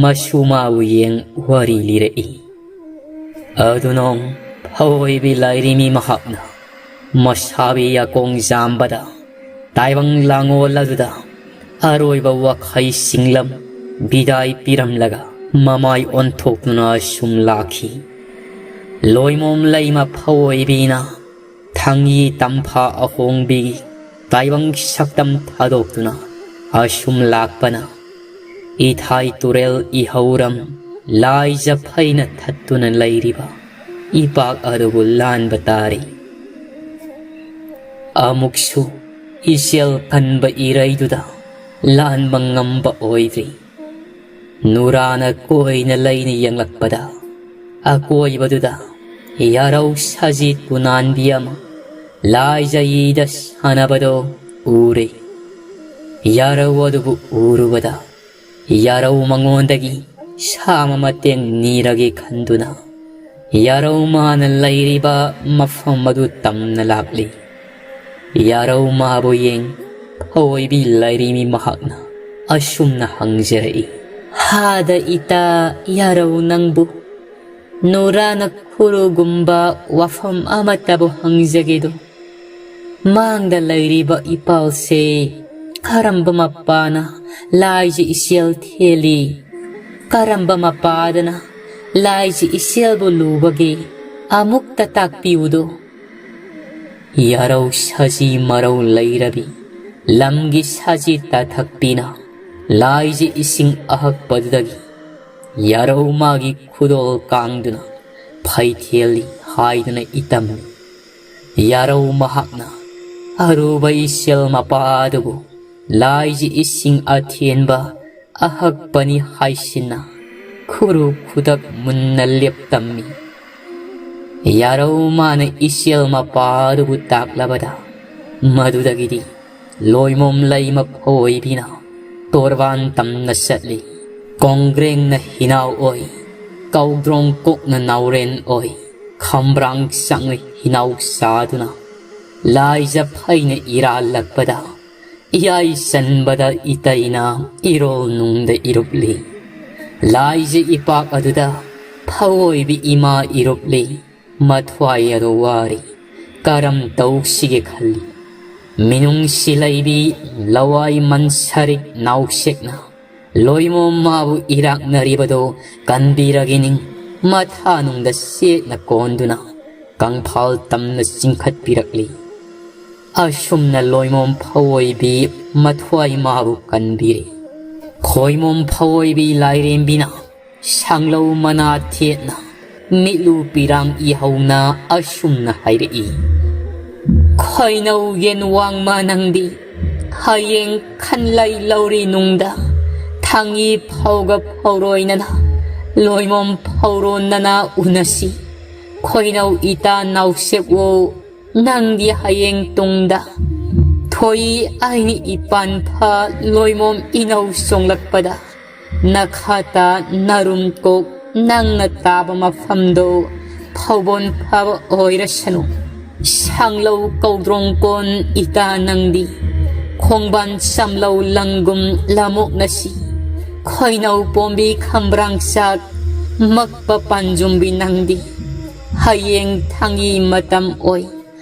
ꯃꯁꯨ ꯃꯥꯕꯨ ꯌꯦꯡ ꯋꯥꯔꯤ ꯂꯤꯔꯛꯏ꯫ ꯑꯗꯨꯅꯣꯡ ꯐꯧ ꯑꯣꯏꯕꯤ ꯂꯥꯏꯔꯩꯃ ꯃꯍꯥꯛꯅ ꯃꯁꯥꯕꯤ ꯌꯥꯀꯣꯡ ꯖꯥꯝꯕꯗ ꯇꯥꯏꯕꯪ ꯂꯥꯡꯑꯣꯜ ꯑꯗꯨꯗ ꯑꯔꯣꯏꯕ ꯋꯥꯈꯩ ꯁꯤꯡꯂꯝ ꯕꯤꯗꯥꯏ ꯄꯤꯔꯝꯂꯒ ꯃꯃꯥꯏ ꯑꯣꯟꯊꯣꯛꯇꯨꯅ ꯑꯁꯨꯝ ꯂꯥꯛꯈꯤ꯫ ꯂꯣꯏꯃꯣꯝ ꯂꯩꯃ ꯐꯑꯣꯏꯕꯤꯅ ꯊꯥꯡꯒꯤ ꯇꯝꯐꯥ ꯑꯍꯣꯡꯕꯤꯒꯤ ꯇꯥꯏꯕꯪ ꯁꯛꯇꯝ ꯊꯥꯗꯣꯛꯇꯨꯅ ꯑꯁꯨꯝ ꯂꯥꯛꯄꯅ ꯏꯊꯥꯏ ꯇꯨꯔꯦꯜ ꯏꯍꯧꯔꯝ ꯂꯥꯏꯖ ꯐꯩꯅ ꯊꯠꯇꯨꯅ ꯂꯩꯔꯤꯕ ꯏꯄꯥꯛ ꯑꯗꯨꯕꯨ ꯂꯥꯟꯕ ꯇꯥꯔꯤ꯫ ꯑꯃꯨꯛꯁꯨ ꯏꯆꯦꯜ ꯀꯟꯕ ꯏꯔꯩꯗꯨꯗ ꯂꯥꯟꯕ ꯉꯝꯕ ꯑꯣꯏꯗ꯭ꯔꯤ꯫ ꯅꯨꯔꯥꯅ ꯀꯣꯏꯅ ꯂꯩꯅ ꯌꯦꯡꯂꯛꯄꯗ ꯑꯀꯣꯏꯕꯗꯨꯗ ꯌꯥꯔꯧ ꯁꯖꯤꯠ ꯇꯨꯅꯥꯟꯕꯤ ꯑꯃ ꯂꯥꯏꯖꯩꯗ ꯁꯥꯟꯅꯕꯗꯣ ꯎꯔꯦ꯫ ꯌꯥꯔꯧ ꯑꯗꯨꯕꯨ ꯎꯔꯨꯕꯗ ꯌꯥꯔꯧ ꯃꯉꯣꯟꯗꯒꯤ ꯁꯥ ꯑꯃ ꯃꯇꯦꯡ ꯅꯤꯔꯒꯦ ꯈꯟꯗꯨꯅ ꯌꯥꯔꯧ ꯃꯥꯅ ꯂꯩꯔꯤꯕ ꯃꯐꯝ ꯑꯗꯨ ꯇꯝꯅ ꯂꯥꯛꯂꯤ꯫ ꯌꯥꯔꯧ ꯃꯥꯕꯨ ꯌꯦꯡ ꯐꯑꯣꯏꯕꯤ ꯂꯥꯏꯔꯤꯃꯤ ꯃꯍꯥꯛꯅ ꯑꯁꯨꯝꯅ ꯍꯪꯖꯔꯛꯏ, "ꯍꯥꯗ ꯏꯇꯥ ꯌꯥꯔꯧ ꯅꯪꯕꯨ ꯅꯨꯔꯥꯅ ꯈꯨꯔꯨꯒꯨꯝꯕ ꯋꯥꯐꯝ ꯑꯃꯠꯇꯕꯨ ꯍꯪꯖꯒꯦꯗꯣ꯫ ꯃꯥꯡꯗ ꯂꯩꯔꯤꯕ ꯏꯄꯥꯜꯁꯦ ꯀꯔꯝꯕ ꯃꯄꯥꯅ ꯂꯥꯏꯖ ꯏꯆꯦꯜ ꯊꯦꯜꯂꯤ? ꯀꯔꯝꯕ ꯃꯄꯥꯗꯅ ꯂꯥꯏꯖ ꯏꯆꯦꯜꯕꯨ ꯂꯨꯕꯒꯦ? ꯑꯃꯨꯛꯇ ꯇꯥꯛꯄꯤꯌꯨꯗꯣ"꯫ ꯌꯥꯔꯧ ꯁꯖꯤ ꯃꯔꯧ ꯂꯩꯔꯕꯤ ꯂꯝꯒꯤ ꯁꯖꯤ ꯇꯥꯊꯛꯄꯤꯅ ꯂꯥꯏꯖ ꯏꯁꯤꯡ ꯑꯍꯛꯄꯗꯨꯗꯒꯤ ꯌꯥꯔꯧ ꯃꯥꯒꯤ ꯈꯨꯗꯣꯜ ꯀꯥꯡꯗꯨꯅ ꯐꯩꯊꯦꯜꯂꯤ ꯍꯥꯏꯗꯨꯅ ꯏꯇꯝꯃꯤ꯫ ꯌꯥꯔꯧ ꯃꯍꯥꯛꯅ ꯑꯔꯨꯕ ꯏꯆꯦꯜ ꯃꯄꯥ ꯑꯗꯨꯕꯨ ꯂꯥꯏꯖ ꯏꯁꯤꯡ ꯑꯊꯦꯟꯕ ꯑꯍꯛꯄꯅꯤ ꯍꯥꯏꯁꯤꯟꯅ ꯈꯨꯔꯨ ꯈꯨꯗꯛ ꯃꯨꯟꯅ ꯂꯦꯞꯇꯝꯃꯤ꯫ ꯌꯥꯔꯧ ꯃꯥꯅ ꯏꯆꯦꯜ ꯃꯄꯥ ꯑꯗꯨꯕꯨ ꯇꯥꯛꯂꯕꯗ ꯃꯗꯨꯗꯒꯤꯗꯤ ꯂꯣꯏꯃꯣꯝ ꯂꯩꯃ ꯐꯑꯣꯏꯕꯤꯅ ꯇꯣꯔꯕꯥꯟ ꯇꯝꯅ ꯆꯠꯂꯤ꯫ ꯀꯣꯡꯒ꯭ꯔꯦꯡꯅ ꯍꯤꯅꯥꯎ ꯑꯣꯏ, ꯀꯧꯗ꯭ꯔꯣꯡ ꯀꯣꯛꯅ ꯅꯥꯎꯔꯦꯟ ꯑꯣꯏ, ꯈꯝꯕ꯭ꯔꯥꯡ ꯆꯥꯡꯅ ꯍꯤꯅꯥꯎ ꯆꯥꯗꯨꯅ ꯂꯥꯏꯖ ꯐꯩꯅ ꯏꯔꯥꯜꯂꯛꯄꯗ ꯏꯌꯥꯏ ꯆꯟꯕꯗ ꯏꯇꯩꯅ ꯏꯔꯣꯜ ꯅꯨꯡꯗ ꯏꯔꯨꯞꯂꯤ꯫ ꯂꯥꯏꯖ ꯏꯄꯥꯛ ꯑꯗꯨꯗ ꯐꯑꯣꯏꯕꯤ ꯏꯃꯥ ꯏꯔꯨꯞꯂꯤ꯫ ꯃꯊ꯭ꯋꯥꯏ ꯑꯗꯨ ꯋꯥꯔꯤ꯫ ꯀꯔꯝ ꯇꯧꯁꯤꯒꯦ ꯈꯜꯂꯤ꯫ ꯃꯤꯅꯨꯡꯁꯤ ꯂꯩꯕꯤ ꯂꯋꯥꯏ ꯃꯟꯁꯔꯤꯛ ꯅꯥꯎꯁꯦꯛꯅ ꯂꯣꯏꯃꯣꯝ ꯃꯥꯕꯨ ꯏꯔꯥꯛꯅꯔꯤꯕꯗꯣ ꯀꯟꯕꯤꯔꯒꯦ ꯅꯤꯡ ꯃꯊꯥꯅꯨꯡꯗ ꯁꯦꯠꯅ ꯀꯣꯟꯗꯨꯅ ꯀꯪꯐꯥꯜ ꯇꯝꯅ ꯆꯤꯡꯈꯠꯄꯤꯔꯛꯂꯤ꯫ ꯑꯁꯨꯝꯅ ꯂꯣꯏꯃꯣꯝ ꯐꯧꯑꯣꯏꯕꯤ ꯃꯊ꯭ꯋꯥꯏ ꯃꯥꯕꯨ ꯀꯟꯕꯤꯔꯦ꯫ ꯈꯣꯏꯃꯣꯝ ꯐꯧꯑꯣꯏꯕꯤ ꯂꯥꯏꯔꯦꯝꯕꯤꯅ ꯁꯥꯡꯂꯧ ꯃꯅꯥ ꯊꯦꯠꯅ ꯃꯤꯠꯂꯨ ꯄꯤꯔꯥꯡ ꯏꯍꯧꯅ ꯑꯁꯨꯝꯅ ꯍꯥꯏꯔꯛꯏ꯫ ꯈꯣꯏꯅꯧ ꯌꯦꯟ ꯋꯥꯡꯃ ꯅꯪꯗꯤ ꯍꯌꯦꯡ ꯈꯟꯂꯩ ꯂꯧꯔꯤ ꯅꯨꯡꯗ ꯊꯥꯡꯉꯤ ꯐꯧꯒ ꯐꯧꯔꯣꯏꯅꯅ ꯂꯣꯏꯃꯣꯝ ꯐꯧꯔꯣꯟꯅꯅ ꯎꯅꯁꯤ꯫ ꯈꯣꯏꯅꯧ ꯏꯇꯥ ꯅꯥꯎꯁꯦꯞꯋꯣ ꯅꯪꯗꯤ ꯍꯌꯦꯡ ꯇꯨꯡꯗ ꯊꯣꯏ ꯑꯩꯅꯤ ꯏꯄꯥꯟ ꯐ ꯂꯣꯏꯃꯣꯝ ꯏꯅꯧ ꯆꯣꯡꯂꯛꯄꯗ ꯅꯈꯥꯇ ꯅꯔꯨꯝ ꯀꯣꯛ ꯅꯪꯅ ꯇꯥꯕ ꯃꯐꯝꯗꯣ ꯐꯧꯕꯣꯟ ꯐꯕ ꯑꯣꯏꯔꯁꯅꯨ꯫ ꯁꯥꯡꯂꯧ ꯀꯧꯗ꯭ꯔꯣꯡ ꯀꯣꯟ ꯏꯇꯥ ꯅꯪꯗꯤ ꯈꯣꯡꯕꯥꯟ ꯆꯝꯂꯧ ꯂꯪꯒꯨꯝ ꯂꯃꯣꯛꯅꯁꯤ꯫ ꯈꯣꯏꯅꯧ ꯄꯣꯝꯕꯤ ꯈꯝꯕ꯭ꯔꯥꯡ ꯆꯥꯛ ꯃꯛꯄ ꯄꯥꯟꯖꯨꯝꯕꯤ ꯅꯪꯗꯤ ꯍꯌꯦꯡ ꯊꯥꯡꯒꯤ ꯃꯇꯝ ꯑꯣꯏ꯫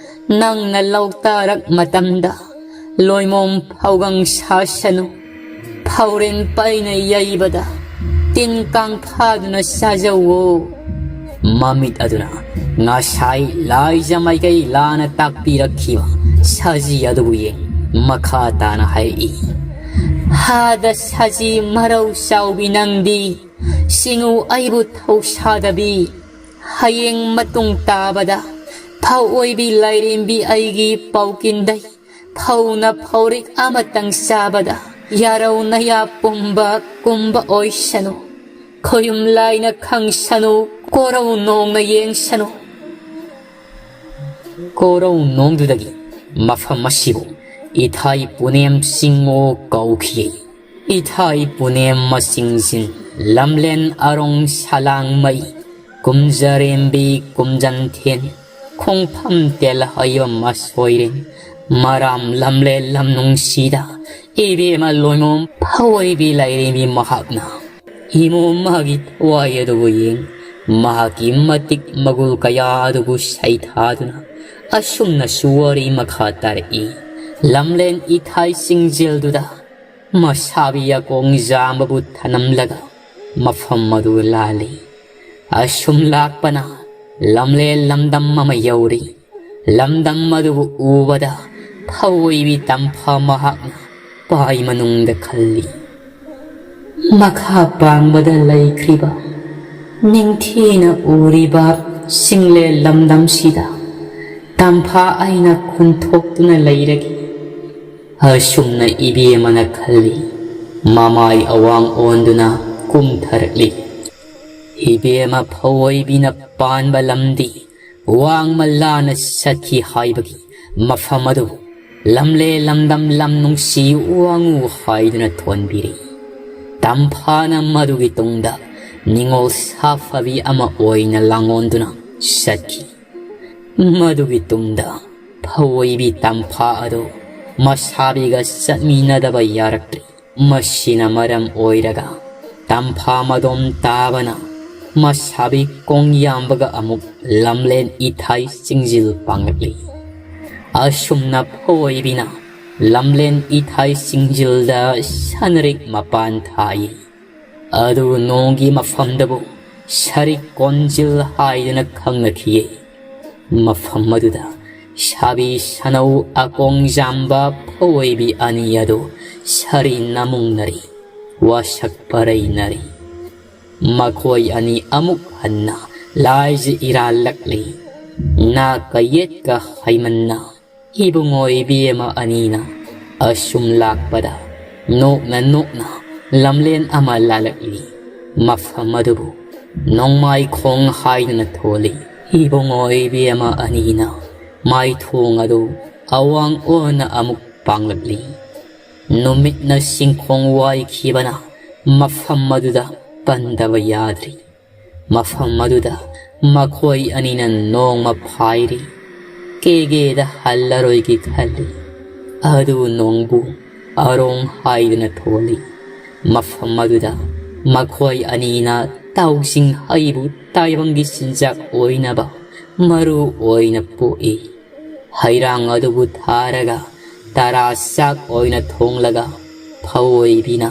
ꯅꯪꯅ ꯂꯧ ꯇꯥꯔꯛ ꯃꯇꯝꯗ ꯂꯣꯏꯃꯣꯝ ꯐꯧꯒꯪ ꯁꯥꯁꯅꯨ꯫ ꯐꯧꯔꯦꯟ ꯄꯩꯅ ꯌꯩꯕꯗ ꯇꯤꯟ ꯀꯥꯡ ꯐꯥꯗꯨꯅ ꯆꯥꯖꯧꯋꯣ꯫ ꯃꯃꯤꯠ ꯑꯗꯨꯅ ꯉꯁꯥꯏ ꯂꯥꯏꯖ ꯃꯥꯏꯀꯩ ꯂꯥꯟꯅ ꯇꯥꯛꯄꯤꯔꯛꯈꯤꯕ ꯁꯖꯤ ꯑꯗꯨꯕꯨ ꯌꯦꯡ ꯃꯈꯥ ꯇꯥꯅ ꯍꯥꯏꯔꯛꯏ꯫ ꯍꯥꯗ ꯁꯖꯤ ꯃꯔꯧ ꯆꯥꯎꯕꯤ ꯅꯪꯗꯤ ꯁꯤꯡꯉꯨ ꯑꯩꯕꯨ ꯊꯧꯁꯥꯗꯕꯤ꯫ ꯍꯌꯦꯡ ꯃꯇꯨꯡ ꯇꯥꯕꯗ ꯐꯧ ꯑꯣꯏꯕꯤ ꯂꯥꯏꯔꯦꯝꯕꯤ ꯑꯩꯒꯤ ꯄꯥꯎꯀꯤꯟꯗꯩ ꯐꯧꯅ ꯐꯧꯔꯤꯛ ꯑꯃꯇꯪ ꯆꯥꯕꯗ ꯌꯥꯔꯧ ꯅꯌꯥ ꯄꯨꯝꯕ ꯀꯨꯝꯕ ꯑꯣꯏꯁꯅꯨ꯫ ꯈꯣꯌꯨꯝ ꯂꯥꯏꯅ ꯈꯪꯁꯅꯨ, ꯀꯣꯔꯧ ꯅꯣꯡꯅ ꯌꯦꯡꯁꯅꯨ꯫ ꯀꯣꯔꯧ ꯅꯣꯡꯗꯨꯗꯒꯤ ꯃꯐꯝ ꯑꯁꯤꯕꯨ ꯏꯊꯥꯏ ꯄꯨꯅꯦꯝ ꯆꯤꯡꯉꯣ ꯀꯧꯈꯤ꯫ ꯏꯊꯥꯏ ꯄꯨꯅꯦꯝ ꯃꯁꯤꯡꯁꯤꯟ ꯂꯝꯂꯦꯟ ꯑꯔꯣꯡ ꯁꯂꯥꯡꯃꯩ ꯀꯨꯝꯖꯔꯦꯝꯕꯤ ꯀꯨꯝꯖꯟꯊꯦꯟ ꯈꯣꯡꯐꯝ ꯇꯦꯜ ꯍꯩꯕ ꯃꯁꯣꯏꯔꯦꯟ ꯃꯔꯥꯝ ꯂꯝꯂꯦ ꯂꯝ ꯅꯨꯡꯁꯤꯗ ꯏꯕꯦꯝꯃ ꯂꯣꯏꯃꯣꯝ ꯐꯑꯣꯏꯕꯤ ꯂꯩꯔꯦꯝꯕꯤ ꯃꯍꯥꯛꯅ ꯏꯃꯣꯝ ꯃꯥꯒꯤ ꯊꯋꯥꯏ ꯑꯗꯨꯕꯨ ꯌꯦꯡ ꯃꯍꯥꯛꯀꯤ ꯃꯇꯤꯛ ꯃꯒꯨꯜ ꯀꯌꯥ ꯑꯗꯨꯕꯨ ꯁꯩꯊꯥꯗꯨꯅ ꯑꯁꯨꯝꯅꯁꯨ ꯋꯥꯔꯤ ꯃꯈꯥ ꯇꯥꯔꯛꯏ꯫ ꯂꯝꯂꯦꯟ ꯏꯊꯥꯏ ꯆꯤꯡꯖꯦꯜꯗꯨꯗ ꯃꯁꯥꯕꯤ ꯑꯀꯣꯡ ꯖꯥꯝꯕꯕꯨ ꯊꯅꯝꯂꯒ ꯃꯐꯝ ꯑꯗꯨ ꯂꯥꯜꯂꯤ꯫ ꯑꯁꯨꯝ ꯂꯥꯛꯄꯅ ꯂꯝꯂꯦꯟ ꯂꯝꯗꯝ ꯑꯃ ꯌꯧꯔꯤ꯫ ꯂꯝꯗꯝ ꯑꯗꯨꯕꯨ ꯎꯕꯗ ꯐꯑꯣꯏꯕꯤ ꯇꯝꯐꯥ ꯃꯍꯥꯛꯅ ꯄꯥꯏ ꯃꯅꯨꯡꯗ ꯈꯜꯂꯤ꯫ ꯃꯈꯥ ꯄꯥꯡꯕꯗ ꯂꯩꯈ꯭ꯔꯤꯕ ꯅꯤꯡꯊꯤꯅ ꯎꯔꯤꯕ ꯆꯤꯡꯂꯦꯟ ꯂꯝꯗꯝꯁꯤꯗ ꯇꯝꯐꯥ ꯑꯩꯅ ꯈꯨꯟꯊꯣꯛꯇꯨꯅ ꯂꯩꯔꯒꯦ꯫ ꯑꯁꯨꯝꯅ ꯏꯕꯦꯝꯃꯅ ꯈꯜꯂꯤ꯫ ꯃꯃꯥꯏ ꯑꯋꯥꯡ ꯑꯣꯟꯗꯨꯅ ꯀꯨꯝꯊꯔꯛꯂꯤ꯫ ꯏꯕꯦꯝꯃ ꯐꯑꯣꯏꯕꯤꯅ ꯄꯥꯟꯕ ꯂꯝꯗꯤ ꯋꯥꯡꯃ ꯂꯥꯅ ꯆꯠꯈꯤ ꯍꯥꯏꯕꯒꯤ ꯃꯐꯝ ꯑꯗꯨ ꯂꯝꯂꯦ ꯂꯝꯗꯝ ꯂꯝ ꯅꯨꯡꯁꯤ ꯋꯥꯡꯉꯨ ꯍꯥꯏꯗꯨꯅ ꯊꯣꯟꯕꯤꯔꯤ꯫ ꯇꯝꯐꯥꯅ ꯃꯗꯨꯒꯤ ꯇꯨꯡꯗ ꯅꯤꯉꯣꯜ ꯁꯥꯐꯕꯤ ꯑꯃ ꯑꯣꯏꯅ ꯂꯥꯡꯑꯣꯟꯗꯨꯅ ꯆꯠꯈꯤ꯫ ꯃꯗꯨꯒꯤ ꯇꯨꯡꯗ ꯐꯑꯣꯏꯕꯤ ꯇꯝꯐꯥ ꯑꯗꯨ ꯃꯁꯥꯕꯤꯒ ꯆꯠꯃꯤꯟꯅꯗꯕ ꯌꯥꯔꯛꯇ꯭ꯔꯤ꯫ ꯃꯁꯤꯅ ꯃꯔꯝ ꯑꯣꯏꯔꯒ ꯇꯝꯐꯥ ꯃꯗꯣꯝ ꯇꯥꯕꯅ ꯃꯁꯥꯕꯤ ꯀꯣꯡꯌꯥꯝꯕꯒ ꯑꯃꯨꯛ ꯂꯝꯂꯦꯟ ꯏꯊꯥꯏ ꯆꯤꯡꯖꯤꯜ ꯄꯥꯡꯂꯛꯂꯤ꯫ ꯑꯁꯨꯝꯅ ꯐꯑꯣꯏꯕꯤꯅ ꯂꯝꯂꯦꯟ ꯏꯊꯥꯏ ꯆꯤꯡꯖꯤꯜꯗ ꯁꯅꯔꯤꯛ ꯃꯄꯥꯟ ꯊꯥꯏ꯫ ꯑꯗꯨ ꯅꯣꯡꯒꯤ ꯃꯐꯝꯗꯕꯨ ꯁꯔꯤꯛ ꯀꯣꯟꯖꯤꯜ ꯍꯥꯏꯗꯨꯅ ꯈꯪꯅꯈꯤꯌꯦ꯫ ꯃꯐꯝ ꯑꯗꯨꯗ ꯁꯥꯕꯤ ꯁꯅꯧ ꯑꯀꯣꯡꯖꯥꯝꯕ ꯐꯑꯣꯏꯕꯤ ꯑꯅꯤ ꯑꯗꯨ ꯁꯥꯔꯤ ꯅꯃꯨꯡꯅꯔꯤ, ꯋꯥꯁꯛ ꯄꯔꯩꯅꯔꯤ꯫ ꯃꯈꯣꯏ ꯑꯅꯤ ꯑꯃꯨꯛ ꯍꯟꯅ ꯂꯥꯏꯖ ꯏꯔꯥꯜꯂꯛꯂꯤ꯫ ꯅꯥꯀ ꯌꯦꯠꯀ ꯍꯩꯃꯟꯅ ꯏꯕꯨꯡꯉꯣ ꯏꯕꯦꯝꯃ ꯑꯅꯤꯅ ꯑꯁꯨꯝ ꯂꯥꯛꯄꯗ ꯅꯣꯛꯅ ꯅꯣꯛꯅ ꯂꯝꯂꯦꯟ ꯑꯃ ꯂꯥꯜꯂꯛꯂꯤ꯫ ꯃꯐꯝ ꯑꯗꯨꯕꯨ ꯅꯣꯡꯃꯥꯏ ꯈꯣꯡ ꯍꯥꯏꯗꯨꯅ ꯊꯣꯜꯂꯤ꯫ ꯏꯕꯨꯡꯉꯣ ꯏꯕꯦꯝꯃ ꯑꯅꯤꯅ ꯃꯥꯏꯊꯣꯡ ꯑꯗꯨ ꯑꯋꯥꯡ ꯑꯣꯟꯅ ꯑꯃꯨꯛ ꯄꯥꯡꯂꯛꯂꯤ꯫ ꯅꯨꯃꯤꯠꯅ ꯆꯤꯡꯈꯣꯡ ꯋꯥꯏꯈꯤꯕꯅ ꯃꯐꯝ ꯑꯗꯨꯗ ꯄꯟꯗꯕ ꯌꯥꯗ꯭ꯔꯤ꯫ ꯃꯐꯝ ꯑꯗꯨꯗ ꯃꯈꯣꯏ ꯑꯅꯤꯅ ꯅꯣꯡꯃ ꯐꯥꯏꯔꯤ꯫ ꯀꯦꯒꯦꯗ ꯍꯜꯂꯔꯣꯏꯒꯦ ꯈꯜꯂꯤ꯫ ꯑꯗꯨ ꯅꯣꯡꯕꯨ ꯑꯔꯣꯡ ꯍꯥꯏꯗꯨꯅ ꯊꯣꯜꯂꯤ꯫ ꯃꯐꯝ ꯑꯗꯨꯗ ꯃꯈꯣꯏ ꯑꯅꯤꯅ ꯇꯥꯎꯁꯤꯡ ꯍꯩꯕꯨ ꯇꯥꯏꯕꯪꯒꯤ ꯆꯤꯟꯖꯥꯛ ꯑꯣꯏꯅꯕ ꯃꯔꯨ ꯑꯣꯏꯅ ꯄꯣꯛꯏ꯫ ꯍꯩꯔꯥꯡ ꯑꯗꯨꯕꯨ ꯊꯥꯔꯒ ꯇꯔꯥ ꯆꯥꯛ ꯑꯣꯏꯅ ꯊꯣꯡꯂꯒ ꯐꯧ ꯑꯣꯏꯕꯤꯅ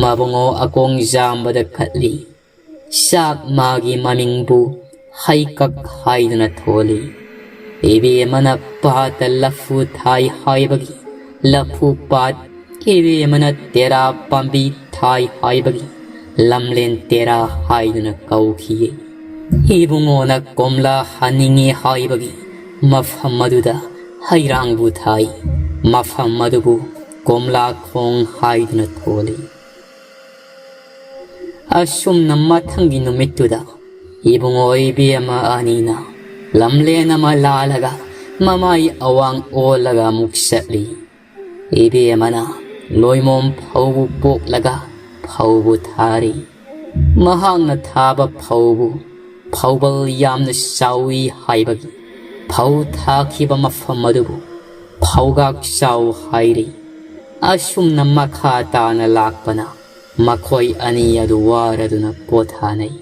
ꯃꯕꯨꯡꯉꯣ ꯑꯀꯣꯡ ꯖꯥꯝꯕꯗ ꯀꯠꯂꯤ꯫ ꯆꯥꯛ ꯃꯥꯒꯤ ꯃꯃꯤꯡꯕꯨ ꯍꯩꯀꯛ ꯍꯥꯏꯗꯨꯅ ꯊꯣꯜꯂꯤ꯫ ꯏꯕꯦꯝꯃꯅ ꯄꯥꯠꯇ ꯂꯐꯨ ꯊꯥꯏ ꯍꯥꯏꯕꯒꯤ ꯂꯐꯨ ꯄꯥꯠ, ꯏꯕꯦꯝꯃꯅ ꯇꯦꯔꯥ ꯄꯥꯝꯕꯤ ꯊꯥꯏ ꯍꯥꯏꯕꯒꯤ ꯂꯝꯂꯦꯟ ꯇꯦꯔꯥ ꯍꯥꯏꯗꯨꯅ ꯀꯧꯈꯤꯌꯦ꯫ ꯏꯕꯨꯡꯉꯣꯅ ꯀꯣꯝꯂꯥ ꯍꯥꯅꯤꯡꯉꯤ ꯍꯥꯏꯕꯒꯤ ꯃꯐꯝ ꯑꯗꯨꯗ ꯍꯩꯔꯥꯡꯕꯨ ꯊꯥꯏ꯫ ꯃꯐꯝ ꯑꯗꯨꯕꯨ ꯀꯣꯝꯂꯥ ꯈꯣꯡ ꯍꯥꯏꯗꯨꯅ ꯊꯣꯜꯂꯤ꯫ ꯑꯁꯨꯝꯅ ꯃꯊꯪꯒꯤ ꯅꯨꯃꯤꯠꯇꯨꯗ ꯏꯕꯨꯡꯉꯣ ꯏꯕꯦꯝꯃ ꯑꯅꯤꯅ ꯂꯝꯂꯦꯟ ꯑꯃ ꯂꯥꯜꯂꯒ ꯃꯃꯥꯏ ꯑꯋꯥꯡ ꯑꯣꯜꯂꯒ ꯑꯃꯨꯛ ꯆꯠꯂꯤ꯫ ꯏꯕꯦꯝꯃꯅ ꯂꯣꯏꯃꯣꯝ ꯐꯧꯕꯨ ꯄꯣꯛꯂꯒ ꯐꯧꯕꯨ ꯊꯥꯔꯤ꯫ ꯃꯍꯥꯛꯅ ꯊꯥꯕ ꯐꯧꯕꯨ ꯐꯧꯕꯜ ꯌꯥꯝꯅ ꯆꯥꯎꯏ ꯍꯥꯏꯕꯒꯤ ꯐꯧ ꯊꯥꯈꯤꯕ ꯃꯐꯝ ꯑꯗꯨꯕꯨ ꯐꯧꯒꯥꯛ ꯆꯥꯎ ꯍꯥꯏꯔꯤ꯫ ꯑꯁꯨꯝꯅ ꯃꯈꯥ ꯇꯥꯅ ꯂꯥꯛꯄꯅ ꯃꯈꯣꯏ ꯑꯅꯤ ꯑꯗꯨ ꯋꯥꯔꯗꯨꯅ ꯄꯣꯊꯥꯅꯩ꯫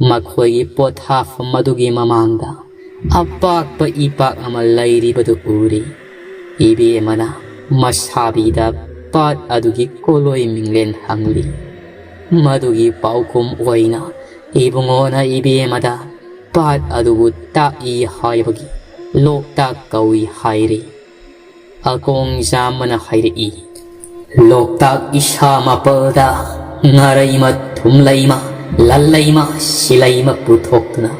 ꯃꯈꯣꯏꯒꯤ ꯄꯣꯊꯥꯐꯝ ꯑꯗꯨꯒꯤ ꯃꯃꯥꯡꯗ ꯑꯄꯥꯛꯄ ꯏꯄꯥꯛ ꯑꯃ ꯂꯩꯔꯤꯕꯗꯨ ꯎꯔꯤ꯫ ꯏꯕꯦꯝꯃꯅ ꯃꯁꯥꯕꯤꯗ ꯄꯥꯠ ꯑꯗꯨꯒꯤ ꯀꯣꯂꯣꯏ ꯃꯤꯡꯂꯦꯟ ꯍꯪꯂꯤ꯫ ꯃꯗꯨꯒꯤ ꯄꯥꯎꯈꯨꯝ ꯑꯣꯏꯅ ꯏꯕꯨꯡꯉꯣꯅ ꯏꯕꯦꯝꯃꯗ ꯄꯥꯠ ꯑꯗꯨꯕꯨ ꯇꯥꯛꯏ ꯍꯥꯏꯕꯒꯤ ꯂꯣꯛꯇꯥꯛ ꯀꯧꯏ ꯍꯥꯏꯔꯤ꯫ ꯑꯀꯣꯡ ꯖꯥꯝꯕꯅ ꯍꯥꯏꯔꯛꯏ, "ꯂꯣꯛꯇꯥꯛ ꯏꯁꯥ ꯃꯄꯜꯗ ꯉꯥꯔꯩꯃ, ꯊꯨꯝꯂꯩꯃ, ꯂꯜꯂꯩꯃ, ꯁꯤꯂꯩꯃ ꯄꯨꯊꯣꯛꯇꯨꯅ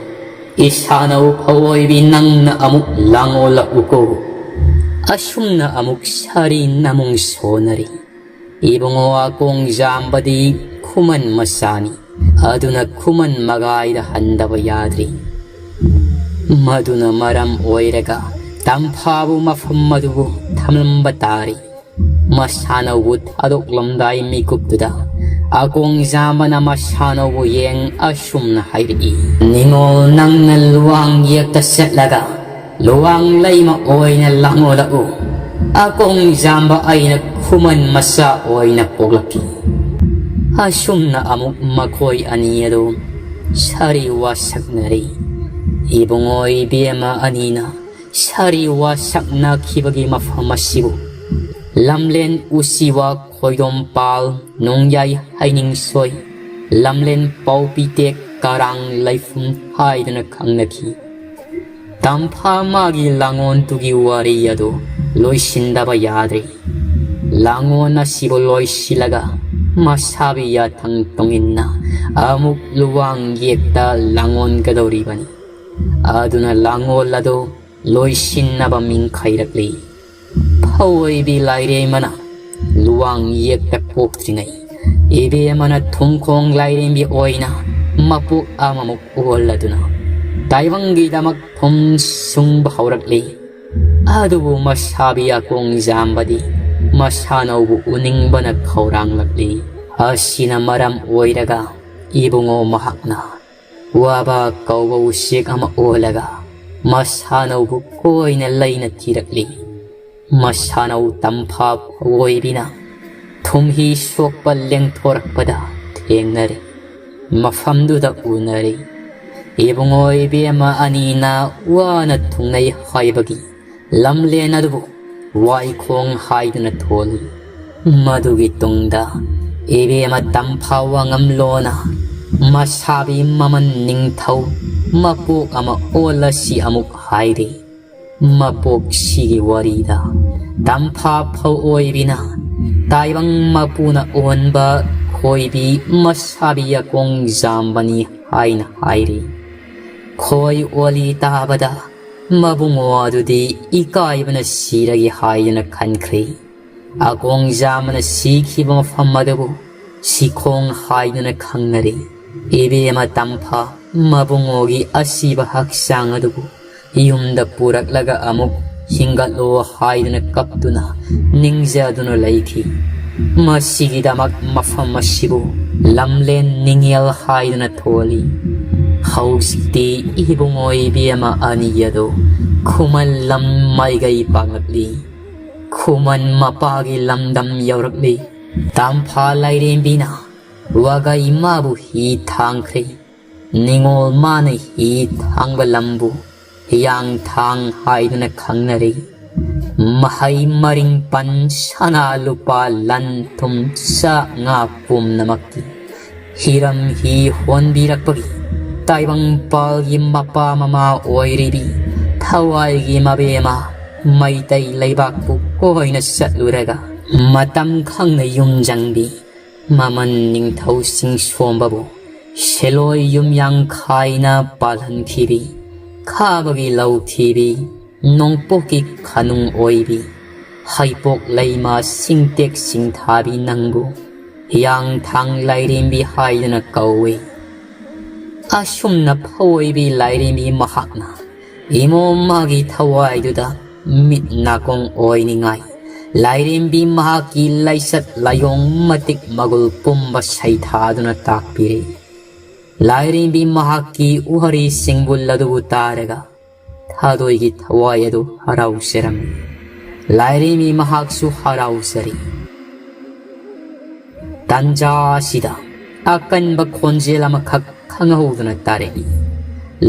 ꯏꯁꯥꯅꯧ ꯐꯧꯑꯣꯏꯕꯤ ꯅꯪꯅ ꯑꯃꯨꯛ ꯂꯥꯡꯑꯣꯜꯂꯛꯎꯀꯣ꯫" ꯑꯁꯨꯝꯅ ꯑꯃꯨꯛ ꯁꯥꯔꯤ ꯅꯃꯨꯡ ꯁꯣꯟꯅꯔꯤ꯫ ꯏꯕꯨꯡꯉꯣ ꯑꯀꯣꯡ ꯖꯥꯝꯕꯗꯤ ꯈꯨꯃꯟ ꯃꯆꯥꯅꯤ꯫ ꯑꯗꯨꯅ ꯈꯨꯃꯟ ꯃꯒꯥꯏꯗ ꯍꯟꯗꯕ ꯌꯥꯗ꯭ꯔꯤ꯫ ꯃꯗꯨꯅ ꯃꯔꯝ ꯑꯣꯏꯔꯒ ꯇꯝꯐꯥꯕꯨ ꯃꯐꯝ ꯑꯗꯨꯕꯨ ꯊꯝꯂꯝꯕ ꯇꯥꯔꯤ꯫ ꯃꯁꯥꯅꯧꯕꯨ ꯊꯥꯗꯣꯛꯂꯝꯗꯥꯏ ꯃꯤꯀꯨꯞꯇꯨꯗ ꯑꯀꯣꯡ ꯖꯥꯝꯕꯅ ꯃꯁꯥꯅꯧꯕꯨ ꯌꯦꯡ ꯑꯁꯨꯝꯅ ꯍꯥꯏꯔꯛꯏ, "ꯅꯤꯉꯣꯜ ꯅꯪꯅ ꯂꯨꯋꯥꯡ ꯌꯦꯛꯇ ꯆꯠꯂꯒ ꯂꯨꯋꯥꯡ ꯂꯩꯃ ꯑꯣꯏꯅ ꯂꯥꯡꯑꯣꯜꯂꯛꯎ꯫ ꯑꯀꯣꯡ ꯖꯥꯝꯕ ꯑꯩꯅ ꯈꯨꯃꯟ ꯃꯆꯥ ꯑꯣꯏꯅ ꯄꯣꯛꯂꯛꯈꯤ꯫" ꯑꯁꯨꯝꯅ ꯑꯃꯨꯛ ꯃꯈꯣꯏ ꯑꯅꯤ ꯑꯗꯨ ꯁꯥꯔꯤ ꯋꯥꯁꯛꯅꯔꯤ꯫ ꯏꯕꯨꯡꯉꯣ ꯏꯕꯦꯝꯃ ꯑꯅꯤꯅ ꯁꯥꯔꯤ ꯋꯥ ꯁꯛꯅꯈꯤꯕꯒꯤ ꯃꯐꯝ ꯑꯁꯤꯕꯨ ꯂꯝꯂꯦꯟ ꯎꯆꯤꯋꯥ ꯈꯣꯏꯗꯣꯝꯄꯥꯜ ꯅꯣꯡꯌꯥꯏ ꯍꯩꯅꯤꯡꯁꯣꯏ ꯂꯝꯂꯦꯟ ꯄꯥꯎꯄꯤꯇꯦꯛ ꯀꯔꯥꯡ ꯂꯩꯐꯝ ꯍꯥꯏꯗꯨꯅ ꯈꯪꯅꯈꯤ꯫ ꯇꯝꯐꯥ ꯃꯥꯒꯤ ꯂꯥꯡꯉꯣꯟꯗꯨꯒꯤ ꯋꯥꯔꯤ ꯑꯗꯨ ꯂꯣꯏꯁꯤꯟꯗꯕ ꯌꯥꯗ꯭ꯔꯤ꯫ ꯂꯥꯡꯉꯣꯟ ꯑꯁꯤꯕꯨ ꯂꯣꯏꯁꯤꯜꯂꯒ ꯃꯁꯥꯕꯤ ꯌꯥꯊꯪ ꯇꯣꯡꯏꯟꯅ ꯑꯃꯨꯛ ꯂꯨꯋꯥꯡ ꯌꯦꯛꯇ ꯂꯥꯡꯉꯣꯟꯒꯗꯧꯔꯤꯕꯅꯤ꯫ ꯑꯗꯨꯅ ꯂꯥꯡꯉꯣꯜ ꯑꯗꯨ ꯂꯣꯏꯁꯤꯟꯅꯕ ꯃꯤꯡꯈꯩꯔꯛꯂꯤ꯫ ꯐꯧ ꯑꯣꯏꯕꯤ ꯂꯥꯏꯔꯦꯝꯕꯅ ꯂꯨꯋꯥꯡ ꯌꯦꯛꯇ ꯄꯣꯛꯇ꯭ꯔꯤꯉꯩ ꯏꯕꯦꯝꯃꯅ ꯊꯨꯝꯈꯣꯡ ꯂꯥꯏꯔꯦꯝꯕꯤ ꯑꯣꯏꯅ ꯃꯄꯣꯛ ꯑꯃꯃꯨꯛ ꯑꯣꯜꯂꯗꯨꯅ ꯇꯥꯏꯕꯪꯒꯤꯗꯃꯛ ꯊꯨꯝ ꯁꯨꯡꯕ ꯍꯧꯔꯛꯂꯤ꯫ ꯑꯗꯨꯕꯨ ꯃꯁꯥꯕꯤ ꯑꯀꯣꯡ ꯖꯥꯝꯕꯗꯤ ꯃꯁꯥꯅꯧꯕꯨ ꯎꯅꯤꯡꯕꯅ ꯈꯧꯔꯥꯡꯂꯛꯂꯤ꯫ ꯑꯁꯤꯅ ꯃꯔꯝ ꯑꯣꯏꯔꯒ ꯏꯕꯨꯡꯉꯣ ꯃꯍꯥꯛꯅ ꯋꯥꯕ ꯀꯧꯕ ꯎꯆꯦꯛ ꯑꯃ ꯑꯣꯜꯂꯒ ꯃꯁꯥꯅꯧꯕꯨ ꯀꯣꯏꯅ ꯂꯩꯅ ꯊꯤꯔꯛꯂꯤ꯫ ꯃꯁꯥꯅꯧ ꯇꯝꯐꯥ ꯐꯧ ꯑꯣꯏꯕꯤꯅ ꯊꯨꯝꯍꯤ ꯁꯣꯛꯄ ꯂꯦꯡꯊꯣꯔꯛꯄꯗ ꯊꯦꯡꯅꯔꯦ꯫ ꯃꯐꯝꯗꯨꯗ ꯎꯅꯔꯦ꯫ ꯏꯕꯨꯡꯉꯣ ꯏꯕꯦꯝꯃ ꯑꯅꯤꯅ ꯋꯥꯅ ꯊꯨꯡꯅꯩ ꯍꯥꯏꯕꯒꯤ ꯂꯝꯂꯦꯟ ꯑꯗꯨꯕꯨ ꯋꯥꯏꯈꯣꯡ ꯍꯥꯏꯗꯨꯅ ꯊꯣꯜꯂꯤ꯫ ꯃꯗꯨꯒꯤ ꯇꯨꯡꯗ ꯏꯕꯦꯝꯃ ꯇꯝꯐꯥ ꯋꯥꯉꯝꯂꯣꯅ ꯃꯁꯥꯕꯤ ꯃꯃꯟ ꯅꯤꯡꯊꯧ ꯃꯄꯣꯛ ꯑꯃ ꯑꯣꯜꯂꯁꯤ ꯑꯃꯨꯛ ꯍꯥꯏꯔꯤ꯫ ꯃꯄꯣꯛꯁꯤꯒꯤ ꯋꯥꯔꯤꯗ ꯇꯝꯐꯥ ꯐꯧ ꯑꯣꯏꯕꯤꯅ ꯇꯥꯏꯕꯪ ꯃꯄꯨꯅ ꯑꯣꯟꯕ ꯈꯣꯏꯕꯤ ꯃꯁꯥꯕꯤ ꯑꯀꯣꯡ ꯖꯥꯝꯕꯅꯤ ꯍꯥꯏꯅ ꯍꯥꯏꯔꯤ꯫ ꯈꯣꯏ ꯑꯣꯂꯤ ꯇꯥꯕꯗ ꯃꯕꯨꯡꯉꯣ ꯑꯗꯨꯗꯤ ꯏꯀꯥꯏꯕꯅ ꯁꯤꯔꯒꯦ ꯍꯥꯏꯗꯨꯅ ꯈꯟꯈ꯭ꯔꯦ꯫ ꯑꯀꯣꯡ ꯖꯥꯝꯕꯅ ꯁꯤꯈꯤꯕ ꯃꯐꯝ ꯑꯗꯨꯕꯨ ꯁꯤꯈꯣꯡ ꯍꯥꯏꯗꯨꯅ ꯈꯪꯅꯔꯤ꯫ ꯏꯕꯦꯝꯃ ꯇꯝꯐꯥ ꯃꯕꯨꯡꯉꯣꯒꯤ ꯑꯁꯤꯕ ꯍꯛꯆꯥꯡ ꯑꯗꯨꯕꯨ ꯌꯨꯝꯗ ꯄꯨꯔꯛꯂꯒ ꯑꯃꯨꯛ ꯍꯤꯡꯒꯠꯂꯣ ꯍꯥꯏꯗꯨꯅ ꯀꯞꯇꯨꯅ ꯅꯤꯡꯖꯗꯨꯅ ꯂꯩꯈꯤ꯫ ꯃꯁꯤꯒꯤꯗꯃꯛ ꯃꯐꯝ ꯑꯁꯤꯕꯨ ꯂꯝꯂꯦꯟ ꯅꯤꯡꯉꯦꯜ ꯍꯥꯏꯗꯨꯅ ꯊꯣꯜꯂꯤ꯫ ꯍꯧꯖꯤꯛꯇꯤ ꯏꯕꯨꯡꯉꯣ ꯏꯕꯦꯝꯃ ꯑꯅꯤ ꯑꯗꯨ ꯈꯨꯃꯟ ꯂꯝ ꯃꯥꯏꯒꯩ ꯄꯥꯡꯂꯛꯂꯤ꯫ ꯈꯨꯃꯟ ꯃꯄꯥꯒꯤ ꯂꯝꯗꯝ ꯌꯧꯔꯛꯂꯤ꯫ ꯇꯝꯐꯥ ꯂꯥꯏꯔꯦꯝꯕꯤꯅ ꯋꯥꯒꯩ ꯃꯥꯕꯨ ꯍꯤ ꯊꯥꯡꯈ꯭ꯔꯦ꯫ ꯅꯤꯉꯣꯜ ꯃꯥꯅ ꯍꯤ ꯊꯥꯡꯕ ꯂꯝꯕꯨ ꯍꯤꯌꯥꯡꯊꯥꯡ ꯍꯥꯏꯗꯨꯅ ꯈꯪꯅꯔꯤ꯫ ꯃꯍꯩ ꯃꯔꯤꯡ ꯄꯟ, ꯁꯅꯥ ꯂꯨꯄꯥ, ꯂꯟ ꯊꯨꯝ, ꯆꯥꯛ ꯉꯥ ꯄꯨꯝꯅꯃꯛꯀꯤ ꯍꯤꯔꯝ ꯍꯤ ꯍꯣꯟꯕꯤꯔꯛꯄꯒꯤ ꯇꯥꯏꯕꯪꯄꯥꯜꯒꯤ ꯃꯄꯥ ꯃꯃꯥ ꯑꯣꯏꯔꯤꯕꯤ ꯊꯋꯥꯏꯒꯤ ꯃꯕꯦꯝꯃ ꯃꯩꯇꯩ ꯂꯩꯕꯥꯛꯄꯨ ꯀꯣꯏꯅ ꯆꯠꯂꯨꯔꯒ ꯃꯇꯝ ꯈꯪꯅ ꯌꯨꯝ ꯆꯪꯕꯤ ꯃꯃꯟ ꯅꯤꯡꯊꯧ ꯁꯤꯡ ꯁꯣꯝꯕꯕꯨ ꯁꯦꯂꯣꯏ ꯌꯨꯝꯌꯥꯡ ꯈꯥꯏꯅ ꯄꯥꯜꯍꯟꯈꯤꯕꯤ ꯈꯥꯕꯒꯤ ꯂꯧ ꯊꯤꯕꯤ ꯅꯣꯡꯄꯣꯛꯀꯤ ꯈꯅꯨꯡ ꯑꯣꯏꯕꯤ ꯍꯩꯄꯣꯛ ꯂꯩꯃ ꯁꯤꯡꯇꯦꯛ ꯁꯤꯡꯊꯥꯕꯤ ꯅꯪꯕꯨ ꯍꯤꯌꯥꯡꯊꯥꯡ ꯂꯥꯏꯔꯦꯝꯕꯤ ꯍꯥꯏꯗꯨꯅ ꯀꯧꯏ꯫ ꯑꯁꯨꯝꯅ ꯐꯑꯣꯏꯕꯤ ꯂꯥꯏꯔꯦꯝꯕꯤ ꯃꯍꯥꯛꯅ ꯏꯃꯣꯝ ꯃꯥꯒꯤ ꯊꯋꯥꯏꯗꯨꯗ ꯃꯤꯠ ꯅꯥꯀꯣꯡ ꯑꯣꯏꯅꯤꯡꯉꯥꯏ ꯂꯥꯏꯔꯦꯝꯕꯤ ꯃꯍꯥꯛꯀꯤ ꯂꯥꯏꯆꯠ ꯂꯥꯏꯑꯣꯡ ꯃꯇꯤꯛ ꯃꯒꯨꯜ ꯄꯨꯝꯕ ꯁꯩꯊꯥꯗꯨꯅ ꯇꯥꯛꯄꯤꯔꯤ꯫ ꯂꯥꯏꯔꯦꯝꯕꯤ ꯃꯍꯥꯛꯀꯤ ꯎꯍꯔꯤ ꯁꯤꯡꯕꯨꯜ ꯑꯗꯨꯕꯨ ꯇꯥꯔꯒ ꯊꯥꯗꯣꯏꯒꯤ ꯊꯋꯥꯏ ꯑꯗꯨ ꯍꯔꯥꯎꯖꯔꯝꯃꯤ꯫ ꯂꯥꯏꯔꯦꯝꯕꯤ ꯃꯍꯥꯛꯁꯨ ꯍꯔꯥꯎꯖꯔꯤ꯫ ꯇꯥꯟꯖꯥ ꯑꯁꯤꯗ ꯑꯀꯟꯕ ꯈꯣꯟꯖꯦꯜ ꯑꯃꯈꯛ ꯈꯪꯍꯧꯗꯅ ꯇꯥꯔꯛꯏ꯫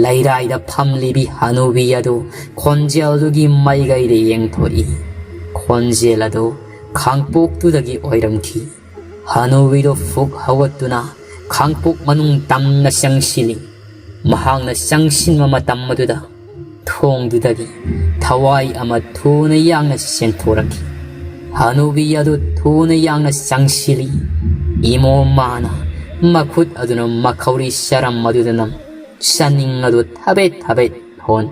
ꯂꯩꯔꯥꯏꯗ ꯐꯝꯂꯤꯕꯤ ꯍꯅꯨꯕꯤ ꯑꯗꯨ ꯈꯣꯟꯖꯦꯜꯗꯨꯒꯤ ꯃꯥꯏꯀꯩꯗ ꯌꯦꯡꯊꯣꯛꯏ꯫ ꯈꯣꯟꯖꯦꯜ ꯑꯗꯨ ꯈꯥꯡꯄꯣꯛꯇꯨꯗꯒꯤ ꯑꯣꯏꯔꯝꯈꯤ꯫ ꯍꯅꯨꯕꯤꯗꯨ ꯐꯨꯛ ꯍꯧꯒꯠꯇꯨꯅ ꯈꯥꯡꯄꯣꯛ ꯃꯅꯨꯡ ꯇꯝꯅ ꯆꯪꯁꯤꯜꯂꯤ꯫ ꯃꯍꯥꯛꯅ ꯆꯪꯁꯤꯟꯕ ꯃꯇꯝ ꯑꯗꯨꯗ ꯊꯣꯡꯗꯨꯗꯒꯤ ꯊꯋꯥꯏ ꯑꯃ ꯊꯨꯅ ꯌꯥꯡꯅ ꯆꯦꯟꯊꯣꯔꯛꯈꯤ꯫ ꯍꯅꯨꯕꯤ ꯑꯗꯨ ꯊꯨꯅ ꯌꯥꯡꯅ ꯆꯪꯁꯤꯜꯂꯤ꯫ ꯏꯃꯣꯝ ꯃꯥꯅ ꯃꯈꯨꯠ ꯑꯗꯨꯅ ꯃꯈꯧꯔꯤ ꯆꯔꯝ ꯑꯗꯨꯗ ꯅꯝ ꯆꯥꯅꯤꯡ ꯑꯗꯨ ꯊꯕꯦꯠ ꯊꯕꯦꯠ ꯍꯣꯟ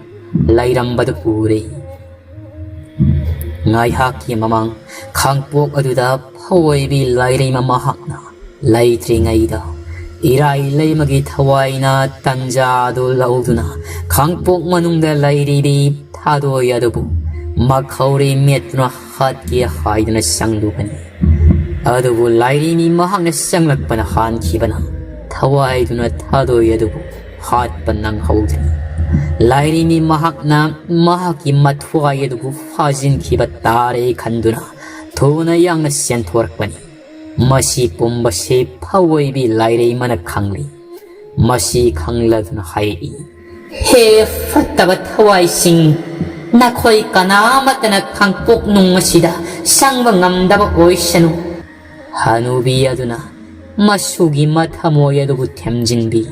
ꯂꯩꯔꯝꯕꯗꯨ ꯎꯔꯦ꯫ ꯉꯥꯏꯍꯥꯛꯀꯤ ꯃꯃꯥꯡ ꯈꯥꯡꯄꯣꯛ ꯑꯗꯨꯗ ꯐꯑꯣꯏꯕꯤ ꯂꯥꯏꯔꯦꯝꯕꯤ ꯃꯍꯥꯛꯅ ꯂꯩꯇ꯭ꯔꯤꯉꯩꯗ ꯏꯔꯥꯏ ꯂꯩꯃꯒꯤ ꯊꯋꯥꯏꯅ ꯇꯟꯖꯥ ꯑꯗꯨ ꯂꯧꯗꯨꯅ ꯈꯥꯡꯄꯣꯛ ꯃꯅꯨꯡꯗ ꯂꯩꯔꯤꯕꯤ ꯊꯥꯗꯣꯏ ꯑꯗꯨꯕꯨ ꯃꯈꯧꯔꯤ ꯃꯦꯠꯇꯨꯅ ꯍꯥꯠꯀꯦ ꯍꯥꯏꯗꯨꯅ ꯆꯪꯂꯨꯕꯅꯤ꯫ ꯑꯗꯨꯕꯨ ꯂꯥꯏꯔꯦꯝꯕꯤ ꯃꯍꯥꯛꯅ ꯆꯪꯂꯛꯄꯅ ꯍꯥꯟꯈꯤꯕꯅ ꯊꯋꯥꯏꯗꯨꯅ ꯊꯥꯗꯣꯏ ꯑꯗꯨꯕꯨ ꯍꯥꯠꯄ ꯅꯪꯍꯧꯗ꯭ꯔꯦ꯫ ꯂꯥꯏꯔꯦꯝꯕꯤ ꯃꯍꯥꯛꯅ ꯃꯍꯥꯛꯀꯤ ꯃꯊ꯭ꯋꯥꯏ ꯑꯗꯨꯕꯨ ꯐꯥꯖꯤꯟꯈꯤꯕ ꯇꯥꯔꯦ ꯈꯟꯗꯨꯅ ꯊꯨꯅ ꯌꯥꯡꯅ ꯆꯦꯟꯊꯣꯔꯛꯄꯅꯤ꯫ ꯃꯁꯤ ꯄꯨꯝꯕꯁꯤ ꯐꯑꯣꯏꯕꯤ ꯂꯥꯏꯔꯦꯝꯕꯤꯅ ꯈꯪꯂꯤ꯫ ꯃꯁꯤ ꯈꯪꯂꯗꯨꯅ ꯍꯥꯏꯔꯛꯏ, "ꯍꯦ ꯐꯠꯇꯕ ꯊꯋꯥꯏꯁꯤꯡ, ꯅꯈꯣꯏ ꯀꯅꯥꯃꯠꯇꯅ ꯈꯥꯡꯄꯣꯛ ꯅꯨꯡ ꯑꯁꯤꯗ ꯆꯪꯕ ꯉꯝꯗꯕ ꯑꯣꯏꯁꯅꯨ"꯫ ꯍꯅꯨꯕꯤ ꯑꯗꯨꯅ ꯃꯁꯨꯒꯤ ꯃꯊꯃꯣꯏ ꯑꯗꯨꯕꯨ ꯊꯦꯝꯖꯤꯟꯕꯤ꯫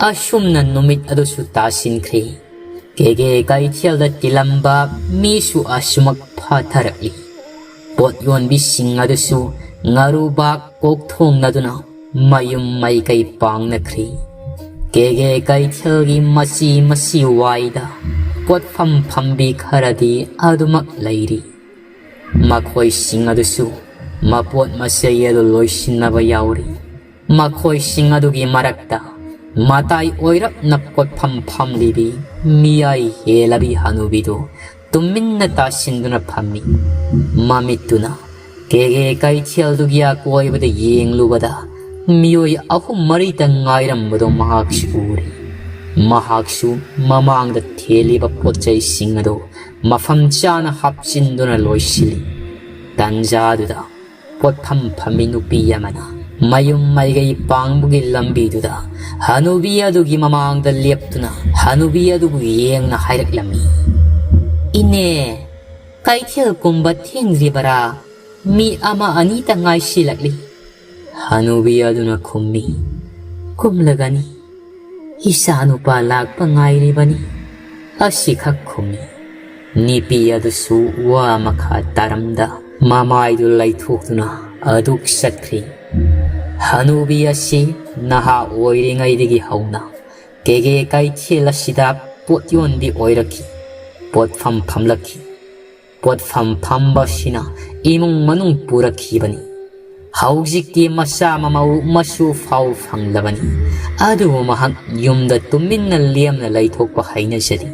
ꯑꯁꯨꯝꯅ ꯅꯨꯃꯤꯠ ꯑꯗꯨꯁꯨ ꯇꯥꯁꯤꯟꯈ꯭ꯔꯦ꯫ ꯀꯦꯒꯦ ꯀꯩꯊꯦꯜꯗ ꯇꯤꯜꯂꯝꯕ ꯃꯤꯁꯨ ꯑꯁꯨꯃꯛ ꯐꯥꯊꯔꯛꯂꯤ꯫ ꯄꯣꯠ ꯌꯣꯟꯕꯤꯁꯤꯡ ꯑꯗꯨꯁꯨ ꯉꯥꯔꯨꯕꯥꯛ ꯀꯣꯛ ꯊꯣꯡꯅꯗꯨꯅ ꯃꯌꯨꯝ ꯃꯥꯏꯀꯩ ꯄꯥꯡꯅꯈ꯭ꯔꯤ꯫ ꯀꯦꯒꯦ ꯀꯩꯊꯦꯜꯒꯤ ꯃꯆꯤ ꯃꯆꯤ ꯋꯥꯏꯗ ꯄꯣꯠꯐꯝ ꯐꯝꯕꯤ ꯈꯔꯗꯤ ꯑꯗꯨꯃꯛ ꯂꯩꯔꯤ꯫ ꯃꯈꯣꯏꯁꯤꯡ ꯑꯗꯨꯁꯨ ꯃꯄꯣꯠ ꯃꯆꯩ ꯑꯗꯨ ꯂꯣꯏꯁꯤꯟꯅꯕ ꯌꯥꯎꯔꯤ꯫ ꯃꯈꯣꯏꯁꯤꯡ ꯑꯗꯨꯒꯤ ꯃꯔꯛꯇ ꯃꯇꯥꯏ ꯑꯣꯏꯔꯞꯅ ꯄꯣꯠꯐꯝ ꯐꯝꯂꯤꯕꯤ ꯃꯤꯌꯥꯏ ꯍꯦꯜꯂꯕꯤ ꯍꯅꯨꯕꯤꯗꯨ ꯇꯨꯃꯤꯟꯅ ꯇꯥꯁꯤꯟꯗꯨꯅ ꯐꯝꯃꯤ꯫ ꯃꯃꯤꯠꯇꯨꯅ ꯀꯦꯒꯦ ꯀꯩꯊꯦꯜꯗꯨꯒꯤ ꯑꯀꯣꯏꯕꯗ ꯌꯦꯡꯂꯨꯕꯗ ꯃꯤꯑꯣꯏ ꯑꯍꯨꯝ ꯃꯔꯤꯇ ꯉꯥꯏꯔꯝꯕꯗꯨ ꯃꯍꯥꯛꯁꯨ ꯎꯔꯦ꯫ ꯃꯍꯥꯛꯁꯨ ꯃꯃꯥꯡꯗ ꯊꯦꯜꯂꯤꯕ ꯄꯣꯠꯆꯩꯁꯤꯡ ꯑꯗꯨ ꯃꯐꯝ ꯆꯥꯅ ꯍꯥꯞꯆꯤꯟꯗꯨꯅ ꯂꯣꯏꯁꯤꯜꯂꯤ꯫ ꯇꯟꯖꯥꯗꯨꯗ ꯄꯣꯠꯐꯝ ꯐꯝꯃꯤ ꯅꯨꯄꯤ ꯑꯃꯅ ꯃꯌꯨꯝ ꯃꯥꯏꯀꯩ ꯄꯥꯡꯕꯒꯤ ꯂꯝꯕꯤꯗꯨꯗ ꯍꯅꯨꯕꯤ ꯑꯗꯨꯒꯤ ꯃꯃꯥꯡꯗ ꯂꯦꯞꯇꯨꯅ ꯍꯅꯨꯕꯤ ꯑꯗꯨꯕꯨ ꯌꯦꯡꯅ ꯍꯥꯏꯔꯛꯂꯝꯃꯤ, "ꯏꯅꯦ, ꯀꯩꯊꯦꯜ ꯀꯨꯝꯕ ꯊꯦꯡꯗ꯭ꯔꯤꯕꯔꯥ? ꯃꯤ ꯑꯃ ꯑꯅꯤꯇ ꯉꯥꯏꯁꯤꯜꯂꯛꯂꯤ"꯫ ꯍꯅꯨꯕꯤ ꯑꯗꯨꯅ ꯈꯨꯝꯃꯤ, "ꯀꯨꯝꯂꯒꯅꯤ, ꯏꯆꯥꯅꯨꯄꯥ ꯂꯥꯛꯄ ꯉꯥꯏꯔꯤꯕꯅꯤ" ꯑꯁꯤꯈꯛ ꯈꯨꯝꯃꯤ꯫ ꯅꯨꯄꯤ ꯑꯗꯨꯁꯨ ꯋꯥ ꯃꯈꯥ ꯇꯥꯔꯝꯗ ꯃꯃꯥꯏꯗꯨ ꯂꯩꯊꯣꯛꯇꯨꯅ ꯑꯗꯨꯛ ꯆꯠꯈ꯭ꯔꯤ꯫ ꯍꯅꯨꯕꯤ ꯑꯁꯤ ꯅꯍꯥ ꯑꯣꯏꯔꯤꯉꯩꯗꯒꯤ ꯍꯧꯅ ꯀꯦꯒꯦ ꯀꯩꯊꯦꯜ ꯑꯁꯤꯗ ꯄꯣꯠ ꯌꯣꯟꯕꯤ ꯑꯣꯏꯔꯛꯈꯤ꯫ ꯄꯣꯠꯐꯝ ꯐꯝꯂꯛꯈꯤ꯫ ꯄꯣꯠꯐꯝ ꯐꯝꯕꯁꯤꯅ ꯏꯃꯨꯡ ꯃꯅꯨꯡ ꯄꯨꯔꯛꯈꯤꯕꯅꯤ꯫ ꯍꯧꯖꯤꯛꯇꯤ ꯃꯆꯥ ꯃꯃꯧ ꯃꯁꯨ ꯐꯥꯎ ꯐꯪꯂꯕꯅꯤ꯫ ꯑꯗꯨꯕꯨ ꯃꯍꯥꯛ ꯌꯨꯝꯗ ꯇꯨꯃꯤꯟꯅ ꯂꯦꯝꯅ ꯂꯩꯊꯣꯛꯄ ꯍꯩꯅꯖꯗꯦ꯫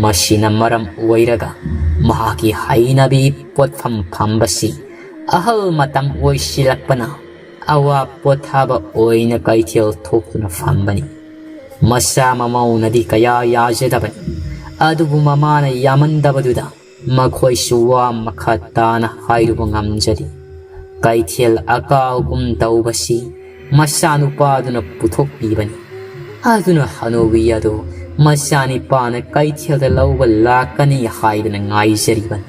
ꯃꯁꯤꯅ ꯃꯔꯝ ꯑꯣꯏꯔꯒ ꯃꯍꯥꯛꯀꯤ ꯍꯩꯅꯕꯤ ꯄꯣꯠꯐꯝ ꯐꯝꯕꯁꯤ ꯑꯍꯜ ꯃꯇꯝ ꯑꯣꯏꯁꯤꯜꯂꯛꯄꯅ ꯑꯋꯥ ꯄꯣꯊꯥꯕ ꯑꯣꯏꯅ ꯀꯩꯊꯦꯜ ꯊꯣꯛꯇꯨꯅ ꯐꯝꯕꯅꯤ꯫ ꯃꯆꯥ ꯃꯃꯧꯅꯗꯤ ꯀꯌꯥ ꯌꯥꯖꯗꯕꯅꯤ꯫ ꯑꯗꯨꯕꯨ ꯃꯃꯥꯅ ꯌꯥꯃꯟꯗꯕꯗꯨꯗ ꯃꯈꯣꯏꯁꯨ ꯋꯥ ꯃꯈꯥ ꯇꯥꯅ ꯍꯥꯏꯔꯨꯕ ꯉꯝꯖꯗꯦ꯫ ꯀꯩꯊꯦꯜ ꯑꯀꯥꯎꯒꯨꯝ ꯇꯧꯕꯁꯤ ꯃꯆꯥꯅꯨꯄꯥꯗꯨꯅ ꯄꯨꯊꯣꯛꯄꯤꯕꯅꯤ꯫ ꯑꯗꯨꯅ ꯍꯅꯨꯕꯤ ꯑꯗꯨ ꯃꯆꯥꯅꯤꯄꯥꯅ ꯀꯩꯊꯦꯜꯗ ꯂꯧꯕ ꯂꯥꯛꯀꯅꯤ ꯍꯥꯏꯗꯅ ꯉꯥꯏꯖꯔꯤꯕꯅꯤ꯫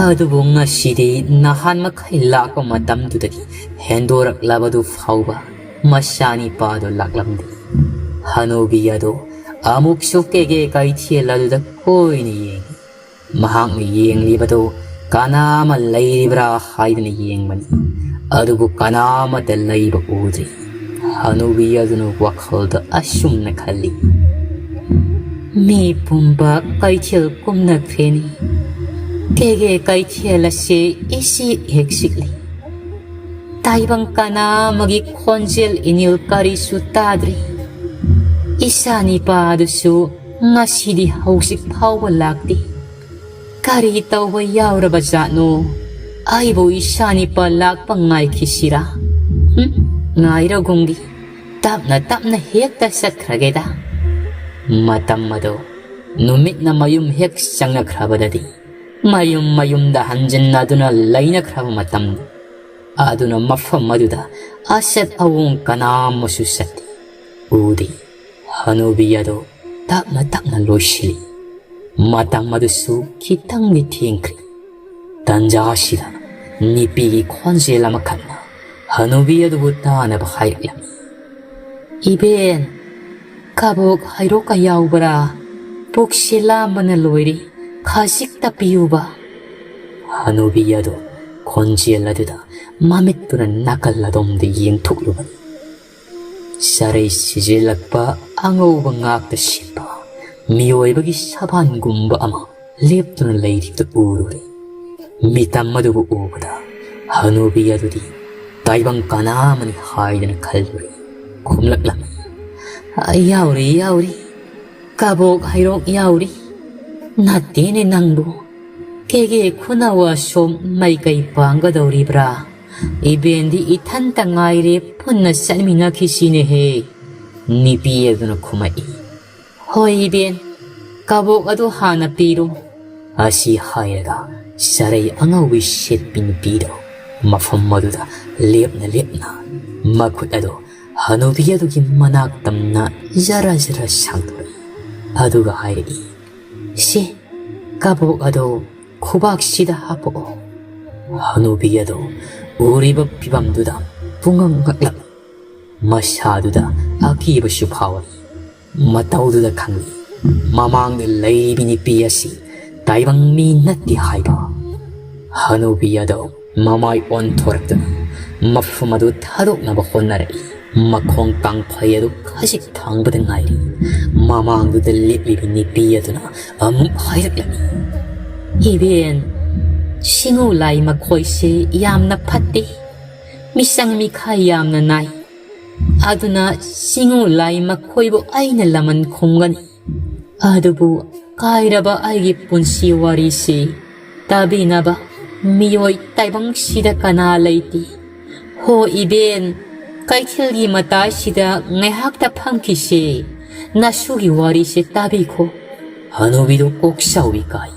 ꯑꯗꯨꯕꯨ ꯉꯁꯤꯗꯤ ꯅꯍꯥꯟ ꯃꯈꯩ ꯂꯥꯛꯄ ꯃꯇꯝꯗꯨꯗꯒꯤ ꯍꯦꯟꯗꯣꯔꯛꯂꯕꯗꯨ ꯐꯥꯎꯕ ꯃꯆꯥꯅꯤꯄꯥꯗꯨ ꯂꯥꯛꯂꯝꯗꯦ꯫ ꯍꯅꯨꯕꯤ ꯑꯗꯨ ꯑꯃꯨꯛꯁꯨ ꯀꯦꯒꯦ ꯀꯩꯊꯦꯜ ꯑꯗꯨꯗ ꯀꯣꯏꯅ ꯌꯦꯡꯉꯤ꯫ ꯃꯍꯥꯛꯅ ꯌꯦꯡꯂꯤꯕꯗꯨ ꯀꯅꯥ ꯑꯃ ꯂꯩꯔꯤꯕ꯭ꯔꯥ ꯍꯥꯏꯗꯨꯅ ꯌꯦꯡꯕꯅꯤ꯫ ꯑꯗꯨꯕꯨ ꯀꯅꯥ ꯑꯃꯠꯇ ꯂꯩꯕ ꯎꯗ꯭ꯔꯤ꯫ ꯍꯅꯨꯕꯤ ꯑꯗꯨꯅ ꯋꯥꯈꯜꯗ ꯑꯁꯨꯝꯅ ꯈꯜꯂꯤ, "ꯃꯤ ꯄꯨꯝꯕ ꯀꯩꯊꯦꯜ ꯀꯨꯝꯅꯈ꯭ꯔꯦꯅꯤ꯫ ꯀꯦꯒꯦ ꯀꯩꯊꯦꯜ ꯑꯁꯤ ꯏꯆꯤꯛ ꯍꯦꯛ ꯆꯤꯛꯂꯤ꯫ ꯇꯥꯏꯕꯪ ꯀꯅꯥ ꯑꯃꯒꯤ ꯈꯣꯟꯖꯦꯜ ꯏꯅꯤꯜ ꯀꯔꯤꯁꯨ ꯇꯥꯗ꯭ꯔꯤ꯫ ꯏꯆꯥ ꯅꯤꯄꯥ ꯑꯗꯨꯁꯨ ꯉꯁꯤꯗꯤ ꯍꯧꯖꯤꯛ ꯐꯥꯎꯕ ꯂꯥꯛꯇꯦ꯫ ꯀꯔꯤ ꯇꯧꯕ ꯌꯥꯎꯔꯕ ꯖꯥꯠꯅꯣ? ꯑꯩꯕꯨ ꯏꯆꯥ ꯅꯤꯄꯥ ꯂꯥꯛꯄ ꯉꯥꯏꯈꯤꯁꯤꯔꯥ? ꯍꯨꯝ, ꯉꯥꯏꯔꯒꯨꯝꯒꯤ꯫ ꯇꯞꯅ ꯇꯞꯅ ꯍꯦꯛꯇ ꯆꯠꯈ꯭ꯔꯒꯦꯗ꯫" ꯃꯇꯝ ꯑꯗꯨ ꯅꯨꯃꯤꯠꯅ ꯃꯌꯨꯝ ꯍꯦꯛ ꯆꯪꯅꯈ꯭ꯔꯕꯗꯗꯤ ꯃꯌꯨꯝ ꯃꯌꯨꯝꯗ ꯍꯟꯖꯤꯟꯅꯗꯨꯅ ꯂꯩꯅꯈ꯭ꯔꯕ ꯃꯇꯝ ꯑꯗꯨꯅ ꯃꯐꯝ ꯑꯗꯨꯗ ꯑꯆꯠ ꯑꯋꯣꯡ ꯀꯅꯥ ꯑꯃꯁꯨ ꯆꯠꯇꯦ꯫ ꯎꯗꯦ꯫ ꯍꯅꯨꯕꯤ ꯑꯗꯨ ꯇꯞꯅ ꯇꯞꯅ ꯂꯣꯏꯁꯤꯜꯂꯤ꯫ ꯃꯇꯝ ꯑꯗꯨꯁꯨ ꯈꯤꯇꯪꯗꯤ ꯊꯦꯡꯈ꯭ꯔꯦ꯫ ꯇꯟꯖꯥ ꯑꯁꯤꯗ ꯅꯨꯄꯤꯒꯤ ꯈꯣꯟꯖꯦꯜ ꯑꯃꯈꯛꯅ ꯍꯅꯨꯕꯤ ꯑꯗꯨꯕꯨ ꯇꯥꯅꯕ ꯍꯥꯏꯔꯛꯂꯝꯃꯤ꯫ "ꯏꯕꯦꯟ, ꯀꯕꯣꯛ ꯍꯩꯔꯣꯛꯀ ꯌꯥꯎꯕ꯭ꯔꯥ? ꯄꯨꯛꯁꯤ ꯂꯥꯝꯕꯅ ꯂꯣꯏꯔꯦ, ꯈꯖꯤꯛꯇ ꯄꯤꯌꯨꯕ꯫" ꯍꯅꯨꯕꯤ ꯑꯗꯨ ꯈꯣꯟꯖꯦꯜ ꯑꯗꯨꯗ ꯃꯃꯤꯠꯇꯨꯅ ꯅꯥꯀꯜ ꯑꯗꯣꯝꯗ ꯌꯦꯡꯊꯣꯛꯂꯨꯕꯅꯤ꯫ ꯆꯔꯩ ꯁꯤꯖꯤꯜꯂꯛꯄ ꯑꯉꯧꯕ ꯉꯥꯛꯇ ꯁꯤꯠꯄ ꯃꯤꯑꯣꯏꯕꯒꯤ ꯁꯕꯥꯟꯒꯨꯝꯕ ꯑꯃ ꯂꯦꯞꯇꯨꯅ ꯂꯩꯔꯤꯕꯗꯨ ꯎꯔꯨꯔꯦ꯫ ꯃꯤꯇꯝ ꯑꯗꯨꯕꯨ ꯎꯕꯗ ꯍꯅꯨꯕꯤ ꯑꯗꯨꯗꯤ ꯇꯥꯏꯕꯪ ꯀꯅꯥ ꯑꯃꯅꯤ ꯍꯥꯏꯗꯅ ꯈꯜꯂꯨꯔꯦ꯫ ꯈꯨꯝꯂꯛꯂꯝꯃꯤ, "ꯌꯥꯎꯔꯤ, ꯌꯥꯎꯔꯤ꯫ ꯀꯕꯣꯛ ꯍꯩꯔꯣꯛ ꯌꯥꯎꯔꯤ꯫ ꯅꯠꯇꯦꯅꯦ ꯅꯪꯕꯨ꯫ ꯀꯦꯒꯦ ꯈꯨꯅꯧ ꯑꯁꯣꯝ ꯃꯥꯏꯀꯩ ꯄꯥꯡꯒꯗꯧꯔꯤꯕ꯭ꯔꯥ? ꯏꯕꯦꯟꯗꯤ ꯏꯊꯟꯇ ꯉꯥꯏꯔꯦ, ꯄꯨꯟꯅ ꯆꯠꯃꯤꯟꯅꯈꯤꯁꯤꯅꯦꯍꯦ꯫" ꯅꯨꯄꯤ ꯑꯗꯨꯅ ꯈꯨꯝꯃꯛꯏ, "ꯍꯣꯏ ꯏꯕꯦꯟ, ꯀꯕꯣꯛ ꯑꯗꯨ ꯍꯥꯟꯅ ꯄꯤꯔꯨ꯫" ꯑꯁꯤ ꯍꯥꯏꯔꯒ ꯆꯔꯩ ꯑꯉꯧꯕꯤ ꯁꯦꯠꯄꯤ ꯅꯨꯄꯤꯗꯣ ꯃꯐꯝ ꯑꯗꯨꯗ ꯂꯦꯞꯅ ꯂꯦꯞꯅ ꯃꯈꯨꯠ ꯑꯗꯨ ꯍꯅꯨꯕꯤ ꯑꯗꯨꯒꯤ ꯃꯅꯥꯛ ꯇꯝꯅ ꯖꯔ ꯖꯔ ꯁꯥꯡꯗꯣꯔꯛꯏ꯫ ꯑꯗꯨꯒ ꯍꯥꯏꯔꯛꯏ, "ꯁꯤ ꯀꯕꯣꯛ ꯑꯗꯣ ꯈꯨꯕꯥꯛꯁꯤꯗ ꯍꯥꯞꯄꯛꯑꯣ"꯫ ꯍꯅꯨꯕꯤ ꯑꯗꯣ ꯎꯔꯤꯕ ꯐꯤꯕꯝꯗꯨꯗ ꯄꯨꯡꯉꯛ ꯉꯛꯂꯝꯃꯤ꯫ ꯃꯁꯥꯗꯨꯗ ꯑꯀꯤꯕꯁꯨ ꯐꯥꯎꯔꯛꯏ꯫ ꯃꯇꯧꯗꯨꯗ ꯈꯪꯂꯤ, ꯃꯃꯥꯡꯗ ꯂꯩꯔꯤꯕꯤ ꯅꯨꯄꯤ ꯑꯁꯤ ꯇꯥꯏꯕꯪ ꯃꯤ ꯅꯠꯇꯦ ꯍꯥꯏꯕ꯫ ꯍꯅꯨꯕꯤ ꯑꯗꯣ ꯃꯃꯥꯏ ꯑꯣꯟꯊꯣꯔꯛꯇꯨꯅ ꯃꯐꯝ ꯑꯗꯨ ꯊꯥꯗꯣꯛꯅꯕ ꯍꯣꯠꯅꯔꯛꯏ꯫ ꯃꯈꯣꯡ ꯀꯥꯡꯐꯩ ꯑꯗꯨ ꯈꯖꯤꯛ ꯊꯥꯡꯕꯗ ꯉꯥꯏꯔꯤ꯫ ꯃꯃꯥꯡꯗꯨꯗ ꯂꯦꯞꯂꯤꯕ ꯅꯨꯄꯤ ꯑꯗꯨꯅ ꯑꯃꯨꯛ ꯍꯥꯏꯔꯛꯂꯝꯃꯤ, "ꯏꯕꯦꯟ, ꯁꯤꯡꯎ ꯂꯥꯏ ꯃꯈꯣꯏꯁꯦ ꯌꯥꯝꯅ ꯐꯠꯇꯦ꯫ ꯃꯤꯆꯪ ꯃꯤꯈꯥꯏ ꯌꯥꯝꯅ ꯅꯥꯏ꯫ ꯑꯗꯨꯅ ꯁꯤꯡꯎ ꯂꯥꯏ ꯃꯈꯣꯏꯕꯨ ꯑꯩꯅ ꯂꯃꯟ ꯈꯨꯝꯒꯅꯤ꯫ ꯑꯗꯨꯕꯨ ꯀꯥꯏꯔꯕ ꯑꯩꯒꯤ ꯄꯨꯟꯁꯤ ꯋꯥꯔꯤꯁꯤ ꯇꯥꯕꯤꯅꯕ ꯃꯤꯑꯣꯏ ꯇꯥꯏꯕꯪꯁꯤꯗ ꯀꯅꯥ ꯂꯩꯇꯦ? ꯍꯣ ꯏꯕꯦꯟ, ꯀꯩꯊꯦꯜꯒꯤ ꯃꯇꯥꯏꯁꯤꯗ ꯉꯥꯏꯍꯥꯛꯇ ꯐꯝꯈꯤꯁꯦ꯫ ꯅꯁꯨꯒꯤ ꯋꯥꯔꯤꯁꯦ ꯇꯥꯕꯤꯈꯣ"꯫ ꯍꯅꯨꯕꯤꯗꯨ ꯀꯣꯛ ꯁꯥꯎꯕꯤ ꯀꯥꯏ꯫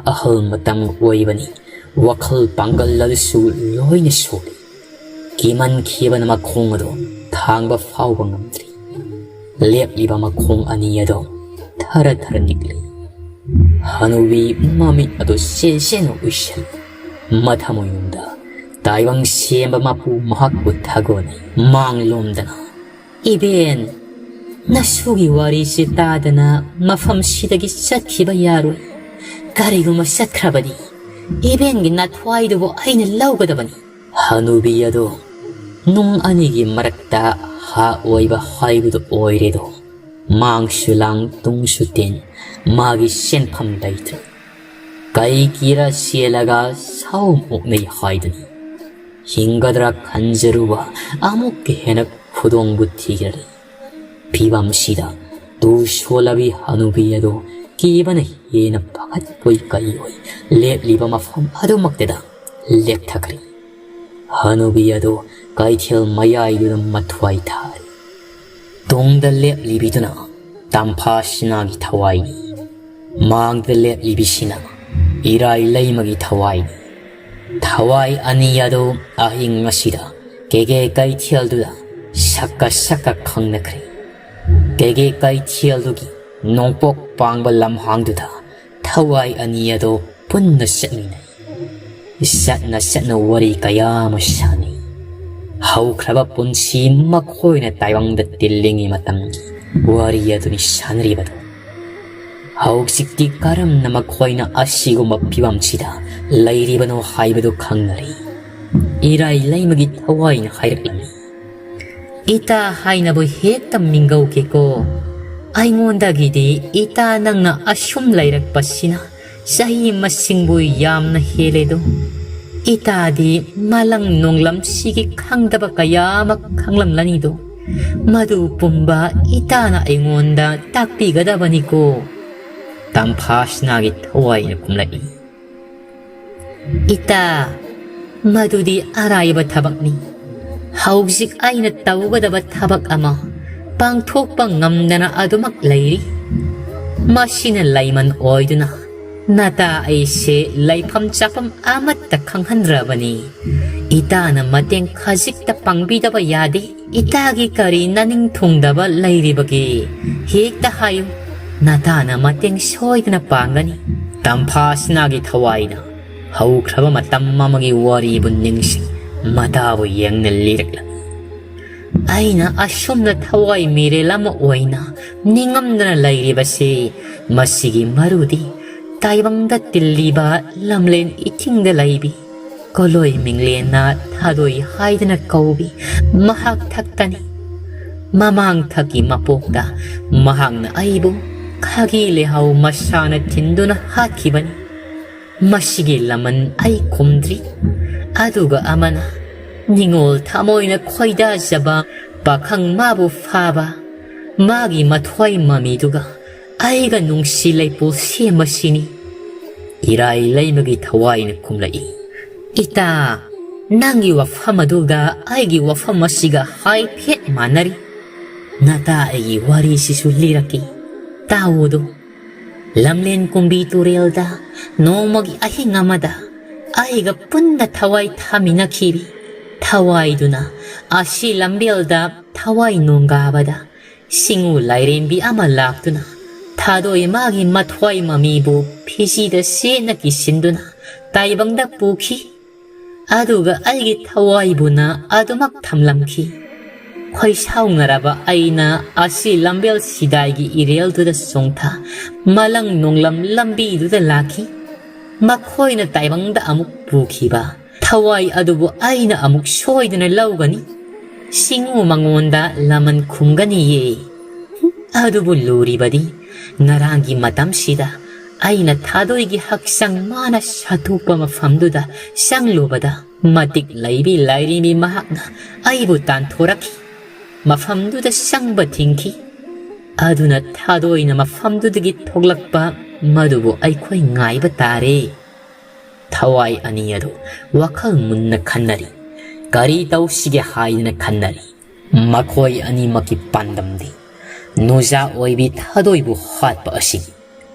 ꯑꯍꯜ ꯃꯇꯝ ꯑꯣꯏꯕꯅꯤ, ꯋꯥꯈꯜ ꯄꯥꯡꯒꯜ ꯑꯗꯨꯁꯨ ꯂꯣꯏꯅ ꯁꯣꯜꯂꯤ꯫ ꯀꯤꯃꯟꯈꯤꯕꯅ ꯃꯈꯣꯡ ꯑꯗꯨ ꯊꯥꯡꯕ ꯐꯥꯎꯕ ꯉꯝꯗ꯭ꯔꯤ꯫ ꯂꯦꯞꯂꯤꯕ ꯃꯈꯣꯡ ꯑꯅꯤ ꯑꯗꯨ ꯊꯔ ꯊꯔ ꯅꯤꯛꯂꯤ꯫ ꯍꯅꯨꯕꯤ ꯃꯃꯤꯠ ꯑꯗꯨ ꯁꯦꯟ ꯁꯦꯟꯅ ꯎꯏꯁꯜꯂꯤ꯫ ꯃꯊꯃꯣꯏꯅꯨꯡꯗ ꯇꯥꯏꯕꯪ ꯁꯦꯝꯕ ꯃꯄꯨ ꯃꯍꯥꯛꯄꯨ ꯊꯥꯒꯣꯟꯅꯩ꯫ ꯃꯥꯡꯂꯣꯝꯗꯅ, "ꯏꯕꯦꯟ, ꯅꯁꯨꯒꯤ ꯋꯥꯔꯤꯁꯤ ꯇꯥꯗꯅ ꯃꯐꯝꯁꯤꯗꯒꯤ ꯆꯠꯈꯤꯕ ꯌꯥꯔꯣꯏ꯫ ꯀꯔꯤꯒꯨꯝꯕ ꯆꯠꯈ꯭ꯔꯕꯗꯤ ꯏꯕꯦꯟꯒꯤ ꯅꯥꯊ꯭ꯋꯥꯏꯗꯨꯕꯨ ꯑꯩꯅ ꯂꯧꯒꯗꯕꯅꯤ"꯫ ꯍꯅꯨꯕꯤ ꯑꯗꯨ ꯅꯨꯡ ꯑꯅꯤꯒꯤ ꯃꯔꯛꯇ ꯍꯥ ꯑꯣꯏꯕ ꯍꯥꯏꯕꯗꯨ ꯑꯣꯏꯔꯦꯗꯣ꯫ ꯃꯥꯡꯁꯨ ꯂꯥꯡ, ꯇꯨꯡꯁꯨ ꯇꯦꯟ, ꯃꯥꯒꯤ ꯁꯦꯟꯐꯝ ꯂꯩꯇ꯭ꯔꯦ꯫ ꯀꯩ ꯀꯤꯔ ꯆꯦꯜꯂꯒ ꯁꯥꯎ ꯃꯣꯛꯅꯩ ꯍꯥꯏꯗꯨꯅꯤ꯫ ꯍꯤꯡꯒꯗ꯭ꯔꯥ ꯈꯟꯖꯔꯨꯕ ꯑꯃꯨꯛꯀ ꯍꯦꯟꯅ ꯈꯨꯗꯣꯡꯕꯨ ꯊꯤꯈ꯭ꯔꯦ꯫ ꯐꯤꯕꯝꯁꯤꯗ ꯇꯨ ꯁꯣꯜꯂꯕꯤ ꯍꯅꯨꯕꯤ ꯑꯗꯨ ꯀꯤꯕꯅ ꯍꯦꯟꯅ ꯄꯥꯈꯠꯄꯣꯏ ꯀꯩꯑꯣꯏ ꯂꯦꯞꯂꯤꯕ ꯃꯐꯝ ꯑꯗꯨꯃꯛꯇꯗ ꯂꯦꯞꯊꯈ꯭ꯔꯦ꯫ ꯍꯅꯨꯕꯤ ꯑꯗꯨ ꯀꯩꯊꯦꯜ ꯃꯌꯥꯏꯗꯨꯗ ꯃꯊ꯭ꯋꯥꯏ ꯊꯥꯔꯤ꯫ ꯇꯨꯡꯗ ꯂꯦꯞꯂꯤꯕꯤꯗꯨꯅ ꯇꯝꯐꯥ ꯁꯤꯅꯥꯒꯤ ꯊꯋꯥꯏꯅꯤ꯫ ꯃꯥꯡꯗ ꯂꯦꯞꯂꯤꯕꯤꯁꯤꯅ ꯏꯔꯥꯏ ꯂꯩꯃꯒꯤ ꯊꯋꯥꯏꯅꯤ꯫ ꯊꯋꯥꯏ ꯑꯅꯤ ꯑꯗꯨ ꯑꯍꯤꯡ ꯑꯁꯤꯗ ꯀꯦꯒꯦ ꯀꯩꯊꯦꯜꯗꯨꯗ ꯁꯛꯀ ꯁꯛꯀ ꯈꯪꯅꯈ꯭ꯔꯦ꯫ ꯀꯩꯒꯦ ꯀꯩꯊꯦꯜꯗꯨꯒꯤ ꯅꯣꯡꯄꯣꯛ ꯄꯥꯡꯕ ꯂꯝꯍꯥꯡꯗꯨꯗ ꯊꯋꯥꯏ ꯑꯅꯤ ꯑꯗꯨ ꯄꯨꯟꯅ ꯆꯠꯃꯤꯟꯅꯩ꯫ ꯆꯠꯅ ꯆꯠꯅ ꯋꯥꯔꯤ ꯀꯌꯥ ꯑꯃ ꯁꯥꯟꯅꯩ꯫ ꯍꯧꯈ꯭ꯔꯕ ꯄꯨꯟꯁꯤ ꯃꯈꯣꯏꯅ ꯇꯥꯏꯕꯪꯗ ꯇꯤꯜꯂꯤꯉꯩ ꯃꯇꯝꯒꯤ ꯋꯥꯔꯤ ꯑꯗꯨꯅꯤ ꯁꯥꯟꯅꯔꯤꯕꯗꯨ꯫ ꯍꯧꯖꯤꯛꯇꯤ ꯀꯔꯝꯅ ꯃꯈꯣꯏꯅ ꯑꯁꯤꯒꯨꯝꯕ ꯐꯤꯕꯝꯁꯤꯗ ꯂꯩꯔꯤꯕꯅꯣ ꯍꯥꯏꯕꯗꯨ ꯈꯪꯅꯔꯤ꯫ ꯏꯔꯥꯏ ꯂꯩꯃꯒꯤ ꯊꯋꯥꯏꯅ ꯍꯥꯏꯔꯛꯂꯝꯃꯤ, "ꯏꯇꯥ ꯍꯥꯏꯅꯕꯨ ꯍꯦꯛꯇ ꯃꯤꯡꯒꯧꯒꯦꯀꯣ꯫ ꯑꯩꯉꯣꯟꯗꯒꯤꯗꯤ ꯏꯇꯥ ꯅꯪꯅ ꯑꯁꯨꯝ ꯂꯩꯔꯛꯄꯁꯤꯅ ꯆꯍꯤ ꯃꯁꯤꯡꯕꯨ ꯌꯥꯝꯅ ꯍꯦꯜꯂꯦꯗꯣ꯫ ꯏꯇꯥꯗꯤ ꯃꯥꯂꯪ ꯅꯣꯡꯂꯝꯁꯤꯒꯤ ꯈꯪꯗꯕ ꯀꯌꯥ ꯑꯃ ꯈꯪꯂꯝꯂꯅꯤꯗꯣ꯫ ꯃꯗꯨ ꯄꯨꯝꯕ ꯏꯇꯥꯅ ꯑꯩꯉꯣꯟꯗ ꯇꯥꯛꯄꯤꯒꯗꯕꯅꯤꯀꯣ꯫" ꯇꯝꯐꯥꯁꯅꯥꯒꯤ ꯊꯋꯥꯏꯅ ꯈꯨꯝꯂꯛꯏ, "ꯏꯇꯥ, ꯃꯗꯨꯗꯤ ꯑꯔꯥꯏꯕ ꯊꯕꯛꯅꯤ꯫ ꯍꯧꯖꯤꯛ ꯑꯩꯅ ꯇꯧꯒꯗꯕ ꯊꯕꯛ ꯑꯃ ꯄꯥꯡꯊꯣꯛꯄ ꯉꯝꯗꯅ ꯑꯗꯨꯃꯛ ꯂꯩꯔꯤ꯫ ꯃꯁꯤꯅ ꯂꯩꯃꯟ ꯑꯣꯏꯗꯨꯅ ꯅꯇꯥ ꯑꯩꯁꯦ ꯂꯩꯐꯝ ꯆꯥꯐꯝ ꯑꯃꯠꯇ ꯈꯪꯍꯟꯗ꯭ꯔꯕꯅꯤ꯫ ꯏꯇꯥꯅ ꯃꯇꯦꯡ ꯈꯖꯤꯛꯇ ꯄꯥꯡꯕꯤꯗꯕ ꯌꯥꯗꯦ꯫ ꯏꯇꯥꯒꯤ ꯀꯔꯤ ꯅꯅꯤꯡ ꯊꯨꯡꯗꯕ ꯂꯩꯔꯤꯕꯒꯦ? ꯍꯦꯛꯇ ꯍꯥꯏꯌꯨ꯫ ꯅꯇꯥꯅ ꯃꯇꯦꯡ ꯁꯣꯏꯗꯅ ꯄꯥꯡꯒꯅꯤ꯫" ꯇꯝꯐꯥꯁꯅꯥꯒꯤ ꯊꯋꯥꯏꯅ ꯍꯧꯈ꯭ꯔꯕ ꯃꯇꯝ ꯑꯃꯒꯤ ꯋꯥꯔꯤꯕꯨ ꯅꯤꯡꯁꯤꯡ ꯃꯇꯥꯕꯨ ꯌꯦꯡꯅ ꯂꯤꯔꯛꯂꯝꯃꯤ꯫ ꯑꯩꯅ ꯑꯁꯨꯝꯅ ꯊꯋꯥꯏ ꯃꯤꯔꯦꯜ ꯑꯃ ꯑꯣꯏꯅ ꯅꯤꯡꯉꯝꯗꯅ ꯂꯩꯔꯤꯕꯁꯤ, ꯃꯁꯤꯒꯤ ꯃꯔꯨꯗꯤ ꯇꯥꯏꯕꯪꯗ ꯇꯤꯜꯂꯤꯕ ꯂꯝꯂꯦꯟ ꯏꯊꯤꯡꯗ ꯂꯩꯕꯤ, ꯀꯣꯂꯣꯏ ꯃꯤꯡꯂꯦꯟꯅ ꯊꯥꯗꯣꯏ ꯍꯥꯏꯗꯅ ꯀꯧꯕꯤ ꯃꯍꯥꯛ ꯊꯛꯇꯅꯤ꯫ ꯃꯃꯥꯡ ꯊꯛꯀꯤ ꯃꯄꯣꯛꯇ ꯃꯍꯥꯛꯅ ꯑꯩꯕꯨ ꯈꯥꯒꯤ ꯂꯩꯍꯥꯎ ꯃꯁꯥꯅ ꯊꯤꯟꯗꯨꯅ ꯍꯥꯠꯈꯤꯕꯅꯤ꯫ ꯃꯁꯤꯒꯤ ꯂꯃꯟ ꯑꯩ ꯈꯨꯝꯗ꯭ꯔꯤ꯫ ꯑꯗꯨꯒ ꯑꯃꯅ ꯅꯤꯡꯉꯣꯜ ꯊꯃꯣꯏꯅ ꯈꯣꯏꯗꯥꯖꯕ ꯄꯥꯈꯪ ꯃꯥꯕꯨ ꯐꯥꯕ, ꯃꯥꯒꯤ ꯃꯊ꯭ꯋꯥꯏ ꯃꯃꯤꯗꯨꯒ ꯑꯩꯒ ꯅꯨꯡꯁꯤ ꯂꯩꯄꯨ ꯁꯦꯝꯕꯁꯤꯅꯤ꯫ ꯏꯔꯥꯏ ꯂꯩꯃꯒꯤ ꯊꯋꯥꯏꯅ ꯈꯨꯝꯂꯛꯏ, "ꯏꯇꯥ, ꯅꯪꯒꯤ ꯋꯥꯐꯝ ꯑꯗꯨꯒ ꯑꯩꯒꯤ ꯋꯥꯐꯝ ꯑꯁꯤꯒ ꯍꯥꯏꯐꯦꯠ ꯃꯥꯟꯅꯔꯤ꯫ ꯅꯇꯥ ꯑꯩꯒꯤ ꯋꯥꯔꯤꯁꯤꯁꯨ ꯂꯤꯔꯛꯀꯦ, ꯇꯥꯎꯑꯣꯗꯨ꯫ ꯂꯝꯂꯦꯟ ꯀꯨꯝꯕꯤ ꯇꯨꯔꯦꯜꯗ ꯅꯣꯡꯃꯒꯤ ꯑꯍꯤꯡ ꯑꯃꯗ ꯑꯩꯒ ꯄꯨꯟꯅ ꯊꯋꯥꯏ ꯊꯥꯃꯤꯟꯅꯈꯤꯕꯤ ꯊꯋꯥꯏꯗꯨꯅ ꯑꯁꯤ ꯂꯝꯕꯦꯜꯗ ꯊꯋꯥꯏ ꯅꯣꯡꯒꯥꯕꯗ ꯁꯤꯡꯎ ꯂꯥꯏꯔꯦꯝꯕꯤ ꯑꯃ ꯂꯥꯛꯇꯨꯅ ꯊꯥꯗꯣꯏ ꯃꯥꯒꯤ ꯃꯊ꯭ꯋꯥꯏ ꯃꯃꯤꯕꯨ ꯐꯤꯖꯤꯗ ꯁꯦꯠꯅ ꯀꯤꯁꯤꯟꯗꯨꯅ ꯇꯥꯏꯕꯪꯗ ꯄꯨꯈꯤ꯫ ꯑꯗꯨꯒ ꯑꯩꯒꯤ ꯊꯋꯥꯏꯕꯨꯅ ꯑꯗꯨꯃꯛ ꯊꯝꯂꯝꯈꯤ꯫ ꯈꯣꯏꯁꯥꯎꯅꯔꯕ ꯑꯩꯅ ꯑꯁꯤ ꯂꯝꯕꯦꯜ ꯁꯤꯗꯥꯏꯒꯤ ꯏꯔꯦꯜꯗꯨꯗ ꯆꯣꯡꯊ ꯃꯂꯪ ꯅꯣꯡꯂꯝ ꯂꯝꯕꯤꯗꯨꯗ ꯂꯥꯛꯈꯤ꯫ ꯃꯈꯣꯏꯅ ꯇꯥꯏꯕꯪꯗ ꯑꯃꯨꯛ ꯄꯨꯈꯤꯕ ꯊꯋꯥꯏ ꯑꯗꯨꯕꯨ ꯑꯩꯅ ꯑꯃꯨꯛ ꯁꯣꯏꯗꯅ ꯂꯧꯒꯅꯤ꯫ ꯁꯤꯡꯎ ꯃꯉꯣꯟꯗ ꯂꯃꯟ ꯈꯨꯝꯒꯅꯤꯌꯦ꯫ ꯑꯗꯨꯕꯨ ꯂꯨꯔꯤꯕꯗꯤ ꯉꯔꯥꯡꯒꯤ ꯃꯇꯝꯁꯤꯗ ꯑꯩꯅ ꯊꯥꯗꯣꯏꯒꯤ ꯍꯛꯆꯥꯡ ꯃꯥꯅ ꯁꯥꯠꯇꯣꯛꯄ ꯃꯐꯝꯗꯨꯗ ꯆꯪꯂꯨꯕꯗ ꯃꯇꯤꯛ ꯂꯩꯕꯤ ꯂꯥꯏꯔꯦꯝꯕꯤ ꯃꯍꯥꯛꯅ ꯑꯩꯕꯨ ꯇꯥꯟꯊꯣꯔꯛꯈꯤ꯫ ꯃꯐꯝꯗꯨꯗ ꯆꯪꯕ ꯊꯤꯡꯈꯤ꯫ ꯑꯗꯨꯅ ꯊꯥꯗꯣꯏꯅ ꯃꯐꯝꯗꯨꯗꯒꯤ ꯊꯣꯛꯂꯛꯄ ꯃꯗꯨꯕꯨ ꯑꯩꯈꯣꯏ ꯉꯥꯏꯕ ꯇꯥꯔꯦ꯫ ꯊꯋꯥꯏ ꯑꯅꯤ ꯑꯗꯨ ꯋꯥꯈꯜ ꯃꯨꯟꯅ ꯈꯟꯅꯔꯤ꯫ ꯀꯔꯤ ꯇꯧꯁꯤꯒꯦ ꯍꯥꯏꯗꯅ ꯈꯟꯅꯔꯤ꯫ ꯃꯈꯣꯏ ꯑꯅꯤꯃꯛꯀꯤ ꯄꯥꯟꯗꯝꯗꯤ ꯅꯨꯖꯥ ꯑꯣꯏꯕꯤ ꯊꯥꯗꯣꯏꯕꯨ ꯍꯥꯠꯄ ꯑꯁꯤꯅꯤ꯫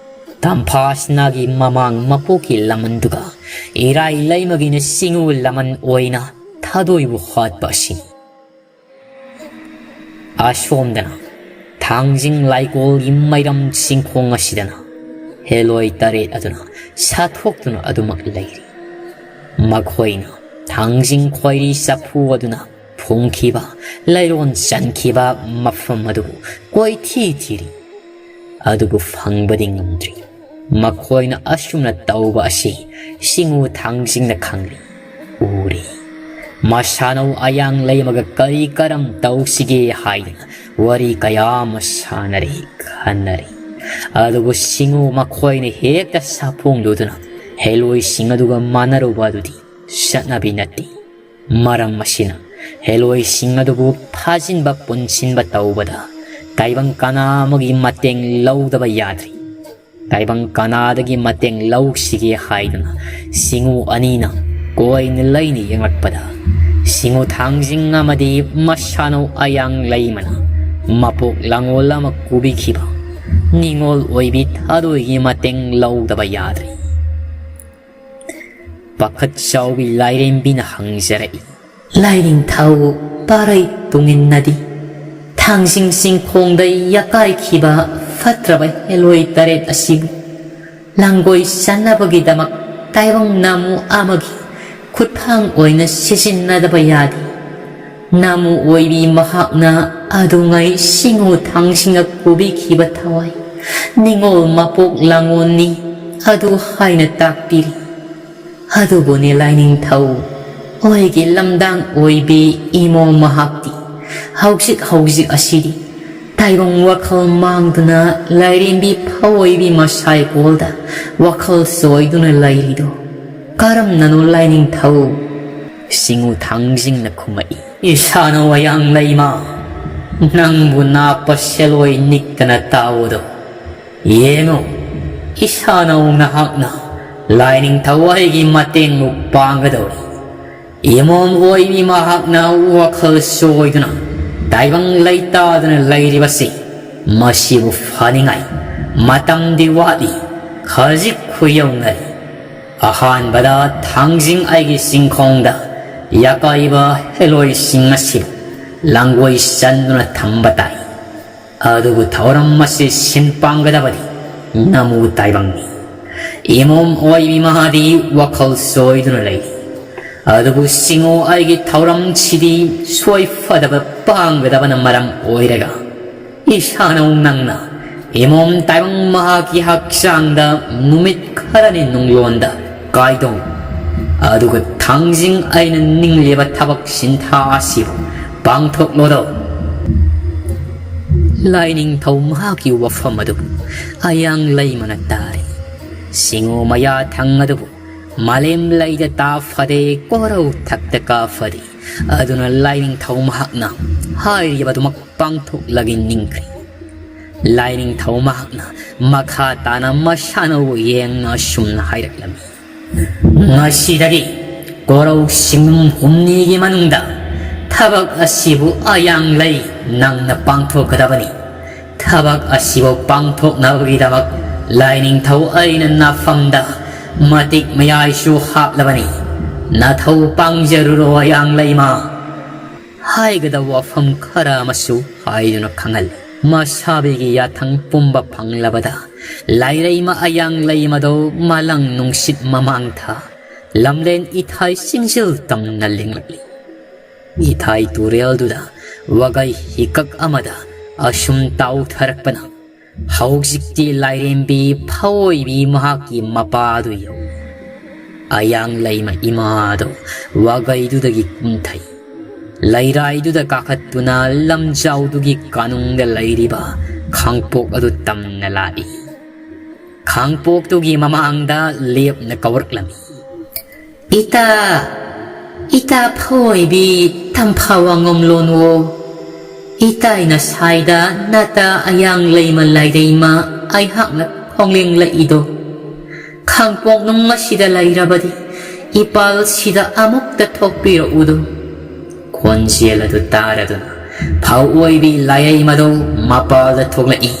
ꯇꯝꯐꯥꯁꯅꯥꯒꯤ ꯃꯃꯥꯡ ꯃꯄꯣꯛꯀꯤ ꯂꯃꯟꯗꯨꯒ ꯏꯔꯥꯏ ꯂꯩꯃꯒꯤꯅ ꯁꯤꯡꯎ ꯂꯃꯟ ꯑꯣꯏꯅ ꯊꯥꯗꯣꯏꯕꯨ ꯍꯥꯠꯄ ꯑꯁꯤꯅꯤ꯫ ꯑꯁꯣꯝꯗꯅ ꯊꯥꯡꯖꯤꯡ ꯂꯥꯏꯀꯣꯜꯒꯤ ꯃꯩꯔꯝ ꯆꯤꯡꯈꯣꯡ ꯑꯁꯤꯗꯅ ꯍꯦꯂꯣꯏ ꯇꯔꯦꯠ ꯑꯗꯨꯅ ꯁꯥꯊꯣꯛꯇꯨꯅ ꯑꯗꯨꯃꯛ ꯂꯩꯔꯤ꯫ ꯃꯈꯣꯏꯅ ꯊꯥꯡꯖꯤꯡ ꯈꯣꯏꯔꯤ ꯆꯐꯨ ꯑꯗꯨꯅ ꯐꯨꯝꯈꯤꯕ, ꯂꯩꯔꯣꯟ ꯆꯟꯈꯤꯕ ꯃꯐꯝ ꯑꯗꯨꯕꯨ ꯀꯣꯏꯊꯤ ꯊꯤꯔꯤ꯫ ꯑꯗꯨꯕꯨ ꯐꯪꯕꯗꯤ ꯉꯝꯗ꯭ꯔꯤ꯫ ꯃꯈꯣꯏꯅ ꯑꯁꯨꯝꯅ ꯇꯧꯕ ꯑꯁꯤ ꯁꯤꯡꯎ ꯊꯥꯡꯖꯤꯡꯅ ꯈꯪꯂꯤ, ꯎꯔꯤ꯫ ꯃꯁꯥꯅꯧ ꯑꯌꯥꯡ ꯂꯩꯃꯒ ꯀꯔꯤ ꯀꯔꯝ ꯇꯧꯁꯤꯒꯦ ꯍꯥꯏꯗꯅ ꯋꯥꯔꯤ ꯀꯌꯥ ꯑꯃ ꯁꯥꯟꯅꯔꯤ, ꯈꯟꯅꯔꯤ꯫ ꯑꯗꯨꯕꯨ ꯁꯤꯡꯎ ꯃꯈꯣꯏꯅ ꯍꯦꯛꯇ ꯁꯥꯐꯣꯡꯂꯨꯗꯨꯅ ꯍꯦꯂꯣꯏꯁꯤꯡ ꯑꯗꯨꯒ ꯃꯥꯟꯅꯔꯨꯕ ꯑꯗꯨꯗꯤ ꯆꯠꯅꯕꯤ ꯅꯠꯇꯦ꯫ ꯃꯔꯝ ꯑꯁꯤꯅ ꯍꯦꯂꯣꯏꯁꯤꯡ ꯑꯗꯨꯕꯨ ꯐꯥꯖꯤꯟꯕ ꯄꯨꯟꯁꯤꯟꯕ ꯇꯧꯕꯗ ꯇꯥꯏꯕꯪ ꯀꯅꯥ ꯑꯃꯒꯤ ꯃꯇꯦꯡ ꯂꯧꯗꯕ ꯌꯥꯗ꯭ꯔꯤ꯫ ꯇꯥꯏꯕꯪ ꯀꯅꯥꯗꯒꯤ ꯃꯇꯦꯡ ꯂꯧꯁꯤꯒꯦ ꯍꯥꯏꯗꯨꯅ ꯁꯤꯡꯎ ꯑꯅꯤꯅ ꯀꯣꯏꯅ ꯂꯩꯅ ꯌꯦꯡꯂꯛꯄꯗ ꯁꯤꯡꯎ ꯊꯥꯡꯖꯤꯡ ꯑꯃꯗꯤ ꯃꯁꯥꯅꯧ ꯑꯌꯥꯡ ꯂꯩꯃꯅ ꯃꯄꯣꯛ ꯂꯥꯡꯒꯣꯜ ꯑꯃ ꯀꯨꯕꯤꯈꯤꯕ ꯅꯤꯉꯣꯜ ꯑꯣꯏꯕꯤ ꯊꯥꯗꯣꯏꯒꯤ ꯃꯇꯦꯡ ꯂꯧꯗꯕ ꯌꯥꯗ꯭ꯔꯤ꯫ ꯄꯥꯈꯠ ꯆꯥꯎꯕꯤ ꯂꯥꯏꯔꯦꯝꯕꯤꯅ ꯍꯪꯖꯔꯛꯏ, ꯂꯥꯏꯅꯤꯡꯊꯧ ꯄꯥꯔꯩ ꯇꯨꯡꯏꯟꯅꯗꯤ ꯊꯥꯡꯖꯤꯡ ꯆꯤꯡꯈꯣꯡꯗ ꯌꯥꯀꯥꯏꯈꯤꯕ ꯐꯠꯇ꯭ꯔꯕ ꯍꯦꯂꯣꯏ ꯇꯔꯦꯠ ꯑꯁꯤꯕꯨ ꯂꯥꯡꯒꯣꯏ ꯆꯟꯅꯕꯒꯤꯗꯃꯛ ꯇꯥꯏꯕꯪ ꯅꯥꯃꯨ ꯑꯃꯒꯤ ꯈꯨꯠꯊꯥꯡ ꯑꯣꯏꯅ ꯁꯤꯖꯤꯟꯅꯗꯕ ꯌꯥꯗꯦ꯫ ꯅꯥꯃꯨ ꯑꯣꯏꯕꯤ ꯃꯍꯥꯛꯅ ꯑꯗꯨꯉꯩ ꯁꯤꯡꯉꯨ ꯊꯥꯡꯖꯤꯡꯅ ꯀꯨꯕꯤꯈꯤꯕ ꯊꯋꯥꯏ ꯅꯤꯉꯣꯜ ꯃꯄꯣꯛ ꯂꯥꯡꯉꯣꯟꯅꯤ ꯑꯗꯨ ꯍꯥꯏꯅ ꯇꯥꯛꯄꯤꯔꯤ꯫ ꯑꯗꯨꯕꯨꯅꯦ ꯂꯥꯏꯅꯤꯡꯊꯧ, ꯑꯩꯒꯤ ꯂꯝꯗꯥꯡ ꯑꯣꯏꯕꯤ ꯏꯃꯣ ꯃꯍꯥꯛꯇꯤ ꯍꯧꯖꯤꯛ ꯍꯧꯖꯤꯛ ꯑꯁꯤꯗꯤ ꯇꯥꯏꯕꯪ ꯋꯥꯈꯜ ꯃꯥꯡꯗꯨꯅ ꯂꯥꯏꯔꯦꯝꯕꯤ ꯐꯑꯣꯏꯕꯤ ꯃꯁꯥꯏꯀꯣꯜꯗ ꯋꯥꯈꯜ ꯆꯣꯏꯗꯨꯅ ꯂꯩꯔꯤꯗꯣ ꯀꯔꯝꯅꯅꯣ ꯂꯥꯏꯅꯤꯡꯊꯧ? ꯁꯤꯡꯉꯨ ꯊꯥꯡꯖꯤꯡꯅ ꯈꯨꯝꯃꯛꯏ, ꯏꯁꯥꯅꯧ ꯑꯌꯥꯡ ꯂꯩꯃ, ꯅꯪꯕꯨ ꯅꯥꯞꯄ ꯁꯦꯂꯣꯏ ꯅꯤꯛꯇꯅ ꯇꯥꯎꯑꯣꯗꯣ꯫ ꯌꯦꯡꯉꯨ, ꯏꯁꯥꯅꯧ ꯅꯍꯥꯛꯅ ꯂꯥꯏꯅꯤꯡꯊꯧ ꯑꯩꯒꯤ ꯃꯇꯦꯡꯕꯨ ꯄꯥꯡꯒꯗꯧꯔꯤ꯫ ꯏꯃꯣꯝ ꯑꯣꯏꯕꯤ ꯃꯍꯥꯛꯅ ꯋꯥꯈꯜ ꯆꯣꯏꯗꯨꯅ ꯇꯥꯏꯕꯪ ꯂꯩꯇꯥꯗꯨꯅ ꯂꯩꯔꯤꯕꯁꯤ, ꯃꯁꯤꯕꯨ ꯐꯅꯤꯡꯉꯥꯏ ꯃꯇꯝꯗꯤ ꯋꯥꯠꯂꯤ꯫ ꯈꯖꯤꯛ ꯈꯨꯌꯧꯅꯔꯤ꯫ ꯑꯍꯥꯟꯕꯗ ꯊꯥꯡꯖꯤꯡ ꯑꯩꯒꯤ ꯆꯤꯡꯈꯣꯡꯗ ꯌꯥꯀꯥꯏꯕ ꯍꯦꯂꯣꯏꯁꯤꯡ ꯑꯁꯤ ꯂꯥꯡꯒꯣꯏ ꯆꯟꯗꯨꯅ ꯊꯝꯕ ꯇꯥꯏ꯫ ꯑꯗꯨꯕꯨ ꯊꯧꯔꯝ ꯑꯁꯤ ꯁꯤꯟ ꯄꯥꯡꯒꯗꯕꯗꯤ ꯅꯃꯨ ꯇꯥꯏꯕꯪꯅꯤ꯫ ꯏꯃꯣꯝ ꯑꯣꯏꯕꯤ ꯃꯍꯥꯗꯤ ꯋꯥꯈꯜ ꯆꯣꯏꯗꯨꯅ ꯂꯩꯔꯤ꯫ ꯑꯗꯨꯕꯨ ꯁꯤꯡꯉꯣ ꯑꯩꯒꯤ ꯊꯧꯔꯝꯁꯤꯗꯤ ꯁꯣꯏ ꯐꯗꯕ ꯄꯥꯡꯒꯗꯕꯅ ꯃꯔꯝ ꯑꯣꯏꯔꯒ ꯏꯁꯥꯅꯧ ꯅꯪꯅ ꯏꯃꯣꯝ ꯇꯥꯏꯕꯪ ꯃꯍꯥꯛꯀꯤ ꯍꯛꯆꯥꯡꯗ ꯅꯨꯃꯤꯠ ꯈꯔꯅꯤ ꯅꯨꯡꯂꯣꯟꯗ ꯀꯥꯏꯗꯧ꯫ ꯑꯗꯨꯒ ꯊꯥꯡꯖꯤꯡ ꯑꯩꯅ ꯅꯤꯡꯂꯤꯕ ꯊꯕꯛ ꯁꯤꯟꯊꯥ ꯑꯁꯤꯕꯨ ꯄꯥꯡꯊꯣꯛꯂꯣꯗꯧ꯫ ꯂꯥꯏꯅꯤꯡꯊꯧ ꯃꯍꯥꯛꯀꯤ ꯋꯥꯐꯝ ꯑꯗꯨꯕꯨ ꯑꯌꯥꯡ ꯂꯩꯃꯅ ꯇꯥꯔꯤ꯫ ꯁꯤꯡꯉꯨ ꯃꯌꯥ ꯊꯪ ꯑꯗꯨꯕꯨ ꯃꯥꯂꯦꯝ ꯂꯩꯗ ꯇꯥ ꯐꯗꯦ, ꯀꯣꯔꯧ ꯊꯛꯇ ꯀꯥ ꯐꯗꯦ꯫ ꯑꯗꯨꯅ ꯂꯥꯏꯅꯤꯡꯊꯧ ꯃꯍꯥꯛꯅ ꯍꯥꯏꯔꯤꯕꯗꯨꯃꯛ ꯄꯥꯡꯊꯣꯛꯂꯒꯦ ꯅꯤꯡꯈ꯭ꯔꯦ꯫ ꯂꯥꯏꯅꯤꯡꯊꯧ ꯃꯍꯥꯛꯅ ꯃꯈꯥ ꯇꯥꯅ ꯃꯁꯥꯅꯧꯕꯨ ꯌꯦꯡꯅ ꯑꯁꯨꯝꯅ ꯍꯥꯏꯔꯛꯂꯝꯃꯤ, ꯉꯁꯤꯗꯒꯤ ꯀꯣꯔꯧ ꯁꯤꯡꯅꯨꯡ ꯍꯨꯝꯅꯤꯒꯤ ꯃꯅꯨꯡꯗ ꯊꯕꯛ ꯑꯁꯤꯕꯨ ꯑꯌꯥꯡ ꯂꯩ ꯅꯪꯅ ꯄꯥꯡꯊꯣꯛꯀꯗꯕꯅꯤ꯫ ꯊꯕꯛ ꯑꯁꯤꯕꯨ ꯄꯥꯡꯊꯣꯛꯅꯕꯒꯤꯗꯃꯛ ꯂꯥꯏꯅꯤꯡꯊꯧ ꯑꯩꯅ ꯅꯥꯐꯝꯗ ꯃꯇꯤꯛ ꯃꯌꯥꯏꯁꯨ ꯍꯥꯞꯂꯕꯅꯤ꯫ "ꯅꯊꯧ ꯄꯥꯡꯖꯔꯨꯔꯣ, ꯑꯌꯥꯡ ꯂꯩꯃ" ꯍꯥꯏꯒꯗꯕ ꯋꯥꯐꯝ ꯈꯔ ꯑꯃꯁꯨ ꯍꯥꯏꯗꯨꯅ ꯈꯪꯍꯜꯂꯤ꯫ ꯃꯁꯥꯕꯤꯒꯤ ꯌꯥꯊꯪ ꯄꯨꯝꯕ ꯐꯪꯂꯕꯗ ꯂꯥꯏꯔꯩꯃ ꯑꯌꯥꯡ ꯂꯩꯃꯗꯣ ꯃꯂꯪ ꯅꯨꯡꯁꯤꯠ ꯃꯃꯥꯡ ꯊꯥ ꯂꯝꯂꯦꯟ ꯏꯊꯥꯏ ꯆꯤꯡꯖꯤꯜ ꯇꯝꯅ ꯂꯦꯡꯂꯛꯂꯤ꯫ ꯏꯊꯥꯏ ꯇꯨꯔꯦꯜꯗꯨꯗ ꯋꯥꯒꯩ ꯍꯤꯀꯛ ꯑꯃꯗ ꯑꯁꯨꯝ ꯇꯥꯎꯊꯔꯛꯄꯅ ꯍꯧꯖꯤꯛꯇꯤ ꯂꯥꯏꯔꯦꯝꯕꯤ ꯐꯑꯣꯏꯕꯤ ꯃꯍꯥꯛꯀꯤ ꯃꯄꯥꯗꯨ ꯌꯧꯏ꯫ ꯑꯌꯥꯡ ꯂꯩꯃ ꯏꯃꯥꯗꯣ ꯋꯥꯒꯩꯗꯨꯗꯒꯤ ꯀꯨꯝꯊꯩ꯫ ꯂꯩꯔꯥꯏꯗꯨꯗ ꯀꯥꯈꯠꯇꯨꯅ ꯂꯝꯖꯥꯎꯗꯨꯒꯤ ꯀꯥꯅꯨꯡꯗ ꯂꯩꯔꯤꯕ ꯈꯥꯡꯄꯣꯛ ꯑꯗꯨ ꯇꯝꯅ ꯂꯥꯛꯏ꯫ ꯈꯥꯡꯄꯣꯛꯇꯨꯒꯤ ꯃꯃꯥꯡꯗ ꯂꯦꯞꯅ ꯀꯧꯔꯛꯂꯝꯃꯤ꯫ "ꯏꯇꯥ, ꯏꯇꯥ ꯐꯑꯣꯏꯕꯤ ꯇꯝꯐꯥ ꯋꯥꯉꯝꯂꯣꯟꯋꯣ꯫ ꯏꯇꯥꯏꯅ ꯁꯥꯏꯗ ꯅꯇꯥ ꯑꯌꯥꯡ ꯂꯩꯃ ꯂꯥꯏꯔꯩꯃ ꯑꯩꯍꯥꯛꯅ ꯈꯣꯡꯂꯦꯡꯂꯛꯏꯗꯣ꯫ ꯈꯥꯡꯄꯣꯛꯅꯨꯡ ꯑꯁꯤꯗ ꯂꯩꯔꯕꯗꯤ ꯏꯄꯥꯜꯁꯤꯗ ꯑꯃꯨꯛꯇ ꯊꯣꯛꯄꯤꯔꯛꯎꯗꯣ"꯫ ꯈꯣꯟꯖꯦꯜ ꯑꯗꯨ ꯇꯥꯔꯗꯨꯅ ꯐꯧꯑꯣꯏꯕꯤ ꯂꯥꯏꯔꯩꯃꯗꯣ ꯃꯄꯥꯜꯗ ꯊꯣꯛꯂꯛꯏ꯫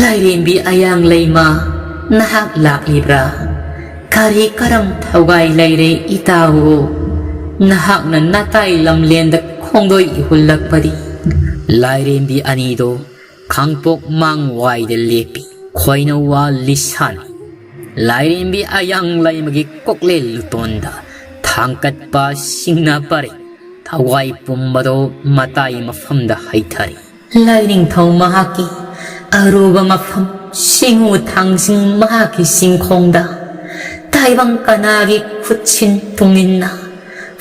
"ꯂꯥꯏꯔꯦꯝꯕꯤ ꯑꯌꯥꯡ ꯂꯩꯃ, ꯅꯍꯥꯛ ꯂꯥꯛꯂꯤꯕ꯭ꯔꯥ? ꯀꯔꯤ ꯀꯔꯝ ꯊꯧꯒꯥꯏ ꯂꯩꯔꯦ ꯏꯇꯥꯎ? ꯅꯍꯥꯛꯅ ꯅꯇꯥꯏ ꯂꯝꯂꯦꯟꯗ ꯈꯣꯡꯗꯣꯏ ꯏꯍꯨꯜꯂꯛꯄꯗꯤ?" ꯂꯥꯏꯔꯦꯝꯕꯤ ꯑꯅꯤꯗꯣ ꯈꯥꯡꯄꯣꯛ ꯃꯥꯡꯋꯥꯏꯗ ꯂꯦꯞꯄꯤ꯫ ꯈꯣꯏꯅꯧꯋꯥ ꯂꯤꯁꯥꯅꯤ꯫ ꯂꯥꯏꯔꯦꯝꯕꯤ ꯑꯌꯥꯡ ꯂꯩꯃꯒꯤ ꯀꯣꯛꯂꯦꯜ ꯂꯨꯇꯣꯟꯗ ꯊꯥꯡꯀꯠꯄ ꯁꯤꯡꯅ ꯄꯔꯦꯡ ꯊꯋꯥꯏ ꯄꯨꯝꯕꯗꯣ ꯃꯇꯥꯏ ꯃꯐꯝꯗ ꯍꯩꯊꯔꯤ꯫ ꯂꯥꯏꯅꯤꯡꯊꯧ ꯃꯍꯥꯛꯀꯤ ꯑꯔꯨꯕ ꯃꯐꯝ ꯁꯤꯡꯎ ꯊꯥꯡꯖꯤꯡ ꯃꯍꯥꯛꯀꯤ ꯆꯤꯡꯈꯣꯡꯗ ꯇꯥꯏꯕꯪ ꯀꯅꯥꯒꯤ ꯈꯨꯠꯁꯤꯟ ꯇꯨꯡꯏꯟꯅ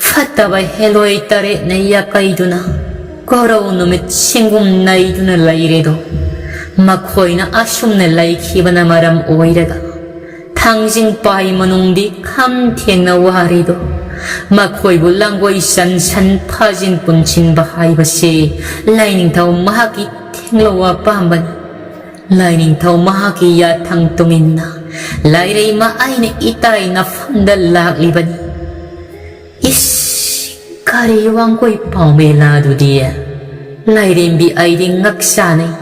ꯐꯠꯇꯕ ꯍꯦꯂꯣꯏ ꯇꯔꯦꯠꯅ ꯌꯥꯀꯩꯗꯨꯅ ꯀꯣꯔꯧ ꯅꯨꯃꯤꯠ ꯁꯤꯡꯒꯨꯝ ꯅꯩꯗꯨꯅ ꯂꯩꯔꯦꯗꯣ꯫ ꯃꯈꯣꯏꯅ ꯑꯁꯨꯝꯅ ꯂꯩꯈꯤꯕꯅ ꯃꯔꯝ ꯑꯣꯏꯔꯒ ꯊꯥꯡꯖꯤꯡ ꯄꯥꯏ ꯃꯅꯨꯡꯗꯤ ꯈꯝ ꯊꯦꯡꯅ ꯋꯥꯔꯤꯗꯣ꯫ ꯃꯈꯣꯏꯕꯨ ꯂꯥꯡꯒꯣꯏ ꯆꯟꯁꯟ ꯐꯥꯖꯤꯟ ꯄꯨꯟꯁꯤꯟꯕ ꯍꯥꯏꯕꯁꯤ ꯂꯥꯏꯅꯤꯡꯊꯧ ꯃꯍꯥꯛꯀꯤ ꯊꯦꯡꯂꯧ ꯑꯄꯥꯝꯕꯅꯤ꯫ ꯂꯥꯏꯅꯤꯡꯊꯧ ꯃꯍꯥꯛꯀꯤ ꯌꯥꯊꯪ ꯇꯨꯡꯏꯟꯅ ꯂꯥꯏꯔꯩꯃ ꯑꯩꯅ ꯏꯇꯥꯏ ꯅꯐꯝꯗ ꯂꯥꯛꯂꯤꯕꯅꯤ꯫ ꯏꯁ, ꯀꯔꯤ ꯋꯥꯡꯒꯣꯏ ꯄꯥꯎꯃꯦꯂꯥꯗꯨꯗꯤ? ꯂꯥꯏꯔꯦꯝꯕꯤ ꯑꯩꯗꯤ ꯉꯛ ꯆꯥꯅꯩ꯫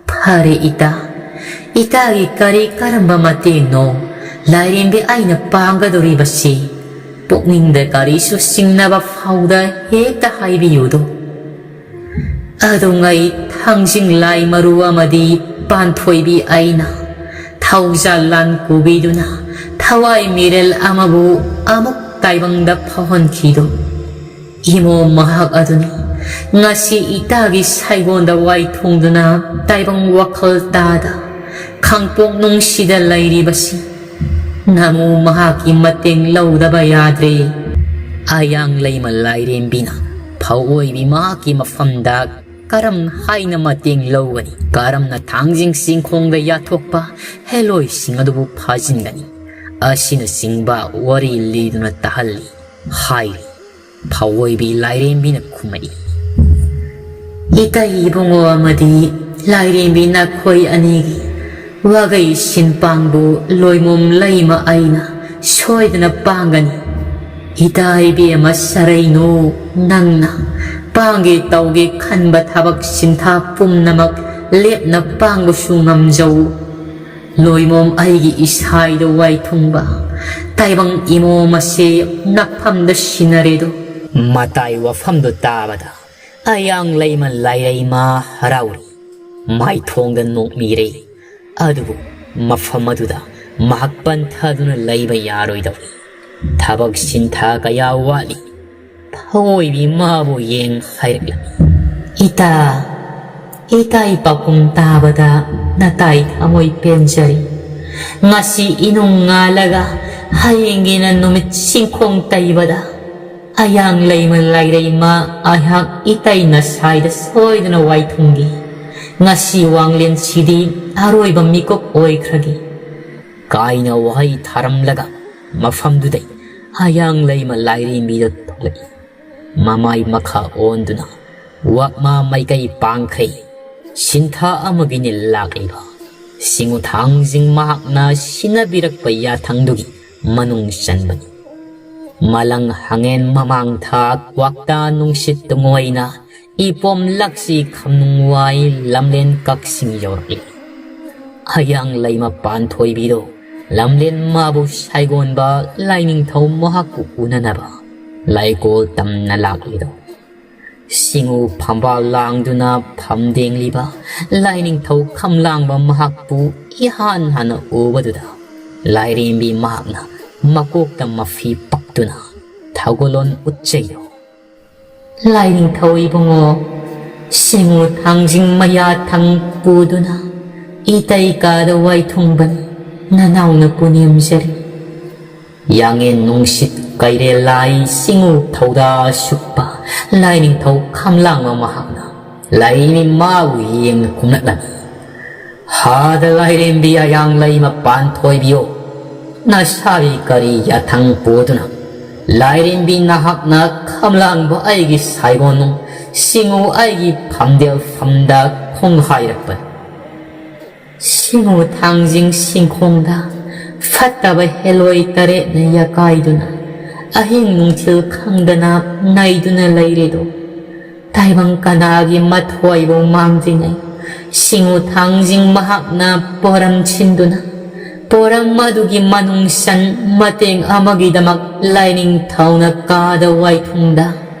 ꯐꯔꯦ ꯏꯇꯥ, ꯏꯇꯥꯒꯤ ꯀꯔꯤ ꯀꯔꯝꯕ ꯃꯇꯦꯡꯅꯣ ꯂꯥꯏꯔꯦꯝꯕꯤ ꯑꯩꯅ ꯄꯥꯡꯒꯗꯧꯔꯤꯕꯁꯤ? ꯄꯨꯛꯅꯤꯡꯗ ꯀꯔꯤꯁꯨ ꯆꯤꯡꯅꯕ ꯐꯥꯎꯗ ꯍꯦꯛꯇ ꯍꯥꯏꯕꯤꯌꯨꯗꯣ꯫ ꯑꯗꯨꯉꯩ ꯊꯥꯡꯖꯤꯡ ꯂꯥꯏ ꯃꯔꯨ ꯑꯃꯗꯤ ꯄꯥꯟꯊꯣꯏꯕꯤ ꯑꯩꯅ ꯊꯧꯖꯥꯜ ꯂꯥꯟ ꯀꯨꯕꯤꯗꯨꯅ ꯊꯋꯥꯏ ꯃꯤꯔꯦꯜ ꯑꯃꯕꯨ ꯑꯃꯨꯛ ꯇꯥꯏꯕꯪꯗ ꯐꯥꯎꯍꯟꯈꯤꯗꯣ꯫ ꯏꯃꯣ ꯃꯍꯥꯛ ꯑꯗꯨꯅꯤ ꯉꯁꯤ ꯏꯇꯥꯒꯤ ꯁꯥꯏꯒꯣꯟꯗ ꯋꯥꯏ ꯊꯣꯡꯗꯨꯅ ꯇꯥꯏꯕꯪ ꯋꯥꯈꯜ ꯇꯥꯗ ꯈꯥꯡꯄꯣꯛ ꯅꯨꯡꯁꯤꯗ ꯂꯩꯔꯤꯕꯁꯤ꯫ ꯅꯃꯨ ꯃꯍꯥꯛꯀꯤ ꯃꯇꯦꯡ ꯂꯧꯗꯕ ꯌꯥꯗ꯭ꯔꯦ꯫ ꯑꯌꯥꯡ ꯂꯩꯃ ꯂꯥꯏꯔꯦꯝꯕꯤꯅ ꯐꯧꯑꯣꯏꯕꯤ ꯃꯍꯥꯛꯀꯤ ꯃꯐꯝꯗ ꯀꯔꯝ ꯍꯥꯏꯅ ꯃꯇꯦꯡ ꯂꯧꯒꯅꯤ? ꯀꯔꯝꯅ ꯊꯥꯡꯖꯤꯡ ꯆꯤꯡꯈꯣꯡꯗ ꯌꯥꯊꯣꯛꯄ ꯍꯦꯂꯣꯏꯁꯤꯡ ꯑꯗꯨꯕꯨ ꯐꯥꯖꯤꯟꯒꯅꯤ? ꯑꯁꯤꯅꯆꯤꯡꯕ ꯋꯥꯔꯤ ꯂꯤꯗꯨꯅ ꯇꯥꯍꯜꯂꯤ ꯍꯥꯏꯔꯤ꯫ ꯐꯧꯑꯣꯏꯕꯤ ꯂꯥꯏꯔꯦꯝꯕꯤꯅ ꯈꯨꯝꯃꯛꯏ꯫ ꯏꯇꯩ ꯏꯕꯨꯡꯉꯣ ꯑꯃꯗꯤ ꯂꯥꯏꯔꯦꯝꯕꯤ ꯅꯈꯣꯏ ꯑꯅꯤꯒꯤ ꯋꯥꯒꯩ ꯁꯤꯟꯄꯥꯡꯕꯨ ꯂꯣꯏꯃꯣꯝ ꯂꯩꯃ ꯑꯩꯅ ꯁꯣꯏꯗꯅ ꯄꯥꯡꯒꯅꯤ꯫ ꯏꯇꯥ ꯏꯕꯦꯝꯃ ꯁꯔꯩꯅꯨ, ꯅꯪꯅ ꯄꯥꯡꯒꯦ ꯇꯧꯒꯦ ꯈꯟꯕ ꯊꯕꯛ ꯁꯤꯟꯊꯥ ꯄꯨꯝꯅꯃꯛ ꯂꯦꯞꯅ ꯄꯥꯡꯕꯁꯨ ꯉꯝꯖꯧ꯫ ꯂꯣꯏꯃꯣꯝ ꯑꯩꯒꯤ ꯏꯁꯥꯏꯗ ꯋꯥꯏ ꯊꯨꯡꯕ ꯇꯥꯏꯕꯪ ꯏꯃꯣꯝ ꯑꯁꯦ ꯅꯐꯝꯗ ꯁꯤꯟꯅꯔꯦꯗꯣ꯫ ꯃꯇꯥꯏ ꯋꯥꯐꯝꯗꯨ ꯇꯥꯕꯗ ꯑꯌꯥꯡ ꯂꯩꯃ ꯂꯥꯏꯔꯩꯃ ꯍꯔꯥꯎꯔꯤ꯫ ꯃꯥꯏꯊꯣꯡꯗ ꯅꯣꯛꯃꯤꯔꯩ꯫ ꯑꯗꯨꯕꯨ ꯃꯐꯝ ꯑꯗꯨꯗ ꯃꯍꯥꯛ ꯄꯟꯊꯗꯨꯅ ꯂꯩꯕ ꯌꯥꯔꯣꯏꯗꯧꯔꯤ꯫ ꯊꯕꯛ ꯁꯤꯟꯊꯥ ꯀꯌꯥ ꯋꯥꯠꯂꯤ꯫ ꯐꯧꯑꯣꯏꯕꯤ ꯃꯥꯕꯨ ꯌꯦꯡ ꯍꯥꯏꯔꯛꯂꯝꯃꯤ꯫ ꯏꯇꯥ, ꯏꯇꯥꯏ ꯄꯥꯎꯈꯨꯝ ꯇꯥꯕꯗ ꯅꯇꯥꯏ ꯊꯃꯣꯏ ꯄꯦꯟꯖꯔꯤ꯫ ꯉꯁꯤ ꯏꯅꯨꯡ ꯉꯥꯜꯂꯒ ꯍꯌꯦꯡꯒꯤꯅ ꯅꯨꯃꯤꯠ ꯁꯤꯡꯈꯣꯡ ꯇꯩꯕꯗ ꯑꯌꯥꯡ ꯂꯩꯃ ꯂꯥꯏꯔꯩꯃ ꯑꯩꯍꯥꯛ ꯏꯇꯩꯅ ꯁꯥꯏꯗ ꯁꯣꯏꯗꯅ ꯋꯥꯏꯊꯨꯡꯒꯦ꯫ ꯉꯁꯤ ꯋꯥꯡꯂꯦꯟꯁꯤꯗꯤ ꯑꯔꯣꯏꯕ ꯃꯤꯀꯨꯞ ꯑꯣꯏꯈ꯭ꯔꯒꯦ꯫ ꯀꯥꯏꯅ ꯋꯥꯍꯩ ꯊꯥꯔꯝꯂꯒ ꯃꯐꯝꯗꯨꯗꯩ ꯑꯌꯥꯡ ꯂꯩꯃ ꯂꯥꯏꯔꯦꯝꯕꯤꯗ ꯊꯣꯛꯂꯛꯏ꯫ ꯃꯃꯥꯏ ꯃꯈꯥ ꯑꯣꯟꯗꯨꯅ ꯋꯥꯛꯃꯥ ꯃꯥꯏꯀꯩ ꯄꯥꯡꯈꯩ ꯁꯤꯟꯊꯥ ꯑꯃꯒꯤꯅꯤ ꯂꯥꯛꯂꯤꯕ꯫ ꯁꯤꯡꯉꯨꯊꯥꯡꯁꯤꯡ ꯃꯍꯥꯛꯅ ꯁꯤꯟꯅꯕꯤꯔꯛꯄ ꯌꯥꯊꯪꯗꯨꯒꯤ ꯃꯅꯨꯡ ꯆꯟꯕꯅꯤ꯫ ꯃꯂꯪ ꯍꯪꯉꯦꯟ ꯃꯃꯥꯡ ꯊꯥ ꯀ꯭ꯋꯥꯛꯇꯥ ꯅꯨꯡꯁꯤꯠ ꯇꯨꯡꯑꯣꯏꯅ ꯏꯄꯣꯝ ꯂꯛꯁꯤ ꯈꯝꯅꯨꯡꯋꯥꯏ ꯂꯝꯂꯦꯟ ꯀꯛꯆꯤꯡ ꯌꯧꯔꯛꯂꯤ꯫ ꯑꯌꯥꯡ ꯂꯩꯃ ꯄꯥꯟꯊꯣꯏꯕꯤꯗꯣ ꯂꯝꯂꯦꯟ ꯃꯥꯕꯨ ꯁꯥꯏꯒꯣꯟꯕ ꯂꯥꯏꯅꯤꯡꯊꯧ ꯃꯍꯥꯛꯄꯨ ꯎꯅꯅꯕ ꯂꯥꯏꯀꯣꯜ ꯇꯝꯅ ꯂꯥꯛꯂꯤꯗꯣ꯫ ꯁꯤꯡꯎ ꯐꯝꯕꯥꯜ ꯂꯥꯡꯗꯨꯅ ꯐꯝꯗꯦꯡꯂꯤꯕ ꯂꯥꯏꯅꯤꯡꯊꯧ ꯈꯝꯂꯥꯡꯕ ꯃꯍꯥꯛꯄꯨ ꯏꯍꯥꯟ ꯍꯥꯟꯅ ꯎꯕꯗꯨꯗ ꯂꯥꯏꯔꯦꯝꯕꯤ ꯃꯍꯥꯛꯅ ꯃꯀꯣꯛꯇ ꯃꯐꯤ ꯄꯛꯇꯨꯅ ꯊꯧꯒꯜꯂꯣꯟ ꯎꯠꯆꯩꯗꯣ꯫ ꯂꯥꯏꯅꯤꯡꯊꯧ ꯏꯕꯨꯡꯉꯣ, ꯁꯤꯡꯎ ꯊꯥꯡꯖꯤꯡ ꯃꯌꯥ ꯊꯪ ꯄꯨꯗꯨꯅ ꯏꯇꯩ ꯀꯥꯗ ꯋꯥꯏꯊꯨꯡꯕꯅꯤ ꯅꯅꯥꯎꯅ ꯄꯨꯅꯦꯝꯖꯔꯤ꯫ ꯌꯥꯡꯉꯦꯟ ꯅꯨꯡꯁꯤꯠ ꯀꯩꯔꯦꯜ ꯂꯥꯏ ꯁꯤꯡꯎ ꯊꯧꯗꯥ ꯁꯨꯛꯄ ꯂꯥꯏꯅꯤꯡꯊꯧ ꯈꯝꯂꯥꯡꯕ ꯃꯍꯥꯛꯅ ꯂꯥꯏꯔꯦꯝꯕꯤ ꯃꯥꯕꯨ ꯌꯦꯡꯅ ꯈꯨꯝꯂꯛꯂꯝꯃꯤ꯫ ꯍꯥꯗ ꯂꯥꯏꯔꯦꯝꯕꯤ ꯑꯌꯥꯡ ꯂꯩꯃ ꯄꯥꯟꯊꯣꯏꯕꯤꯌꯣ, ꯅꯁꯥꯒꯤ ꯀꯔꯤ ꯌꯥꯊꯪ ꯄꯨꯗꯨꯅ ꯂꯥꯏꯔꯦꯝꯕꯤ ꯅꯍꯥꯛꯅ ꯈꯝꯂꯥꯡꯕ ꯑꯩꯒꯤ ꯁꯥꯏꯒꯣꯟꯅꯨꯡ ꯁꯤꯡꯎ ꯑꯩꯒꯤ ꯐꯝꯗꯦꯜ ꯐꯝꯗ ꯈꯣꯡ ꯍꯥꯏꯔꯛꯄꯅꯤ꯫ ꯁꯤꯡꯎ ꯊꯥꯡꯖꯤꯡ ꯁꯤꯡꯈꯣꯡꯗ ꯐꯠꯇꯕ ꯍꯦꯂꯣꯏ ꯇꯔꯦꯠꯅ ꯌꯥꯀꯥꯏꯗꯨꯅ ꯑꯍꯤꯡ ꯅꯨꯡꯊꯤꯜ ꯈꯪꯗꯅ ꯅꯩꯗꯨꯅ ꯂꯩꯔꯦꯗꯣ꯫ ꯇꯥꯏꯕꯪ ꯀꯅꯥꯒꯤ ꯃꯊꯣꯏꯕꯨ ꯃꯥꯡꯗ꯭ꯔꯤꯉꯩ ꯁꯤꯡꯎ ꯊꯥꯡꯖꯤꯡ ꯃꯍꯥꯛꯅ ꯄꯣꯔꯝ ꯁꯤꯟꯗꯨꯅ ꯄꯣꯔꯝ ꯑꯗꯨꯒꯤ ꯃꯅꯨꯡ ꯁꯟ ꯃꯇꯦꯡ ꯑꯃꯒꯤꯗꯃꯛ ꯂꯥꯏꯅꯤꯡꯊꯧꯅ ꯀꯥꯗ ꯋꯥꯏꯊꯨꯡꯗ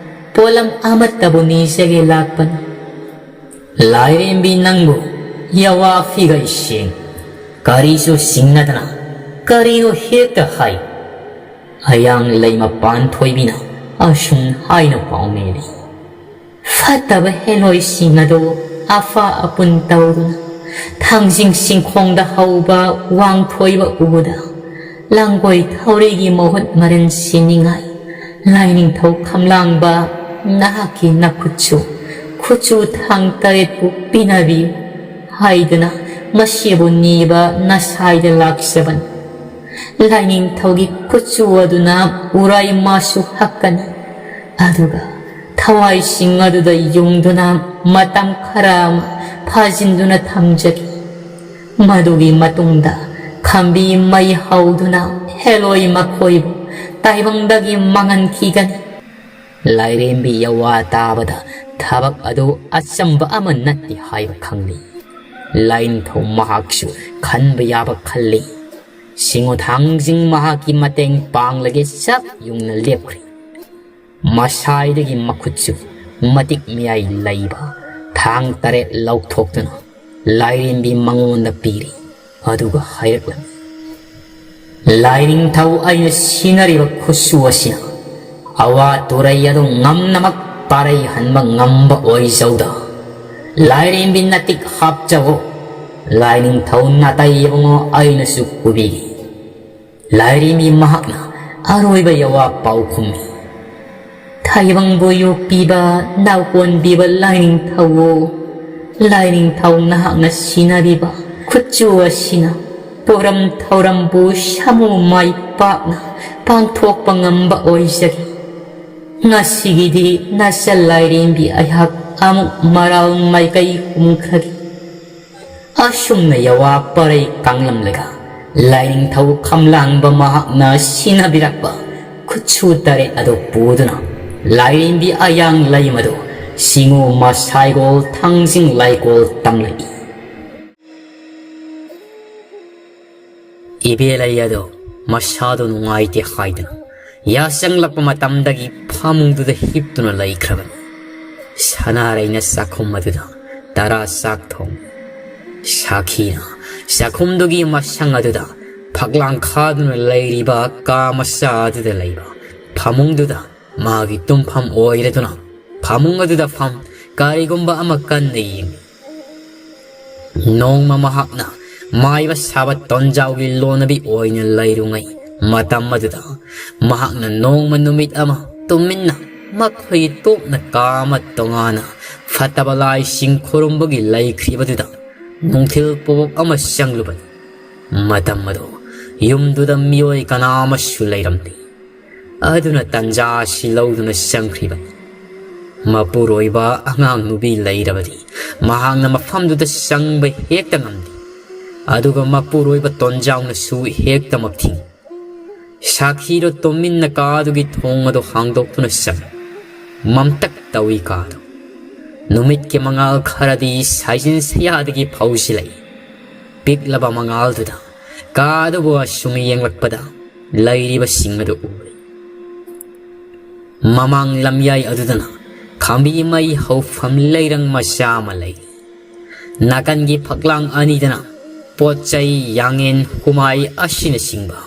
ꯄꯣꯠꯂꯝ ꯑꯃꯠꯇꯕꯨ ꯅꯤꯖꯒꯦ ꯂꯥꯛꯄꯅꯤ꯫ ꯂꯥꯏꯔꯦꯝꯕꯤ ꯅꯪꯕꯨ ꯌꯥꯋꯥ ꯐꯤꯒꯩ ꯁꯦꯡ ꯀꯔꯤꯁꯨ ꯁꯤꯡꯅꯗꯅ ꯀꯔꯤꯅꯣ ꯍꯦꯛꯇ ꯍꯥꯏ꯫ ꯑꯌꯥꯡ ꯂꯩꯃ ꯄꯥꯟꯊꯣꯏꯕꯤꯅ ꯑꯁꯨꯝ ꯍꯥꯏꯅ ꯄꯥꯎꯃꯤꯅꯤ꯫ ꯐꯠꯇꯕ ꯍꯦꯂꯣꯏꯁꯤꯡ ꯑꯗꯨ ꯑꯐ ꯑꯄꯨꯟ ꯇꯧꯗꯨꯅ ꯊꯥꯡꯖꯤꯡ ꯁꯤꯡꯈꯣꯡꯗ ꯍꯧꯕ ꯋꯥꯡꯊꯣꯏꯕ ꯎꯕꯗ ꯂꯥꯡꯒꯣꯏ ꯊꯧꯔꯤꯒꯤ ꯃꯍꯨꯠ ꯃꯔꯤꯟ ꯁꯤꯅꯤꯡꯉꯥꯏ ꯂꯥꯏꯅꯤꯡꯊꯧ ꯈꯝꯂꯥꯡꯕ ꯅꯍꯥꯛꯀꯤ ꯅꯈꯨꯠꯁꯨ ꯈꯨꯠꯁꯨ ꯊꯥꯡ ꯇꯔꯦꯠꯄꯨ ꯄꯤꯅꯕꯤꯌꯨ ꯍꯥꯏꯗꯨꯅ ꯃꯁꯤꯕꯨ ꯅꯤꯕ ꯅꯁꯥꯏꯗ ꯂꯥꯛꯆꯕꯅꯤ꯫ ꯂꯥꯏꯅꯤꯡꯊꯧꯒꯤ ꯈꯨꯠꯁꯨ ꯑꯗꯨꯅ ꯎꯔꯥꯏ ꯃꯥꯁꯨ ꯍꯛꯀꯅꯤ꯫ ꯑꯗꯨꯒ ꯊꯋꯥꯏꯁꯤꯡ ꯑꯗꯨꯗ ꯌꯨꯡꯗꯨꯅ ꯃꯇꯝ ꯈꯔ ꯑꯃ ꯐꯥꯖꯤꯟꯗꯨꯅ ꯊꯝꯖꯒꯦ꯫ ꯃꯗꯨꯒꯤ ꯃꯇꯨꯡꯗ ꯈꯝꯕꯤ ꯃꯩ ꯍꯧꯗꯨꯅ ꯍꯦꯂꯣꯏ ꯃꯈꯣꯏꯕꯨ ꯇꯥꯏꯕꯪꯗꯒꯤ ꯃꯥꯡꯍꯟꯈꯤꯒꯅꯤ꯫ ꯂꯥꯏꯔꯦꯝꯕꯤ ꯌꯋꯥ ꯇꯥꯕꯗ ꯊꯕꯛ ꯑꯗꯨ ꯑꯆꯝꯕ ꯑꯃ ꯅꯠꯇꯦ ꯍꯥꯏꯕ ꯈꯪꯂꯤ꯫ ꯂꯥꯏꯅꯤꯡꯊꯧ ꯃꯍꯥꯛꯁꯨ ꯈꯟꯕ ꯌꯥꯕ ꯈꯜꯂꯤ꯫ ꯁꯤꯡꯉꯨ ꯊꯥꯡꯖꯤꯡ ꯃꯍꯥꯛꯀꯤ ꯃꯇꯦꯡ ꯄꯥꯡꯂꯒꯦ ꯆꯞ ꯌꯨꯡꯅ ꯂꯦꯞꯈ꯭ꯔꯦ꯫ ꯃꯁꯥꯏꯗꯒꯤ ꯃꯈꯨꯠꯁꯨ ꯃꯇꯤꯛ ꯃꯌꯥꯏ ꯂꯩꯕ ꯊꯥꯡ ꯇꯔꯦꯠ ꯂꯧꯊꯣꯛꯇꯨꯅ ꯂꯥꯏꯔꯦꯝꯕꯤ ꯃꯉꯣꯟꯗ ꯄꯤꯔꯤ꯫ ꯑꯗꯨꯒ ꯍꯥꯏꯔꯛꯂꯝꯃꯤ, "ꯂꯥꯏꯅꯤꯡꯊꯧ, ꯑꯩꯅ ꯁꯤꯟꯅꯔꯤꯕ ꯈꯨꯠꯁꯨ ꯑꯁꯤꯅ ꯑꯋꯥ ꯇꯨꯔꯩ ꯑꯗꯨ ꯉꯝꯅꯃꯛ ꯄꯥꯔꯩ ꯍꯟꯕ ꯉꯝꯕ ꯑꯣꯏꯖꯧꯗ꯫ ꯂꯥꯏꯔꯦꯝꯕꯤ ꯅꯇꯤꯛ ꯍꯥꯞꯆꯧ꯫ ꯂꯥꯏꯅꯤꯡꯊꯧ ꯅꯥꯇꯩ ꯏꯕꯨꯡꯉꯣ ꯑꯩꯅꯁꯨ ꯄꯨꯕꯤꯒꯦ꯫" ꯂꯥꯏꯔꯦꯝꯕꯤ ꯃꯍꯥꯛꯅ ꯑꯔꯣꯏꯕ ꯌꯋꯥ ꯄꯥꯎꯈꯨꯝꯃꯤ, "ꯊꯥꯏꯕꯪꯕꯨ ꯌꯣꯛꯄꯤꯕ, ꯅꯥꯎꯀꯣꯟꯕꯤꯕ ꯂꯥꯏꯅꯤꯡꯊꯧꯋꯣ, ꯂꯥꯏꯅꯤꯡꯊꯧ ꯅꯍꯥꯛꯅ ꯁꯤꯟꯅꯔꯤꯕ ꯈꯨꯠꯁꯨ ꯑꯁꯤꯅ ꯄꯣꯔꯝ ꯊꯧꯔꯝꯕꯨ ꯁꯥꯃꯨ ꯃꯥꯏ ꯄꯥꯛꯅ ꯄꯥꯡꯊꯣꯛꯄ ꯉꯝꯕ ꯑꯣꯏꯖꯒꯦ꯫ ꯉꯁꯤꯒꯤꯗꯤ ꯅꯆꯜ ꯂꯥꯏꯔꯦꯝꯕꯤ ꯑꯩꯍꯥꯛ ꯑꯃꯨꯛ ꯃꯔꯥꯜ ꯃꯥꯏꯀꯩ ꯍꯨꯝꯈ꯭ꯔꯒꯦ꯫" ꯑꯁꯨꯝꯅ ꯌꯋꯥ ꯄꯔꯩ ꯀꯥꯡꯂꯝꯂꯒ ꯂꯥꯏꯅꯤꯡꯊꯧ ꯈꯝꯂꯥꯡꯕ ꯃꯍꯥꯛꯅ ꯁꯤꯟꯅꯕꯤꯔꯛꯄ ꯈꯨꯠꯁꯨ ꯇꯔꯦꯠ ꯑꯗꯨ ꯄꯨꯗꯨꯅ ꯂꯥꯏꯔꯦꯝꯕꯤ ꯑꯌꯥꯡ ꯂꯩꯃꯗꯨ ꯁꯤꯡꯉꯨ ꯃꯁꯥꯏꯒꯣꯜ ꯊꯥꯡꯖꯤꯡ ꯂꯥꯏꯀꯣꯜ ꯇꯝꯂꯛꯏ꯫ ꯏꯕꯦꯂꯩ ꯑꯗꯨ ꯃꯁꯥꯗꯨ ꯅꯨꯡꯉꯥꯏꯇꯦ ꯍꯥꯏꯗꯨꯅ ꯌꯥꯆꯪꯂꯛꯄ ꯃꯇꯝꯗꯒꯤ ꯐꯃꯨꯡꯗꯨꯗ ꯍꯤꯞꯇꯨꯅ ꯂꯩꯈ꯭ꯔꯕꯅꯤ꯫ ꯁꯅꯥꯔꯩꯅ ꯆꯥꯛꯈꯨꯝ ꯑꯗꯨꯗ ꯇꯔꯥ ꯆꯥꯛ ꯊꯣꯡ꯫ ꯁꯥꯈꯤꯅ ꯆꯥꯛꯈꯨꯝꯗꯨꯒꯤ ꯃꯁꯪ ꯑꯗꯨꯗ ꯐꯛꯂꯥꯡ ꯈꯥꯗꯨꯅ ꯂꯩꯔꯤꯕ ꯀꯥ ꯃꯆꯥ ꯑꯗꯨꯗ ꯂꯩꯕ ꯐꯃꯨꯡꯗꯨꯗ ꯃꯥꯒꯤ ꯇꯨꯝꯐꯝ ꯑꯣꯏꯔꯗꯨꯅ ꯐꯃꯨꯡ ꯑꯗꯨꯗ ꯐꯝ ꯀꯔꯤꯒꯨꯝꯕ ꯑꯃ ꯀꯟꯅ ꯌꯦꯡꯏ꯫ ꯅꯣꯡꯃ ꯃꯍꯥꯛꯅ ꯃꯥꯏꯕ ꯁꯥꯕ ꯇꯣꯟꯖꯥꯎꯒꯤ ꯂꯣꯟꯅꯕꯤ ꯑꯣꯏꯅ ꯂꯩꯔꯨꯉꯩ ꯃꯇꯝ ꯑꯗꯨꯗ ꯃꯍꯥꯛꯅ ꯅꯣꯡꯃ ꯅꯨꯃꯤꯠ ꯑꯃ ꯇꯨꯃꯤꯟꯅ ꯃꯈꯣꯏ ꯇꯣꯛꯅ ꯀꯥ ꯑꯃ ꯇꯣꯉꯥꯟꯅ ꯐꯠꯇꯕ ꯂꯥꯏꯁꯤꯡ ꯈꯨꯔꯨꯝꯕꯒꯤ ꯂꯩꯈ꯭ꯔꯤꯕꯗꯨꯗ ꯅꯨꯡꯊꯤꯜ ꯄꯣꯛ ꯑꯃ ꯆꯪꯂꯨꯕꯅꯤ꯫ ꯃꯇꯝ ꯑꯗꯨ ꯌꯨꯝꯗꯨꯗ ꯃꯤꯑꯣꯏ ꯀꯅꯥ ꯑꯃꯁꯨ ꯂꯩꯔꯝꯗꯦ꯫ ꯑꯗꯨꯅ ꯇꯟꯖꯥ ꯑꯁꯤ ꯂꯧꯗꯨꯅ ꯆꯪꯈ꯭ꯔꯤꯕꯅꯤ꯫ ꯃꯄꯨꯔꯣꯏꯕ ꯑꯉꯥꯡ ꯅꯨꯄꯤ ꯂꯩꯔꯕꯗꯤ ꯃꯍꯥꯛꯅ ꯃꯐꯝꯗꯨꯗ ꯆꯪꯕ ꯍꯦꯛꯇ ꯉꯝꯗꯦ꯫ ꯑꯗꯨꯒ ꯃꯄꯨꯔꯣꯏꯕ ꯇꯣꯟꯖꯥꯎꯅꯁꯨ ꯍꯦꯛꯇꯃꯛ ꯊꯤꯡꯏ꯫ ꯁꯥꯈꯤꯗꯣ ꯇꯨꯃꯤꯟꯅ ꯀꯥꯗꯨꯒꯤ ꯊꯣꯡ ꯑꯗꯨ ꯍꯥꯡꯗꯣꯛꯇꯨꯅ ꯆꯪꯏ꯫ ꯃꯝꯇꯛ ꯇꯧꯏ ꯀꯥꯗꯨ꯫ ꯅꯨꯃꯤꯠꯀꯤ ꯃꯉꯥꯜ ꯈꯔꯗꯤ ꯁꯥꯏꯖꯤꯟ ꯁꯌꯥꯗꯒꯤ ꯐꯧꯁꯤꯜꯂꯛꯏ꯫ ꯄꯤꯛꯂꯕ ꯃꯉꯥꯜꯗꯨꯗ ꯀꯥ ꯑꯗꯨꯕꯨ ꯑꯁꯨꯝ ꯌꯦꯡꯂꯛꯄꯗ ꯂꯩꯔꯤꯕꯁꯤꯡ ꯑꯗꯨ ꯎꯔꯦ꯫ ꯃꯃꯥꯡ ꯂꯝꯌꯥꯏ ꯑꯗꯨꯗꯅ ꯈꯥꯝꯕꯤ ꯃꯩ ꯍꯧꯐꯝ ꯂꯩꯔꯪ ꯃꯆꯥ ꯑꯃ ꯂꯩ꯫ ꯅꯥꯀꯟꯒꯤ ꯐꯛꯂꯥꯡ ꯑꯅꯤꯗꯅ ꯄꯣꯠ ꯆꯩ, ꯌꯥꯡꯉꯦꯟ, ꯍꯨꯃꯥꯏ ꯑꯁꯤꯅꯆꯤꯡꯕ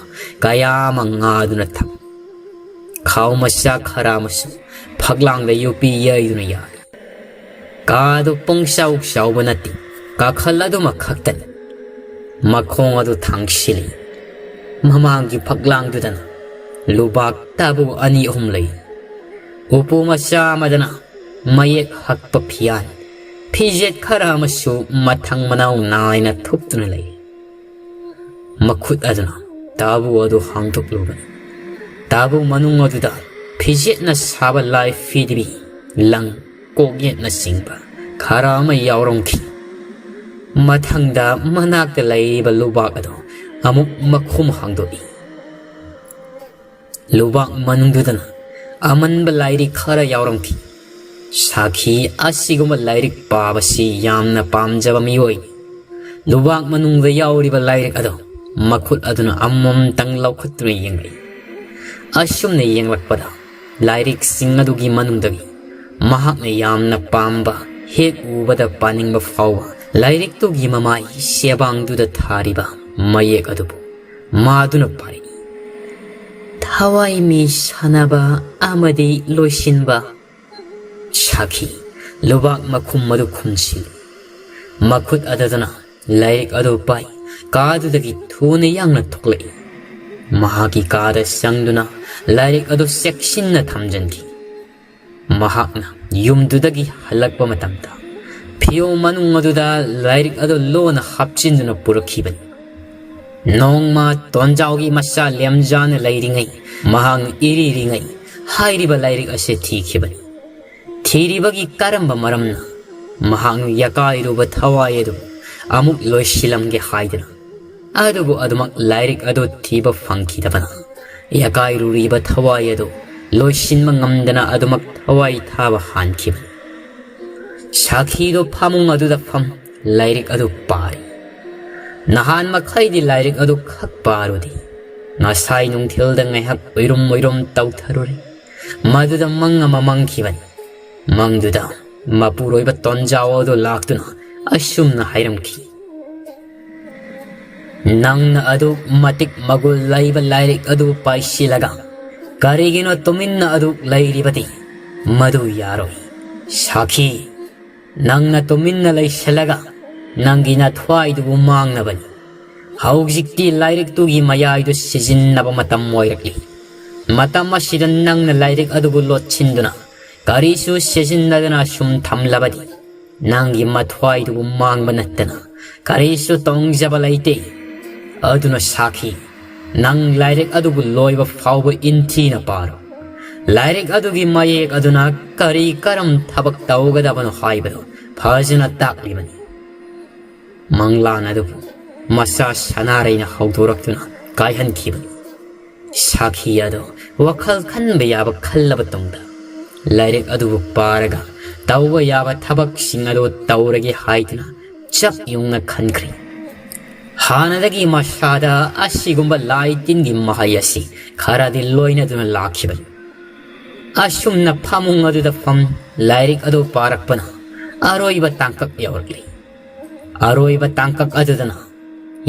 ꯀꯌꯥ ꯑꯃ ꯉꯥꯗꯨꯅ ꯊꯝ꯫ ꯈꯥꯎ ꯃꯆꯥ ꯈꯔ ꯑꯃꯁꯨ ꯐꯛꯂꯥꯡꯗ ꯌꯣꯄꯤ ꯌꯩꯗꯨꯅ ꯌꯥꯔꯤ꯫ ꯀꯥ ꯑꯗꯨ ꯄꯨꯡꯆꯥꯎ ꯆꯥꯎꯕ ꯅꯠꯇꯦ, ꯀꯥꯈꯜ ꯑꯗꯨꯃꯛ ꯈꯛꯇꯅꯤ꯫ ꯃꯈꯣꯡ ꯑꯗꯨ ꯊꯥꯡꯁꯤꯜꯂꯤ꯫ ꯃꯃꯥꯡꯒꯤ ꯐꯛꯂꯥꯡꯗꯨꯗꯅ ꯂꯨꯕꯥꯛ ꯇꯥꯕꯨ ꯑꯅꯤ ꯑꯍꯨꯝ ꯂꯩ꯫ ꯎꯄꯨ ꯃꯆꯥ ꯑꯃꯗꯅ ꯃꯌꯦꯛ ꯍꯛꯄ ꯐꯤꯌꯥꯟ, ꯐꯤꯖꯦꯠ ꯈꯔ ꯑꯃꯁꯨ ꯃꯊꯪ ꯃꯅꯥꯎ ꯅꯥꯏꯅ ꯊꯨꯞꯇꯨꯅ ꯂꯩ꯫ ꯃꯈꯨꯠ ꯑꯗꯨꯅ ꯇꯥꯕꯨ ꯑꯗꯨ ꯍꯥꯡꯗꯣꯛꯂꯨꯕꯅꯤ꯫ ꯇꯥꯕꯨ ꯃꯅꯨꯡ ꯑꯗꯨꯗ ꯐꯤꯖꯦꯠꯅ ꯁꯥꯕ ꯂꯥꯏ ꯐꯤꯗꯤꯕꯤ, ꯂꯪ, ꯀꯣꯛꯌꯦꯠꯅꯆꯤꯡꯕ ꯈꯔ ꯑꯃ ꯌꯥꯎꯔꯝꯈꯤ꯫ ꯃꯊꯪꯗ ꯃꯅꯥꯛꯇ ꯂꯩꯔꯤꯕ ꯂꯨꯕꯥꯛ ꯑꯗꯨ ꯑꯃꯨꯛ ꯃꯈꯨꯝ ꯍꯥꯡꯗꯣꯛꯏ꯫ ꯂꯨꯕꯥꯛ ꯃꯅꯨꯡꯗꯨꯗꯅ ꯑꯃꯟꯕ ꯂꯥꯏꯔꯤꯛ ꯈꯔ ꯌꯥꯎꯔꯝꯈꯤ꯫ ꯁꯥꯈꯤ ꯑꯁꯤꯒꯨꯝꯕ ꯂꯥꯏꯔꯤꯛ ꯄꯥꯕꯁꯤ ꯌꯥꯝꯅ ꯄꯥꯝꯖꯕ ꯃꯤꯑꯣꯏꯅꯤ꯫ ꯂꯨꯕꯥꯛ ꯃꯅꯨꯡꯗ ꯌꯥꯎꯔꯤꯕ ꯂꯥꯏꯔꯤꯛ ꯑꯗꯨ ꯃꯈꯨꯠ ꯑꯗꯨꯅ ꯑꯃꯃꯝꯇꯪ ꯂꯧꯈꯠꯇꯨꯅ ꯌꯦꯡꯂꯛꯏ꯫ ꯑꯁꯨꯝꯅ ꯌꯦꯡꯂꯛꯄꯗ ꯂꯥꯏꯔꯤꯛꯁꯤꯡ ꯑꯗꯨꯒꯤ ꯃꯅꯨꯡꯗꯒꯤ ꯃꯍꯥꯛꯅ ꯌꯥꯝꯅ ꯄꯥꯝꯕ, ꯍꯦꯛ ꯎꯕꯗ ꯄꯥꯅꯤꯡꯕ ꯐꯥꯎꯕ ꯂꯥꯏꯔꯤꯛꯇꯨꯒꯤ ꯃꯃꯥꯏ ꯁꯦꯕꯥꯡꯗꯨꯗ ꯊꯥꯔꯤꯕ ꯃꯌꯦꯛ ꯑꯗꯨꯕꯨ ꯃꯥꯗꯨꯅ ꯄꯥꯔꯛꯏ꯫ ꯊꯋꯥꯏ ꯃꯤ ꯁꯥꯟꯅꯕ ꯑꯃꯗꯤ ꯂꯣꯏꯁꯤꯟꯕ꯫ ꯁꯥꯈꯤ ꯂꯨꯕꯥꯛ ꯃꯈꯨꯝ ꯑꯗꯨ ꯈꯨꯝꯁꯤꯜꯂꯤ꯫ ꯃꯈꯨꯠ ꯑꯗꯨꯗꯅ ꯂꯥꯏꯔꯤꯛ ꯑꯗꯨ ꯄꯥꯏ꯫ ꯀꯥꯗꯨꯗꯒꯤ ꯊꯨꯅ ꯌꯥꯡꯅ ꯊꯣꯛꯂꯛꯏ꯫ ꯃꯍꯥꯛꯀꯤ ꯀꯥꯗ ꯆꯪꯗꯨꯅ ꯂꯥꯏꯔꯤꯛ ꯑꯗꯨ ꯆꯦꯛꯁꯤꯟꯅ ꯊꯝꯖꯤꯟꯈꯤ꯫ ꯃꯍꯥꯛꯅ ꯌꯨꯝꯗꯨꯗꯒꯤ ꯍꯜꯂꯛꯄ ꯃꯇꯝꯗ ꯐꯤꯌꯣꯝ ꯃꯅꯨꯡ ꯑꯗꯨꯗ ꯂꯥꯏꯔꯤꯛ ꯑꯗꯨ ꯂꯣꯟꯅ ꯍꯥꯞꯆꯤꯟꯗꯨꯅ ꯄꯨꯔꯛꯈꯤꯕꯅꯤ꯫ ꯅꯣꯡꯃ ꯇꯣꯟꯖꯥꯎꯒꯤ ꯃꯆꯥ ꯂꯦꯝꯖꯥꯅ ꯂꯩꯔꯤꯉꯩ ꯃꯍꯥꯛꯅ ꯏꯔꯤꯔꯤꯉꯩ ꯍꯥꯏꯔꯤꯕ ꯂꯥꯏꯔꯤꯛ ꯑꯁꯤ ꯊꯤꯈꯤꯕꯅꯤ꯫ ꯊꯤꯔꯤꯕꯒꯤ ꯀꯔꯝꯕ ꯃꯔꯝꯅ ꯃꯍꯥꯛꯅ ꯌꯥꯀꯥꯏꯔꯨꯕ ꯊꯋꯥꯏ ꯑꯗꯨ ꯑꯃꯨꯛ ꯂꯣꯏꯁꯤꯜꯂꯝꯒꯦ ꯍꯥꯏꯗꯅ꯫ ꯑꯗꯨꯕꯨ ꯑꯗꯨꯃꯛ ꯂꯥꯏꯔꯤꯛ ꯑꯗꯨ ꯊꯤꯕ ꯐꯪꯈꯤꯗꯕꯅ ꯌꯥꯀꯥꯏꯔꯨꯔꯤꯕ ꯊꯋꯥꯏ ꯑꯗꯨ ꯂꯣꯏꯁꯤꯟꯕ ꯉꯝꯗꯅ ꯑꯗꯨꯃꯛ ꯊꯋꯥꯏ ꯊꯥꯕ ꯍꯥꯟꯈꯤꯕꯅꯤ꯫ ꯁꯥꯈꯤꯗꯨ ꯐꯃꯨꯡ ꯑꯗꯨꯗ ꯐꯝ ꯂꯥꯏꯔꯤꯛ ꯑꯗꯨ ꯄꯥꯔꯤ꯫ ꯅꯍꯥꯟ ꯃꯈꯩꯗꯤ ꯂꯥꯏꯔꯤꯛ ꯑꯗꯨ ꯈꯛ ꯄꯥꯔꯨꯗꯦ꯫ ꯉꯁꯥꯏ ꯅꯨꯡꯊꯤꯜꯗ ꯉꯥꯏꯍꯥꯛ ꯎꯏꯔꯨꯝ ꯎꯏꯔꯨꯝ ꯇꯧꯊꯔꯨꯔꯦ꯫ ꯃꯗꯨꯗ ꯃꯪ ꯑꯃ ꯃꯪꯈꯤꯕꯅꯤ꯫ ꯃꯪꯗꯨꯗ ꯃꯄꯨꯔꯣꯏꯕ ꯇꯣꯟꯖꯥꯎ ꯑꯗꯨ ꯂꯥꯛꯇꯨꯅ ꯑꯁꯨꯝꯅ ꯍꯥꯏꯔꯝꯈꯤ, "ꯅꯪꯅ ꯑꯗꯨꯛ ꯃꯇꯤꯛ ꯃꯒꯨꯟ ꯂꯩꯕ ꯂꯥꯏꯔꯤꯛ ꯑꯗꯨ ꯄꯥꯏꯁꯤꯜꯂꯒ ꯀꯔꯤꯒꯤꯅꯣ ꯇꯨꯃꯤꯟꯅ ꯑꯗꯨꯛ ꯂꯩꯔꯤꯕꯗꯤ? ꯃꯗꯨ ꯌꯥꯔꯣꯏ꯫ ꯁꯥꯈꯤ, ꯅꯪꯅ ꯇꯨꯃꯤꯟꯅ ꯂꯩꯁꯤꯜꯂꯒ ꯅꯪꯒꯤ ꯅꯊ꯭ꯋꯥꯏꯗꯨꯕꯨ ꯃꯥꯡꯅꯕꯅꯤ꯫ ꯍꯧꯖꯤꯛꯇꯤ ꯂꯥꯏꯔꯤꯛꯇꯨꯒꯤ ꯃꯌꯥꯏꯗꯨ ꯁꯤꯖꯤꯟꯅꯕ ꯃꯇꯝ ꯑꯣꯏꯔꯛꯂꯤ꯫ ꯃꯇꯝ ꯑꯁꯤꯗ ꯅꯪꯅ ꯂꯥꯏꯔꯤꯛ ꯑꯗꯨꯕꯨ ꯂꯣꯠꯁꯤꯟꯗꯨꯅ ꯀꯔꯤꯁꯨ ꯁꯤꯖꯤꯟꯅꯗꯅ ꯁꯨꯝ ꯊꯝꯂꯕꯗꯤ ꯅꯪꯒꯤ ꯃꯊ꯭ꯋꯥꯏꯗꯨꯕꯨ ꯃꯥꯡꯕ ꯅꯠꯇꯅ ꯀꯔꯤꯁꯨ ꯇꯣꯡꯖꯕ ꯂꯩꯇꯦ꯫ ꯑꯗꯨꯅ ꯁꯥꯈꯤ, ꯅꯪ ꯂꯥꯏꯔꯤꯛ ꯑꯗꯨꯕꯨ ꯂꯣꯏꯕ ꯐꯥꯎꯕ ꯏꯟꯊꯤꯅ ꯄꯥꯔꯣ꯫ ꯂꯥꯏꯔꯤꯛ ꯑꯗꯨꯒꯤ ꯃꯌꯦꯛ ꯑꯗꯨꯅ ꯀꯔꯤ ꯀꯔꯝ ꯊꯕꯛ ꯇꯧꯒꯗꯕꯅꯣ ꯍꯥꯏꯕꯗꯨ ꯐꯖꯅ ꯇꯥꯛꯂꯤꯕꯅꯤ꯫" ꯃꯪꯂꯥꯟ ꯑꯗꯨꯕꯨ ꯃꯆꯥ ꯁꯅꯥꯔꯩꯅ ꯍꯧꯗꯣꯔꯛꯇꯨꯅ ꯀꯥꯏꯍꯟꯈꯤꯕꯅꯤ꯫ ꯁꯥꯈꯤ ꯑꯗꯨ ꯋꯥꯈꯜ ꯈꯟꯕ ꯌꯥꯕ ꯈꯜꯂꯕ ꯇꯨꯡꯗ, ꯂꯥꯏꯔꯤꯛ ꯑꯗꯨꯕꯨ ꯄꯥꯔꯒ ꯇꯧꯕ ꯌꯥꯕ ꯊꯕꯛꯁꯤꯡ ꯑꯗꯨ ꯇꯧꯔꯒꯦ ꯍꯥꯏꯗꯨꯅ ꯆꯞ ꯌꯨꯡꯅ ꯈꯟꯈ꯭ꯔꯦ꯫ ꯍꯥꯟꯅꯗꯒꯤ ꯃꯁꯥꯗ ꯑꯁꯤꯒꯨꯝꯕ ꯂꯥꯏ ꯇꯤꯟꯒꯤ ꯃꯍꯩ ꯑꯁꯤ ꯈꯔꯗꯤ ꯂꯣꯏꯅꯗꯨꯅ ꯂꯥꯛꯈꯤꯕꯅꯤ꯫ ꯑꯁꯨꯝꯅ ꯐꯃꯨꯡ ꯑꯗꯨꯗ ꯐꯝ ꯂꯥꯏꯔꯤꯛ ꯑꯗꯨ ꯄꯥꯔꯛꯄꯅ ꯑꯔꯣꯏꯕ ꯇꯥꯡꯀꯛ ꯌꯧꯔꯛꯂꯤ꯫ ꯑꯔꯣꯏꯕ ꯇꯥꯡꯀꯛ ꯑꯗꯨꯗꯅ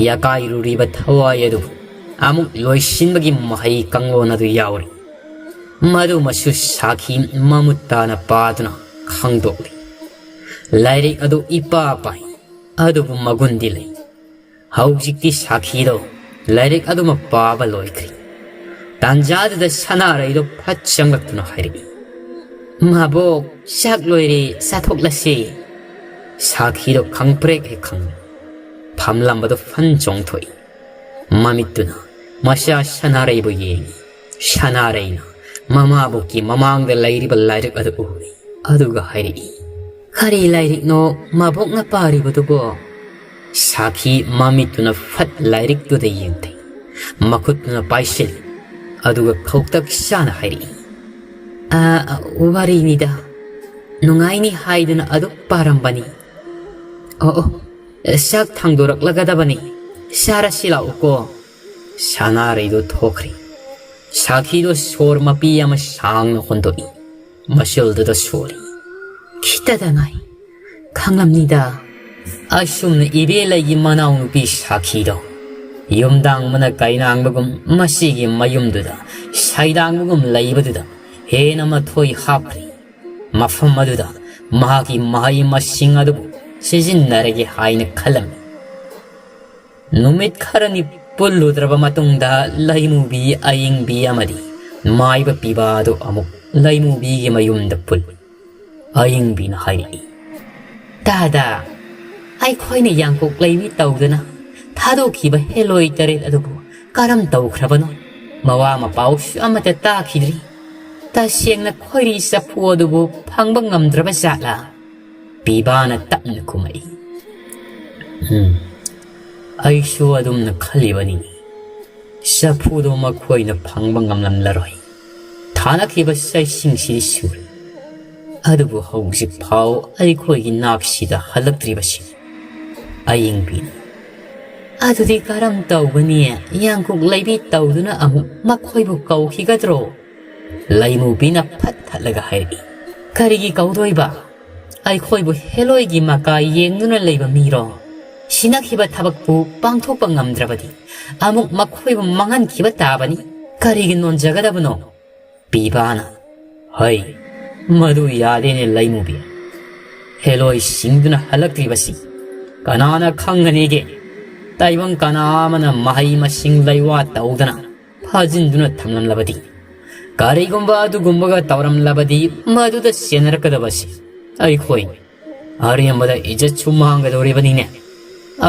ꯌꯥꯀꯥꯏꯔꯨꯔꯤꯕ ꯊꯋꯥꯏ ꯑꯗꯨ ꯑꯃꯨꯛ ꯂꯣꯏꯁꯤꯟꯕꯒꯤ ꯃꯍꯩ ꯀꯥꯡꯂꯣꯟ ꯑꯗꯨ ꯌꯥꯎꯔꯤ꯫ ꯃꯗꯨꯃꯁꯨ ꯁꯥꯈꯤ ꯃꯃꯨꯠ ꯇꯥꯅ ꯄꯥꯗꯨꯅ ꯈꯪꯗꯣꯛꯂꯤ꯫ ꯂꯥꯏꯔꯤꯛ ꯑꯗꯨ ꯏꯄꯥ ꯄꯥꯏ, ꯑꯗꯨꯕꯨ ꯃꯒꯨꯟꯗꯤ ꯂꯩ꯫ ꯍꯧꯖꯤꯛꯇꯤ ꯁꯥꯈꯤꯗꯣ ꯂꯥꯏꯔꯤꯛ ꯑꯗꯨꯃꯛ ꯄꯥꯕ ꯂꯣꯏꯈ꯭ꯔꯦ꯫ ꯇꯥꯟꯖꯥꯗꯨꯗ ꯁꯅꯥꯔꯩꯗꯣ ꯐꯠ ꯆꯪꯂꯛꯇꯨꯅ ꯍꯥꯏꯔꯛꯏ, "ꯃꯕꯣꯛ, ꯆꯥꯛ ꯂꯣꯏꯔꯦ, ꯆꯥꯊꯣꯛꯂꯁꯤ꯫" ꯁꯥꯈꯤꯗꯣ ꯈꯪꯄ꯭ꯔꯦꯛ ꯍꯦꯛ ꯈꯪꯂꯦ꯫ ꯐꯝꯂꯝꯕꯗꯣ ꯐꯟ ꯆꯣꯡꯊꯣꯛꯏ꯫ ꯃꯃꯤꯠꯇꯨꯅ ꯃꯆꯥ ꯁꯅꯥꯔꯩꯕꯨ ꯌꯦꯡꯏ꯫ ꯁꯅꯥꯔꯩꯅ ꯃꯃꯥꯕꯣꯛꯀꯤ ꯃꯃꯥꯡꯗ ꯂꯩꯔꯤꯕ ꯂꯥꯏꯔꯤꯛ ꯑꯗꯨ ꯎꯔꯤ꯫ ꯑꯗꯨꯒ ꯍꯥꯏꯔꯛꯏ, "ꯀꯔꯤ ꯂꯥꯏꯔꯤꯛꯅꯣ ꯃꯕꯣꯛꯅ ꯄꯥꯔꯤꯕꯗꯨꯕꯣ?" ꯁꯥꯈꯤ ꯃꯃꯤꯠꯇꯨꯅ ꯐꯠ ꯂꯥꯏꯔꯤꯛꯇꯨꯗ ꯌꯦꯡꯊꯩ꯫ ꯃꯈꯨꯠꯇꯨꯅ ꯄꯥꯏꯁꯤꯜꯂꯤ꯫ ꯑꯗꯨꯒ ꯈꯧꯇꯛ ꯆꯥꯅ ꯍꯥꯏꯔꯛꯏ, "ꯑ, ꯋꯥꯔꯤꯅꯤꯗ꯫ ꯅꯨꯡꯉꯥꯏꯅꯤ ꯍꯥꯏꯗꯨꯅ ꯑꯗꯨꯛ ꯄꯥꯔꯝꯕꯅꯤ꯫ ꯑꯣ, ꯑꯣ, ꯆꯥꯛ ꯊꯥꯡꯗꯣꯔꯛꯂꯒꯗꯕꯅꯤ, ꯆꯥꯔꯁꯤ ꯂꯥꯛꯎꯀꯣ꯫ ꯁꯅꯥꯔꯩꯗꯣ ꯊꯣꯛꯈ꯭ꯔꯦ꯫ ꯁꯥꯈꯤꯗꯣ ꯁꯣꯔ ꯃꯄꯤ ꯑꯃ ꯁꯥꯡꯅ ꯍꯣꯟꯗꯣꯛꯏ꯫ ꯃꯁꯨꯜꯗꯨꯗ ꯁꯣꯜꯂꯤ꯫ "ꯈꯤꯇꯗ ꯉꯥꯏ, ꯈꯪꯂꯝꯅꯤꯗ꯫" ꯑꯁꯨꯝꯅ ꯏꯕꯦꯂꯩꯒꯤ ꯃꯅꯥꯎꯅꯨꯄꯤ ꯁꯥꯈꯤꯗꯣ ꯌꯨꯝꯗꯥꯡꯕꯅ ꯀꯩꯅꯥꯡꯕꯒꯨꯝ ꯃꯁꯤꯒꯤ ꯃꯌꯨꯝꯗꯨꯗ ꯁꯩꯗꯥꯡꯕꯒꯨꯝ ꯂꯩꯕꯗꯨꯗ ꯍꯦꯟꯅ ꯃꯊꯣꯏ ꯍꯥꯞꯈ꯭ꯔꯦ꯫ ꯃꯐꯝ ꯑꯗꯨꯗ ꯃꯍꯥꯛꯀꯤ ꯃꯍꯩ ꯃꯁꯤꯡ ꯑꯗꯨꯕꯨ ꯁꯤꯖꯤꯟꯅꯔꯒꯦ ꯍꯥꯏꯅ ꯈꯜꯂꯝꯃꯤ꯫ ꯅꯨꯃꯤꯠ ꯈꯔꯅꯤ ꯄꯨꯜꯂꯨꯗ꯭ꯔꯕ ꯃꯇꯨꯡꯗ ꯂꯩꯃꯨꯕꯤ ꯑꯌꯤꯡꯕꯤ ꯑꯃꯗꯤ ꯃꯥꯏꯕ ꯄꯤꯕꯥꯗꯨ ꯑꯃꯨꯛ ꯂꯩꯃꯨꯕꯤꯒꯤ ꯃꯌꯨꯝꯗ ꯄꯨꯜꯂꯤ꯫ ꯑꯌꯤꯡꯕꯤꯅ ꯍꯥꯏꯔꯛꯏ, "ꯇꯥꯗ, ꯑꯩꯈꯣꯏꯅ ꯌꯥꯡꯀꯣꯛ ꯂꯩꯃꯤ ꯇꯧꯗꯨꯅ ꯊꯥꯗꯣꯛꯈꯤꯕ ꯍꯦꯂꯣꯏ ꯇꯔꯦꯠ ꯑꯗꯨꯕꯨ ꯀꯔꯝ ꯇꯧꯈ꯭ꯔꯕꯅꯣ? ꯃꯋꯥ ꯃꯄꯥꯎꯁꯨ ꯑꯃꯠꯇ ꯇꯥꯈꯤꯗ꯭ꯔꯤ꯫ ꯇꯁꯦꯡꯅ ꯈꯣꯏꯔꯤ ꯆꯐꯨ ꯑꯗꯨꯕꯨ ꯐꯪꯕ ꯉꯝꯗ꯭ꯔꯕ ꯖꯥꯠꯂꯥ?" ꯄꯤꯕꯥꯅ ꯇꯞꯅ ꯈꯨꯝꯃꯛꯏ, "ꯎꯝ, ꯑꯩꯁꯨ ꯑꯗꯨꯝꯅ ꯈꯜꯂꯤꯕꯅꯤꯅꯦ꯫ ꯆꯐꯨꯗꯣ ꯃꯈꯣꯏꯅ ꯐꯪꯕ ꯉꯝꯂꯝꯂꯔꯣꯏ꯫ ꯊꯥꯅꯈꯤꯕ ꯆꯩꯁꯤꯡꯁꯤꯗꯤ ꯁꯨꯔꯦ, ꯑꯗꯨꯕꯨ ꯍꯧꯖꯤꯛ ꯐꯥꯎ ꯑꯩꯈꯣꯏꯒꯤ ꯅꯥꯛꯁꯤꯗ ꯍꯜꯂꯛꯇ꯭ꯔꯤꯕꯁꯤꯅꯤ꯫" ꯑꯌꯤꯡꯕꯤꯅ, "ꯑꯗꯨꯗꯤ ꯀꯔꯝ ꯇꯧꯒꯅꯤ? ꯌꯥꯡꯀꯣꯛ ꯂꯩꯕꯤ ꯇꯧꯗꯨꯅ ꯑꯃꯨꯛ ꯃꯈꯣꯏꯕꯨ ꯀꯧꯈꯤꯒꯗ꯭ꯔꯣ?" ꯂꯩꯃꯨꯕꯤꯅ ꯐꯠ ꯊꯠꯂꯒ ꯍꯥꯏꯔꯛꯏ, "ꯀꯔꯤꯒꯤ ꯀꯧꯗꯣꯏꯕ? ꯑꯩꯈꯣꯏꯕꯨ ꯍꯦꯂꯣꯏꯒꯤ ꯃꯀꯥ ꯌꯦꯡꯗꯨꯅ ꯂꯩꯕ ꯃꯤꯔꯣ? ꯁꯤꯅꯈꯤꯕ ꯊꯕꯛꯄꯨ ꯄꯥꯡꯊꯣꯛꯄ ꯉꯝꯗ꯭ꯔꯕꯗꯤ ꯑꯃꯨꯛ ꯃꯈꯣꯏꯕꯨ ꯃꯥꯡꯍꯟꯈꯤꯕ ꯇꯥꯕꯅꯤ꯫ ꯀꯔꯤꯒꯤ ꯅꯣꯟꯖꯒꯗꯕꯅꯣ?" ꯄꯤꯕꯥꯅ, "ꯍꯩ, ꯃꯗꯨ ꯌꯥꯗꯦꯅꯦ ꯂꯩꯃꯨꯕꯤ꯫ ꯍꯦꯂꯣꯏꯁꯤꯡꯗꯨꯅ ꯍꯜꯂꯛꯇ꯭ꯔꯤꯕꯁꯤ ꯀꯅꯥꯅ ꯈꯪꯒꯅꯤꯒꯦ? ꯇꯥꯏꯕꯪ ꯀꯅꯥ ꯑꯃꯅ ꯃꯍꯩ ꯃꯁꯤꯡ ꯂꯩꯋꯥ ꯇꯧꯗꯅ ꯐꯥꯖꯤꯟꯗꯨꯅ ꯊꯝꯂꯝꯂꯕꯗꯤ, ꯀꯔꯤꯒꯨꯝꯕ ꯑꯗꯨꯒꯨꯝꯕꯒ ꯇꯧꯔꯝꯂꯕꯗꯤ ꯃꯗꯨꯗ ꯆꯦꯟꯅꯔꯛꯀꯗꯕꯁꯤ ꯑꯩꯈꯣꯏꯅꯤ꯫ ꯑꯔꯦꯝꯕꯗ ꯏꯖꯠꯁꯨ ꯃꯥꯡꯒꯗꯧꯔꯤꯕꯅꯤꯅꯦ꯫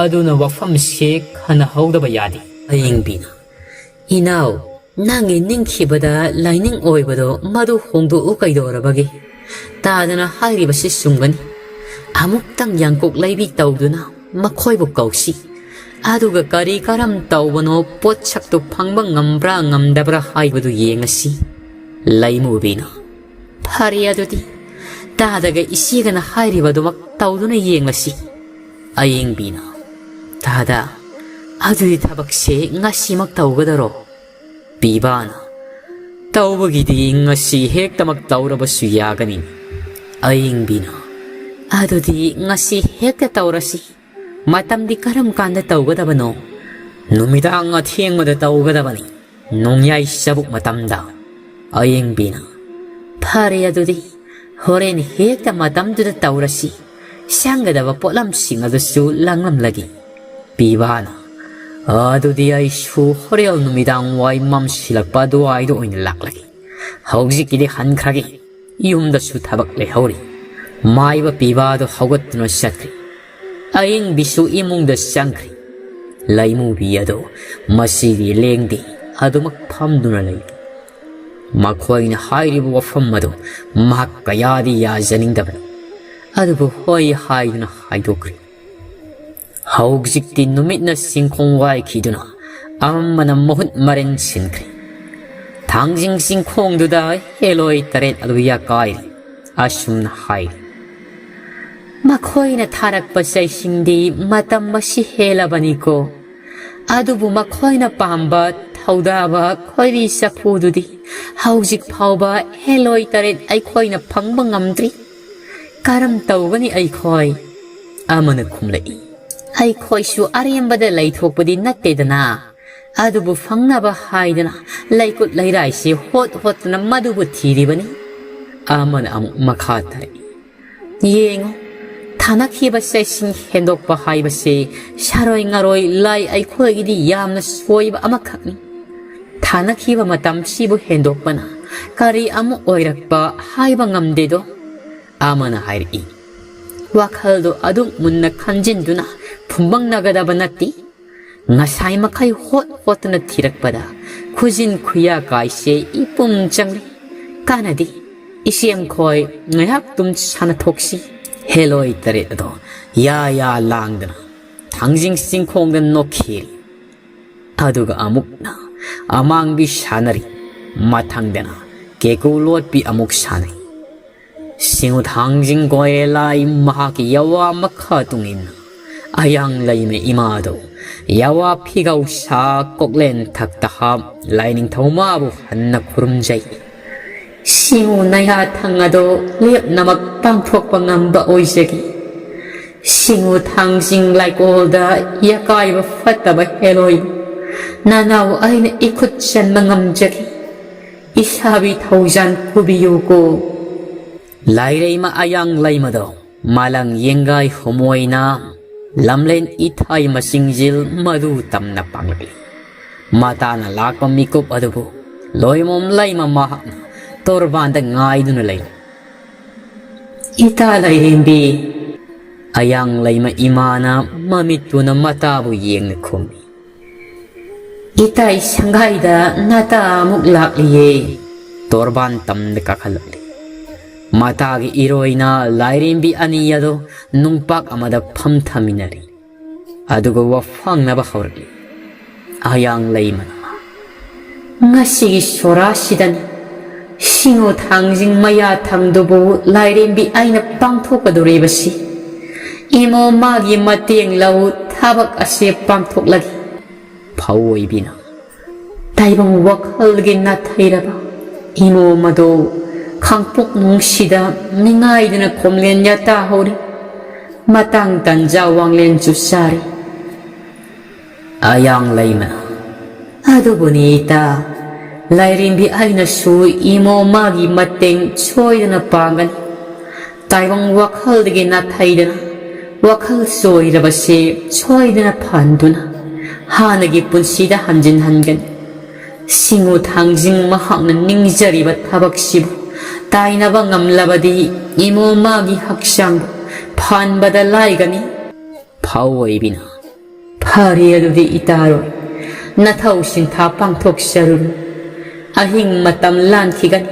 ꯑꯗꯨꯅ ꯋꯥꯐꯝꯁꯦ ꯈꯟꯅꯍꯧꯗꯕ ꯌꯥꯗꯦ꯫" ꯑꯌꯤꯡꯕꯤꯅ, "ꯏꯅꯥꯎ, ꯅꯪꯒꯤ ꯅꯤꯡꯈꯤꯕꯗ ꯂꯥꯏꯅꯤꯡ ꯑꯣꯏꯕꯗꯣ ꯃꯗꯨ ꯍꯣꯡꯗꯣꯛꯎ ꯀꯩꯗꯧꯔꯕꯒꯦ? ꯇꯥꯗꯅ ꯍꯥꯏꯔꯤꯕꯁꯤ ꯆꯨꯝꯒꯅꯤ꯫ ꯑꯃꯨꯛꯇꯪ ꯌꯥꯡꯀꯣꯛ ꯂꯩꯕꯤ ꯇꯧꯗꯨꯅ ꯃꯈꯣꯏꯕꯨ ꯀꯧꯁꯤ꯫ ꯑꯗꯨꯒ ꯀꯔꯤ ꯀꯔꯝ ꯇꯧꯕꯅꯣ, ꯄꯣꯠꯁꯛꯇꯨ ꯐꯪꯕ ꯉꯝꯕ꯭ꯔꯥ ꯉꯝꯗꯕ꯭ꯔꯥ ꯍꯥꯏꯕꯗꯨ ꯌꯦꯡꯉꯁꯤ꯫" ꯂꯩꯃꯨꯕꯤꯅ, "ꯐꯔꯦ ꯑꯗꯨꯗꯤ, ꯇꯥꯗꯒ ꯏꯆꯦꯒꯅ ꯍꯥꯏꯔꯤꯕꯗꯨꯃꯛ ꯇꯧꯗꯨꯅ ꯌꯦꯡꯂꯁꯤ꯫" ꯑꯌꯦꯡꯕꯤꯅ, "ꯇꯥꯗ, ꯑꯗꯨꯗꯤ ꯊꯕꯛꯁꯦ ꯉꯁꯤꯃꯛ ꯇꯧꯒꯗꯔꯣ?" ꯄꯤꯕꯥꯅ, "ꯇꯧꯕꯒꯤꯗꯤ ꯉꯁꯤ ꯍꯦꯛꯇꯃꯛ ꯇꯧꯔꯕꯁꯨ ꯌꯥꯒꯅꯤ꯫" ꯑꯌꯦꯡꯕꯤꯅ, "ꯑꯗꯨꯗꯤ ꯉꯁꯤ ꯍꯦꯛꯇ ꯇꯧꯔꯁꯤ꯫ ꯃꯇꯝꯗꯤ ꯀꯔꯝ ꯀꯥꯟꯗ ꯇꯧꯒꯗꯕꯅꯣ?" "ꯅꯨꯃꯤꯗꯥꯡ ꯑꯊꯦꯡꯕꯗ ꯇꯧꯒꯗꯕꯅꯤ, ꯅꯣꯡꯌꯥꯏ ꯆꯕꯨꯛ ꯃꯇꯝꯗ꯫" ꯑꯌꯦꯡꯕꯤꯅ, "ꯐꯔꯦ ꯑꯗꯨꯗꯤ, ꯍꯣꯔꯦꯟ ꯍꯦꯛꯇ ꯃꯇꯝꯗꯨꯗ ꯇꯧꯔꯁꯤ꯫ ꯆꯪꯒꯗꯕ ꯄꯣꯠꯂꯝꯁꯤꯡ ꯑꯗꯨꯁꯨ ꯂꯥꯡꯂꯝꯂꯒꯦ꯫" ꯄꯤꯕꯥꯅ, "ꯑꯗꯨꯗꯤ ꯑꯩꯁꯨ ꯍꯣꯔꯦꯟ ꯅꯨꯃꯤꯗꯥꯡ ꯋꯥꯏ ꯃꯝꯁꯤꯜꯂꯛꯄ ꯑꯗꯨꯋꯥꯏꯗ ꯑꯣꯏꯅ ꯂꯥꯛꯂꯒꯦ꯫ ꯍꯧꯖꯤꯛꯀꯤꯗꯤ ꯍꯟꯈ꯭ꯔꯒꯦ꯫" ꯌꯨꯝꯗꯁꯨ ꯊꯕꯛ ꯂꯩꯍꯧꯔꯤ꯫ ꯃꯥꯏꯕ ꯄꯤꯕꯥꯗꯨ ꯍꯧꯒꯠꯇꯨꯅ ꯆꯠꯈ꯭ꯔꯦ꯫ ꯑꯌꯤꯡꯕꯤꯁꯨ ꯏꯃꯨꯡꯗ ꯆꯪꯈ꯭ꯔꯦ꯫ ꯂꯩꯃꯨꯕꯤ ꯑꯗꯨ ꯃꯁꯤꯗꯤ ꯂꯦꯡꯗꯦ, ꯑꯗꯨꯃꯛ ꯐꯝꯗꯨꯅ ꯂꯩ꯫ ꯃꯈꯣꯏꯅ ꯍꯥꯏꯔꯤꯕ ꯋꯥꯐꯝ ꯑꯗꯨ ꯃꯍꯥꯛ ꯀꯌꯥꯗꯤ ꯌꯥꯖꯅꯤꯡꯗꯕꯅꯤ, ꯑꯗꯨꯕꯨ ꯍꯣꯏ ꯍꯥꯏꯗꯨꯅ ꯍꯥꯏꯗꯣꯛꯈ꯭ꯔꯦ꯫ ꯍꯧꯖꯤꯛꯇꯤ ꯅꯨꯃꯤꯠꯅ ꯆꯤꯡꯈꯣꯡ ꯋꯥꯏꯈꯤꯗꯨꯅ ꯑꯃꯝꯕꯅ ꯃꯍꯨꯠ ꯃꯔꯦꯟ ꯁꯤꯟꯈ꯭ꯔꯦ꯫ ꯊꯥꯡꯖꯤꯡ ꯆꯤꯡꯈꯣꯡꯗꯨꯗ ꯍꯦꯂꯣꯏ ꯇꯔꯦꯠ ꯑꯗꯨ ꯌꯥꯀꯥꯏꯔꯤ꯫ ꯑꯁꯨꯝꯅ ꯍꯥꯏꯔꯤ, "ꯃꯈꯣꯏꯅ ꯊꯥꯔꯛꯄ ꯆꯩꯁꯤꯡꯗꯤ ꯃꯇꯝ ꯑꯁꯤ ꯍꯦꯜꯂꯕꯅꯤꯀꯣ꯫ ꯑꯗꯨꯕꯨ ꯃꯈꯣꯏꯅ ꯄꯥꯝꯕ ꯊꯧꯗꯥꯕ ꯈꯣꯏꯔꯤ ꯆꯐꯨꯗꯨꯗꯤ ꯍꯧꯖꯤꯛ ꯐꯥꯎꯕ ꯍꯦꯂꯣꯏ ꯇꯔꯦꯠ ꯑꯩꯈꯣꯏꯅ ꯐꯪꯕ ꯉꯝꯗ꯭ꯔꯤ꯫ ꯀꯔꯝ ꯇꯧꯒꯅꯤ ꯑꯩꯈꯣꯏ?" ꯑꯃꯅ ꯈꯨꯝꯂꯛꯏ, "ꯑꯩꯈꯣꯏꯁꯨ ꯑꯔꯦꯝꯕꯗ ꯂꯩꯊꯣꯛꯄꯗꯤ ꯅꯠꯇꯦꯗꯅ, ꯑꯗꯨꯕꯨ ꯐꯪꯅꯕ ꯍꯥꯏꯗꯅ ꯂꯩꯀꯨꯠ ꯂꯩꯔꯥꯏꯁꯦ ꯍꯣꯠ ꯍꯣꯠꯇꯅ ꯃꯗꯨꯕꯨ ꯊꯤꯔꯤꯕꯅꯤ꯫" ꯑꯃꯅ ꯑꯃꯨꯛ ꯃꯈꯥ ꯇꯥꯔꯛꯏ, "ꯌꯦꯡꯉꯨ, ꯊꯥꯅꯈꯤꯕ ꯆꯩꯁꯤꯡ ꯍꯦꯟꯗꯣꯛꯄ ꯍꯥꯏꯕꯁꯦ ꯁꯥꯔꯣꯏ ꯉꯥꯔꯣꯏ ꯂꯥꯏ ꯑꯩꯈꯣꯏꯒꯤꯗꯤ ꯌꯥꯝꯅ ꯁꯣꯏꯕ ꯑꯃꯈꯛꯅꯤ꯫ ꯊꯥꯅꯈꯤꯕ ꯃꯇꯝꯁꯤꯕꯨ ꯍꯦꯟꯗꯣꯛꯄꯅ ꯀꯔꯤ ꯑꯃꯨꯛ ꯑꯣꯏꯔꯛꯄ ꯍꯥꯏꯕ ꯉꯝꯗꯦꯗꯣ꯫" ꯑꯃꯅ ꯍꯥꯏꯔꯛꯏ, "ꯋꯥꯈꯜꯗꯣ ꯑꯗꯨꯛ ꯃꯨꯟꯅ ꯈꯟꯖꯤꯟꯗꯨꯅ ꯐꯨꯝꯕꯪꯅꯒꯗꯕ ꯅꯠꯇꯦ꯫ ꯉꯁꯥꯏ ꯃꯈꯩ ꯍꯣꯠ ꯍꯣꯠꯇꯨꯅ ꯊꯤꯔꯛꯄꯗ ꯈꯨꯖꯤꯟ ꯈꯨꯌꯥ ꯀꯥꯏꯁꯦ ꯏꯄꯨꯝ ꯆꯪꯂꯦ꯫ ꯀꯥꯟꯅꯗꯦ, ꯏꯆꯦꯝꯈꯣꯏ ꯉꯥꯏꯍꯥꯛ ꯇꯨꯝ ꯁꯥꯟꯅꯊꯣꯛꯁꯤ꯫" ꯍꯦꯂꯣꯏ ꯇꯔꯦꯠ ꯑꯗꯣ ꯌꯥ ꯌꯥ ꯂꯥꯡꯗꯅ ꯊꯥꯡꯖꯤꯡ ꯆꯤꯡꯈꯣꯡꯗ ꯅꯣꯛꯈꯤꯔꯤ꯫ ꯑꯗꯨꯒ ꯑꯃꯨꯛꯅ ꯑꯃꯥꯡꯕꯤ ꯁꯥꯟꯅꯔꯤ꯫ ꯃꯊꯪꯗꯅ ꯀꯦꯀꯨ ꯂꯣꯠꯄꯤ ꯑꯃꯨꯛ ꯁꯥꯟꯅꯩ꯫ ꯁꯤꯡꯉꯨ ꯊꯥꯡꯖꯤꯡ ꯀꯣꯏꯔꯦ ꯂꯥꯏ ꯃꯍꯥꯛꯀꯤ ꯌꯥꯋꯥ ꯃꯈꯥ ꯇꯨꯡ ꯏꯟꯅ ꯑꯌꯥꯡ ꯂꯩꯃ ꯏꯃꯥꯗꯣ ꯌꯥꯋꯥ ꯐꯤꯒꯧ ꯁꯥ ꯀꯣꯛꯂꯦꯟ ꯊꯛꯇ ꯍꯥꯞ ꯂꯥꯏꯅꯤꯡꯊꯧ ꯃꯥꯕꯨ ꯍꯟꯅ ꯈꯨꯔꯨꯝꯖꯩ꯫ ꯁꯤꯡꯉꯨ ꯅꯌꯥ ꯊꯪ ꯑꯗꯣ ꯂꯦꯞꯅꯃꯛ ꯄꯥꯡꯊꯣꯛꯄ ꯉꯝꯕ ꯑꯣꯏꯖꯒꯦ꯫ ꯁꯤꯡꯉꯨ ꯊꯥꯡꯖꯤꯡ ꯂꯥꯏꯀꯣꯜꯗ ꯌꯥꯀꯥꯏꯕ ꯐꯠꯇꯕ ꯍꯦꯜꯂꯣꯏꯕ ꯅꯅꯥꯎ ꯑꯩꯅ ꯏꯈꯨꯠ ꯆꯟꯕ ꯉꯝꯖꯒꯦ꯫ ꯏꯁꯥꯕꯤ ꯊꯧꯖꯥꯟ ꯄꯨꯕꯤꯌꯨꯀꯣ꯫ ꯂꯥꯏꯔꯩꯃ ꯑꯌꯥꯡ ꯂꯩꯃꯗꯣ ꯃꯥꯂꯪ ꯌꯦꯡꯒꯥꯏ ꯍꯨꯃꯣꯏꯅ ꯂꯝꯂꯦꯟ ꯏꯊꯥꯏ ꯃꯁꯤꯡꯖꯤꯜ ꯃꯗꯨ ꯇꯝꯅ ꯄꯥꯡꯂꯛꯂꯤ꯫ ꯃꯇꯥꯅ ꯂꯥꯛꯄ ꯃꯤꯀꯨꯞ ꯑꯗꯨꯕꯨ ꯂꯣꯏꯃꯣꯝ ꯂꯩꯃ ꯃꯍꯥꯛꯅ ꯇꯣꯔꯕꯥꯟꯗ ꯉꯥꯏꯗꯨꯅ ꯂꯩ꯫ "ꯏꯇꯥ ꯂꯥꯏꯔꯦꯝꯕꯤ!" ꯑꯌꯥꯡ ꯂꯩꯃ ꯏꯃꯥꯅ ꯃꯃꯤꯠꯇꯨꯅ ꯃꯇꯥꯕꯨ ꯌꯦꯡꯅ ꯈꯨꯝꯃꯤ꯫ "ꯏꯇꯥꯏ ꯁꯪꯒꯥꯏꯗ ꯅꯇꯥ ꯑꯃꯨꯛ ꯂꯥꯛꯂꯤꯌꯦ꯫" ꯇꯣꯔꯕꯥꯟ ꯇꯝꯗ ꯀꯥꯈꯠꯂꯛꯂꯤ꯫ ꯃꯇꯥꯒꯤ ꯏꯔꯣꯏꯅ ꯂꯥꯏꯔꯦꯝꯕꯤ ꯑꯅꯤ ꯑꯗꯨ ꯅꯨꯡꯄꯥꯛ ꯑꯃꯗ ꯐꯝꯊꯃꯤꯟꯅꯔꯤ꯫ ꯑꯗꯨꯒ ꯋꯥꯐꯥꯡꯅꯕ ꯍꯧꯔꯛꯂꯤ꯫ ꯑꯌꯥꯡ ꯂꯩꯃꯅ, "ꯉꯁꯤꯒꯤ ꯁꯣꯔꯥꯁꯤꯗꯅꯤ ꯁꯤꯡꯉꯨ ꯊꯥꯡꯖꯤꯡ ꯃꯌꯥ ꯊꯪꯗꯨꯕꯨ ꯂꯥꯏꯔꯦꯝꯕꯤ ꯑꯩꯅ ꯄꯥꯡꯊꯣꯛꯀꯗꯧꯔꯤꯕꯁꯤ꯫ ꯏꯃꯣ ꯃꯥꯒꯤ ꯃꯇꯦꯡ ꯂꯧ, ꯊꯕꯛ ꯑꯁꯤ ꯄꯥꯡꯊꯣꯛꯂꯒꯦ꯫" ꯐꯧ ꯑꯣꯏꯕꯤꯅ, ꯇꯥꯏꯕꯪ ꯋꯥꯈꯜꯒꯤ ꯅꯥꯊꯩꯔꯕ ꯏꯃꯣꯝ ꯑꯗꯨ ꯈꯥꯡꯄꯣꯛ ꯅꯨꯡꯁꯤꯗ ꯅꯤꯡꯉꯥꯏꯗꯨꯅ ꯈꯣꯝꯂꯦꯟ ꯌꯥꯇꯥ ꯍꯧꯔꯤ꯫ ꯃꯇꯥꯡ ꯇꯟꯖꯥ ꯋꯥꯡꯂꯦꯟꯁꯨ ꯆꯥꯔꯤ꯫ ꯑꯌꯥꯡ ꯂꯩꯃ, ꯑꯗꯨꯕꯨꯅꯤ ꯏꯇꯥ, ꯂꯥꯏꯔꯦꯝꯕꯤ ꯑꯩꯅꯁꯨ ꯏꯃꯣ ꯃꯥꯒꯤ ꯃꯇꯦꯡ ꯁꯣꯏꯗꯅ ꯄꯥꯡꯒꯅꯤ꯫ ꯇꯥꯏꯕꯪ ꯋꯥꯈꯜꯗꯒꯤ ꯅꯥꯊꯩꯗꯅ ꯋꯥꯈꯜ ꯆꯣꯏꯔꯕꯁꯦ ꯁꯣꯏꯗꯅ ꯐꯍꯟꯗꯨꯅ ꯍꯥꯟꯅꯒꯤ ꯄꯨꯟꯁꯤꯗ ꯍꯟꯖꯤꯟꯍꯟꯒꯅꯤ꯫ ꯁꯤꯡꯉꯨ ꯊꯥꯡꯖꯤꯡ ꯃꯍꯥꯛꯅ ꯅꯤꯡꯖꯔꯤꯕ ꯊꯕꯛꯁꯤꯕꯨ ꯇꯥꯏꯅꯕ ꯉꯝꯂꯕꯗꯤ ꯏꯃꯣ ꯃꯥꯒꯤ ꯍꯛꯆꯥꯡꯕꯨ ꯐꯍꯟꯕꯗ ꯂꯥꯏꯒꯅꯤ꯫ ꯐꯧ ꯑꯣꯏꯕꯤꯅ, "ꯐꯔꯦ, ꯑꯗꯨꯗꯤ ꯏꯇꯥꯔꯣꯏ, ꯅꯊꯧ ꯁꯤꯟꯊꯥ ꯄꯥꯡꯊꯣꯛꯆꯔꯨꯔꯣ꯫ ꯑꯍꯤꯡ ꯃꯇꯝ ꯂꯥꯟꯈꯤꯒꯅꯤ,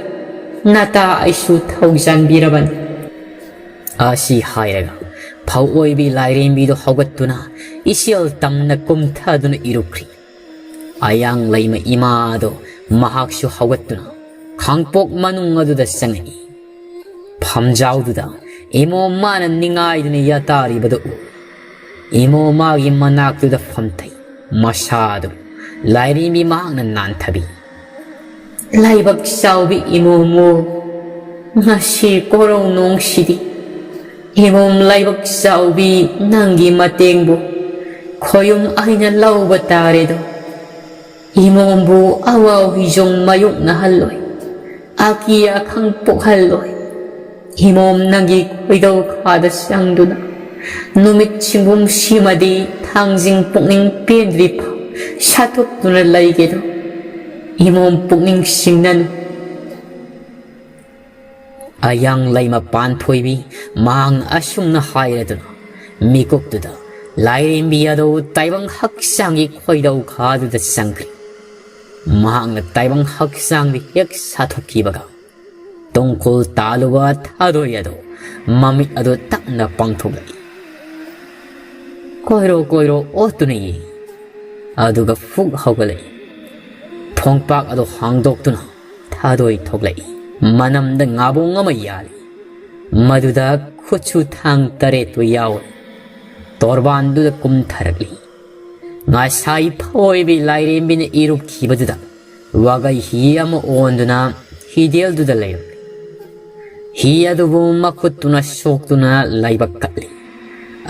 ꯅꯇꯥ ꯑꯩꯁꯨ ꯊꯧꯖꯥꯟꯕꯤꯔꯕꯅꯤ꯫" ꯑꯁꯤ ꯍꯥꯏꯔꯒ ꯐꯧ ꯑꯣꯏꯕꯤ ꯂꯥꯏꯔꯦꯝꯕꯤꯗꯨ ꯍꯧꯒꯠꯇꯨꯅ ꯏꯆꯦꯜ ꯇꯝꯅ ꯀꯨꯝꯊꯗꯨꯅ ꯏꯔꯨꯈ꯭ꯔꯤ꯫ ꯑꯌꯥꯡ ꯂꯩꯃ ꯏꯃꯥꯗꯣ ꯃꯍꯥꯛꯁꯨ ꯍꯧꯒꯠꯇꯨꯅ ꯈꯥꯡꯄꯣꯛ ꯃꯅꯨꯡ ꯑꯗꯨꯗ ꯆꯪꯉꯛꯏ꯫ ꯐꯝꯖꯥꯎꯗꯨꯗ ꯏꯃꯣꯝ ꯃꯥꯅ ꯅꯤꯡꯉꯥꯏꯗꯨꯅ ꯌꯥꯇꯥꯔꯤꯕꯗꯨ ꯎ꯫ ꯏꯃꯣꯝ ꯃꯥꯒꯤ ꯃꯅꯥꯛꯇꯨꯗ ꯐꯝꯊꯩ꯫ ꯃꯁꯥꯗꯨ ꯂꯥꯏꯔꯦꯝꯕꯤ ꯃꯍꯥꯛꯅ ꯅꯥꯟꯊꯕꯤ꯫ "ꯂꯥꯏꯕꯛ ꯆꯥꯎꯕꯤ ꯏꯃꯣꯝꯃꯨ, ꯉꯁꯤ ꯀꯣꯔꯧ ꯅꯣꯡꯁꯤꯗꯤ ꯏꯃꯣꯝ ꯂꯥꯏꯕꯛ ꯆꯥꯎꯕꯤ ꯅꯪꯒꯤ ꯃꯇꯦꯡꯕꯨ ꯈꯣꯌꯨꯝ ꯑꯩꯅ ꯂꯧꯕ ꯇꯥꯔꯦꯗꯣ꯫ ꯏꯃꯣꯝꯕꯨ ꯑꯋꯥ ꯍꯤꯖꯣꯡ ꯃꯥꯌꯣꯛꯅꯍꯜꯂꯣꯏ, ꯑꯀꯤ ꯑꯈꯪ ꯄꯣꯛꯍꯜꯂꯣꯏ꯫ ꯏꯃꯣꯝ ꯅꯪꯒꯤ ꯈꯣꯏꯗꯧ ꯈꯥꯗ ꯆꯪꯗꯨꯅ ꯅꯨꯃꯤꯠ ꯁꯤꯡꯕꯨꯝ ꯁꯤꯃꯗꯤ ꯊꯥꯡꯖꯤꯡ ꯄꯨꯛꯅꯤꯡ ꯄꯦꯟꯗ꯭ꯔꯤ ꯐꯥꯎ ꯁꯥꯊꯣꯛꯇꯨꯅ ꯂꯩꯒꯦꯗꯣ꯫ ꯏꯃꯣꯝ ꯄꯨꯛꯅꯤꯡ ꯁꯤꯡꯅꯅꯨ"꯫ ꯑꯌꯥꯡ ꯂꯩꯃ ꯄꯥꯟꯊꯣꯏꯕꯤ ꯃꯍꯥꯛꯅ ꯑꯁꯨꯝꯅ ꯍꯥꯏꯔꯗꯨꯅ ꯃꯤꯀꯨꯞꯇꯨꯗ ꯂꯥꯏꯔꯦꯝꯕꯤ ꯑꯗꯨ ꯇꯥꯏꯕꯪ ꯍꯛꯆꯥꯡꯒꯤ ꯈꯣꯏꯗꯧ ꯈꯥꯗꯨꯗ ꯆꯪꯈ꯭ꯔꯦ꯫ ꯃꯍꯥꯛꯅ ꯇꯥꯏꯕꯪ ꯍꯛꯆꯥꯡꯗ ꯍꯦꯛ ꯁꯥꯊꯣꯛꯈꯤꯕꯒ ꯇꯣꯡꯈꯨꯜ ꯇꯥꯜꯂꯨꯕ ꯊꯥꯗꯣꯏ ꯑꯗꯨ ꯃꯃꯤꯠ ꯑꯗꯨ ꯇꯞꯅ ꯄꯥꯡꯊꯣꯛꯂꯛꯏ꯫ ꯀꯣꯏꯔꯣ ꯀꯣꯏꯔꯣ ꯑꯣꯠꯇꯨꯅ ꯌꯦꯡꯏ꯫ ꯑꯗꯨꯒ ꯐꯨꯛ ꯍꯧꯒꯠꯂꯛꯏ꯫ ꯊꯣꯡꯄꯥꯛ ꯑꯗꯨ ꯍꯥꯡꯗꯣꯛꯇꯨꯅ ꯊꯥꯗꯣꯏ ꯊꯣꯛꯂꯛꯏ꯫ ꯃꯅꯝꯗ ꯉꯥꯕꯣꯡ ꯑꯃ ꯌꯥꯜꯂꯤ꯫ ꯃꯗꯨꯗ ꯈꯨꯠꯁꯨ ꯊꯥꯡ ꯇꯔꯦꯠꯇꯨ ꯌꯥꯎꯏ꯫ ꯇꯣꯔꯕꯥꯟꯗꯨꯗ ꯀꯨꯝꯊꯔꯛꯂꯤ꯫ ꯉꯁꯥꯏ ꯐꯑꯣꯏꯕꯤ ꯂꯥꯏꯔꯦꯝꯕꯤꯅ ꯏꯔꯨꯞꯈꯤꯕꯗꯨꯗ ꯋꯥꯒꯩ ꯍꯤ ꯑꯃ ꯑꯣꯟꯗꯨꯅ ꯍꯤꯗꯦꯜꯗꯨꯗ ꯂꯩꯔꯝꯂꯤ꯫ ꯍꯤ ꯑꯗꯨꯕꯨ ꯃꯈꯨꯠꯇꯨꯅ ꯁꯣꯛꯇꯨꯅ ꯂꯥꯏꯕꯛ ꯀꯠꯂꯤ꯫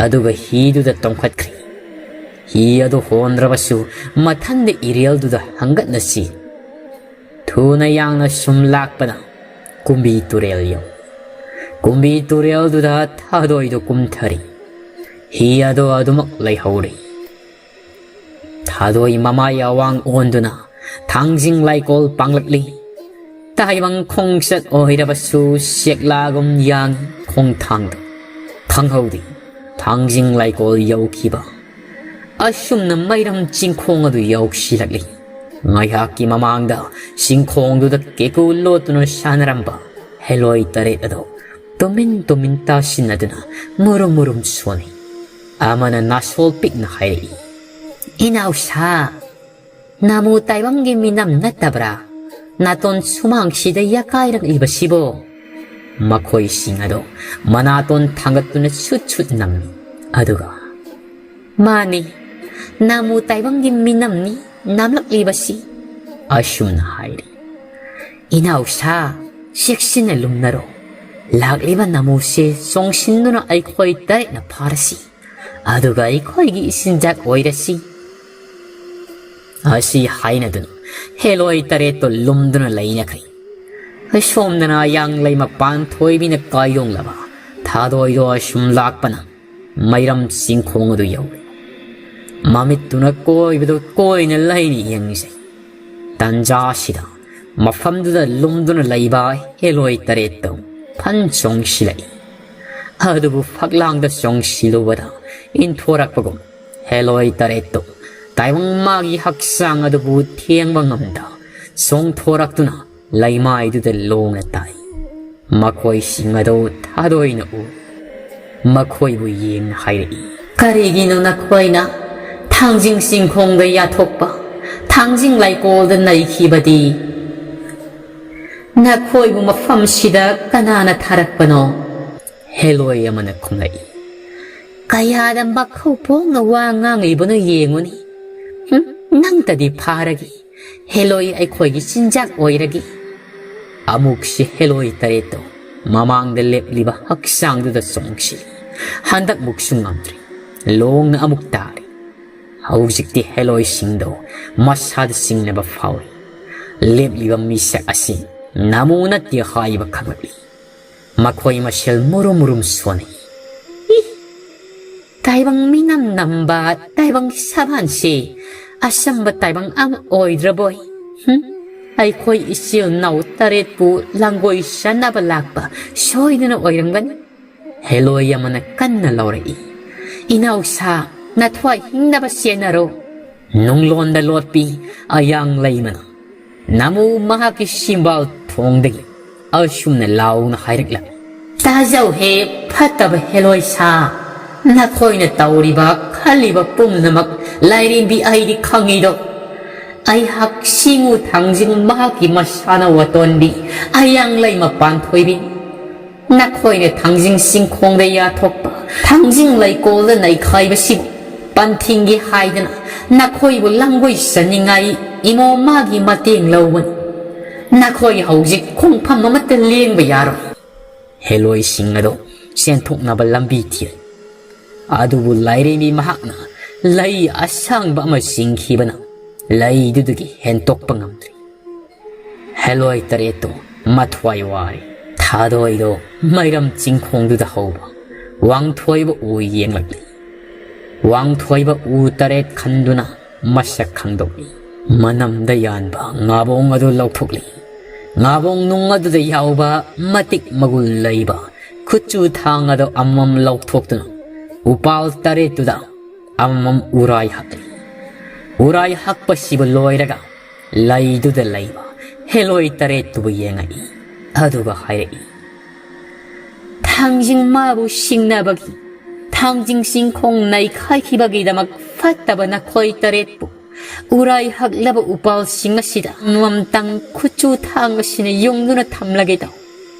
ꯑꯗꯨꯒ ꯍꯤꯗꯨꯗ ꯇꯣꯡꯈꯠꯈ꯭ꯔꯤ꯫ ꯍꯤ ꯑꯗꯨ ꯍꯣꯟꯗ꯭ꯔꯕꯁꯨ ꯃꯊꯟꯗ ꯏꯔꯦꯜꯗꯨꯗ ꯍꯪꯒꯠꯅ ꯆꯦꯜꯂꯤ꯫ ꯊꯨꯅ ꯌꯥꯡꯅ ꯁꯨꯝ ꯂꯥꯛꯄꯅ ꯀꯨꯝꯕꯤ ꯇꯨꯔꯦꯜ ꯌꯧ꯫ ꯀꯨꯝꯕꯤ ꯇꯨꯔꯦꯜꯗꯨꯗ ꯊꯥꯗꯣꯏꯗꯨ ꯀꯨꯝꯊꯔꯤ꯫ ꯍꯤ ꯑꯗꯨ ꯑꯗꯨꯃꯛ ꯂꯩꯍꯧꯔꯤ꯫ ꯊꯥꯗꯣꯏ ꯃꯃꯥꯏ ꯑꯋꯥꯡ ꯑꯣꯟꯗꯨꯅ ꯊꯥꯡꯖꯤꯡ ꯂꯥꯏꯀꯣꯜ ꯄꯥꯡꯂꯛꯂꯤ꯫ ꯇꯥꯏꯕꯪ ꯈꯣꯡꯆꯠ ꯑꯣꯏꯔꯕꯁꯨ ꯆꯦꯛꯂꯥꯒꯨꯝ ꯌꯥꯡꯏ ꯈꯣꯡꯊꯥꯡꯗ꯫ ꯈꯪꯍꯧꯗꯦ ꯊꯥꯡꯖꯤꯡ ꯂꯥꯏꯀꯣꯜ ꯌꯧꯈꯤꯕ꯫ ꯑꯁꯨꯝꯅ ꯃꯩꯔꯝ ꯆꯤꯡꯈꯣꯡ ꯑꯗꯨ ꯌꯧꯁꯤꯜꯂꯛꯂꯤ꯫ ꯉꯥꯏꯍꯥꯛꯀꯤ ꯃꯃꯥꯡꯗ ꯆꯤꯡꯈꯣꯡꯗꯨꯗ ꯀꯦꯀꯨ ꯂꯣꯠꯇꯨꯅ ꯁꯥꯟꯅꯔꯝꯕ ꯍꯦꯂꯣꯏ ꯇꯔꯦꯠ ꯑꯗꯨ ꯇꯨꯃꯤꯟ ꯇꯨꯃꯤꯟ ꯇꯥꯁꯤꯟꯅꯗꯨꯅ ꯃꯨꯔꯨꯝ ꯃꯨꯔꯨꯝ ꯁꯣꯟꯅꯩ꯫ ꯑꯃꯅ ꯅꯥꯁꯣꯜ ꯄꯤꯛꯅ ꯍꯥꯏꯔꯛꯏ, "ꯏꯅꯥꯎꯁꯥ, ꯅꯥꯃꯨ ꯇꯥꯏꯕꯪꯒꯤ ꯃꯤꯅꯝ ꯅꯠꯇꯕ꯭ꯔꯥ? ꯅꯥꯇꯣꯟ ꯁꯨꯃꯥꯡꯁꯤꯗ ꯌꯥꯀꯥꯏꯔꯛꯂꯤꯕꯁꯤꯕꯣ?" ꯃꯈꯣꯏꯁꯤꯡ ꯑꯗꯨ ꯃꯅꯥꯇꯣꯟ ꯊꯥꯡꯒꯠꯇꯨꯅ ꯁꯨꯠ ꯁꯨꯠ ꯅꯝꯃꯤ꯫ ꯑꯗꯨꯒ ꯃꯥꯅꯤ, ꯅꯥꯃꯨ ꯇꯥꯏꯕꯪꯒꯤ ꯃꯤꯅꯝꯅꯤ ꯅꯥꯝꯂꯛꯂꯤꯕꯁꯤ꯫ ꯑꯁꯨꯝꯅ ꯍꯥꯏꯔꯤ꯫ ꯏꯅꯥꯎꯁꯥ, ꯆꯦꯛꯁꯤꯟꯅ ꯂꯨꯝꯅꯔꯣ꯫ ꯂꯥꯛꯂꯤꯕ ꯅꯥꯃꯨꯁꯦ ꯆꯣꯡꯁꯤꯟꯗꯨꯅ ꯑꯩꯈꯣꯏ ꯇꯔꯦꯠꯅ ꯐꯥꯔꯁꯤ꯫ ꯑꯗꯨꯒ ꯑꯩꯈꯣꯏꯒꯤ ꯏꯆꯤꯟꯖꯥꯛ ꯑꯣꯏꯔꯁꯤ꯫ ꯑꯁꯤ ꯍꯥꯏꯅꯗꯨꯅ ꯍꯦꯂꯣꯏ ꯇꯔꯦꯠꯇꯣ ꯂꯨꯝꯗꯨꯅ ꯂꯩꯅꯈ꯭ꯔꯦ꯫ ꯑꯁꯣꯝꯗꯅ ꯑꯌꯥꯡꯂꯩꯃ ꯄꯥꯟꯊꯣꯏꯕꯤꯅ ꯀꯥꯏꯗꯣꯡꯂꯕ ꯊꯥꯗꯣꯏꯗꯣ ꯑꯁꯨꯝ ꯂꯥꯛꯄꯅ ꯃꯩꯔꯝ ꯆꯤꯡꯈꯣꯡ ꯑꯗꯨ ꯌꯧꯔꯦ꯫ ꯃꯃꯤꯠꯇꯨꯅ ꯀꯣꯏꯕꯗꯨ ꯀꯣꯏꯅ ꯂꯩꯅ ꯌꯦꯡꯉꯤꯁꯦ꯫ ꯇꯟꯖꯥꯁꯤꯗ ꯃꯐꯝꯗꯨꯗ ꯂꯨꯝꯗꯨꯅ ꯂꯩꯕ ꯍꯦꯂꯣꯏ ꯇꯔꯦꯠꯇꯨ ꯐꯟ ꯆꯣꯡꯁꯤꯜꯂꯛꯏ꯫ ꯑꯗꯨꯕꯨ ꯐꯛꯂꯥꯡꯗ ꯆꯣꯡꯁꯤꯜꯂꯨꯕꯗ ꯏꯟꯊꯣꯔꯛꯄꯒꯨꯝ ꯍꯦꯂꯣꯏ ꯇꯔꯦꯠꯇꯨ ꯇꯥꯏꯕꯪ ꯃꯥꯒꯤ ꯍꯛꯆꯥꯡ ꯑꯗꯨꯕꯨ ꯊꯦꯡꯕ ꯉꯝꯗ ꯆꯣꯡꯊꯣꯔꯛꯇꯨꯅ ꯂꯩꯃꯥꯏꯗꯨꯗ ꯂꯣꯡꯅ ꯇꯥꯏ꯫ ꯃꯈꯣꯏꯁꯤꯡ ꯑꯗꯨ ꯊꯥꯗꯣꯏꯅ ꯎ꯫ ꯃꯈꯣꯏꯕꯨ ꯌꯦꯡꯅ ꯍꯥꯏꯔꯛꯏ, "ꯀꯔꯤꯒꯤꯅꯣ ꯅꯈꯣꯏꯅ ꯊꯥꯡꯖꯤꯡ ꯆꯤꯡꯈꯣꯡꯗ ꯌꯥꯊꯣꯛꯄ, ꯊꯥꯡꯖꯤꯡ ꯂꯩꯀꯣꯜꯗ ꯅꯩꯈꯤꯕꯗꯤ? ꯅꯈꯣꯏꯕꯨ ꯃꯐꯝꯁꯤꯗ ꯀꯅꯥꯅ ꯊꯥꯔꯛꯄꯅꯣ?" ꯍꯦꯂꯣꯏ ꯑꯃꯅ ꯈꯨꯝꯂꯛꯏ, "ꯀꯌꯥꯗ ꯃꯈꯧ ꯄꯣꯛꯅ ꯋꯥ ꯉꯥꯡꯂꯤꯕꯅꯣ ꯌꯦꯡꯉꯨꯅꯤ꯫ ꯍꯨꯝ, ꯅꯪꯇꯗꯤ ꯐꯥꯔꯒꯦ꯫ ꯍꯦꯂꯣꯏ ꯑꯩꯈꯣꯏꯒꯤ ꯆꯤꯟꯖꯥꯛ ꯑꯣꯏꯔꯒꯦ꯫" ꯑꯃꯨꯛꯁꯤ ꯍꯦꯂꯣꯏ ꯇꯔꯦꯠꯇꯣ ꯃꯃꯥꯡꯗ ꯂꯦꯞꯂꯤꯕ ꯍꯛꯆꯥꯡꯗꯨꯗ ꯆꯣꯡꯁꯤꯜꯂꯤ꯫ ꯍꯟꯗꯛꯃꯨꯛꯁꯨ ꯉꯝꯗ꯭ꯔꯦ꯫ ꯂꯣꯡꯅ ꯑꯃꯨꯛ ꯇꯥꯔꯦ꯫ ꯍꯧꯖꯤꯛꯇꯤ ꯍꯦꯂꯣꯏꯁꯤꯡꯗꯣ ꯃꯁꯥꯗ ꯆꯤꯡꯅꯕ ꯐꯥꯎꯔꯤ꯫ ꯂꯦꯞꯂꯤꯕ ꯃꯤꯁꯛ ꯑꯁꯤ ꯅꯥꯃꯨ ꯅꯠꯇꯦ ꯍꯥꯏꯕ ꯈꯪꯂꯛꯂꯤ꯫ ꯃꯈꯣꯏ ꯃꯁꯦꯜ ꯃꯨꯔꯨꯝ ꯃꯨꯔꯨꯝ ꯁꯣꯟꯅꯩ꯫ ꯏ! ꯇꯥꯏꯕꯪ ꯃꯤꯅꯝ ꯅꯝꯕ ꯇꯥꯏꯕꯪꯒꯤ ꯁꯥꯕꯥꯟꯁꯦ ꯑꯆꯝꯕ ꯇꯥꯏꯕꯪ ꯑꯃ ꯑꯣꯏꯗ꯭ꯔꯕꯣꯏ? ꯍꯨꯝ? ꯑꯩꯈꯣꯏ ꯏꯆꯤꯜ ꯏꯅꯥꯎ ꯇꯔꯦꯠꯄꯨ ꯂꯥꯡꯒꯣꯏ ꯆꯟꯅꯕ ꯂꯥꯛꯄ ꯁꯣꯏꯗꯅ ꯑꯣꯏꯔꯝꯒꯅꯤ꯫ ꯍꯦꯂꯣꯏ ꯑꯃꯅ ꯀꯟꯅ ꯂꯥꯎꯔꯛꯏ, "ꯏꯅꯥꯎꯁꯥ, ꯅꯊ꯭ꯋꯥꯏ ꯍꯤꯡꯅꯕ ꯆꯦꯟꯅꯔꯣ!" ꯅꯨꯡꯂꯣꯟꯗ ꯂꯣꯠꯄꯤ ꯑꯌꯥꯡ ꯂꯩꯃꯅ ꯅꯥꯃꯨ ꯃꯍꯥꯛꯀꯤ ꯁꯤꯝꯕꯥꯜ ꯊꯣꯡꯗꯒꯤ ꯑꯁꯨꯝꯅ ꯂꯥꯎꯅ ꯍꯥꯏꯔꯛꯂꯝꯃꯤ, "ꯇꯥꯖꯧꯍꯦ, ꯐꯠꯇꯕ ꯍꯦꯂꯣꯏ ꯁꯥ, ꯅꯈꯣꯏꯅ ꯇꯧꯔꯤꯕ ꯈꯜꯂꯤꯕ ꯄꯨꯝꯅꯃꯛ ꯂꯥꯏꯔꯦꯝꯕꯤ ꯑꯩꯗꯤ ꯈꯪꯉꯤꯗꯣ꯫ ꯑꯩꯍꯥꯛ ꯁꯤꯡꯉꯨ ꯊꯥꯡꯖꯤꯡ ꯃꯍꯥꯛꯀꯤ ꯃꯁꯥꯅ ꯋꯥꯇꯣꯟꯕꯤ ꯑꯌꯥꯡ ꯂꯩꯃ ꯄꯥꯟꯊꯣꯏꯕꯤ꯫ ꯅꯈꯣꯏꯅ ꯊꯥꯡꯖꯤꯡ ꯆꯤꯡꯈꯣꯡꯗ ꯌꯥꯊꯣꯛꯄ, ꯊꯥꯡꯖꯤꯡ ꯂꯩꯀꯣꯜꯗ ꯅꯩꯈꯥꯏꯕꯁꯤꯕꯨ ꯄꯟꯊꯤꯡꯒꯤ ꯍꯥꯏꯗꯅ ꯅꯈꯣꯏꯕꯨ ꯂꯝꯒꯣꯏ ꯆꯅꯤꯡꯉꯥꯏ ꯏꯃꯣ ꯃꯥꯒꯤ ꯃꯇꯦꯡ ꯂꯧꯕꯅꯤ꯫ ꯅꯈꯣꯏ ꯍꯧꯖꯤꯛ ꯈꯣꯡꯐꯝ ꯑꯃꯠꯇ ꯂꯦꯡꯕ ꯌꯥꯔꯣꯏ꯫ ꯍꯦꯂꯣꯏꯁꯤꯡ ꯑꯗꯣ ꯆꯦꯟꯊꯣꯛꯅꯕ ꯂꯝꯕꯤ ꯊꯤꯔꯦ꯫ ꯑꯗꯨꯕꯨ ꯂꯥꯏꯔꯦꯝꯕꯤ ꯃꯍꯥꯛꯅ ꯂꯩ ꯑꯁꯥꯡꯕ ꯑꯃ ꯆꯤꯡꯈꯤꯕꯅ ꯂꯩꯗꯨꯗꯒꯤ ꯍꯦꯟꯇꯣꯛꯄ ꯉꯝꯗ꯭ꯔꯦ꯫ ꯍꯦꯂꯣꯏ ꯇꯔꯦꯠꯇꯣ ꯃꯊ꯭ꯋꯥꯏ ꯋꯥꯔꯦ꯫ ꯊꯥꯗꯣꯏꯗꯣ ꯃꯩꯔꯝ ꯆꯤꯡꯈꯣꯡꯗꯨꯗ ꯍꯧꯕ ꯋꯥꯡꯊꯣꯏꯕ ꯎ ꯌꯦꯡꯂꯛꯂꯤ꯫ ꯋꯥꯡꯊꯣꯏꯕ ꯎ ꯇꯔꯦꯠ ꯈꯟꯗꯨꯅ ꯃꯁꯛ ꯈꯪꯗꯣꯛꯂꯤ꯫ ꯃꯅꯝꯗ ꯌꯥꯟꯕ ꯉꯥꯕꯣꯡ ꯑꯗꯨ ꯂꯧꯊꯣꯛꯂꯤ꯫ ꯉꯥꯕꯣꯡ ꯅꯨꯡ ꯑꯗꯨꯗ ꯌꯥꯎꯕ ꯃꯇꯤꯛ ꯃꯒꯨꯟ ꯂꯩꯕ ꯈꯨꯠꯆꯨ ꯊꯥꯡ ꯑꯗꯨ ꯑꯃꯃꯝ ꯂꯧꯊꯣꯛꯇꯨꯅ ꯎꯄꯥꯜ ꯇꯔꯦꯠꯇꯨꯗ ꯑꯃꯃꯝ ꯎꯔꯥꯏ ꯍꯛꯂꯤ꯫ ꯎꯔꯥꯏ ꯍꯛꯄꯁꯤꯕꯨ ꯂꯣꯏꯔꯒ ꯂꯩꯗꯨꯗ ꯂꯩꯕ ꯍꯦꯂꯣꯏ ꯇꯔꯦꯠꯇꯨꯕꯨ ꯌꯦꯡꯉꯛꯏ꯫ ꯑꯗꯨꯒ ꯍꯥꯏꯔꯛꯏ, "ꯊꯥꯡꯖꯤꯡ ꯃꯥꯕꯨ ꯁꯤꯡꯅꯕꯒꯤ, ꯊꯥꯡꯖꯤꯡ ꯆꯤꯡꯈꯣꯡ ꯅꯩꯈꯥꯏꯈꯤꯕꯒꯤꯗꯃꯛ ꯐꯠꯇꯕ ꯅꯈꯣꯏ ꯇꯔꯦꯠꯄꯨ ꯎꯔꯥꯏ ꯍꯛꯂꯕ ꯎꯄꯥꯜꯁꯤꯡ ꯑꯁꯤꯗ ꯑꯃꯃꯝꯇꯪ ꯈꯨꯠꯆꯨ ꯊꯥꯡ ꯑꯁꯤꯅ ꯌꯨꯡꯗꯨꯅ ꯊꯝꯂꯒꯦ ꯇꯧ꯫"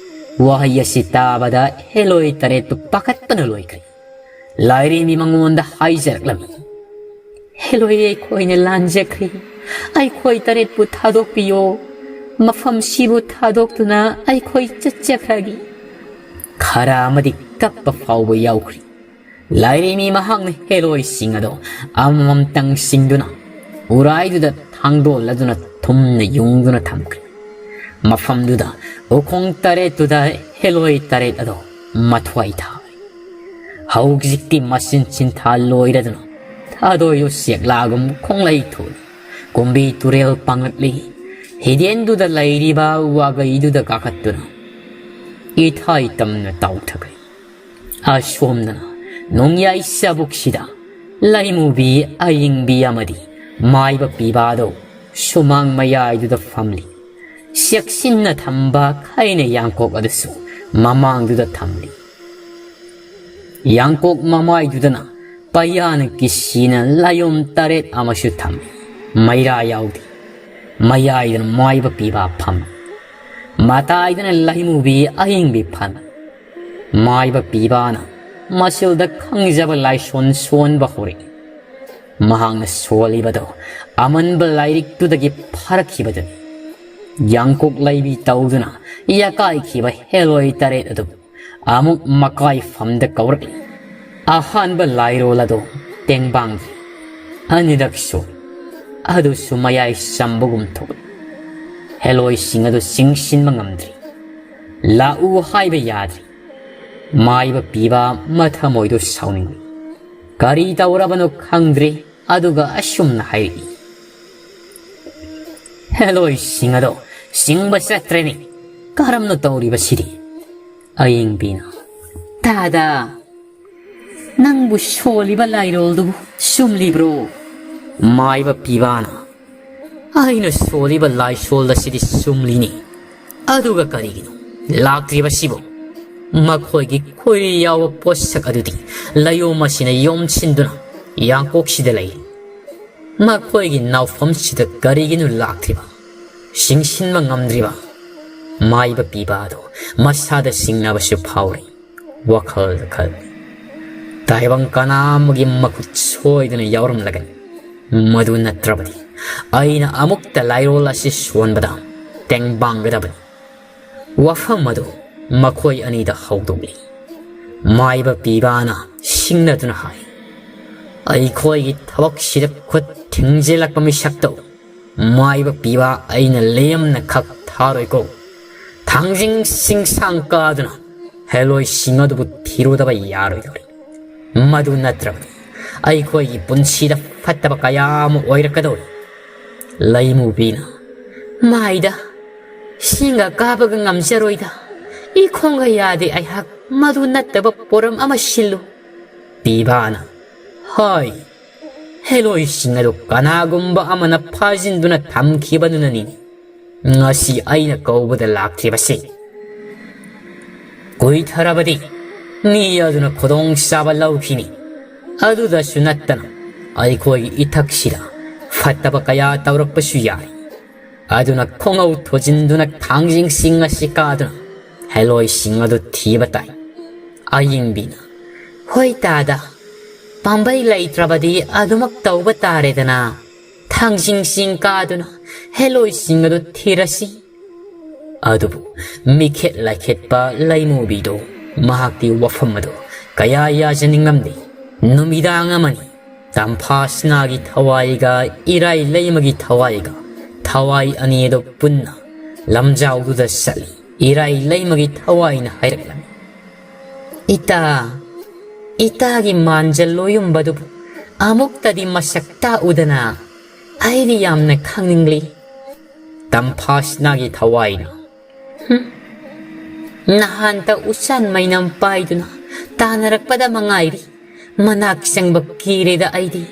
ꯋꯥꯍꯩ ꯑꯁꯤ ꯇꯥꯕꯗ ꯍꯦꯂꯣꯏ ꯇꯔꯦꯠꯇꯨ ꯄꯥꯈꯠꯄꯅ ꯂꯣꯏꯈ꯭ꯔꯦ꯫ ꯂꯥꯏꯔꯦꯝꯕꯤ ꯃꯉꯣꯟꯗ ꯍꯥꯏꯖꯔꯛꯂꯝꯃꯤ, "ꯍꯦꯂꯣꯏ, ꯑꯩꯈꯣꯏꯅ ꯂꯥꯟꯖꯈ꯭ꯔꯦ꯫ ꯑꯩꯈꯣꯏ ꯇꯔꯦꯠꯄꯨ ꯊꯥꯗꯣꯛꯄꯤꯌꯣ꯫ ꯃꯐꯝꯁꯤꯕꯨ ꯊꯥꯗꯣꯛꯇꯨꯅ ꯑꯩꯈꯣꯏ ꯆꯠꯆꯈ꯭ꯔꯒꯦ꯫" ꯈꯔ ꯑꯃꯗꯤ ꯀꯞꯄ ꯐꯥꯎꯕ ꯌꯥꯎꯈ꯭ꯔꯤ꯫ ꯂꯥꯏꯔꯦꯝꯕꯤ ꯃꯍꯥꯛꯅ ꯍꯦꯂꯣꯏꯁꯤꯡ ꯑꯗꯣ ꯑꯃꯃꯝꯇꯪ ꯁꯤꯡꯗꯨꯅ ꯎꯔꯥꯏꯗꯨꯗ ꯊꯥꯡꯗꯣꯛꯂꯗꯨꯅ ꯊꯨꯝꯅ ꯌꯨꯡꯗꯨꯅ ꯊꯝꯈ꯭ꯔꯦ꯫ ꯃꯐꯝꯗꯨꯗ ꯎꯈꯣꯡ ꯇꯔꯦꯠꯇꯨꯗ ꯍꯦꯂꯣꯏ ꯇꯔꯦꯠ ꯑꯗꯣ ꯃꯊ꯭ꯋꯥꯏ ꯊꯥꯔꯤ꯫ ꯍꯧꯖꯤꯛꯇꯤ ꯃꯆꯤꯟ ꯆꯤꯟꯊꯥ ꯂꯣꯏꯔꯗꯨꯅ ꯊꯥꯗꯣꯏ ꯎꯆꯦꯛꯂꯥꯒꯨꯝ ꯈꯣꯡꯂꯩ ꯊꯣꯛꯂꯤ꯫ ꯀꯨꯝꯕꯤ ꯇꯨꯔꯦꯜ ꯄꯥꯡꯂꯛꯂꯤ꯫ ꯍꯤꯗꯦꯟꯗꯨꯗ ꯂꯩꯔꯤꯕ ꯋꯥꯒꯩꯗꯨꯗ ꯀꯥꯈꯠꯇꯨꯅ ꯏꯊꯥꯏ ꯇꯝꯅ ꯇꯥꯎꯊꯈ꯭ꯔꯦ꯫ ꯑꯁꯣꯝꯗꯅ ꯅꯣꯡꯌꯥꯏ ꯆꯥꯕꯨꯛꯁꯤꯗ ꯂꯩꯃꯨꯕꯤ ꯑꯌꯤꯡꯕꯤ ꯑꯃꯗꯤ ꯃꯥꯏꯕ ꯄꯤꯕꯥꯗꯣ ꯁꯨꯃꯥꯡ ꯃꯌꯥꯏꯗꯨꯗ ꯐꯝꯂꯤ꯫ ꯆꯦꯛꯁꯤꯟꯅ ꯊꯝꯕ ꯈꯩꯅ ꯌꯥꯡꯀꯣꯛ ꯑꯗꯨꯁꯨ ꯃꯃꯥꯡꯗꯨꯗ ꯊꯝꯂꯤ꯫ ꯌꯥꯡꯀꯣꯛ ꯃꯃꯥꯏꯗꯨꯗꯅ ꯄꯩꯌꯥꯅ ꯀꯤꯁꯤꯅ ꯂꯥꯏꯌꯣꯝ ꯇꯔꯦꯠ ꯑꯃꯁꯨ ꯊꯝꯃꯤ꯫ ꯃꯩꯔꯥ ꯌꯥꯎꯗꯦ꯫ ꯃꯌꯥꯏꯗꯅ ꯃꯥꯏꯕ ꯄꯤꯕ ꯐꯝꯃꯤ꯫ ꯃꯇꯥꯏꯗꯅ ꯂꯩꯃꯨꯕꯤ ꯑꯌꯤꯡꯕꯤ ꯐꯝꯃꯤ꯫ ꯃꯥꯏꯕ ꯄꯤꯕꯥꯅ ꯃꯆꯨꯗ ꯈꯪꯖꯕ ꯂꯥꯏꯁꯣꯟ ꯁꯣꯟꯕ ꯍꯧꯔꯛꯏ꯫ ꯃꯍꯥꯛꯅ ꯁꯣꯜꯂꯤꯕꯗꯨ ꯑꯃꯟꯕ ꯂꯥꯏꯔꯤꯛꯇꯨꯗꯒꯤ ꯐꯥꯔꯛꯈꯤꯕꯗꯨꯅꯤ꯫ ꯌꯥꯡꯀꯣꯛ ꯂꯩꯕꯤ ꯇꯧꯗꯨꯅ ꯌꯥꯀꯥꯏꯈꯤꯕ ꯍꯦꯂꯣꯏ ꯇꯔꯦꯠ ꯑꯗꯨ ꯑꯃꯨꯛ ꯃꯀꯥꯏꯐꯝꯗ ꯀꯧꯔꯛꯏ꯫ ꯑꯍꯥꯟꯕ ꯂꯥꯏꯔꯣꯜ ꯑꯗꯨ ꯇꯦꯡꯕꯥꯡꯗ꯭ꯔꯤ꯫ ꯑꯅꯤꯔꯛ ꯁꯣꯜꯂꯤ꯫ ꯑꯗꯨꯁꯨ ꯃꯌꯥꯏ ꯆꯝꯕꯒꯨꯝ ꯊꯣꯛꯏ꯫ ꯍꯦꯂꯣꯏꯁꯤꯡ ꯑꯗꯨ ꯆꯤꯡꯁꯤꯟꯕ ꯉꯝꯗ꯭ꯔꯤ꯫ ꯂꯥꯛꯎ ꯍꯥꯏꯕ ꯌꯥꯗ꯭ꯔꯤ꯫ ꯃꯥꯏꯕ ꯄꯤꯕ ꯃꯊꯃꯣꯏꯗꯨ ꯁꯥꯎꯅꯤꯡꯂꯤ꯫ ꯀꯔꯤ ꯇꯧꯔꯕꯅꯣ ꯈꯪꯗ꯭ꯔꯦ꯫ ꯑꯗꯨꯒ ꯑꯁꯨꯝꯅ ꯍꯥꯏꯔꯛꯏ, "ꯍꯦꯂꯣꯏꯁꯤꯡ ꯑꯗꯣ ꯆꯤꯡꯕ ꯆꯠꯇ꯭ꯔꯦꯅꯦ꯫ ꯀꯔꯝꯅ ꯇꯧꯔꯤꯕꯁꯤꯗꯤ?" ꯑꯌꯤꯡꯕꯤꯅ, "ꯇꯥꯗ, ꯅꯪꯕꯨ ꯁꯣꯜꯂꯤꯕ ꯂꯥꯏꯔꯣꯜꯗꯨꯕꯨ ꯆꯨꯝꯂꯤꯕ꯭ꯔꯣ?" ꯃꯥꯏꯕ ꯄꯤꯕꯥꯅ, "ꯑꯩꯅ ꯁꯣꯜꯂꯤꯕ ꯂꯥꯏꯁꯣꯜ ꯑꯁꯤꯗꯤ ꯆꯨꯝꯂꯤꯅꯤ꯫ ꯑꯗꯨꯒ ꯀꯔꯤꯒꯤꯅꯣ ꯂꯥꯛꯇ꯭ꯔꯤꯕꯁꯤꯕꯨ? ꯃꯈꯣꯏꯒꯤ ꯈꯣꯏꯔꯤ ꯌꯥꯎꯕ ꯄꯣꯠꯁꯛ ꯑꯗꯨꯗꯤ ꯂꯥꯏꯌꯣꯝ ꯑꯁꯤꯅ ꯌꯣꯝꯁꯤꯟꯗꯨꯅ ꯌꯥꯡꯀꯣꯛꯁꯤꯗ ꯂꯩꯔꯤ꯫ ꯃꯈꯣꯏꯒꯤ ꯅꯥꯎꯐꯝꯁꯤꯗ ꯀꯔꯤꯒꯤꯅꯣ ꯂꯥꯛꯇ꯭ꯔꯤꯕ, ꯆꯤꯡꯁꯤꯟꯕ ꯉꯝꯗ꯭ꯔꯤꯕ?" ꯃꯥꯏꯕ ꯄꯤꯕ ꯑꯗꯨ ꯃꯁꯥꯗ ꯆꯤꯡꯅꯕꯁꯨ ꯐꯥꯎꯔꯤ꯫ ꯋꯥꯈꯜꯗ ꯈꯜꯂꯤ, "ꯇꯥꯏꯕꯪ ꯀꯅꯥ ꯑꯃꯒꯤ ꯃꯈꯨꯠ ꯁꯣꯏꯗꯅ ꯌꯥꯎꯔꯝꯂꯒꯅꯤ꯫ ꯃꯗꯨ ꯅꯠꯇ꯭ꯔꯕꯗꯤ ꯑꯩꯅ ꯑꯃꯨꯛꯇ ꯂꯥꯏꯔꯣꯜ ꯑꯁꯤ ꯁꯣꯟꯕꯗ ꯇꯦꯡꯕꯥꯡꯒꯗꯕꯅꯤ꯫" ꯋꯥꯐꯝ ꯑꯗꯨ ꯃꯈꯣꯏ ꯑꯅꯤꯗ ꯍꯧꯗꯣꯛꯂꯤ꯫ ꯃꯥꯏꯕ ꯄꯤꯕꯥꯅ ꯁꯤꯡꯅꯗꯨꯅ ꯍꯥꯏ, "ꯑꯩꯈꯣꯏꯒꯤ ꯊꯕꯛꯁꯤꯗ ꯈꯨꯠ ꯊꯤꯡꯖꯤꯜꯂꯛꯄ ꯃꯤꯁꯛꯇꯣ ꯃꯥꯏꯕ ꯄꯤꯕ ꯑꯩꯅ ꯂꯦꯝꯅ ꯈꯛ ꯊꯥꯔꯣꯏꯀꯣ꯫ ꯊꯥꯡꯖꯤꯡ ꯆꯤꯡꯁꯥꯡ ꯀꯥꯗꯨꯅ ꯍꯦꯂꯣꯏꯁꯤꯡ ꯑꯗꯨꯕꯨ ꯊꯤꯔꯨꯗꯕ ꯌꯥꯔꯣꯏꯗꯧꯔꯤ꯫ ꯃꯗꯨ ꯅꯠꯇ꯭ꯔꯕꯗꯤ ꯑꯩꯈꯣꯏꯒꯤ ꯄꯨꯟꯁꯤꯗ ꯐꯠꯇꯕ ꯀꯌꯥ ꯑꯃ ꯑꯣꯏꯔꯛꯀꯗꯧꯔꯤ꯫" ꯂꯩꯃꯨꯕꯤꯅ, "ꯃꯥꯏꯗ ꯁꯤꯡꯒ ꯀꯥꯕꯒ ꯉꯝꯖꯔꯣꯏꯗ꯫ ꯏꯈꯣꯡꯒ ꯌꯥꯗꯦ ꯑꯩꯍꯥꯛ꯫ ꯃꯗꯨ ꯅꯠꯇꯕ ꯄꯣꯔꯝ ꯑꯃ ꯁꯤꯜꯂꯨ꯫" ꯄꯤꯕꯥꯅ, "ꯍꯣꯏ, ꯍꯦꯂꯣꯏꯁꯤꯡ ꯑꯗꯨ ꯀꯅꯥꯒꯨꯝꯕ ꯑꯃꯅ ꯐꯥꯖꯤꯟꯗꯨꯅ ꯊꯝꯈꯤꯕꯗꯨꯅꯅꯤ ꯉꯁꯤ ꯑꯩꯅ ꯀꯧꯕꯗ ꯂꯥꯛꯇ꯭ꯔꯤꯕꯁꯤ꯫ ꯀꯨꯏꯊꯔꯕꯗꯤ ꯃꯤ ꯑꯗꯨꯅ ꯈꯨꯗꯣꯡꯆꯥꯕ ꯂꯧꯈꯤꯅꯤ꯫ ꯑꯗꯨꯗꯁꯨ ꯅꯠꯇꯅ ꯑꯩꯈꯣꯏꯒꯤ ꯏꯊꯛꯁꯤꯗ ꯐꯠꯇꯕ ꯀꯌꯥ ꯇꯧꯔꯛꯄꯁꯨ ꯌꯥꯏ꯫ ꯑꯗꯨꯅ ꯈꯣꯡꯉꯧ ꯊꯣꯖꯤꯟꯗꯨꯅ ꯊꯥꯡꯖꯤꯡꯁꯤꯡ ꯑꯁꯤ ꯀꯥꯗꯨꯅ ꯍꯦꯂꯣꯏꯁꯤꯡ ꯑꯗꯨ ꯊꯤꯕ ꯇꯥꯏ꯫" ꯑꯌꯤꯡꯕꯤꯅ, "ꯍꯣꯏ ꯇꯥꯗ, ꯄꯥꯝꯕꯩ ꯂꯩꯇ꯭ꯔꯕꯗꯤ ꯑꯗꯨꯃꯛ ꯇꯧꯕ ꯇꯥꯔꯦꯗꯅ꯫ ꯊꯥꯡꯖꯤꯡ ꯆꯤꯡ ꯀꯥꯗꯨꯅ ꯍꯦꯂꯣꯏꯁꯤꯡ ꯑꯗꯨ ꯊꯤꯔꯁꯤ꯫ ꯑꯗꯨꯕꯨ ꯃꯤꯈꯦꯠ ꯂꯥꯏꯈꯦꯠꯄ ꯂꯩꯃꯨꯕꯤꯗꯨ ꯃꯍꯥꯛꯇꯤ ꯋꯥꯐꯝ ꯑꯗꯨ ꯀꯌꯥ ꯌꯥꯖꯅꯤꯡꯂꯝꯗꯦ꯫ ꯅꯨꯃꯤꯗꯥꯡ ꯑꯃꯅꯤ꯫ ꯇꯝꯐꯥꯁꯅꯥꯒꯤ ꯊꯋꯥꯏꯒ ꯏꯔꯥꯏ ꯂꯩꯃꯒꯤ ꯊꯋꯥꯏꯒ ꯊꯋꯥꯏ ꯑꯅꯤ ꯑꯗꯨ ꯄꯨꯟꯅ ꯂꯝꯖꯥꯎꯗꯨꯗ ꯆꯠꯂꯤ꯫ ꯏꯔꯥꯏ ꯂꯩꯃꯒꯤ ꯊꯋꯥꯏꯅ ꯍꯥꯏꯔꯛꯂꯝꯃꯤ, "ꯏꯇꯥ, ꯏꯇꯥꯒꯤ ꯃꯥꯟꯖ ꯂꯣꯌꯨꯝꯕꯗꯨꯕꯨ ꯑꯃꯨꯛꯇꯗꯤ ꯃꯁꯛ ꯇꯥꯛꯎꯗꯅ, ꯑꯩꯗꯤ ꯌꯥꯝꯅ ꯈꯪꯅꯤꯡꯂꯤ꯫" ꯇꯝꯐꯥꯁꯅꯥꯒꯤ ꯊꯋꯥꯏꯅ, "ꯍꯨꯝ, ꯅꯍꯥꯟꯇ ꯎꯆꯥꯟ ꯃꯩꯅꯝ ꯄꯥꯏꯗꯨꯅ ꯇꯥꯟꯅꯔꯛꯄꯗ ꯃꯉꯥꯏꯔꯤ꯫ ꯃꯅꯥꯛ ꯆꯪꯕ ꯀꯤꯔꯦꯗ ꯑꯩꯗꯤ꯫"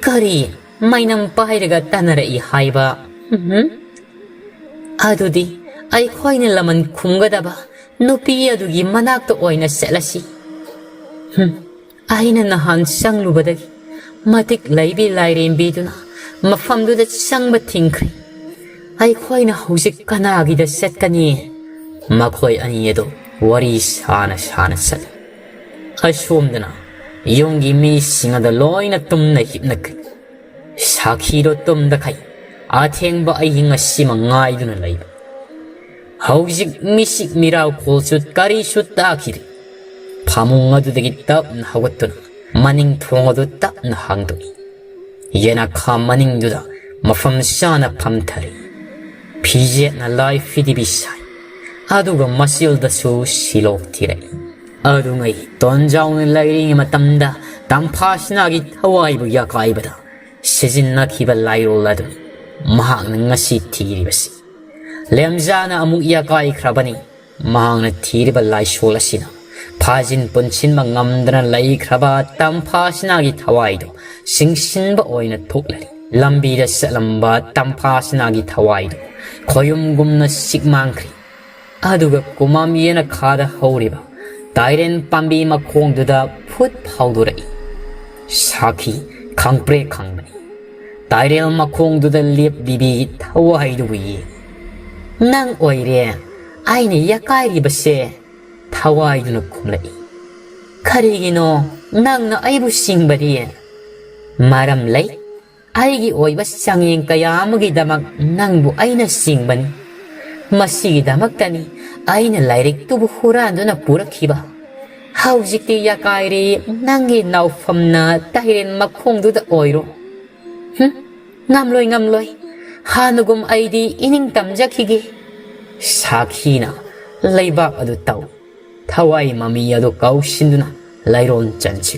"ꯀꯔꯤ? ꯃꯩꯅꯝ ꯄꯥꯏꯔꯒ ꯇꯥꯟꯅꯔꯛꯏ ꯍꯥꯏꯕ? ꯎꯝ? ꯑꯗꯨꯗꯤ ꯑꯩꯈꯣꯏꯅ ꯂꯃꯟ ꯈꯨꯝꯒꯗꯕ ꯅꯨꯄꯤ ꯑꯗꯨꯒꯤ ꯃꯅꯥꯛꯇ ꯑꯣꯏꯅ ꯆꯠꯂꯁꯤ꯫" ꯍꯨꯝ, ꯑꯩꯅ ꯅꯍꯥꯟ ꯆꯪꯂꯨꯕꯗꯒꯤ ꯃꯇꯤꯛ ꯂꯩꯕꯤ ꯂꯥꯏꯔꯦꯝꯕꯤꯗꯨꯅ ꯃꯐꯝꯗꯨꯗ ꯆꯪꯕ ꯊꯤꯡꯈ꯭ꯔꯦ꯫ ꯑꯩꯈꯣꯏꯅ ꯍꯧꯖꯤꯛ ꯀꯅꯥꯒꯤꯗ ꯆꯠꯀꯅꯤ? ꯃꯈꯣꯏ ꯑꯅꯤ ꯑꯗꯨ ꯋꯥꯔꯤ ꯁꯥꯅ ꯁꯥꯅ ꯆꯠꯂꯤ꯫ ꯑꯁꯣꯝꯗꯅ ꯌꯨꯝꯒꯤ ꯃꯤꯁꯤꯡ ꯑꯗꯨ ꯂꯣꯏꯅ ꯇꯨꯝꯅ ꯍꯤꯞꯅꯈ꯭ꯔꯦ꯫ ꯁꯥꯈꯤꯗꯣ ꯇꯨꯝꯗꯈꯩ ꯑꯊꯦꯡꯕ ꯑꯍꯤꯡ ꯑꯁꯤꯃ ꯉꯥꯏꯗꯨꯅ ꯂꯩꯕ꯫ ꯍꯧꯖꯤꯛ ꯃꯤꯁꯤꯛ ꯃꯤꯔꯥꯎꯈꯣꯜꯁꯨ ꯀꯔꯤꯁꯨ ꯇꯥꯈꯤꯗꯦ꯫ ꯐꯃꯨꯡ ꯑꯗꯨꯗꯒꯤ ꯇꯞꯅ ꯍꯧꯒꯠꯇꯨꯅ ꯃꯅꯤꯡ ꯊꯣꯡ ꯑꯗꯨ ꯇꯞꯅ ꯍꯥꯡꯗꯣꯛꯏ꯫ ꯌꯦꯅꯈꯥ ꯃꯅꯤꯡꯗꯨꯗ ꯃꯐꯝ ꯆꯥꯅ ꯐꯝꯊꯔꯤ꯫ ꯐꯤꯖꯦꯠꯅ ꯂꯥꯏ ꯐꯤꯗꯤꯕꯤ ꯁꯥꯏ꯫ ꯑꯗꯨꯒ ꯃꯆꯤꯜꯗꯁꯨ ꯁꯤꯂꯣꯛ ꯊꯤꯔꯛꯏ꯫ ꯑꯗꯨꯉꯩ ꯇꯣꯟꯖꯥꯎꯅ ꯂꯩꯔꯤꯉꯩ ꯃꯇꯝꯗ ꯇꯝꯐꯥꯁꯅꯥꯒꯤ ꯊꯋꯥꯏꯕꯨ ꯌꯥꯀꯥꯏꯕꯗ ꯁꯤꯖꯤꯟꯅꯈꯤꯕ ꯂꯥꯏꯔꯣꯜ ꯑꯗꯨ ꯃꯍꯥꯛꯅ ꯉꯁꯤ ꯊꯤꯔꯤꯕꯁꯤ꯫ ꯂꯦꯝꯖꯥꯅ ꯑꯃꯨꯛ ꯌꯥꯀꯥꯏꯈ꯭ꯔꯕꯅꯤ꯫ ꯃꯍꯥꯛꯅ ꯊꯤꯔꯤꯕ ꯂꯥꯏꯁꯣꯜ ꯑꯁꯤꯅ ꯐꯥꯖꯤꯟ ꯄꯨꯟꯁꯤꯟꯕ ꯉꯝꯗꯅ ꯂꯩꯈ꯭ꯔꯕ ꯇꯝꯐꯥꯁꯅꯥꯒꯤ ꯊꯋꯥꯏꯗꯨ ꯆꯤꯡꯁꯤꯟꯕ ꯑꯣꯏꯅ ꯊꯣꯛꯂꯔꯤ꯫ ꯂꯝꯕꯤꯗ ꯆꯠꯂꯝꯕ ꯇꯝꯐꯥꯁꯅꯥꯒꯤ ꯊꯋꯥꯏꯗꯨ ꯈꯣꯌꯨꯝꯒꯨꯝꯅ ꯁꯤꯛ ꯃꯥꯡꯈ꯭ꯔꯤ꯫ ꯑꯗꯨꯒ ꯀꯨꯃꯥꯝ ꯌꯦꯅꯈꯥꯗ ꯍꯧꯔꯤꯕ ꯇꯥꯏꯔꯦꯟ ꯄꯥꯝꯕꯤ ꯃꯈꯣꯡꯗꯨꯗ ꯐꯨꯠ ꯐꯥꯎꯗꯣꯔꯛꯏ꯫ ꯁꯥꯈꯤ ꯈꯪꯄ꯭ꯔꯦꯛ ꯈꯪꯕꯅꯤ꯫ ꯇꯥꯏꯔꯦꯜ ꯃꯈꯣꯡꯗꯨꯗ ꯂꯦꯞꯂꯤꯕꯤ ꯊꯋꯥꯏꯗꯨꯕꯨ ꯌꯦꯡ, "ꯅꯪ ꯑꯣꯏꯔꯦ ꯑꯩꯅ ꯌꯥꯀꯥꯏꯔꯤꯕꯁꯦ?" ꯊꯋꯥꯏꯗꯨꯅ ꯈꯨꯝꯂꯛꯏ꯫ "ꯀꯔꯤꯒꯤꯅꯣ?" ꯅꯪꯅ ꯑꯩꯕꯨ ꯁꯤꯡꯕꯗꯤ? ꯃꯔꯝ ꯂꯩ꯫ ꯑꯩꯒꯤ ꯑꯣꯏꯕ ꯆꯥꯡꯌꯦꯡ ꯀꯌꯥ ꯑꯃꯒꯤꯗꯃꯛ ꯅꯪꯕꯨ ꯑꯩꯅ ꯁꯤꯡꯕꯅꯤ꯫ ꯃꯁꯤꯒꯤꯗꯃꯛꯇꯅꯤ ꯑꯩꯅ ꯂꯥꯏꯔꯤꯛꯇꯨꯕꯨ ꯍꯨꯔꯥꯟꯗꯨꯅ ꯄꯨꯔꯛꯈꯤꯕ꯫ ꯍꯧꯖꯤꯛꯇꯤ ꯌꯥꯀꯥꯏꯔꯤ, ꯅꯪꯒꯤ ꯅꯥꯎꯐꯝꯅ ꯇꯥꯏꯔꯦꯟ ꯃꯈꯣꯡꯗꯨꯗ ꯑꯣꯏꯔꯣ꯫ ꯍꯨꯝ, ꯉꯝꯂꯣꯏ, ꯉꯝꯂꯣꯏ꯫ ꯍꯥꯟꯅꯒꯨꯝ ꯑꯩꯗꯤ ꯏꯅꯤꯡ ꯇꯝꯖꯈꯤꯒꯦ꯫ ꯁꯥꯈꯤꯅ ꯂꯩꯕꯥꯛ ꯑꯗꯨ ꯇꯧ꯫ ꯊꯋꯥꯏ ꯃꯃꯤ ꯑꯗꯨ ꯀꯧꯁꯤꯟꯗꯨꯅ ꯂꯩꯔꯣꯟ ꯆꯟꯁꯤ꯫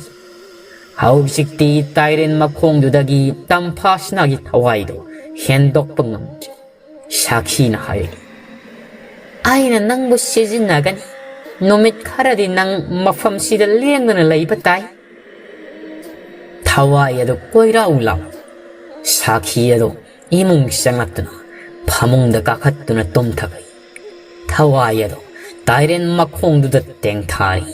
ꯍꯧꯖꯤꯛꯇꯤ ꯇꯥꯏꯔꯦꯟ ꯃꯈꯣꯡꯗꯨꯗꯒꯤ ꯇꯝꯐꯥꯁꯅꯥꯒꯤ ꯊꯋꯥꯏꯗꯨ ꯍꯦꯟꯗꯣꯛꯄ ꯉꯝꯗ꯭ꯔꯦ꯫ ꯁꯥꯈꯤꯅ ꯍꯥꯏꯔꯛꯏ, "ꯑꯩꯅ ꯅꯪꯕꯨ ꯁꯤꯖꯤꯟꯅꯒꯅꯤ꯫ ꯅꯨꯃꯤꯠ ꯈꯔꯗꯤ ꯅꯪ ꯃꯐꯝꯁꯤꯗ ꯂꯦꯡꯗꯅ ꯂꯩꯕ ꯇꯥꯏ꯫" ꯊꯋꯥꯏ ꯑꯗꯨ ꯀꯣꯏꯔꯥꯎ ꯂꯥꯎ꯫ ꯁꯥꯈꯤ ꯑꯗꯨ ꯏꯃꯨꯡ ꯆꯪꯂꯛꯇꯨꯅ ꯐꯃꯨꯡꯗ ꯀꯥꯈꯠꯇꯨꯅ ꯇꯨꯝꯊꯈ꯭ꯔꯦ꯫ ꯊꯋꯥꯏ ꯑꯗꯨ ꯇꯥꯏꯔꯦꯟ ꯃꯈꯣꯡꯗꯨꯗ ꯇꯦꯡꯊꯥꯔꯤ꯫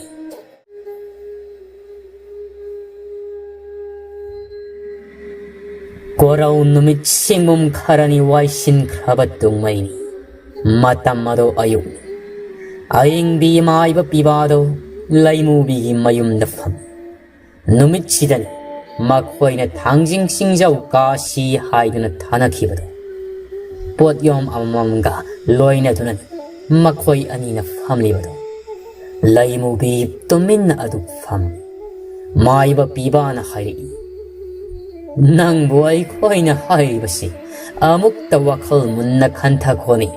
ꯀꯣꯔꯧ ꯅꯨꯃꯤꯠ ꯁꯤꯡꯕꯨꯝ ꯈꯔꯅꯤ ꯋꯥꯏꯁꯤꯟꯈ꯭ꯔꯕ ꯇꯨꯡꯃꯩꯅꯤ꯫ ꯃꯇꯝ ꯑꯗꯨ ꯑꯌꯨꯛꯅꯤ꯫ ꯑꯌꯤꯡꯕꯤ ꯃꯥꯏꯕ ꯄꯤꯕꯥꯗꯨ ꯂꯩꯃꯨꯕꯤꯒꯤ ꯃꯌꯨꯝꯗ ꯐꯝꯃꯤ꯫ ꯅꯨꯃꯤꯠꯁꯤꯗꯅꯤ ꯃꯈꯣꯏꯅ ꯊꯥꯡꯖꯤꯡ ꯁꯤꯡꯖꯧ ꯀꯥꯁꯤ ꯍꯥꯏꯗꯨꯅ ꯊꯥꯅꯈꯤꯕꯗꯨ꯫ ꯄꯣꯠꯌꯣꯝ ꯑꯃꯃꯝꯒ ꯂꯣꯏꯅꯗꯨꯅꯅꯤ ꯃꯈꯣꯏ ꯑꯅꯤꯅ ꯐꯝꯂꯤꯕꯗꯨ꯫ ꯂꯩꯃꯨꯕꯤ ꯇꯨꯃꯤꯟꯅ ꯑꯗꯨ ꯐꯝꯃꯤ꯫ ꯃꯥꯏꯕ ꯄꯤꯕꯥꯅ ꯍꯥꯏꯔꯛꯏ, "ꯅꯪꯕꯨ ꯑꯩꯈꯣꯏꯅ ꯍꯥꯏꯔꯤꯕꯁꯤ ꯑꯃꯨꯛꯇ ꯋꯥꯈꯜ ꯃꯨꯟꯅ ꯈꯟꯊꯈꯣꯅꯤ꯫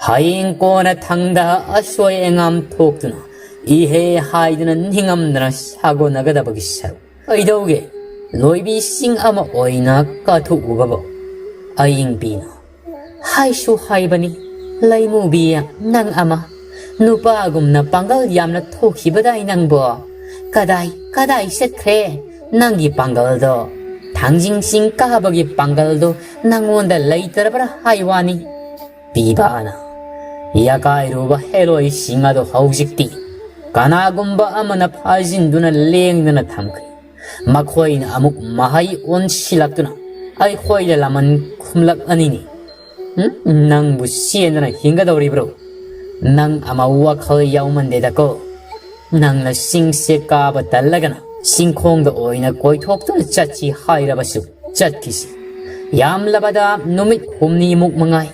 ꯍꯌꯦꯡ ꯀꯣꯟꯅ ꯊꯪꯗ ꯑꯁꯣꯏ ꯑꯉꯥꯝ ꯊꯣꯛꯇꯨꯅ ꯏꯍꯦ ꯍꯥꯏꯗꯨꯅ ꯅꯤꯡꯉꯝꯗꯅ ꯁꯥꯒꯣꯟꯅꯒꯗꯕꯒꯤ ꯁꯔꯨꯛ ꯀꯩꯗꯧꯒꯦ? ꯂꯣꯏꯕꯤꯁꯤꯡ ꯑꯃ ꯑꯣꯏꯅ ꯀꯠꯊꯣꯛꯎꯕꯕꯨ?" ꯑꯌꯤꯡꯕꯤꯅ ꯍꯥꯏꯁꯨ ꯍꯥꯏꯕꯅꯤ, "ꯂꯩꯃꯨꯕꯤ, ꯅꯪ ꯑꯃ ꯅꯨꯄꯥꯒꯨꯝꯅ ꯄꯥꯡꯒꯜ ꯌꯥꯝꯅ ꯊꯣꯛꯈꯤꯕꯗꯥꯏ ꯅꯪꯕꯣ? ꯀꯗꯥꯏ, ꯀꯗꯥꯏ ꯆꯠꯈ꯭ꯔꯦ ꯅꯪꯒꯤ ꯄꯥꯡꯒꯜꯗꯣ? ꯊꯥꯡꯖꯤꯡ ꯆꯤꯡ ꯀꯥꯕꯒꯤ ꯄꯥꯡꯒꯜꯗꯣ ꯅꯪꯉꯣꯟꯗ ꯂꯩꯇ꯭ꯔꯕ꯭ꯔꯥ ꯍꯥꯏ ꯋꯥꯅꯤ?" ꯄꯤꯕꯥꯅ ꯌꯥꯀꯥꯏꯔꯨꯕ ꯍꯦꯂꯣꯏꯁꯤꯡ ꯑꯗꯨ ꯍꯧꯖꯤꯛꯇꯤ ꯀꯅꯥꯒꯨꯝꯕ ꯑꯃꯅ ꯐꯥꯖꯤꯟꯗꯨꯅ ꯂꯦꯡꯗꯅ ꯊꯝꯈ꯭ꯔꯦ꯫ ꯃꯈꯣꯏꯅ ꯑꯃꯨꯛ ꯃꯍꯩ ꯑꯣꯟꯁꯤꯜꯂꯛꯇꯨꯅ ꯑꯩꯈꯣꯏꯗ ꯂꯃꯟ ꯈꯨꯝꯂꯛꯂꯅꯤꯅꯦ꯫ ꯎꯝ? ꯅꯪꯕꯨ ꯆꯦꯟꯗꯅ ꯍꯤꯡꯒꯗꯧꯔꯤꯕ꯭ꯔꯣ? ꯅꯪ ꯑꯃ ꯋꯥꯈꯜ ꯌꯥꯎꯃꯟꯗꯦꯗꯀꯣ꯫ ꯅꯪꯅ ꯆꯤꯡꯁꯦ ꯀꯥꯕ ꯇꯜꯂꯒꯅ ꯆꯤꯡꯈꯣꯡꯗ ꯑꯣꯏꯅ ꯀꯣꯏꯊꯣꯛꯇꯨꯅ ꯆꯠꯁꯤ ꯍꯥꯏꯔꯕꯁꯨ ꯆꯠꯈꯤꯁꯤ꯫ ꯌꯥꯝꯂꯕꯗ ꯅꯨꯃꯤꯠ ꯍꯨꯝꯅꯤꯃꯨꯛ ꯃꯉꯥꯏ꯫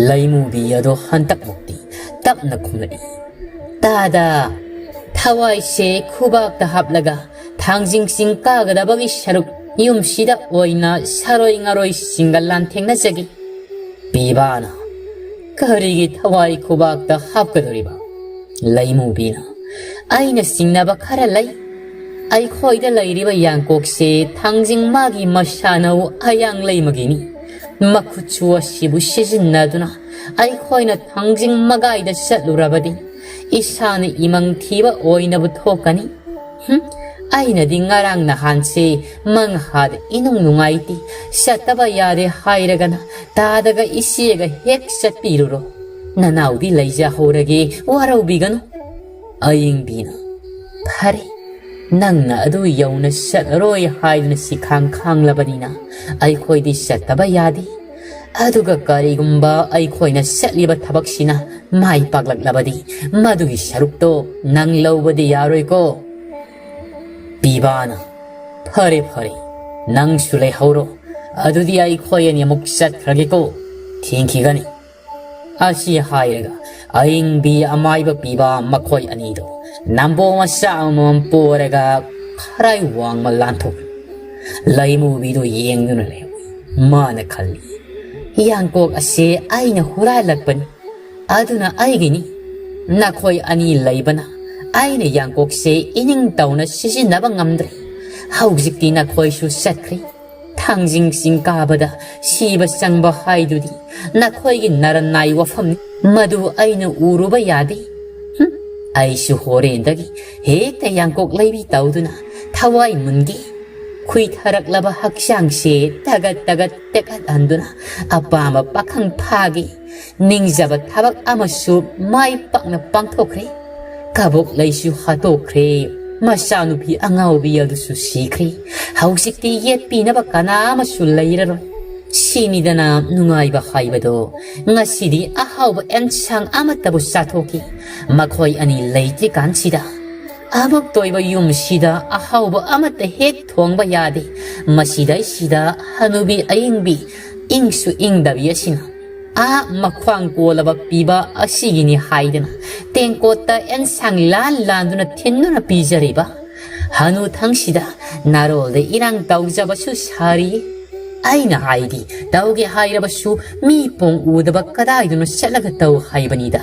ꯂꯩꯃꯨꯕꯤ ꯑꯗꯣ ꯍꯟꯗꯛꯃꯨꯛꯇꯤ ꯇꯞꯅ ꯈꯨꯝꯂꯛꯏ꯫ ꯇꯥꯗ, ꯊꯋꯥꯏꯁꯦ ꯈꯨꯕꯥꯛꯇ ꯍꯥꯞꯂꯒ ꯊꯥꯡꯖꯤꯡ ꯆꯤꯡ ꯀꯥꯒꯗꯕꯒꯤ ꯁꯔꯨꯛ ꯌꯨꯝꯁꯤꯗ ꯑꯣꯏꯅ ꯁꯥꯔꯣꯏ ꯉꯥꯔꯣꯏꯁꯤꯡꯒ ꯂꯥꯟꯊꯦꯡꯅꯖꯒꯦ꯫ ꯄꯤꯕꯥꯅ, ꯀꯔꯤꯒꯤ ꯊꯋꯥꯏ ꯈꯨꯕꯥꯛꯇ ꯍꯥꯞꯀꯗꯧꯔꯤꯕ? ꯂꯩꯃꯨꯕꯤꯅ, ꯑꯩꯅ ꯆꯤꯡꯅꯕ ꯈꯔ ꯂꯩ꯫ ꯑꯩꯈꯣꯏꯗ ꯂꯩꯔꯤꯕ ꯌꯥꯡꯀꯣꯛꯁꯦ ꯊꯥꯡꯖꯤꯡ ꯃꯥꯒꯤ ꯃꯁꯥꯅꯧ ꯑꯌꯥꯡ ꯂꯩꯃꯒꯤꯅꯤ꯫ ꯃꯈꯨꯠꯁꯨ ꯑꯁꯤꯕꯨ ꯁꯤꯖꯤꯟꯅꯗꯨꯅ ꯑꯩꯈꯣꯏꯅ ꯊꯥꯡꯖꯤꯡ ꯃꯒꯥꯏꯗ ꯆꯠꯂꯨꯔꯕꯗꯤ ꯏꯁꯥꯅ ꯏꯃꯪ ꯊꯤꯕ ꯑꯣꯏꯅꯕꯨ ꯊꯣꯛꯀꯅꯤ꯫ ꯍꯨꯝ, ꯑꯩꯅꯗꯤ ꯉꯔꯥꯡ ꯅꯍꯥꯟꯁꯦ ꯃꯪꯍꯥꯗ ꯏꯅꯨꯡ ꯅꯨꯡꯉꯥꯏꯇꯦ, ꯆꯠꯇꯕ ꯌꯥꯗꯦ ꯍꯥꯏꯔꯒꯅ ꯇꯥꯗꯒ ꯏꯆꯦꯒ ꯍꯦꯛ ꯆꯠꯄꯤꯔꯨꯔꯣ꯫ ꯅꯅꯥꯎꯗꯤ ꯂꯩꯖꯍꯧꯔꯒꯦ, ꯋꯥꯔꯧꯕꯤꯒꯅꯨ꯫ ꯑꯌꯤꯡꯕꯤꯅ, ꯐꯔꯦ, ꯅꯪꯅ ꯑꯗꯨ ꯌꯧꯅ ꯆꯠꯂꯔꯣꯏ ꯍꯥꯏꯗꯨꯅ ꯁꯤꯈꯥꯡ ꯈꯥꯡꯂꯕꯅꯤꯅ ꯑꯩꯈꯣꯏꯗꯤ ꯆꯠꯇꯕ ꯌꯥꯗꯦ꯫ ꯑꯗꯨꯒ ꯀꯔꯤꯒꯨꯝꯕ ꯑꯩꯈꯣꯏꯅ ꯆꯠꯂꯤꯕ ꯊꯕꯛꯁꯤꯅ ꯃꯥꯏ ꯄꯥꯛꯂꯛꯂꯕꯗꯤ ꯃꯗꯨꯒꯤ ꯁꯔꯨꯛꯇꯣ ꯅꯪ ꯂꯧꯕꯗꯤ ꯌꯥꯔꯣꯏꯀꯣ꯫ ꯄꯤꯕꯥꯅ, ꯐꯔꯦ ꯐꯔꯦ, ꯅꯪꯁꯨ ꯂꯩꯍꯧꯔꯣ꯫ ꯑꯗꯨꯗꯤ ꯑꯩꯈꯣꯏ ꯑꯅꯤ ꯑꯃꯨꯛ ꯆꯠꯈ꯭ꯔꯒꯦꯀꯣ꯫ ꯊꯦꯡꯈꯤꯒꯅꯤ꯫ ꯑꯁꯤ ꯍꯥꯏꯔꯒ ꯑꯌꯤꯡꯕꯤ ꯑꯃꯥꯏꯕ ꯄꯤꯕ ꯃꯈꯣꯏ ꯑꯅꯤꯗꯣ ꯅꯝꯕꯣ ꯃꯆꯥ ꯑꯃꯃꯝ ꯄꯣꯔꯒ ꯈꯔꯥꯏ ꯋꯥꯡꯃ ꯂꯥꯟꯊꯣꯛꯈꯤ꯫ ꯂꯩꯃꯨꯕꯤꯗꯣ ꯌꯦꯡꯗꯨꯅ ꯂꯩꯍꯧꯏ꯫ ꯃꯥꯅ ꯈꯜꯂꯤ, ꯌꯥꯡꯀꯣꯛ ꯑꯁꯦ ꯑꯩꯅ ꯍꯨꯔꯥꯜꯂꯛꯄꯅꯤ, ꯑꯗꯨꯅ ꯑꯩꯒꯤꯅꯤ꯫ ꯅꯈꯣꯏ ꯑꯅꯤ ꯂꯩꯕꯅ ꯑꯩꯅ ꯌꯥꯡꯀꯣꯛꯁꯦ ꯏꯅꯤꯡ ꯇꯧꯅ ꯁꯤꯖꯤꯟꯅꯕ ꯉꯝꯗ꯭ꯔꯦ꯫ ꯍꯧꯖꯤꯛꯇꯤ ꯅꯈꯣꯏꯁꯨ ꯆꯠꯈ꯭ꯔꯦ꯫ ꯊꯥꯡꯖꯤꯡ ꯆꯤꯡ ꯀꯥꯕꯗ ꯁꯤꯕ ꯆꯪꯕ ꯍꯥꯏꯗꯨꯗꯤ ꯅꯈꯣꯏꯒꯤ ꯅꯔꯟ ꯅꯥꯏ ꯋꯥꯐꯝꯅꯤ꯫ ꯃꯗꯨ ꯑꯩꯅ ꯎꯔꯨꯕ ꯌꯥꯗꯦ꯫ ꯍꯨꯝ, ꯑꯩꯁꯨ ꯍꯣꯔꯦꯟꯗꯒꯤ ꯍꯦꯛꯇ ꯌꯥꯡꯀꯣꯛ ꯂꯩꯕꯤ ꯇꯧꯗꯨꯅ ꯊꯋꯥꯏ ꯃꯨꯟꯒꯦ꯫ ꯈꯨꯏꯊꯔꯛꯂꯕ ꯍꯛꯆꯥꯡꯁꯦ ꯇꯒꯠ ꯇꯒꯠ ꯇꯦꯛꯍꯠꯍꯟꯗꯨꯅ ꯑꯄꯥꯝꯕ ꯄꯥꯈꯪ ꯐꯥꯒꯦ꯫ ꯅꯤꯡꯖꯕ ꯊꯕꯛ ꯑꯃꯁꯨ ꯃꯥꯏ ꯄꯥꯛꯅ ꯄꯥꯡꯊꯣꯛꯈ꯭ꯔꯦ꯫ ꯀꯕꯣꯛ ꯂꯩꯁꯨ ꯍꯥꯠꯇꯣꯛꯈ꯭ꯔꯦ꯫ ꯃꯆꯥꯅꯨꯄꯤ ꯑꯉꯥꯎꯕꯤ ꯑꯗꯨꯁꯨ ꯁꯤꯈ꯭ꯔꯦ꯫ ꯍꯧꯖꯤꯛꯇꯤ ꯌꯦꯠꯄꯤꯅꯕ ꯀꯅꯥ ꯑꯃꯁꯨ ꯂꯩꯔꯔꯣꯏ꯫ ꯁꯤꯅꯤꯗꯅ ꯅꯨꯡꯉꯥꯏꯕ ꯍꯥꯏꯕꯗꯣ꯫ ꯉꯁꯤꯗꯤ ꯑꯍꯥꯎꯕ ꯑꯦꯟꯁꯥꯡ ꯑꯃꯠꯇꯕꯨ ꯆꯥꯊꯣꯛꯈꯤ꯫ ꯃꯈꯣꯏ ꯑꯅꯤ ꯂꯩꯇ꯭ꯔꯤꯀꯥꯟꯁꯤꯗ ꯑꯃꯛꯇ ꯑꯣꯏꯕ ꯌꯨꯝꯁꯤꯗ ꯑꯍꯥꯎꯕ ꯑꯃꯠꯇ ꯍꯦꯛ ꯊꯣꯡꯕ ꯌꯥꯗꯦ꯫ ꯃꯁꯤꯗꯩꯁꯤꯗ ꯍꯅꯨꯕꯤ ꯑꯌꯤꯡꯕꯤ, ꯏꯪꯁꯨ ꯏꯪꯗꯕꯤ ꯑꯁꯤꯅ ꯑꯥ ꯃꯈ꯭ꯋꯥꯡ ꯀꯣꯜꯂꯕ ꯄꯤꯕ ꯑꯁꯤꯒꯤꯅꯤ ꯍꯥꯏꯗꯅ ꯇꯦꯡꯀꯣꯠꯇ ꯑꯦꯟꯁꯥꯡ ꯂꯥꯟ ꯂꯥꯟꯗꯨꯅ ꯊꯤꯟꯗꯨꯅ ꯄꯤꯖꯔꯤꯕ ꯍꯅꯨꯊꯪꯁꯤꯗ ꯅꯥꯔꯣꯜꯗ ꯏꯔꯥꯡ ꯇꯧꯖꯕꯁꯨ ꯁꯥꯔꯤ꯫ ꯑꯩꯅ ꯍꯥꯏꯗꯤ, ꯇꯧꯒꯦ ꯍꯥꯏꯔꯕꯁꯨ ꯃꯤ ꯄꯣꯡ ꯎꯗꯕ ꯀꯗꯥꯏꯗꯅꯣ ꯆꯠꯂꯒ ꯇꯧ ꯍꯥꯏꯕꯅꯤꯗ꯫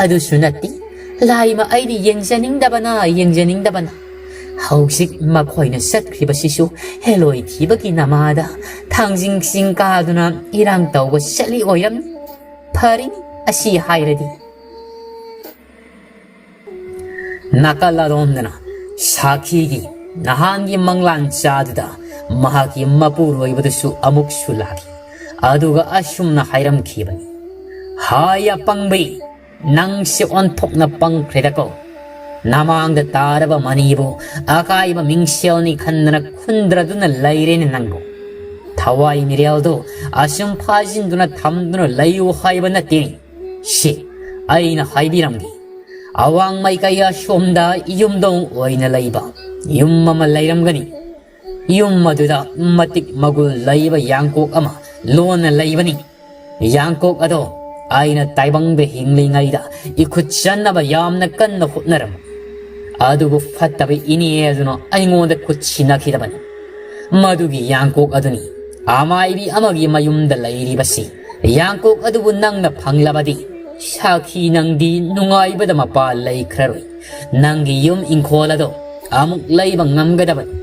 ꯑꯗꯨꯁꯨ ꯅꯠꯇꯦ, ꯂꯥꯏꯃ ꯑꯩꯗꯤ ꯌꯦꯡꯖꯅꯤꯡꯗꯕꯅ, ꯌꯦꯡꯖꯅꯤꯡꯗꯕꯅ꯫ ꯍꯧꯖꯤꯛ ꯃꯈꯣꯏꯅ ꯆꯠꯈ꯭ꯔꯤꯕꯁꯤꯁꯨ ꯍꯦꯂꯣꯏ ꯊꯤꯕꯒꯤ ꯅꯃꯥꯗ ꯊꯥꯡꯖꯤꯡ ꯆꯤꯡ ꯀꯥꯗꯨꯅ ꯏꯔꯥꯡ ꯇꯧꯕ ꯆꯠꯂꯤ ꯑꯣꯏꯔꯝꯅꯤ꯫ ꯐꯔꯦ, ꯑꯁꯤ ꯍꯥꯏꯔꯗꯤ꯫ ꯅꯥꯀꯜ ꯑꯗꯣꯝꯗꯅ ꯁꯥꯈꯤꯒꯤ ꯅꯍꯥꯟꯒꯤ ꯃꯪꯂꯥꯟ ꯆꯥꯗꯨꯗ ꯃꯍꯥꯛꯀꯤ ꯃꯄꯨꯔꯣꯏꯕꯗꯨꯁꯨ ꯑꯃꯨꯛꯁꯨ ꯂꯥꯛꯈꯤ꯫ ꯑꯗꯨꯒ ꯑꯁꯨꯝꯅ ꯍꯥꯏꯔꯝꯈꯤꯕꯅꯤ, "ꯍꯥꯏ ꯑꯄꯪꯕꯤ, ꯅꯪꯁꯦ ꯑꯣꯟꯊꯣꯛꯅ ꯄꯪꯈ꯭ꯔꯦꯗꯀꯣ꯫ ꯅꯃꯥꯡꯗ ꯇꯥꯔꯕ ꯃꯅꯤꯕꯨ ꯑꯀꯥꯏꯕ ꯃꯤꯡꯁꯦꯜꯅꯤ ꯈꯟꯗꯅ ꯈꯨꯟꯗ꯭ꯔꯗꯨꯅ ꯂꯩꯔꯦꯅꯦ ꯅꯪꯕꯨ꯫ ꯊꯋꯥꯏ ꯃꯤꯔꯦꯜꯗꯨ ꯑꯁꯨꯝ ꯐꯥꯖꯤꯟꯗꯨꯅ ꯊꯝꯗꯨꯅ ꯂꯩꯌꯨ ꯍꯥꯏꯕ ꯅꯠꯇꯦꯅꯦ꯫ ꯁꯤ ꯑꯩꯅ ꯍꯥꯏꯕꯤꯔꯝꯒꯦ꯫ ꯑꯋꯥꯡ ꯃꯥꯏꯀꯩ ꯑꯁꯣꯝꯗ ꯌꯨꯝꯗꯣꯡ ꯑꯣꯏꯅ ꯂꯩꯕ ꯌꯨꯝ ꯑꯃ ꯂꯩꯔꯝꯒꯅꯤ꯫ ꯌꯨꯝ ꯑꯗꯨꯗ ꯃꯇꯤꯛ ꯃꯒꯨꯟ ꯂꯩꯕ ꯌꯥꯡꯀꯣꯛ ꯑꯃ ꯂꯣꯟꯅ ꯂꯩꯕꯅꯤ꯫ ꯌꯥꯡꯀꯣꯛ ꯑꯗꯣ ꯑꯩꯅ ꯇꯥꯏꯕꯪꯗ ꯍꯤꯡꯂꯤꯉꯩꯗ ꯏꯈꯨꯠ ꯆꯟꯅꯕ ꯌꯥꯝꯅ ꯀꯟꯅ ꯍꯣꯠꯅꯔꯝꯃꯤ꯫ ꯑꯗꯨꯕꯨ ꯐꯠꯇꯕ ꯏꯅꯦ ꯑꯗꯨꯅ ꯑꯩꯉꯣꯟꯗ ꯈꯨꯠ ꯁꯤꯟꯅꯈꯤꯗꯕꯅꯤ꯫ ꯃꯗꯨꯒꯤ ꯌꯥꯡꯀꯣꯛ ꯑꯗꯨꯅꯤ ꯑꯃꯥꯏꯕꯤ ꯑꯃꯒꯤ ꯃꯌꯨꯝꯗ ꯂꯩꯔꯤꯕꯁꯤ꯫ ꯌꯥꯡꯀꯣꯛ ꯑꯗꯨꯕꯨ ꯅꯪꯅ ꯐꯪꯂꯕꯗꯤ, ꯁꯥꯈꯤ, ꯅꯪꯗꯤ ꯅꯨꯡꯉꯥꯏꯕꯗ ꯃꯄꯥ ꯂꯩꯈ꯭ꯔꯔꯣꯏ꯫ ꯅꯪꯒꯤ ꯌꯨꯝ ꯏꯪꯈꯣꯜ ꯑꯗꯣ ꯑꯃꯨꯛ ꯂꯩꯕ ꯉꯝꯒꯗꯕꯅꯤ꯫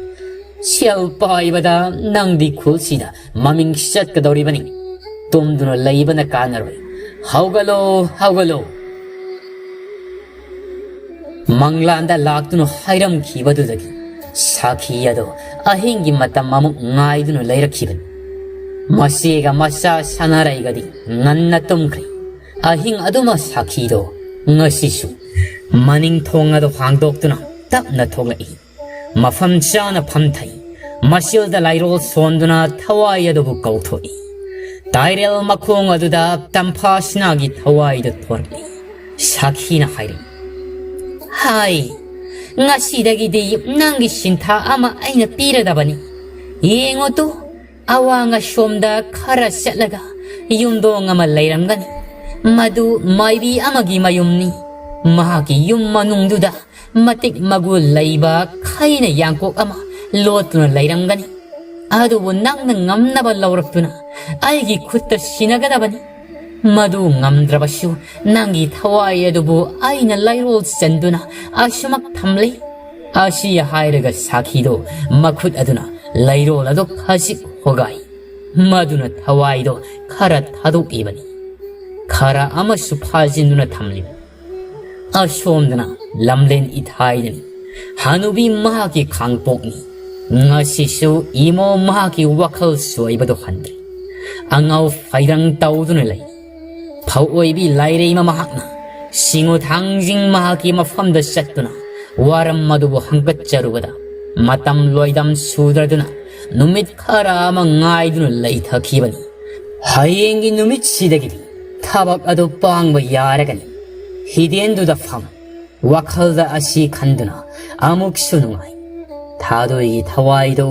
ꯁꯦꯜ ꯄꯥꯏꯕꯗ ꯅꯪꯗꯤ ꯈꯨꯜꯁꯤꯗ ꯃꯃꯤꯡ ꯆꯠꯀꯗꯧꯔꯤꯕꯅꯤ꯫ ꯇꯨꯝꯗꯨꯅ ꯂꯩꯕꯅ ꯀꯥꯟꯅꯔꯣꯏ꯫ ꯍꯧꯒꯠꯂꯣ, ꯍꯧꯒꯠꯂꯣ!" ꯃꯪꯂꯥꯟꯗ ꯂꯥꯛꯇꯨꯅ ꯍꯥꯏꯔꯝꯈꯤꯕꯗꯨꯗꯒꯤ ꯁꯥꯈꯤ ꯑꯗꯣ ꯑꯍꯤꯡꯒꯤ ꯃꯇꯝ ꯑꯃꯨꯛ ꯉꯥꯏꯗꯨꯅ ꯂꯩꯔꯛꯈꯤꯕꯅꯤ꯫ ꯃꯆꯦꯒ ꯃꯆꯥ ꯁꯥꯟꯅꯔꯩꯒꯗꯤ ꯉꯟꯅ ꯇꯨꯝꯈ꯭ꯔꯦ꯫ ꯑꯍꯤꯡ ꯑꯗꯨꯃ ꯁꯥꯈꯤꯗꯣ ꯉꯁꯤꯁꯨ ꯃꯅꯤꯡ ꯊꯣꯡ ꯑꯗꯨ ꯍꯥꯡꯗꯣꯛꯇꯨꯅ ꯇꯞꯅ ꯊꯣꯛꯂꯛꯏ꯫ ꯃꯐꯝ ꯆꯥꯅ ꯐꯝꯊꯩ꯫ ꯃꯆꯤꯜꯗ ꯂꯥꯏꯔꯣꯜ ꯁꯣꯟꯗꯨꯅ ꯊꯋꯥꯏ ꯑꯗꯨꯕꯨ ꯀꯧꯊꯣꯛꯏ꯫ ꯇꯥꯏꯔꯦꯜ ꯃꯈꯣꯡ ꯑꯗꯨꯗ ꯇꯝꯐꯥ ꯁꯅꯥꯒꯤ ꯊꯋꯥꯏꯗꯨ ꯊꯣꯔꯛꯏ꯫ ꯁꯥꯈꯤꯅ ꯍꯥꯏꯔꯛꯏ, "ꯍꯥꯏ, ꯉꯁꯤꯗꯒꯤꯗꯤ ꯅꯪꯒꯤ ꯁꯤꯟꯊꯥ ꯑꯃ ꯑꯩꯅ ꯄꯤꯔꯗꯕꯅꯤ꯫ ꯌꯦꯡꯉꯨ ꯇꯨ, ꯑꯋꯥꯡ ꯑꯁꯣꯝꯗ ꯈꯔ ꯆꯠꯂꯒ ꯌꯨꯝꯗꯣꯡ ꯑꯃ ꯂꯩꯔꯝꯒꯅꯤ꯫ ꯃꯗꯨ ꯃꯥꯏꯕꯤ ꯑꯃꯒꯤ ꯃꯌꯨꯝꯅꯤ꯫ ꯃꯍꯥꯛꯀꯤ ꯌꯨꯝ ꯃꯅꯨꯡꯗꯨꯗ ꯃꯇꯤꯛ ꯃꯒꯨꯟ ꯂꯩꯕ ꯈꯩꯅ ꯌꯥꯡꯀꯣꯛ ꯑꯃ ꯂꯣꯠꯇꯨꯅ ꯂꯩꯔꯝꯒꯅꯤ꯫ ꯑꯗꯨꯕꯨ ꯅꯪꯅ ꯉꯝꯅꯕ ꯂꯧꯔꯛꯇꯨꯅ ꯑꯩꯒꯤ ꯈꯨꯠꯇ ꯁꯤꯟꯅꯒꯗꯕꯅꯤ꯫ ꯃꯗꯨ ꯉꯝꯗ꯭ꯔꯕꯁꯨ ꯅꯪꯒꯤ ꯊꯋꯥꯏ ꯑꯗꯨꯕꯨ ꯑꯩꯅ ꯂꯩꯔꯣꯜ ꯆꯟꯗꯨꯅ ꯑꯁꯨꯃꯛ ꯊꯝꯂꯤ꯫" ꯑꯁꯤ ꯍꯥꯏꯔꯒ ꯁꯥꯈꯤꯗꯣ ꯃꯈꯨꯠ ꯑꯗꯨꯅ ꯂꯩꯔꯣꯜ ꯑꯗꯨ ꯈꯖꯤꯛ ꯍꯣꯒꯥꯏ꯫ ꯃꯗꯨꯅ ꯊꯋꯥꯏꯗꯣ ꯈꯔ ꯊꯥꯗꯣꯛꯏꯕꯅꯤ꯫ ꯈꯔ ꯑꯃꯁꯨ ꯐꯥꯖꯤꯟꯗꯨꯅ ꯊꯝꯂꯤꯕꯅꯤ꯫ ꯑꯁꯣꯝꯗꯅ ꯂꯝꯂꯦꯟ ꯏꯊꯥꯏꯗꯅꯤ꯫ ꯍꯅꯨꯕꯤ ꯃꯍꯥꯛꯀꯤ ꯈꯥꯡꯄꯣꯛꯅꯤ꯫ ꯉꯁꯤꯁꯨ ꯏꯃꯣ ꯃꯍꯥꯛꯀꯤ ꯋꯥꯈꯜ ꯆꯣꯏꯕꯗꯨ ꯍꯟꯗ꯭ꯔꯤ꯫ ꯑꯉꯥꯎ ꯐꯩꯔꯪ ꯇꯧꯗꯨꯅ ꯂꯩ꯫ ꯐꯧ ꯑꯣꯏꯕꯤ ꯂꯥꯏꯔꯩꯃ ꯃꯍꯥꯛꯅ ꯁꯤꯡꯉꯨ ꯊꯥꯡꯖꯤꯡ ꯃꯍꯥꯛꯀꯤ ꯃꯐꯝꯗ ꯆꯠꯇꯨꯅ ꯋꯥꯔꯝ ꯑꯗꯨꯕꯨ ꯍꯪꯒꯠꯆꯔꯨꯕꯗ ꯃꯇꯝ ꯂꯣꯏꯗꯝ ꯁꯨꯗ꯭ꯔꯗꯨꯅ ꯅꯨꯃꯤꯠ ꯈꯔ ꯑꯃ ꯉꯥꯏꯗꯨꯅ ꯂꯩꯊꯈꯤꯕꯅꯤ꯫ ꯍꯌꯦꯡꯒꯤ ꯅꯨꯃꯤꯠꯁꯤꯗꯒꯤꯗꯤ ꯊꯕꯛ ꯑꯗꯨ ꯄꯥꯡꯕ ꯌꯥꯔꯒꯅꯤ꯫ ꯍꯤꯗꯦꯟꯗꯨꯗ ꯐꯝ꯫ ꯋꯥꯈꯜꯗ ꯑꯁꯤ ꯈꯟꯗꯨꯅ ꯑꯃꯨꯛꯁꯨ ꯅꯨꯡꯉꯥꯏ꯫ ꯊꯥꯗꯣꯏꯒꯤ ꯊꯋꯥꯏꯗꯣ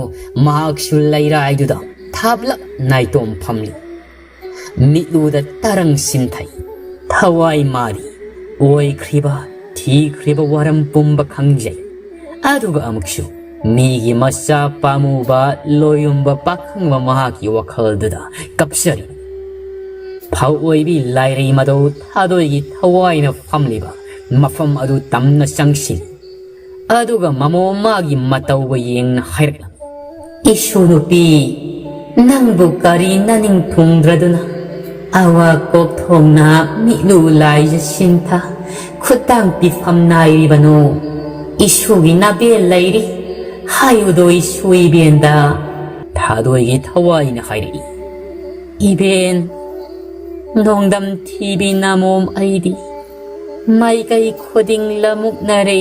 ꯃꯍꯥꯛꯁꯨ ꯂꯩꯔꯥꯏꯗꯨꯗ ꯊꯥꯞꯂꯞ ꯅꯥꯏꯇꯣꯝ ꯐꯝꯂꯤ꯫ ꯃꯤꯠꯂꯨꯗ ꯇꯔꯪ ꯁꯤꯟꯊꯩ꯫ ꯊꯋꯥꯏ ꯃꯥꯔꯤ꯫ ꯑꯣꯏꯈ꯭ꯔꯤꯕ, ꯊꯤꯈ꯭ꯔꯤꯕ ꯋꯥꯔꯝ ꯄꯨꯝꯕ ꯈꯪꯖꯩ꯫ ꯑꯗꯨꯒ ꯑꯃꯨꯛꯁꯨ ꯃꯤꯒꯤ ꯃꯆꯥ ꯄꯥꯝꯃꯨꯕ, ꯂꯣꯏꯌꯨꯝꯕ ꯄꯥꯈꯪꯕ ꯃꯍꯥꯛꯀꯤ ꯋꯥꯈꯜꯗꯨꯗ ꯀꯞꯆꯔꯤ꯫ ꯐꯧ ꯑꯣꯏꯕꯤ ꯂꯥꯏꯔꯩꯃꯗꯧ ꯊꯥꯗꯣꯏꯒꯤ ꯊꯋꯥꯏꯅ ꯐꯝꯂꯤꯕ ꯃꯐꯝ ꯑꯗꯨ ꯇꯝꯅ ꯆꯪꯁꯤꯜꯂꯤ꯫ ꯑꯗꯨꯒ ꯃꯃꯣ ꯃꯥꯒꯤ ꯃꯇꯧꯒ ꯌꯦꯡꯅ ꯍꯥꯏꯔꯛꯂꯝꯃꯤ, "ꯏꯁꯨ ꯅꯨꯄꯤ, ꯅꯪꯕꯨ ꯀꯔꯤ ꯅꯅꯤꯡ ꯊꯨꯡꯗ꯭ꯔꯗꯨꯅ ꯑꯋꯥ ꯀꯣꯛꯊꯣꯡꯅ ꯃꯤꯠꯂꯨ ꯂꯥꯏꯖ ꯁꯤꯟꯊ ꯈꯨꯠꯇꯥꯡ ꯄꯤꯐꯝ ꯅꯥꯏꯔꯤꯕꯅꯣ? ꯏꯁꯨꯒꯤ ꯅꯥꯕꯦꯜ ꯂꯩꯔꯤ, ꯍꯥꯏꯌꯨꯗꯣ ꯏꯁꯨ ꯏꯕꯦꯟꯗ꯫" ꯊꯥꯗꯣꯏꯒꯤ ꯊꯋꯥꯏꯅ ꯍꯥꯏꯔꯛꯏ, "ꯏꯕꯦꯟ, ꯅꯣꯡꯗꯝ ꯊꯤꯕꯤ ꯅꯃꯣꯝ ꯑꯩꯗꯤ ꯃꯥꯏꯀꯩ ꯈꯨꯗꯤꯡ ꯂꯃꯨꯛꯅꯔꯦ,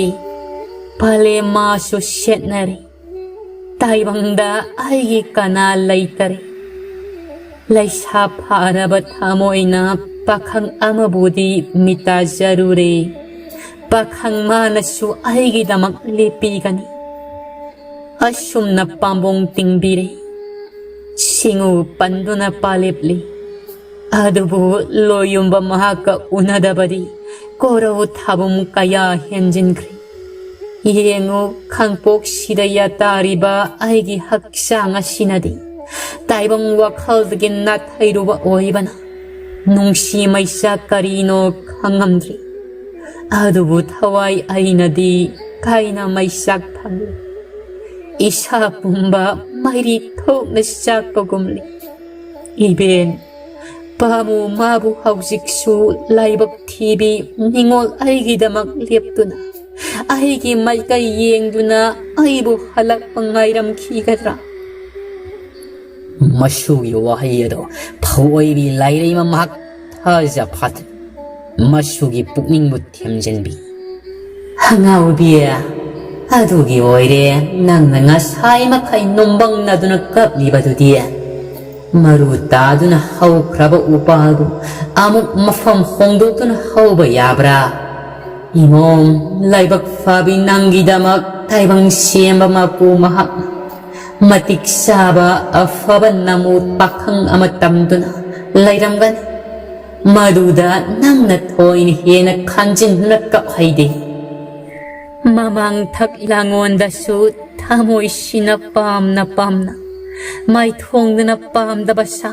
ꯄꯥꯂꯦꯝ ꯃꯥꯁꯨ ꯁꯦꯠꯅꯔꯦ꯫ ꯇꯥꯏꯕꯪꯗ ꯑꯩꯒꯤ ꯀꯅꯥ ꯂꯩꯇꯔꯦ꯫ ꯂꯩꯁꯥ ꯐꯥꯔꯕ ꯊꯃꯣꯏꯅ ꯄꯥꯈꯪ ꯑꯃꯕꯨꯗꯤ ꯃꯤꯇꯥꯖꯔꯨꯔꯦ꯫ ꯄꯥꯈꯪ ꯃꯥꯅꯁꯨ ꯑꯩꯒꯤꯗꯃꯛ ꯂꯦꯞꯄꯤꯒꯅꯤ꯫ ꯑꯁꯨꯝꯅ ꯄꯥꯝꯕꯣꯡ ꯇꯤꯡꯕꯤꯔꯦ꯫ ꯁꯤꯡꯎ ꯄꯟꯗꯨꯅ ꯄꯥꯂꯦꯞꯂꯤ꯫ ꯑꯗꯨꯕꯨ ꯂꯣꯌꯨꯝꯕ ꯃꯍꯥꯛꯀ ꯎꯅꯗꯕꯗꯤ ꯀꯣꯔꯧ ꯊꯥꯕꯨꯝ ꯀꯌꯥ ꯍꯦꯟꯖꯤꯟꯈ꯭ꯔꯦ꯫ ꯌꯦꯡꯉꯨ, ꯈꯥꯡꯄꯣꯛꯁꯤꯗ ꯌꯥꯇꯥꯔꯤꯕ ꯑꯩꯒꯤ ꯍꯛꯆꯥꯡ ꯑꯁꯤꯅꯗꯤ ꯇꯥꯏꯕꯪ ꯋꯥꯈꯜꯗꯒꯤ ꯅꯥꯊꯩꯔꯨꯕ ꯑꯣꯏꯕꯅ ꯅꯨꯡꯁꯤ ꯃꯩꯁꯥ ꯀꯔꯤꯅꯣ ꯈꯪꯉꯝꯗ꯭ꯔꯤ꯫ ꯑꯗꯨꯕꯨ ꯊꯋꯥꯏ ꯑꯩꯅꯗꯤ ꯀꯥꯏꯅ ꯃꯩꯆꯥꯛ ꯐꯪꯂꯤ꯫ ꯏꯁꯥ ꯄꯨꯝꯕ ꯃꯩꯔꯤ ꯊꯣꯛꯅ ꯆꯥꯛꯄꯒꯨꯝꯂꯤ꯫ ꯏꯕꯦꯟ, ꯄꯥꯃꯨ ꯃꯥꯕꯨ ꯍꯧꯖꯤꯛꯁꯨ ꯂꯥꯏꯕꯛ ꯊꯤꯕꯤ ꯅꯤꯡꯉꯣꯜ ꯑꯩꯒꯤꯗꯃꯛ ꯂꯦꯞꯇꯨꯅ, ꯑꯩꯒꯤ ꯃꯥꯏꯀꯩ ꯌꯦꯡꯗꯨꯅ ꯑꯩꯕꯨ ꯍꯜꯂꯛꯄ ꯉꯥꯏꯔꯝꯈꯤꯒꯗ꯭ꯔꯥ? ꯃꯁꯨꯒꯤ ꯋꯥꯍꯩ ꯑꯗꯣ ꯐꯧ ꯑꯣꯏꯕꯤ ꯂꯥꯏꯔꯩꯃ ꯃꯍꯥꯛ ꯊꯥꯖ ꯐꯥꯠꯇ꯭ꯔꯦ꯫ ꯃꯁꯨꯒꯤ ꯄꯨꯛꯅꯤꯡꯕꯨ ꯊꯦꯝꯖꯤꯟꯕꯤ꯫ ꯑꯉꯥꯎꯕꯤ, ꯑꯗꯨꯒꯤ ꯑꯣꯏꯔꯦ ꯅꯪꯅ ꯉꯁꯥꯏ ꯃꯈꯩ ꯅꯣꯝꯕꯪꯅꯗꯨꯅ ꯀꯞꯂꯤꯕꯗꯨꯗꯤ꯫ ꯃꯔꯨ ꯇꯥꯗꯨꯅ ꯍꯧꯈ꯭ꯔꯕ ꯎꯄꯥꯜꯕꯨ ꯑꯃꯨꯛ ꯃꯐꯝ ꯍꯣꯡꯗꯣꯛꯇꯨꯅ ꯍꯧꯕ ꯌꯥꯕ꯭ꯔꯥ? ꯏꯃꯣꯝ, ꯂꯥꯏꯕꯛ ꯐꯕꯤ ꯅꯪꯒꯤꯗꯃꯛ ꯇꯥꯏꯕꯪ ꯁꯦꯝꯕ ꯃꯄꯨ ꯃꯍꯥꯛꯅ ꯃꯇꯤꯛ ꯆꯥꯕ ꯑꯐꯕ ꯅꯃꯨ ꯄꯥꯈꯪ ꯑꯃ ꯇꯝꯗꯨꯅ ꯂꯩꯔꯝꯒꯅꯤ꯫ ꯃꯗꯨꯗ ꯅꯪꯅ ꯊꯣꯏꯅ ꯍꯦꯟꯅ ꯈꯟꯖꯤꯟꯗꯨꯅ ꯀꯞꯍꯩꯗꯦ꯫ ꯃꯃꯥꯡ ꯊꯛ ꯂꯥꯡꯉꯣꯟꯗꯁꯨ ꯊꯃꯣꯏꯁꯤꯅ ꯄꯥꯝꯅ ꯄꯥꯝꯅ, ꯃꯥꯏꯊꯣꯡꯗꯨꯅ ꯄꯥꯝꯗꯕ ꯁꯥ,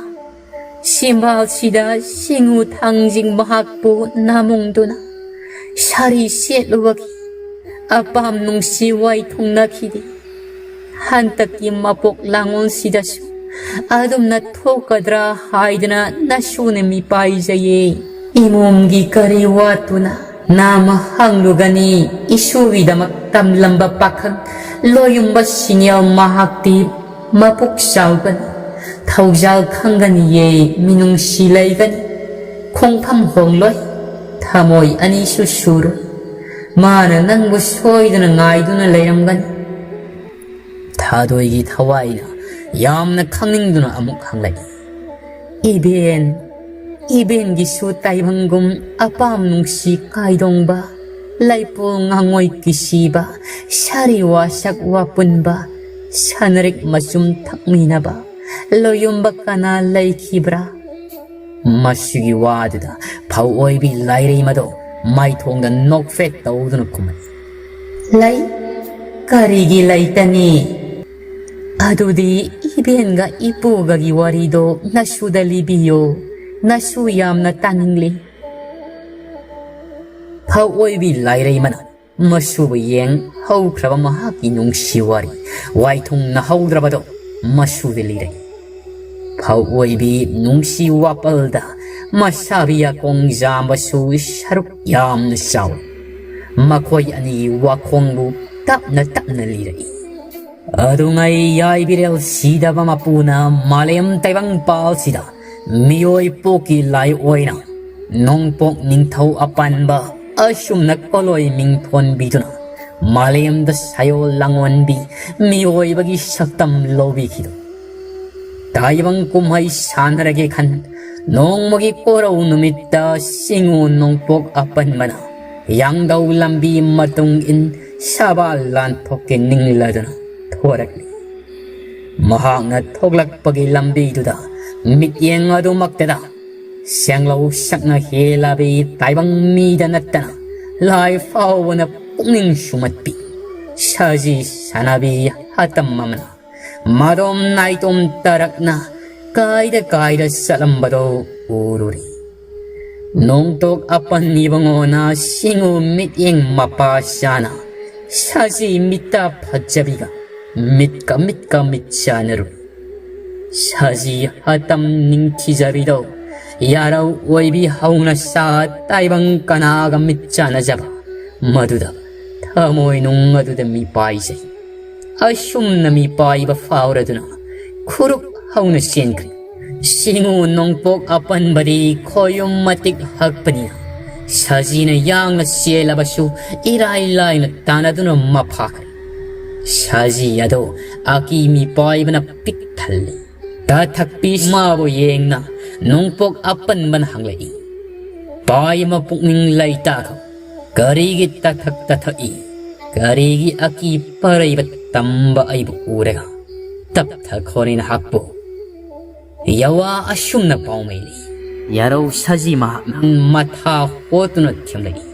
ꯁꯤꯝꯕꯥꯜꯁꯤꯗ ꯁꯤꯡꯎ ꯊꯥꯡꯖꯤꯡ ꯃꯍꯥꯛꯄꯨ ꯅꯥꯃꯨꯡꯗꯨꯅ ꯁꯥꯔꯤ ꯁꯦꯠꯂꯨꯕꯒꯤ ꯑꯄꯥꯝ ꯅꯨꯡꯁꯤ ꯋꯥꯏꯊꯨꯡꯅꯈꯤꯗꯦ꯫ ꯍꯟꯗꯛꯀꯤ ꯃꯄꯣꯛ ꯂꯥꯡꯉꯣꯜꯁꯤꯗꯁꯨ ꯑꯗꯨꯝꯅ ꯊꯣꯛꯀꯗ꯭ꯔꯥ ꯍꯥꯏꯗꯅ ꯅꯁꯨꯅ ꯃꯤꯄꯥꯏꯖꯩꯌꯦ꯫ ꯏꯃꯣꯝꯒꯤ ꯀꯔꯤ ꯋꯥꯠꯇꯨꯅ ꯅꯥꯃ ꯍꯪꯂꯨꯒꯅꯤ? ꯏꯁꯨꯒꯤꯗꯃꯛ ꯇꯝꯂꯝꯕ ꯄꯥꯈꯪ ꯂꯣꯌꯨꯝꯕ ꯁꯤꯅꯦꯜ ꯃꯍꯥꯛꯇꯤ ꯃꯄꯨꯛ ꯆꯥꯎꯒꯅꯤ, ꯊꯧꯖꯥꯜ ꯈꯪꯒꯅꯤꯌꯦ, ꯃꯤꯅꯨꯡꯁꯤ ꯂꯩꯒꯅꯤ, ꯈꯣꯡꯐꯝ ꯍꯣꯡꯂꯣꯏ, ꯊꯃꯣꯏ ꯑꯅꯤꯁꯨ ꯁꯨꯔꯣꯏ꯫ ꯃꯥꯅ ꯅꯪꯕꯨ ꯁꯣꯏꯗꯅ ꯉꯥꯏꯗꯨꯅ ꯂꯩꯔꯝꯒꯅꯤ꯫ ꯊꯥꯗꯣꯏꯒꯤ ꯊꯋꯥꯏꯅ ꯌꯥꯝꯅ ꯈꯪꯅꯤꯡꯗꯨꯅ ꯑꯃꯨꯛ ꯍꯪꯂꯛꯏ꯫ ꯏꯕꯦꯟ, ꯏꯕꯦꯟꯒꯤꯁꯨ ꯇꯥꯏꯕꯪꯒꯨꯝ ꯑꯄꯥꯝ ꯅꯨꯡꯁꯤ ꯀꯥꯏꯗꯣꯡꯕ, ꯂꯩꯄꯣꯜ ꯉꯥꯉꯣꯏ ꯀꯤꯁꯤꯕ, ꯁꯥꯔꯤ ꯋꯥꯁꯛ ꯋꯥꯄꯨꯟꯕ, ꯁꯅꯔꯤꯛ ꯃꯆꯨꯝ ꯊꯛꯃꯤꯟꯅꯕ, ꯂꯣꯌꯨꯝꯕ ꯀꯅꯥ ꯂꯩꯈꯤꯕ꯭ꯔꯥ? ꯃꯁꯤꯒꯤ ꯋꯥꯗꯨꯗ ꯐꯧ ꯑꯣꯏꯕꯤ ꯂꯥꯏꯔꯩꯃꯗꯣ ꯃꯥꯏꯊꯣꯡꯗ ꯅꯣꯛꯐꯦꯠ ꯇꯧꯗꯨꯅ ꯈꯨꯝꯃꯛꯏ꯫ ꯂꯩ? ꯀꯔꯤꯒꯤ ꯂꯩꯇꯅꯤ? ꯑꯗꯨꯗꯤ ꯏꯕꯦꯟꯒ ꯏꯄꯨꯒꯒꯤ ꯋꯥꯔꯤꯗꯣ ꯅꯁꯨꯗ ꯂꯤꯕꯤꯌꯣ꯫ ꯅꯁꯨ ꯌꯥꯝꯅ ꯇꯥꯅꯤꯡꯂꯤ꯫ ꯐꯧ ꯑꯣꯏꯕꯤ ꯂꯥꯏꯔꯩꯃꯅ ꯃꯁꯨꯕꯨ ꯌꯦꯡ ꯍꯧꯈ꯭ꯔꯕ ꯃꯍꯥꯛꯀꯤ ꯅꯨꯡꯁꯤ ꯋꯥꯔꯤ ꯋꯥꯏꯊꯨꯡꯅ ꯍꯧꯗ꯭ꯔꯕꯗꯣ ꯃꯁꯨꯗ ꯂꯤꯔꯛꯏ꯫ ꯐꯧ ꯑꯣꯏꯕꯤ ꯅꯨꯡꯁꯤ ꯋꯥꯄꯜꯗ ꯃꯁꯥꯕꯤ ꯌꯥꯀꯣꯡ ꯌꯥꯝꯕꯁꯨ ꯁꯔꯨꯛ ꯌꯥꯝꯅ ꯆꯥꯎꯏ꯫ ꯃꯈꯣꯏ ꯑꯅꯤꯒꯤ ꯋꯥꯈꯣꯡꯕꯨ ꯇꯞꯅ ꯇꯞꯅ ꯂꯤꯔꯛꯏ꯫ ꯑꯗꯨꯉꯩ ꯌꯥꯏꯕꯤꯔꯦꯜ ꯁꯤꯗꯕ ꯃꯄꯨꯅ ꯃꯥꯂꯦꯝ ꯇꯥꯏꯕꯪ ꯄꯥꯜꯁꯤꯗ ꯃꯤꯑꯣꯏ ꯄꯣꯛꯀꯤ ꯂꯥꯏ ꯑꯣꯏꯅ ꯅꯣꯡꯄꯣꯛ ꯅꯤꯡꯊꯧ ꯑꯄꯥꯟꯕ ꯑꯁꯨꯝꯅ ꯀꯣꯂꯣꯏ ꯃꯤꯡꯊꯣꯟꯕꯤꯗꯨꯅ ꯃꯥꯂꯦꯝꯗ ꯁꯥꯌꯣꯜ ꯂꯥꯡꯑꯣꯟꯕꯤ ꯃꯤꯑꯣꯏꯕꯒꯤ ꯁꯛꯇꯝ ꯂꯧꯕꯤꯈꯤꯗꯨ꯫ ꯇꯥꯏꯕꯪ ꯀꯨꯝꯍꯩ ꯁꯥꯟꯅꯔꯒꯦ ꯈꯟ ꯅꯣꯡꯃꯒꯤ ꯀꯣꯔꯧ ꯅꯨꯃꯤꯠꯇ ꯁꯤꯡꯉꯨ ꯅꯣꯡꯄꯣꯛ ꯑꯄꯟꯕꯅ ꯌꯥꯡꯗꯧ ꯂꯝꯕꯤ ꯃꯇꯨꯡ ꯏꯟ ꯁꯕꯥꯜ ꯂꯥꯟꯊꯣꯛꯀꯦ ꯅꯤꯡꯂꯗꯨꯅ ꯊꯣꯔꯛꯂꯤ꯫ ꯃꯍꯥꯛꯅ ꯊꯣꯛꯂꯛꯄꯒꯤ ꯂꯝꯕꯤꯗꯨꯗ ꯃꯤꯠꯌꯦꯡ ꯑꯗꯨꯃꯛꯇꯗ ꯁꯦꯡꯂꯧ ꯁꯛꯅ ꯍꯦꯜꯂꯕꯤ ꯇꯥꯏꯕꯪ ꯃꯤꯗ ꯅꯠꯇꯅ ꯂꯥꯏ ꯐꯥꯎꯕꯅ ꯄꯨꯛꯅꯤꯡ ꯁꯨꯝꯍꯠꯄꯤ ꯁꯖꯤ ꯁꯥꯟꯅꯕꯤ ꯍꯥꯇꯝ ꯑꯃꯅ ꯃꯗꯣꯝ ꯅꯥꯏꯇꯣꯝ ꯇꯔꯛꯅ ꯀꯥꯏꯗ ꯀꯥꯏꯗ ꯆꯠꯂꯝꯕꯗꯣ ꯎꯔꯨꯔꯤ꯫ ꯅꯣꯡꯇꯣꯛ ꯑꯄꯟ ꯏꯕꯨꯡꯉꯣꯅ ꯁꯤꯡꯉꯨ ꯃꯤꯠꯌꯦꯡ ꯃꯄꯥ ꯆꯥꯅ ꯁꯖꯤ ꯃꯤꯠꯇ ꯐꯖꯕꯤꯒ ꯃꯤꯠꯀ ꯃꯤꯠꯀ ꯃꯤꯠ ꯆꯥꯅꯔꯨꯏ꯫ ꯁꯖꯤ ꯍꯥꯇꯝ ꯅꯤꯡꯊꯤꯖꯕꯤꯗꯧ ꯌꯥꯔꯧ ꯑꯣꯏꯕꯤ ꯍꯧꯅ ꯁꯥ ꯇꯥꯏꯕꯪ ꯀꯅꯥꯒ ꯃꯤꯠ ꯆꯥꯅꯖꯕ ꯃꯗꯨꯗ ꯊꯃꯣꯏ ꯅꯨꯡ ꯑꯗꯨꯗ ꯃꯤꯄꯥꯏꯖꯩ꯫ ꯑꯁꯨꯝꯅ ꯃꯤꯄꯥꯏꯕ ꯐꯥꯎꯔꯗꯨꯅ ꯈꯨꯔꯨꯞ ꯍꯧꯅ ꯆꯦꯟꯈ꯭ꯔꯦ꯫ ꯁꯤꯡꯉꯨ ꯅꯣꯡꯄꯣꯛ ꯑꯄꯟꯕꯗꯤ ꯈꯣꯌꯨꯝ ꯃꯇꯤꯛ ꯍꯛꯄꯅꯤꯅ ꯁꯖꯤꯅ ꯌꯥꯡꯅ ꯆꯦꯜꯂꯕꯁꯨ ꯏꯔꯥꯏ ꯂꯥꯏꯅ ꯇꯥꯟꯅꯗꯨꯅ ꯃꯐꯥꯈ꯭ꯔꯦ꯫ ꯁꯖꯤ ꯑꯗꯣ ꯑꯀꯤ ꯃꯤꯄꯥꯏꯕꯅ ꯄꯤꯛ ꯊꯜꯂꯤ꯫ ꯆꯥ ꯊꯛꯄꯤ ꯃꯥꯕꯨ ꯌꯦꯡꯅ ꯅꯣꯡꯄꯣꯛ ꯑꯄꯟꯕꯅ ꯍꯪꯂꯛꯏ, "ꯄꯥꯏꯃ ꯄꯨꯛꯅꯤꯡ ꯂꯩꯇꯥꯈꯣ, ꯀꯔꯤꯒꯤ ꯇꯊꯛ ꯇꯊꯛꯏ? ꯀꯔꯤꯒꯤ ꯑꯀꯤ ꯄꯔꯩꯕ ꯇꯝꯕ ꯑꯩꯕꯨ ꯎꯔꯒ ꯇꯞꯊꯈꯣꯔꯤ ꯅꯍꯥꯛꯄꯨ?" ꯌꯥꯋꯥ ꯑꯁꯨꯝꯅ ꯄꯥꯎꯃꯩꯅꯤ꯫ ꯌꯥꯔꯧ ꯁꯖꯤ ꯃꯍꯥꯛꯅ ꯃꯊꯥ ꯍꯣꯠꯇꯨꯅ ꯊꯦꯝꯂꯛꯏ꯫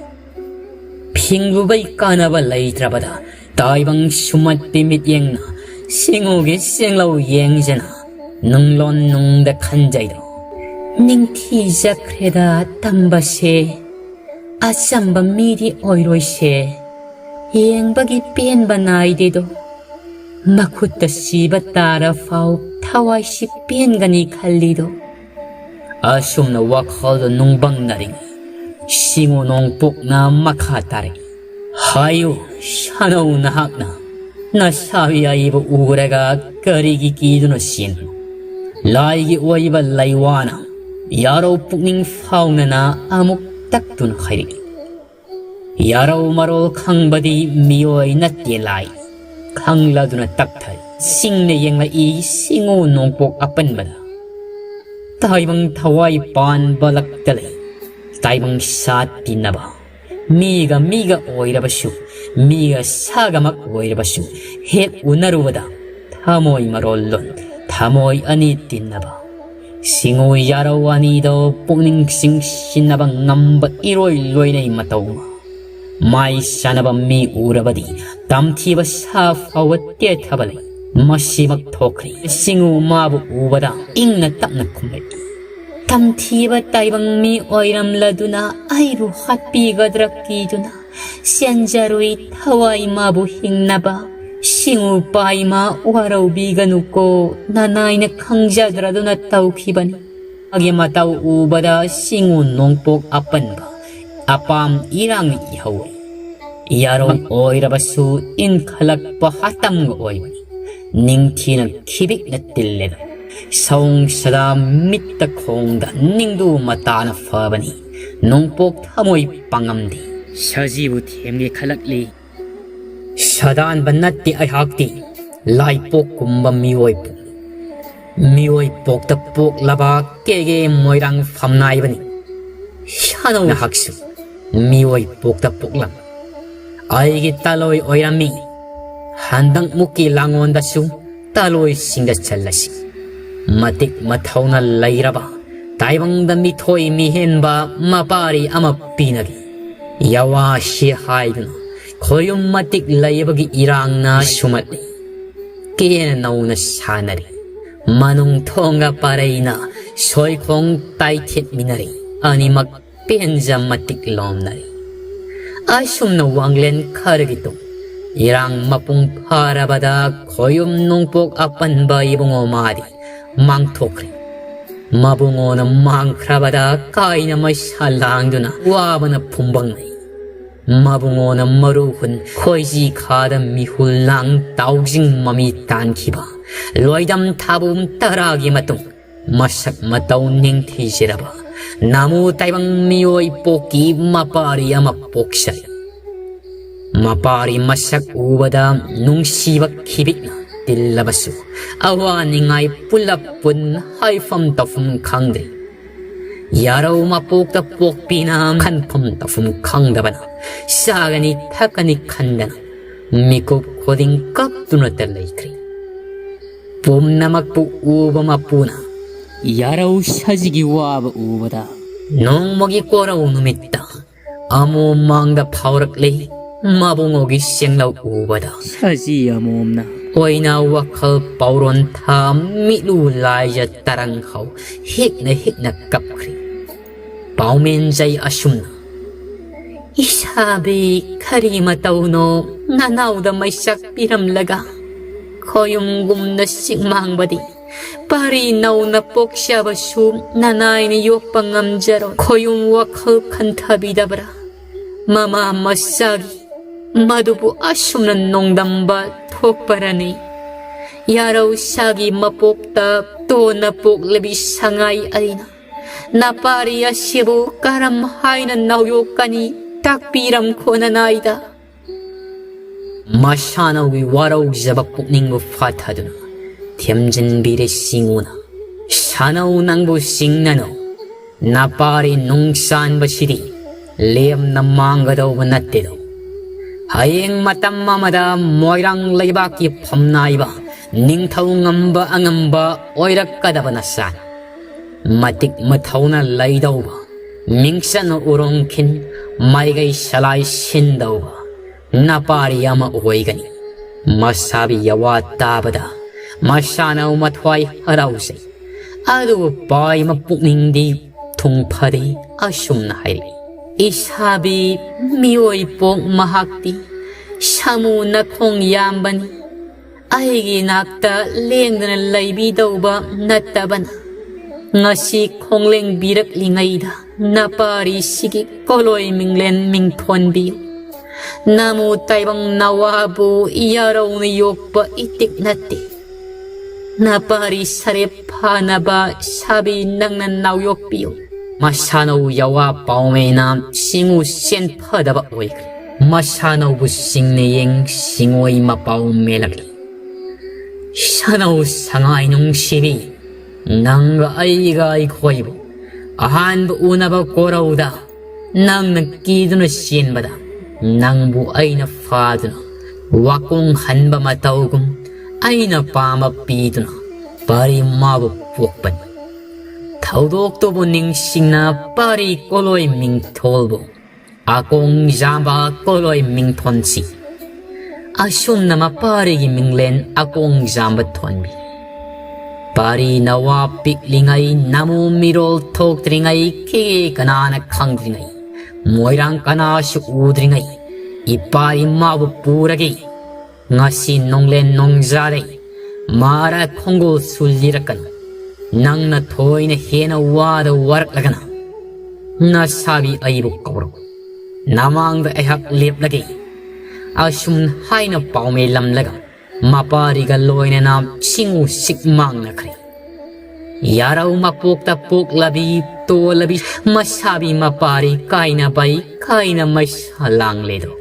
ꯐꯤꯡꯂꯨꯕꯩ ꯀꯥꯟꯅꯕ ꯂꯩꯇ꯭ꯔꯕꯗ ꯇꯥꯏꯕꯪ ꯁꯨꯝꯍꯠꯄꯤ ꯃꯤꯠꯌꯦꯡꯅ ꯁꯤꯡꯎꯒꯤ ꯁꯦꯡꯂꯧ ꯌꯦꯡꯖꯅ ꯅꯨꯡꯂꯣꯟ ꯅꯨꯡꯗ ꯈꯟꯖꯩꯗꯣ꯫ ꯅꯤꯡꯊꯤꯖꯈ꯭ꯔꯦꯗ ꯇꯝꯕꯁꯦ, ꯑꯆꯝꯕ ꯃꯤꯗꯤ ꯑꯣꯏꯔꯣꯏꯁꯦ꯫ ꯌꯦꯡꯕꯒꯤ ꯄꯦꯟꯕ ꯅꯥꯏꯗꯦꯗꯣ꯫ ꯃꯈꯨꯠꯇ ꯁꯤꯕ ꯇꯥꯔ ꯐꯥꯎ ꯊꯋꯥꯏꯁꯤ ꯄꯦꯟꯒꯅꯤ ꯈꯜꯂꯤꯗꯣ꯫ ꯑꯁꯨꯝꯅ ꯋꯥꯈꯜꯗ ꯅꯨꯡꯕꯪꯅꯔꯤꯉꯩ ꯁꯤꯡꯎ ꯅꯣꯡꯄꯣꯛꯅ ꯃꯈꯥ ꯇꯥꯔꯛꯏ꯫ ꯍꯥꯏꯌꯨ, ꯁꯥꯅꯧ ꯅꯍꯥꯛꯅ ꯅꯁꯥꯕꯤ ꯑꯩꯕꯨ ꯎꯔꯒ ꯀꯔꯤꯒꯤ ꯀꯤꯗꯨꯅ ꯆꯦꯟꯕꯅꯣ? ꯂꯥꯏꯒꯤ ꯑꯣꯏꯕ ꯂꯩꯋꯥꯅ ꯌꯥꯔꯧ ꯄꯨꯛꯅꯤꯡ ꯐꯥꯎꯅꯅ ꯑꯃꯨꯛ ꯇꯛꯇꯨꯅ ꯍꯥꯏꯔꯛꯏ꯫ ꯌꯥꯔꯧ ꯃꯔꯣꯜ ꯈꯪꯕꯗꯤ ꯃꯤꯑꯣꯏ ꯅꯠꯇꯦ ꯂꯥꯏ꯫ ꯈꯪꯂꯗꯨꯅ ꯇꯛꯊꯩ꯫ ꯁꯤꯡꯅ ꯌꯦꯡꯂꯛꯏ ꯁꯤꯡꯎ ꯅꯣꯡꯄꯣꯛ ꯑꯄꯟꯕꯗ꯫ ꯇꯥꯏꯕꯪ ꯊꯋꯥꯏ ꯄꯥꯟꯕ ꯂꯛꯇ ꯂꯩ꯫ ꯇꯥꯏꯕꯪ ꯁꯥ ꯇꯤꯟꯅꯕ꯫ ꯃꯤꯒ ꯃꯤꯒ ꯑꯣꯏꯔꯕꯁꯨ, ꯃꯤꯒ ꯁꯥꯒꯃꯛ ꯑꯣꯏꯔꯕꯁꯨ, ꯍꯦꯛ ꯎꯅꯔꯨꯕꯗ ꯊꯃꯣꯏ ꯃꯔꯣꯜ ꯂꯣꯟ, ꯊꯃꯣꯏ ꯑꯅꯤ ꯇꯤꯟꯅꯕ꯫ ꯁꯤꯡꯎ ꯌꯥꯔꯧ ꯑꯅꯤꯗꯣ ꯄꯨꯛꯅꯤꯡ ꯆꯤꯡꯁꯤꯟꯅꯕ ꯉꯝꯕ ꯏꯔꯣꯏ ꯂꯣꯏꯅꯩ ꯃꯇꯧ ꯑꯃ꯫ ꯃꯥꯏ ꯆꯥꯟꯅꯕ ꯃꯤ ꯎꯔꯕꯗꯤ ꯇꯝꯊꯤꯕ ꯁꯥ ꯐꯥꯎꯕ ꯇꯦꯊꯕ ꯂꯩ꯫ ꯃꯁꯤꯃꯛ ꯊꯣꯛꯈ꯭ꯔꯦ꯫ ꯁꯤꯡꯎ ꯃꯥꯕꯨ ꯎꯕꯗ ꯏꯪꯅ ꯇꯞꯅ ꯈꯨꯝꯂꯛꯏ꯫ ꯇꯝꯊꯤꯕ ꯇꯥꯏꯕꯪ ꯃꯤ ꯑꯣꯏꯔꯝꯂꯗꯨꯅ ꯑꯩꯕꯨ ꯍꯥꯠꯄꯤꯒꯗ꯭ꯔꯥ ꯀꯤꯗꯨꯅ ꯆꯦꯟꯖꯔꯨꯏ ꯊꯋꯥꯏ ꯃꯥꯕꯨ ꯍꯤꯡꯅꯕ꯫ ꯁꯤꯡꯎ ꯄꯥꯏꯃ ꯋꯥꯔꯧꯕꯤꯒꯅꯨꯀꯣ, ꯅꯅꯥꯏꯅ ꯈꯪꯖꯗ꯭ꯔꯗꯨꯅ ꯇꯧꯈꯤꯕꯅꯤ꯫ ꯃꯥꯒꯤ ꯃꯇꯧ ꯎꯕꯗ ꯁꯤꯡꯎ ꯅꯣꯡꯄꯣꯛ ꯑꯄꯟꯕ ꯑꯄꯥꯝ ꯏꯔꯥꯡ ꯏꯍꯧꯏ꯫ ꯌꯥꯔꯧ ꯑꯣꯏꯔꯕꯁꯨ ꯏꯟꯈꯠꯂꯛꯄ ꯍꯥꯇꯝꯒ ꯑꯣꯏꯕꯅꯤ꯫ ꯅꯤꯡꯊꯤꯅ ꯈꯤꯕꯤꯛꯅ ꯇꯤꯜꯂꯦꯗ꯫ ꯁꯑꯣꯡ ꯁꯥꯗꯥ ꯃꯤꯠꯇ ꯈꯣꯡꯗ ꯅꯤꯡꯗꯨ ꯃꯇꯥꯅ ꯐꯕꯅꯤ꯫ ꯅꯣꯡꯄꯣꯛ ꯊꯃꯣꯏ ꯄꯥꯡꯉꯝꯗꯦ꯫ ꯁꯖꯤꯕꯨ ꯊꯦꯝꯒꯦ ꯈꯜꯂꯛꯂꯤ꯫ ꯁꯥꯗꯥꯟꯕ ꯅꯠꯇꯦ ꯑꯩꯍꯥꯛꯇꯤ, ꯂꯥꯏꯄꯣꯛꯀꯨꯝꯕ ꯃꯤꯑꯣꯏꯕ꯫ ꯃꯤꯑꯣꯏ ꯄꯣꯛꯇ ꯄꯣꯛꯂꯕ ꯀꯦꯒꯦ ꯃꯣꯏꯔꯥꯡ ꯐꯝꯅꯥꯏꯕꯅꯤ꯫ ꯁꯥꯅꯧ ꯅꯍꯥꯛꯁꯨ ꯃꯤꯑꯣꯏ ꯄꯣꯛꯇ ꯄꯣꯛꯂꯝ꯫ ꯑꯩꯒꯤ ꯇꯥꯂꯣꯏ ꯑꯣꯏꯔꯝꯃꯤ꯫ ꯍꯟꯗꯛꯃꯨꯛꯀꯤ ꯂꯥꯡꯉꯣꯟꯗꯁꯨ ꯇꯥꯂꯣꯏꯁꯤꯡꯗ ꯆꯜꯂꯁꯤ꯫ ꯃꯇꯤꯛ ꯃꯊꯧꯅ ꯂꯩꯔꯕ, ꯇꯥꯏꯕꯪꯗ ꯃꯤꯊꯣꯏ ꯃꯤꯍꯦꯟꯕ ꯃꯄꯥꯔꯤ ꯑꯃ ꯄꯤꯅꯒꯦ꯫ ꯌꯥꯋꯥꯁꯤ ꯍꯥꯏꯗꯨꯅ ꯈꯣꯌꯨꯝ ꯃꯇꯤꯛ ꯂꯩꯕꯒꯤ ꯏꯔꯥꯡꯅ ꯁꯨꯝꯍꯠꯂꯤ꯫ ꯀꯦꯅ ꯅꯧꯅ ꯁꯥꯟꯅꯔꯤ꯫ ꯃꯅꯨꯡ ꯊꯣꯡꯒ ꯄꯥꯔꯩꯅ ꯁꯣꯏꯈꯣꯡ ꯇꯥꯏꯊꯦꯠꯃꯤꯟꯅꯔꯤ꯫ ꯑꯅꯤꯃꯛ ꯄꯦꯟꯖ ꯃꯇꯤꯛ ꯂꯣꯝꯅꯔꯤ꯫ ꯑꯁꯨꯝꯅ ꯋꯥꯡꯂꯦꯟ ꯈꯔꯒꯤ ꯇꯨꯡ ꯏꯔꯥꯡ ꯃꯄꯨꯡ ꯐꯥꯔꯕꯗ ꯈꯣꯌꯨꯝ ꯅꯣꯡꯄꯣꯛ ꯑꯄꯟꯕ ꯏꯕꯨꯡꯉꯣ ꯃꯥꯗꯤ ꯃꯥꯡꯊꯣꯛꯈ꯭ꯔꯦ꯫ ꯃꯕꯨꯡꯉꯣꯅ ꯃꯥꯡꯈ꯭ꯔꯕꯗ ꯀꯥꯏꯅ ꯃꯩꯁꯥ ꯂꯥꯡꯗꯨꯅ ꯋꯥꯕꯅ ꯐꯨꯝꯕꯪꯅꯩ꯫ ꯃꯕꯨꯡꯉꯣꯅ ꯃꯔꯨ ꯍꯨꯟ ꯈꯣꯏꯖꯤ ꯈꯥꯗ ꯃꯤꯍꯨꯜ ꯂꯥꯡ ꯇꯥꯎꯖꯤꯡ ꯃꯃꯤ ꯇꯥꯟꯈꯤꯕ ꯂꯣꯏꯗꯝ ꯊꯥꯕꯨꯝ ꯇꯔꯥꯒꯤ ꯃꯇꯨꯡ ꯃꯁꯛ ꯃꯇꯧ ꯅꯤꯡꯊꯤꯖꯔꯕ ꯅꯥꯃꯨ ꯇꯥꯏꯕꯪ ꯃꯤꯑꯣꯏ ꯄꯣꯛꯀꯤ ꯃꯄꯥꯔꯤ ꯑꯃ ꯄꯣꯛꯆꯩ꯫ ꯃꯄꯥꯔꯤ ꯃꯁꯛ ꯎꯕꯗ ꯅꯨꯡꯁꯤꯕ ꯈꯤꯕꯤꯛꯅ ꯇꯤꯜꯂꯕꯁꯨ ꯑꯋꯥ ꯅꯤꯡꯉꯥꯏ ꯄꯨꯜꯂꯞ ꯄꯨꯟ ꯍꯥꯏꯐꯝ ꯇꯧꯐꯝ ꯈꯪꯗ꯭ꯔꯤ꯫ ꯌꯥꯔꯧ ꯃꯄꯣꯛꯇ ꯄꯣꯛꯄꯤꯅ ꯈꯟꯐꯝ ꯇꯧꯐꯝ ꯈꯪꯗꯕꯅ ꯆꯥꯒꯅꯤ ꯊꯛꯀꯅꯤ ꯈꯟꯗꯅ ꯃꯤꯀꯨꯞ ꯈꯨꯗꯤꯡ ꯀꯞꯇꯨꯅꯇ ꯂꯩꯈ꯭ꯔꯦ꯫ ꯄꯨꯝꯅꯃꯛꯄꯨ ꯎꯕ ꯃꯄꯨꯅ ꯌꯥꯔꯧ ꯁꯖꯤꯒꯤ ꯋꯥꯕ ꯎꯕꯗ ꯅꯣꯡꯃꯒꯤ ꯀꯣꯔꯧ ꯅꯨꯃꯤꯠꯇ ꯑꯃꯣꯝ ꯃꯥꯡꯗ ꯐꯥꯎꯔꯛꯂꯤ꯫ ꯃꯕꯨꯡꯉꯣꯒꯤ ꯁꯦꯡꯂꯧ ꯎꯕꯗ ꯁꯖꯤ ꯑꯃꯣꯝꯅ ꯑꯣꯏꯅ ꯋꯥꯈꯜ ꯄꯥꯎꯔꯣꯟ ꯊꯥ ꯃꯤꯠꯂꯨ ꯂꯥꯏꯖ ꯇꯔꯪ ꯍꯧ ꯍꯤꯛꯅ ꯍꯤꯛꯅ ꯀꯞꯈ꯭ꯔꯤ꯫ ꯄꯥꯎꯃꯦꯟꯖꯩ ꯑꯁꯨꯝꯅ, "ꯏꯁꯥꯕꯤ ꯀꯔꯤ ꯃꯇꯧꯅꯣ ꯅꯅꯥꯎꯗ ꯃꯩꯁꯥꯛ ꯄꯤꯔꯝꯂꯒ ꯈꯣꯌꯨꯝꯒꯨꯝꯅ ꯆꯤꯡꯃꯥꯡꯕꯗꯤ ꯄꯥꯔꯤ ꯅꯧꯅ ꯄꯣꯛꯆꯕꯁꯨ ꯅꯅꯥꯏꯅ ꯌꯣꯛꯄ ꯉꯝꯖꯔꯣꯏ꯫ ꯈꯣꯌꯨꯝ ꯋꯥꯈꯜ ꯈꯟꯊꯕꯤꯗꯕ꯭ꯔꯥ? ꯃꯃꯥ ꯃꯆꯥꯒꯤ ꯃꯗꯨꯕꯨ ꯑꯁꯨꯝꯅ ꯅꯣꯡꯗꯝꯕ ꯊꯣꯛꯄꯔꯅꯤ? ꯌꯥꯔꯧ ꯁꯥꯒꯤ ꯃꯄꯣꯛꯇ ꯇꯣꯟꯅ ꯄꯣꯛꯂꯕꯤ ꯁꯉꯥꯏ ꯑꯩꯅ ꯅꯄꯥꯔꯤ ꯑꯁꯤꯕꯨ ꯀꯔꯝ ꯍꯥꯏꯅ ꯅꯧꯌꯣꯛꯀꯅꯤ? ꯇꯥꯛꯄꯤꯔꯝꯈꯣ ꯅꯅꯥꯏꯗ꯫" ꯃꯁꯥꯅꯧꯒꯤ ꯋꯥꯔꯧꯖꯕ ꯄꯨꯛꯅꯤꯡꯕꯨ ꯐꯥꯊꯗꯨꯅ ꯊꯦꯝꯖꯤꯟꯕꯤꯔꯦ ꯁꯤꯡꯎꯅ꯫ ꯁꯥꯅꯧ ꯅꯪꯕꯨ ꯁꯤꯡꯅꯅꯨ, ꯅꯄꯥꯔꯤ ꯅꯨꯡꯁꯥꯟꯕꯁꯤꯗꯤ ꯂꯦꯝꯅ ꯃꯥꯡꯒꯗꯧꯕ ꯅꯠꯇꯦꯗꯣ꯫ ꯍꯌꯦꯡ ꯃꯇꯝ ꯑꯃꯗ ꯃꯣꯏꯔꯥꯡ ꯂꯩꯕꯥꯛꯀꯤ ꯐꯝꯅꯥꯏꯕ ꯅꯤꯡꯊꯧ ꯉꯝꯕ ꯑꯉꯝꯕ ꯑꯣꯏꯔꯛꯀꯗꯕ ꯅꯁꯥꯅꯤ꯫ ꯃꯇꯤꯛ ꯃꯊꯧꯅ ꯂꯩꯗꯧꯕ, ꯃꯤꯡꯆꯠꯅ ꯎꯔꯣꯡꯈꯤꯟ ꯃꯥꯏꯀꯩ ꯁꯂꯥꯏ ꯁꯤꯟꯗꯧꯕ ꯅꯄꯥꯔꯤ ꯑꯃ ꯑꯣꯏꯒꯅꯤ꯫ ꯃꯁꯥꯕꯤ ꯌꯥꯋꯥ ꯇꯥꯕꯗ ꯃꯁꯥꯅꯧ ꯃꯊ꯭ꯋꯥꯏ ꯍꯔꯥꯎꯖꯩ꯫ ꯑꯗꯨꯕꯨ ꯄꯥꯏꯃ ꯄꯨꯛꯅꯤꯡꯗꯤ ꯊꯨꯡ ꯐꯗꯦ꯫ ꯑꯁꯨꯝꯅ ꯍꯥꯏꯔꯛꯏ, "ꯏꯁꯥꯕꯤ ꯃꯤꯑꯣꯏ ꯄꯣꯛ ꯃꯍꯥꯛꯇꯤ ꯁꯥꯃꯨ ꯅꯈꯣꯡ ꯌꯥꯝꯕꯅꯤ꯫ ꯑꯩꯒꯤ ꯅꯥꯛꯇ ꯂꯦꯡꯗꯅ ꯂꯩꯕꯤꯗꯧꯕ ꯅꯠꯇꯕꯅ, ꯉꯁꯤ ꯈꯣꯡꯂꯦꯡꯕꯤꯔꯛꯂꯤꯉꯩꯗ ꯅꯄꯥꯔꯤꯁꯤꯒꯤ ꯀꯣꯂꯣꯏ ꯃꯤꯡꯂꯦꯟ ꯃꯤꯡꯊꯣꯟꯕꯤꯌꯨ꯫ ꯅꯃꯨ ꯇꯥꯏꯕꯪ ꯅꯋꯥꯕꯨ ꯌꯥꯔꯧꯅ ꯌꯣꯛꯄ ꯏꯇꯤꯛ ꯅꯠꯇꯦ꯫ ꯅꯄꯥꯔꯤ ꯁꯔꯦꯞ ꯐꯥꯅꯕ ꯁꯥꯕꯤ ꯅꯪꯅ ꯅꯥꯎꯌꯣꯛꯄꯤꯌꯨ꯫" ꯃꯁꯥꯅꯧ ꯌꯥꯋꯥ ꯄꯥꯎꯃꯦꯅ ꯁꯤꯡꯎ ꯁꯦꯟ ꯐꯗꯕ ꯑꯣꯏꯈ꯭ꯔꯦ꯫ ꯃꯁꯥꯅꯧꯕꯨ ꯁꯤꯡꯅ ꯌꯦꯡ ꯁꯤꯡꯑꯣꯏ ꯃꯄꯥꯎ ꯃꯦꯜꯂꯛꯏ꯫ "ꯁꯥꯅꯧ ꯁꯉꯥꯏ ꯅꯨꯡꯁꯤꯕꯤ, ꯅꯪꯒ ꯑꯩꯒ ꯑꯩꯈꯣꯏꯕꯨ ꯑꯍꯥꯟꯕ ꯎꯅꯕ ꯀꯣꯔꯧꯗ ꯅꯪꯅ ꯀꯤꯗꯨꯅ ꯆꯦꯟꯕꯗ, ꯅꯪꯕꯨ ꯑꯩꯅ ꯐꯥꯗꯨꯅ ꯋꯥꯀꯣꯡ ꯍꯟꯕ ꯃꯇꯧꯒꯨꯝ ꯑꯩꯅ ꯄꯥꯝꯕ ꯄꯤꯗꯨꯅ ꯄꯥꯔꯤ ꯃꯥꯕꯨ ꯄꯣꯛꯄꯅꯤ꯫ ꯊꯧꯗꯣꯛꯇꯨꯕꯨ ꯅꯤꯡꯁꯤꯡꯅ ꯄꯥꯔꯤ ꯀꯣꯂꯣꯏ ꯃꯤꯡꯊꯣꯜꯕꯨ ꯑꯀꯣꯡ ꯖꯥꯝꯕ ꯀꯣꯂꯣꯏ ꯃꯤꯡꯊꯣꯟꯁꯤ꯫" ꯑꯁꯨꯝꯅ ꯃꯄꯥꯔꯤꯒꯤ ꯃꯤꯡꯂꯦꯟ ꯑꯀꯣꯡ ꯖꯥꯝꯕ ꯊꯣꯟꯕꯤ꯫ ꯄꯥꯔꯤ ꯅꯋꯥ ꯄꯤꯛꯂꯤꯉꯩ, ꯅꯃꯨ ꯃꯤꯔꯣꯜ ꯊꯣꯛꯇ꯭ꯔꯤꯉꯩ, ꯀꯦ ꯀꯅꯥꯅ ꯈꯪꯗ꯭ꯔꯤꯉꯩ, ꯃꯣꯏꯔꯥꯡ ꯀꯅꯥꯁꯨ ꯎꯗ꯭ꯔꯤꯉꯩ, ꯏꯄꯥ ꯏꯃꯥꯕꯨ ꯄꯨꯔꯒꯦ꯫ ꯉꯁꯤ ꯅꯣꯡꯂꯦꯟ ꯅꯣꯡꯖꯥꯗꯩ ꯃꯥꯔ ꯈꯣꯡꯒꯨꯜꯁꯨ ꯂꯤꯔꯛꯀꯅꯨ꯫ ꯅꯪꯅ ꯊꯣꯏꯅ ꯍꯦꯟꯅ ꯋꯥꯗ ꯋꯥꯔꯛꯂꯒꯅ ꯅꯁꯥꯕꯤ ꯑꯩꯕꯨ ꯀꯧꯔꯛꯎ꯫ ꯅꯃꯥꯡꯗ ꯑꯩꯍꯥꯛ ꯂꯦꯞꯂꯒꯦ꯫ ꯑꯁꯨꯝ ꯍꯥꯏꯅ ꯄꯥꯎꯃꯦ ꯂꯝꯂꯒ ꯃꯄꯥꯔꯤꯒ ꯂꯣꯏꯅꯅ ꯁꯤꯡꯎ ꯁꯤꯛ ꯃꯥꯡꯅꯈ꯭ꯔꯦ꯫ ꯌꯥꯔꯧ ꯃꯄꯣꯛꯇ ꯄꯣꯛꯂꯕꯤ ꯇꯣꯜꯂꯕꯤ ꯃꯁꯥꯕꯤ ꯃꯄꯥꯔꯤ ꯀꯥꯏꯅꯕꯩ ꯀꯥꯏꯅ ꯃꯩꯁꯥ ꯂꯥꯡꯂꯦꯗꯣ꯫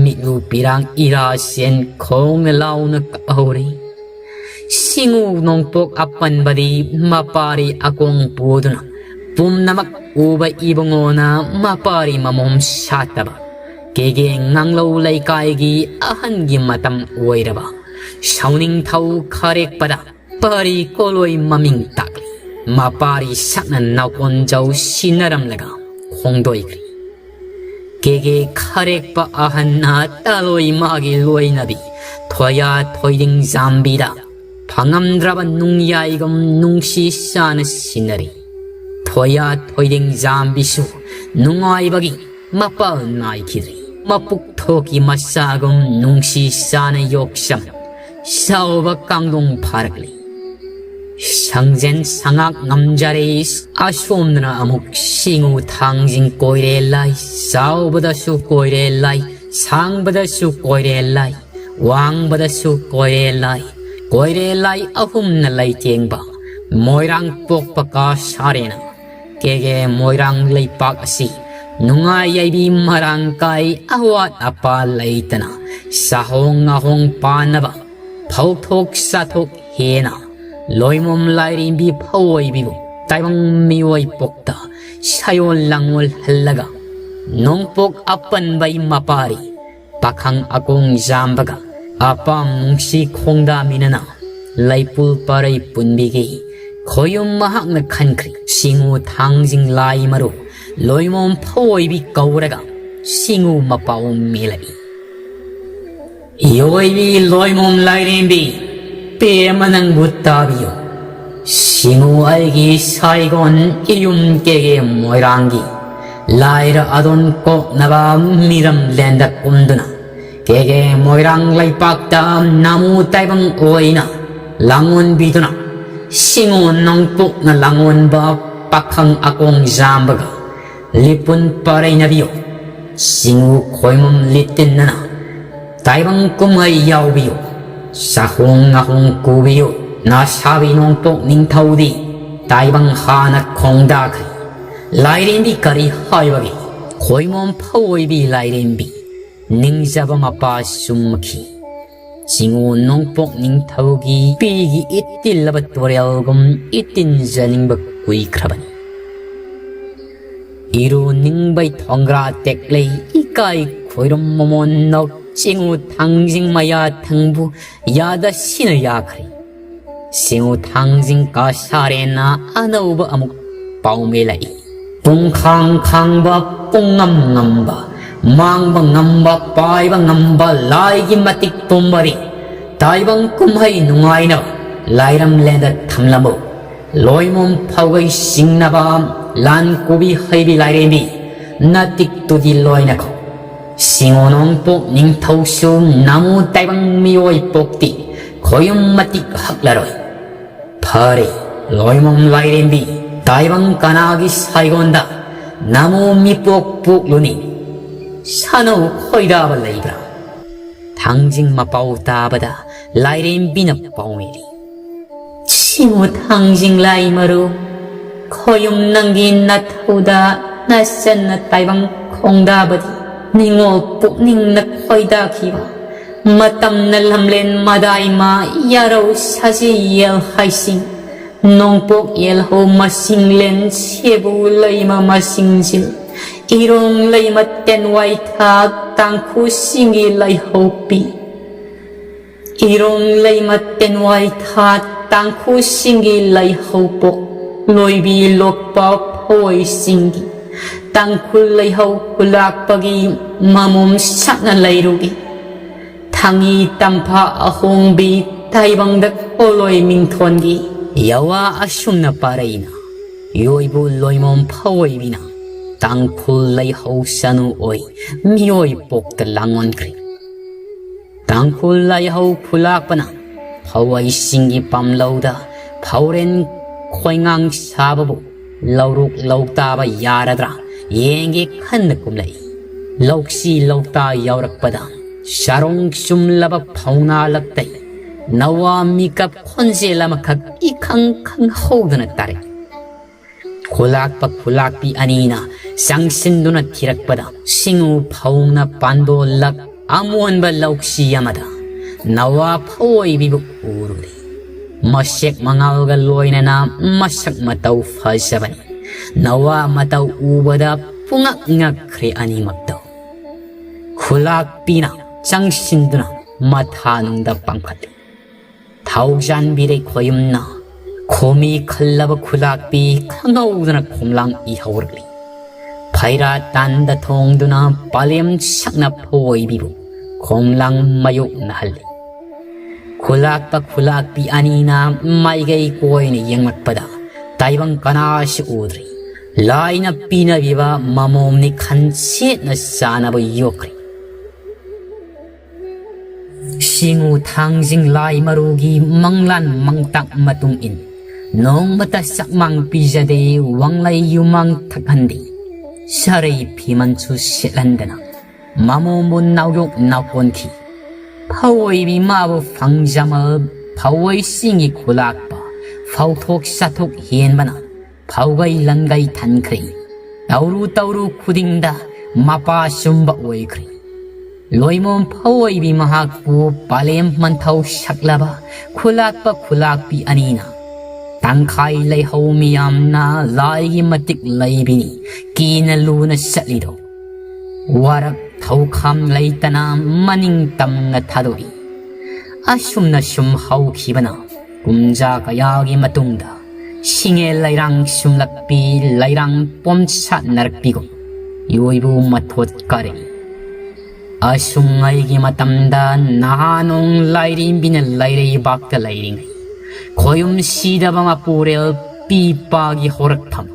ꯃꯤꯠꯂꯨ ꯄꯤꯔꯥꯡ ꯏꯔꯥ ꯁꯦꯟ ꯈꯣꯡꯅ ꯂꯥꯎꯅ ꯀꯛꯍꯧꯔꯤ꯫ ꯁꯤꯡꯎ ꯅꯣꯡꯄꯣꯛ ꯑꯄꯟꯕꯗꯤ ꯃꯄꯥꯔꯤ ꯑꯀꯣꯡ ꯄꯨꯗꯨꯅ ꯄꯨꯝꯅꯃꯛ ꯎꯕ ꯏꯕꯨꯡꯉꯣꯅ ꯃꯄꯥꯔꯤ ꯃꯃꯣꯝ ꯁꯥꯠꯇꯕ ꯀꯦꯒꯦ ꯉꯥꯡꯂꯧ ꯂꯩꯀꯥꯏꯒꯤ ꯑꯍꯟꯒꯤ ꯃꯇꯝ ꯑꯣꯏꯔꯕ ꯁꯥꯎꯅꯤꯡꯊꯧ ꯈꯔꯦꯛꯄꯗ ꯄꯥꯔꯤ ꯀꯣꯂꯣꯏ ꯃꯃꯤꯡ ꯇꯥꯛꯂꯤ꯫ ꯃꯄꯥꯔꯤ ꯁꯛꯅ ꯅꯥꯎꯀꯣꯟꯖꯧ ꯁꯤꯟꯅꯔꯝꯂꯒ ꯈꯣꯡꯗꯣꯏꯈ꯭ꯔꯤ꯫ ꯀꯦꯒꯦ ꯈꯔꯦꯛꯄ ꯑꯍꯟꯅ ꯇꯥꯂꯣꯏ ꯃꯥꯒꯤ ꯂꯣꯏꯅꯕꯤ ꯊꯣꯌꯥ ꯊꯣꯏꯗꯤꯡ ꯖꯥꯝꯕꯤꯗ ꯐꯪꯉꯝꯗ꯭ꯔꯕ ꯅꯨꯡꯌꯥꯏꯒꯨꯝ ꯅꯨꯡꯁꯤ ꯆꯥꯅ ꯁꯤꯟꯅꯔꯤ꯫ ꯊꯣꯌꯥ ꯊꯣꯏꯗꯤꯡ ꯖꯥꯝꯕꯤꯁꯨ ꯅꯨꯡꯉꯥꯏꯕꯒꯤ ꯃꯄꯥꯜ ꯅꯥꯏꯈꯤꯗ꯭ꯔꯤ꯫ ꯃꯄꯨꯛ ꯊꯣꯛꯀꯤ ꯃꯆꯥꯒꯨꯝ ꯅꯨꯡꯁꯤ ꯆꯥꯅ ꯌꯣꯛꯆꯝ ꯆꯥꯎꯕ ꯀꯥꯡꯗꯣꯡ ꯐꯥꯔꯛꯂꯤ꯫ ꯁꯪꯖꯦꯟ ꯁꯉꯥꯛ ꯉꯝꯖꯔꯦ꯫ ꯑꯁꯣꯝꯗꯅ ꯑꯃꯨꯛ ꯁꯤꯡꯎ ꯊꯥꯡꯖꯤꯡ ꯀꯣꯏꯔꯦ ꯂꯥꯏ, ꯆꯥꯎꯕꯗꯁꯨ ꯀꯣꯏꯔꯦ ꯂꯥꯏ, ꯁꯥꯡꯕꯗꯁꯨ ꯀꯣꯏꯔꯦ ꯂꯥꯏ, ꯋꯥꯡꯕꯗꯁꯨ ꯀꯣꯏꯔꯦ ꯂꯥꯏ꯫ ꯀꯣꯏꯔꯦ ꯂꯥꯏ ꯑꯍꯨꯝꯅ ꯂꯩꯇꯦꯡꯕ ꯃꯣꯏꯔꯥꯡ ꯄꯣꯛꯄ ꯀꯥ ꯁꯥꯔꯦꯅ ꯀꯦꯒꯦ ꯃꯣꯏꯔꯥꯡ ꯂꯩꯄꯥꯛ ꯑꯁꯤ ꯅꯨꯡꯉꯥꯏ ꯌꯥꯏꯕꯤ ꯃꯔꯥꯡ ꯀꯥꯏ, ꯑꯋꯥꯠ ꯑꯄꯥ ꯂꯩꯇꯅ ꯆꯥꯍꯣꯡ ꯉꯥꯍꯣꯡ ꯄꯥꯟꯅꯕ ꯐꯧꯊꯣꯛ ꯆꯥꯊꯣꯛ ꯍꯦꯟꯅ ꯂꯣꯏꯃꯣꯝ ꯂꯥꯏꯔꯦꯝꯕꯤ ꯐꯧꯑꯣꯏꯕꯤꯕꯨ ꯇꯥꯏꯕꯪ ꯃꯤꯑꯣꯏ ꯄꯣꯛꯇ ꯁꯥꯌꯣꯜ ꯂꯥꯡꯉꯣꯜ ꯍꯜꯂꯒ ꯅꯣꯡꯄꯣꯛ ꯑꯄꯟꯕꯩ ꯃꯄꯥꯔꯤ ꯄꯥꯈꯪ ꯑꯀꯣꯡ ꯌꯥꯝꯕꯒ ꯑꯄꯥꯝ ꯅꯨꯡꯁꯤ ꯈꯣꯡꯗꯥꯃꯤꯟꯅꯅ ꯂꯩꯄꯨꯜ ꯄꯔꯩ ꯄꯨꯟꯕꯤꯒꯤ ꯈꯣꯌꯨꯝ ꯃꯍꯥꯛꯅ ꯈꯟꯈ꯭ꯔꯤ꯫ ꯁꯤꯡꯎ ꯊꯥꯡꯖꯤꯡ ꯂꯥꯏ ꯃꯔꯨ ꯂꯣꯏꯃꯣꯝ ꯐꯧꯑꯣꯏꯕꯤ ꯀꯧꯔꯒ ꯁꯤꯡꯎ ꯃꯄꯥꯎ ꯃꯦꯜꯂꯛꯏ꯫ ꯏꯑꯣꯏꯕꯤ ꯂꯣꯏꯃꯣꯝ ꯂꯥꯏꯔꯦꯝꯕꯤ, ꯄꯦꯝꯃ ꯅꯪꯕꯨ ꯇꯥꯕꯤꯌꯨ꯫ ꯁꯤꯡꯎ ꯑꯩꯒꯤ ꯁꯥꯏꯒꯣꯟ ꯏꯌꯨꯝ ꯀꯦꯒꯦ ꯃꯣꯏꯔꯥꯡꯒꯤ ꯂꯥꯏꯔ ꯑꯗꯣꯟ ꯀꯣꯛꯅꯕ ꯃꯤꯔꯝ ꯂꯦꯟꯗ ꯀꯨꯝꯗꯨꯅ ꯀꯦꯒꯦ ꯃꯣꯏꯔꯥꯡ ꯂꯩꯄꯥꯛꯇ ꯅꯥꯃꯨ ꯇꯥꯏꯕꯪ ꯑꯣꯏꯅ ꯂꯥꯡꯑꯣꯟꯕꯤꯗꯨꯅ ꯁꯤꯡꯎ ꯅꯣꯡꯄꯣꯛꯅ ꯂꯥꯡꯑꯣꯟꯕ ꯄꯥꯈꯪ ꯑꯀꯣꯡ ꯌꯥꯝꯕꯒ ꯂꯤꯄꯨꯟ ꯄꯔꯩꯅꯕꯤꯌꯨ꯫ ꯁꯤꯡꯎ ꯈꯣꯏꯃꯝ ꯂꯤꯇꯤꯟꯅꯅ ꯇꯥꯏꯕꯪ ꯀꯨꯝꯍꯩ ꯌꯥꯎꯕꯤꯌꯨ꯫ ꯆꯥꯍꯣꯡ ꯉꯥꯍꯣꯡ ꯀꯨꯕꯤꯌꯨ꯫ ꯅꯥꯁꯥꯕꯤ ꯅꯣꯡꯄꯣꯛ ꯅꯤꯡꯊꯧꯗꯤ ꯇꯥꯏꯕꯪ ꯍꯥꯟꯅ ꯈꯣꯡꯗꯥꯈ꯭ꯔꯦ꯫ ꯂꯥꯏꯔꯦꯝꯕꯤ ꯀꯔꯤ ꯍꯥꯏꯕꯒꯦ? ꯈꯣꯏꯃꯣꯝ ꯐꯧꯑꯣꯏꯕꯤ ꯂꯥꯏꯔꯦꯝꯕꯤ ꯅꯤꯡꯖꯕ ꯃꯄꯥ ꯆꯨꯝꯃꯛꯈꯤ꯫ ꯆꯤꯉꯨ ꯅꯣꯡꯄꯣꯛ ꯅꯤꯡꯊꯧꯒꯤ ꯄꯤꯒꯤ ꯏꯇꯤꯜꯂꯕ ꯇꯨꯔꯦꯜꯒꯨꯝ ꯏꯇꯤꯟꯖꯅꯤꯡꯕ ꯀꯨꯏꯈ꯭ꯔꯕꯅꯤ꯫ ꯏꯔꯨ ꯅꯤꯡꯕꯩ ꯊꯣꯡꯒ꯭ꯔꯥ ꯇꯦꯛꯂꯩ ꯏꯀꯥꯏ ꯈꯣꯏꯔꯝ ꯃꯃꯣꯟ ꯅꯧ ꯆꯤꯉꯨ ꯊꯥꯡꯖꯤꯡ ꯃꯌꯥ ꯊꯪꯕꯨ ꯌꯥꯗ ꯁꯤꯅ ꯌꯥꯈ꯭ꯔꯦ꯫ ꯁꯤꯉꯨ ꯊꯥꯡꯖꯤꯡ ꯀꯥꯁꯥꯔꯦꯅ ꯑꯅꯧꯕ ꯑꯃꯨꯛ ꯄꯥꯎꯃꯦꯂꯛꯏ꯫ ꯄꯨꯡꯈꯥꯡ ꯈꯥꯡꯕ, ꯄꯨꯡꯉꯝ ꯉꯝꯕ, ꯃꯥꯡꯕ ꯉꯝꯕ, ꯄꯥꯏꯕ ꯉꯝꯕ ꯂꯥꯏꯒꯤ ꯃꯇꯤꯛ ꯄꯨꯝꯕꯔꯤ꯫ ꯇꯥꯏꯕꯪ ꯀꯨꯝꯍꯩ ꯅꯨꯡꯉꯥꯏꯅꯕ ꯂꯥꯏꯔꯝꯂꯦꯟꯗ ꯊꯝꯂꯝꯃꯨ꯫ ꯂꯣꯏꯃꯣꯝ ꯐꯧꯒꯩ ꯁꯤꯡꯅꯕ ꯂꯥꯟ ꯀꯣꯕꯤ ꯍꯩꯕꯤ ꯂꯥꯏꯔꯦꯝꯕꯤ ꯅꯥꯇꯤꯛꯇꯨꯗꯤ ꯂꯣꯏꯅꯈꯣ꯫ ꯁꯤꯉꯣꯅꯣꯡ ꯄꯣꯛ ꯅꯤꯡꯊꯧꯁꯨ ꯅꯃꯨ ꯇꯥꯏꯕꯪ ꯃꯤꯑꯣꯏ ꯄꯣꯛꯇꯤ ꯈꯣꯌꯨꯝ ꯃꯇꯤꯛ ꯍꯛꯂꯔꯣꯏ꯫ ꯐꯔꯦ, ꯂꯣꯏꯃꯣꯝ ꯂꯥꯏꯔꯦꯝꯕꯤ, ꯇꯥꯏꯕꯪ ꯀꯅꯥꯒꯤ ꯁꯥꯏꯒꯣꯟꯗ ꯅꯃꯨ ꯃꯤꯄꯣꯛ ꯄꯣꯛꯂꯨꯅꯤ? ꯁꯥꯅꯧ ꯈꯣꯏꯗꯥꯕ ꯂꯩꯕ꯭ꯔꯥ? ꯊꯥꯡꯖꯤꯡ ꯃꯄꯥꯎ ꯇꯥꯕꯗ ꯂꯥꯏꯔꯦꯝꯕꯤꯅ ꯄꯥꯎꯃꯤꯔꯤ꯫ ꯁꯤꯃꯨ ꯊꯥꯡꯖꯤꯡ ꯂꯥꯏ ꯃꯔꯨ, ꯈꯣꯌꯨꯝ ꯅꯪꯒꯤ ꯅꯊꯧꯗ ꯅꯆꯟꯅ ꯇꯥꯏꯕꯪ ꯈꯣꯡꯗꯥꯕꯗꯤ ꯅꯤꯉꯣꯜ ꯄꯨꯛꯅꯤꯡꯅ ꯈꯣꯏꯗꯥꯈꯤꯕ꯫ ꯃꯇꯝꯅ ꯂꯝꯂꯦꯟ ꯃꯗꯥꯏꯃ ꯌꯥꯔꯧ ꯁꯥꯖꯤ ꯌꯦꯜ ꯍꯥꯏꯁꯤꯡ, ꯅꯣꯡꯄꯣꯛ ꯌꯦꯜꯍꯧ ꯃꯁꯤꯡꯂꯦꯟ ꯁꯦꯕꯨ ꯂꯩꯃ ꯃꯁꯤꯡꯁꯤꯜ, ꯏꯔꯣꯡ ꯂꯩꯃ ꯇꯦꯟꯋꯥꯏ ꯊꯥꯛ ꯇꯥꯡꯈꯨꯁꯤꯡꯒꯤ ꯂꯩꯍꯧ ꯄꯤ꯫ ꯏꯔꯣꯡ ꯂꯩꯃ ꯇꯦꯟꯋꯥꯏ ꯊꯥ ꯇꯥꯡꯈꯨꯜꯁꯤꯡꯒꯤ ꯂꯩꯍꯧꯄꯣꯛ ꯂꯣꯏꯕꯤ ꯂꯣꯛꯄ ꯐꯋꯣꯏꯁꯤꯡꯒꯤ ꯇꯥꯡꯈꯨꯜ ꯂꯩꯍꯧ ꯈꯨꯂꯥꯛꯄꯒꯤ ꯃꯃꯨꯝ ꯁꯛꯅ ꯂꯩꯔꯨꯒꯤ꯫ ꯊꯥꯡꯉꯤ ꯇꯝꯐꯥ ꯑꯍꯣꯡꯕꯤ ꯇꯥꯏꯕꯪꯗ ꯀꯣꯂꯣꯏ ꯃꯤꯡꯊꯣꯟꯒꯤ ꯌꯥꯋꯥ ꯑꯁꯨꯝꯅ ꯄꯥꯔꯩꯅ ꯌꯣꯏꯕꯨ ꯂꯣꯏꯃꯣꯝ ꯐꯋꯣꯏꯕꯤꯅ ꯇꯥꯡꯈꯨꯜ ꯂꯩꯍꯧ ꯁꯅꯨ ꯑꯣꯏ ꯃꯤꯑꯣꯏ ꯄꯣꯛꯇ ꯂꯥꯡꯑꯣꯟꯈ꯭ꯔꯦ꯫ ꯇꯥꯡꯈꯨꯜ ꯂꯥꯏꯍꯧ ꯈꯨꯂꯥꯛꯄꯅ ꯐꯧꯋꯩꯁꯤꯡꯒꯤ ꯄꯥꯝꯂꯧꯗ ꯐꯧꯔꯦꯟ ꯈꯣꯏꯉꯥꯡ ꯁꯥꯕꯕꯨ ꯂꯧꯔꯨꯛ ꯂꯧꯇꯥꯕ ꯌꯥꯔꯗ꯭ꯔꯥ ꯌꯦꯡꯒꯦ ꯈꯟꯅ ꯀꯨꯝꯂꯛꯏ꯫ ꯂꯧꯁꯤ ꯂꯧꯇꯥ ꯌꯥꯎꯔꯛꯄꯗ ꯆꯥꯔꯣꯡ ꯆꯨꯝꯂꯕ ꯐꯧꯅꯥ ꯂꯛꯇꯩ ꯅꯋꯥ ꯃꯤꯀꯞ ꯈꯣꯟꯖꯦꯜ ꯑꯃꯈꯛ ꯏꯈꯪ ꯈꯪꯍꯧꯗꯅ ꯇꯥꯔꯛꯏ꯫ ꯈꯨꯂꯥꯛꯄ ꯈꯨꯂꯥꯛꯄꯤ ꯑꯅꯤꯅ ꯆꯪꯁꯤꯟꯗꯨꯅ ꯊꯤꯔꯛꯄꯗ ꯁꯤꯡꯎ ꯐꯧꯅ ꯄꯥꯟꯗꯣꯜꯂꯛ ꯑꯃꯣꯟꯕ ꯂꯧꯁꯤ ꯑꯃꯗ ꯅꯋꯥ ꯐꯑꯣꯏꯕꯤꯕꯨ ꯎꯔꯨꯔꯦ꯫ ꯃꯁꯦꯛ ꯃꯉꯥꯜꯒ ꯂꯣꯏꯅꯅ ꯃꯁꯛ ꯃꯇꯧ ꯐꯖꯕꯅꯤ꯫ ꯅꯋꯥ ꯃꯇꯧ ꯎꯕꯗ ꯄꯨꯡꯉꯛ ꯉꯛꯈ꯭ꯔꯦ ꯑꯅꯤꯃꯛꯇꯣ꯫ ꯈꯨꯂꯥꯛꯄꯤꯅ ꯆꯪꯁꯤꯟꯗꯨꯅ ꯃꯊꯥꯅꯨꯡꯗ ꯄꯥꯡꯈꯠꯂꯤ꯫ ꯊꯧꯖꯥꯟꯕꯤꯔꯩ ꯈꯣꯌꯨꯝꯅ ꯈꯣꯃꯤ ꯈꯜꯂꯕ ꯈꯨꯂꯥꯛꯄꯤ ꯈꯪꯍꯧꯗꯅ ꯈꯣꯝꯂꯥꯡ ꯏꯍꯧꯔꯛꯂꯤ꯫ ꯐꯩꯔꯥ ꯇꯥꯟꯗ ꯊꯣꯡꯗꯨꯅ ꯄꯥꯂꯦꯝ ꯁꯛꯅ ꯐꯑꯣꯏꯕꯤꯕꯨ ꯈꯣꯝꯂꯥꯡ ꯃꯥꯌꯣꯛꯅꯍꯜꯂꯤ꯫ ꯈꯨꯂꯥꯛꯄ ꯈꯨꯂꯥꯛꯄꯤ ꯑꯅꯤꯅ ꯃꯥꯏꯀꯩ ꯀꯣꯏꯅ ꯌꯦꯡꯂꯛꯄꯗ ꯇꯥꯏꯕꯪ ꯀꯅꯥꯁꯨ ꯎꯗ꯭ꯔꯤ꯫ ꯂꯥꯏꯅ ꯄꯤꯅꯕꯤꯕ ꯃꯃꯣꯝꯅꯤ ꯈꯟ ꯁꯦꯠꯅ ꯆꯥꯅꯕ ꯌꯣꯛꯈ꯭ꯔꯤ꯫ ꯁꯤꯡꯉꯨ ꯊꯥꯡꯖꯤꯡ ꯂꯥꯏ ꯃꯔꯨꯒꯤ ꯃꯪꯂꯥꯟ ꯃꯪꯇꯥꯛ ꯃꯇꯨꯡ ꯏꯟ ꯅꯣꯡꯃꯇ ꯆꯥꯛꯃꯥꯡ ꯄꯤꯖꯗꯦ, ꯋꯥꯡꯂꯩ ꯌꯨꯃꯥꯡ ꯊꯛꯍꯟꯗꯦ, ꯁꯥꯔꯩ ꯐꯤꯃꯟꯁꯨ ꯁꯦꯠꯍꯟꯗꯅ ꯃꯃꯣꯝꯕꯨ ꯅꯥꯎꯌꯣꯛ ꯅꯥꯎꯀꯣꯟꯈꯤ꯫ ꯐꯑꯣꯏꯕꯤ ꯃꯥꯕꯨ ꯐꯪꯖꯃ ꯐꯑꯣꯏ ꯆꯤꯡꯒꯤ ꯈꯨꯂꯥꯛꯄ ꯐꯧꯊꯣꯛ ꯆꯥꯊꯣꯛ ꯍꯦꯟꯕꯅ ꯐꯧꯒꯩ ꯂꯪꯒꯩ ꯊꯟꯈ꯭ꯔꯦ꯫ ꯇꯧꯔꯨ ꯇꯧꯔꯨ ꯈꯨꯗꯤꯡꯗ ꯃꯄꯥ ꯆꯨꯝꯕ ꯑꯣꯏꯈ꯭ꯔꯦ꯫ ꯂꯣꯏꯃꯣꯝ ꯐꯑꯣꯏꯕꯤ ꯃꯍꯥꯛꯄꯨ ꯄꯥꯂꯦꯝ ꯃꯟꯊꯧ ꯁꯛꯂꯕ ꯈꯨꯂꯥꯛꯄ ꯈꯨꯂꯥꯛꯄꯤ ꯑꯅꯤꯅ ꯇꯪꯈꯥꯏ ꯂꯩꯍꯧ ꯃꯤꯌꯥꯝꯅ ꯂꯥꯏꯒꯤ ꯃꯇꯤꯛ ꯂꯩꯕꯤꯅꯤ ꯀꯤꯅ ꯂꯨꯅ ꯆꯠꯂꯤꯗꯣ꯫ ꯋꯥꯔꯛ ꯊꯧꯈꯥꯝ ꯂꯩꯇꯅ ꯃꯅꯤꯡ ꯇꯝꯅ ꯊꯥꯗꯣꯛꯏ꯫ ꯑꯁꯨꯝꯅ ꯁꯨꯝ ꯍꯧꯈꯤꯕꯅ ꯀꯨꯝꯖꯥ ꯀꯌꯥꯒꯤ ꯃꯇꯨꯡꯗ ꯁꯤꯡꯉꯦ ꯂꯩꯔꯥꯡ ꯁꯨꯝꯂꯛꯄꯤ ꯂꯩꯔꯥꯡ ꯄꯣꯝꯁꯥꯠꯅꯔꯛꯄꯤꯒꯨꯝ ꯏꯑꯣꯏꯕꯨ ꯃꯊꯣꯠ ꯀꯥꯔꯛꯏ꯫ ꯑꯁꯨꯡꯉꯩꯒꯤ ꯃꯇꯝꯗ ꯅꯍꯥꯅꯣꯡ ꯂꯥꯏꯔꯦꯝꯕꯤꯅ ꯂꯩꯔꯩꯕꯥꯛꯇ ꯂꯩꯔꯤꯉꯩ ꯈꯣꯌꯨꯝ ꯁꯤꯗꯕ ꯃꯄꯨꯔꯦꯜ ꯄꯤ ꯄꯥꯒꯤ ꯍꯧꯔꯛꯐꯝ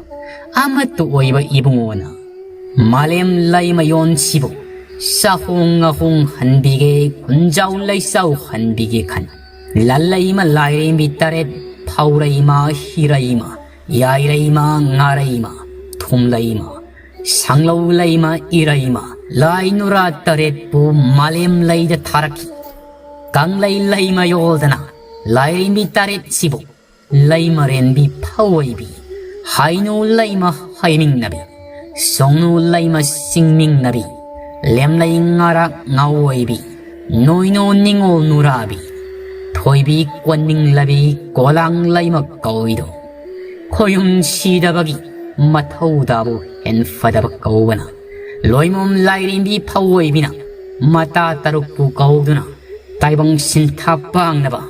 ꯑꯃꯠꯇ ꯑꯣꯏꯕ ꯏꯕꯨꯡꯉꯣꯅ ꯃꯥꯂꯦꯝ ꯂꯩꯃꯌꯣꯟꯁꯤꯕꯨ ꯆꯥꯍꯣꯡ ꯉꯥꯍꯣꯡ ꯍꯟꯕꯤꯒꯦ, ꯈꯨꯟꯖꯥꯎ ꯂꯩꯆꯥꯎ ꯍꯟꯕꯤꯒꯦ ꯈꯟ ꯂꯜꯂꯩꯃ ꯂꯥꯏꯔꯦꯝꯕꯤ ꯇꯔꯦꯠ ꯐꯥꯎꯔꯩꯃ ꯍꯤꯔꯩꯃ ꯌꯥꯏꯔꯩꯃ ꯉꯥꯔꯩꯃ ꯊꯨꯝꯂꯩꯃ ꯁꯪꯂꯧ ꯂꯩꯃ ꯏꯔꯩꯃ ꯂꯥꯏ ꯅꯨꯔꯥ ꯇꯔꯦꯠꯄꯨ ꯃꯥꯂꯦꯝ ꯂꯩꯗ ꯊꯥꯔꯛꯈꯤ꯫ ꯀꯪꯂꯩ ꯂꯩꯃ ꯌꯣꯜꯗꯅ ꯂꯥꯏꯔꯦꯝꯕꯤ ꯇꯔꯦꯠꯁꯤꯕꯨ ꯂꯩꯃꯔꯦꯟꯕꯤ ꯐꯑꯣꯏꯕꯤ, ꯍꯥꯏꯅꯨ ꯂꯩꯃ ꯍꯥꯏꯅꯤꯡꯅꯕꯤ, ꯁꯣꯡꯅꯨ ꯂꯩꯃ ꯁꯤꯡꯅꯤꯡꯅꯕꯤ, ꯂꯦꯝꯂꯩ ꯉꯥꯔꯥꯛ ꯉꯥꯑꯣꯏꯕꯤ, ꯅꯣꯏꯅꯣ ꯅꯤꯡꯉꯣꯜ ꯅꯨꯔꯥꯕꯤ, ꯊꯣꯏꯕꯤ ꯀꯣꯟꯅꯤꯡꯂꯕꯤ ꯀꯣꯂꯥꯡ ꯂꯩꯃ ꯀꯧꯏꯗꯣ꯫ ꯈꯣꯌꯨꯝ ꯁꯤꯗꯕꯒꯤ ꯃꯊꯧꯗꯥꯕꯨ ꯍꯦꯟꯐꯗꯕ ꯀꯧꯕꯅ꯫ ꯂꯣꯏꯃꯣꯝ ꯂꯥꯏꯔꯦꯝꯕꯤ ꯐꯧꯑꯣꯏꯕꯤꯅ ꯃꯇꯥ ꯇꯔꯨꯛꯄꯨ ꯀꯧꯗꯨꯅ ꯇꯥꯏꯕꯪ ꯁꯤꯟꯊꯥ ꯄꯥꯡꯅꯕ,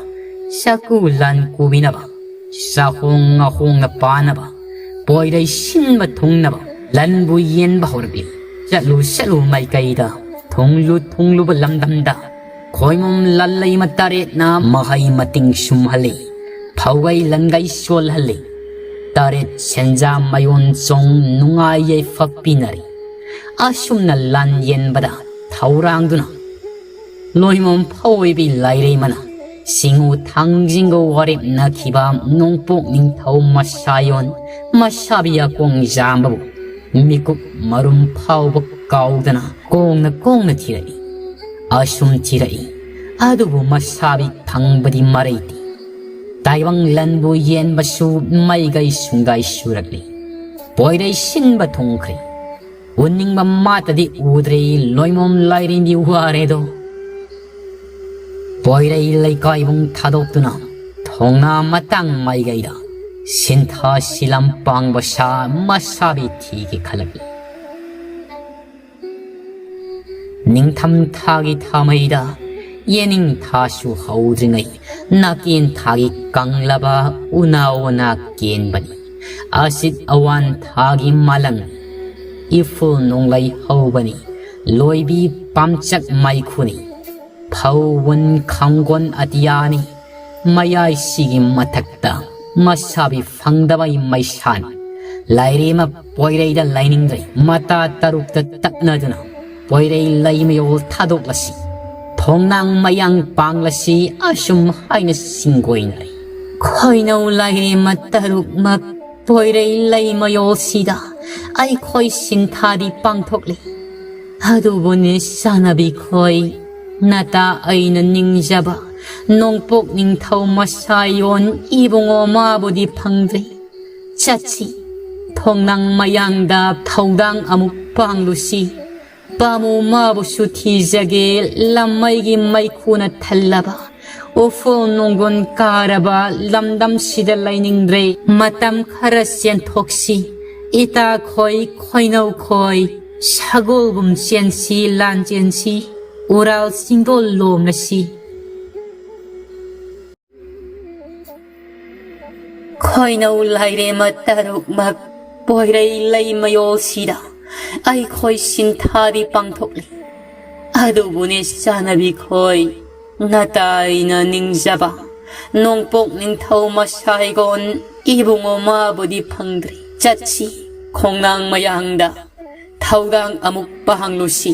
ꯆꯥꯛꯀꯨ ꯂꯥꯟ ꯀꯨꯕꯤꯅꯕ, ꯆꯥꯍꯣꯡ ꯉꯥꯍꯣꯡꯅ ꯄꯥꯅꯕ, ꯄꯣꯏꯔꯩ ꯁꯤꯟꯕ ꯊꯨꯡꯅꯕ ꯂꯟꯕꯨ ꯌꯦꯟꯕ ꯍꯧꯔꯛꯂꯤ꯫ ꯆꯠꯂꯨ ꯆꯠꯂꯨ ꯃꯥꯏꯀꯩꯗ, ꯊꯨꯡꯂꯨ ꯊꯨꯡꯂꯨꯕ ꯂꯝꯗꯝꯗ ꯈꯣꯏꯃꯣꯝ ꯂꯜꯂꯩꯃ ꯇꯔꯦꯠꯅ ꯃꯍꯩ ꯃꯇꯤꯡ ꯁꯨꯝꯍꯜꯂꯤ꯫ ꯐꯧꯒꯩ ꯂꯟꯒꯩ ꯁꯣꯜꯍꯜꯂꯤ꯫ ꯇꯔꯦꯠ ꯁꯦꯟꯖꯥ ꯃꯌꯣꯟ ꯆꯣꯡ ꯅꯨꯡꯉꯥꯏ ꯌꯩꯐ ꯄꯤꯅꯔꯤ꯫ ꯑꯁꯨꯝꯅ ꯂꯥꯟ ꯌꯦꯟꯕꯗ ꯊꯧꯔꯥꯡꯗꯨꯅ ꯂꯣꯏꯃꯣꯝ ꯐꯧꯑꯣꯏꯕꯤ ꯂꯥꯏꯔꯩꯃꯅ ꯁꯤꯡꯉꯨ ꯊꯥꯡꯖꯤꯡꯒ ꯋꯥꯔꯦꯞꯅꯈꯤꯕ ꯅꯣꯡꯄꯣꯛ ꯅꯤꯡꯊꯧ ꯃꯁꯥꯌꯣꯟ ꯃꯁꯥꯕꯤ ꯑꯀꯣꯡ ꯖꯥꯝꯕꯕꯨ ꯃꯤꯀꯨꯞ ꯃꯔꯨꯝ ꯐꯥꯎꯕ ꯀꯥꯎꯗꯅ ꯀꯣꯡꯅ ꯀꯣꯡꯅ ꯊꯤꯔꯛꯏ꯫ ꯑꯁꯨꯝ ꯊꯤꯔꯛꯏ꯫ ꯑꯗꯨꯕꯨ ꯃꯁꯥꯕꯤ ꯐꯪꯕꯗꯤ ꯃꯔꯩꯇꯦ꯫ ꯇꯥꯏꯕꯪ ꯂꯟꯕꯨ ꯌꯦꯟꯕꯁꯨ ꯃꯩꯒꯩ ꯁꯨꯡꯗꯥꯏ ꯁꯨꯔꯛꯂꯤ꯫ ꯄꯣꯏꯔꯩ ꯁꯤꯟꯕ ꯊꯨꯡꯈ꯭ꯔꯦ꯫ ꯎꯅꯤꯡꯕ ꯃꯥꯇꯗꯤ ꯎꯗ꯭ꯔꯦ꯫ ꯂꯣꯏꯃꯣꯝ ꯂꯥꯏꯔꯦꯝꯕꯤ ꯋꯥꯔꯦꯗꯣ꯫ ꯄꯣꯏꯔꯩ ꯂꯩꯀꯥꯏꯕꯨꯡ ꯊꯥꯗꯣꯛꯇꯨꯅ ꯊꯣꯡꯅꯥ ꯃꯇꯥꯡ ꯃꯥꯏꯒꯩꯗ ꯁꯤꯟꯊꯥ ꯁꯤꯂꯝ ꯄꯥꯡꯕ ꯁꯥ ꯃꯁꯥꯕꯤ ꯊꯤꯒꯦ ꯈꯜꯂꯛꯂꯤ꯫ ꯅꯤꯡꯊꯝ ꯊꯥꯒꯤ ꯊꯥꯃꯩꯗ ꯌꯦꯅꯤꯡ ꯊꯥꯁꯨ ꯍꯧꯗ꯭ꯔꯤꯉꯩ ꯅꯥꯀꯦꯟ ꯊꯥꯒꯤ ꯀꯪꯂꯕ ꯎꯅꯥ ꯋꯥꯅꯥ ꯀꯦꯟꯕꯅꯤ꯫ ꯑꯁꯤꯠ ꯑꯋꯥꯟ ꯊꯥꯒꯤ ꯃꯥꯂꯪ ꯏꯐꯨꯜ ꯅꯣꯡꯂꯩ ꯍꯧꯕꯅꯤ꯫ ꯂꯣꯏꯕꯤ ꯄꯥꯝꯆꯠ ꯃꯩꯈꯨꯅꯤ꯫ ꯐꯧ ꯋꯨꯟ ꯈꯥꯡꯒꯣꯟ ꯑꯇꯤꯌꯥꯅꯤ꯫ ꯃꯌꯥꯏꯁꯤꯒꯤ ꯃꯊꯛꯇ ꯃꯁꯥꯕꯤ ꯐꯪꯗꯕꯩ ꯃꯩꯁꯥꯅꯤ꯫ ꯂꯥꯏꯔꯦꯝꯃ ꯄꯣꯏꯔꯩꯗ ꯂꯩꯅꯤꯡꯗ꯭ꯔꯦ꯫ ꯃꯇꯥ ꯇꯔꯨꯛꯇ ꯇꯠꯅꯗꯨꯅ ꯄꯣꯏꯔꯩ ꯂꯩꯃꯌꯣꯜ ꯊꯥꯗꯣꯛꯂꯁꯤ꯫ ꯊꯣꯡꯅꯥꯡ ꯃꯌꯥꯡ ꯄꯥꯡꯂꯁꯤ꯫ ꯑꯁꯨꯝ ꯍꯥꯏꯅ ꯁꯤꯡꯒꯣꯏꯅꯔꯦ꯫ ꯈꯣꯏꯅꯧ ꯂꯥꯏꯔꯦꯝꯃ ꯇꯔꯨꯛꯃꯛ ꯄꯣꯏꯔꯩ ꯂꯩꯃꯌꯣꯜꯁꯤꯗ ꯑꯩꯈꯣꯏ ꯁꯤꯟꯊꯥꯗꯤ ꯄꯥꯡꯊꯣꯛꯂꯤ꯫ ꯑꯗꯨꯕꯨ ꯅꯤꯁꯥꯅꯕꯤ ꯈꯣꯏ, ꯅꯇꯥ ꯑꯩꯅ ꯅꯤꯡꯖꯕ ꯅꯣꯡꯄꯣꯛ ꯅꯤꯡꯊꯧ ꯃꯁꯥꯌꯣꯟ ꯏꯕꯨꯡꯉꯣ ꯃꯥꯕꯨꯗꯤ ꯐꯪꯗ꯭ꯔꯤ꯫ ꯆꯠꯁꯤ, ꯊꯣꯡꯅꯥꯡ ꯃꯌꯥꯡꯗ ꯊꯧꯗꯥꯡ ꯑꯃꯨꯛ ꯄꯥꯡꯂꯨꯁꯤ꯫ ꯄꯥꯃꯨ ꯃꯥꯕꯨꯁꯨ ꯊꯤꯖꯒꯦ, ꯂꯝꯃꯩꯒꯤ ꯃꯩꯈꯨꯅ ꯊꯜꯂꯕ, ꯎꯐꯨꯜ ꯅꯣꯡꯒꯨꯟ ꯀꯥꯔꯕ ꯂꯝꯗꯝꯁꯤꯗ ꯂꯩꯅꯤꯡꯗ꯭ꯔꯦ꯫ ꯃꯇꯝ ꯈꯔ ꯆꯦꯟꯊꯣꯛꯁꯤ, ꯏꯇꯥ ꯈꯣꯏ, ꯈꯣꯏꯅꯧ ꯈꯣꯏ, ꯁꯒꯣꯜꯒꯨꯝ ꯆꯦꯟꯁꯤ, ꯂꯥꯟ ꯆꯦꯟꯁꯤ, ꯎꯔꯥꯜ ꯆꯤꯡꯗꯣꯜ ꯂꯣꯝꯂꯁꯤ꯫ ꯈꯣꯏꯅꯧ ꯂꯥꯏꯔꯦꯝꯕ ꯇꯔꯨꯛꯃꯛ ꯄꯣꯏꯔꯩ ꯂꯩꯃꯌꯣꯜꯁꯤꯗ ꯑꯩꯈꯣꯏ ꯁꯤꯟꯊꯥꯗꯤ ꯄꯥꯡꯊꯣꯛꯂꯤ꯫ ꯑꯗꯨꯕꯨꯅꯦ ꯆꯥꯟꯅꯕꯤ ꯈꯣꯏ, ꯅꯇꯥꯏꯅ ꯅꯤꯡꯖꯕ ꯅꯣꯡꯄꯣꯛ ꯅꯤꯡꯊꯧ ꯃꯁꯥꯏꯒꯣꯟ ꯏꯕꯨꯡꯉꯣ ꯃꯥꯕꯨꯗꯤ ꯐꯪꯗ꯭ꯔꯤ꯫ ꯆꯠꯁꯤ, ꯈꯣꯡꯅꯥꯡ ꯃꯌꯥꯡꯗ ꯊꯧꯗꯥꯡ ꯑꯃꯨꯛ ꯄꯥꯡꯂꯨꯁꯤ꯫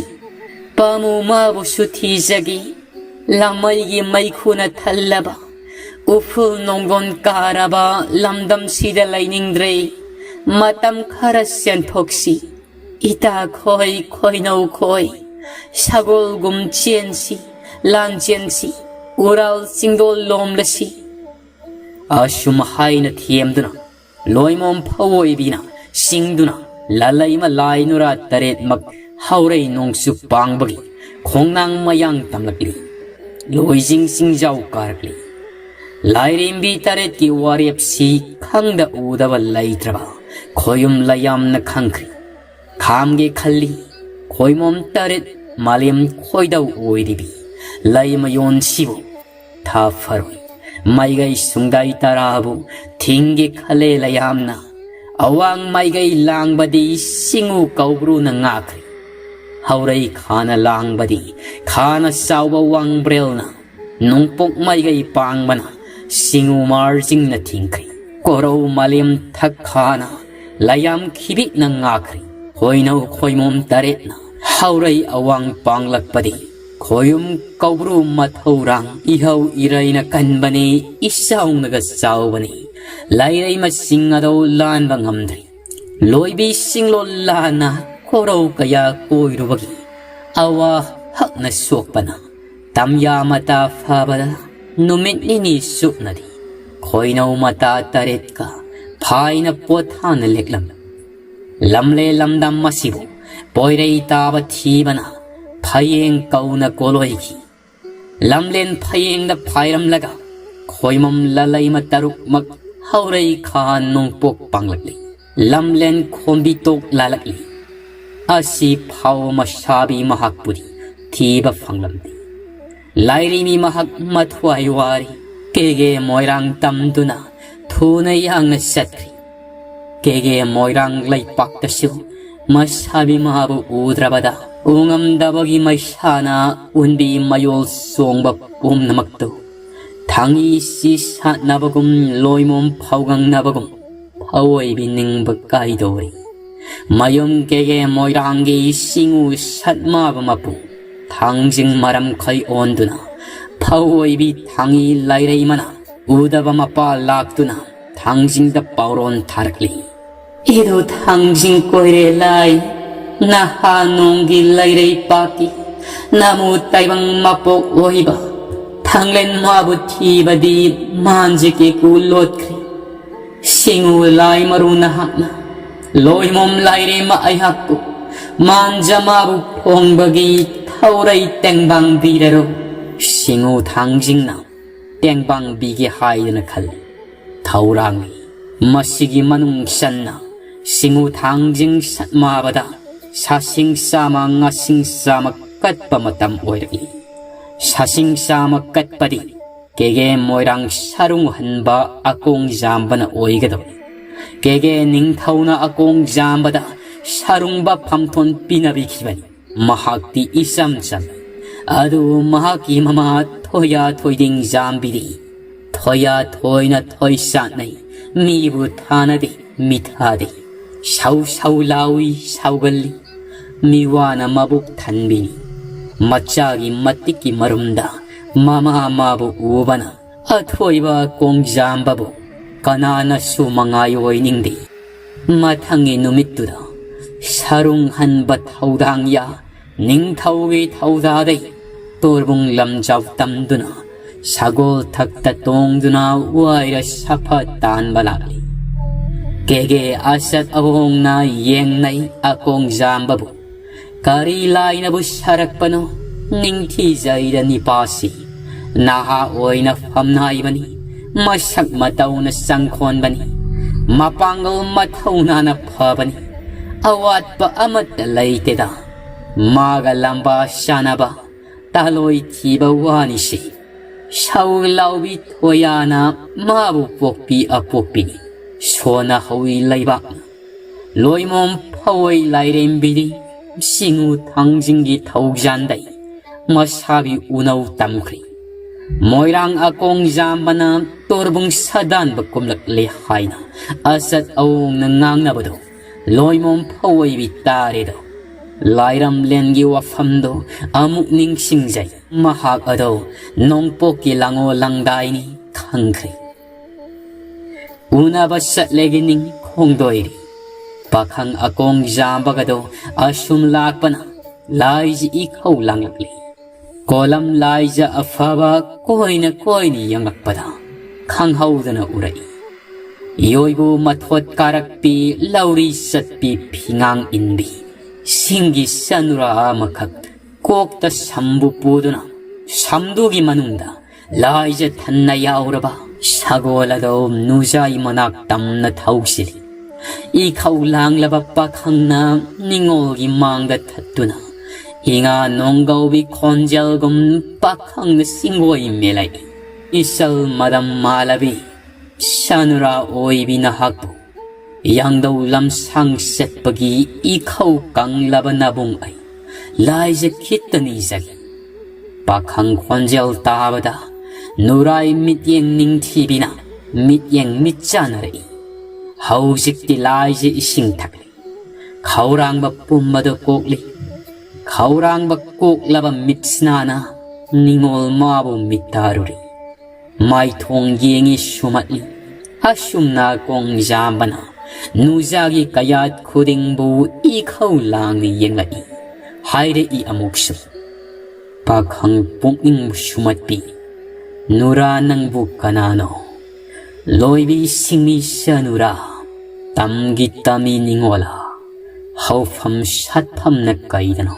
ꯄꯥꯃꯨ ꯃꯥꯕꯨꯁꯨ ꯊꯤꯖꯒꯦ, ꯂꯥꯃꯩꯒꯤ ꯃꯩꯈꯨꯅ ꯊꯜꯂꯕ, ꯎꯐꯨꯜ ꯅꯣꯡꯒꯣꯟ ꯀꯥꯔꯕ ꯂꯝꯗꯝꯁꯤꯗ ꯂꯩꯅꯤꯡꯗ꯭ꯔꯦ꯫ ꯃꯇꯝ ꯈꯔ ꯆꯦꯟꯊꯣꯛꯁꯤ, ꯏꯇꯥ ꯈꯣꯏ, ꯈꯣꯏꯅꯧ ꯈꯣꯏ, ꯁꯒꯣꯜꯒꯨꯝ ꯆꯦꯟꯁꯤ, ꯂꯥꯟ ꯆꯦꯟꯁꯤ, ꯎꯔꯥꯜ ꯆꯤꯡꯗꯣꯜ ꯂꯣꯝꯂꯁꯤ꯫ ꯑꯁꯨꯝ ꯍꯥꯏꯅ ꯊꯦꯝꯗꯨꯅ ꯂꯣꯏꯃꯣꯝ ꯐꯧꯑꯣꯏꯕꯤꯅ ꯁꯤꯡꯗꯨꯅ ꯂꯥꯂꯩꯃ ꯂꯥꯏ ꯅꯨꯔꯥ ꯇꯔꯦꯠꯃꯛ ꯍꯧꯔꯩ ꯅꯣꯡꯆꯨꯞ ꯄꯥꯡꯕꯒꯤ ꯈꯣꯡꯅꯥꯡ ꯃꯌꯥꯡ ꯇꯝꯂꯛꯂꯤ꯫ ꯂꯣꯏꯖꯤꯡ ꯆꯤꯡꯖꯥꯎ ꯀꯥꯔꯛꯂꯤ꯫ ꯂꯥꯏꯔꯦꯝꯕꯤ ꯇꯔꯦꯠꯀꯤ ꯋꯥꯔꯦꯞꯁꯤ ꯈꯪꯗ ꯎꯗꯕ ꯂꯩꯇ꯭ꯔꯕ ꯈꯣꯌꯨꯝ ꯂꯌꯥꯝꯅ ꯈꯪꯈ꯭ꯔꯤ꯫ ꯈꯥꯝꯒꯦ ꯈꯜꯂꯤ ꯈꯣꯏꯃꯣꯝ ꯇꯔꯦꯠ ꯃꯥꯂꯦꯝ ꯈꯣꯏꯗꯧ ꯑꯣꯏꯔꯤꯕꯤ ꯂꯩꯃꯌꯣꯟꯁꯤꯕꯨ ꯊꯥꯐꯔꯣꯏ꯫ ꯃꯥꯏꯒꯩ ꯁꯨꯡꯗꯥꯏ ꯇꯔꯥꯕꯨ ꯊꯤꯡꯒꯦ ꯈꯜꯂꯦ ꯂꯌꯥꯝꯅ꯫ ꯑꯋꯥꯡ ꯃꯥꯏꯒꯩ ꯂꯥꯡꯕꯗꯤ ꯁꯤꯡꯎ ꯀꯧꯕ꯭ꯔꯨꯅ ꯉꯥꯛꯈ꯭ꯔꯤ꯫ ꯍꯧꯔꯩ ꯈꯥꯅ ꯂꯥꯡꯕꯗꯤ ꯈꯥꯅ ꯆꯥꯎꯕ ꯋꯥꯡꯕ꯭ꯔꯦꯜꯅ, ꯅꯣꯡꯄꯣꯛ ꯃꯥꯏꯒꯩ ꯄꯥꯡꯕꯅ ꯁꯤꯡꯎ ꯃꯥꯔꯖꯤꯡꯅ ꯊꯤꯡꯈ꯭ꯔꯤ꯫ ꯀꯣꯔꯧ ꯃꯥꯂꯦꯝ ꯊꯛ ꯈꯥꯅ ꯂꯌꯥꯝ ꯈꯤꯕꯤꯛꯅ ꯉꯥꯛꯈ꯭ꯔꯤ꯫ ꯈꯣꯏꯅꯧ ꯈꯣꯏꯃꯣꯝ ꯇꯔꯦꯠꯅ ꯍꯧꯔꯩ ꯑꯋꯥꯡ ꯄꯥꯡꯂꯛꯄꯗꯤ ꯈꯣꯌꯨꯝ ꯀꯧꯕ꯭ꯔꯨ ꯃꯊꯧꯔꯥꯡ ꯏꯍꯧ ꯏꯔꯩꯅ ꯀꯟꯕꯅꯤ, ꯏꯆꯥꯎꯅꯒ ꯆꯥꯎꯕꯅꯤ꯫ ꯂꯩꯔꯩ ꯃꯁꯤꯡ ꯑꯗꯧ ꯂꯥꯟꯕ ꯉꯝꯗ꯭ꯔꯤ꯫ ꯂꯣꯏꯕꯤ ꯁꯤꯡꯂꯣꯜ ꯂꯥꯟꯅ ꯈꯣꯔꯧ ꯀꯌꯥ ꯀꯣꯏꯔꯨꯕꯒꯤ ꯑꯋꯥ ꯍꯛꯅ ꯁꯣꯛꯄꯅ ꯇꯝꯌꯥ ꯃꯇꯥ ꯐꯥꯕꯗ ꯅꯨꯃꯤꯠ ꯅꯤꯅꯤ ꯆꯨꯞꯅꯗꯤ ꯈꯣꯏꯅꯧ ꯃꯇꯥ ꯇꯔꯦꯠꯀ ꯐꯥꯏꯅ ꯄꯣꯊꯥꯅ ꯂꯦꯛꯂꯝ꯫ ꯂꯝꯂꯦ ꯂꯝꯗꯝ ꯑꯁꯤꯕꯨ ꯄꯣꯏꯔꯩ ꯇꯥꯕ ꯊꯤꯕꯅ ꯐꯌꯦꯡ ꯀꯧꯅ ꯀꯣꯂꯣꯏꯈꯤ꯫ ꯂꯝꯂꯦꯟ ꯐꯌꯦꯡꯗ ꯐꯥꯏꯔꯝꯂꯒ ꯈꯣꯏꯃꯝ ꯂꯂꯩꯃ ꯇꯔꯨꯛꯃꯛ ꯍꯧꯔꯩ ꯈꯥ ꯅꯣꯡꯄꯣꯛ ꯄꯥꯡꯂꯛꯂꯤ꯫ ꯂꯝꯂꯦꯟ ꯈꯣꯝꯕꯤ ꯇꯣꯛ ꯂꯥꯂꯛꯂꯤ꯫ ꯑꯁꯤ ꯐꯥꯎ ꯃꯁꯥꯕꯤ ꯃꯍꯥꯛꯄꯨꯗꯤ ꯊꯤꯕ ꯐꯪꯂꯝꯗꯦ꯫ ꯂꯥꯏꯔꯤꯃꯤ ꯃꯍꯥꯛ ꯃꯊ꯭ꯋꯥꯏ ꯋꯥꯔꯤ꯫ ꯀꯦꯒꯦ ꯃꯣꯏꯔꯥꯡ ꯇꯝꯗꯨꯅ ꯊꯨꯅ ꯌꯥꯡꯅ ꯆꯠꯈ꯭ꯔꯤ꯫ ꯀꯦꯒꯦ ꯃꯣꯏꯔꯥꯡ ꯂꯩꯄꯥꯛꯇꯁꯨ ꯃꯁꯥꯕꯤ ꯃꯥꯕꯨ ꯎꯗ꯭ꯔꯕꯗ ꯎꯉꯝꯗꯕꯒꯤ ꯃꯩꯁꯥꯅ ꯎꯟꯕꯤ ꯃꯌꯣꯜ ꯆꯣꯡꯕ ꯄꯨꯝꯅꯃꯛꯇꯨ ꯊꯥꯡꯏ ꯁꯤ ꯁꯥꯠꯅꯕꯒꯨꯝ ꯂꯣꯏꯃꯣꯝ ꯐꯥꯎꯒꯪꯅꯕꯒꯨꯝ ꯐꯑꯣꯏꯕꯤ ꯅꯤꯡꯕ ꯀꯥꯏꯗꯧꯔꯤ꯫ ꯃꯌꯨꯝ ꯀꯦꯒꯦ ꯃꯣꯏꯔꯥꯡꯒꯤ ꯁꯤꯡꯎ ꯁꯠꯃꯥꯕ ꯃꯄꯨ ꯊꯥꯡꯖꯤꯡ ꯃꯔꯝ ꯈꯩ ꯑꯣꯟꯗꯨꯅ ꯐꯧ ꯑꯣꯏꯕꯤ ꯊꯥꯡꯉꯤ ꯂꯥꯏꯔꯩ ꯃꯅꯥ ꯎꯗꯕ ꯃꯄꯥ ꯂꯥꯛꯇꯨꯅ ꯊꯥꯡꯖꯤꯡꯗ ꯄꯥꯎꯔꯣꯟ ꯊꯥꯔꯛꯂꯤ꯫ ꯏꯗꯨ ꯊꯥꯡꯖꯤꯡ ꯀꯣꯏꯔꯦ ꯂꯥꯏ, ꯅꯍꯥ ꯅꯣꯡꯒꯤ ꯂꯩꯔꯩ ꯄꯥꯛꯀꯤ ꯅꯃꯨ ꯇꯥꯏꯕꯪ ꯃꯄꯣꯛ ꯑꯣꯏꯕ ꯊꯥꯡꯂꯦꯟ ꯃꯥꯕꯨ ꯊꯤꯕꯗꯤ ꯃꯥꯟꯖꯤ ꯀꯦꯀꯨ ꯂꯣꯠꯈ꯭ꯔꯤ꯫ ꯁꯤꯡꯎ ꯂꯥꯏ ꯃꯔꯨ ꯅꯍꯥꯛꯅ ꯂꯣꯏꯃꯣꯝ ꯂꯥꯏꯔꯦꯝꯃ ꯑꯩꯍꯥꯛꯄꯨ ꯃꯥꯟꯖ ꯃꯥꯕꯨ ꯐꯣꯡꯕꯒꯤ ꯊꯧꯔꯩ ꯇꯦꯡꯕꯥꯡꯕꯤꯔꯔꯣ꯫ ꯁꯤꯡꯎ ꯊꯥꯡꯖꯤꯡꯅ ꯇꯦꯡꯕꯥꯡꯕꯤꯒꯦ ꯍꯥꯏꯗꯨꯅ ꯈꯜꯂꯤ꯫ ꯊꯧꯔꯥꯡꯂꯤ꯫ ꯃꯁꯤꯒꯤ ꯃꯅꯨꯡ ꯆꯟꯅ ꯁꯤꯡꯎ ꯊꯥꯡꯖꯤꯡ ꯁꯠꯃꯥꯕꯗ ꯁꯥꯁꯤꯡ ꯆꯥꯃ ꯉꯥꯁꯤꯡ ꯆꯥꯃ ꯀꯠꯄ ꯃꯇꯝ ꯑꯣꯏꯔꯛꯂꯤ꯫ ꯁꯥꯁꯤꯡ ꯆꯥꯃ ꯀꯠꯄꯗꯤ ꯀꯦꯒꯦ ꯃꯣꯏꯔꯥꯡ ꯁꯥꯔꯨꯡ ꯍꯟꯕ ꯑꯀꯣꯡ ꯖꯥꯝꯕꯅ ꯑꯣꯏꯒꯗꯕꯅꯤ꯫ ꯀꯦꯒꯦ ꯅꯤꯡꯊꯧꯅ ꯑꯀꯣꯡ ꯖꯥꯝꯕꯗ ꯁꯥꯔꯨꯡꯕ ꯐꯝꯊꯣꯟ ꯄꯤꯅꯕꯤꯈꯤꯕꯅꯤ꯫ ꯃꯍꯥꯛꯇꯤ ꯏꯆꯝ ꯆꯝꯃꯤ꯫ ꯑꯗꯨꯕꯨ ꯃꯍꯥꯛꯀꯤ ꯃꯃꯥ ꯊꯣꯌꯥ ꯊꯣꯏꯗꯤꯡ ꯖꯥꯝꯕꯤꯗꯤ ꯊꯣꯌꯥ ꯊꯣꯏꯅ ꯊꯣꯏ ꯆꯥꯠꯅꯩ꯫ ꯃꯤꯕꯨ ꯊꯥꯅꯗꯦ, ꯃꯤꯊꯥꯗꯦ꯫ ꯁꯧ ꯁꯧ ꯂꯥꯎꯏ, ꯁꯧꯒꯜꯂꯤ꯫ ꯃꯤꯋꯥꯅ ꯃꯕꯨꯛ ꯊꯟꯕꯤꯅꯤ꯫ ꯃꯆꯥꯒꯤ ꯃꯇꯤꯛꯀꯤ ꯃꯔꯨꯝꯗ ꯃꯃꯥ ꯃꯥꯕꯨ ꯎꯕꯅ ꯑꯊꯣꯏꯕ ꯀꯣꯡꯖꯥꯝꯕꯕꯨ ꯀꯅꯥꯅꯁꯨ ꯃꯉꯥꯏ ꯑꯣꯏꯅꯤꯡꯗꯦ꯫ ꯃꯊꯪꯒꯤ ꯅꯨꯃꯤꯠꯇꯨꯗ ꯁꯔꯨꯡ ꯍꯟꯕ ꯊꯧꯗꯥꯡ ꯌꯥ ꯅꯤꯡꯊꯧꯒꯤ ꯊꯧꯗꯥꯗꯩ ꯇꯣꯔꯕꯨꯡ ꯂꯝꯖꯥꯎ ꯇꯝꯗꯨꯅ ꯁꯒꯣꯜ ꯊꯛꯇ ꯇꯣꯡꯗꯨꯅ ꯋꯥꯏꯔ ꯁꯥꯐ ꯇꯥꯟꯕ ꯂꯥꯛꯂꯤ꯫ ꯀꯦꯒꯦ ꯑꯆꯠ ꯑꯋꯣꯡꯅ ꯌꯦꯡꯅꯩ ꯑꯀꯣꯡꯖꯥꯝꯕꯕꯨ꯫ ꯀꯔꯤ ꯂꯥꯏꯅꯕꯨ ꯁꯥꯔꯛꯄꯅꯣ? ꯅꯤꯡꯊꯤꯖꯩꯗ ꯅꯤꯄꯥꯁꯤ꯫ ꯅꯍꯥ ꯑꯣꯏꯅ ꯐꯝꯅꯥꯏꯕꯅꯤ꯫ ꯃꯁꯛ ꯃꯇꯧꯅ ꯆꯪꯈꯣꯟꯕꯅꯤ꯫ ꯃꯄꯥꯡꯒꯜ ꯃꯊꯧꯅꯥꯅ ꯐꯕꯅꯤ꯫ ꯑꯋꯥꯠꯄ ꯑꯃꯠꯇ ꯂꯩꯇꯦꯗ꯫ ꯃꯥꯒ ꯂꯝꯕꯥ ꯁꯥꯟꯅꯕ ꯇꯥꯂꯣꯏ ꯊꯤꯕ ꯋꯥꯅꯤꯁꯤ꯫ ꯁꯧ ꯂꯥꯎꯕꯤ ꯊꯣꯌꯥꯅ ꯃꯥꯕꯨ ꯄꯣꯛꯄꯤ ꯑꯄꯣꯛꯄꯤꯅꯤ꯫ ꯁꯣꯟꯅ ꯍꯧꯏ ꯂꯩꯕꯥꯛꯅ꯫ ꯂꯣꯏꯃꯣꯝ ꯐꯋꯣꯏ ꯂꯥꯏꯔꯦꯝꯕꯤꯗꯤ ꯁꯤꯡꯉꯨ ꯊꯥꯡꯖꯤꯡꯒꯤ ꯊꯧꯖꯥꯟꯗꯩ ꯃꯁꯥꯕꯤ ꯎꯅꯧ ꯇꯝꯈ꯭ꯔꯤ꯫ ꯃꯣꯏꯔꯥꯡ ꯑꯀꯣꯡꯖꯥꯝꯕꯅ ꯇꯣꯔꯕꯨꯡ ꯁꯥꯗꯥꯟꯕ ꯀꯨꯝꯂꯛꯂꯦ ꯍꯥꯏꯅ ꯑꯆꯠ ꯑꯋꯣꯡꯅ ꯉꯥꯡꯅꯕꯗꯣ ꯂꯣꯏꯃꯣꯝ ꯐꯋꯣꯏꯕꯤ ꯇꯥꯔꯦꯗꯣ꯫ ꯂꯥꯏꯔꯝꯂꯦꯟꯒꯤ ꯋꯥꯐꯝꯗꯣ ꯑꯃꯨꯛ ꯅꯤꯡꯁꯤꯡꯖꯩ꯫ ꯃꯍꯥꯛ ꯑꯗꯣ ꯅꯣꯡꯄꯣꯛꯀꯤ ꯂꯥꯡꯉꯣ ꯂꯥꯡꯗꯥꯏꯅꯤ ꯈꯪꯈ꯭ꯔꯦ꯫ ꯎꯅꯕ ꯆꯠꯂꯦꯒꯤ ꯅꯤꯡ ꯈꯣꯡꯗꯣꯏꯔꯤ꯫ ꯄꯥꯈꯪ ꯑꯀꯣꯡ ꯖꯥꯝꯕꯒꯗꯣ ꯑꯁꯨꯝ ꯂꯥꯛꯄꯅ ꯂꯥꯏꯖ ꯏꯈꯧ ꯂꯥꯡꯂꯛꯂꯤ꯫ ꯀꯣꯂꯝ ꯂꯥꯏꯖ ꯑꯐꯕ ꯀꯣꯏꯅ ꯀꯣꯏꯅ ꯌꯦꯡꯂꯛꯄꯗ ꯈꯪꯍꯧꯗꯅ ꯎꯔꯛꯏ꯫ ꯌꯣꯏꯕꯨ ꯃꯊꯣꯠ ꯀꯥꯔꯛꯄꯤ ꯂꯧꯔꯤ ꯆꯠꯄꯤ ꯐꯤꯉꯥꯡ ꯏꯟꯕꯤ ꯁꯤꯡꯒꯤ ꯆꯅꯨꯔꯥ ꯑꯃꯈꯛ ꯀꯣꯛꯇ ꯁꯝꯕꯨ ꯄꯨꯗꯨꯅ ꯁꯝꯗꯨꯒꯤ ꯃꯅꯨꯡꯗ ꯂꯥꯏꯖ ꯊꯟꯅ ꯌꯥꯎꯔꯕ ꯁꯒꯣꯜ ꯑꯗꯣ ꯅꯨꯖꯥꯏ ꯃꯅꯥꯛ ꯇꯝꯅ ꯊꯧꯁꯤꯜꯂꯤ꯫ ꯏꯈꯧ ꯂꯥꯡꯂꯕ ꯄꯥꯈꯪꯅ ꯅꯤꯉꯣꯜꯒꯤ ꯃꯥꯡꯗ ꯊꯠꯇꯨꯅ ꯏꯉꯥ ꯅꯣꯡꯒꯧꯕꯤ ꯈꯣꯟꯖꯦꯜꯒꯨꯝ ꯄꯥꯈꯪꯅ ꯁꯤꯡꯒꯣꯏ ꯃꯦꯂꯛꯏ꯫ ꯏꯆꯜ ꯃꯗꯝ ꯃꯥꯂꯕꯤ ꯁꯅꯨꯔꯥ ꯑꯣꯏꯕꯤ ꯅꯍꯥꯛꯄꯨ ꯌꯥꯡꯗꯧ ꯂꯝꯁꯥꯡ ꯆꯠꯄꯒꯤ ꯏꯈꯧ ꯀꯪꯂꯕ ꯅꯕꯨꯡ ꯑꯩ ꯂꯥꯏꯖ ꯈꯤꯠꯇ ꯅꯤꯖꯒꯦ꯫ ꯄꯥꯈꯪ ꯈꯣꯟꯖꯦꯜ ꯇꯥꯕꯗ ꯅꯨꯔꯥꯏ ꯃꯤꯠꯌꯦꯡ ꯅꯤꯡꯊꯤꯕꯤꯅ ꯃꯤꯠꯌꯦꯡ ꯃꯤꯠ ꯆꯥꯟꯅꯔꯛꯏ꯫ ꯍꯧꯖꯤꯛꯇꯤ ꯂꯥꯏꯖ ꯏꯁꯤꯡ ꯊꯛꯂꯤ꯫ ꯈꯧꯔꯥꯡꯕ ꯄꯨꯝꯕꯗꯨ ꯀꯣꯛꯂꯤ꯫ ꯈꯧꯔꯥꯡꯕ ꯀꯣꯛꯂꯕ ꯃꯤꯠꯁꯤꯅꯥꯅ ꯅꯤꯉꯣꯜ ꯃꯥꯕꯨ ꯃꯤꯠꯇꯥꯔꯨꯔꯤ꯫ ꯃꯥꯏꯊꯣꯡ ꯌꯦꯡꯉꯤ ꯁꯨꯃꯠꯂꯤ꯫ ꯑꯁꯨꯝꯅ ꯀꯣꯡꯖꯥꯝꯕꯅ ꯅꯨꯖꯥꯒꯤ ꯀꯌꯥꯠ ꯈꯨꯗꯤꯡꯕꯨ ꯏꯈꯧ ꯂꯥꯡꯅ ꯌꯦꯡꯂꯛꯏ꯫ ꯍꯥꯏꯔꯛꯏ ꯑꯃꯨꯛꯁꯨ꯫ ꯄꯥꯈꯪ ꯄꯨꯛꯅꯤꯡ ꯁꯨꯃꯠꯄꯤ ꯅꯨꯔꯥ ꯅꯪꯕꯨ ꯀꯅꯥꯅꯣ? ꯂꯣꯏꯕꯤ ꯁꯤꯡꯃꯤ ꯁꯅꯨꯔꯥ꯫ ꯇꯝꯒꯤ ꯇꯝꯃꯤ ꯅꯤꯡꯉꯣꯜꯂꯥ, ꯍꯧꯐꯝ ꯁꯥꯠꯐꯝꯅ ꯀꯩꯗꯅꯣ?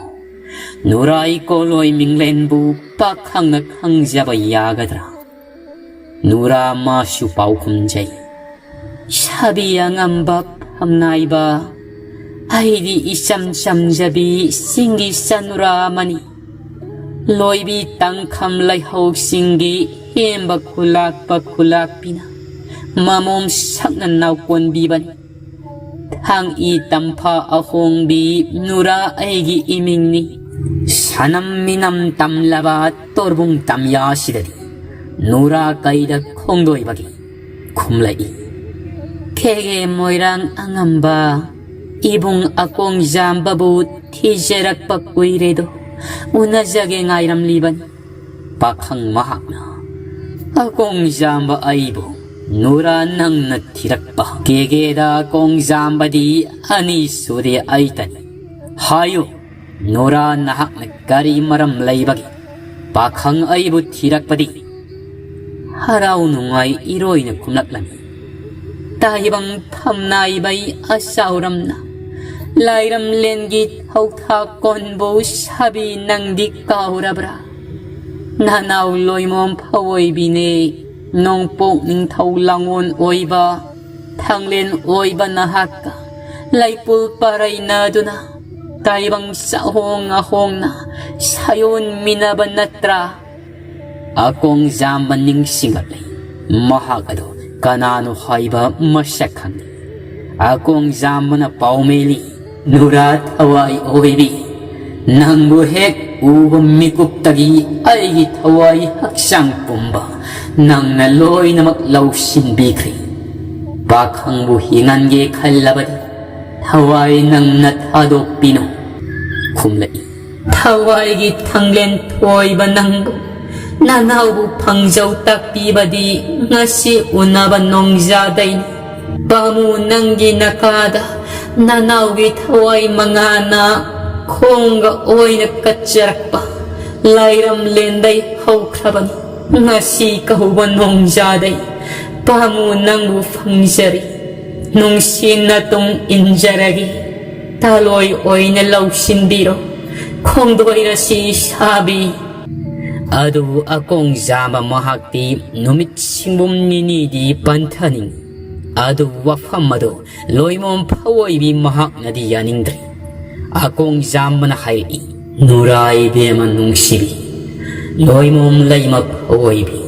ꯅꯨꯔꯥ ꯏꯀꯣꯂꯣꯏ ꯃꯤꯡꯂꯦꯟꯕꯨ ꯄꯥꯈꯪꯅ ꯈꯪꯖꯕ ꯌꯥꯒꯗ꯭ꯔꯥ? ꯅꯨꯔꯥ ꯃꯥꯁꯨ ꯄꯥꯎꯈꯨꯝꯖꯩ, ꯁꯥꯕꯤ ꯑꯉꯝꯕ ꯐꯝꯅꯥꯏꯕ, ꯑꯩꯗꯤ ꯏꯆꯝ ꯆꯝꯖꯕꯤ ꯆꯤꯡꯒꯤ ꯆꯅꯨꯔꯥ ꯑꯃꯅꯤ꯫ ꯂꯣꯏꯕꯤ ꯇꯪꯈꯝ ꯂꯩꯍꯧꯁꯤꯡꯒꯤ ꯍꯦꯝꯕ ꯈꯨꯂꯥꯛꯄ ꯈꯨꯂꯥꯛꯄꯤꯅ ꯃꯃꯣꯝ ꯁꯛꯅ ꯅꯥꯎꯀꯣꯟꯕꯤꯕꯅꯤ꯫ ꯊꯥꯡ ꯏ ꯇꯝꯐꯥ ꯑꯍꯣꯡꯕꯤ ꯅꯨꯔꯥ ꯑꯩꯒꯤ ꯏꯃꯤꯡꯅꯤ꯫ ꯁꯅꯝ ꯃꯤꯅꯝ ꯇꯝꯂꯕ ꯇꯣꯔꯕꯨꯡ ꯇꯝꯌꯥꯁꯤꯗꯗꯤ ꯅꯨꯔꯥ ꯀꯩꯗ ꯈꯣꯡꯗꯣꯏꯕꯒꯦ? ꯈꯨꯝꯂꯛꯏ, ꯈꯦꯒꯦ ꯃꯣꯏꯔꯥꯡ ꯑꯉꯝꯕ, ꯏꯕꯨꯡ ꯑꯀꯣꯡꯖꯥꯝꯕꯕꯨ ꯊꯤꯖꯔꯛꯄ ꯀꯨꯏꯔꯦꯗꯣ, ꯎꯅꯖꯒꯦ ꯉꯥꯏꯔꯝꯂꯤꯕꯅꯤ꯫ ꯄꯥꯈꯪ ꯃꯍꯥꯛꯅ, ꯑꯀꯣꯡꯖꯥꯝꯕ ꯑꯩꯕꯨ ꯅꯨꯔꯥ ꯅꯪꯅ ꯊꯤꯔꯛꯄ? ꯀꯦꯒꯦꯗ ꯑꯀꯣꯡꯖꯥꯝꯕꯗꯤ ꯑꯅꯤ ꯁꯨꯔꯦ ꯑꯩꯇꯅꯤ꯫ ꯍꯥꯏꯌꯨ, ꯅꯨꯔꯥ ꯅꯍꯥꯛꯅ ꯀꯔꯤ ꯃꯔꯝ ꯂꯩꯕꯒꯦ ꯄꯥꯈꯪ ꯑꯩꯕꯨ ꯊꯤꯔꯛꯄꯗꯤ? ꯍꯔꯥꯎ ꯅꯨꯡꯉꯥꯏ ꯏꯔꯣꯏꯅ ꯈꯨꯝꯂꯛꯂꯝꯃꯤ꯫ ꯇꯥꯏꯕꯪ ꯐꯝꯅꯥꯏꯕꯩ ꯑꯆꯥꯎꯔꯝꯅ ꯂꯥꯏꯔꯝꯂꯦꯟꯒꯤ ꯊꯧꯊꯥꯛ ꯀꯣꯟꯕꯨ ꯁꯥꯕꯤ ꯅꯪꯗꯤ ꯀꯥꯎꯔꯕ꯭ꯔꯥ? ꯅꯅꯥꯎ ꯂꯣꯏꯃꯣꯝ ꯐꯑꯣꯏꯕꯤꯅꯦ ꯅꯣꯡꯄꯣꯛ ꯅꯤꯡꯊꯧ ꯂꯥꯡꯑꯣꯟ ꯑꯣꯏꯕ ꯊꯥꯡꯂꯦꯟ ꯑꯣꯏꯕ ꯅꯍꯥꯛꯀ ꯂꯩꯄꯨꯜ ꯄꯔꯩꯅꯗꯨꯅ ꯇꯥꯏꯕꯪ ꯆꯥꯍꯣꯡ ꯑꯍꯣꯡꯅ ꯁꯥꯌꯣꯟꯃꯤꯟꯅꯕ ꯅꯠꯇ꯭ꯔꯥ? ꯑꯀꯣꯡꯖꯥꯝꯕ ꯅꯤꯡꯁꯤꯡꯂꯛꯂꯤ꯫ ꯃꯍꯥꯛ ꯑꯗꯨ ꯀꯅꯥꯅꯣ ꯍꯥꯏꯕ ꯃꯁꯛ ꯈꯪꯗꯦ꯫ ꯑꯀꯣꯡꯖꯥꯝꯕꯅ ꯄꯥꯎꯃꯦꯜꯂꯤ, ꯅꯨꯔꯥ ꯊꯋꯥꯏ ꯑꯣꯏꯕꯤ, ꯅꯪꯕꯨ ꯍꯦꯛ ꯎꯕ ꯃꯤꯀꯨꯞꯇꯒꯤ ꯑꯩꯒꯤ ꯊꯋꯥꯏ ꯍꯛꯆꯥꯡ ꯄꯨꯝꯕ ꯅꯪꯅ ꯂꯣꯏꯅꯃꯛ ꯂꯧꯁꯤꯟꯕꯤꯈ꯭ꯔꯦ꯫ ꯄꯥꯈꯪꯕꯨ ꯍꯤꯡꯍꯟꯒꯦ ꯈꯜꯂꯕꯗꯤ ꯊꯋꯥꯏ ꯅꯪꯅ ꯊꯥꯗꯣꯛꯄꯤꯅꯨ꯫ ꯈꯨꯝꯂꯛꯏ, ꯊꯋꯥꯏꯒꯤ ꯊꯥꯡꯂꯦꯟ ꯊꯣꯏꯕ ꯅꯪꯕꯨ ꯅꯅꯥꯎꯕꯨ ꯐꯪꯖꯧ ꯇꯥꯛꯄꯤꯕꯗꯤ ꯉꯁꯤ ꯎꯅꯕ ꯅꯣꯡꯖꯥꯗꯩꯅꯤ꯫ ꯄꯥꯃꯨ ꯅꯪꯒꯤ ꯅꯀꯥꯗ ꯅꯅꯥꯎꯒꯤ ꯊꯋꯥꯏ ꯃꯉꯥꯅ ꯈꯣꯡꯒ ꯑꯣꯏꯅ ꯀꯠꯆꯔꯛꯄ ꯂꯥꯏꯔꯝꯂꯦꯟꯗꯩ ꯍꯧꯈ꯭ꯔꯕꯅꯤ꯫ ꯉꯁꯤ ꯀꯧꯕ ꯅꯣꯡꯖꯥꯗꯩ ꯄꯥꯃꯨ ꯅꯪꯕꯨ ꯐꯪꯖꯔꯤ꯫ ꯅꯨꯡꯁꯤꯅ ꯇꯨꯡ ꯏꯟꯖꯔꯒꯦ, ꯇꯥꯂꯣꯏ ꯑꯣꯏꯅ ꯂꯧꯁꯤꯟꯕꯤꯔꯣ, ꯈꯣꯡꯗꯣꯏꯔꯁꯤ ꯁꯥꯕꯤ꯫ ꯑꯗꯨꯕꯨ ꯑꯀꯣꯡꯖꯥꯝꯕ ꯃꯍꯥꯛꯇꯤ ꯅꯨꯃꯤꯠ ꯁꯤꯡꯕꯨꯝ ꯅꯤꯅꯤꯗꯤ ꯄꯟꯊꯅꯤꯡꯏ꯫ ꯑꯗꯨꯕꯨ ꯋꯥꯐꯝ ꯑꯗꯨ ꯂꯣꯏꯃꯣꯝ ꯐꯑꯣꯏꯕꯤ ꯃꯍꯥꯛꯅꯗꯤ ꯌꯥꯅꯤꯡꯗ꯭ꯔꯦ꯫ ꯑꯀꯣꯡꯖꯥꯝꯕꯅ ꯍꯥꯏꯔꯛꯏ, "ꯅꯨꯔꯥ ꯏꯕꯦꯝꯃ ꯅꯨꯡꯁꯤꯕꯤ, ꯂꯣꯏꯃꯣꯝ ꯂꯩꯃ ꯐꯑꯣꯏꯕꯤ,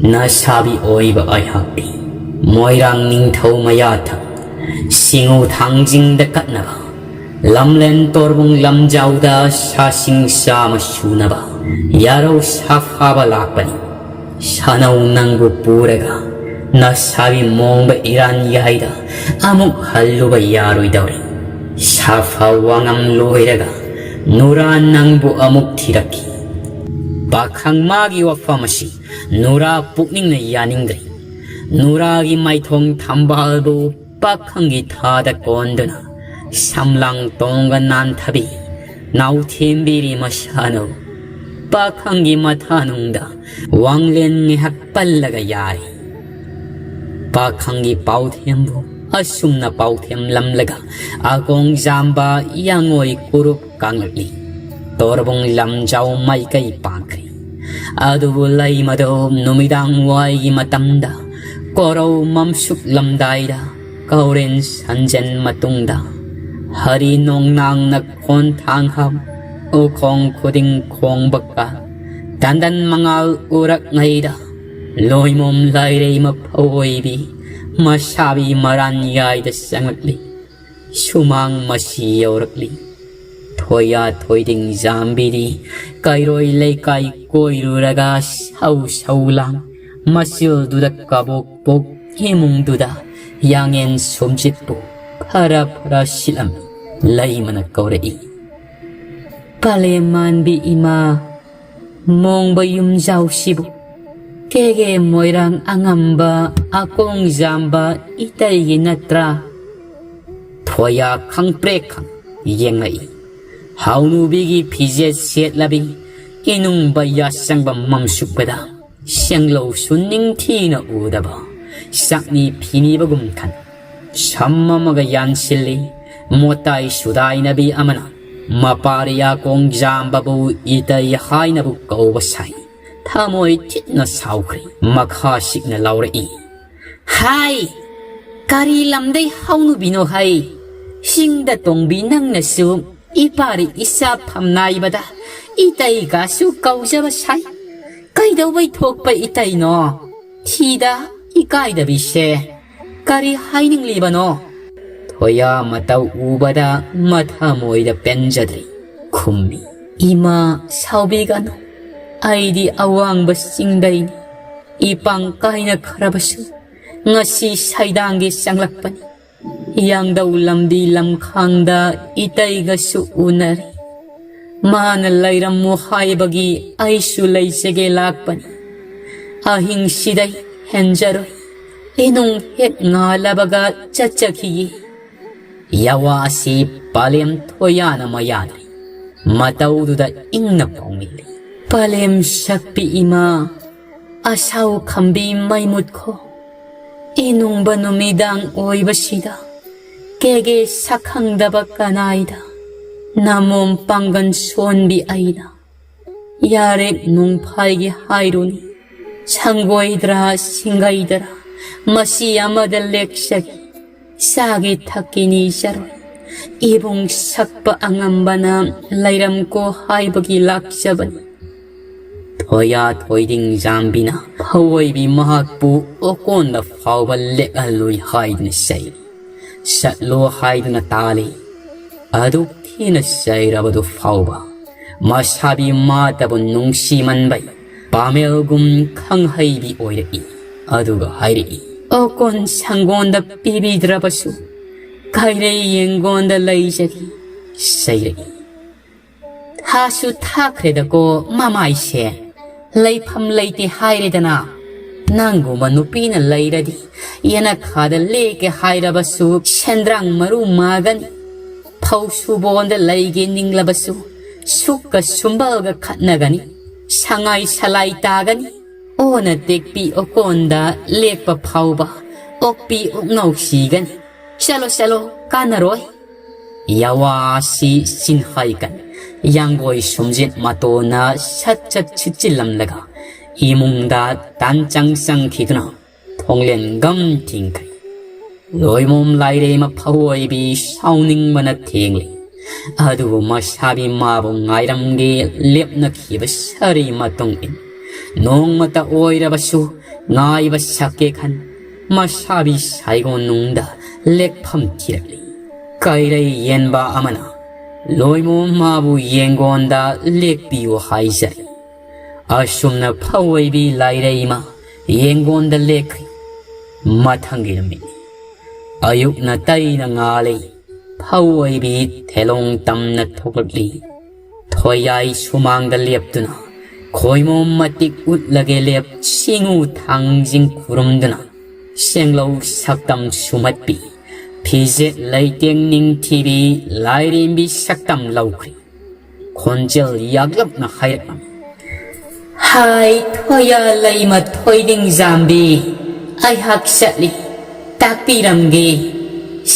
ꯅꯁꯥꯕꯤ ꯑꯣꯏꯕ ꯑꯩꯍꯥꯛꯇꯤ ꯃꯣꯏꯔꯥꯡ ꯅꯤꯡꯊꯧ ꯃꯌꯥꯊꯪ ꯁꯤꯡꯉꯨ ꯊꯥꯡꯖꯤꯡꯗ ꯀꯠꯅꯕ, ꯂꯝꯂꯦꯟ ꯇꯣꯔꯕꯨꯡ ꯂꯝꯖꯥꯎꯗ ꯁꯥꯁꯤꯡ ꯆꯥꯃ ꯁꯨꯅꯕ ꯌꯥꯔꯧ ꯁꯥꯐꯥꯕ ꯂꯥꯛꯄꯅꯤ꯫ ꯁꯥꯅꯧ ꯅꯪꯕꯨ ꯄꯨꯔꯒ ꯅꯁꯥꯕꯤ ꯃꯣꯡꯕ ꯏꯔꯥꯟ ꯌꯥꯏꯗ ꯑꯃꯨꯛ ꯍꯜꯂꯨꯕ ꯌꯥꯔꯣꯏꯗꯧꯔꯤ꯫ ꯁꯥꯐ ꯋꯥꯉꯝ ꯂꯣꯏꯔꯒ ꯅꯨꯔꯥ ꯅꯪꯕꯨ ꯑꯃꯨꯛ ꯊꯤꯔꯛꯈꯤ꯫" ꯄꯥꯈꯪ ꯃꯥꯒꯤ ꯋꯥꯐꯝ ꯑꯁꯤ ꯅꯨꯔꯥ ꯄꯨꯛꯅꯤꯡꯅ ꯌꯥꯅꯤꯡꯗ꯭ꯔꯦ꯫ ꯅꯨꯔꯥꯒꯤ ꯃꯥꯏꯊꯣꯡ ꯊꯝꯕꯥꯜꯕꯨ ꯄꯥꯈꯪꯒꯤ ꯊꯥꯗ ꯀꯣꯟꯗꯨꯅ ꯁꯝꯂꯥꯡ ꯇꯣꯡꯒ ꯅꯥꯟꯊꯕꯤ ꯅꯥꯎꯊꯦꯝꯕꯤꯔꯤ ꯃꯁꯥꯅꯧ꯫ ꯄꯥꯈꯪꯒꯤ ꯃꯊꯥꯅꯨꯡꯗ ꯋꯥꯡꯂꯦꯟ ꯉꯥꯏꯍꯥꯛ ꯄꯜꯂꯒ ꯌꯥꯔꯤ꯫ ꯄꯥꯈꯪꯒꯤ ꯄꯥꯎꯊꯦꯝꯕꯨ ꯑꯁꯨꯝꯅ ꯄꯥꯎꯊꯦꯝꯂꯝꯂꯒ ꯑꯀꯣꯡꯖꯥꯝꯕ ꯌꯥꯡꯉꯣꯏ ꯀꯨꯔꯨꯞ ꯀꯥꯡꯂꯛꯂꯤ꯫ ꯇꯣꯔꯕꯨꯡ ꯂꯝꯖꯥꯎ ꯃꯥꯏꯀꯩ ꯄꯥꯡꯈ꯭ꯔꯦ꯫ ꯑꯗꯨꯕꯨ ꯂꯩꯃꯗꯨ ꯅꯨꯃꯤꯗꯥꯡ ꯋꯥꯏꯒꯤ ꯃꯇꯝꯗ ꯀꯣꯔꯧ ꯃꯝꯁꯨꯛꯂꯝꯗꯥꯏꯗ ꯀꯧꯔꯦꯟ ꯁꯟꯖꯦꯟ ꯃꯇꯨꯡꯗ ꯍꯔꯤ ꯅꯣꯡꯅꯥꯡꯅ ꯈꯣꯟꯊꯥꯡ ꯍꯥꯞ ꯎꯈꯣꯡ ꯈꯨꯗꯤꯡ ꯈꯣꯡꯕ ꯀꯥ ꯇꯟꯗꯟ ꯃꯉꯥꯜ ꯎꯔꯛꯉꯩꯗ ꯂꯣꯏꯃꯣꯝ ꯂꯥꯏꯔꯩꯃ ꯐꯑꯣꯏꯕꯤ ꯃꯁꯥꯕꯤ ꯃꯔꯥꯟ ꯌꯥꯏꯗ ꯆꯪꯂꯛꯂꯤ꯫ ꯁꯨꯃꯥꯡ ꯃꯁꯤ ꯌꯧꯔꯛꯂꯤ꯫ ꯊꯣꯏꯌꯥ ꯊꯣꯏꯗꯤꯡ ꯖꯥꯝꯕꯤꯗꯤ ꯀꯩꯔꯣꯏ ꯂꯩꯀꯥꯏ ꯀꯣꯏꯔꯨꯔꯒ ꯁꯧ ꯁꯧ ꯂꯥꯡ ꯃꯆꯤꯜꯗꯨꯗ ꯀꯕꯣꯛ ꯄꯣꯛ ꯏꯃꯨꯡꯗꯨꯗ ꯌꯥꯡꯉꯦꯟ ꯁꯨꯝꯖꯤꯠꯄꯨ ꯐꯔ ꯐꯔ ꯁꯤꯠꯂꯝꯃꯤ꯫ ꯂꯩꯃꯅ ꯀꯧꯔꯛꯏ, "ꯄꯂꯦꯝ ꯃꯥꯟꯕꯤ ꯏꯃꯥ, ꯃꯣꯡꯕ ꯌꯨꯝꯖꯥꯎꯁꯤꯕꯨ ꯀꯦꯒꯦ ꯃꯣꯏꯔꯥꯡ ꯑꯉꯝꯕ ꯑꯀꯣꯡꯖꯥꯝꯕ ꯏꯇꯩꯒꯤ ꯅꯠꯇ꯭ꯔꯥ?" ꯊꯣꯌꯥ ꯈꯪꯄ꯭ꯔꯦꯛ ꯈꯪ ꯌꯦꯡꯂꯛꯏ꯫ ꯍꯥꯎꯅꯨꯕꯤꯒꯤ ꯐꯤꯖꯦꯠ ꯁꯦꯠꯂꯕꯤ ꯏꯅꯨꯡꯕ ꯌꯥꯆꯪꯕ ꯃꯝꯁꯨꯛꯄꯗ ꯁꯦꯡꯂꯧꯁꯨ ꯅꯤꯡꯊꯤꯅ ꯎꯗꯕ ꯆꯥꯛꯅꯤ ꯐꯤꯅꯤꯕꯒꯨꯝ ꯈꯟ ꯁꯝ ꯑꯃꯒ ꯌꯥꯟꯁꯤꯜꯂꯤ꯫ ꯃꯣꯇꯥꯏ ꯁꯨꯗꯥꯏꯅꯕꯤ ꯑꯃꯅ ꯃꯄꯥꯔꯤꯌꯥ ꯀꯣꯡꯖꯥꯝꯕꯕꯨ ꯏꯇꯩ ꯍꯥꯏꯅꯕꯨ ꯀꯧꯕ ꯁꯥꯏ꯫ ꯊꯃꯣꯏ ꯊꯤꯠꯅ ꯁꯥꯎꯈ꯭ꯔꯦ꯫ ꯃꯈꯥ ꯁꯤꯛꯅ ꯂꯥꯎꯔꯛꯏ꯫ ꯍꯥꯏ! ꯀꯔꯤ ꯂꯝꯗꯩ ꯍꯧꯅꯨꯕꯤꯅꯣ ꯍꯥꯏ? ꯆꯤꯡꯗ ꯇꯣꯡꯕꯤ ꯅꯪꯅꯁꯨ ꯏꯄꯥꯔꯤ ꯏꯆꯥ ꯐꯝꯅꯥꯏꯕꯗ ꯏꯇꯩꯒꯁꯨ ꯀꯧꯖꯕ ꯁꯥꯏ꯫ ꯀꯩꯗꯧꯕꯩ ꯊꯣꯛꯄ ꯏꯇꯩꯅꯣ? ꯊꯤꯗ ꯏꯀꯥꯏꯗꯕꯤꯁꯦ꯫ ꯀꯔꯤ ꯍꯥꯏꯅꯤꯡꯂꯤꯕꯅꯣ? ꯊꯣꯌꯥ ꯃꯇꯧ ꯎꯕꯗ ꯃꯊꯃꯣꯏꯗ ꯄꯦꯟꯖꯗ꯭ꯔꯦ꯫ ꯈꯨꯝꯃꯤ꯫ ꯏꯃꯥ, ꯁꯥꯎꯕꯤꯒꯅꯨ꯫ ꯑꯩꯗꯤ ꯑꯋꯥꯡꯕ ꯆꯤꯡꯗꯩꯅꯤ꯫ ꯏꯄꯥꯡ ꯀꯥꯏꯅꯈ꯭ꯔꯕꯁꯨ ꯉꯁꯤ ꯁꯩꯗꯥꯡꯒꯤ ꯆꯪꯂꯛꯄꯅꯤ꯫ ꯌꯥꯡꯗꯧ ꯂꯝꯕꯤ ꯂꯝꯈꯥꯡꯗ ꯏꯇꯩꯒꯁꯨ ꯎꯅꯔꯦ꯫ ꯃꯥꯅ ꯂꯩꯔꯝꯃꯨ ꯍꯥꯏꯕꯒꯤ ꯑꯩꯁꯨ ꯂꯩꯖꯒꯦ ꯂꯥꯛꯄꯅꯤ꯫ ꯑꯍꯤꯡꯁꯤꯗꯩ ꯍꯦꯟꯖꯔꯣꯏ꯫ ꯏꯅꯨꯡ ꯍꯦꯛ ꯉꯥꯜꯂꯕꯒ ꯆꯠꯆꯈꯤꯌꯦ꯫ ꯌꯥꯋꯥ ꯑꯁꯤ ꯄꯥꯂꯦꯝ ꯊꯣꯌꯥꯅ ꯃꯌꯥꯅꯤ꯫ ꯃꯇꯧꯗꯨꯗ ꯏꯪꯅ ꯄꯥꯎꯃꯤꯜꯂꯤ꯫ ꯄꯥꯂꯦꯝ ꯁꯛꯄꯤ ꯏꯃꯥ, ꯑꯁꯥꯎ ꯈꯝꯕꯤ ꯃꯩ ꯃꯨꯠꯈꯣ꯫ ꯏꯅꯨꯡꯕ ꯅꯨꯃꯤꯗꯥꯡ ꯑꯣꯏꯕꯁꯤꯗ ꯀꯦꯒꯦ ꯁꯛꯈꯪꯗꯕ ꯀꯅꯥꯏꯗ ꯅꯃꯣꯝ ꯄꯥꯡꯒꯟ ꯁꯣꯟꯕꯤ ꯑꯩꯅ ꯌꯥꯔꯦ ꯅꯨꯡꯐꯥꯏꯒꯤ ꯍꯥꯏꯔꯨꯅꯤ꯫ ꯁꯪꯒꯣꯏꯗ꯭ꯔꯥ ꯁꯤꯡꯒꯩꯗ꯭ꯔꯥ ꯃꯁꯤ ꯑꯃꯗ ꯂꯦꯛꯆꯒꯦ꯫ ꯆꯥꯒꯦ ꯊꯛꯀꯦ ꯅꯤꯖꯔꯣꯏ꯫ ꯏꯕꯨꯡ ꯁꯛꯄ ꯑꯉꯝꯕꯅ ꯂꯩꯔꯝꯀꯣ ꯍꯥꯏꯕꯒꯤ ꯂꯥꯛꯆꯕꯅꯤ꯫ ꯊꯣꯌꯥ ꯊꯣꯏꯗꯤꯡ ꯌꯥꯝꯕꯤꯅ ꯐꯑꯣꯏꯕꯤ ꯃꯍꯥꯛꯄꯨ ꯑꯣꯀꯣꯟꯗ ꯐꯥꯎꯕ ꯂꯦꯛꯍꯜꯂꯣꯏ ꯍꯥꯏꯗꯨꯅ ꯆꯩ꯫ ꯆꯠꯂꯣ ꯍꯥꯏꯗꯨꯅ ꯇꯥꯜꯂꯤ꯫ ꯑꯗꯨꯛ ꯊꯤꯅ ꯆꯩꯔꯕꯗꯨ ꯐꯥꯎꯕ ꯃꯁꯥꯕꯤ ꯃꯥꯇꯕꯨ ꯅꯨꯡꯁꯤꯃꯟꯕꯩ ꯄꯥꯃꯦꯜꯒꯨꯝ ꯈꯪꯍꯩꯕꯤ ꯑꯣꯏꯔꯛꯏ꯫ ꯑꯗꯨꯒ ꯍꯥꯏꯔꯛꯏ, ꯑꯣꯀꯣꯟ ꯁꯪꯒꯣꯟꯗ ꯄꯤꯕꯤꯗ꯭ꯔꯕꯁꯨ ꯀꯩꯔꯩ ꯌꯦꯡꯒꯣꯟꯗ ꯂꯩꯖꯒꯦ꯫ ꯆꯩꯔꯛꯏ꯫ ꯊꯥꯁꯨ ꯊꯥꯈ꯭ꯔꯦꯗꯀꯣ ꯃꯃꯥꯏꯁꯦ꯫ ꯂꯩꯐꯝ ꯂꯩꯇꯦ ꯍꯥꯏꯔꯦꯗꯅ꯫ ꯅꯪꯒꯨꯝꯕ ꯅꯨꯄꯤꯅ ꯂꯩꯔꯗꯤ ꯌꯦꯅꯈꯥꯗ ꯂꯦꯛꯀꯦ ꯍꯥꯏꯔꯕꯁꯨ ꯁꯦꯟꯗ꯭ꯔꯥꯡ ꯃꯔꯨ ꯃꯥꯒꯅꯤ꯫ ꯐꯧ ꯁꯨꯕꯣꯟꯗ ꯂꯩꯒꯦ ꯅꯤꯡꯂꯕꯁꯨ ꯁꯨꯛꯀ ꯁꯨꯝꯕꯜꯒ ꯈꯠꯅꯒꯅꯤ꯫ ꯁꯉꯥꯏ ꯁꯂꯥꯏ ꯇꯥꯒꯅꯤ꯫ ꯑꯣꯅ ꯇꯦꯛꯄꯤ ꯑꯣꯀꯣꯟꯗ ꯂꯦꯛꯄ ꯐꯥꯎꯕ ꯑꯣꯛꯄꯤ ꯑꯣꯛꯅꯧ ꯁꯤꯒꯅꯤ꯫ "ꯆꯠꯂꯣ, ꯆꯠꯂꯣ, ꯀꯥꯟꯅꯔꯣꯏ"꯫ ꯌꯥꯋꯥꯁꯤ ꯆꯤꯟꯍꯥꯏ ꯀꯟ ꯌꯥꯡꯒꯣꯏ ꯁꯨꯝꯖꯤꯠ ꯃꯇꯣꯟꯅ ꯁꯠ ꯁꯠ ꯁꯤꯠꯆꯤꯜꯂꯝꯂꯒ ꯏꯃꯨꯡꯗ ꯇꯥꯟ ꯆꯪ ꯆꯪꯈꯤꯗꯨꯅ ꯊꯣꯡꯂꯦꯟ ꯒꯝ ꯊꯤꯡꯈ꯭ꯔꯦ꯫ ꯂꯣꯏꯃꯣꯝ ꯂꯥꯏꯔꯦꯝꯃ ꯐꯧꯑꯣꯏꯕꯤ ꯁꯥꯎꯅꯤꯡꯕꯅ ꯊꯦꯡꯂꯦ꯫ ꯑꯗꯨꯕꯨ ꯃꯁꯥꯕꯤ ꯃꯥꯕꯨ ꯉꯥꯏꯔꯝꯒꯦ ꯂꯦꯞꯅꯈꯤꯕ ꯁꯥꯔꯤ ꯃꯇꯨꯡ ꯏꯟ ꯅꯣꯡꯃꯇ ꯑꯣꯏꯔꯕꯁꯨ ꯉꯥꯏꯕ ꯁꯛꯀꯦ ꯈꯟ ꯃꯁꯥꯕꯤ ꯁꯥꯏꯒꯣꯟꯅꯨꯡꯗ ꯂꯦꯛꯐꯝ ꯊꯤꯔꯛꯂꯤ꯫ ꯀꯩꯔꯩ ꯌꯦꯟꯕ ꯑꯃꯅ ꯂꯣꯏꯃꯣꯝ ꯃꯥꯕꯨ ꯌꯦꯡꯒꯣꯟꯗ ꯂꯦꯛꯄꯤꯌꯨ ꯍꯥꯏꯖꯔꯤ꯫ ꯑꯁꯨꯝꯅ ꯐꯧꯑꯣꯏꯕꯤ ꯂꯥꯏꯔꯩꯃ ꯌꯦꯡꯒꯣꯟꯗ ꯂꯦꯛꯈ꯭ꯔꯤ꯫ ꯃꯊꯪꯒꯤ ꯅꯨꯃꯤꯠꯅꯤ꯫ ꯑꯌꯨꯛꯅ ꯇꯩꯅ ꯉꯥꯜꯂꯤ꯫ ꯐꯧꯑꯣꯏꯕꯤ ꯊꯦꯂꯣꯡ ꯇꯝꯅ ꯊꯣꯛꯂꯛꯂꯤ꯫ ꯊꯣꯏꯌꯥꯏ ꯁꯨꯃꯥꯡꯗ ꯂꯦꯞꯇꯨꯅ ꯈꯣꯏꯃꯣꯝ ꯃꯇꯤꯛ ꯎꯠꯂꯒꯦ ꯂꯦꯞ ꯁꯤꯡꯉꯨ ꯊꯥꯡꯖꯤꯡ ꯈꯨꯔꯨꯝꯗꯨꯅ ꯁꯦꯡꯂꯧ ꯁꯛꯇꯝ ꯁꯨꯃꯠꯄꯤ꯫ ꯐꯤꯖꯦꯠ ꯂꯩꯇꯦꯡ ꯅꯤꯡꯊꯤꯕꯤ ꯂꯥꯏꯔꯦꯝꯕꯤ ꯁꯛꯇꯝ ꯂꯧꯈ꯭ꯔꯤ꯫ ꯈꯣꯟꯖꯦꯜ ꯌꯥꯛꯂꯞꯅ ꯍꯥꯏꯔꯛꯂꯝꯃꯤ꯫ "ꯍꯥꯏ, ꯊꯣꯏꯌꯥ ꯂꯩꯃ ꯊꯣꯏꯗꯤꯡ ꯖꯥꯝꯕꯤ, ꯑꯩꯍꯥꯛ ꯆꯠꯂꯤ, ꯇꯥꯛꯄꯤꯔꯝꯒꯦ꯫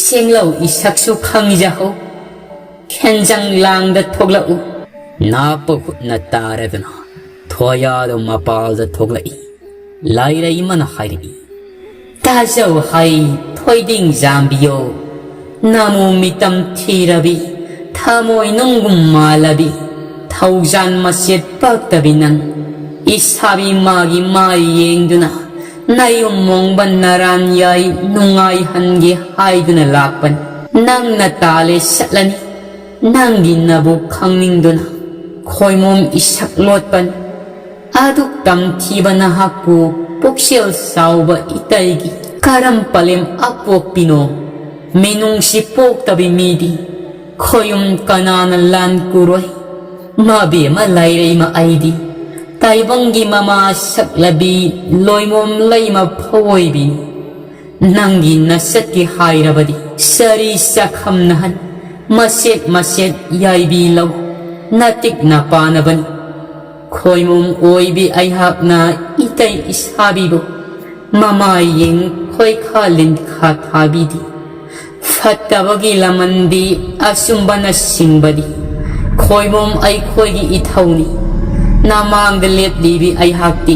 ꯁꯦꯡꯂꯧ ꯏꯁꯛꯁꯨ ꯈꯪꯖꯍꯧ꯫ ꯈꯦꯟꯖꯪ ꯂꯥꯡꯗ ꯊꯣꯛꯂꯛꯎ"꯫ ꯅꯥꯞꯄ ꯍꯨꯠꯅ ꯇꯥꯔꯗꯨꯅ ꯊꯣꯏꯌꯥꯗꯣ ꯃꯄꯥꯜꯗ ꯊꯣꯛꯂꯛꯏ꯫ ꯂꯥꯏꯔꯩꯃꯅ ꯍꯥꯏꯔꯛꯏ꯫ "ꯇꯥꯖꯧ ꯍꯥꯏ, ꯊꯣꯏꯗꯤꯡ ꯖꯥꯝꯕꯤꯌꯣ꯫ ꯅꯃꯨ ꯃꯤꯇꯝ ꯊꯤꯔꯕꯤ, ꯊꯃꯣꯏ ꯅꯨꯡꯒꯨꯝ ꯃꯥꯜꯂꯕꯤ, ꯊꯧꯖꯥꯟ ꯃꯆꯦꯠ ꯄꯛꯇꯕꯤ ꯅꯪ꯫ ꯏꯁꯥꯕꯤ ꯃꯥꯒꯤ ꯃꯥꯏ ꯌꯦꯡꯗꯨꯅ ꯅꯌꯨꯝ ꯃꯣꯡꯕ ꯅꯔꯥꯟ ꯌꯥꯏ ꯅꯨꯡꯉꯥꯏꯍꯟꯒꯦ ꯍꯥꯏꯗꯨꯅ ꯂꯥꯛꯄꯅꯤ꯫ ꯅꯪꯅ ꯇꯥꯜꯂꯦ ꯆꯠꯂꯅꯤ꯫ ꯅꯪꯒꯤ ꯅꯕꯨꯛ ꯈꯪꯅꯤꯡꯗꯨꯅ ꯈꯣꯏꯃꯣꯝ ꯏꯁꯛ ꯂꯣꯠꯄꯅꯤ꯫ ꯑꯗꯨꯛ ꯇꯝꯊꯤꯕ ꯅꯍꯥꯛꯄꯨ ꯄꯨꯛꯆꯦꯜ ꯆꯥꯎꯕ ꯏꯇꯩꯒꯤ ꯀꯔꯝ ꯄꯂꯦꯝ ꯑꯄꯣꯛꯄꯤꯅꯣ? ꯃꯤꯅꯨꯡꯁꯤ ꯄꯣꯛꯇꯕꯤ ꯃꯤꯗꯤ ꯈꯣꯌꯨꯝ ꯀꯅꯥꯅ ꯂꯥꯟ ꯀꯨꯔꯣꯏ? ꯃꯕꯦꯝꯃ ꯂꯥꯏꯔꯩꯃ ꯑꯩꯗꯤ ꯇꯥꯏꯕꯪꯒꯤ ꯃꯃꯥ ꯁꯛꯂꯕꯤ ꯂꯣꯏꯃꯣꯝ ꯂꯩꯃ ꯐꯑꯣꯏꯕꯤꯅꯤ꯫ ꯅꯪꯒꯤ ꯅꯁꯛꯀꯤ ꯍꯥꯏꯔꯕꯗꯤ ꯁꯥꯔꯤ ꯆꯥꯈꯝ ꯅꯍꯟ ꯃꯆꯦꯠ ꯃꯆꯦꯠ ꯌꯥꯏꯕꯤ ꯂꯧ ꯅꯇꯤꯛ ꯅꯄꯥꯅꯕꯅꯤ꯫ ꯈꯣꯏꯃꯣꯝ ꯑꯣꯏꯕꯤ ꯑꯩꯍꯥꯛꯅ ꯏꯇꯩ ꯏꯁꯥꯕꯤꯕꯨ ꯃꯃꯥꯏ ꯌꯦꯡ ꯈꯣꯏꯈꯥ ꯂꯤꯟꯈꯥ ꯊꯥꯕꯤꯗꯤ꯫ ꯐꯠꯇꯕꯒꯤ ꯂꯃꯟꯗꯤ ꯑꯆꯨꯝꯕꯅ ꯁꯤꯡꯕꯗꯤ ꯈꯣꯏꯕꯨꯝ ꯑꯩꯈꯣꯏꯒꯤ ꯏꯊꯧꯅꯤ꯫ ꯅꯃꯥꯡꯗ ꯂꯦꯞꯂꯤꯕꯤ ꯑꯩꯍꯥꯛꯇꯤ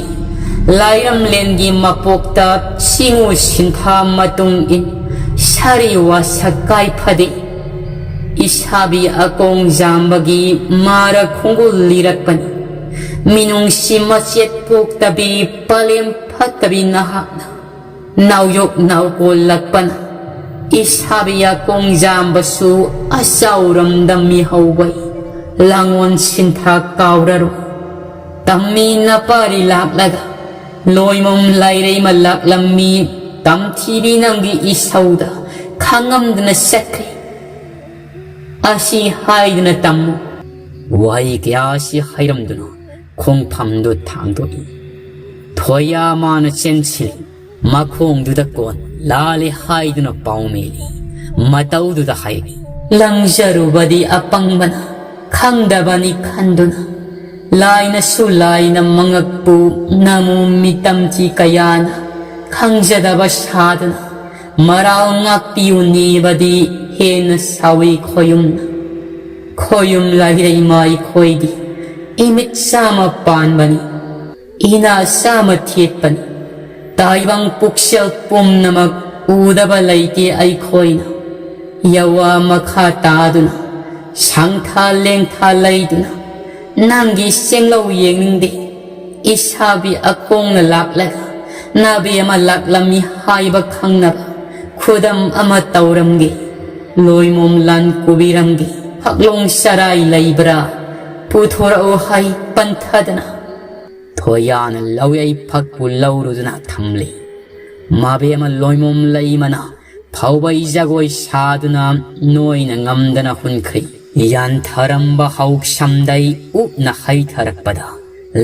ꯂꯥꯏꯔꯝꯂꯦꯟꯒꯤ ꯃꯄꯣꯛꯇ ꯁꯤꯡꯎ ꯁꯤꯟꯊꯥ ꯃꯇꯨꯡ ꯏꯟ ꯁꯥꯔꯤ ꯋꯥꯁꯛ ꯀꯥꯏ ꯐꯗꯦ꯫ ꯏꯁꯥꯕꯤ ꯑꯀꯣꯡ ꯖꯥꯝꯕꯒꯤ ꯃꯥꯔ ꯈꯣꯡꯒꯨꯜ ꯂꯤꯔꯛꯄꯅꯤ꯫ ꯃꯤꯅꯨꯡꯁꯤ ꯃꯆꯦꯠ ꯄꯣꯛꯇꯕꯤ ꯄꯥꯂꯦꯝ ꯐꯠꯇꯕꯤ ꯅꯍꯥꯛꯅ ꯅꯥꯎꯌꯣꯛ ꯅꯥꯎꯀꯣꯜꯂꯛꯄꯅ ꯏꯁꯥꯕꯤ ꯑꯀꯣꯡ ꯖꯥꯝꯕꯁꯨ ꯑꯆꯥꯎꯔꯝꯗ ꯃꯤꯍꯧꯕꯩ ꯂꯥꯡꯑꯣꯟ ꯁꯤꯟꯊꯥ ꯀꯥꯎꯔꯔꯣꯏ꯫ ꯇꯝꯃꯤ ꯅꯄꯥꯔꯤ ꯂꯥꯛꯂꯒ ꯂꯣꯏꯃꯝ ꯂꯥꯏꯔꯩꯃ ꯂꯥꯛꯂꯝꯃꯤ꯫ ꯇꯝꯊꯤꯕꯤ ꯅꯪꯒꯤ ꯏꯁꯧꯗ ꯈꯥꯡꯉꯝꯗꯅ ꯆꯠꯈ꯭ꯔꯦ꯫ ꯑꯁꯤ ꯍꯥꯏꯗꯨꯅ ꯇꯝꯃꯨ꯫ ꯋꯥꯍꯩ ꯀꯌꯥ ꯑꯁꯤ ꯍꯥꯏꯔꯝꯗꯨꯅ ꯈꯣꯡꯐꯝꯗꯨ ꯊꯥꯡꯗꯣꯛꯏ꯫ ꯊꯣꯌꯥ ꯃꯥꯅ ꯆꯦꯟꯁꯤꯜꯂꯤ꯫ ꯃꯈꯣꯡꯗꯨꯗ ꯀꯣꯟ ꯂꯥꯜꯂꯦ ꯍꯥꯏꯗꯨꯅ ꯄꯥꯎꯃꯤꯅꯤ꯫ ꯃꯇꯧꯗꯨꯗ ꯍꯥꯏꯔꯤ꯫ ꯂꯪꯖꯔꯨꯕꯗꯤ ꯑꯄꯪꯕꯅ ꯈꯪꯗꯕꯅꯤ ꯈꯟꯗꯨꯅ ꯂꯥꯏꯅꯁꯨ ꯂꯥꯏꯅ ꯃꯉꯛꯄꯨ ꯅꯃꯨ ꯃꯤꯇꯝꯆꯤ ꯀꯌꯥꯅ ꯈꯪꯖꯗꯕ ꯁꯥꯗꯨꯅ ꯃꯔꯥꯜ ꯉꯥꯛꯄꯤꯌꯨ ꯅꯤꯕꯗꯤ ꯍꯦꯟꯅ ꯁꯥꯎꯏ ꯈꯣꯌꯨꯝꯅ꯫ ꯈꯣꯌꯨꯝ ꯂꯥꯏꯔꯩꯃ ꯑꯩꯈꯣꯏꯗꯤ ꯏꯃꯤꯠ ꯆꯥꯝꯃ ꯄꯥꯟꯕꯅꯤ꯫ ꯏꯅꯥ ꯆꯥꯝꯃ ꯊꯦꯠꯄꯅꯤ꯫ ꯇꯥꯏꯕꯪ ꯄꯨꯛꯁꯦꯜ ꯄꯨꯝꯅꯃꯛ ꯎꯗꯕ ꯂꯩꯇꯦ ꯑꯩꯈꯣꯏꯅ꯫ ꯌꯋꯥ ꯃꯈꯥ ꯇꯥꯗꯨꯅ ꯁꯪꯊꯥ ꯂꯦꯡꯊꯥ ꯂꯩꯗꯨꯅ ꯅꯪꯒꯤ ꯆꯦꯡꯂꯧ ꯌꯦꯡꯅꯤꯡꯗꯦ꯫ ꯏꯁꯥꯕꯤ ꯑꯀꯣꯡꯅ ꯂꯥꯛꯂꯒ ꯅꯥꯕꯤ ꯑꯃ ꯂꯥꯛꯂꯝꯃꯤ ꯍꯥꯏꯕ ꯈꯪꯅꯕ ꯈꯨꯗꯝ ꯑꯃ ꯇꯧꯔꯝꯒꯦ꯫ ꯂꯣꯏꯃꯣꯝ ꯂꯥꯟ ꯀꯨꯕꯤꯔꯝꯒꯦ꯫ ꯐꯛꯂꯣꯡ ꯆꯔꯥꯏ ꯂꯩꯕ꯭ꯔꯥ? ꯄꯨꯊꯣꯔꯛꯎ ꯍꯥꯏ ꯄꯟꯊꯗꯅ꯫ ꯊꯣꯌꯥꯅ ꯂꯧꯌꯩ ꯐꯛꯄꯨ ꯂꯧꯔꯨꯗꯨꯅ ꯊꯝꯂꯤ꯫ ꯃꯥꯕꯦꯝꯃ ꯂꯣꯏꯃꯣꯝ ꯂꯩꯃꯅ ꯐꯥꯎꯕꯩ ꯖꯒꯣꯏ ꯁꯥꯗꯨꯅ ꯅꯣꯏꯅ ꯉꯝꯗꯅ ꯍꯨꯟꯈ꯭ꯔꯤ꯫ ꯌꯥꯟꯊꯔꯝꯕ ꯍꯧꯁꯝꯗꯩ ꯎꯞꯅ ꯍꯩꯊꯔꯛꯄꯗ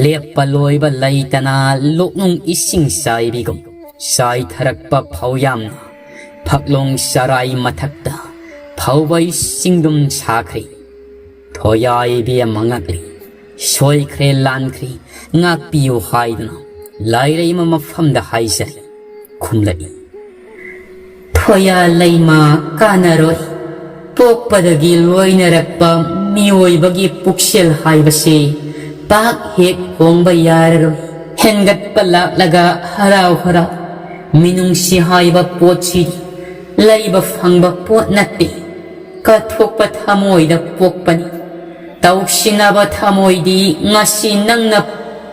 ꯂꯦꯞꯄ ꯂꯣꯏꯕ ꯂꯩꯇꯅ ꯂꯣꯛꯅꯨꯡ ꯏꯁꯤꯡ ꯆꯥꯏꯕꯤꯒꯨꯝ ꯆꯥꯏꯊꯔꯛꯄ ꯐꯥꯎꯌꯥꯝꯅ ꯐꯛꯂꯣꯡ ꯆꯔꯥꯏ ꯃꯊꯛꯇ ꯐꯥꯎꯕꯩ ꯆꯤꯡꯗꯨꯝ ꯁꯥꯈ꯭ꯔꯤ꯫ ꯊꯣꯌꯥ ꯏꯕꯦꯝꯃ ꯉꯛꯂꯤ꯫ ꯁꯣꯏꯈ꯭ꯔꯦ ꯂꯥꯟꯈ꯭ꯔꯦ ꯉꯥꯛꯄꯤꯌꯨ ꯍꯥꯏꯗꯨꯅ ꯂꯥꯏꯔꯩꯃ ꯃꯐꯝꯗ ꯍꯥꯏꯖꯔꯤ꯫ ꯈꯨꯝꯂꯛꯏ꯫ ꯈꯣꯌꯥ ꯂꯩꯃ ꯀꯥꯟꯅꯔꯣꯏ꯫ ꯄꯣꯛꯄꯗꯒꯤ ꯂꯣꯏꯅꯔꯛꯄ ꯃꯤꯑꯣꯏꯕꯒꯤ ꯄꯨꯛꯆꯦꯜ ꯍꯥꯏꯕꯁꯤ ꯄꯥꯛ ꯍꯦꯛ ꯍꯣꯡꯕ ꯌꯥꯔꯔꯣꯏ꯫ ꯍꯦꯟꯒꯠꯄ ꯂꯥꯛꯂꯒ ꯍꯔꯥꯎ ꯍꯔꯥꯎ꯫ ꯃꯤꯅꯨꯡꯁꯤ ꯍꯥꯏꯕ ꯄꯣꯠꯁꯤ ꯂꯩꯕ ꯐꯪꯕ ꯄꯣꯠ ꯅꯠꯇꯦ꯫ ꯀꯠꯊꯣꯛꯄ ꯊꯃꯣꯏꯗ ꯄꯣꯛꯄꯅꯤ꯫ ꯇꯧꯁꯤꯟꯅꯕ ꯊꯃꯣꯏꯗꯤ ꯉꯁꯤ ꯅꯪꯅ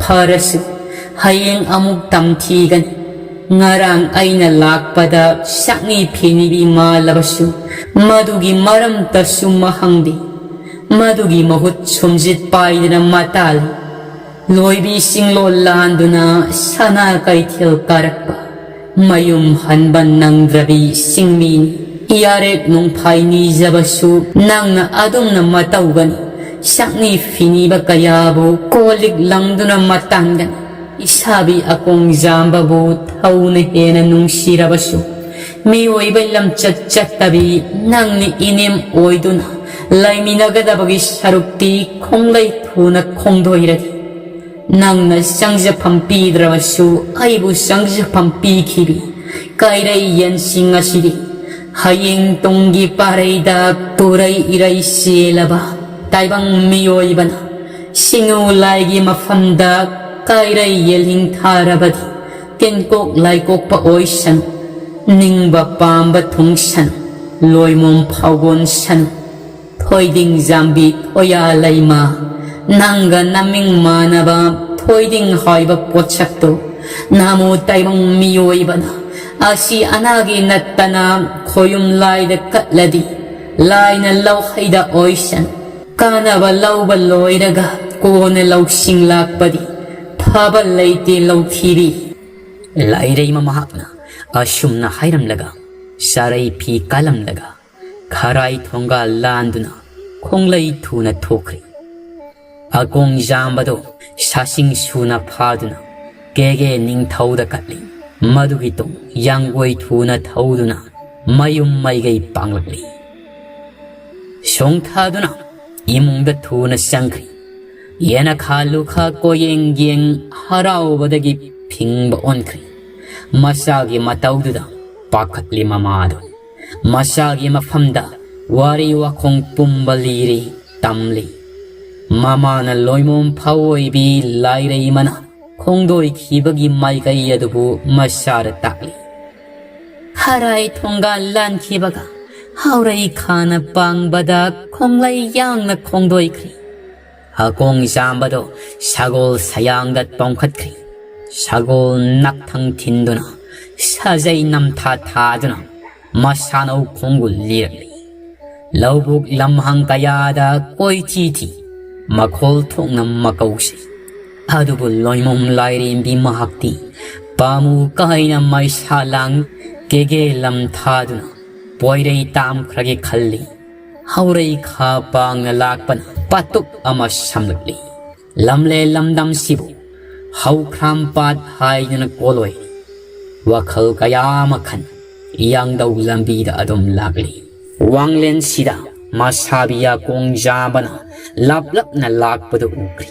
ꯐꯔꯁꯨ ꯍꯌꯦꯡ ꯑꯃꯨꯛ ꯇꯝꯊꯤꯒꯅꯤ꯫ ꯉꯔꯥꯡ ꯑꯩꯅ ꯂꯥꯛꯄꯗ ꯁꯛꯅꯤ ꯐꯤꯅꯤꯕꯤ ꯃꯥꯜꯂꯕꯁꯨ ꯃꯗꯨꯒꯤ ꯃꯔꯝꯇꯁꯨ ꯃꯍꯪꯗꯦ꯫ ꯃꯗꯨꯒꯤ ꯃꯍꯨꯠ ꯁꯨꯝꯖꯤꯠ ꯄꯥꯏꯗꯅ ꯃꯇꯥꯜ ꯂꯣꯏꯕꯤꯁꯤꯡ ꯂꯣꯜꯂꯥꯟꯗꯨꯅ ꯁꯅꯥ ꯀꯩꯊꯦꯜ ꯀꯥꯔꯛꯄ ꯃꯌꯨꯝ ꯍꯟꯕ ꯅꯪꯗ꯭ꯔꯕꯤ ꯁꯤꯡꯃꯤꯅꯤ꯫ ꯌꯥꯔꯦꯞ ꯅꯨꯡꯐꯥꯏ ꯅꯤꯖꯕꯁꯨ ꯅꯪꯅ ꯑꯗꯨꯝꯅ ꯃꯇꯧꯒꯅꯤ꯫ ꯁꯛꯅꯤ ꯐꯤꯅꯤꯕ ꯀꯌꯥꯕꯨ ꯀꯣꯜꯂꯤꯛ ꯂꯪꯗꯨꯅ ꯃꯇꯥꯟꯒꯅꯤ꯫ ꯏꯁꯥꯕꯤ ꯑꯀꯣꯡ ꯖꯥꯝꯕꯕꯨ ꯊꯧꯅ ꯍꯦꯟꯅ ꯅꯨꯡꯁꯤꯔꯕꯁꯨ ꯃꯤꯑꯣꯏꯕ ꯂꯝꯆꯠ ꯆꯠꯇꯕꯤ ꯅꯪꯅ ꯏꯅꯦꯝ ꯑꯣꯏꯗꯨꯅ ꯂꯩꯃꯤꯟꯅꯒꯗꯕꯒꯤ ꯁꯔꯨꯛꯇꯤ ꯈꯣꯡꯂꯩ ꯊꯨꯅ ꯈꯣꯡꯗꯣꯏꯔꯗꯤ꯫ ꯅꯪꯅ ꯆꯪꯖꯐꯝ ꯄꯤꯗ꯭ꯔꯕꯁꯨ ꯑꯩꯕꯨ ꯆꯪꯖꯐꯝ ꯄꯤꯈꯤꯕꯤ ꯀꯩꯔꯩ ꯌꯦꯟꯁꯤꯡ ꯑꯁꯤꯗꯤ ꯍꯌꯦꯡ ꯇꯨꯡꯒꯤ ꯄꯥꯔꯩꯗ ꯄꯨꯔꯩ ꯏꯔꯩ ꯆꯦꯜꯂꯕ ꯇꯥꯏꯕꯪ ꯃꯤꯑꯣꯏꯕꯅ ꯁꯤꯡꯅꯨ ꯂꯥꯏꯒꯤ ꯃꯐꯝꯗ ꯀꯩꯔꯩ ꯌꯦꯜꯍꯤꯡ ꯊꯥꯔꯕꯗꯤ ꯇꯤꯟꯀꯣꯛ ꯂꯥꯏꯀꯣꯛꯄ ꯑꯣꯏꯁꯅꯨ, ꯅꯤꯡꯕ ꯄꯥꯝꯕ ꯊꯨꯡꯁꯅꯨ, ꯂꯣꯏꯃꯣꯝ ꯐꯥꯎꯒꯣꯟꯁꯅꯨ꯫ ꯊꯣꯏꯗꯤꯡ ꯖꯥꯝꯕꯤ ꯊꯣꯌꯥ ꯂꯩꯃ, ꯅꯪꯒ ꯅꯃꯤꯡ ꯃꯥꯟꯅꯕ ꯊꯣꯏꯗꯤꯡ ꯍꯥꯏꯕ ꯄꯣꯠꯁꯛꯇꯨ ꯅꯃꯨ ꯇꯥꯏꯕꯪ ꯃꯤꯑꯣꯏꯕꯅ ꯑꯁꯤ ꯑꯅꯥꯒꯤ ꯅꯠꯇꯅ ꯈꯣꯌꯨꯝ ꯂꯥꯏꯗ ꯀꯠꯂꯗꯤ ꯂꯥꯏꯅ ꯂꯧꯍꯩꯗ ꯑꯣꯏꯁꯅꯨ꯫ ꯀꯥꯟꯅꯕ ꯂꯧꯕ ꯂꯣꯏꯔꯒ ꯀꯣꯟꯅ ꯂꯧꯁꯤꯡ ꯂꯥꯛꯄꯗꯤ ꯐꯕ ꯂꯩꯇꯦ ꯂꯧꯊꯤꯕꯤ꯫ ꯂꯥꯏꯔꯩꯃ ꯃꯍꯥꯛꯅ ꯑꯁꯨꯝꯅ ꯍꯥꯏꯔꯝꯂꯒ ꯆꯥꯔꯩ ꯐꯤ ꯀꯥꯂꯝꯂꯒ ꯈꯔꯥꯏ ꯊꯣꯡꯒꯥꯜ ꯂꯥꯟꯗꯨꯅ ꯈꯣꯡꯂꯩ ꯊꯨꯅ ꯊꯣꯛꯈ꯭ꯔꯦ꯫ ꯑꯀꯣꯡ ꯌꯥꯝꯕꯗꯣ ꯁꯥꯁꯤꯡ ꯁꯨꯅ ꯐꯥꯗꯨꯅ ꯀꯦꯒꯦ ꯅꯤꯡꯊꯧꯗ ꯀꯠꯂꯤ꯫ ꯃꯗꯨꯒꯤ ꯇꯨꯡ ꯌꯥꯡꯒꯣꯏ ꯊꯨꯅ ꯊꯧꯗꯨꯅ ꯃꯌꯨꯝ ꯃꯥꯏꯀꯩ ꯄꯥꯡꯂꯛꯂꯤ꯫ ꯁꯣꯡꯊꯥꯗꯨꯅ ꯏꯃꯨꯡꯗ ꯊꯨꯅ ꯆꯪꯈ꯭ꯔꯤ꯫ ꯌꯦꯅꯈꯥ ꯂꯨꯈꯥ ꯀꯣꯌꯦꯡ ꯌꯦꯡ ꯍꯔꯥꯎꯕꯗꯒꯤ ꯐꯤꯡꯕ ꯑꯣꯟꯈ꯭ꯔꯤ꯫ ꯃꯆꯥꯒꯤ ꯃꯇꯧꯗꯨꯗ ꯄꯥꯈꯠꯂꯤ ꯃꯃꯥꯗꯨ꯫ ꯃꯆꯥꯒꯤ ꯃꯐꯝꯗ ꯋꯥꯔꯤ ꯋꯥꯈꯣꯡ ꯄꯨꯝꯕ ꯂꯤꯔꯤ, ꯇꯝꯂꯤ꯫ ꯃꯃꯥꯅ ꯂꯣꯏꯃꯣꯝ ꯐꯥꯑꯣꯏꯕꯤ ꯂꯥꯏꯔꯩ ꯃꯅꯥ ꯈꯣꯡꯗꯣꯏꯈꯤꯕꯒꯤ ꯃꯥꯏꯀꯩ ꯑꯗꯨꯕꯨ ꯃꯆꯥꯗ ꯇꯥꯛꯂꯤ꯫ ꯈꯔꯥꯏ ꯊꯣꯡꯒꯥꯜ ꯂꯥꯟꯈꯤꯕꯒ ꯍꯧꯔꯩ ꯈꯥꯅ ꯄꯥꯡꯕꯗ ꯈꯣꯡꯂꯩ ꯌꯥꯡꯅ ꯈꯣꯡꯗꯣꯏꯈ꯭ꯔꯤ꯫ ꯑꯀꯣꯡ ꯆꯥꯝꯕꯗꯣ ꯁꯒꯣꯜ ꯁꯌꯥꯡꯗ ꯇꯣꯡꯈꯠꯈ꯭ꯔꯤ꯫ ꯁꯒꯣꯜ ꯅꯥꯛꯊꯪ ꯊꯤꯟꯗꯨꯅ ꯁꯥꯖꯩ ꯅꯝꯊꯥ ꯊꯥꯗꯨꯅ ꯃꯁꯥꯅꯧ ꯈꯣꯡꯒꯨꯜ ꯂꯤꯔꯛꯂꯤ꯫ ꯂꯧꯕꯨꯛ ꯂꯝꯍꯥꯡ ꯀꯌꯥꯗ ꯀꯣꯏꯊꯤ ꯊꯤ ꯃꯈꯣꯜ ꯊꯣꯛꯅ ꯃꯀꯧꯁꯤ꯫ ꯑꯗꯨꯕꯨ ꯂꯣꯏꯃꯣꯝ ꯂꯥꯏꯔꯦꯝꯕꯤ ꯃꯍꯥꯛꯇꯤ ꯄꯥꯃꯨ ꯀꯥꯏꯅ ꯃꯩꯁꯥ ꯂꯥꯡ ꯀꯦꯒꯦ ꯂꯝ ꯊꯥꯗꯨꯅ ꯄꯣꯏꯔꯩ ꯇꯥꯝꯈ꯭ꯔꯒꯦ ꯈꯜꯂꯤ꯫ ꯍꯧꯔꯩ ꯈꯥ ꯄꯥꯡꯅ ꯂꯥꯛꯄꯅ ꯄꯥꯇꯨꯛ ꯑꯃ ꯁꯝꯂꯛꯂꯤ꯫ ꯂꯝꯂꯦ ꯂꯝꯗꯝꯁꯤꯕꯨ ꯍꯧꯈ꯭ꯔꯥꯝ ꯄꯥꯠ ꯍꯥꯏꯗꯨꯅ ꯀꯣꯜꯂꯣꯏ꯫ ꯋꯥꯈꯜ ꯀꯌꯥ ꯑꯃ ꯈꯟ ꯌꯥꯡꯗꯧ ꯂꯝꯕꯤꯗ ꯑꯗꯨꯝ ꯂꯥꯛꯂꯤ꯫ ꯋꯥꯡꯂꯦꯟꯁꯤꯗ ꯃꯁꯥꯕꯤ ꯌꯥꯀꯣꯡ ꯖꯥꯝꯕꯅ ꯂꯥꯞꯂꯞꯅ ꯂꯥꯛꯄꯗꯨ ꯎꯈ꯭ꯔꯤ꯫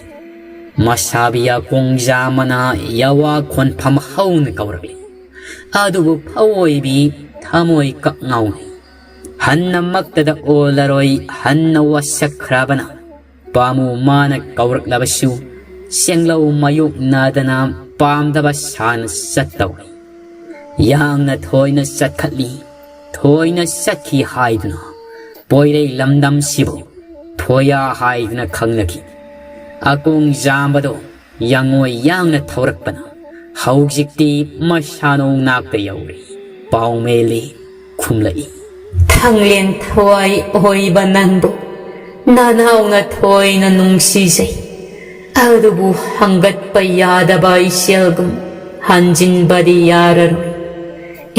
ꯃꯁꯥꯕꯤ ꯌꯥꯀꯣꯡ ꯖꯥꯝꯕꯅ ꯌꯥꯋꯥ ꯈꯣꯟꯐꯝ ꯍꯧꯅ ꯀꯧꯔꯛꯂꯤ꯫ ꯑꯗꯨꯕꯨ ꯐꯧꯑꯣꯏꯕꯤ ꯊꯃꯣꯏ ꯀꯛ ꯉꯥꯎꯅꯤ꯫ ꯍꯟꯅ ꯃꯛꯇꯗ ꯑꯣꯜꯂꯔꯣꯏ, ꯍꯟꯅ ꯋꯥꯁꯛꯈ꯭ꯔꯕꯅ ꯄꯥꯃꯨ ꯃꯥꯅ ꯀꯧꯔꯛꯂꯕꯁꯨ ꯆꯦꯡꯂꯧ ꯃꯥꯌꯣꯛꯅꯗꯅ ꯄꯥꯝꯗꯕ ꯁꯥꯅ ꯆꯠꯇꯧꯔꯤ꯫ ꯌꯥꯡꯅ ꯊꯣꯏꯅ ꯆꯠꯈꯠꯂꯤ, ꯊꯣꯏꯅ ꯆꯠꯈꯤ ꯍꯥꯏꯗꯨꯅ ꯄꯣꯏꯔꯩ ꯂꯝꯗꯝꯁꯤꯕꯨ ꯊꯣꯌꯥ ꯍꯥꯏꯗꯨꯅ ꯈꯪꯅꯈꯤ꯫ ꯑꯀꯣꯡ ꯖꯥꯝꯕꯗꯣ ꯌꯥꯡꯉꯣꯏ ꯌꯥꯡꯅ ꯊꯧꯔꯛꯄꯅ ꯍꯧꯖꯤꯛꯇꯤ ꯃꯁꯥꯅꯧ ꯅꯥꯛꯇ ꯌꯧꯔꯦ꯫ ꯄꯥꯎꯃꯦꯜꯂꯤ ꯈꯨꯝꯂꯛꯏ꯫ ꯊꯥꯡꯂꯦꯟ ꯊꯋꯥꯏ ꯑꯣꯏꯕ ꯅꯪꯕꯨ ꯅꯅꯥꯎꯅ ꯊꯣꯏꯅ ꯅꯨꯡꯁꯤꯖꯩ꯫ ꯑꯗꯨꯕꯨ ꯍꯪꯒꯠꯄ ꯌꯥꯗꯕ ꯏꯆꯦꯜꯒꯨꯝ ꯍꯟꯖꯤꯟꯕꯗꯤ ꯌꯥꯔꯔꯣꯏ꯫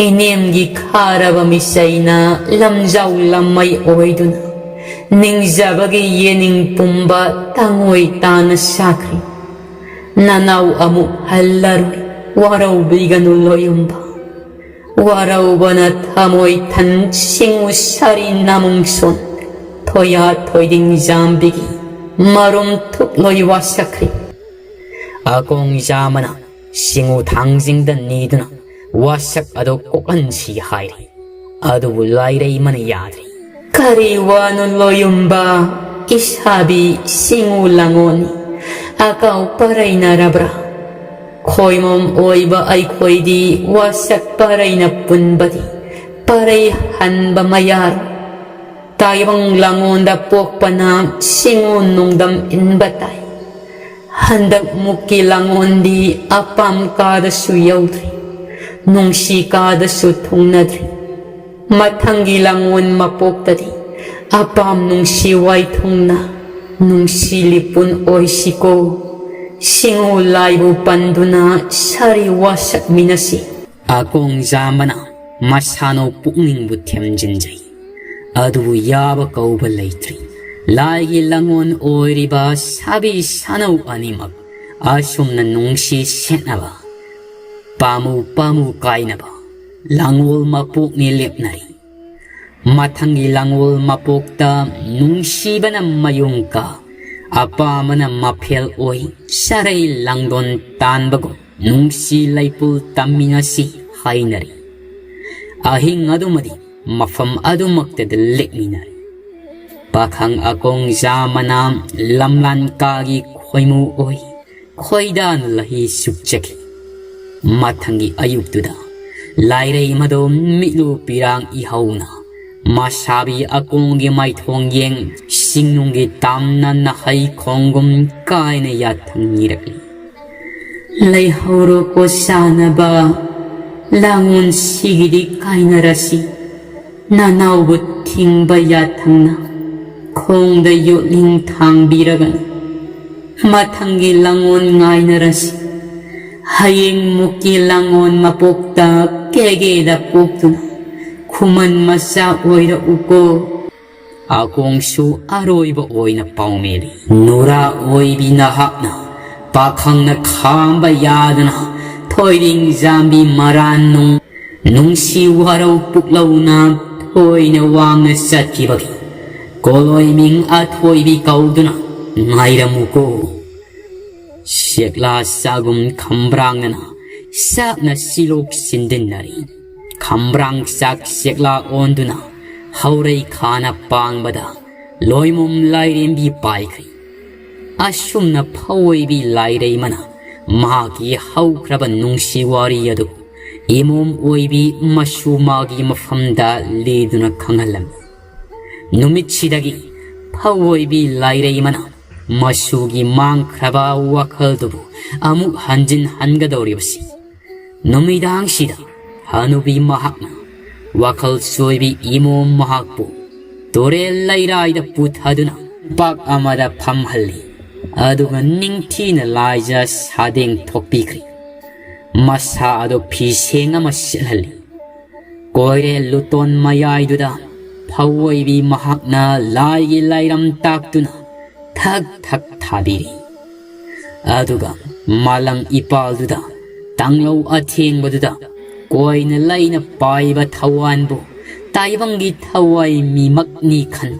ꯏꯅꯦꯝꯒꯤ ꯈꯥꯔꯕ ꯃꯤꯆꯩꯅ ꯂꯝꯖꯥꯎ ꯂꯝꯃꯩ ꯑꯣꯏꯗꯨꯅ ꯅꯤꯡꯖꯕꯒꯤ ꯌꯦꯅꯤꯡ ꯄꯨꯝꯕ ꯇꯥꯡꯑꯣꯏ ꯇꯥꯅ ꯁꯥꯈ꯭ꯔꯤ꯫ ꯅꯅꯥꯎ ꯑꯃꯨꯛ ꯍꯜꯂꯔꯣꯏ, ꯋꯥꯔꯧꯕꯤꯒꯅꯨ ꯂꯣꯌꯨꯝꯕ꯫ ꯋꯥꯔꯧꯕꯅ ꯊꯃꯣꯏ ꯊꯟ ꯁꯤꯡꯎ ꯁꯥꯔꯤ ꯅꯃꯨꯡꯁꯣꯟ ꯊꯣꯌꯥ ꯊꯣꯏꯗꯤꯡ ꯖꯥꯝꯕꯤꯒꯤ ꯃꯔꯨꯝ ꯊꯨꯞꯂꯣꯏ ꯋꯥꯁꯛꯈ꯭ꯔꯤ꯫ ꯑꯀꯣꯡ ꯖꯥꯝꯕꯅ ꯁꯤꯡꯎ ꯊꯥꯡꯖꯤꯡꯗ ꯅꯤꯗꯨꯅ ꯋꯥꯁꯛ ꯑꯗꯨ ꯀꯣꯛꯍꯟꯁꯤ ꯍꯥꯏꯔꯤ꯫ ꯑꯗꯨꯕꯨ ꯂꯥꯏꯔꯩꯃꯅ ꯌꯥꯗ꯭ꯔꯤ꯫ "ꯀꯔꯤ ꯋꯥꯅꯣ ꯂꯣꯌꯨꯝꯕ, ꯏꯁꯥꯕꯤ ꯁꯤꯡꯎ ꯂꯥꯡꯉꯣꯟꯅꯤ꯫ ꯑꯀꯥꯎ ꯄꯔꯩꯅꯔꯕ꯭ꯔꯥ? ꯈꯣꯏꯃꯣꯝ ꯑꯣꯏꯕ ꯑꯩꯈꯣꯏꯗꯤ ꯋꯥꯁꯛ ꯄꯔꯩꯅ ꯄꯨꯟꯕꯗꯤ ꯄꯔꯩ ꯍꯟꯕ ꯃꯌꯥꯔꯣꯏ꯫ ꯇꯥꯏꯕꯪ ꯂꯥꯡꯉꯣꯟꯗ ꯄꯣꯛꯄꯅ ꯁꯤꯡꯎ ꯅꯨꯡꯗꯝ ꯏꯟꯕ ꯇꯥꯏ꯫ ꯍꯟꯗꯛ ꯃꯨꯛꯀꯤ ꯂꯥꯡꯉꯣꯟꯗꯤ ꯑꯄꯥꯝ ꯀꯥꯗꯁꯨ ꯌꯧꯗ꯭ꯔꯤ꯫ ꯅꯨꯡꯁꯤ ꯀꯥꯗꯁꯨ ꯊꯨꯡꯅꯗ꯭ꯔꯤ꯫ ꯃꯊꯪꯒꯤ ꯂꯥꯡꯉꯣꯟ ꯃꯄꯣꯛꯇꯗꯤ ꯑꯄꯥꯝ ꯅꯨꯡꯁꯤ ꯋꯥꯏꯊꯨꯡꯅ ꯅꯨꯡꯁꯤ ꯂꯤꯄꯨꯟ ꯑꯣꯏꯁꯤꯀꯣ꯫ ꯁꯤꯡꯎ ꯂꯥꯏꯕꯨ ꯄꯟꯗꯨꯅ ꯁꯥꯔꯤ ꯋꯥꯁꯛꯃꯤꯟꯅꯁꯤ"꯫ ꯑꯀꯣꯡꯖꯥꯝꯕꯅ ꯃꯁꯥꯅꯧ ꯄꯨꯛꯅꯤꯡꯕꯨ ꯊꯦꯝꯖꯤꯟꯖꯩ꯫ ꯑꯗꯨꯕꯨ ꯌꯥꯕ ꯀꯧꯕ ꯂꯩꯇ꯭ꯔꯤ꯫ ꯂꯥꯏꯒꯤ ꯂꯥꯡꯉꯣꯟ ꯑꯣꯏꯔꯤꯕ ꯁꯥꯕꯤ ꯁꯥꯅꯧ ꯑꯅꯤꯃꯛ ꯑꯁꯨꯝꯅ ꯅꯨꯡꯁꯤ ꯁꯦꯠꯅꯕ ꯄꯥꯝꯃꯨ ꯄꯥꯝꯃꯨ ꯀꯥꯏꯅꯕ ꯂꯥꯡꯉꯣꯜ ꯃꯄꯣꯛꯅꯤ ꯂꯦꯞꯅꯔꯤ꯫ ꯃꯊꯪꯒꯤ ꯂꯥꯡꯉꯣꯜ ꯃꯄꯣꯛꯇ ꯅꯨꯡꯁꯤꯕꯅ ꯃꯌꯨꯡ ꯀꯥ, ꯑꯄꯥꯝꯕꯅ ꯃꯐꯦꯜ ꯑꯣꯏ, ꯁꯥꯔꯩ ꯂꯥꯡꯗꯣꯟ ꯇꯥꯟꯕꯒꯨꯝ ꯅꯨꯡꯁꯤ ꯂꯩꯄꯨꯜ ꯇꯝꯃꯤꯟꯅꯁꯤ ꯍꯥꯏꯅꯔꯤ꯫ ꯑꯍꯤꯡ ꯑꯗꯨꯃꯗꯤ ꯃꯐꯝ ꯑꯗꯨꯃꯛꯇꯗ ꯂꯦꯛꯃꯤꯟꯅꯔꯤ꯫ ꯄꯥꯈꯪ ꯑꯀꯣꯡꯖꯥ ꯃꯅꯥ ꯂꯝꯂꯥꯟ ꯀꯥꯒꯤ ꯈꯣꯏꯃꯨ ꯑꯣꯏ, ꯈꯣꯏꯗꯥꯅ ꯂꯍꯤ ꯁꯨꯛꯆꯈꯤ꯫ ꯃꯊꯪꯒꯤ ꯑꯌꯨꯛꯇꯨꯗ ꯂꯥꯏꯔꯩꯃꯗꯣ ꯃꯤꯠꯂꯨ ꯄꯤꯔꯥꯡ ꯏꯍꯧꯅ ꯃꯁꯥꯕꯤ ꯑꯀꯣꯡꯒꯤ ꯃꯥꯏꯊꯣꯡ ꯌꯦꯡ ꯁꯤꯡꯅꯨꯡꯒꯤ ꯇꯥꯝꯅ ꯅꯍꯩ ꯈꯣꯡꯒꯨꯝ ꯀꯥꯏꯅ ꯌꯥꯊꯪ ꯅꯤꯔꯛꯂꯤ꯫ "ꯂꯩꯍꯧꯔꯣꯀꯣ ꯁꯥꯟꯅꯕ, ꯂꯥꯡꯉꯣꯟꯁꯤꯒꯤꯗꯤ ꯀꯥꯏꯅꯔꯁꯤ꯫ ꯅꯅꯥꯎꯕꯨ ꯊꯤꯡꯕ ꯌꯥꯊꯪꯅ ꯈꯣꯡꯗ ꯌꯣꯠꯂꯤꯡ ꯊꯥꯡꯕꯤꯔꯒꯅ ꯃꯊꯪꯒꯤ ꯂꯥꯡꯉꯣꯟ ꯉꯥꯏꯅꯔꯁꯤ꯫ ꯍꯌꯦꯡ ꯃꯨꯛꯀꯤ ꯂꯥꯡꯉꯣꯟ ꯃꯄꯣꯛꯇ ꯀꯦꯒꯦꯗ ꯄꯣꯛꯇꯨꯅ ꯈꯨꯃꯟ ꯃꯆꯥ ꯑꯣꯏꯔꯛꯎꯀꯣ"꯫ ꯑꯀꯣꯡꯁꯨ ꯑꯔꯣꯏꯕ ꯑꯣꯏꯅ ꯄꯥꯎꯃꯦꯜꯂꯤ꯫ ꯅꯨꯔꯥ ꯑꯣꯏꯕꯤ ꯅꯍꯥꯛꯅ ꯄꯥꯈꯪꯅ ꯈꯥꯝꯕ ꯌꯥꯗꯅ ꯊꯣꯏꯔꯤꯡ ꯖꯥꯝꯕꯤ ꯃꯔꯥꯟ ꯅꯨꯡ ꯅꯨꯡꯁꯤ ꯋꯥꯔꯧ ꯄꯨꯛꯂꯧꯅ ꯊꯣꯏꯅ ꯋꯥꯡꯅ ꯆꯠꯈꯤꯕꯒꯤ ꯀꯣꯂꯣꯏ ꯃꯤꯡ ꯑꯊꯣꯏꯕꯤ ꯀꯧꯗꯨꯅ ꯉꯥꯏꯔꯝꯃꯨꯀꯣ꯫ ꯁꯦꯛꯂꯥ ꯆꯥꯒꯨꯝ ꯈꯝꯕ꯭ꯔꯥꯡꯅꯅ ꯁꯥꯞꯅ ꯁꯤꯂꯣꯛ ꯁꯤꯟꯗꯤꯟꯅꯔꯤ꯫ ꯈꯝꯕ꯭ꯔꯥꯡ ꯆꯥꯛ ꯆꯦꯛꯂꯥ ꯑꯣꯟꯗꯨꯅ ꯍꯧꯔꯩ ꯈꯥꯅ ꯄꯥꯡꯕꯗ ꯂꯣꯏꯃꯨꯝ ꯂꯥꯏꯔꯦꯝꯕꯤ ꯄꯥꯏꯈ꯭ꯔꯤ꯫ ꯑꯁꯨꯝꯅ ꯐꯧꯑꯣꯏꯕꯤ ꯂꯥꯏꯔꯩꯃꯅ ꯃꯍꯥꯛꯀꯤ ꯍꯧꯈ꯭ꯔꯕ ꯅꯨꯡꯁꯤ ꯋꯥꯔꯤ ꯑꯗꯨ ꯏꯃꯣꯝ ꯑꯣꯏꯕꯤ ꯃꯁꯨ ꯃꯥꯒꯤ ꯃꯐꯝꯗ ꯂꯤꯗꯨꯅ ꯈꯪꯍꯜꯂꯝꯃꯤ꯫ ꯅꯨꯃꯤꯠꯁꯤꯗꯒꯤ ꯐꯧꯑꯣꯏꯕꯤ ꯂꯥꯏꯔꯩꯃꯅ ꯃꯁꯨꯒꯤ ꯃꯥꯡꯈ꯭ꯔꯕ ꯋꯥꯈꯜꯗꯨꯕꯨ ꯑꯃꯨꯛ ꯍꯟꯖꯤꯟ ꯍꯟꯒꯗꯧꯔꯤꯕꯁꯤ꯫ ꯅꯨꯃꯤꯗꯥꯡꯁꯤꯗ ꯍꯅꯨꯕꯤ ꯃꯍꯥꯛꯅ ꯋꯥꯈꯜ ꯆꯣꯏꯕꯤ ꯏꯃꯣꯝ ꯃꯍꯥꯛꯄꯨ ꯇꯨꯔꯦꯜ ꯂꯩꯔꯥꯏꯗ ꯄꯨꯊꯗꯨꯅ ꯄꯥꯛ ꯑꯃꯗ ꯐꯝꯍꯜꯂꯤ꯫ ꯑꯗꯨꯒ ꯅꯤꯡꯊꯤꯅ ꯂꯥꯏꯖ ꯁꯥꯗꯦꯡ ꯊꯣꯛꯄꯤꯈ꯭ꯔꯤ꯫ ꯃꯁꯥ ꯑꯗꯨ ꯐꯤꯁꯦꯡ ꯑꯃ ꯁꯦꯠꯍꯜꯂꯤ꯫ ꯀꯣꯏꯔꯦꯜ ꯂꯨꯇꯣꯟ ꯃꯌꯥꯏꯗꯨꯗ ꯐꯧꯑꯣꯏꯕꯤ ꯃꯍꯥꯛꯅ ꯂꯥꯏꯒꯤ ꯂꯥꯏꯔꯝ ꯇꯥꯛꯇꯨꯅ ꯊꯛ ꯊꯛ ꯊꯥꯕꯤꯔꯤ꯫ ꯑꯗꯨꯒ ꯃꯥꯂꯪ ꯏꯄꯥꯜꯗꯨꯗ ꯇꯥꯡꯂꯧ ꯑꯊꯦꯡꯕꯗꯨꯗ ꯀꯣꯏꯅ ꯂꯩꯅ ꯄꯥꯏꯕ ꯊꯋꯥꯟꯕꯨ ꯇꯥꯏꯕꯪꯒꯤ ꯊꯋꯥꯏ ꯃꯤꯃꯛꯅꯤ ꯈꯟ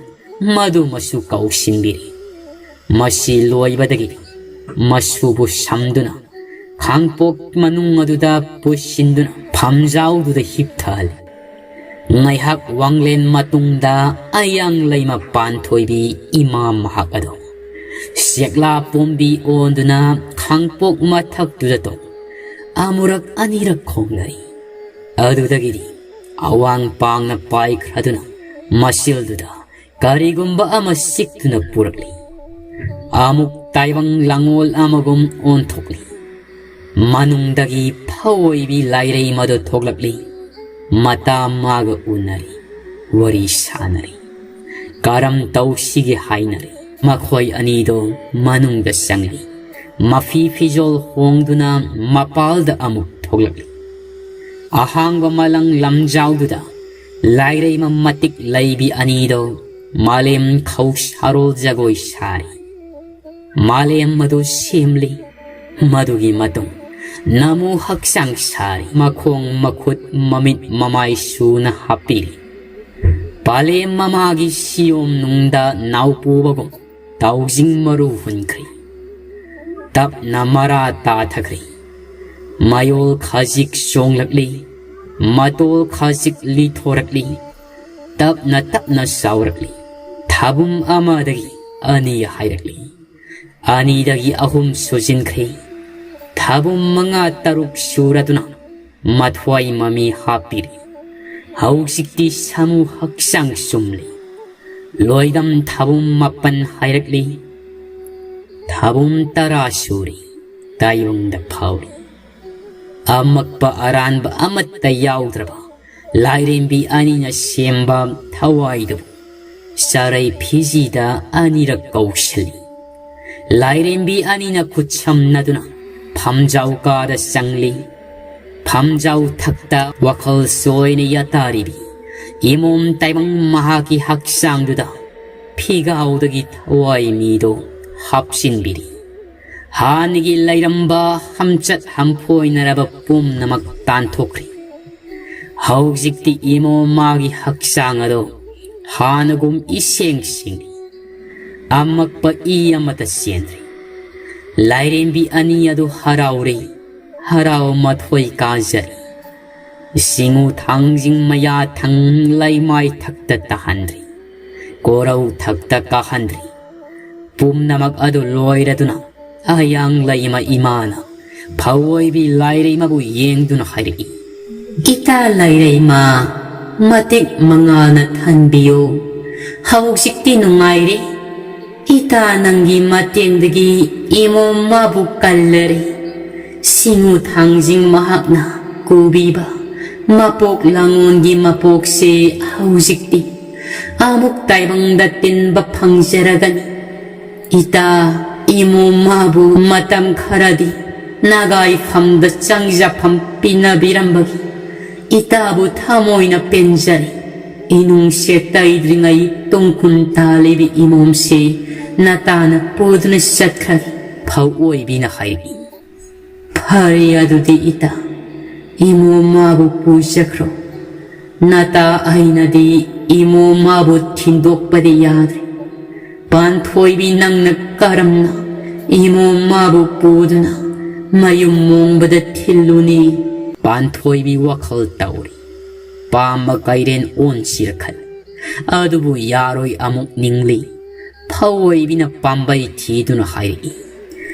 ꯃꯗꯨꯃꯁꯨ ꯀꯧꯁꯤꯟꯕꯤꯔꯤ꯫ ꯃꯁꯤ ꯂꯣꯏꯕꯗꯒꯤ ꯃꯁꯨꯕꯨ ꯁꯝꯗꯨꯅ ꯈꯥꯡꯄꯣꯛ ꯃꯅꯨꯡ ꯑꯗꯨꯗ ꯄꯨꯁꯤꯟꯗꯨꯅ ꯐꯝꯖꯥꯎꯗꯨꯗ ꯍꯤꯞꯊꯍꯜꯂꯤ꯫ ꯉꯥꯏꯍꯥꯛ ꯋꯥꯡꯂꯦꯟ ꯃꯇꯨꯡꯗ ꯑꯌꯥꯡ ꯂꯩꯃ ꯄꯥꯟꯊꯣꯏꯕꯤ ꯏꯃꯥ ꯃꯍꯥꯛ ꯑꯗꯣ ꯆꯦꯛꯂꯥ ꯄꯣꯝꯕꯤ ꯑꯣꯟꯗꯨꯅ ꯈꯥꯡꯄꯣꯛ ꯃꯊꯛꯇꯨꯗ ꯇꯣꯡ ꯑꯃꯨꯔꯛ ꯑꯅꯤꯔꯛ ꯈꯣꯡꯅꯔꯤ꯫ ꯑꯗꯨꯗꯒꯤꯗꯤ ꯑꯋꯥꯡ ꯄꯥꯡꯅ ꯄꯥꯏꯈ꯭ꯔꯗꯨꯅ ꯃꯁꯤꯜꯗꯨꯗ ꯀꯔꯤꯒꯨꯝꯕ ꯑꯃ ꯁꯤꯛꯇꯨꯅ ꯄꯨꯔꯛꯂꯤ꯫ ꯑꯃꯨꯛ ꯇꯥꯏꯕꯪ ꯂꯥꯡꯑꯣꯜ ꯑꯃꯒꯨꯝ ꯑꯣꯟꯊꯣꯛꯂꯤ꯫ ꯃꯅꯨꯡꯗꯒꯤ ꯐꯧꯑꯣꯏꯕꯤ ꯂꯥꯏꯔꯩ ꯃꯗꯨ ꯊꯣꯛꯂꯛꯂꯤ꯫ ꯃꯇꯥ ꯃꯥꯒ ꯎꯅꯔꯤ꯫ ꯋꯥꯔꯤ ꯁꯥꯅꯔꯤ꯫ ꯀꯔꯝ ꯇꯧꯁꯤꯒꯦ ꯍꯥꯏꯅꯔꯤ꯫ ꯃꯈꯣꯏ ꯑꯅꯤꯗꯣ ꯃꯅꯨꯡꯗ ꯆꯪꯂꯤ꯫ ꯃꯐꯤ ꯐꯤꯖꯣꯜ ꯍꯣꯡꯗꯨꯅ ꯃꯄꯥꯜꯗ ꯑꯃꯨꯛ ꯊꯣꯛꯂꯛꯂꯤ꯫ ꯑꯍꯥꯡꯕ ꯃꯂꯪ ꯂꯝꯖꯥꯎꯗꯨꯗ ꯂꯥꯏꯔꯩꯃ ꯃꯇꯤꯛ ꯂꯩꯕꯤ ꯑꯅꯤꯗꯣ ꯃꯥꯂꯦꯝ ꯈꯧꯁꯥꯔꯣꯜ ꯖꯒꯣꯏ ꯁꯥꯔꯤ꯫ ꯃꯥꯂꯦꯝ ꯑꯗꯨ ꯁꯦꯝꯂꯤ꯫ ꯃꯗꯨꯒꯤ ꯃꯇꯨꯡ ꯅꯃꯨ ꯍꯛꯆꯥꯡ ꯁꯥꯔꯤ꯫ ꯃꯈꯣꯡ ꯃꯈꯨꯠ ꯃꯃꯤꯠ ꯃꯃꯥꯏ ꯁꯨꯅ ꯍꯥꯞꯄꯤꯔꯤ꯫ ꯄꯥꯂꯦꯝ ꯃꯃꯥꯒꯤ ꯁꯤꯌꯣꯝ ꯅꯨꯡꯗ ꯅꯥꯎꯄꯨꯕꯒꯨꯝ ꯇꯥꯎꯖꯤꯡ ꯃꯔꯨ ꯍꯨꯟꯈ꯭ꯔꯤ꯫ ꯇꯞꯅ ꯃꯔꯥ ꯇꯥꯊꯈ꯭ꯔꯤ꯫ ꯃꯌꯣꯜ ꯈꯖꯤꯛ ꯆꯣꯡꯂꯛꯂꯤ, ꯃꯇꯣꯜ ꯈꯖꯤꯛ ꯂꯤꯊꯣꯔꯛꯂꯤ, ꯇꯞꯅ ꯇꯞꯅ ꯆꯥꯎꯔꯛꯂꯤ꯫ ꯊꯥꯕꯨꯝ ꯑꯃꯗꯒꯤ ꯑꯅꯤ ꯍꯥꯏꯔꯛꯂꯤ, ꯑꯅꯤꯗꯒꯤ ꯑꯍꯨꯝ ꯁꯨꯖꯤꯟꯈ꯭ꯔꯦ꯫ ꯊꯥꯕꯨꯝ ꯃꯉꯥ ꯇꯔꯨꯛ ꯁꯨꯔꯗꯨꯅ ꯃꯊ꯭ꯋꯥꯏ ꯃꯃꯤ ꯍꯥꯞꯄꯤꯔꯤ꯫ ꯍꯧꯖꯤꯛꯇꯤ ꯁꯥꯃꯨ ꯍꯛꯆꯥꯡ ꯆꯨꯝꯂꯤ꯫ ꯂꯣꯏꯗꯝ ꯊꯥꯕꯨꯝ ꯃꯥꯄꯟ ꯍꯥꯏꯔꯛꯂꯤ꯫ ꯊꯥꯕꯨꯝ ꯇꯔꯥ ꯁꯨꯔꯤ, ꯇꯥꯏꯕꯪꯗ ꯐꯥꯎꯔꯤ꯫ ꯑꯃꯛꯄ ꯑꯔꯥꯟꯕ ꯑꯃꯠꯇ ꯌꯥꯎꯗ꯭ꯔꯕ ꯂꯥꯏꯔꯦꯝꯕꯤ ꯑꯅꯤꯅ ꯁꯦꯝꯕ ꯊꯋꯥꯏꯗꯨ ꯆꯥꯔꯩ ꯐꯤꯖꯤꯗ ꯑꯅꯤꯔꯛ ꯀꯧꯁꯤꯜꯂꯤ꯫ ꯂꯥꯏꯔꯦꯝꯕꯤ ꯑꯅꯤꯅ ꯈꯨꯠꯁꯝꯅꯗꯨꯅ ꯐꯝꯖꯥꯎ ꯀꯥꯗ ꯆꯪꯂꯤ꯫ ꯐꯝꯖꯥꯎ ꯊꯛꯇ ꯋꯥꯈꯜ ꯆꯣꯏꯅ ꯌꯥꯇꯥꯔꯤꯕꯤ ꯏꯃꯣꯝ ꯇꯥꯏꯕꯪ ꯃꯍꯥꯛꯀꯤ ꯍꯛꯆꯥꯡꯗꯨꯗ ꯐꯤꯒꯥꯎꯗꯒꯤ ꯊꯋꯥꯏ ꯃꯤꯗꯣ ꯍꯥꯞꯆꯤꯟꯕꯤꯔꯤ꯫ ꯍꯥꯟꯅꯒꯤ ꯂꯩꯔꯝꯕ ꯍꯝꯆꯠ ꯍꯝꯐꯣꯏꯅꯔꯕ ꯄꯨꯝꯅꯃꯛ ꯇꯥꯟꯊꯣꯛꯈ꯭ꯔꯦ꯫ ꯍꯧꯖꯤꯛꯇꯤ ꯏꯃꯣ ꯃꯥꯒꯤ ꯍꯛꯆꯥꯡ ꯑꯗꯣ ꯍꯥꯟꯅꯒꯨꯝ ꯏꯁꯦꯡ ꯁꯦꯡꯂꯤ꯫ ꯑꯃꯛꯄ ꯏ ꯑꯃꯠꯇ ꯆꯦꯟꯗ꯭ꯔꯦ꯫ ꯂꯥꯏꯔꯦꯝꯕꯤ ꯑꯅꯤ ꯑꯗꯨ ꯍꯔꯥꯎꯔꯦ, ꯍꯔꯥꯎ ꯃꯊꯣꯏ ꯀꯥꯖꯔꯦ꯫ ꯁꯤꯡꯉꯨ ꯊꯥꯡꯖꯤꯡ ꯃꯌꯥ ꯊꯪ ꯂꯩꯃꯥꯏ ꯊꯛꯇ ꯇꯥꯍꯟꯗ꯭ꯔꯤ, ꯀꯣꯔꯧ ꯊꯛꯇ ꯀꯥꯍꯟꯗ꯭ꯔꯤ꯫ ꯄꯨꯝꯅꯃꯛ ꯑꯗꯨ ꯂꯣꯏꯔꯗꯨꯅ ꯑꯌꯥꯡ ꯂꯩꯃ ꯏꯃꯥꯅ ꯐꯧꯑꯣꯏꯕꯤ ꯂꯥꯏꯔꯩꯃꯕꯨ ꯌꯦꯡꯗꯨꯅ ꯍꯥꯏꯔꯛꯏ, "ꯏꯇꯥ ꯂꯥꯏꯔꯩꯃ, ꯃꯇꯤꯛ ꯃꯉꯥꯅ ꯊꯟꯕꯤꯌꯨ꯫ ꯍꯧꯖꯤꯛꯇꯤ ꯅꯨꯡꯉꯥꯏꯔꯦ꯫ ꯏꯇꯥ ꯅꯪꯒꯤ ꯃꯇꯦꯡꯗꯒꯤ ꯏꯃꯣꯝ ꯃꯥꯕꯨ ꯀꯜꯂꯔꯦ꯫ ꯁꯤꯡꯉꯨ ꯊꯥꯡꯖꯤꯡ ꯃꯍꯥꯛꯅ ꯀꯨꯕꯤꯕ ꯃꯄꯣꯛ ꯂꯥꯡꯉꯣꯟꯒꯤ ꯃꯄꯣꯛꯁꯦ ꯍꯧꯖꯤꯛꯇꯤ ꯑꯃꯨꯛ ꯇꯥꯏꯕꯪꯗ ꯇꯤꯟꯕ ꯐꯪꯖꯔꯒꯅꯤ꯫ ꯏꯇꯥ, ꯏꯃꯣꯝ ꯃꯥꯕꯨ ꯃꯇꯝ ꯈꯔꯗꯤ ꯅꯥꯒꯥꯏꯐꯝꯗ ꯆꯪꯖꯐꯝ ꯄꯤꯅꯕꯤꯔꯝꯕꯒꯤ ꯏꯇꯥꯕꯨ ꯊꯃꯣꯏꯅ ꯄꯦꯟꯖꯔꯦ꯫ ꯏꯅꯨꯡꯁꯦ ꯇꯩꯗ꯭ꯔꯤꯉꯩ ꯇꯨꯡꯈꯨꯟ ꯇꯥꯜꯂꯤꯕꯤ ꯏꯃꯣꯝꯁꯦ ꯅꯇꯥꯅ ꯄꯨꯗꯨꯅ ꯆꯠꯈ꯭ꯔꯒꯦ", ꯐꯧꯑꯣꯏꯕꯤꯅ ꯍꯥꯏꯔꯛꯏ꯫ "ꯐꯔꯦ, ꯑꯗꯨꯗꯤ ꯏꯇꯥ, ꯏꯃꯣꯝ ꯃꯥꯕꯨ ꯄꯨꯖꯈ꯭ꯔꯣ꯫ ꯅꯇꯥ ꯑꯩꯅꯗꯤ ꯏꯃꯣꯝ ꯃꯥꯕꯨ ꯊꯤꯟꯗꯣꯛꯄꯗꯤ ꯌꯥꯗ꯭ꯔꯦ꯫ ꯄꯥꯟꯊꯣꯏꯕꯤ, ꯅꯪꯅ ꯀꯔꯝꯅ ꯏꯃꯣꯝ ꯃꯥꯕꯨ ꯄꯨꯗꯨꯅ ꯃꯌꯨꯝ ꯃꯣꯡꯕꯗ ꯊꯤꯜꯂꯨꯅꯤ꯫ ꯄꯥꯟꯊꯣꯏꯕꯤ ꯋꯥꯈꯜ ꯇꯧꯔꯤ꯫ ꯄꯥꯝꯕ ꯀꯩꯔꯦꯟ ꯑꯣꯟꯁꯤꯔ ꯈꯜꯂꯤ꯫ ꯑꯗꯨꯕꯨ ꯌꯥꯔꯣꯏ ꯑꯃꯨꯛ ꯅꯤꯡꯂꯤ꯫ ꯐꯧꯑꯣꯏꯕꯤꯅ ꯄꯥꯝꯕꯩ ꯊꯤꯗꯨꯅ ꯍꯥꯏꯔꯛꯏ,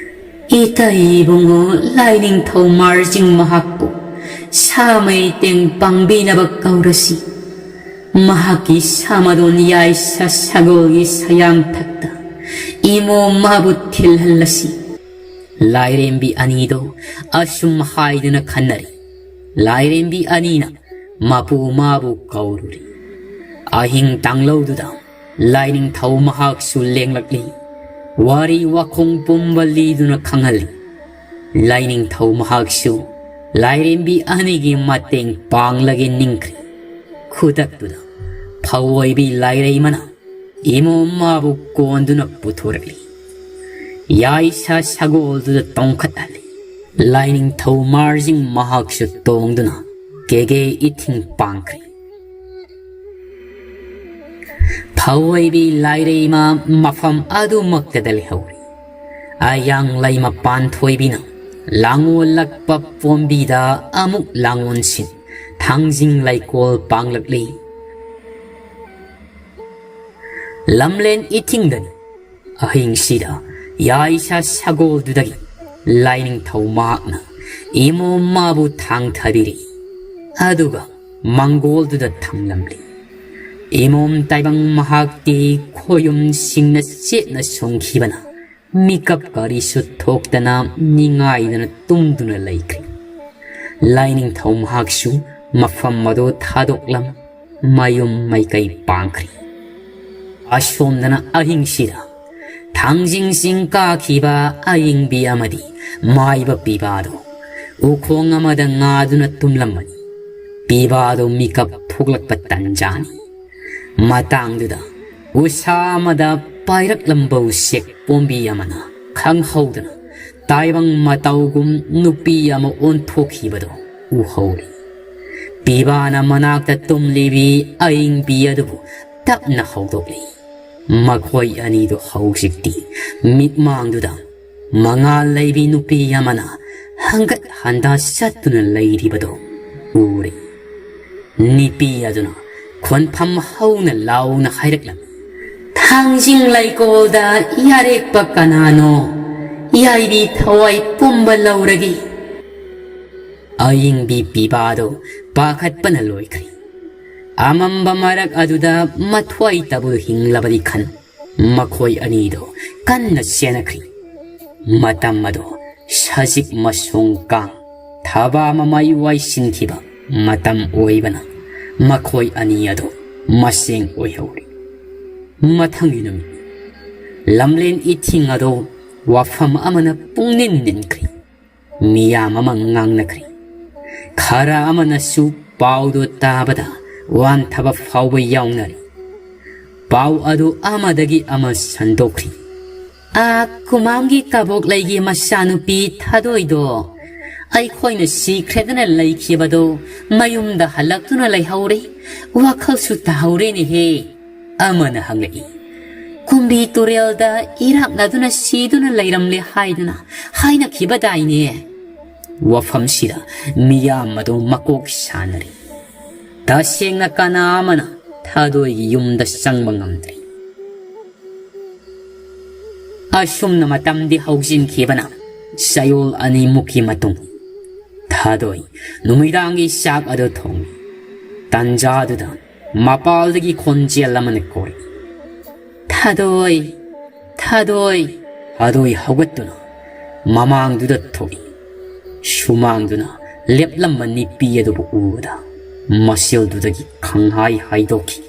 "ꯏꯇꯩ ꯏꯕꯨꯡꯉꯣ ꯂꯥꯏꯅꯤꯡꯊꯧ ꯃꯥꯔꯖꯤꯡ ꯃꯍꯥꯛꯄꯨ ꯁꯥꯃꯩ ꯇꯦꯡ ꯄꯥꯡꯕꯤꯅꯕ ꯀꯧꯔꯁꯤ꯫ ꯃꯍꯥꯛꯀꯤ ꯁꯥꯃꯗꯣꯟ ꯌꯥꯏꯁ ꯁꯒꯣꯜꯒꯤ ꯁꯌꯥꯡꯊꯛꯇ ꯏꯃꯣꯝ ꯃꯥꯕꯨ ꯊꯤꯜꯍꯜꯂꯁꯤ꯫" ꯂꯥꯏꯔꯦꯝꯕꯤ ꯑꯅꯤꯗꯣ ꯑꯁꯨꯝ ꯍꯥꯏꯗꯨꯅ ꯈꯟꯅꯔꯤ꯫ ꯂꯥꯏꯔꯦꯝꯕꯤ ꯑꯅꯤꯅ ꯃꯄꯨ ꯃꯥꯕꯨ ꯀꯧꯔꯨꯔꯤ꯫ ꯑꯍꯤꯡ ꯇꯥꯡꯂꯧꯗꯨꯗ ꯂꯥꯏꯅꯤꯡꯊꯧ ꯃꯍꯥꯛꯁꯨ ꯂꯦꯡꯂꯛꯂꯤ꯫ ꯋꯥꯔꯤ ꯋꯥꯈꯣꯡ ꯄꯨꯝꯕ ꯂꯤꯗꯨꯅ ꯈꯪꯍꯜꯂꯤ꯫ ꯂꯥꯏꯅꯤꯡꯊꯧ ꯃꯍꯥꯛꯁꯨ ꯂꯥꯏꯔꯦꯝꯕꯤ ꯑꯅꯤꯒꯤ ꯃꯇꯦꯡ ꯄꯥꯡꯂꯒꯦ ꯅꯤꯡꯈ꯭ꯔꯤ꯫ ꯈꯨꯗꯛꯇꯨꯗ ꯐꯧꯑꯣꯏꯕꯤ ꯂꯥꯏꯔꯩꯃꯅ ꯏꯃꯣꯝ ꯃꯥꯕꯨ ꯀꯣꯟꯗꯨꯅ ꯄꯨꯊꯣꯔꯛꯂꯤ꯫ ꯌꯥꯏꯁ ꯁꯒꯣꯜꯗꯨꯗ ꯇꯣꯡꯈꯠꯍꯜꯂꯤ꯫ ꯂꯥꯏꯅꯤꯡꯊꯧ ꯃꯥꯔꯖꯤꯡ ꯃꯍꯥꯛꯁꯨ ꯇꯣꯡꯗꯨꯅ ꯀꯦꯒꯦ ꯏꯊꯤꯡ ꯄꯥꯡꯈ꯭ꯔꯦ꯫ ꯐꯧꯑꯣꯏꯕꯤ ꯂꯥꯏꯔꯩꯃ ꯃꯐꯝ ꯑꯗꯨꯃꯛꯇꯗ ꯂꯩꯍꯧꯔꯤ꯫ ꯑꯌꯥꯡ ꯂꯩꯃ ꯄꯥꯟꯊꯣꯏꯕꯤꯅ ꯂꯥꯡꯑꯣꯜꯂꯛꯄ ꯄꯣꯝꯕꯤꯗ ꯑꯃꯨꯛ ꯂꯥꯡꯑꯣꯟꯁꯤꯟ ꯊꯥꯡꯖꯤꯡ ꯂꯩꯀꯣꯜ ꯄꯥꯡꯂꯛꯂꯤ꯫ ꯂꯝꯂꯦꯟ ꯏꯊꯤꯡꯗꯅꯤ꯫ ꯑꯍꯤꯡꯁꯤꯗ ꯌꯥꯏꯁ ꯁꯒꯣꯜꯗꯨꯗꯒꯤ ꯂꯥꯏꯅꯤꯡꯊꯧ ꯃꯍꯥꯛꯅ ꯏꯃꯣꯝ ꯃꯥꯕꯨ ꯊꯥꯡꯊꯕꯤꯔꯤ꯫ ꯑꯗꯨꯒ ꯃꯪꯒꯣꯜꯗꯨꯗ ꯊꯝꯂꯝꯂꯤ꯫ ꯏꯃꯣꯝ ꯇꯥꯏꯕꯪ ꯃꯍꯥꯛꯇꯤ ꯈꯣꯌꯨꯝꯁꯤꯡꯅ ꯆꯦꯠꯅ ꯁꯨꯡꯈꯤꯕꯅ ꯃꯤꯀꯞ ꯀꯔꯤꯁꯨ ꯊꯣꯛꯇꯅ ꯅꯤꯡꯉꯥꯏꯗꯅ ꯇꯨꯝꯗꯨꯅ ꯂꯩꯈ꯭ꯔꯦ꯫ ꯂꯥꯏꯅꯤꯡꯊꯧ ꯃꯍꯥꯛꯁꯨ ꯃꯐꯝ ꯑꯗꯨ ꯊꯥꯗꯣꯛꯂꯝ ꯃꯌꯨꯝ ꯃꯥꯏꯀꯩ ꯄꯥꯡꯈ꯭ꯔꯦ꯫ ꯑꯁꯣꯝꯗꯅ ꯑꯍꯤꯡꯁꯤꯗ ꯊꯥꯡꯖꯤꯡ ꯆꯤꯡ ꯀꯥꯈꯤꯕ ꯑꯏꯪꯕꯤ ꯑꯃꯗꯤ ꯃꯥꯏꯕ ꯄꯤꯕꯥꯗꯨ ꯎꯈꯣꯡ ꯑꯃꯗ ꯉꯥꯗꯨꯅ ꯇꯨꯝꯂꯝꯕꯅꯤ꯫ ꯄꯤꯕꯥꯗꯨ ꯃꯤꯀꯞ ꯊꯣꯛꯂꯛꯄ ꯇꯟꯖꯥꯅꯤ꯫ ꯃꯇꯥꯡꯗꯨꯗ ꯎꯁꯥ ꯑꯃꯗ ꯄꯥꯏꯔꯛꯂꯝꯕ ꯎꯆꯦꯛ ꯄꯣꯝꯕꯤ ꯑꯃꯅ ꯈꯪꯍꯧꯗꯅ ꯇꯥꯏꯕꯪ ꯃꯇꯧꯒꯨꯝ ꯅꯨꯄꯤ ꯑꯃ ꯑꯣꯟꯊꯣꯛꯈꯤꯕꯗꯨ ꯎꯍꯧꯔꯤ꯫ ꯄꯤꯕꯥꯅ ꯃꯅꯥꯛꯇ ꯇꯨꯝꯂꯤꯕꯤ ꯑꯏꯪꯕꯤ ꯑꯗꯨꯕꯨ ꯇꯞꯅ ꯍꯧꯗꯣꯛꯂꯤ꯫ ꯃꯈꯣꯏ ꯑꯅꯤꯗꯨ ꯍꯧꯖꯤꯛꯇꯤ ꯃꯤꯠꯃꯥꯡꯗꯨꯗ ꯃꯉꯥꯜ ꯂꯩꯕꯤ ꯅꯨꯄꯤ ꯑꯃꯅ ꯍꯪꯒꯠ ꯍꯟꯗꯥ ꯆꯠꯇꯨꯅ ꯂꯩꯔꯤꯕꯗꯨ ꯎꯔꯦ꯫ ꯅꯨꯄꯤ ꯑꯗꯨꯅ ꯈꯣꯟꯐꯝ ꯍꯧꯅ ꯂꯥꯎꯅ ꯍꯥꯏꯔꯛꯂꯝꯃꯤ, "ꯊꯥꯡꯖꯤꯡ ꯂꯩꯀꯣꯜꯗ ꯌꯥꯔꯦꯛꯄ ꯀꯅꯥꯅꯣ? ꯌꯥꯏꯕꯤ ꯊꯋꯥꯏ ꯄꯨꯝꯕ ꯂꯧꯔꯒꯦ!" ꯑꯌꯤꯡꯕꯤ ꯄꯤꯕꯥꯗꯨ ꯄꯥꯈꯠꯄꯅ ꯂꯣꯏꯈ꯭ꯔꯦ꯫ ꯑꯃꯝꯕ ꯃꯔꯛ ꯑꯗꯨꯗ ꯃꯊ꯭ꯋꯥꯏꯇꯕꯨ ꯍꯤꯡꯂꯕꯗꯤ ꯈꯟ ꯃꯈꯣꯏ ꯑꯅꯤꯗꯨ ꯀꯟꯅ ꯆꯦꯟꯅꯈ꯭ꯔꯤ꯫ ꯃꯇꯝ ꯑꯗꯨ ꯁꯖꯤꯛ ꯃꯁꯣꯡ ꯀꯥꯡ ꯊꯕꯥ ꯃꯃꯥꯏ ꯋꯥꯏꯁꯤꯟꯈꯤꯕ ꯃꯇꯝ ꯑꯣꯏꯕꯅ ꯃꯈꯣꯏ ꯑꯅꯤ ꯑꯗꯨ ꯃꯁꯦꯡ ꯑꯣꯏꯍꯧꯔꯤ꯫ ꯃꯊꯪꯒꯤ ꯅꯨꯃꯤꯠ ꯂꯝꯂꯦꯟ ꯏꯊꯤꯡ ꯑꯗꯨ ꯋꯥꯐꯝ ꯑꯃꯅ ꯄꯨꯡꯅꯤꯟ ꯅꯤꯟꯈ꯭ꯔꯤ꯫ ꯃꯤꯌꯥꯝ ꯑꯃ ꯉꯥꯡꯅꯈ꯭ꯔꯤ꯫ ꯈꯔ ꯑꯃꯅꯁꯨ ꯄꯥꯎꯗꯨ ꯇꯥꯕꯗ ꯋꯥꯟꯊꯕ ꯐꯥꯎꯕ ꯌꯥꯎꯅꯔꯤ꯫ ꯄꯥꯎ ꯑꯗꯨ ꯑꯃꯗꯒꯤ ꯑꯃ ꯁꯟꯗꯣꯛꯈ꯭ꯔꯤ꯫ "ꯑꯥ, ꯀꯨꯃꯥꯝꯒꯤ ꯀꯕꯣꯛꯂꯩꯒꯤ ꯃꯆꯥꯅꯨꯄꯤ ꯊꯥꯗꯣꯏꯗꯣ ꯑꯩꯈꯣꯏꯅ ꯁꯤꯈ꯭ꯔꯦꯗꯅ ꯂꯩꯈꯤꯕꯗꯣ ꯃꯌꯨꯝꯗ ꯍꯜꯂꯛꯇꯨꯅ ꯂꯩꯍꯧꯔꯦ꯫ ꯋꯥꯈꯜꯁꯨ ꯇꯥꯍꯧꯔꯦꯅꯦꯍꯦ!" ꯑꯃꯅ ꯍꯪꯂꯛꯏ꯫ "ꯀꯨꯝꯕꯤ ꯇꯨꯔꯦꯜꯗ ꯏꯔꯥꯛꯅꯗꯨꯅ ꯁꯤꯗꯨꯅ ꯂꯩꯔꯝꯂꯦ ꯍꯥꯏꯗꯅ ꯍꯥꯏꯅꯈꯤꯕꯗꯥꯏꯅꯦ?" ꯋꯥꯐꯝꯁꯤꯗ ꯃꯤꯌꯥꯝ ꯑꯗꯨ ꯃꯀꯣꯛ ꯁꯥꯅꯔꯤ꯫ ꯇꯁꯦꯡꯅ ꯀꯅꯥ ꯑꯃꯅ ꯊꯥꯗꯣꯏꯒꯤ ꯌꯨꯝꯗ ꯆꯪꯕ ꯉꯝꯗ꯭ꯔꯤ꯫ ꯑꯁꯨꯝꯅ ꯃꯇꯝꯗꯤ ꯍꯧꯖꯤꯟꯈꯤꯕꯅ ꯆꯌꯣꯜ ꯑꯅꯤꯃꯨꯛꯀꯤ ꯃꯇꯨꯡ ꯊꯥꯗꯣꯏ ꯅꯨꯃꯤꯗꯥꯡꯒꯤ ꯆꯥꯛ ꯑꯗꯨ ꯊꯣꯡꯏ꯫ ꯇꯟꯖꯥꯗꯨꯗ ꯃꯄꯥꯜꯗꯒꯤ ꯈꯣꯟꯖꯦꯜ ꯑꯃꯅ ꯀꯧꯏ, "ꯊꯥꯗꯣꯏ! ꯊꯥꯗꯣꯏ!" ꯊꯥꯗꯣꯏ ꯍꯧꯒꯠꯇꯨꯅ ꯃꯃꯥꯡꯗꯨꯗ ꯊꯣꯛꯏ꯫ ꯁꯨꯃꯥꯡꯗꯨꯅ ꯂꯦꯞꯂꯝꯕ ꯅꯨꯄꯤ ꯑꯗꯨꯕꯨ ꯎꯕꯗ ꯃꯁꯦꯜꯗꯨꯗꯒꯤ ꯈꯪꯍꯥꯏ ꯍꯥꯏꯗꯣꯛꯈꯤ,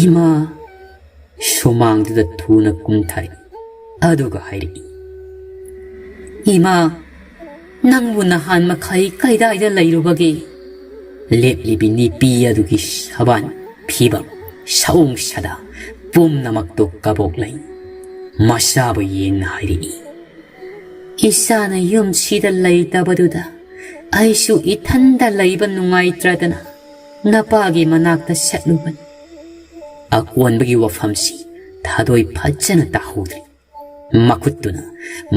"ꯏꯃꯥ!" ꯁꯨꯃꯥꯡꯗꯨꯗ ꯊꯨꯅ ꯀꯨꯝꯊꯔꯛꯏ꯫ ꯑꯗꯨꯒ ꯍꯥꯏꯔꯛꯏ, "ꯏꯃꯥ, ꯅꯪꯕꯨ ꯅꯍꯥꯟ ꯃꯈꯩ ꯀꯗꯥꯏꯗ ꯂꯩꯔꯨꯕꯒꯦ?" ꯂꯦꯞꯂꯤꯕꯤ ꯅꯨꯄꯤ ꯑꯗꯨꯒꯤ ꯁꯕꯥꯟ, ꯐꯤꯕꯝ, ꯁꯑꯣꯡ ꯁꯥꯗꯥ ꯄꯨꯝꯅꯃꯛꯇꯨ ꯀꯕꯣꯛꯂꯩ ꯃꯆꯥꯕꯨ ꯌꯦꯡꯅ ꯍꯥꯏꯔꯛꯏ, "ꯏꯆꯥꯅ ꯌꯨꯝꯁꯤꯗ ꯂꯩꯇꯕꯗꯨꯗ ꯑꯩꯁꯨ ꯏꯊꯟꯗ ꯂꯩꯕ ꯅꯨꯡꯉꯥꯏꯇ꯭ꯔꯗꯅ ꯅꯄꯥꯒꯤ ꯃꯅꯥꯛꯇ ꯆꯠꯂꯨꯕꯅꯤ꯫" ꯑꯀꯣꯟꯕꯒꯤ ꯋꯥꯐꯝꯁꯤ ꯊꯥꯗꯣꯏ ꯐꯖꯅ ꯇꯥꯍꯧꯗ꯭ꯔꯦ꯫ ꯃꯈꯨꯠꯇꯨꯅ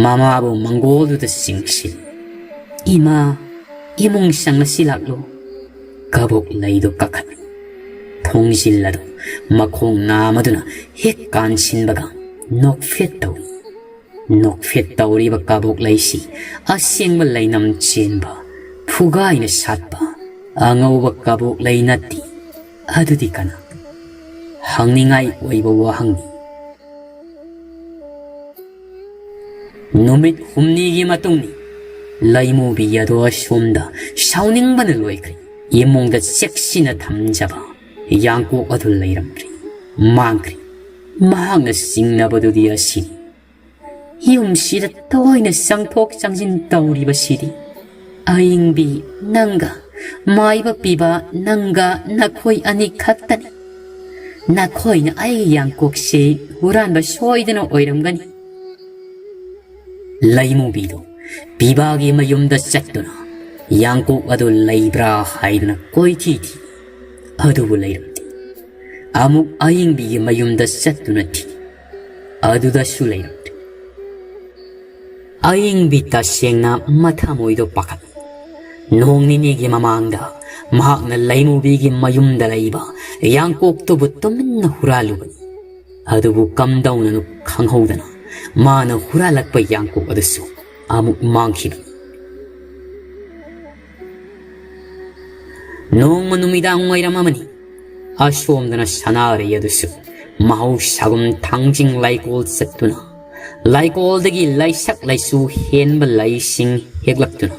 ꯃꯃꯥꯕꯨ ꯃꯪꯒꯣꯜꯗꯨꯗ ꯆꯤꯡꯁꯤꯜꯂꯤ꯫ "ꯏꯃꯥ, ꯏꯃꯨꯡ ꯆꯪꯂꯁꯤ ꯂꯥꯛꯂꯣ꯫" ꯀꯕꯣꯛ ꯂꯩꯗꯨ ꯀꯥꯈꯠꯂꯤ꯫ ꯊꯣꯡꯖꯤꯜ ꯑꯗꯨ ꯃꯈꯣꯡ ꯅꯥꯝꯃꯗꯨꯅ ꯍꯦꯛ ꯀꯥꯟꯁꯤꯟꯕꯒ ꯅꯣꯛꯐꯦꯠ ꯇꯧꯏ꯫ ꯅꯣꯛꯐꯦꯠ ꯇꯧꯔꯤꯕ ꯀꯕꯣꯛ ꯂꯩꯁꯤ ꯑꯁꯦꯡꯕ ꯂꯩꯅꯝ ꯆꯦꯟꯕ, ꯐꯨꯒꯥꯏꯅ ꯁꯥꯠꯄ ꯑꯉꯧꯕ ꯀꯕꯣꯛ ꯂꯩ ꯅꯠꯇꯦ꯫ ꯑꯗꯨꯗꯤ ꯀꯅꯥ? ꯍꯪꯅꯤꯡꯉꯥꯏ ꯑꯣꯏꯕ ꯋꯥꯍꯪꯅꯤ꯫ ꯅꯨꯃꯤꯠ ꯍꯨꯝꯅꯤꯒꯤ ꯃꯇꯨꯡꯅꯤ꯫ ꯂꯩꯃꯨꯕꯤ ꯑꯗꯣ ꯑꯁꯣꯝꯗ ꯁꯥꯎꯅꯤꯡꯕꯅ ꯂꯣꯏꯈ꯭ꯔꯦ꯫ ꯏꯃꯨꯡꯗ ꯆꯦꯛꯁꯤꯟꯅ ꯊꯝꯖꯕ ꯌꯥꯡꯀꯣꯛ ꯑꯗꯨ ꯂꯩꯔꯝꯗ꯭ꯔꯦ꯫ ꯃꯥꯡꯈ꯭ꯔꯦ꯫ ꯃꯍꯥꯛꯅ ꯆꯤꯡꯅꯕꯗꯨꯗꯤ ꯑꯁꯤꯅꯤ꯫ ꯌꯨꯝꯁꯤꯗ ꯇꯣꯏꯅ ꯆꯪꯊꯣꯛ ꯆꯪꯁꯤꯟ ꯇꯧꯔꯤꯕꯁꯤꯗꯤ ꯑꯌꯤꯡꯕꯤ ꯅꯪꯒ ꯃꯥꯏꯕ ꯄꯤꯕ ꯅꯪꯒ ꯅꯈꯣꯏ ꯑꯅꯤ ꯈꯛꯇꯅꯤ꯫ ꯅꯈꯣꯏꯅ ꯑꯩ ꯌꯥꯡꯀꯣꯛꯁꯦ ꯍꯨꯔꯥꯟꯕ ꯁꯣꯏꯗꯅ ꯑꯣꯏꯔꯝꯒꯅꯤ꯫ ꯂꯩꯃꯨꯕꯤꯗꯨ ꯄꯤꯕꯥꯒꯤ ꯃꯌꯨꯝꯗ ꯆꯠꯇꯨꯅ ꯌꯥꯡꯀꯣꯛ ꯑꯗꯨ ꯂꯩꯕ꯭ꯔꯥ ꯍꯥꯏꯗꯨꯅ ꯀꯣꯏꯊꯤ ꯊꯤ, ꯑꯗꯨꯕꯨ ꯂꯩꯔꯝꯗꯦ꯫ ꯑꯃꯨꯛ ꯑꯌꯤꯡꯕꯤꯒꯤ ꯃꯌꯨꯝꯗ ꯆꯠꯇꯨꯅ ꯊꯤ, ꯑꯗꯨꯗꯁꯨ ꯂꯩꯔꯝꯗꯦ꯫ ꯑꯌꯤꯡꯕꯤ ꯇꯁꯦꯡꯅ ꯃꯊꯃꯣꯏꯗꯣ ꯄꯥꯈꯠꯂꯤ꯫ ꯅꯣꯡ ꯅꯤꯅꯤꯒꯤ ꯃꯃꯥꯡꯗ ꯃꯍꯥꯛꯅ ꯂꯩꯃꯨꯕꯤꯒꯤ ꯃꯌꯨꯝꯗ ꯂꯩꯕ ꯌꯥꯡꯀꯣꯛꯇꯨꯕꯨ ꯇꯨꯃꯤꯟꯅ ꯍꯨꯔꯥꯜꯂꯨꯕꯅꯤ꯫ ꯑꯗꯨꯕꯨ ꯀꯝꯗꯧꯅꯅꯣ ꯈꯪꯍꯧꯗꯅ ꯃꯥꯅ ꯍꯨꯔꯥꯜꯂꯛꯄ ꯌꯥꯡꯀꯣꯛ ꯑꯗꯨꯁꯨ ꯑꯃꯨꯛ ꯃꯥꯡꯈꯤꯕꯅꯤ꯫ ꯅꯣꯡꯃ ꯅꯨꯃꯤꯗꯥꯡ ꯋꯥꯏꯔꯝ ꯑꯃꯅꯤ꯫ ꯑꯁꯣꯝꯗꯅ ꯁꯅꯥꯔꯩ ꯑꯗꯨꯁꯨ ꯃꯍꯧꯁꯥꯒꯨꯝ ꯊꯥꯡꯖꯤꯡ ꯂꯩꯀꯣꯜ ꯆꯠꯇꯨꯅ ꯂꯩꯀꯣꯜꯗꯒꯤ ꯂꯩꯁꯛ ꯂꯩꯆꯨ ꯍꯦꯟꯕ ꯂꯩꯁꯤꯡ ꯍꯦꯛꯂꯛꯇꯨꯅ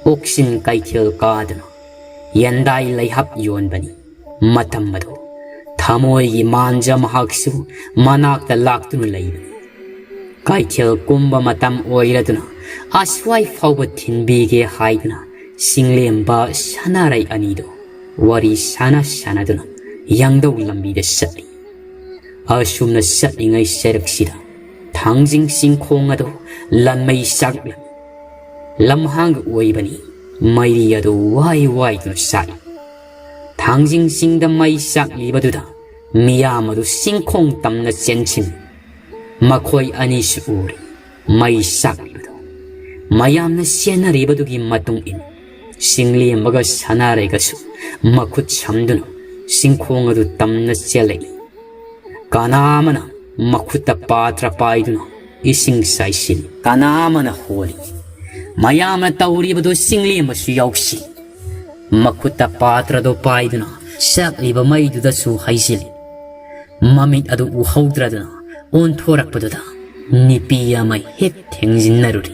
ꯑꯣꯛꯁꯤꯟ ꯀꯩꯊꯦꯜ ꯀꯥꯗꯨꯅ ꯌꯦꯟꯗꯥꯏ ꯂꯩꯍꯥꯞ ꯌꯣꯟꯕꯅꯤ꯫ ꯃꯇꯝ ꯑꯗꯨ ꯊꯃꯣꯏꯒꯤ ꯃꯥꯟꯖ ꯃꯍꯥꯛꯁꯨ ꯃꯅꯥꯛꯇ ꯂꯥꯛꯇꯨꯅ ꯂꯩꯕꯅꯤ꯫ ꯀꯩꯊꯦꯜ ꯀꯨꯝꯕ ꯃꯇꯝ ꯑꯣꯏꯔꯗꯨꯅ ꯑꯁ꯭ꯋꯥꯏ ꯐꯥꯎꯕ ꯊꯤꯟꯕꯤꯒꯦ ꯍꯥꯏꯗꯨꯅ ꯆꯤꯡꯂꯦꯝꯕ ꯁꯅꯥꯔꯩ ꯑꯅꯤꯗꯨ ꯋꯥꯔꯤ ꯁꯥꯟꯅ ꯁꯥꯟꯅꯗꯨꯅ ꯌꯥꯡꯗꯧ ꯂꯝꯕꯤꯗ ꯆꯠꯂꯤ꯫ ꯑꯁꯨꯝꯅ ꯆꯠꯂꯤꯉꯩ ꯁꯔꯛꯁꯤꯗ ꯊꯥꯡꯖꯤꯡ ꯆꯤꯡꯈꯣꯡ ꯑꯗꯨ ꯂꯟꯃꯩ ꯆꯥꯛꯂꯝꯃꯤ꯫ ꯂꯝꯍꯥꯡꯒ ꯑꯣꯏꯕꯅꯤ꯫ ꯃꯩꯔꯤ ꯑꯗꯨ ꯋꯥꯏ ꯋꯥꯏꯗꯨꯅ ꯆꯥꯛꯏ꯫ ꯊꯥꯡꯖꯤꯡ ꯆꯤꯡꯗ ꯃꯩ ꯆꯥꯛꯂꯤꯕꯗꯨꯗ ꯃꯤꯌꯥꯝ ꯑꯗꯨ ꯆꯤꯡꯈꯣꯡ ꯇꯝꯅ ꯆꯦꯟꯁꯤꯟ꯫ ꯃꯈꯣꯏ ꯑꯅꯤꯁꯨ ꯎꯔꯦ꯫ ꯃꯩ ꯆꯥꯛꯂꯤꯕꯗꯨ ꯃꯌꯥꯝꯅ ꯆꯦꯟꯅꯔꯤꯕꯗꯨꯒꯤ ꯃꯇꯨꯡ ꯏꯟꯅ ꯆꯤꯡꯂꯦꯝꯕꯒ ꯁꯅꯥꯔꯩꯒꯁꯨ ꯃꯈꯨꯠ ꯁꯝꯗꯨꯅ ꯆꯤꯡꯈꯣꯡ ꯑꯗꯨ ꯇꯝꯅ ꯆꯦꯜꯂꯛꯏ꯫ ꯀꯅꯥ ꯑꯃꯅ ꯃꯈꯨꯠꯇ ꯄꯥꯇ꯭ꯔ ꯄꯥꯏꯗꯨꯅ ꯏꯁꯤꯡ ꯆꯥꯏꯁꯤꯜꯂꯤ, ꯀꯅꯥ ꯑꯃꯅ ꯍꯣꯜꯂꯤ꯫ ꯃꯌꯥꯝꯅ ꯇꯧꯔꯤꯕꯗꯨ ꯆꯤꯡꯂꯦꯝꯕꯁꯨ ꯌꯥꯎꯁꯤ꯫ ꯃꯈꯨꯠꯇ ꯄꯥꯇ꯭ꯔꯗꯨ ꯄꯥꯏꯗꯨꯅ ꯆꯥꯛꯂꯤꯕ ꯃꯩꯗꯨꯗꯁꯨ ꯍꯩꯖꯤꯜꯂꯤ꯫ ꯃꯃꯤꯠ ꯑꯗꯨ ꯎꯍꯧꯗ꯭ꯔꯗꯨꯅ ꯑꯣꯟꯊꯣꯔꯛꯄꯗꯨꯗ ꯅꯨꯄꯤ ꯑꯃ ꯍꯦꯛ ꯊꯦꯡꯖꯤꯟꯅꯔꯨꯔꯤ꯫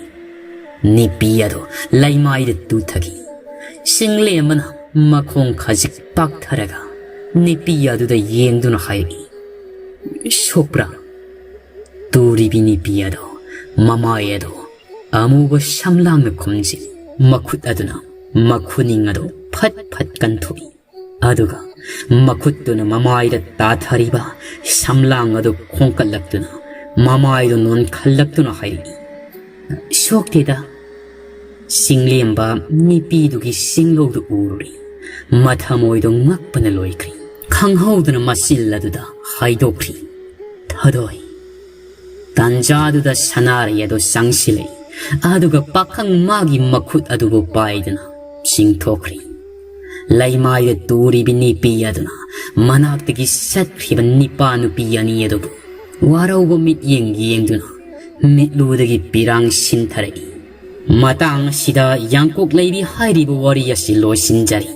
ꯅꯨꯄꯤ ꯑꯗꯨ ꯂꯩꯃꯥꯏꯗ ꯇꯨꯊꯈꯤ꯫ ꯆꯤꯡꯂꯦꯝꯕꯅ ꯃꯈꯣꯡ ꯈꯖꯤꯛ ꯄꯥꯛꯊꯔꯒ ꯅꯨꯄꯤ ꯑꯗꯨꯗ ꯌꯦꯡꯗꯨꯅ ꯍꯥꯏꯔꯛꯏ, "ꯁꯣꯛꯄ꯭ꯔꯥ?" ꯇꯨꯔꯤꯕꯤ ꯅꯨꯄꯤ ꯑꯗꯨ ꯃꯃꯥꯏ ꯑꯗꯨ ꯑꯃꯨꯕ ꯁꯝꯂꯥꯡꯅ ꯈꯨꯝꯖꯤꯜꯂꯤ꯫ ꯃꯈꯨꯠ ꯑꯗꯨꯅ ꯃꯈꯨꯅꯤꯡ ꯑꯗꯨ ꯐꯠ ꯐꯠ ꯀꯟꯊꯣꯛꯏ꯫ ꯑꯗꯨꯒ ꯃꯈꯨꯠꯇꯨꯅ ꯃꯃꯥꯏꯗ ꯇꯥꯊꯔꯤꯕ ꯁꯝꯂꯥꯡ ꯑꯗꯨ ꯈꯣꯡꯀꯠꯂꯛꯇꯨꯅ ꯃꯃꯥꯏꯗꯨ ꯅꯣꯟꯈꯠꯂꯛꯇꯨꯅ ꯍꯥꯏꯔꯛꯏ, "ꯁꯣꯛꯇꯦꯗ꯫" ꯆꯤꯡꯂꯦꯝꯕ ꯅꯨꯄꯤꯗꯨꯒꯤ ꯆꯤꯡꯂꯧꯗꯨ ꯎꯔꯨꯔꯦ꯫ ꯃꯊꯃꯣꯏꯗꯨ ꯉꯛꯄꯅ ꯂꯣꯏꯈ꯭ꯔꯦ꯫ ꯈꯪꯍꯧꯗꯅ ꯃꯆꯤꯜ ꯑꯗꯨꯗ ꯍꯥꯏꯗꯣꯛꯈ꯭ꯔꯦ꯫ ꯊꯥꯗꯣꯏ꯫ ꯇꯥꯟꯖꯥꯗꯨꯗ ꯁꯅꯥꯔꯩ ꯑꯗꯨ ꯆꯪꯁꯤꯜꯂꯛꯏ꯫ ꯑꯗꯨꯒ ꯄꯥꯈꯪ ꯃꯥꯒꯤ ꯃꯈꯨꯠ ꯑꯗꯨꯕꯨ ꯄꯥꯏꯗꯨꯅ ꯆꯤꯡꯊꯣꯛꯈ꯭ꯔꯦ꯫ ꯂꯩꯃꯥꯏꯗ ꯇꯨꯔꯤꯕꯤ ꯅꯨꯄꯤ ꯑꯗꯨꯅ ꯃꯅꯥꯛꯇꯒꯤ ꯆꯠꯈ꯭ꯔꯤꯕ ꯅꯤꯄꯥ ꯅꯨꯄꯤ ꯑꯅꯤ ꯑꯗꯨꯕꯨ ꯋꯥꯔꯧꯕ ꯃꯤꯠꯌꯦꯡ ꯌꯦꯡꯗꯨꯅ ꯃꯤꯠꯂꯨꯗꯒꯤ ꯄꯤꯔꯥꯡ ꯁꯤꯟꯊꯔꯛꯏ꯫ ꯃꯇꯥꯡ ꯑꯁꯤꯗ ꯌꯥꯡꯀꯣꯛ ꯂꯩꯕꯤ ꯍꯥꯏꯔꯤꯕ ꯋꯥꯔꯤ ꯑꯁꯤ ꯂꯣꯏꯁꯤꯟꯖꯔꯤ꯫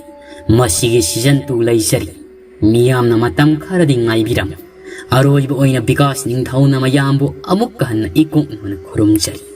ꯃꯁꯤꯒꯤ season two ꯂꯩꯖꯔꯤ꯫ ꯃꯤꯌꯥꯝꯅ ꯃꯇꯝ ꯈꯔꯗꯤ ꯉꯥꯏꯕꯤꯔꯝꯃꯨ꯫ ꯑꯔꯣꯏꯕ ꯑꯣꯏꯅ ꯕꯤꯀꯥꯁ ꯅꯤꯡꯊꯧꯅ ꯃꯌꯥꯝꯕꯨ ꯑꯃꯨꯛꯀ ꯍꯟꯅ ꯏꯀꯣꯛ ꯅꯧꯅ ꯈꯨꯔꯨꯝꯖꯔꯤ꯫